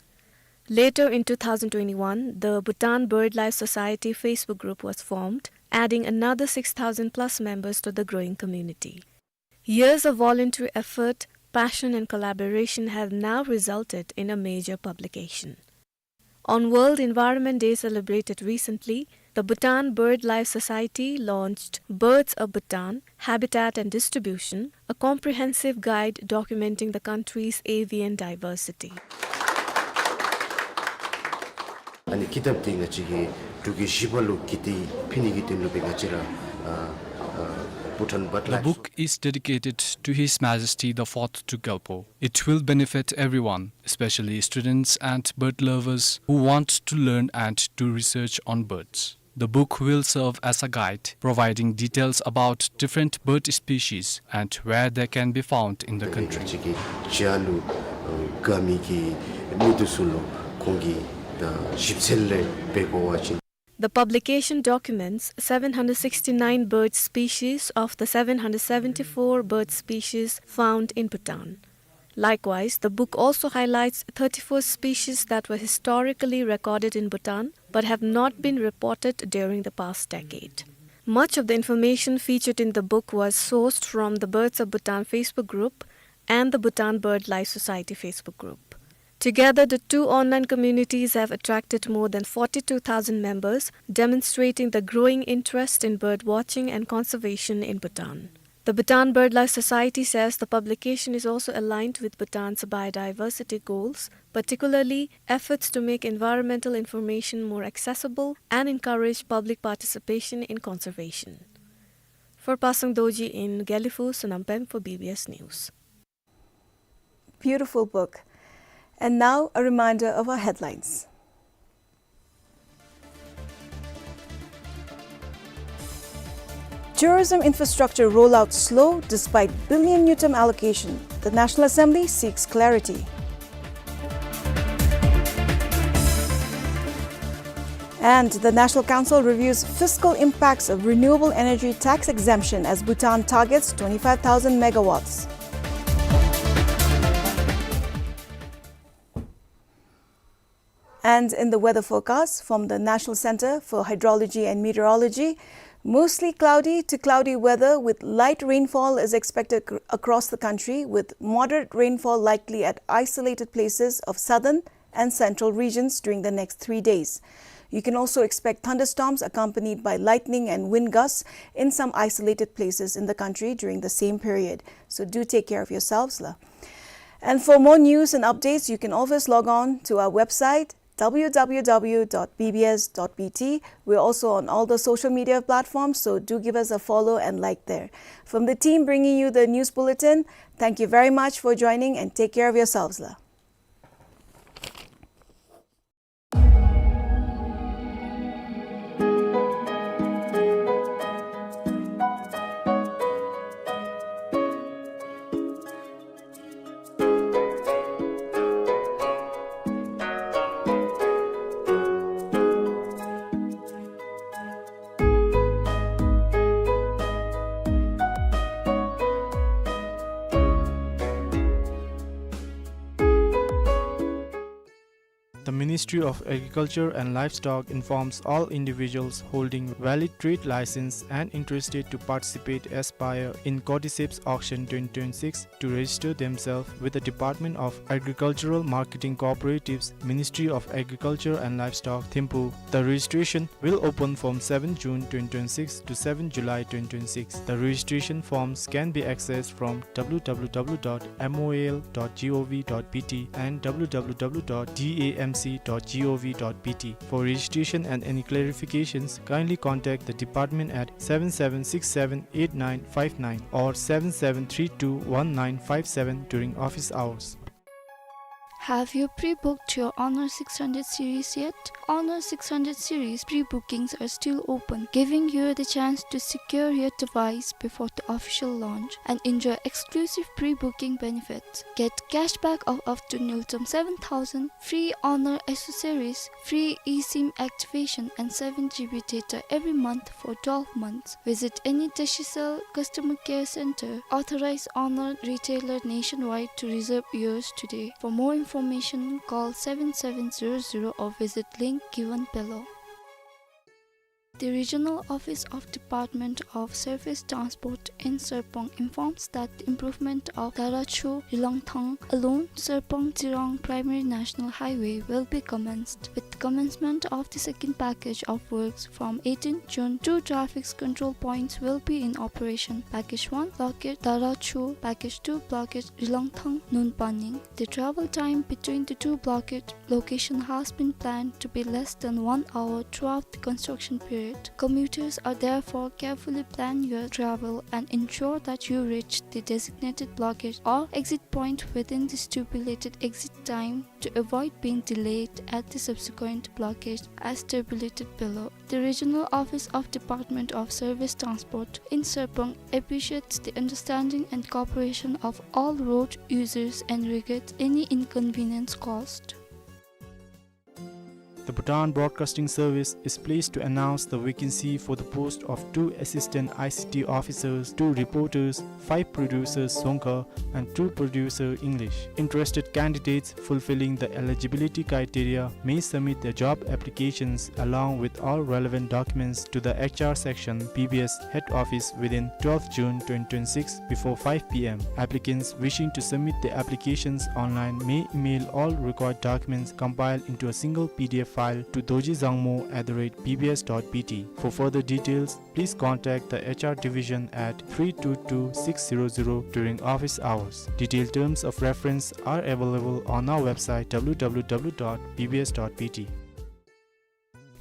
Later in two thousand twenty-one, the Bhutan BirdLife Society Facebook group was formed, adding another six thousand plus members to the growing community. Years of voluntary effort, passion, and collaboration have now resulted in a major publication. On World Environment Day celebrated recently, the Bhutan BirdLife Society launched Birds of Bhutan: Habitat and Distribution, a comprehensive guide documenting the country's avian diversity. ཨ་ནི་ཀི་ཏབ་འདི་ང་བཅས་ཀྱིས་འབྲུག་གི་གཞིས་པ་ལུ་ཀི་ཏི་ཕུལ་ནི་གི་དོན་ལུ་སྦེ་ང་བཅས་ར་ཨ་ཨ་Bhutan BirdLife. The book is dedicated to His Majesty the Fourth Druk Gyalpo. It will benefit everyone, especially students and bird lovers who want to learn and do research on birds. The book will serve as a guide, providing details about different bird species and where they can be found in the country. ང་བཅས་ཀྱི་བྱ་ལུ་ཨ་དགའ་མི་གི་མི་འདི་ཚུ་ལུ་ཁོང་གིས་ད་ཞིབ་འཚོལ་ལས་འབད་དགོ་པ་ཅིན། The publication documents seven hundred sixty-nine bird species of the seven hundred seventy-four bird species found in Bhutan. Likewise, the book also highlights thirty-four species that were historically recorded in Bhutan but have not been reported during the past decade. Much of the information featured in the book was sourced from the Birds of Bhutan Facebook group and the Bhutan BirdLife Society Facebook group. Together, the two online communities have attracted more than forty-two thousand members, demonstrating the growing interest in bird watching and conservation in Bhutan. The Bhutan BirdLife Society says the publication is also aligned with Bhutan's biodiversity goals, particularly efforts to make environmental information more accessible and encourage public participation in conservation. For Pasang Dorji in Gelephu, Sonam Pem for B B S News. Beautiful book. And now, a reminder of our headlines. Tourism infrastructure rollout slow despite billion ngultrum allocation. The National Assembly seeks clarity. And the National Council reviews fiscal impacts of renewable energy tax exemption as Bhutan targets twenty-five thousand megawatts. And in the weather forecast from the National Center for Hydrology and Meteorology, mostly cloudy to cloudy weather with light rainfall is expected ac-, across the country, with moderate rainfall likely at isolated places of southern and central regions during the next three days. You can also expect thunderstorms accompanied by lightning and wind gusts in some isolated places in the country during the same period. So do take care of yourselves, la. And for more news and updates, you can always log on to our website, w w w dot b b s dot b t. We're also on all the social media platforms, so do give us a follow and like there. From the team bringing you the news bulletin, thank you very much for joining and take care of yourselves, la. The Ministry of Agriculture and Livestock informs all individuals holding valid trade license and interested to participate as buyer in Cordyceps Auction twenty twenty-six to register themselves with the Department of Agricultural Marketing Cooperatives, Ministry of Agriculture and Livestock, Thimphu. The registration will open from seventh June twenty twenty-six to seventh July twenty twenty-six. The registration forms can be accessed from w w w dot m o a l dot g o v dot b t and w w w dot d a m c dot g o v dot b t. For registration and any clarifications, kindly contact the department at seven seven six seven eight nine five nine or seven seven three two one nine five seven during office hours. Have you pre-booked your Honor six hundred series yet? Honor six hundred series pre-bookings are still open, giving you the chance to secure your device before the official launch and enjoy exclusive pre-booking benefits. Get cashback of up to ngultrum seven thousand, free Honor accessories, free eSIM activation, and seven G B data every month for twelve months. Visit any Digicel customer care center, authorized Honor retailer nationwide to reserve yours today. For more information, information, call seven seven zero zero or visit link given below. The Regional Office of Department of Surface Transport in Serpong informs that the improvement of Darachu Rilangthang along Serpong Tsirang Primary National Highway will be commenced, with commencement of the second package of works from eighteenth June. Two traffic control points will be in operation: Package one, blockade Darachu; Package two, blockade Rilangthang Nunpaning. The travel time between the two blockade location has been planned to be less than one hour throughout the construction period. Commuters are therefore carefully plan your travel and ensure that you reach the designated blockade or exit point within the stipulated exit time to avoid being delayed at the subsequent blockade as tabulated below. The Regional Office of Department of Surface Transport in Serpong appreciates the understanding and cooperation of all road users and regrets any inconvenience caused. The Bhutan Broadcasting Service is pleased to announce the vacancy for the post of two assistant I C T officers, two reporters, five producers Dzongkha, and two producer English. Interested candidates fulfilling the eligibility criteria may submit their job applications along with all relevant documents to the H R section, B B S head office within twelfth June twenty twenty-six before five P M. Applicants wishing to submit their applications online may email all required documents compiled into a single P D F file to dorji dzangmo at the rate B B S dot B T. For further details, please contact the H R division at three two two six zero zero during office hours. Detailed terms of reference are available on our website W W W dot B B S dot B T.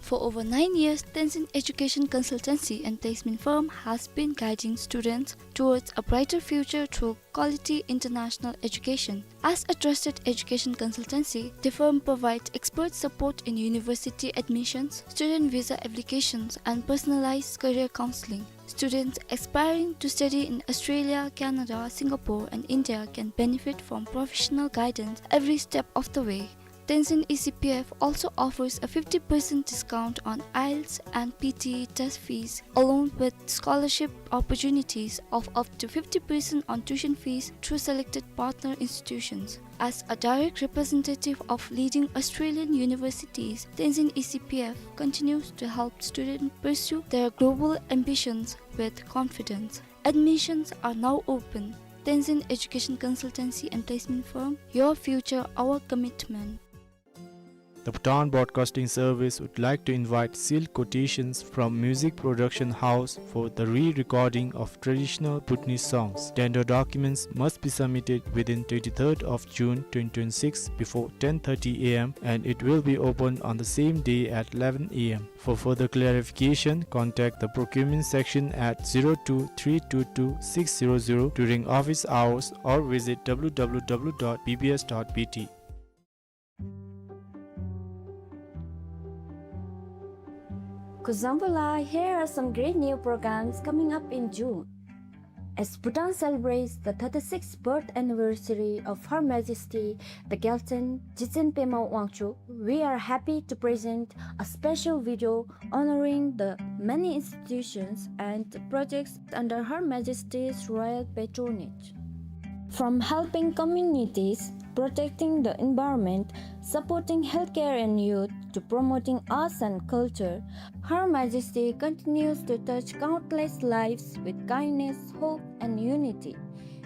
For over nine years, Tenzin Education Consultancy and Placement Firm has been guiding students towards a brighter future through quality international education. As a trusted education consultancy, the firm provides expert support in university admissions, student visa applications, and personalized career counseling. Students aspiring to study in Australia, Canada, Singapore, and India can benefit from professional guidance every step of the way. Tenzin E C P F also offers a fifty percent discount on IELTS and P T E test fees, along with scholarship opportunities of up to fifty percent on tuition fees through selected partner institutions. As a direct representative of leading Australian universities, Tenzin E C P F continues to help students pursue their global ambitions with confidence. Admissions are now open. Tenzin Education Consultancy and Placement Firm, your future, our commitment. The Bhutan Broadcasting Service would like to invite sealed quotations from music production house for the re-recording of traditional Bhutanese songs. Tender documents must be submitted within twenty-third of June twenty twenty-six before ten thirty A M, and it will be opened on the same day at eleven A M. For further clarification, contact the procurement section at zero two three two two six zero zero during office hours or visit W W W dot B B S dot B T. Kuzuzangpo la, here are some great new programs coming up in June. As Bhutan celebrates the thirty-sixth birth anniversary of Her Majesty the Gyaltsuen Jigtsen Pema Wangchuck, we are happy to present a special video honoring the many institutions and projects under Her Majesty's royal patronage. From helping communities, protecting the environment, supporting healthcare and youth, to promoting arts and culture, Her Majesty continues to touch countless lives with kindness, hope, and unity.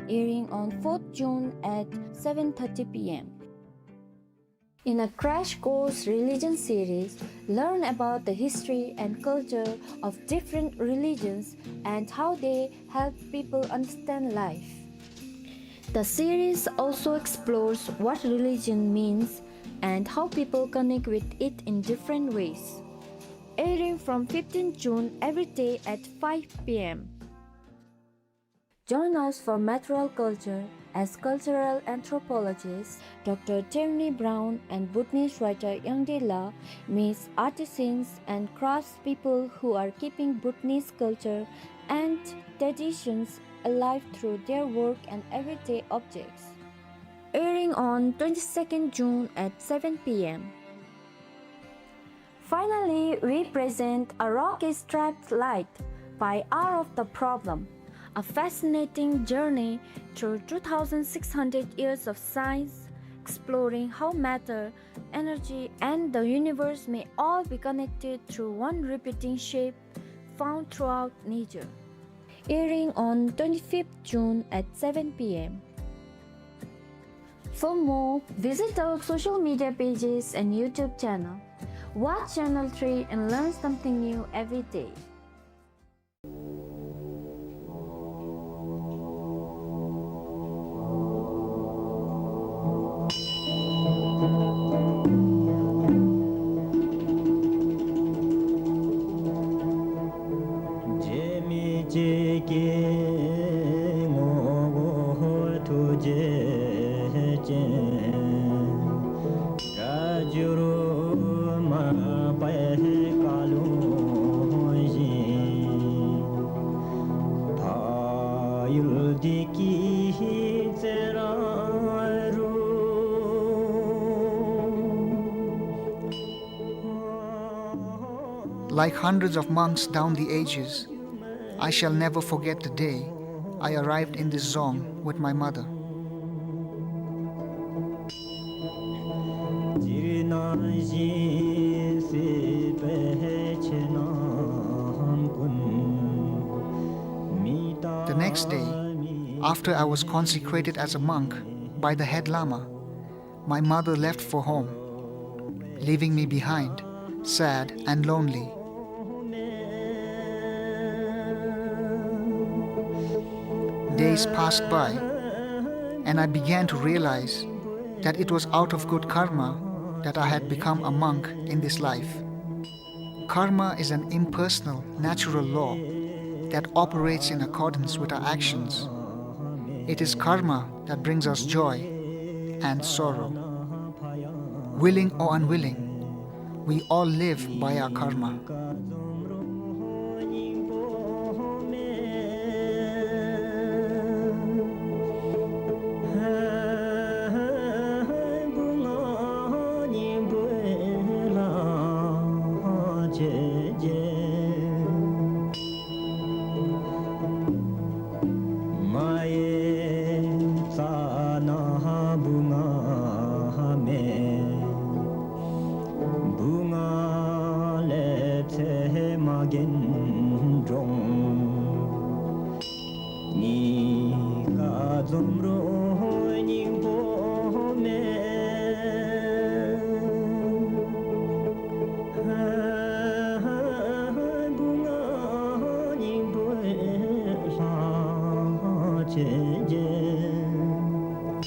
Airing on fourth June at seven thirty P M. In a crash course religion series, learn about the history and culture of different religions and how they help people understand life. The series also explores what religion means and how people connect with it in different ways. Airing from fifteenth June every day at five P M. Join us for Material Culture as cultural anthropologist Doctor Tierney Brown and Bhutanese writer Yangde La meets artisans and craftspeople who are keeping Bhutanese culture and traditions alive through their work and everyday objects. Airing on twenty-second June at seven P M. Finally, we present A Rock Is Striped Light by Hour of the Problem, a fascinating journey through two thousand six hundred years of science, exploring how matter, energy, and the universe may all be connected through one repeating shape found throughout nature. Airing on twenty-fifth June at seven P M. For more, visit our social media pages and YouTube channel. Watch Channel three and learn something new every day. Like hundreds of monks down the ages, I shall never forget the day I arrived in this dzong with my mother. The next day, after I was consecrated as a monk by the head lama, my mother left for home, leaving me behind, sad and lonely. Days passed by, and I began to realize that it was out of good karma that I had become a monk in this life. Karma is an impersonal, natural law that operates in accordance with our actions. It is karma that brings us joy and sorrow. Willing or unwilling, we all live by our karma.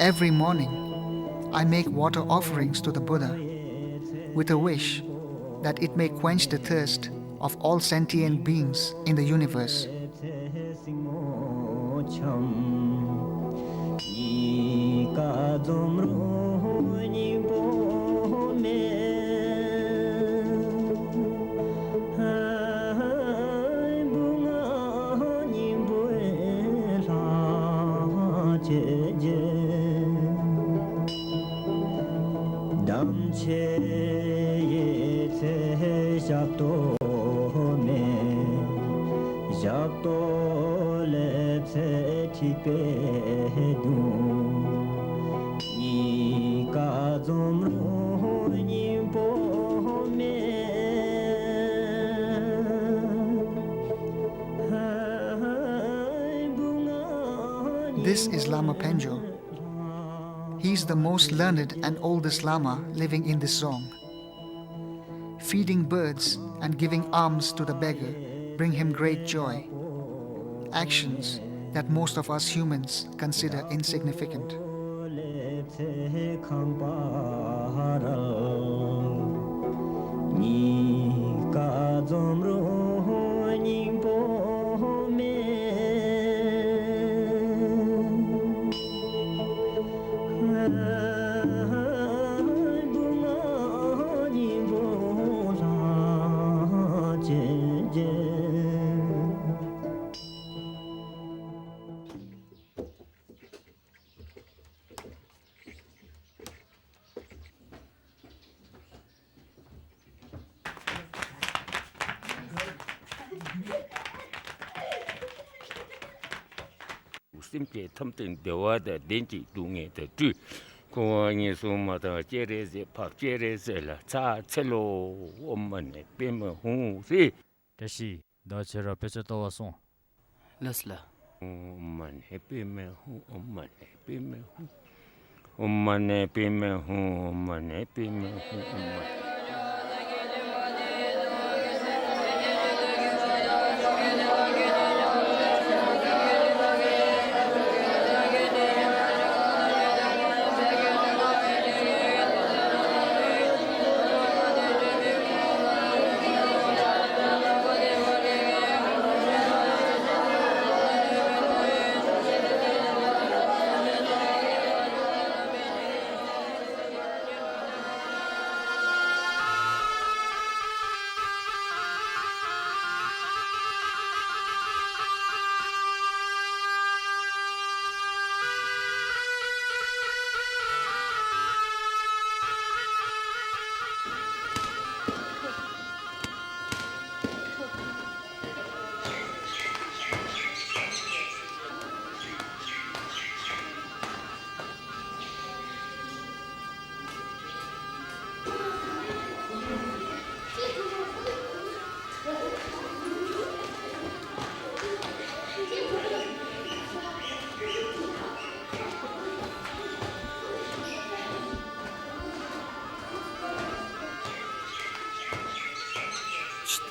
Every morning, I make water offerings to the Buddha with a wish that it may quench the thirst of all sentient beings in the universe. This is Lama Penjo. He is the most learned and oldest Lama living in this dzong. Feeding birds and giving alms to the beggar bring him great joy, actions that most of us humans consider insignificant. སེམས་ཅན་ཐམས་ཅད་བདེ་བ་དང་ལྡན་ཅིང་སྡུག་བསྔལ་དང་བཀྲུས། འཁོར་བ་ཉེས་སུ་མ་ཐར་སྤྱན་རས་གཟིགས་འཕགས་སྤྱན་རས་གཟིགས་ལ་ཕྱག་འཚལ་ལོ། ཨོཾ་མ་ཎི་པདྨེ་ཧཱུྃ་ཧྲཱིཿ། བཀྲ་ཤིས་ཟླ་བ་ཚེ་རབས་དཔེ་ཆ་ལྟ་བར་སོང་། ལགས་ལགས། ཨོཾ་མ་ཎི་པདྨེ་ཧཱུྃ། ཨོཾ་མ་ཎི་པདྨེ་ཧཱུྃ། ཨོཾ་མ་ཎི་པདྨེ་ཧཱུྃ། ཨོཾ་མ་ཎི་པདྨེ་ཧཱུྃ། ཨོཾ་མ་ཎི།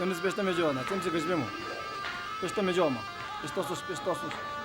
ཏེ་ནི་དཔེ་ལྟ་མི་འགྱོ་བ་ན་ཙེམ་ཙེ་ག་ཅི་སྦེ་སྨོ། དཔེ་ལྟ་མི་འགྱོ་བ་མ། དཔེ་ལྟ་སོང་། དཔེ་ལྟ་སོང་།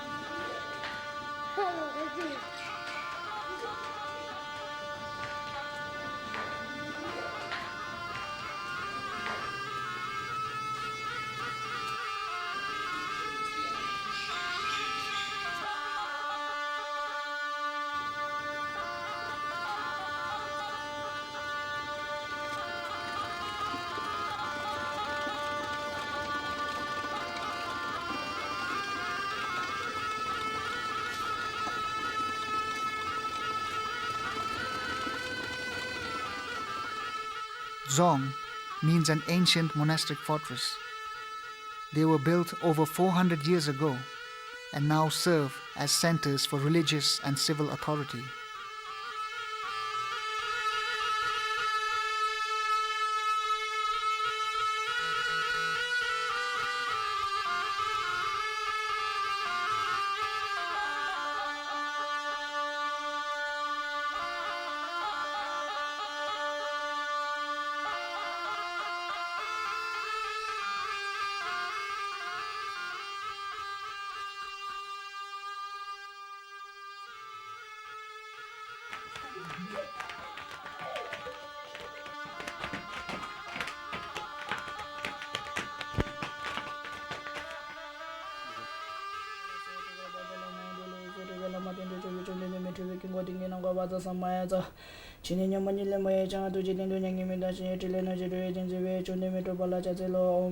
Dzong means an ancient monastic fortress. They were built over four hundred years ago and now serve as centers for religious and civil authority.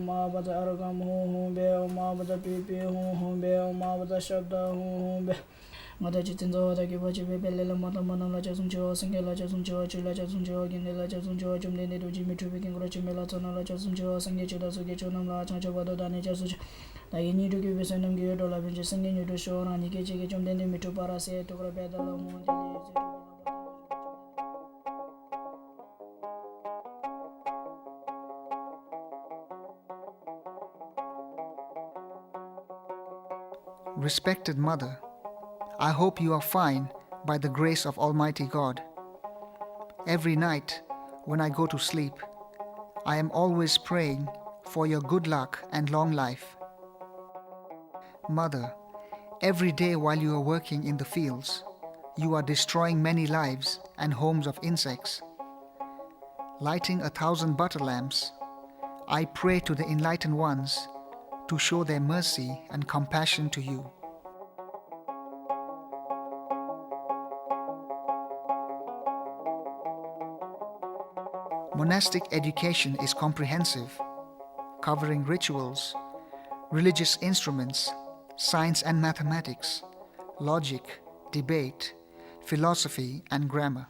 ང་བཅས་བྱང་ཆུབ་སེམས་དཔའ་ཨ་ར་ཧ་ཀ་ཧཱུྃ་ཧཱུྃ་བྷེ། ཨོཾ་ཨ་བཛྲ་པུཥྤེ་ཧཱུྃ་ཧཱུྃ་བྷེ། ཨོཾ་ཨ་བཛྲ་ཤབྡ་ཧཱུྃ་ཧཱུྃ་བྷེ། ང་བཅས་ཀྱི་བཙན་བྱོལ་བ་དང་གི་བ་ཅིག་སྦེ་སྦེ་ལས་ལ་མ་དང་མ་རྣམས་ལ་སྐྱབས་སུ་མཆིའོ། སངས་རྒྱས་ལ་སྐྱབས་སུ་མཆིའོ། ཆོས་ལ་སྐྱབས་སུ་མཆིའོ། དགེ་འདུན་ལ་སྐྱབས་སུ་མཆིའོ། བཅོམ་ལྡན་འདས་རྡོ་རྗེ་མི་འཁྲུགས་པའི་དཀྱིལ་འཁོར་ཆེན་པོ་ལ་སྐྱབས་སུ་མཆིའོ། སངས་རྒྱས་ཆོས་དང་ཚོགས་ཀྱི་མཆོག་རྣམས་ལ་བྱང་ཆུབ་བར་དུ་བདག་ནི་སྐྱབས་སུ་མཆི། བདག་གིས་སྙིང་ཐུབ་ཀྱི་བུ་བསོད་ནམས་ཀྱི་འོད་འདྲོག་ལ་ཕན་ཕྱིར་སངས་རྒྱས་མྱུར་དུ་ཤོག། རང་ཉིད་ཀྱི་རྗེས་ཀྱི་བཅོམ་ལྡན་འདས་མི་འཁྲུགས་པ་ར་གསལ་ཐུགས་ཀར་འབེབས་དགོ་སླབ་མོ། དེ་ལས་Respected mother, I hope you are fine by the grace of Almighty God. Every night when I go to sleep, I am always praying for your good luck and long life. Mother, every day while you are working in the fields, you are destroying many lives and homes of insects. Lighting a thousand butter lamps, I pray to the enlightened ones to show their mercy and compassion to you. Monastic education is comprehensive, covering rituals, religious instruments, science and mathematics, logic, debate, philosophy, and grammar.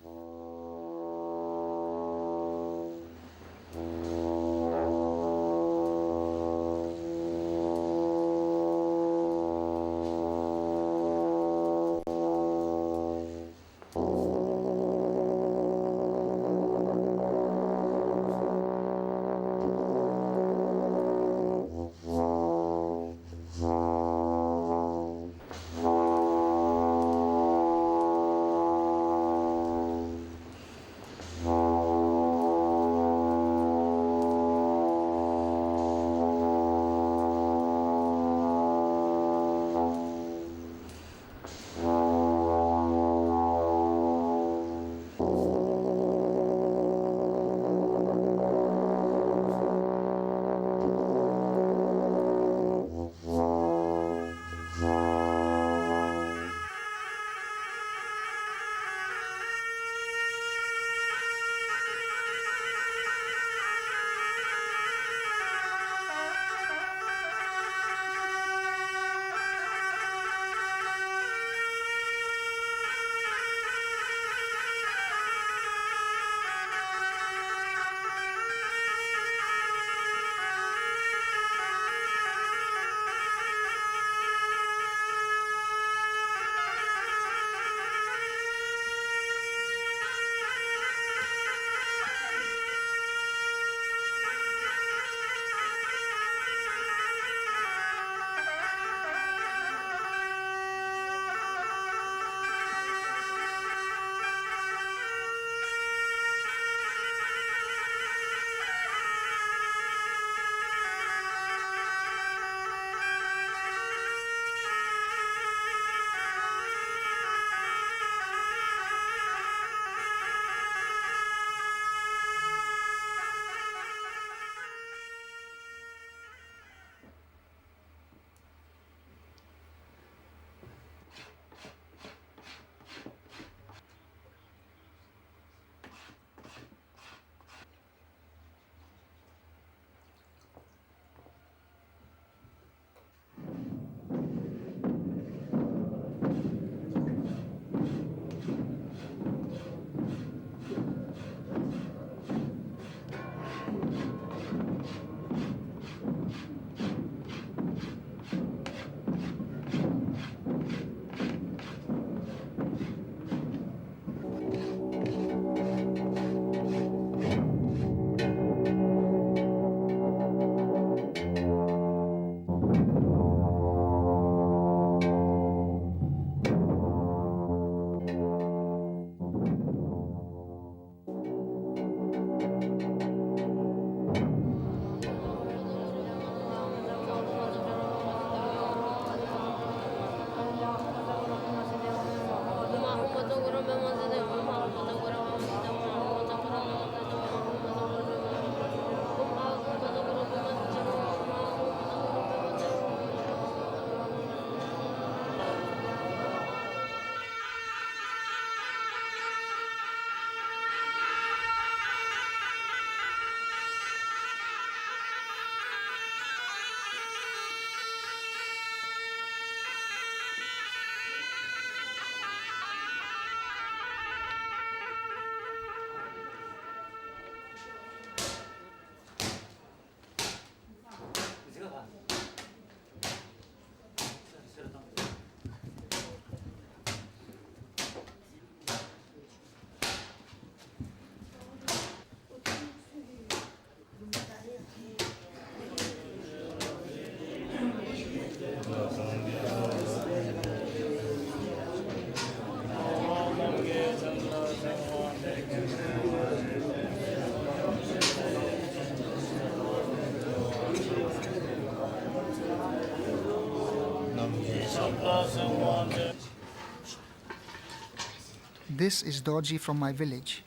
This is Dorji from my village.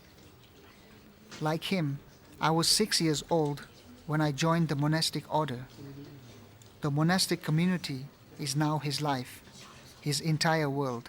Like him, I was six years old when I joined the monastic order. The monastic community is now his life, his entire world.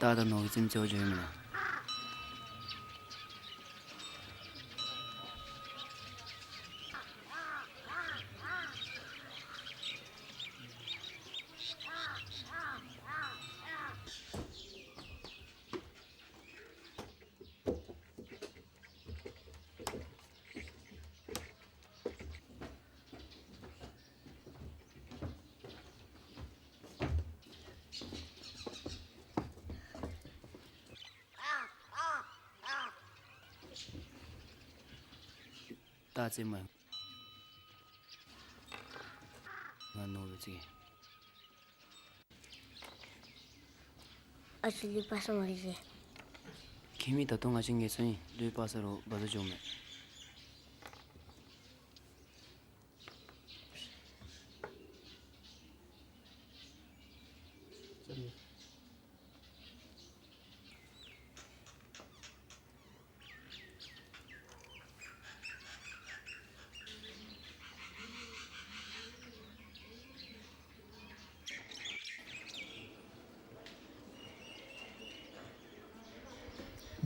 ད་ད་ནོར་བུ་ཚིམ་ཚེ་འོ་འཇོ་ཡི་མེན་ན། ད་ཙེ་མ་ང་ནོར་བུ་ཚིམ། ཨ་ཙི་ལུས་པ་སངས་མ་རེ་ཟེར། ཁྱིམ་མི་ད་ལྟོ་ང་བཅས་ངལ་འཚོ་ཨིན། ལུས་པ་སངས་རུང་བ་ད་འགྱོ་མས།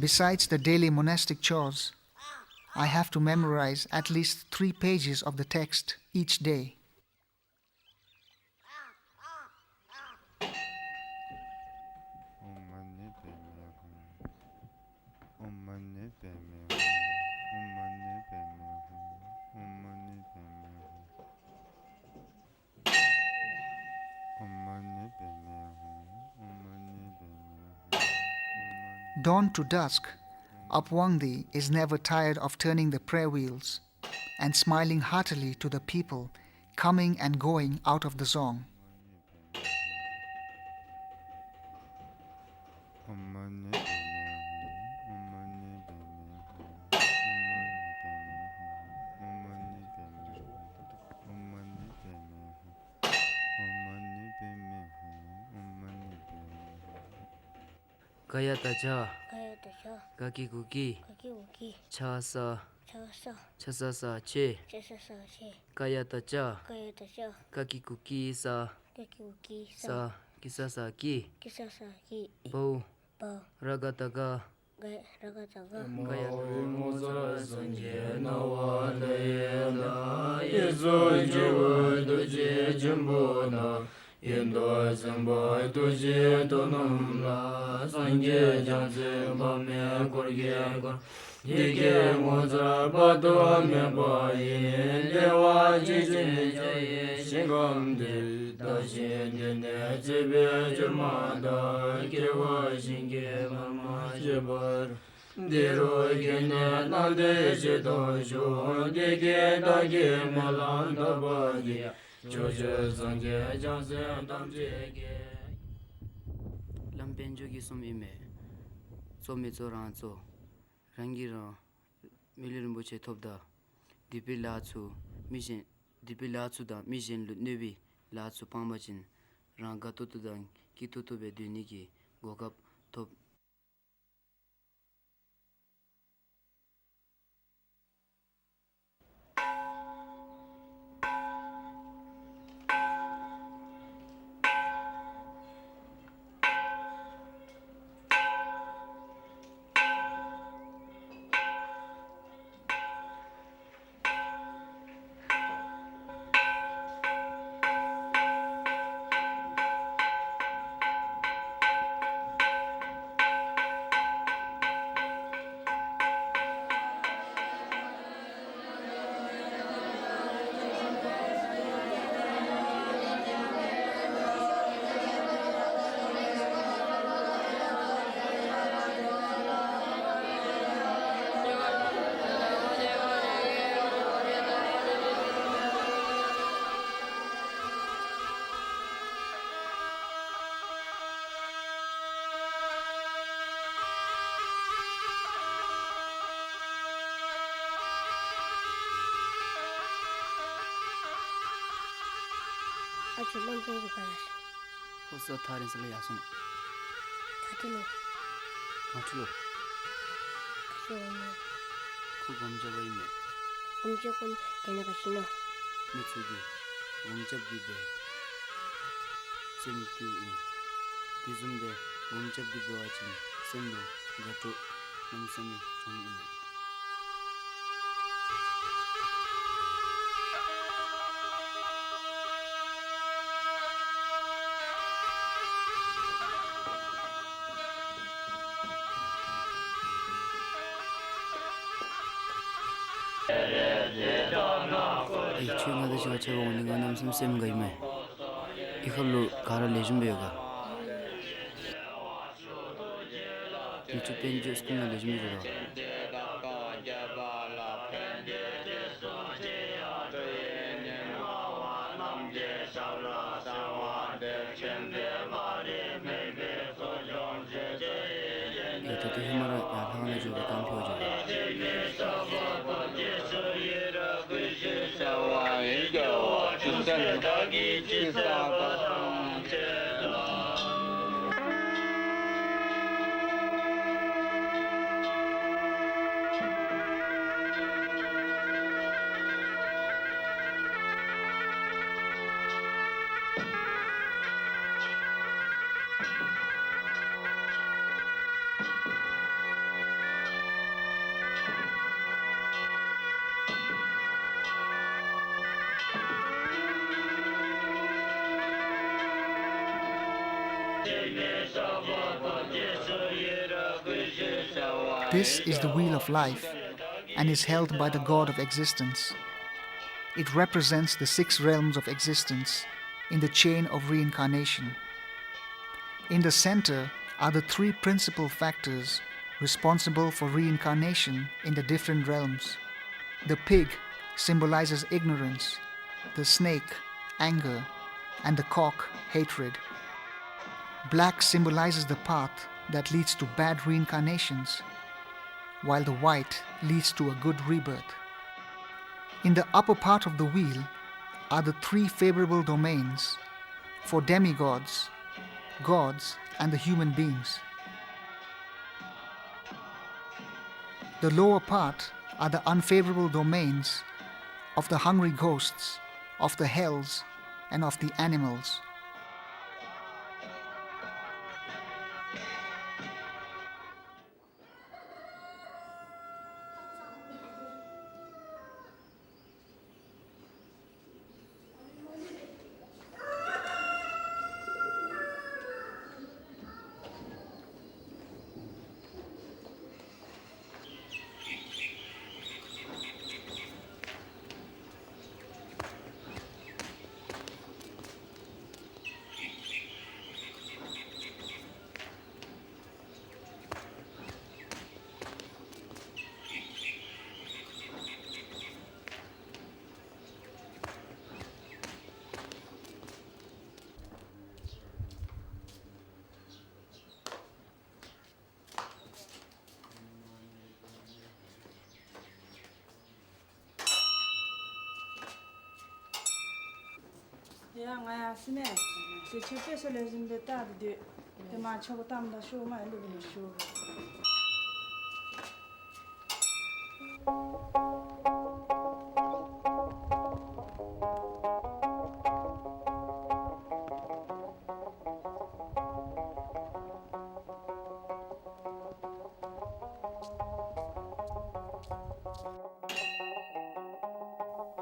Besides the daily monastic chores, I have to memorize at least three pages of the text each day. Dawn to dusk, Apwangdi is never tired of turning the prayer wheels and smiling heartily to the people coming and going out of the dzong. ག་ཡ་བཏགས་གྱ། ག་ཡ་བཏགས་གྱ། ག་གི་གུ་གི། ག་གི་གུ་གི། ཆ་ས། ཆ་ས། ཆ་ས་ས་ཆེ། ཆ་ས་ས་ཆེ། ག་ཡ་བཏགས་གྱ། ག་ཡ་བཏགས་གྱ། ག་གི་གུ་གི་ས། ག་གི་གུ་གི་ས། ས། གི་ས་ས་གི། གི་ས་ས་གི། བའོ། བའོ། ར་ག་བཏགས་རྒ། ར་ག་བཏགས་རྒ། ར་ག་བཏགས་རྒ། ག་ཡ་བཏགས་ག། ངོ་མཚར་སངས་རྒྱས་སྣང་བ་ལྟ་ཡི་ལྟ། ཡིད་སྲུང་བྱེ་བའི་རྡོ་རྗེ་ཆེན་པོ་དང་། ཡོན་ཏན་སེམས་དཔའ་རྡོ་རྗེ་དོན་རྣམས་ལ། སངས་རྒྱས་བྱང་སེམས་དཔག་མེད་འཁོར་གྱིས་བསྐོར། འདི་སྐད་ངོ་མཚར་དཔག་ཏུ་མེད་པ་ཡི། བདེ་བ་ཅན་ཞིང་གཤེགས་པའི་ཞིང་ཁམས་འདིར། བདག་གཞན་འདི་ནས་བརྩེ་བའི་སྒྱུ་མ་ལྡང་། སྐྱེ་བ་གཞན་གྱིས་བར་མ་ཆོད་པར། འདི་རུ་སྐྱེས་ནས་སྣང་མཐའི་ཕྱིར་ལྟ་བྱོན། འདི་སྐད་བདག་གིས་སྨོན་ལམ་བཏབ་པ་དེས། ཕྱོགས་བཅུའི་སངས་རྒྱས་བྱང་སེམས་ཐམས་ཅད་ཀྱིས། བླམ་དཔལ་འབྱོར་གྱིས་གསུངམ་ཨིན་མས། གཙོ་མི་གཙོ་རང་གཙོ། རང་གིས་རང་མི་ལུས་རིན་པོ་ཆེ་ཐོབ་ད། སྡིག་པའི་ལཱ་ཚུ་མི་གཞན་སྡིག་པའི་ལཱ་ཚུ་དང་མི་གཞན་ལུ་གནོད་པའི་ལཱ་ཚུ་སྤང་པ་ཅིན་རང་དགའ་ཏོག་ཏོ་དང་སྐྱིད་ཏོག་ཏོ་སྦེ་སྡོད་ནི་གི་གོ་སྐབས་ཐོབ། ཨ་ཅོ་བླམ་དཔོན་གྱིས་ག་ར་ཤོག། ཁོ་ས་ཐག་རིང་ས་ལུ་ཡར་སོང་། ག་ཏེ་ལུ། གངས་ཁྲོད་ལུ། ག་ཏེ་ལུ་འོང་ནི། ཁོ་སྒོམ་རྐྱབ་པར་ཨིན་མས། སྒོམ་རྐྱབ་ཁོ་ནི་དེ་ནང་ག་ཤི་ནོ། མི་ཚུ་གིས་སྒོམ་རྐྱབ་སྟེ་སྦེ་སེམས་སྐྱོཝ་ཨིན། དེ་བཟུམ་སྦེ་སྒོམ་རྐྱབ་སྟེ་འབད་བ་ཅིན་སེམས་ལུ་དགའ་སྤྲོ་གནམ་མེད་ས་མེད་འབྱུང་ནི་ཨིན་མས། ཨེ་ཁྱོད་ང་དང་གཅིག་ཁར་འབྱོན་འོང་ནི། ང་གནམ་མེད་ས་མེད་སེམས་དགའ་ཡི་མས། འདི་ཁར་ལུ་ག་ར་ལེགས་ཤོམ་སྦེ་ཡོད་ག། ཨེ་ཁྱོད་དཔལ་འབྱོར་སྐུ་ན་ལེགས་ཤོམ་སྦེ་ཡོད་ག། ཨེ་ད་ལྟོ་ཧེ་མ་ར་ཡར་ལྷང་ལས་འགྱོ་བའི་གཏམ་ཕུལ་འགྱོ་ག། This is the Wheel of Life and is held by the God of Existence. It represents the six realms of existence in the chain of reincarnation. In the center are the three principal factors responsible for reincarnation in the different realms. The pig symbolizes ignorance, the snake, anger, and the cock, hatred. Black symbolizes the path that leads to bad reincarnations, while the white leads to a good rebirth. In the upper part of the wheel are the three favorable domains for demigods, gods, and the human beings. The lower part are the unfavorable domains of the hungry ghosts, of the hells, and of the animals. ཡ་ང་ཡ་སི་ནས་ཁྱོད་ཁྱོད་དཔེ་ཤོ་ལེ་བཞིན་པའི་ལྟ་དེ་དུས་དེ་མ་ཆོག་གཏམ་ད་ཤོ་མ་ལུག་ནས་ཤོ།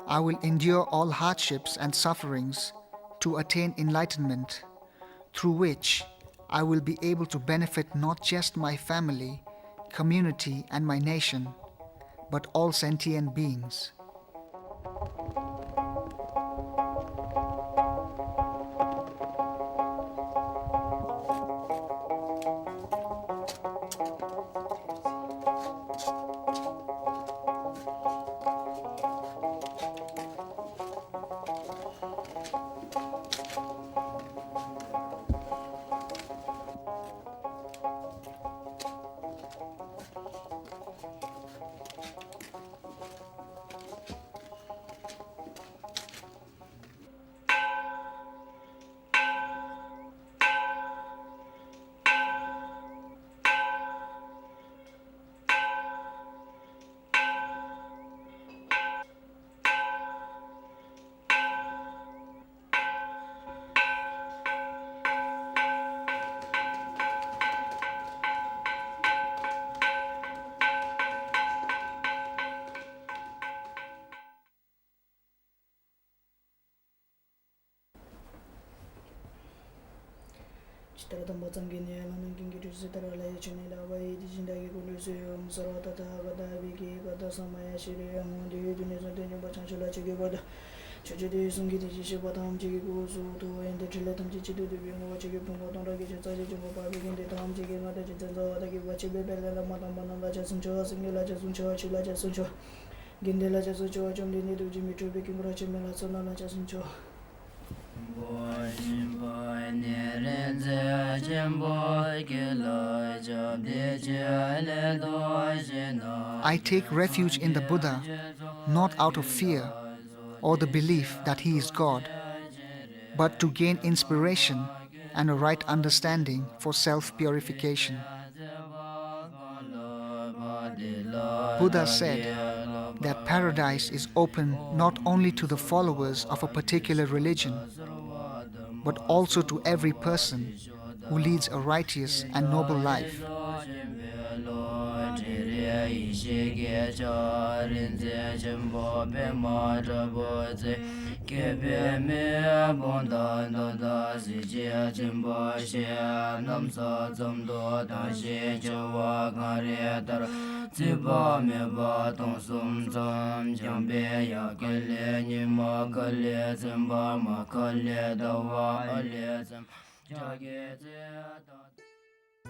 I will endure all hardships and sufferings to attain enlightenment, through which I will be able to benefit not just my family, community, and my nation, but all sentient beings. ཇི་ལྟར་དམ་པ་སངས་རྒྱས་ནས། བླ་ན་མཁྱེན་གྱི་ཁྲུས་གསོལ་ལྟར། ལྷ་ཡི་བྱིན་གྱིས་བརླབས་པ་ཡི། དེ་བཞིན་བདག་གིས་ཀུན་ཏུ་གསོལ། ཨོཾ་སརྦ་ཏ་ཐཱ་ག་ཏ་བི་ཀི་ཀ་ཏ་ས་མ་ཡ་ཤྲཱི་ཡ་ཧཱུྃ། དེ་ཡི་དུས་ནས་བཟུང་སྟེ་མངོན་པར་བྱང་ཆུབ་ལ་མཆིས་ཀྱི་བར་དུ། ཕྱོགས་བཅུ་དུས་གསུམ་གྱི་དེ་བཞིན་གཤེགས་པ་ཐམས་ཅད་ཀྱི་སྐུ་གསུང་ཐུགས་ཡོན་ཏན་ཕྲིན་ལས་ཐམས་ཅད་གཅིག་ཏུ་བསྡུས་པའི་ངོ་བོ་ཆོས་ཀྱི་ཕུང་པོ་སྟོང་ཕྲག་བརྒྱད་ཅུ་རྩ་བཞི་འབྱུང་པོ་པ་ཕཊ་ཀྱི་དགེ་འདུན་ཐམས་ཅད་ཀྱིས་ལྔ་སྡེ་བཅུ་རྩ་གཅིག་འབྱུང་པོ་པ་ཕཊ་ཀྱི་བར་ཆད་པའི་བེར་ལས་བླ་མ་དམ་པ་རྣམས་ལ་ཕྱག་འཚལ་ཞུ། སེམས་ཅན་ལ་ཕྱག་འཚལ་ཞུ། ཆོས་ལ་ཕྱག་འཚལ་ཞུ། དགེ་འདུན་ལ་ཕྱག་འཚལ་ཞུ། བཅོམ་ལྡན་འདས་ཐུགས་རྗེ་མི་འཕྲོགས་པའི་དཀྱིལ་འཁོར་ཆེན་པོའི་ལྷ་ཚོགས་རྣམས་ལ་ཕྱག་འཚལ་ཞུ། I take refuge in the Buddha, not out of fear or the belief that he is God, but to gain inspiration and a right understanding for self-purification. Buddha said that paradise is open not only to the followers of a particular religion, but also to every person who leads a righteous and noble life.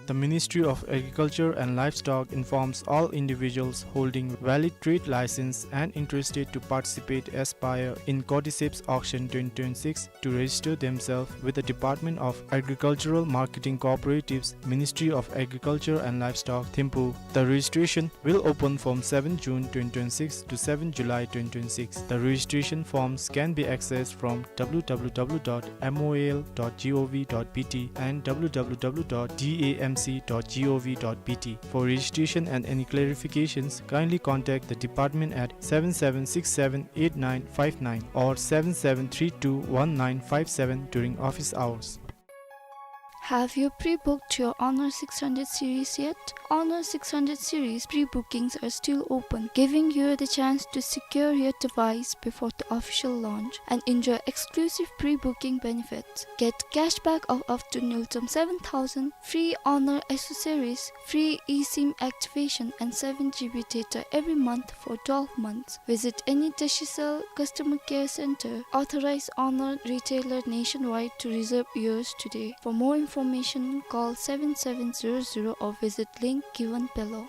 The Ministry of Agriculture and Livestock informs all individuals holding valid trade license and interested to participate, aspire in Cordyceps Auction twenty twenty-six to register themselves with the Department of Agricultural Marketing Cooperatives, Ministry of Agriculture and Livestock, Thimphu. The registration will open from seventh June twenty twenty-six to seventh July twenty twenty-six. The registration forms can be accessed from W W W dot M O A L dot G O V dot B T and W W W dot D A M C dot G O V dot B T. For registration and any clarifications, kindly contact the department at seven seven six seven eight nine five nine or seven seven three two one nine five seven during office hours. Have you pre-booked your Honor six hundred series yet? Honor six hundred series pre-bookings are still open, giving you the chance to secure your device before the official launch and enjoy exclusive pre-booking benefits. Get cashback of up to nil point seven thousand, free Honor accessories, free eSIM activation, and seven G B data every month for twelve months. Visit any Digicel customer care center, authorized Honor retailer nationwide to reserve yours today. For more information, call seven seven zero zero or visit link given below.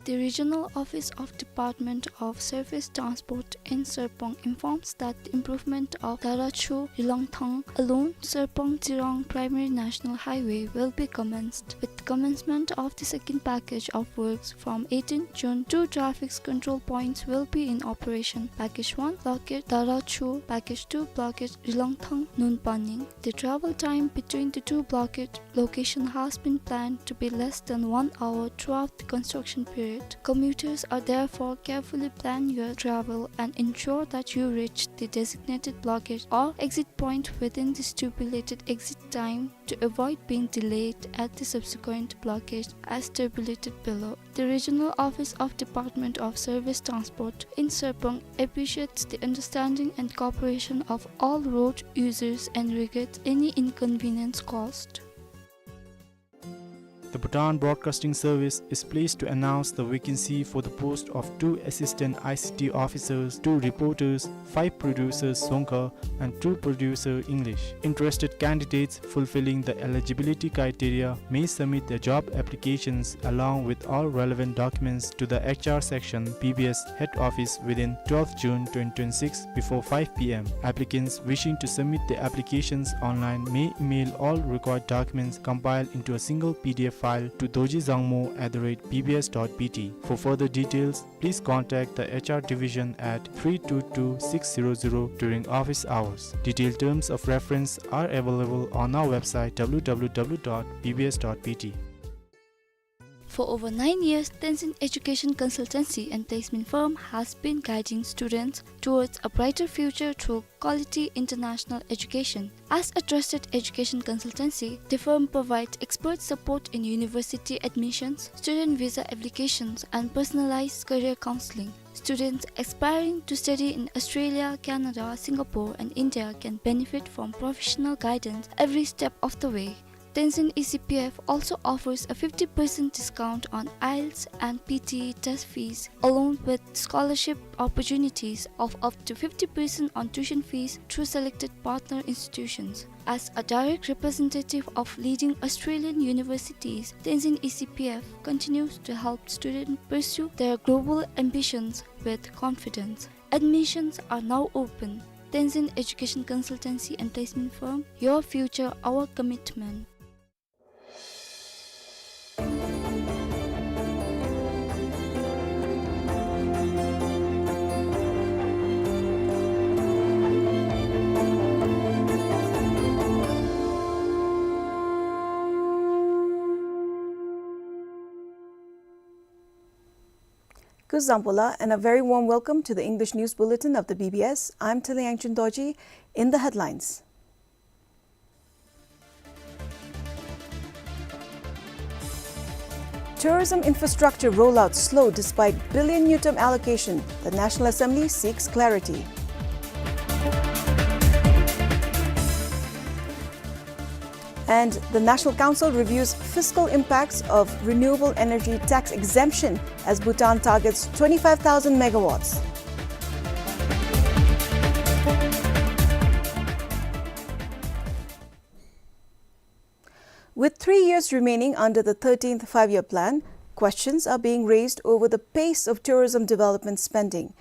The Regional Office of Department of Surface Transport in Serpong informs that the improvement of Darachu Rilangthang along Serpong Tsirang Primary National Highway will be commenced. With commencement of the second package of works from eighteenth June, two traffic control points will be in operation. Package one blockade Darachu, package two blockade Rilangthang Nunpaning. The travel time between the two blockade location has been planned to be less than one hour throughout the construction period. Commuters are therefore carefully plan your travel and ensure that you reach the designated blockade or exit point within the stipulated exit time to avoid being delayed at the subsequent blockade as tabulated below. The Regional Office of Department of Surface Transport in Serpong appreciates the understanding and cooperation of all road users and regrets any inconvenience caused. The Bhutan Broadcasting Service is pleased to announce the vacancy for the post of two assistant I C T officers, two reporters, five producers Dzongkha, and two producer English. Interested candidates fulfilling the eligibility criteria may submit their job applications along with all relevant documents to the H R section, B B S head office within twelfth June twenty twenty-six before five P M. Applicants wishing to submit their applications online may email all required documents compiled into a single P D F file to dorji dzangmo at the rate B B S dot B T. For further details, please contact the H R division at three two two six zero zero during office hours. Detailed terms of reference are available on our website, W W W dot B B S dot B T. For over nine years, Tenzin Education Consultancy and Placement Firm has been guiding students towards a brighter future through quality international education. As a trusted education consultancy, the firm provides expert support in university admissions, student visa applications, and personalized career counseling. Students aspiring to study in Australia, Canada, Singapore, and India can benefit from professional guidance every step of the way. Tenzin E C P F also offers a fifty percent discount on IELTS and P T E test fees, along with scholarship opportunities of up to fifty percent on tuition fees through selected partner institutions. As a direct representative of leading Australian universities, Tenzin E C P F continues to help students pursue their global ambitions with confidence. Admissions are now open. Tenzin Education Consultancy and Placement Firm, your future, our commitment. Kuzuzangpo la, and a very warm welcome to the English News Bulletin of the B B S. I'm Tali Yangchun Dorji. In the headlines. Tourism infrastructure rollout slow despite billion ngultrum allocation. The National Assembly seeks clarity. And the National Council reviews fiscal impacts of renewable energy tax exemption as Bhutan targets twenty-five thousand megawatts. With three years remaining under the thirteenth Five-Year Plan, questions are being raised over the pace of tourism development spending.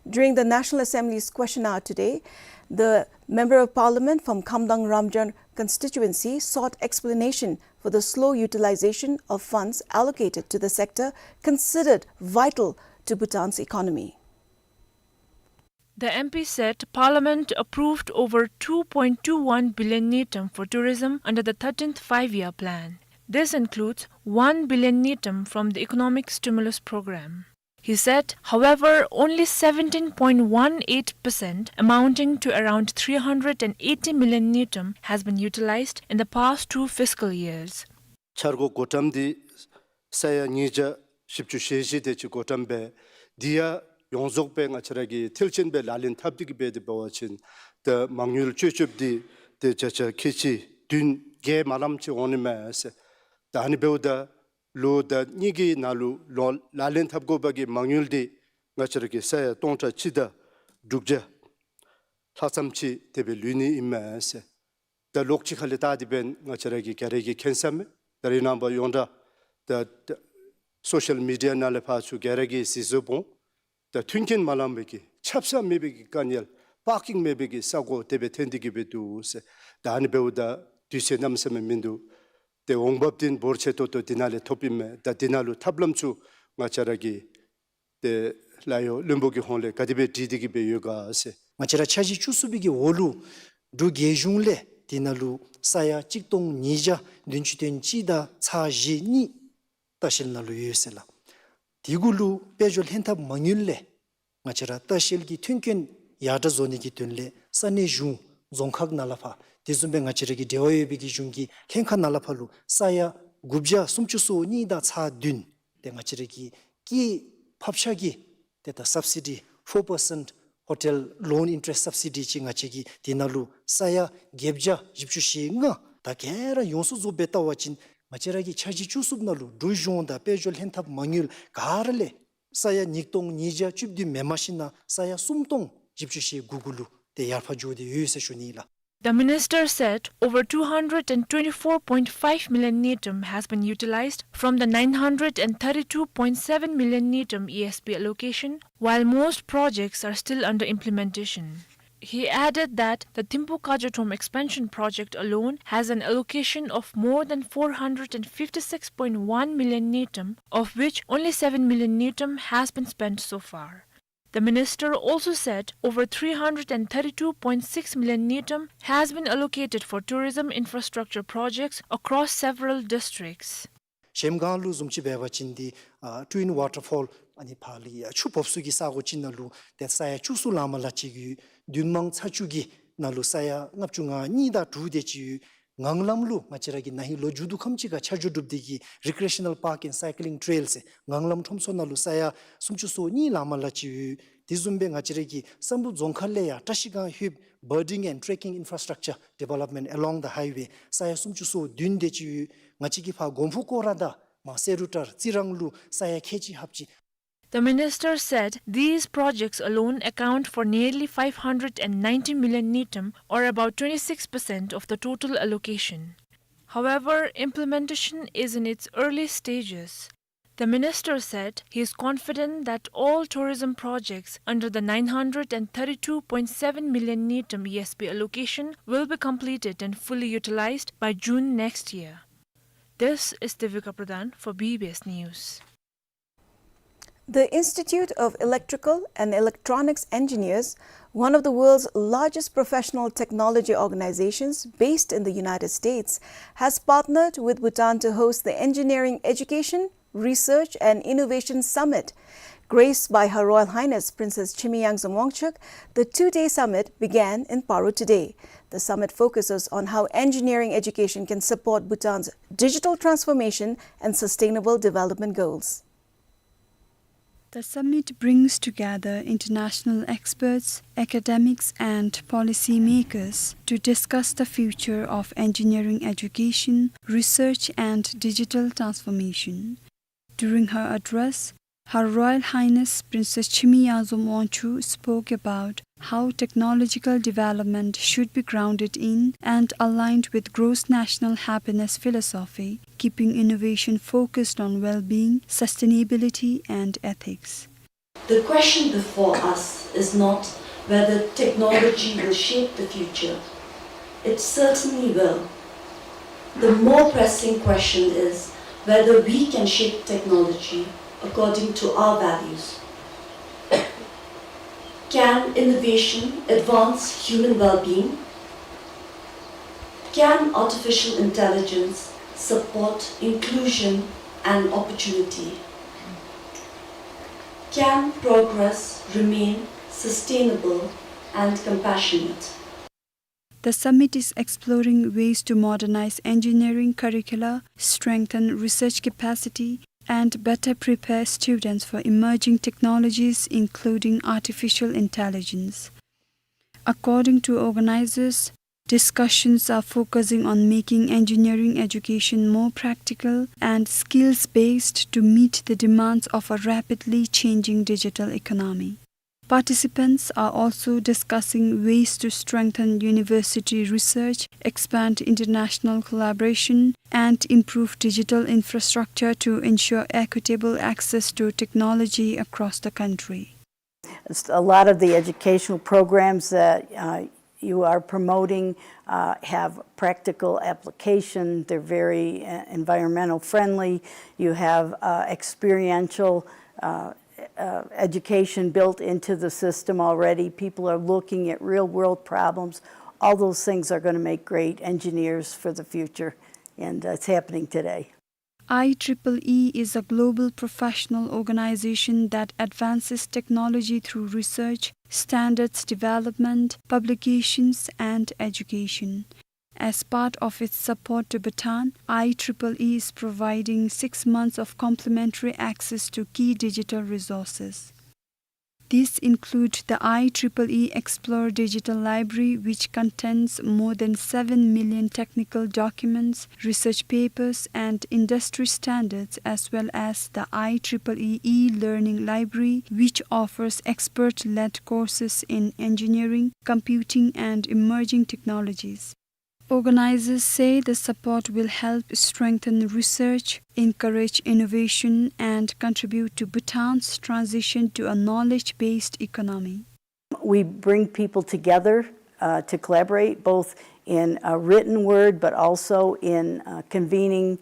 During the National Assembly's question hour today, the Member of Parliament from Khamdang Ramgarh constituency sought explanation for the slow utilization of funds allocated to the sector considered vital to Bhutan's economy. The M P said Parliament approved over two point two one billion ngultrum for tourism under the thirteenth Five-Year Plan. This includes one billion ngultrum from the Economic Stimulus Program. He said, however, only seventeen point one eight percent, amounting to around three hundred and eighty million ngultrum, has been utilized in the past two fiscal years. འཆར་སྒོ་བགོ་བཀྲམ་འདི་ས་ཡ་ཉིས་བརྒྱ་བཞི་བཅུ་ཞེ་བཞི་དེ་ཅིག་བགོ་བཀྲམ་འབད། འདི་ཡང་ཡོངས་རྫོགས་སྦེ་ང་བཅས་ར་གིས་མཐིལ་ཕྱིན་སྦེ་ལག་ལེན་འཐབ་སྟེ་གི་སྦེ་འདི་འབད་བ་ཅིན་ད་མ་དངུལ་སྤྱོད་སྤྱོདཔ་འདི་ཏེ་བརྒྱ་ཆ་ཁལ་གཅིག་བདུན་བརྒྱད་མ་ལངམ་ཅིག་འོང་ནི་མས་ཟེར། ད་ཨ་ནི་འབདཝ་ད་ལོ་ཟླ་གཉིས་ཀྱི་ནང་ལུ་ལོ་ལག་ལེན་འཐབ་དགོ་པ་གི་མ་དངུལ་འདི་ང་བཅས་ར་གི་ས་ཡ་སྟོང་ཕྲག་གཅིག་དང་དྲུག་བརྒྱ་ལྷག་ཙམ་ཅིག་དེ་སྦེ་ལུས་ནི་ཨིན་མས་ཟེར། ད་ལོགས་ཅིག་ཁ་ལས་བལྟ་སྟེ་འབདན་ང་བཅས་ར་གིས་ག་ར་གིས་མཁྱེན་ས་མས། ད་རེས་ནངས་པ་ཡོངས་གྲགས་ད་ད་ སོ་ཤལ་མི་ཌི་ཡ་ནང་ལས་ཕར་ཚུར་ག་ར་གིས་གཟིགས་བཟོད་སྦོམ་ད་མཐུན་རྐྱེན་མ་ལང་པའི་གི་ཆབ་གསང་མེད་པའི་གི་དཀའ་ངལ་པར་ཀིང་མེད་པའི་གི་ས་གོ་དེ་སྦེ་ཐོན་ཏེ་གི་སྦེ་འདུག་ཟེར། ད་ཨ་ནི་འབདཝ་ད་དུས་ཚོད་གནམ་མེད་ས་མེད་མིན་འདུག། ཏེ་འོང་འབབ་འདི་འབོར་ཆེ་ཏོག་ཏོ་འདི་ནང་ལས་ཐོབ་ཨིན་མས། ད་འདི་ནང་ལུ་ཐབས་ལམ་ཚུ་ང་བཅས་ར་གི་ཏེ་ལཱ་གཡོག་བློན་པོ་གི་ཧོངས་ལས་ག་དེ་སྦེ་སྒྲིག་སྟེ་གི་སྦེ་ཡོད་ག་ཟེར། ང་བཅས་ར་འཆར་གཞི་བཅུ་གསུམ་པའི་གི་འོག་ལུ་འབྲུག་རྒྱལ་གཞུང་ལས་འདི་ནང་ལུ་ས་ཡ་གཅིག་སྟོང་ཉིས་བརྒྱ་བདུན་ཅུ་དོན་གཅིག་དང་ཚག་བཞི་གཉིས་ལྟ་བཤལ་ནང་ལུ་ཡོད་ཟེར་ལགས། དེ་གུ་ལུ་དཔལ་འབྱོར་ལྷན་ཐབས་མ་དངུལ་ལས་ང་བཅས་ར་ལྟ་བཤལ་གྱི་མཐུན་རྐྱེན་ཡར་དྲག་བཟོ་ནི་གི་དོན་ལས་ས་གནས་གཞུང་རྫོང་ཁག་ནང་ལས་ཕར་དེ་བཟུམ་སྦེ་ང་བཅས་ར་གི་འབྲེལ་བ་ཡོད་པའི་གི་གཞུང་གི་ལྷན་ཁག་ནང་ལས་ཕར་ལུ་ས་ཡ་དགུ་བརྒྱ་སུམ་ཅུ་སོ་གཉིས་དང་ཚག་བདུན་ཏེ་ང་བཅས་ར་གི་སྐྱེད་ཕབ་ཆག་གི་ཏེ་ད་སབ་སི་ཌི་ཕོར་པར་སེནཊ་ཧོ་ཊེལ་ལོན་ཨིན་ཊ་རེསཊ་སབ་སི་ཌི་ཅིག་ང་བཅས་ཀྱིས་དེ་ནང་ལུ་ས་ཡ་བརྒྱད་བརྒྱ་བཞི་བཅུ་ཞེ་ལྔ། ད་ག་ར་ཡོངས་སུ་རྫོགས་སྦེ་བལྟ་བ་ཅིན་ང་བཅས་ར་གི་འཆར་གཞི་བཅུ་གསུམ་ནང་ལུ་འབྲུག་གཞུང་དང་དཔལ་འབྱོར་ལྷན་ཐབས་མ་དངུལ་ག་ར་ལས་ས་ཡ་ཉིས་སྟོང་ཉིས་བརྒྱ་བཅུ་བདུན་མེན་མ་ཞིན་ན་ས་ཡ་སུམ་སྟོང་བཞི་བཅུ་ཞེ་དགུ་གུ་ལུ་ཏེ་ཡར་འཕར་འགྱོ་སྟེ་ཡོད་ཟེར་ཞུ་ནི་ལགས། The minister said over two hundred and twenty-four point five million ngultrum has been utilized from the nine hundred and thirty-two point seven million ngultrum E S P allocation, while most projects are still under implementation. He added that the Thimphu Kajatrom expansion project alone has an allocation of more than four hundred and fifty-six point one million ngultrum, of which only seven million ngultrum has been spent so far. The minister also said over three hundred and thirty-two point six million ngultrum has been allocated for tourism infrastructure projects across several districts. གཞལམ་སྒང་ལུ་བཟུམ་ཅིག་འབད་བ་ཅིན་འདི་ཨ་ཊུ་ཝིན་ཝ་ཊར་ཕོལ་ཨ་ནི་ཕར་ལས་ཆུ་ཕོག་ས་གི་ས་གོ་ཅིག་ནང་ལུ་ཏེ་ས་ཡ་བཅུ་གསུམ་ལང་མ་ལང་ཅིག་ཡོད། བདུད་དམངས་ཚ་ཆུ་གི་ནང་ལུ་ས་ཡ་ལྔ་བཅུ་ང་གཉིས་དང་དྲུག་དེ་ཅིག་ཡོད། ངང་ལམ་ལུ་ང་བཅས་ར་གིས་ན་ཧིང་ལོ་མཇུག་བསྡུ་ཁམས་ཅིག་ཁར་ཆ་འཇོག་གྲུབ་སྟེ་གི་རི་ཀི་རི་ཨེ་ཤ་ནཱལ་པཱརཀ་ཨེནཌ་སའི་ཀི་ལིང་ཊེལ་ཟེར་ངང་ལམ་ཁྲོམ་ཚོགས་ནང་ལུ་ས་ཡ་སུམ་ཅུ་སོ་གཉིས་ལང་མ་ལང་ཅིག་ཡོད། དེ་བཟུམ་སྦེ་ང་བཅས་ར་གི་བསམ་གྲུབ་རྫོང་ཁག་ལས་ཡང་བཀྲ་ཤིས་སྒང་ལྷོདཔ་birding and trekking infrastructure development along the highway ས་ཡ་སུམ་ཅུ་སོ་བདུན་དེ་ཅིག་ཡོད། ང་བཅས་ཀྱི་ཕར་གོམ་པ་སྐོར་ར་དང་མར་སེ་རུ་ཊར་རྩི་རང་ལུ་ས་ཡ་ཁལ་གཅིག་ལྷགཔ་ཅིག། The minister said these projects alone account for nearly five hundred and ninety million ngultrum, or about twenty-six percent of the total allocation. However, implementation is in its early stages. The minister said he is confident that all tourism projects under the nine hundred and thirty-two point seven million ngultrum E S P allocation will be completed and fully utilized by June next year. This is Devika Pradhan for B B S News. The Institute of Electrical and Electronics Engineers, one of the world's largest professional technology organizations based in the United States, has partnered with Bhutan to host the Engineering Education, Research and Innovation Summit. Graced by Her Royal Highness Princess Chimiyangzom Wangchuck, the two-day summit began in Paro today. The summit focuses on how engineering education can support Bhutan's digital transformation and sustainable development goals. The summit brings together international experts, academics, and policymakers to discuss the future of engineering education, research, and digital transformation. During her address, Her Royal Highness Princess Chimiyangzom Wangchuck spoke about how technological development should be grounded in and aligned with gross national happiness philosophy, keeping innovation focused on well-being, sustainability, and ethics. The question before us is not whether technology will shape the future. It certainly will. The more pressing question is whether we can shape technology according to our values. Can innovation advance human well-being? Can artificial intelligence support inclusion and opportunity? Can progress remain sustainable and compassionate? The summit is exploring ways to modernize engineering curricula, strengthen research capacity, and better prepare students for emerging technologies, including artificial intelligence. According to organizers, discussions are focusing on making engineering education more practical and skills-based to meet the demands of a rapidly changing digital economy. Participants are also discussing ways to strengthen university research, expand international collaboration, and improve digital infrastructure to ensure equitable access to technology across the country. A lot of the educational programs that uh, you are promoting uh, have practical application. They're very uh, environmental friendly. You have uh, experiential uh, uh, education built into the system already. People are looking at real world problems. All those things are going to make great engineers for the future, and uh, it's happening today. I triple E is a global professional organization that advances technology through research, standards development, publications, and education. As part of its support to Bhutan, I triple E is providing six months of complimentary access to key digital resources. These include the I triple E Explore Digital Library, which contains more than seven million technical documents, research papers, and industry standards, as well as the I triple E e-learning library, which offers expert-led courses in engineering, computing, and emerging technologies. Organizers say the support will help strengthen research, encourage innovation, and contribute to Bhutan's transition to a knowledge-based economy. We bring people together uh, to collaborate, both in a written word, but also in uh, convening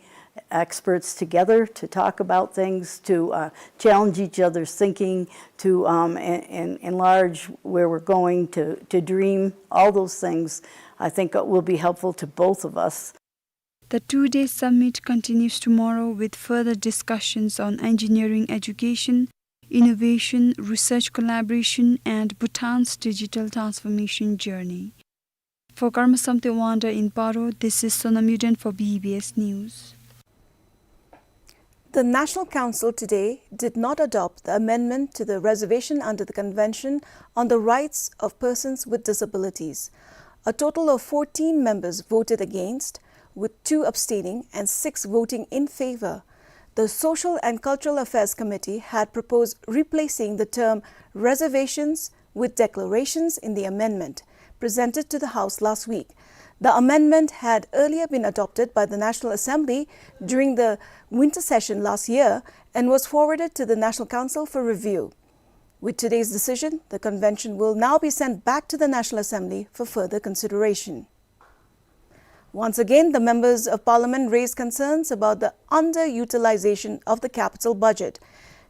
experts together to talk about things, to uh, challenge each other's thinking, to um, en- en- enlarge where we're going, to, to dream. All those things I think will be helpful to both of us. The two-day summit continues tomorrow with further discussions on engineering education, innovation, research collaboration, and Bhutan's digital transformation journey. For Karma Samte Wangda in Paro, this is Sonam Yuden for B B S News. The National Council today did not adopt the amendment to the reservation under the Convention on the Rights of Persons with Disabilities. A total of fourteen members voted against, with two abstaining and six voting in favor. The Social and Cultural Affairs Committee had proposed replacing the term reservations with declarations in the amendment presented to the House last week. The amendment had earlier been adopted by the National Assembly during the winter session last year and was forwarded to the National Council for review. With today's decision, the convention will now be sent back to the National Assembly for further consideration. Once again, the members of parliament raised concerns about the underutilization of the capital budget.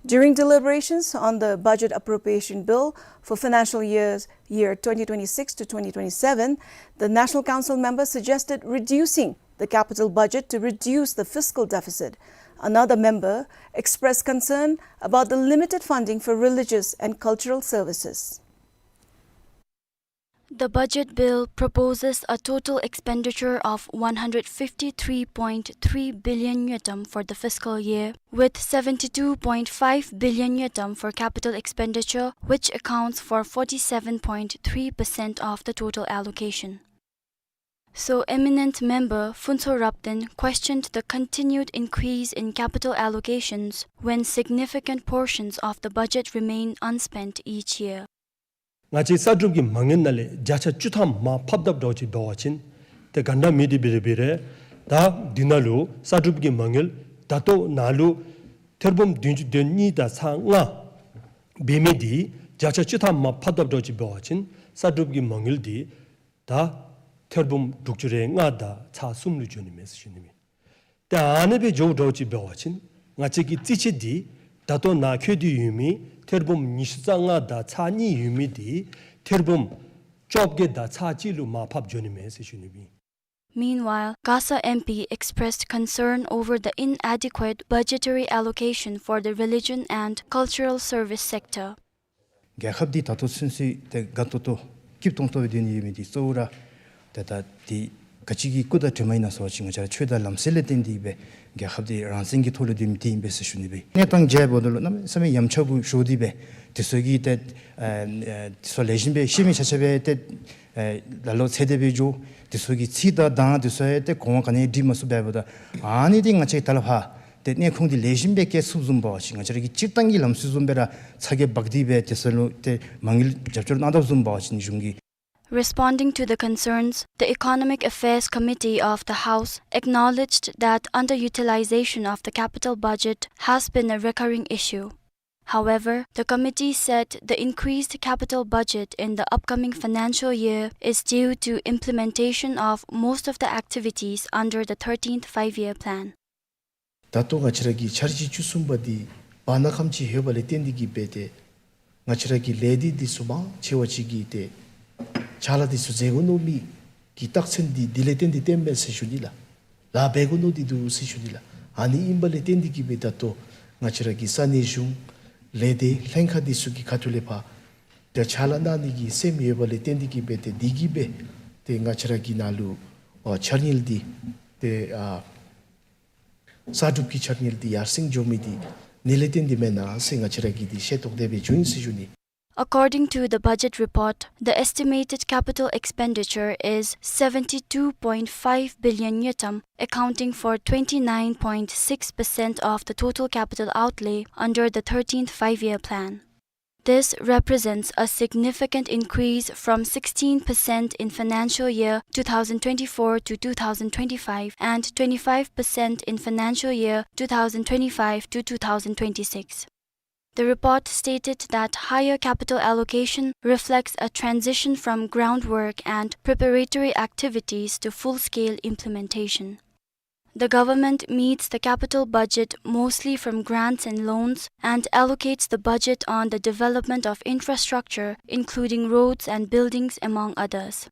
During deliberations on the budget appropriation bill for financial years, year twenty twenty-six to twenty twenty-seven, the National Council member suggested reducing the capital budget to reduce the fiscal deficit. Another member expressed concern about the limited funding for religious and cultural services. The budget bill proposes a total expenditure of one hundred fifty-three point three billion ngultrum for the fiscal year, with seventy-two point five billion ngultrum for capital expenditure, which accounts for forty-seven point three percent of the total allocation. So, eminent member Phuntsho Rapden questioned the continued increase in capital allocations when significant portions of the budget remain unspent each year. ང་བཅས་གསར་སྒྲུབ་ཀྱི་མ་དངུལ་ནང་ལས་བརྒྱ་ཆ་བཅུ་ཐམ་མར་ཕབ་བཏབ་འགྱོ་ཅི་འབད་བ་ཅིན་ཏེ་ག་འདྲ་མི་འདི་འབད་རུང་འབད་རུང་ད་འདི་ནང་ལུ་གསར་སྒྲུབ་ཀྱི་མ་དངུལ་ད་ལྟོ་ནང་ལུ་ཐེར་འབུམ་བདུན་ཅུ་དོན་གཉིས་དང་ཚག་ལྔ་འབད་མི་འདི་བརྒྱ་ཆ་བཅུ་ཐམ་མར་ཕབ་བཏབ་འགྱོ་ཅི་འབད་བ་ཅིན་གསར་སྒྲུབ་ཀྱི་མ་དངུལ་འདི་ད་ཐེར་འབུམ་དྲུག་ཅུ་རེ་ལྔ་དང་ཚག་གསུམ་ལུ་འགྱོ་ནི་མས་ཟེར་ཞུ་ནི་མས། ཏེ་ཨ་ནི་སྦེ་འགྱོཝ་འདྲཝ་ཅིག་འབད་བ་ཅིན་ང་བཅས་ཀྱི་རྩིས་ཆད་འདི་ད་ལྟོ་ནཱ་འཁོད་དེ་ཡོད་མི་ཐེར་འབུམ་ཉི་ཤུ་རྩ་ལྔ་དང་ཚག་གཉིས་ཡོད་མི་འདི་ཐེར་འབུམ་བཅོ་བརྒྱད་དང་ཚག་གཅིག་ལུ་མར་ཕབ་འགྱོ་ནི་མས་ཟེར་ཞུ་ནི་མས། Meanwhile, Gasa M P expressed concern over the inadequate budgetary allocation for the religion and cultural service sector. རྒྱལ་ཁབ་འདི་ད་ལྟོ་ཚུན་ཚོད་ཏེ་དགའ་ཏོག་ཏོ་སྐྱིད་ཏོང་ཏོ་སྦེ་སྡོད་ནི་ཡོད་མི་འདི་གཙོ་བོ་ར་ཏེ་ད་འདི་ག་ཅི་གི་སྐུ་དང་གྲིབ་མ་ཨིན་ན་ཟེར་བ་ཅིན་ང་བཅས་ར་ཆོས་དང་ལམ་སྲོལ་ལས་བརྟེན་ཏེ་སྦེ་རྒྱལ་ཁབ་འདི་རང་བཙན་གྱི་ཐོག་ལུ་སྡོད་མི་འདི་ཨིན་པས་ཟེར་ཞུ་ནི་སྦེ། གནས་སྟངས་མཇལཝ་ད་ལུ་གནམ་མེད་ས་མེད་ཡ་མཚར་བོ་ཤོར་ཏེ་སྦེ་དེ་ཚུ་གི་ཏེ་ཨ་ཨ་དེ་ཚུ་ལེགས་ཤོམ་སྦེ་ཤེས་མི་ཆ་ཁྱབ་སྦེ་ཏེ་ཨ་ལ་ལུ་ཚེ་འདས་སྦེ་འགྱོ། དེ་ཚུ་གི་ཚིག་དང་གདངས་དེ་ཚུ་ཡང་ཏེ་གོང་བ་ག་ནི་ཡང་འབྲི་མ་ཚུགས་པས་པ་ད། ཨ་ནི་འདི་ང་བཅས་ད་ལས་ཕར་ ཏེ་གནས་ཁུངས་འདི་ལེགས་ཤོམ་སྦེ་བསྐྱལ་ཚུགསཔ་བཟུམ་འབད་བ་ཅིན་ང་བཅས་ར་གི་སྤྱིར་བཏང་གི་ལམ་སྲོལ་བཟུམ་སྦེ་ར་ཚ་གྱང་འབག་སྟེ་སྦེ་དེ་ཚུ་ལུ་ཏེ་མ་དངུལ་རྒྱབ་སྐྱོར་གནང་དོ་བཟུམ་འབད་བ་ཅིན་གཞུང་གིས། Responding to the concerns, the Economic Affairs Committee of the House acknowledged that underutilization of the capital budget has been a recurring issue. However, the committee said the increased capital budget in the upcoming financial year is due to implementation of most of the activities under the thirteenth Five-Year Plan. ད་ལྟོ་ང་བཅས་ར་གི་འཆར་གཞི་བཅུ་གསུམ་པ་འདི་བར་ན་ཁམས་ཅིག་ཡོད་པ་ལས་བརྟེན་ཏེ་གིས་སྦེ་ཏེ་ང་བཅས་ར་གི་ལས་སྡེ་འདི་ཚུ་མང་ཆེ་བ་ཅིག་གིས་ཏེ་ཕྱག་ལཱ་འདི་ཚུ་མཛད་དགོ་མནོ་མི་གི་རྟགས་མཚན་འདི་འདི་ལས་བརྟེན་ཏེ་བརྟེན་པས་ཟེར་ཞུ་ནི་ལགས། ལཱ་འབད་དགོ་མནོ་སྟེ་འདུག་ཟེར་ཞུ་ནི་ལགས། ཨ་ནི་ཨིན་པ་ལས་བརྟེན་ཏེ་གིས་སྦེ་ད་ལྟོ་ང་བཅས་ར་གི་ས་གནས་གཞུང་ལས་སྡེ་ལྷན་ཁག་འདི་ཚུ་གི་ཁ་ཐུག་ལས་ཕར་ཏེ་ཕྱག་ལཱ་གནང་ནི་གི་སེམས་ཡོད་པ་ལས་བརྟེན་ཏེ་གིས་སྦེ་ཏེ་འདི་གིས་སྦེ་ཏེ་ང་བཅས་ར་གི་ནང་ལུ་ཨ་འཆར་དངུལ་འདི་ཏེ་ཨ་གསར་སྒྲུབ་ཀྱི་འཆར་དངུལ་འདི་ཡར་སེང་འགྱོ་མི་འདི་ཨ་ནི་ལས་བརྟེན་ཏེ་མེན་ན་ཟེར་ང་བཅས་ར་གིས་འདི་ཤེས་རྟོགས་དེ་སྦེ་བྱུང་ཡི་ཟེར་ཞུ་ནི། According to the budget report, the estimated capital expenditure is seventy-two point five billion ngultrum, accounting for twenty-nine point six percent of the total capital outlay under the thirteenth Five-Year Plan. This represents a significant increase from sixteen percent in financial year two thousand twenty-four to two thousand twenty-five and twenty-five percent in financial year two thousand twenty-five to two thousand twenty-six. The report stated that higher capital allocation reflects a transition from groundwork and preparatory activities to full-scale implementation. The government meets the capital budget mostly from grants and loans and allocates the budget on the development of infrastructure, including roads and buildings, among others.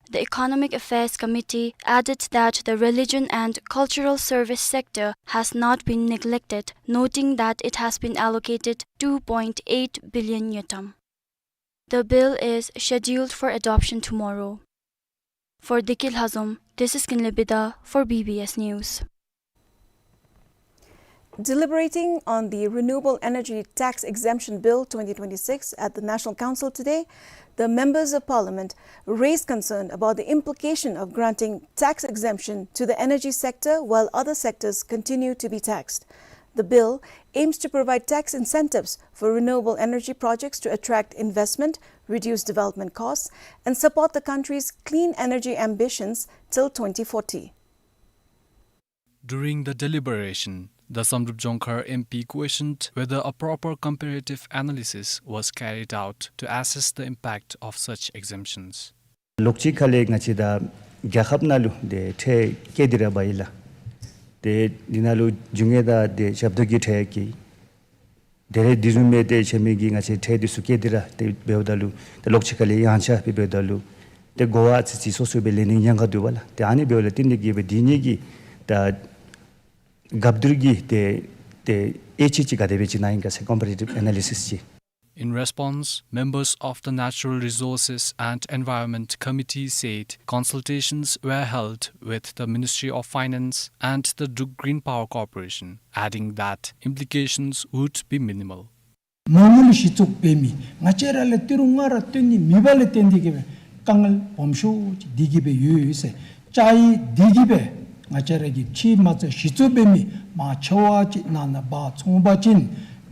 The Economic Affairs Committee added that the religion and cultural service sector has not been neglected, noting that it has been allocated two point eight billion ngultrum. The bill is scheduled for adoption tomorrow. For Deki Lhazom, this is Kinle Bida for B B S News. Deliberating on the Renewable Energy Tax Exemption Bill twenty twenty-six at the National Council today, the Members of Parliament raised concern about the implication of granting tax exemption to the energy sector while other sectors continue to be taxed. The bill aims to provide tax incentives for renewable energy projects to attract investment, reduce development costs, and support the country's clean energy ambitions till twenty forty. During the deliberation, the Samdrup Jongkhar M P questioned whether a proper comparative analysis was carried out to assess the impact of such exemptions. ལོགས་གཅིག་ཁ་ལས་ང་བཅས་ད་རྒྱལ་ཁབ་ནང་ལུ་ཏེ་ཁྲལ་བཀལ་ཏེ་ར་འབག་ཡི་ལགས། ཏེ་འདི་ནང་ལུ་རྒྱུ་དངོས་དང་ཏེ་ཞབས་ཏོག་གི་ཁྲལ་བཀལ། དེ་ལས་དེ་བཟུམ་སྦེ་ཏེ་ཆ་མེད་ཀྱི་ང་བཅས་ཁྲལ་འདི་ཚུ་བཀལ་ཏེ་ར་ཏེ་འབདཝ་ད་ལུ་ཏེ་ལོགས་གཅིག་ཁ་ལས་ཡངས་ཆག་སྦེ་འབདཝ་ད་ལུ་ཏེ་གོ་བ་ཨ་ཙི་ཙི་སོ་སོ་སྦེ་ལེན་ནི་ཉེན་ཁ་འདུག་པ་ལགས། ཏེ་ཨ་ནི་འབདཝ་ལས་བརྟེན་ཏེ་གིས་སྦེ་འདི་གཉིས་ཀྱི་ད་སྐབས་བསྟུན་གྱི་ཏེ་ཏེ་དབྱེ་དཔྱད་ཅིག་ག་དེ་སྦེ་ཅིག་གནང་ཡི་ག་ཟེར་ཀོམ་པེ་རེ་ཊིབ་ཨེ་ན་ལི་སིས་ཅིག། In response, members of the Natural Resources and Environment Committee said consultations were held with the Ministry of Finance and the Druk Green Power Corporation, adding that implications would be minimal. མ་དངུལ་གཞི་བཙུགས་འབད་མི་ང་བཅས་ར་ལས་ཏི་རུ་ང་ར་བཏོན་ནི་མེད་པ་ལས་བརྟེན་ཏེ་གིས་སྦེ་དཀའ་ངལ་སྦོམ་ཤོས་ཅིག་འདི་གིས་སྦེ་ཡོད་ཟེར། ཅ་ཡི་འདི་གིས་སྦེ་ང་བཅས་ར་གི་ཕྱི་མ་རྩ་གཞི་བཙུགས་འབད་མི་མང་ཆེ་བ་ཅིག་ནང་ན་འབག་ཚུགས་པ་ཅིན་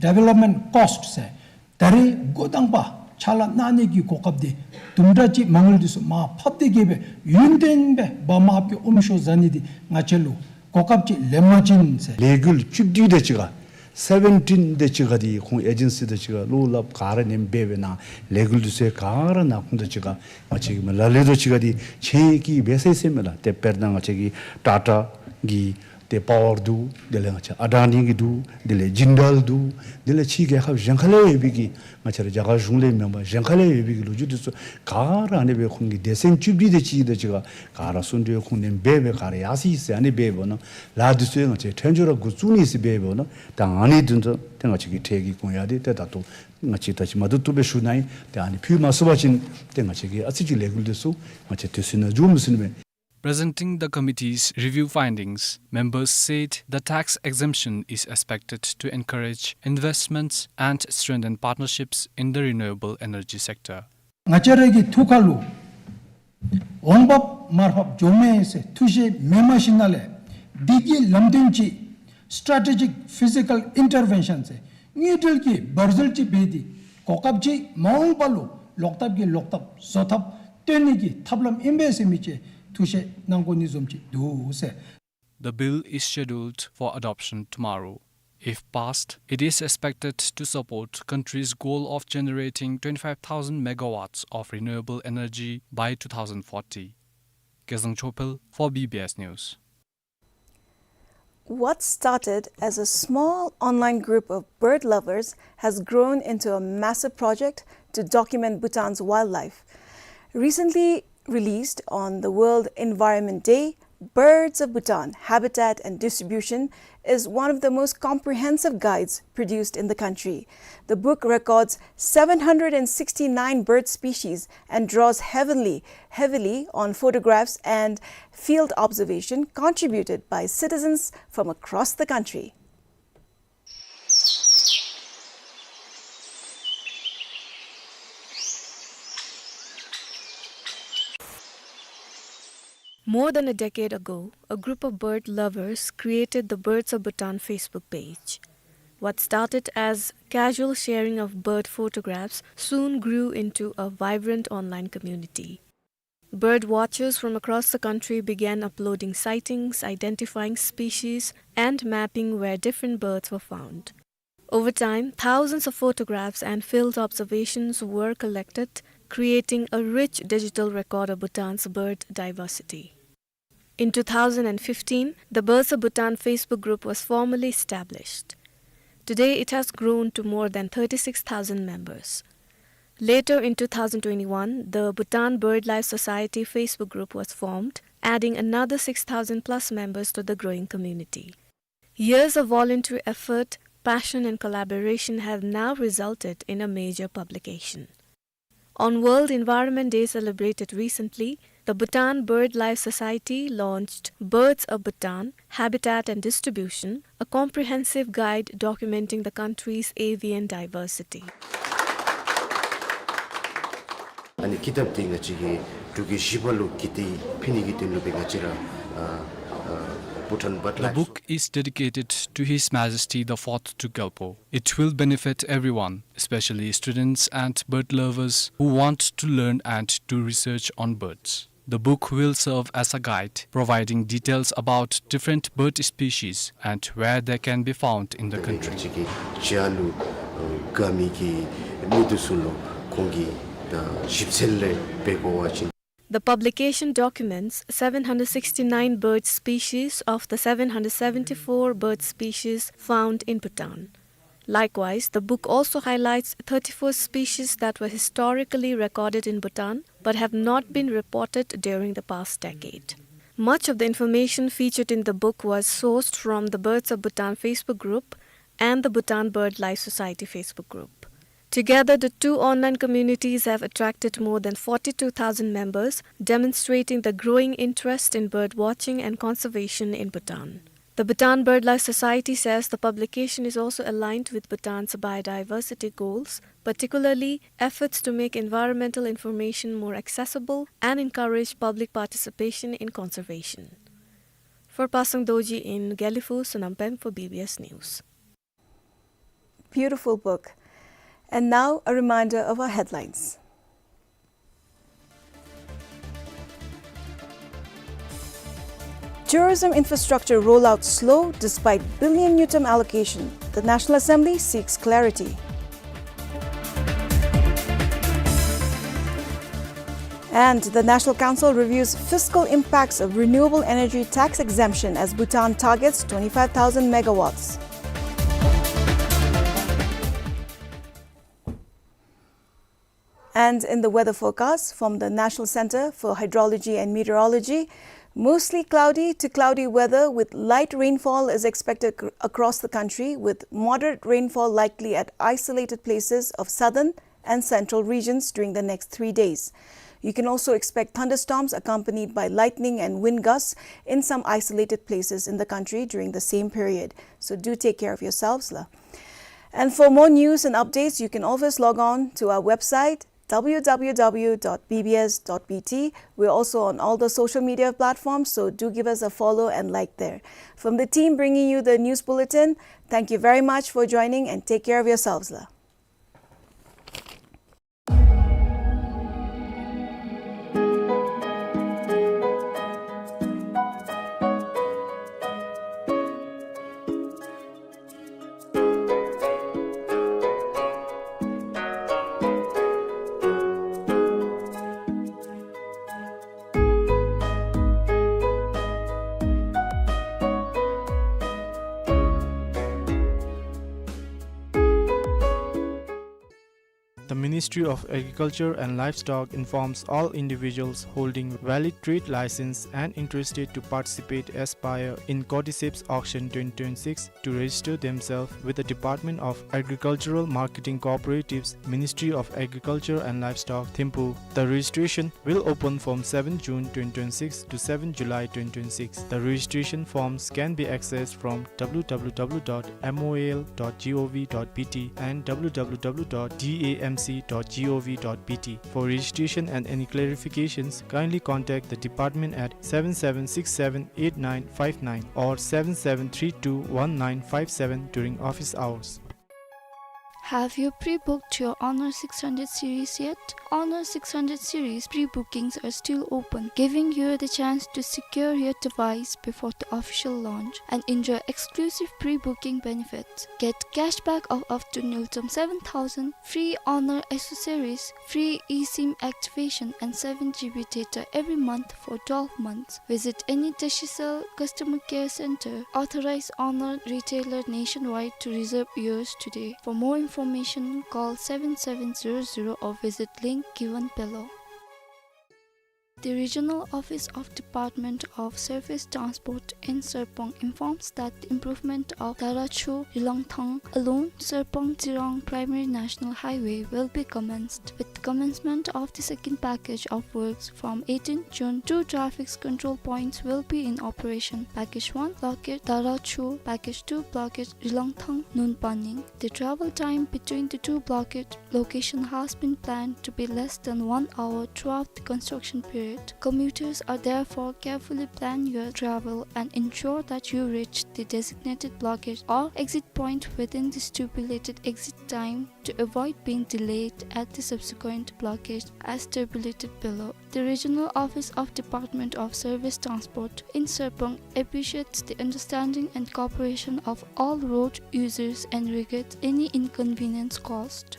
ཌི་ཝེ་ལོབ་མེནཊ་ཀོསཊ་ཟེར་ད་རེས་འགོ་དང་པ་ཕྱག་ལཱ་གནང་ནི་གི་གོ་སྐབས་འདི་དུམ་གྲ་ཅིག་མ་དངུལ་འདི་ཚུ་མར་ཕབ་སྟེ་གིས་སྦེ་ཡུན་བརྟན་སྦེ་འབག་མ་ཐོབ་ཀྱི་ཨོམ་ཤོར་ཟ་ནི་འདི་ང་བཅས་ལུ་གོ་སྐབས་ཅིག་ལེན་པ་ཅིན་ཟེར། ལས་འགུལ་བཅུ་བདུན་དེ་ཅིག་ཁར་སེ་བེན་ཊིན་དེ་ཅིག་ཁར་འདི་ཁོང་ཨེ་ཇེན་སི་དེ་ཅིག་ཁར་བློ་སླབ་ག་ར་ནེམ་འབད་འབད་ནཱ་ལས་འགུལ་འདི་ཚུ་ག་ར་ནཱ་ཁོང་དེ་ཅིག་ཁར་ང་བཅས་ཀྱི་མ་ལ་ལུ་དེ་ཅིག་ཁར་འདི་ཆེན་གྱི་འབད་ཟེར་ཟེར་མས་ལགས། ཏེ་དཔེར་ན་ང་བཅས་ཀྱི་ཊ་ཊ་གི་ཏེ་པ་ཝར་འདུག། དེ་ལས་ང་བཅས་ཨ་ཌ་ནི་གི་འདུག། དེ་ལས་ཇིན་ཌལ་འདུག། དེ་ལས་ཕྱི་རྒྱལ་ཁབ་གཞན་ཁ་ལས་ཡོད་པའི་གི་ང་བཅས་ར་རྒྱ་གར་གཞུང་ལས་མེན་པར་གཞན་ཁ་ལས་ཡོད་པའི་གི་ལོ་རྒྱུས་འདི་ཚུ་ག་ར་ཨ་ནི་སྦེ་ཁོང་གི་སྡེ་ཚན་བཅུ་བདུན་དེ་ཅིག་དེ་ཅིག་ཁར་ག་ར་སོང་སྟེ་ཁོང་ནེམ་འབད་འབད་ག་ར་ཡར་སོ་ཡི་ཟེར་ཨ་ནི་འབད་འབདཝ་ནང་ལཱ་འདི་ཚུ་ང་བཅས་ཐོན་ཅོག་ར་འགོ་བཙུགས་ནི་ཟེར་འབད་འབདཝ་ནང་ད་ཨ་ནི་འདི་ཚུ་ཏེ་ང་བཅས་ཀྱི་ཁྲལ་གྱི་གོང་ཡང་འདི་ཏེ་ད་ལྟོ་ང་བཅས་ད་ཅི་མ་བཏུབ་བཏུབ་སྦེ་ཞུ་ནི་ཨིན། ཏེ་ཨ་ནི་ཕུལ་མ་ཚུགས་པ་ཅིན་ཏེ་ང་བཅས་ཀྱི་ཨ་ཙི་ཅིག་ལས་འགུལ་འདི་ཚུ་ང་བཅས་དུས་ཚོད་ནང་འགྱོ་མི་ཚུགས་ནི་མས། Presenting the committee's review findings, members said the tax exemption is expected to encourage investments and strengthen partnerships in the renewable energy sector. ང་བཅས་ར་གི་ཐུགས་ཁ་ལུ་འོང་འབབ་མར་ཕབ་འགྱོཝ་མས་ཟེར་ཐུགས་བཞེད་མེད་མ་ཤེས་ན་ལས་འདི་གི་ལམ་སྟོན་ཅིག་ Strategic Physical Intervention ཟེར་དངུལ་འབྲེལ་གྱི་འབར་འཛུལ་ཅིག་འབད་དེ་གོ་སྐབས་ཅིག་མ་འོངས་པ་ལུ་ལོག་ཐབས་ཀྱི་ལོག་ཐབས་བཟོ་ཐབས་སྟོན་ནི་གི་ཐབས་ལམ་ཨིན་པས་ཟེར་མི་ཅིག་ཐུགས་བཞེད་གནང་དགོ་ནི་བཟུམ་ཅིག་འདུག་ཟེར། The bill is scheduled for adoption tomorrow. If passed, it is expected to support country's goal of generating twenty-five thousand megawatts of renewable energy by two thousand forty. Kezang Chopel for B B S News. What started as a small online group of bird lovers has grown into a massive project to document Bhutan's wildlife. Recently released on the World Environment Day, Birds of Bhutan: Habitat and Distribution is one of the most comprehensive guides produced in the country. The book records seven hundred and sixty-nine bird species and draws heavily, heavily on photographs and field observation contributed by citizens from across the country. More than a decade ago, a group of bird lovers created the Birds of Bhutan Facebook page. What started as casual sharing of bird photographs soon grew into a vibrant online community. Bird watchers from across the country began uploading sightings, identifying species, and mapping where different birds were found. Over time, thousands of photographs and field observations were collected, creating a rich digital record of Bhutan's bird diversity. In two thousand and fifteen, the Birds of Bhutan Facebook group was formally established. Today, it has grown to more than thirty-six thousand members. Later in two thousand twenty-one, the Bhutan BirdLife Society Facebook group was formed, adding another six thousand plus members to the growing community. Years of voluntary effort, passion, and collaboration have now resulted in a major publication. On World Environment Day celebrated recently, the Bhutan BirdLife Society launched Birds of Bhutan: Habitat and Distribution, a comprehensive guide documenting the country's avian diversity. ཨ་ནི་ཀི་ཏབ་འདི་ང་བཅས་ཀྱིས་འབྲུག་གི་གཞིས་པ་ལུ་ཀི་ཏི་ཕུལ་ནི་གི་དོན་ལུ་སྦེ་ང་བཅས་ར་ཨ་ཨ་Bhutan BirdLife. The book is dedicated to His Majesty the Fourth Druk Gyalpo. It will benefit everyone, especially students and bird lovers who want to learn and do research on birds. The book will serve as a guide, providing details about different bird species and where they can be found in the country. ང་བཅས་ཀྱི་བྱ་ལུ་ཨ་དགའ་མི་གི་མི་འདི་ཚུ་ལུ་ཁོང་གིས་ད་ཞིབ་འཚོལ་ལས་འབད་དགོ་པ་ཅིན། The publication documents seven hundred sixty-nine bird species of the seven hundred seventy-four bird species found in Bhutan. Likewise, the book also highlights thirty-four species that were historically recorded in Bhutan but have not been reported during the past decade. Much of the information featured in the book was sourced from the Birds of Bhutan Facebook group and the Bhutan BirdLife Society Facebook group. Together, the two online communities have attracted more than forty-two thousand members, demonstrating the growing interest in bird watching and conservation in Bhutan. The Bhutan BirdLife Society says the publication is also aligned with Bhutan's biodiversity goals, particularly efforts to make environmental information more accessible and encourage public participation in conservation. For Pasang Dorji in Gelephu, Sonam Pem for B B S News. Beautiful book. And now, a reminder of our headlines. Tourism infrastructure rollout slow despite billion ngultrum allocation. The National Assembly seeks clarity. And the National Council reviews fiscal impacts of renewable energy tax exemption as Bhutan targets twenty-five thousand megawatts. And in the weather forecast from the National Center for Hydrology and Meteorology, mostly cloudy to cloudy weather with light rainfall is expected ac-, across the country, with moderate rainfall likely at isolated places of southern and central regions during the next three days. You can also expect thunderstorms accompanied by lightning and wind gusts in some isolated places in the country during the same period. So do take care of yourselves la. And for more news and updates, you can always log on to our website, W W W dot B B S dot B T. We're also on all the social media platforms, so do give us a follow and like there. From the team bringing you the news bulletin, thank you very much for joining and take care of yourselves la. The Ministry of Agriculture and Livestock informs all individuals holding valid trade license and interested to participate as buyer in Cordyceps Auction twenty twenty-six to register themselves with the Department of Agricultural Marketing Cooperatives, Ministry of Agriculture and Livestock, Thimphu. The registration will open from seventh June twenty twenty-six to seventh July twenty twenty-six. The registration forms can be accessed from W W W dot M O A L dot G O V dot B T and W W W dot D A M C dot G O V dot B T. For registration and any clarifications, kindly contact the department at seven seven six seven eight nine five nine or seven seven three two one nine five seven during office hours. Have you pre-booked your Honor six hundred series yet? Honor six hundred series pre-bookings are still open, giving you the chance to secure your device before the official launch and enjoy exclusive pre-booking benefits. Get cashback of up to nil point seven thousand, free Honor accessories, free eSIM activation and seven G B data every month for twelve months. Visit any Digicel customer care center, authorized Honor retailer nationwide to reserve yours today. For more information, call seven seven zero zero or visit link given below. The Regional Office of Department of Surface Transport in Serpong informs that the improvement of Darachu-Rilangthang along Serpong-Jirang Primary National Highway will be commenced. With commencement of the second package of works from eighteenth June, two traffic control points will be in operation. Package one, blockade Darachu. Package two, blockade Rilangthang-Nunpaning. The travel time between the two blockade location has been planned to be less than one hour throughout the construction period. Commuters are therefore carefully plan your travel and ensure that you reach the designated blockade or exit point within the stipulated exit time to avoid being delayed at the subsequent blockade as tabulated below. The Regional Office of Department of Surface Transport in Serpong appreciates the understanding and cooperation of all road users and regrets any inconvenience caused.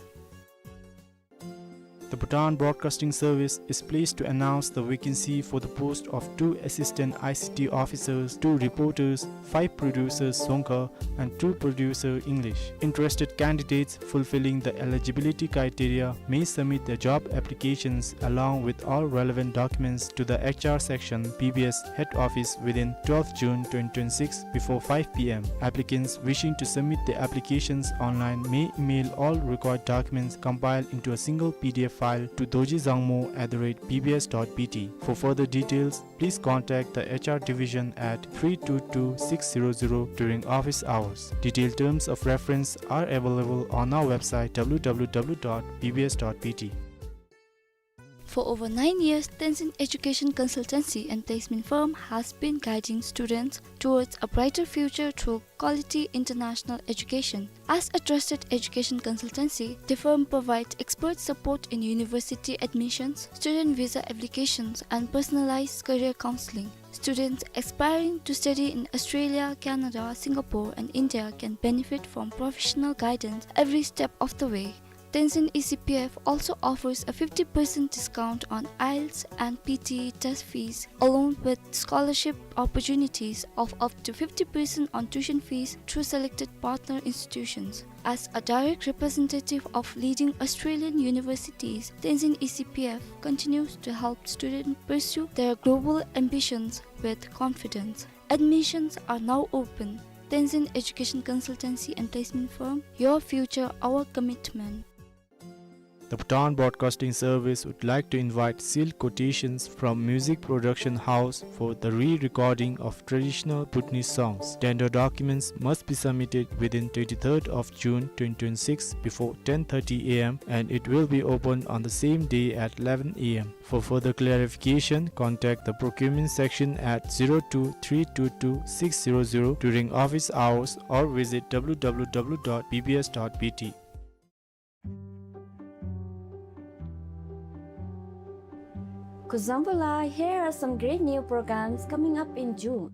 The Bhutan Broadcasting Service is pleased to announce the vacancy for the post of two assistant I C T officers, two reporters, five producers Dzongkha, and two producer English. Interested candidates fulfilling the eligibility criteria may submit their job applications along with all relevant documents to the H R section, B B S head office within twelfth June twenty twenty-six before five P M. Applicants wishing to submit their applications online may email all required documents compiled into a single P D F file to dorji dzangmo at the rate B B S dot B T. For further details, please contact the H R division at three two two six zero zero during office hours. Detailed terms of reference are available on our website W W W dot B B S dot B T. For over nine years, Tenzin Education Consultancy and Placement Firm has been guiding students towards a brighter future through quality international education. As a trusted education consultancy, the firm provides expert support in university admissions, student visa applications, and personalized career counseling. Students aspiring to study in Australia, Canada, Singapore, and India can benefit from professional guidance every step of the way. Tenzin E C P F also offers a fifty percent discount on IELTS and P T E test fees, along with scholarship opportunities of up to fifty percent on tuition fees through selected partner institutions. As a direct representative of leading Australian universities, Tenzin E C P F continues to help students pursue their global ambitions with confidence. Admissions are now open. Tenzin Education Consultancy and Placement Firm, your future, our commitment. The Bhutan Broadcasting Service would like to invite sealed quotations from music production house for the re-recording of traditional Bhutanese songs. Tender documents must be submitted within twenty-third of June twenty twenty-six before ten thirty A M, and it will be opened on the same day at eleven A M. For further clarification, contact the procurement section at zero two three two two six zero zero during office hours or visit W W W dot B B S dot B T. Kuzuzangpo-la, here are some great new programs coming up in June.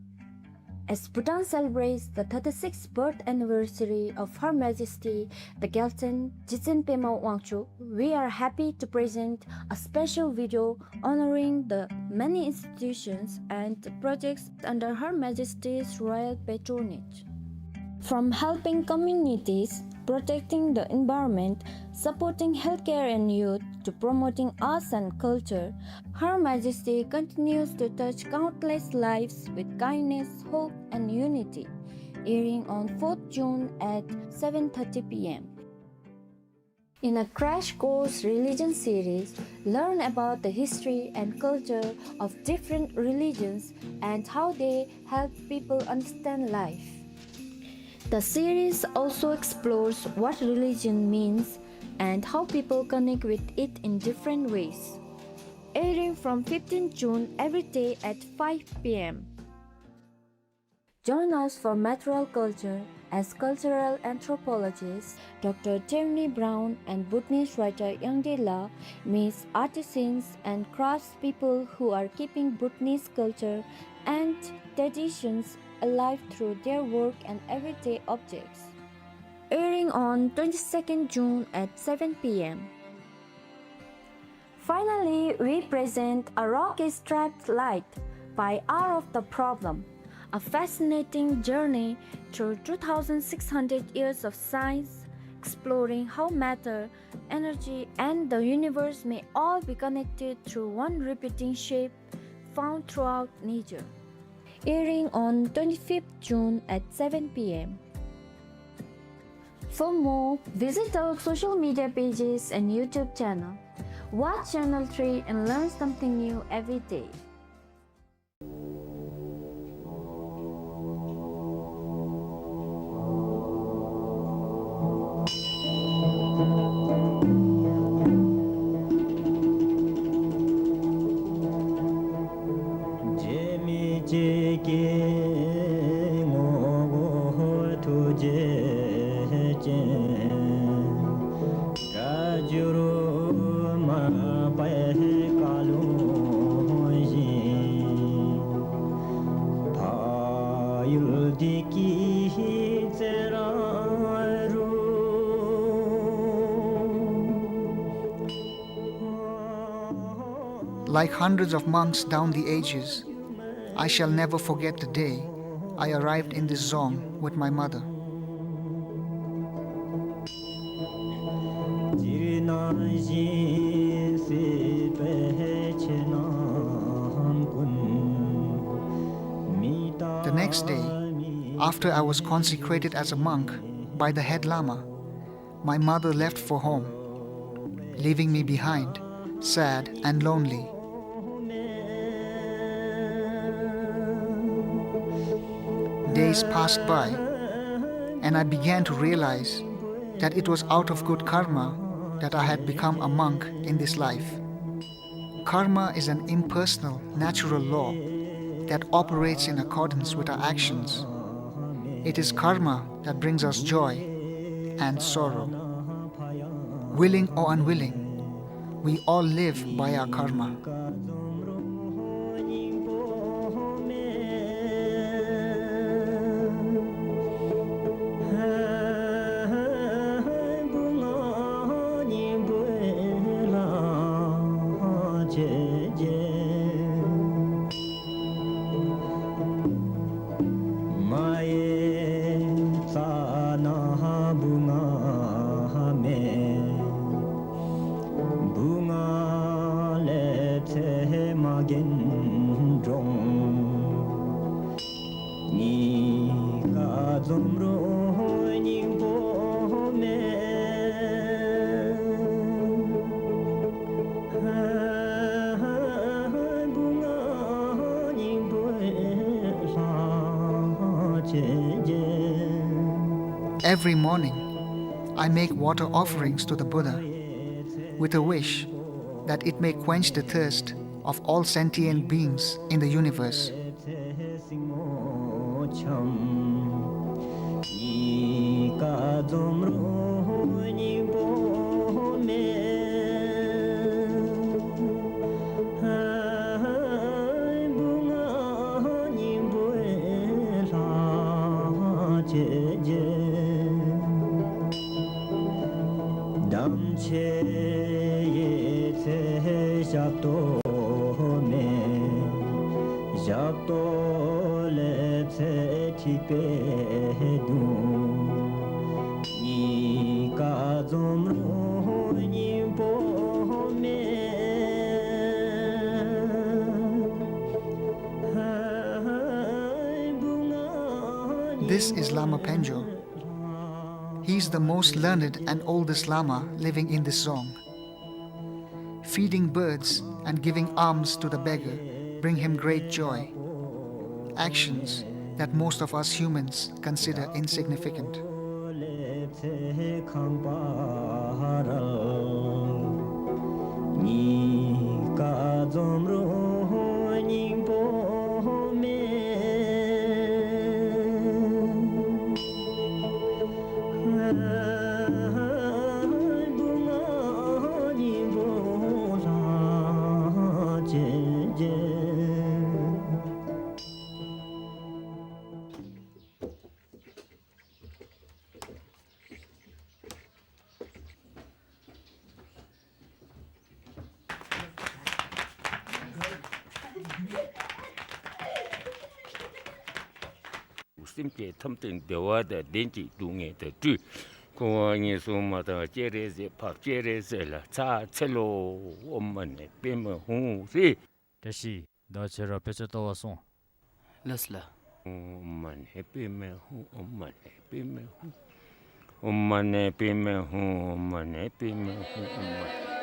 As Bhutan celebrates the thirty-sixth birth anniversary of Her Majesty the Gyaltsuen Jigtsen Pema Wangchuck, we are happy to present a special video honoring the many institutions and projects under Her Majesty's royal patronage. From helping communities, protecting the environment, supporting healthcare and youth, to promoting arts and culture, Her Majesty continues to touch countless lives with kindness, hope, and unity. Airing on fourth June at seven thirty P M. In a crash course religion series, learn about the history and culture of different religions and how they help people understand life. The series also explores what religion means and how people connect with it in different ways. Airing from fifteenth June every day at five P M. Join us for Material Culture as cultural anthropologist Doctor Tierney Brown and Bhutanese writer Yangde La meets artisans and craftspeople who are keeping Bhutanese culture and traditions alive through their work and everyday objects. Airing on twenty-second June at seven P M. Finally, we present A Rock Is Trapped Light by Hour of the Problem, a fascinating journey through two thousand six hundred years of science, exploring how matter, energy, and the universe may all be connected through one repeating shape found throughout nature. Airing on twenty-fifth June at seven P M. For more, visit our social media pages and YouTube channel. Watch Channel three and learn something new every day. Like hundreds of monks down the ages, I shall never forget the day I arrived in this dzong with my mother. The next day, after I was consecrated as a monk by the head lama, my mother left for home, leaving me behind, sad and lonely. Days passed by, and I began to realize that it was out of good karma that I had become a monk in this life. Karma is an impersonal, natural law that operates in accordance with our actions. It is karma that brings us joy and sorrow. Willing or unwilling, we all live by our karma. Every morning, I make water offerings to the Buddha with a wish that it may quench the thirst of all sentient beings in the universe. དམ་ཆོས་ཡི་ཚེ་ཞབས་ཏོག་མེད། ཞབས་ཏོག་ལས་ཚེ་ཐིགས་པས་གདུང་། གཉིས་ཀ་འཛོམས་རུང་སྙིང་པོ་མེད། This is Lama Penjo. He is the most learned and oldest Lama living in this dzong. Feeding birds and giving alms to the beggar bring him great joy, actions that most of us humans consider insignificant. སེམས་ཅན་ཐམས་ཅད་བདེ་བ་དང་ལྡན་ཅིང་སྡུག་བསྔལ་དང་བྲལ། འཁོར་བ་ངན་སོང་མ་དག་སྤྱན་རས་གཟིགས་འཕགས་སྤྱན་རས་གཟིགས་ལ་ཕྱག་འཚལ་ལོ། ཨོཾ་མ་ཎི་པདྨེ་ཧཱུྃ་ཟེར། བཀྲ་ཤིས་བདེ་ལེགས། ཁྱེད་ར་དཔེ་ཆ་ལྟ་བར་སོང་། ལགས་ལགས། ཨོཾ་མ་ཎི་པདྨེ་ཧཱུྃ། ཨོཾ་མ་ཎི་པདྨེ་ཧཱུྃ། ཨོཾ་མ་ཎི་པདྨེ་ཧཱུྃ། ཨོཾ་མ་ཎི་པདྨེ་ཧཱུྃ། ཨོཾ་མ་ཎི།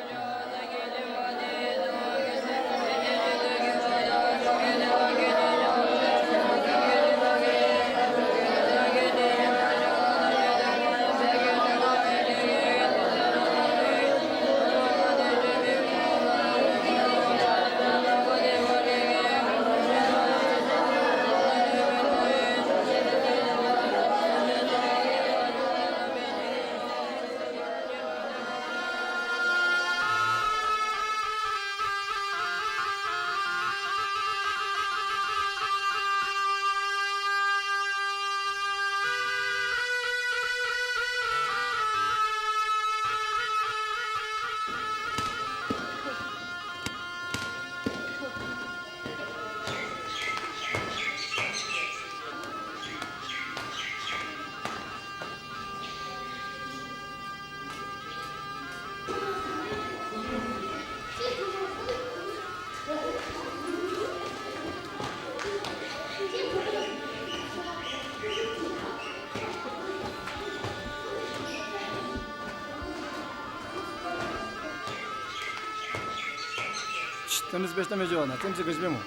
ཏེ་མི་ཟེར་དཔེ་ལྟ་མི་འགྱོ་ན། ཏེ་མི་ཟེར་ག་ཅི་སྦེ་སྨོ།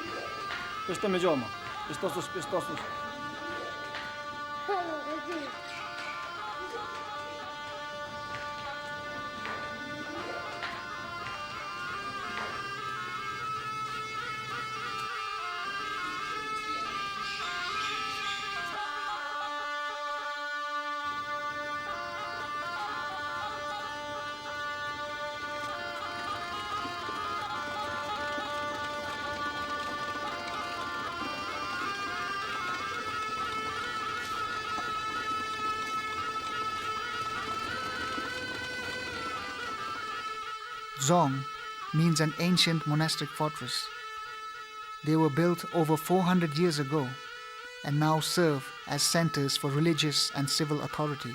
དཔེ་ལྟ་མི་འགྱོ་མས། དཔེ་ལྟ་སོང་། དཔེ་ལྟ་སོང་། Dzong means an ancient monastic fortress. They were built over four hundred years ago and now serve as centers for religious and civil authority.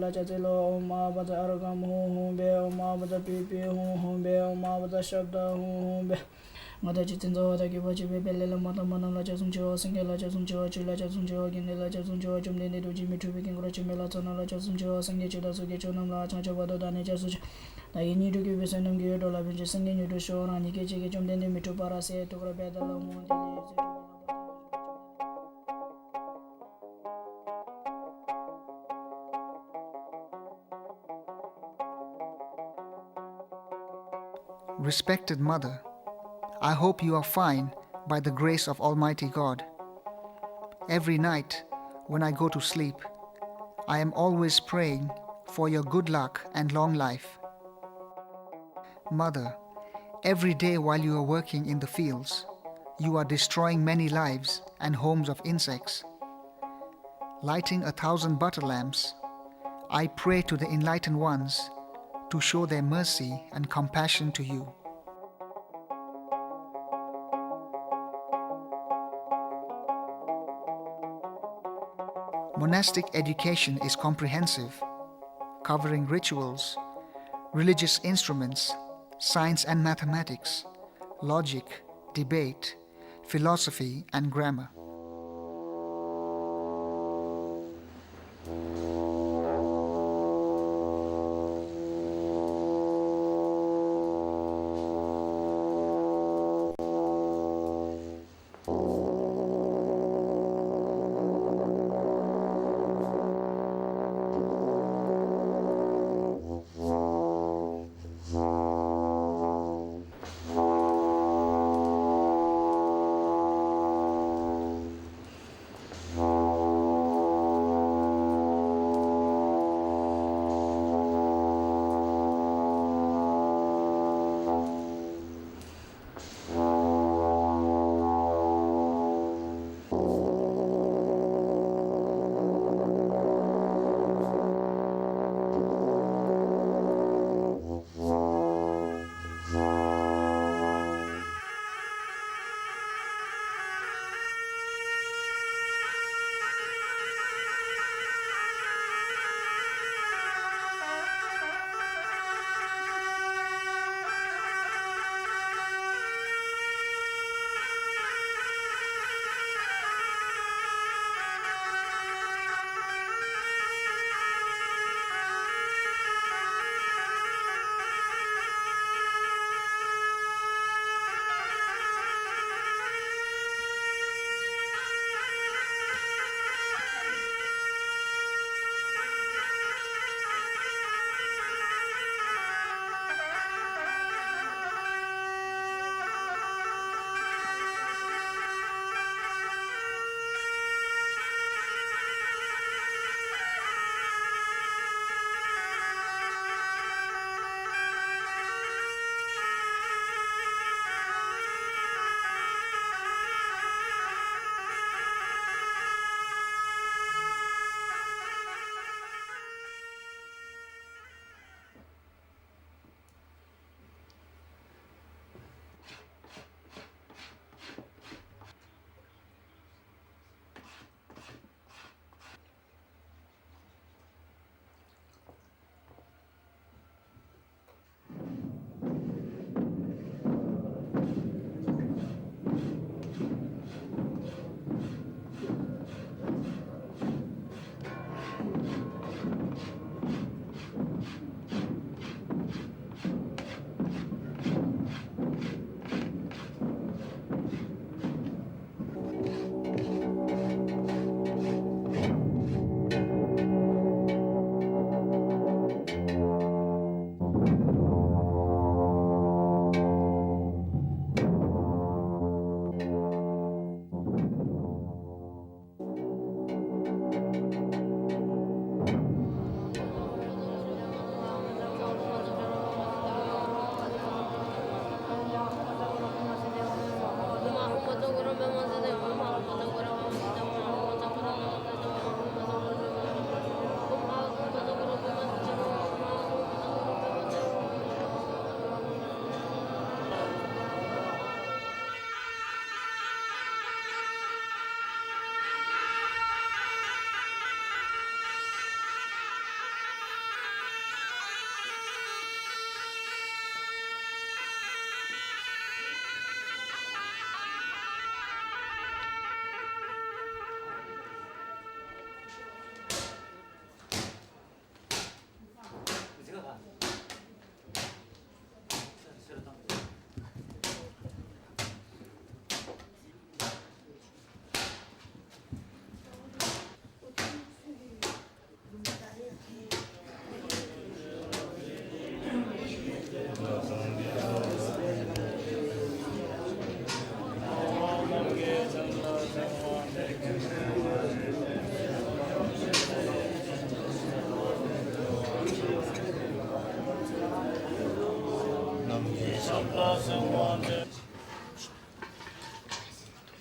ལ་ཕྱག་འཚལ་ལོ། ཨོཾ་ཨ་བཛྲ་ཨརྒྷཾ་ཧཱུྃ་ཧཱུྃ་ཕཊ། ཨོཾ་ཨ་བཛྲ་པི་པི་ཧཱུྃ་ཧཱུྃ་ཕཊ། ཨོཾ་ཨ་བཛྲ་ཤབྡ་ཧཱུྃ་ཧཱུྃ་ཕཊ། ང་དང་རྗེ་བཙུན་ཚ་བ་དང་གུས་པ་ཆེན་པོས་དཔལ་ལྡན་ལྷ་མོ་དང་མ་ཎི་བླ་མ་ལ་ཕྱག་འཚལ་ཞུ་བ། སངས་རྒྱས་ལ་ཕྱག་འཚལ་ཞུ་བ། ཆོས་ལ་ཕྱག་འཚལ་ཞུ་བ། དགེ་འདུན་ལ་ཕྱག་འཚལ་ཞུ་བ། བཅོམ་ལྡན་འདས་རྡོ་རྗེ་མི་འཁྲུགས་པའི་དཀྱིལ་འཁོར་ཆེན་པོའི་ལྷ་ཚོགས་རྣམས་ལ་ཕྱག་འཚལ་ཞུ་བ། སངས་རྒྱས་ཆོས་དང་ཚོགས་ཀྱི་མཆོག་རྣམས་ལ་ཕྱག་འཚལ་བ་དང་བདག་ནི་ཕྱག་འཚལ་ཞུ། བདག་ཡིད་གཉིས་འགྲོ་ཀུན་འཕོས་སེམས་རྣམས་ཀྱི་དབྱེ་བ་ལ་ཕན་ཕྱིར་སངས་རྒྱས་ཉིད་དུ་ཞུ་བ་ནི། ཉིད་ཀྱི་རྗེས་ཀྱི་བཅོམ་ལྡན་འདས་མི་འཁྲུགས་པ་རབ་གསལ་ཐུགས་ཀར་བྷ་དྷ་ལ་ཧཱུྃ་ཕཊ། Respected mother, I hope you are fine by the grace of Almighty God. Every night when I go to sleep, I am always praying for your good luck and long life. Mother, every day while you are working in the fields, you are destroying many lives and homes of insects. Lighting a thousand butter lamps, I pray to the enlightened ones to show their mercy and compassion to you. Monastic education is comprehensive, covering rituals, religious instruments, science and mathematics, logic, debate, philosophy, and grammar.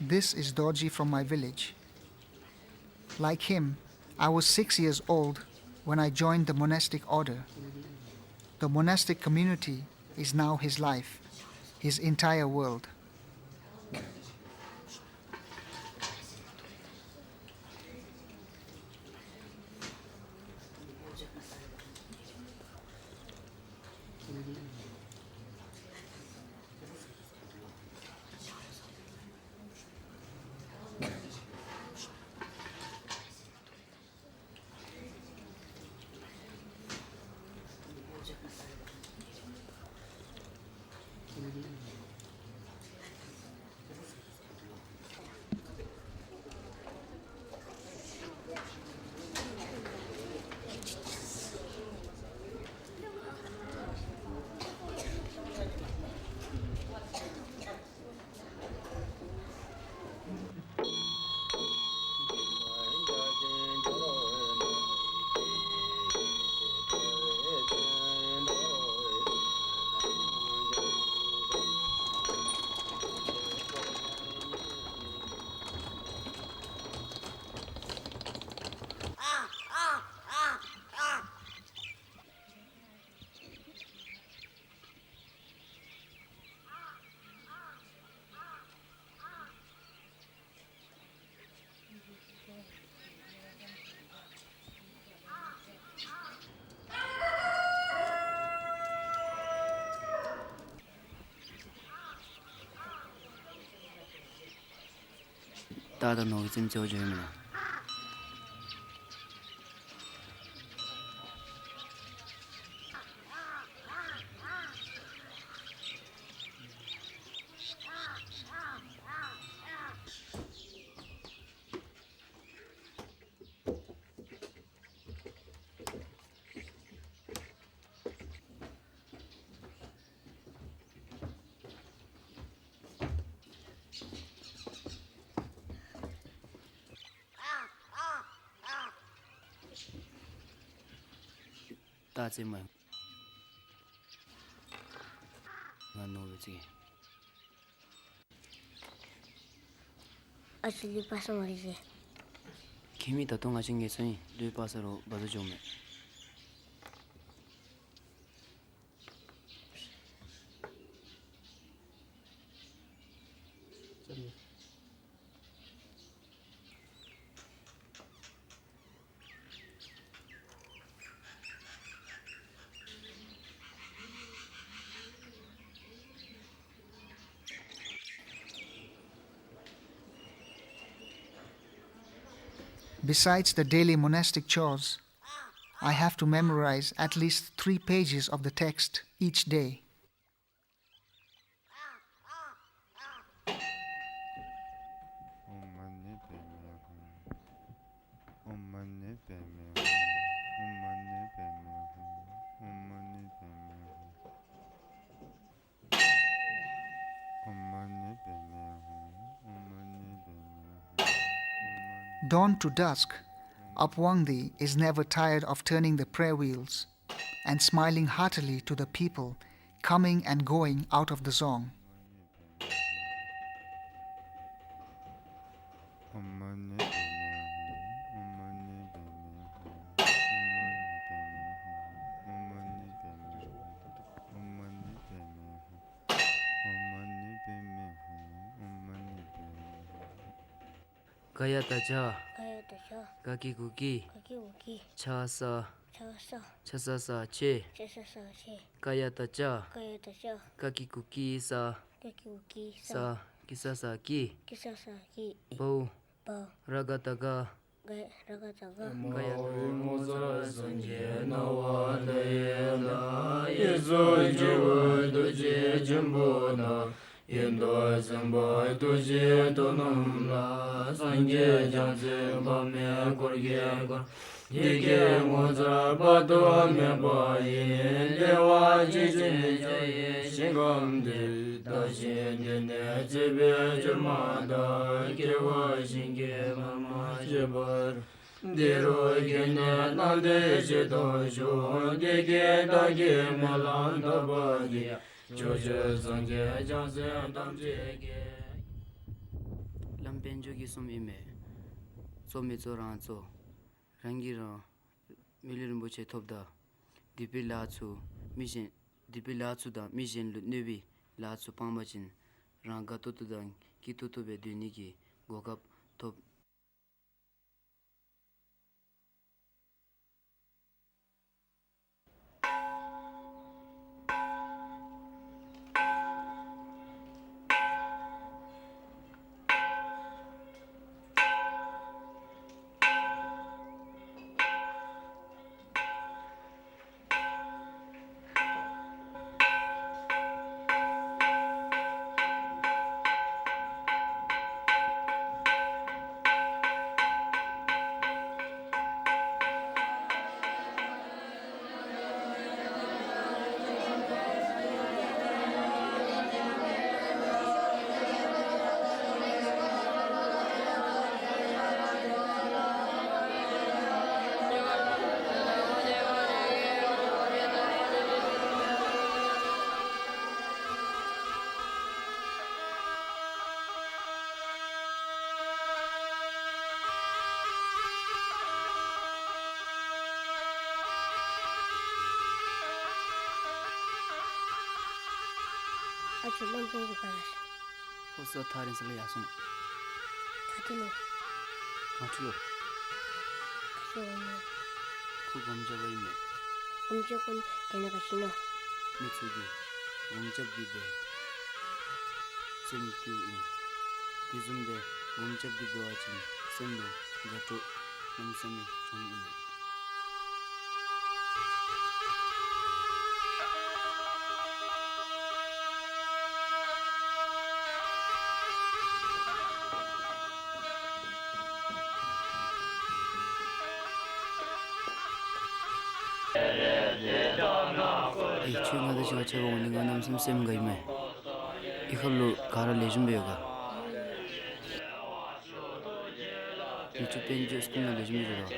This is Dorji from my village. Like him, I was six years old when I joined the monastic order. The monastic community is now his life, his entire world. ད་ད་ནོར་བུ་ཚུ་འཚོལ་འགྱོཝ་ཨིན་མས། ད་ཙེ་མ་ང་ནོར་བུ་ཚུ་གིས། ཨ་ཙི་ལུད་པ་ས་མ་རེ་ཟེར། ཁྱིམ་མི་ད་ལྟོ་ང་བཅས་ངལ་གསོ་ཨིན། ལུད་པ་ས་རུང་འབག་འགྱོ་མས། Besides the daily monastic chores, I have to memorize at least three pages of the text each day. Dawn to dusk, Apwangdi is never tired of turning the prayer wheels and smiling heartily to the people coming and going out of the dzong. ག་ཡ་བཏགས་གྱ། ག་ཡ་བཏགས་གྱ། ག་གི་གུ་གི། ག་གི་གུ་གི། ཆ་ས། ཆ་ས། ཆ་ས་ས་ཆེ། ཆ་ས་ས་ཆེ། ག་ཡ་བཏགས་གྱ། ག་ཡ་བཏགས་གྱ། ག་གི་གུ་གི་ས། ག་གི་གུ་གི་ས། ས། གི་ས་ས་གི། གི་ས་ས་གི། བའོ། བའོ། ར་ག་བཏགས་རྒ། ར་ག་བཏགས་རྒ། ག་ཡ། ངོ་མཚར་སངས་རྒྱས་སྣང་བ་མཐའ་ཡས་ལ། གཡས་སུ་སྤྱི་བོར་རྡོ་རྗེ་ཆེན་པོ་དང་། གཡོན་དུ་སེམས་དཔའ་རྡོ་རྗེ་དོ་རྣམས་ལ། སངས་རྒྱས་བྱང་སེམས་དཔག་མེད་འཁོར་གྱིས་བསྐོར། འདི་སྐད་ངོ་མཚར་དཔག་ཏུ་མེད་པ་ཡི། བདེ་བ་ཅན་ཞིང་གཤེགས་པའི་ཞིང་ཁམས་འདིར། བདག་གཞན་འདུས་ནས་སྲིད་པའི་ཕྱིར་མ་ལྡོག། སྐྱེ་བ་གཞན་གྱིས་མ་མ་བྱས་པར། འདི་རུ་སྐྱེས་ནས་སྣང་མཐའི་ཕྱིར་ལྡོག་ཤོག། འདི་སྐད་བདག་གིས་སྨོན་ལམ་བཏབ་པ་དེས། ཕྱོགས་བཅུའི་སངས་རྒྱས་བྱང་སེམས་ཐམས་ཅད་ཀྱིས། ལམ་དཔལ་འབྱོར་གྱིས་གསུམ་ཨིན་མས། གཙོ་མི་གཙོ་རང་གཙོ། རང་གིས་རང་མི་ལུས་རིན་པོ་ཆེ་ཐོབ་ད། སྡིག་པའི་ལཱ་ཚུ་མི་གཞན་སྡིག་པའི་ལཱ་ཚུ་དང་མི་གཞན་ལུ་གནོད་པའི་ལཱ་ཚུ་སྤང་པ་ཅིན་རང་དགའ་ཏོག་ཏོ་དང་སྐྱིད་ཏོག་ཏོ་སྦེ་སྡོད་ནི་གི་གོ་སྐབས་ཐོབ། ཨ་ཅོ་བློན་པོ་གིས་ག་ར་ཤི། ཁོ་ས་ཐག་རིང་ས་ལུ་ཡར་སོང་། ད་ཏེ་ལོ། ག་ཅི་ལོ། ཁ་ཤོ་བ་མེད། ཁོ་སྒོམ་རྐྱབ་པ་ཨིན་མས། སྒོམ་རྐྱབ་ཁོ་ནི་དེ་ནང་ག་ཤི་ནོ། མི་ཚུ་གིས་སྒོམ་རྐྱབ་སྟེ་སྦེ་སེམས་སྐྱོ་ཨིན། དེ་བཟུམ་སྦེ་སྒོམ་རྐྱབ་སྟེ་སྡོད་པ་ཅིན་སེམས་ལུ་དགའ་སྤྲོ་གནམ་མེད་ས་མེད་འབྱུང་ནི་ཨིན་མས། ཨེ་ཁྱོད་ང་དང་གཅིག་ཁར་ཕྱད་པ་འོང་ནི་ང་གནམ་མེད་ས་མེད་སེམས་དགའ་ཨིན་མས། ཨི་ཁ་ལུ་ག་ར་ལེགས་ཤོམ་སྦེ་ཡོད་ག། མི་ཚུ་དཔལ་འབྱོར་སྐུ་ན་ལེགས་ཤོམ་སྦེ་ཡོད་ག།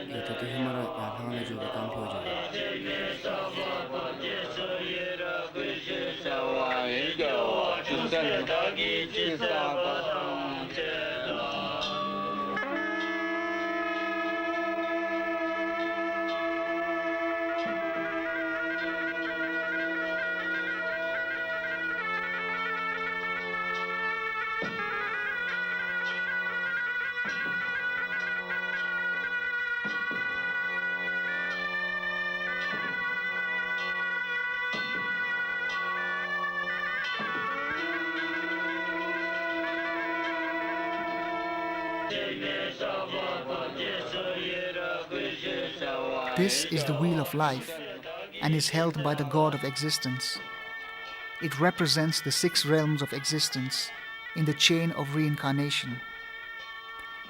ཨེ་ད་ལྟོ་ཧེ་མ་ར་ཡར་ལྷང་ལ་འགྱོ་བའི་གཏམ་ཕོག་འགྱོ། This is the wheel of life and is held by the god of existence. It represents the six realms of existence in the chain of reincarnation.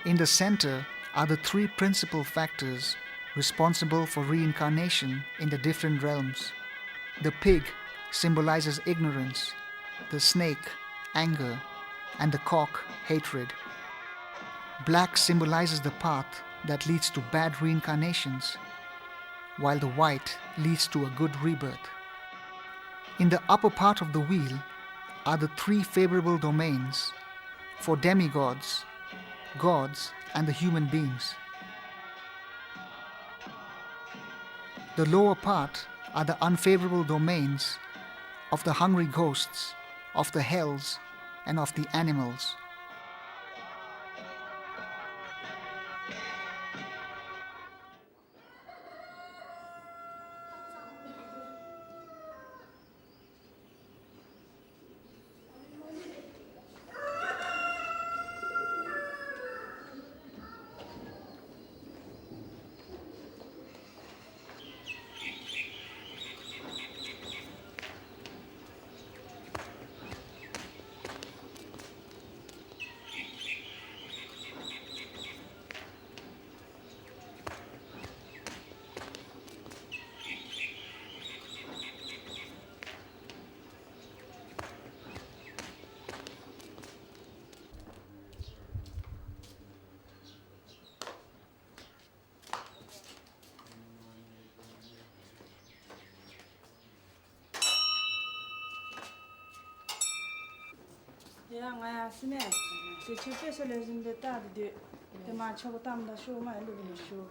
In the center are the three principal factors responsible for reincarnation in the different realms. The pig symbolizes ignorance, the snake, anger, and the cock, hatred. Black symbolizes the path that leads to bad reincarnations, while the white leads to a good rebirth. In the upper part of the wheel are the three favorable domains for demigods, gods, and the human beings. The lower part are the unfavorable domains of the hungry ghosts, of the hells, and of the animals. ཡ་ང་ཡང་སི་ནས་ཞེ་ཆེ་དཔེ་ས་ལས་བཞིན་པའི་རྟགས་དེ་དུས་དེ་མ་ཆོག་གཏམ་ད་ཤོག་མ་ལུ་བི་ནི་ཤོག།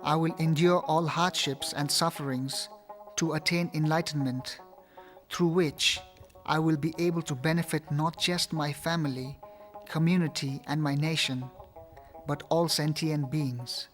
I will endure all hardships and sufferings to attain enlightenment, through which I will be able to benefit not just my family, community, and my nation, but all sentient beings.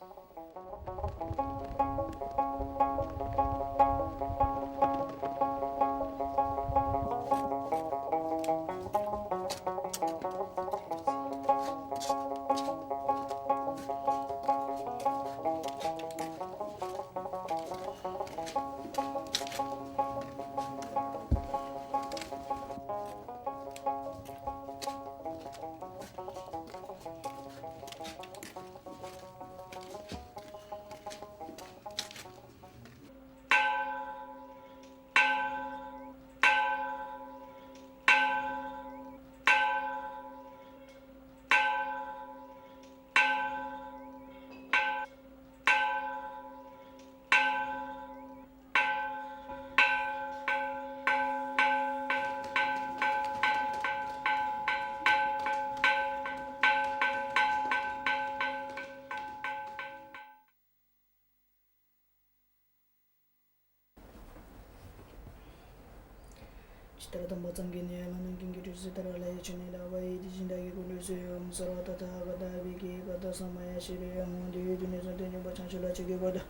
ཇི་ལྟར་དམ་པ་སངས་རྒྱས་ནས་ལམ་སྣ་ཀུན་གྱི་བགྲོད་ཚུལ་ལྟར་ལྷ་ཡི་ཆོས་ཉིད་བསླབ་པ་ཡི། དེ་བཞིན་བདག་གིས་ཀུན་ཏུ་གསོལ་བའི་བུམ་གསར་བ་ཏདྱ་ཐཱ་ག་ཏ་བི་ཀེ་ཀ་ཏ་ས་མ་ཡ་ཤྲཱི་ཡ་ཧཱུྃ། འདི་ཡི་དུས་ནས་བཟུང་སྟེ་མངོན་པར་བྱང་ཆུབ་ལ་ཕྱག་འཚལ་བ་དང་།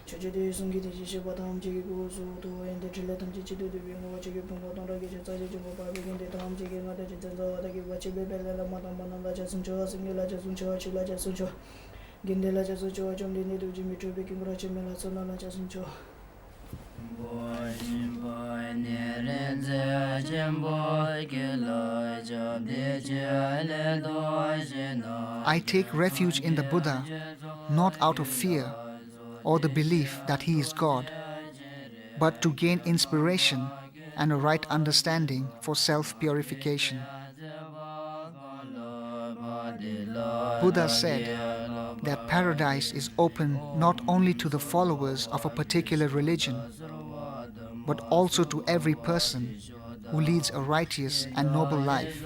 ཕྱོགས་བཅུའི་དུས་གསུམ་གྱི་དེ་བཞིན་གཤེགས་པ་ཐམས་ཅད་ཀྱི་སྐུ་གསུང་ཐུགས་ཡོན་ཏན་ཕྲིན་ལས་ཐམས་ཅད་གཅིག་ཏུ་བསྡུས་པའི་ངོ་བོ་ཆོས་ཀྱི་ཕུང་པོ་སྟོང་ཕྲག་བརྒྱད་ཅུ་རྩ་བཞི་འབྱུང་པོ་འཕགས་པའི་དགེ་འདུན་ཐམས་ཅད་ཀྱི་མངའ་བདག་རྗེ་བཙུན་ཚངས་པ་དག་གི་བར་ཆད་པའི་དཔལ་ལྡན་བླ་མ་དམ་པ་རྣམས་ལ་ཕྱག་འཚལ་ཞུ། སེམས་ཅན་ལ་ཕྱག་འཚལ་ཞུ། ཆོས་ལ་ཕྱག་འཚལ་ཞུ། དགེ་འདུན་ལ་ཕྱག་འཚལ་ཞུ། བཅོམ་ལྡན་འདས་ཐུགས་རྗེ་མི་འཕྲོགས་པའི་དཀྱིལ་འཁོར་ཆེན་མོ་ལ་ཕྱག་འཚལ་ཞུ། I take refuge in the Buddha, not out of fear or the belief that he is God, but to gain inspiration and a right understanding for self-purification. Buddha said that paradise is open not only to the followers of a particular religion, but also to every person who leads a righteous and noble life.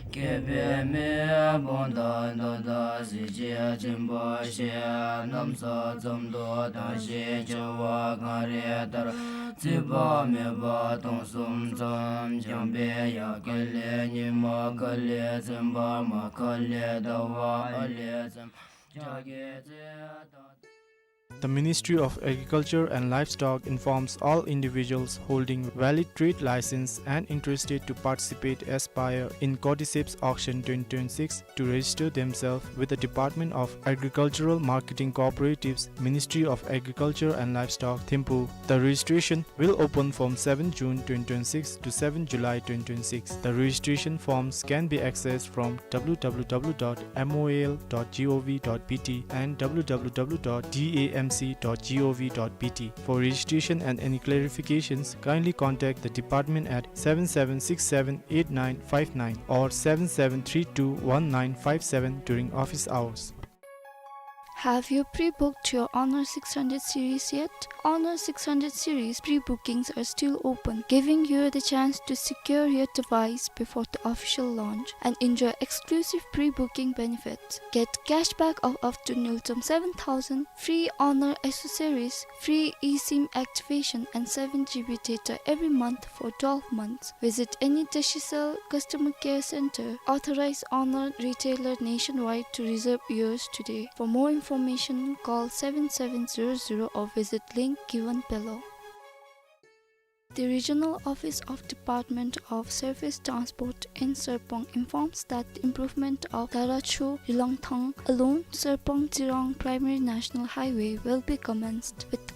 སྐྱེས་པའི་མེས་པོ་དང་མདའ་དང་གཟི་བརྗིད་ཆེན་པོ་ཞེས། ན་བཟའ་ཙམ་དུ་བཏང་ཞིང་བྱ་བ་གང་རུང་དག་ཚིག་པ་མེད་པ་སྟོང་གསུམ་ཙམ། འཇམ་པའི་དབྱངས་ཁ་ལས་ཉི་མ། ཁ་ལས་སེམས་དཔའ་མ། ཁ་ལས་ཟླ་བ། ཁ་ལས་སེམས་ཅན་དགེ་ཚུལ་དང་། The Ministry of Agriculture and Livestock informs all individuals holding valid trade license and interested to participate as buyer in Cordyceps auction twenty twenty-six to register themselves with the Department of Agricultural Marketing Cooperatives, Ministry of Agriculture and Livestock, Thimphu. The registration will open from seventh June twenty twenty-six to seventh July twenty twenty-six. The registration forms can be accessed from W W W dot M O A L dot G O V dot B T and W W W dot D A M C dot G O V dot B T. For registration and any clarifications, kindly contact the department at seven seven six seven eight nine five nine or seven seven three two one nine five seven during office hours. Have you pre-booked your Honor six hundred series yet? Honor six hundred series pre-bookings are still open, giving you the chance to secure your device before the official launch and enjoy exclusive pre-booking benefits. Get cashback of up to nil point seven thousand, free Honor accessories, free eSIM activation and seven G B data every month for twelve months. Visit any Digicel customer care center, authorized Honor retailer nationwide to reserve yours today. For more information, call seven seven zero zero or visit link given below. The Regional Office of Department of Surface Transport in Sarpang informs that the improvement of Darachu-Rilangthang along Sarpang-Jirang Primary National Highway will be commenced with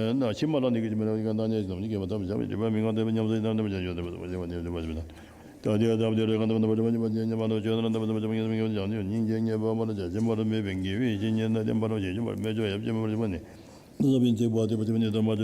ན་ཕྱི་མ་ལ་ནི་གི་ཅི་མི་ལ་གི་གང་དང་ནི་ཅི་ནམ་ནི་གི་མ་ཐམས་ཅད་ཀྱི་མི་མངའ་དེ་ཉམས་སུ་ཡི་དམ་དམ་བྱ་ཡོད་དེ་བ་དེ་བ་དེ་བ་དེ་བ་ད་དེ་ད་དེ་རེ་གང་དམ་དམ་བ་དེ་བ་དེ་བ་ཆོས་དམ་དམ་བ་དེ་བ་དེ་བ་སྙིང་རྗེ་ཉེ་བར་མ་ལ་བྱ་ཞིང་བར་མེད་པའི་དགེ་བའི་བཤེས་གཉེན་ན་བསྟེན་པར་བྱེད་ཅུང་བར་མེད་ཆོག་ཡབ་ཅེས་མ་བར་ཞུ་བ་ནི། ལ་བིན་ཚེ་བ་དེ་བ་དེ་བ་ནི་དམ་པ་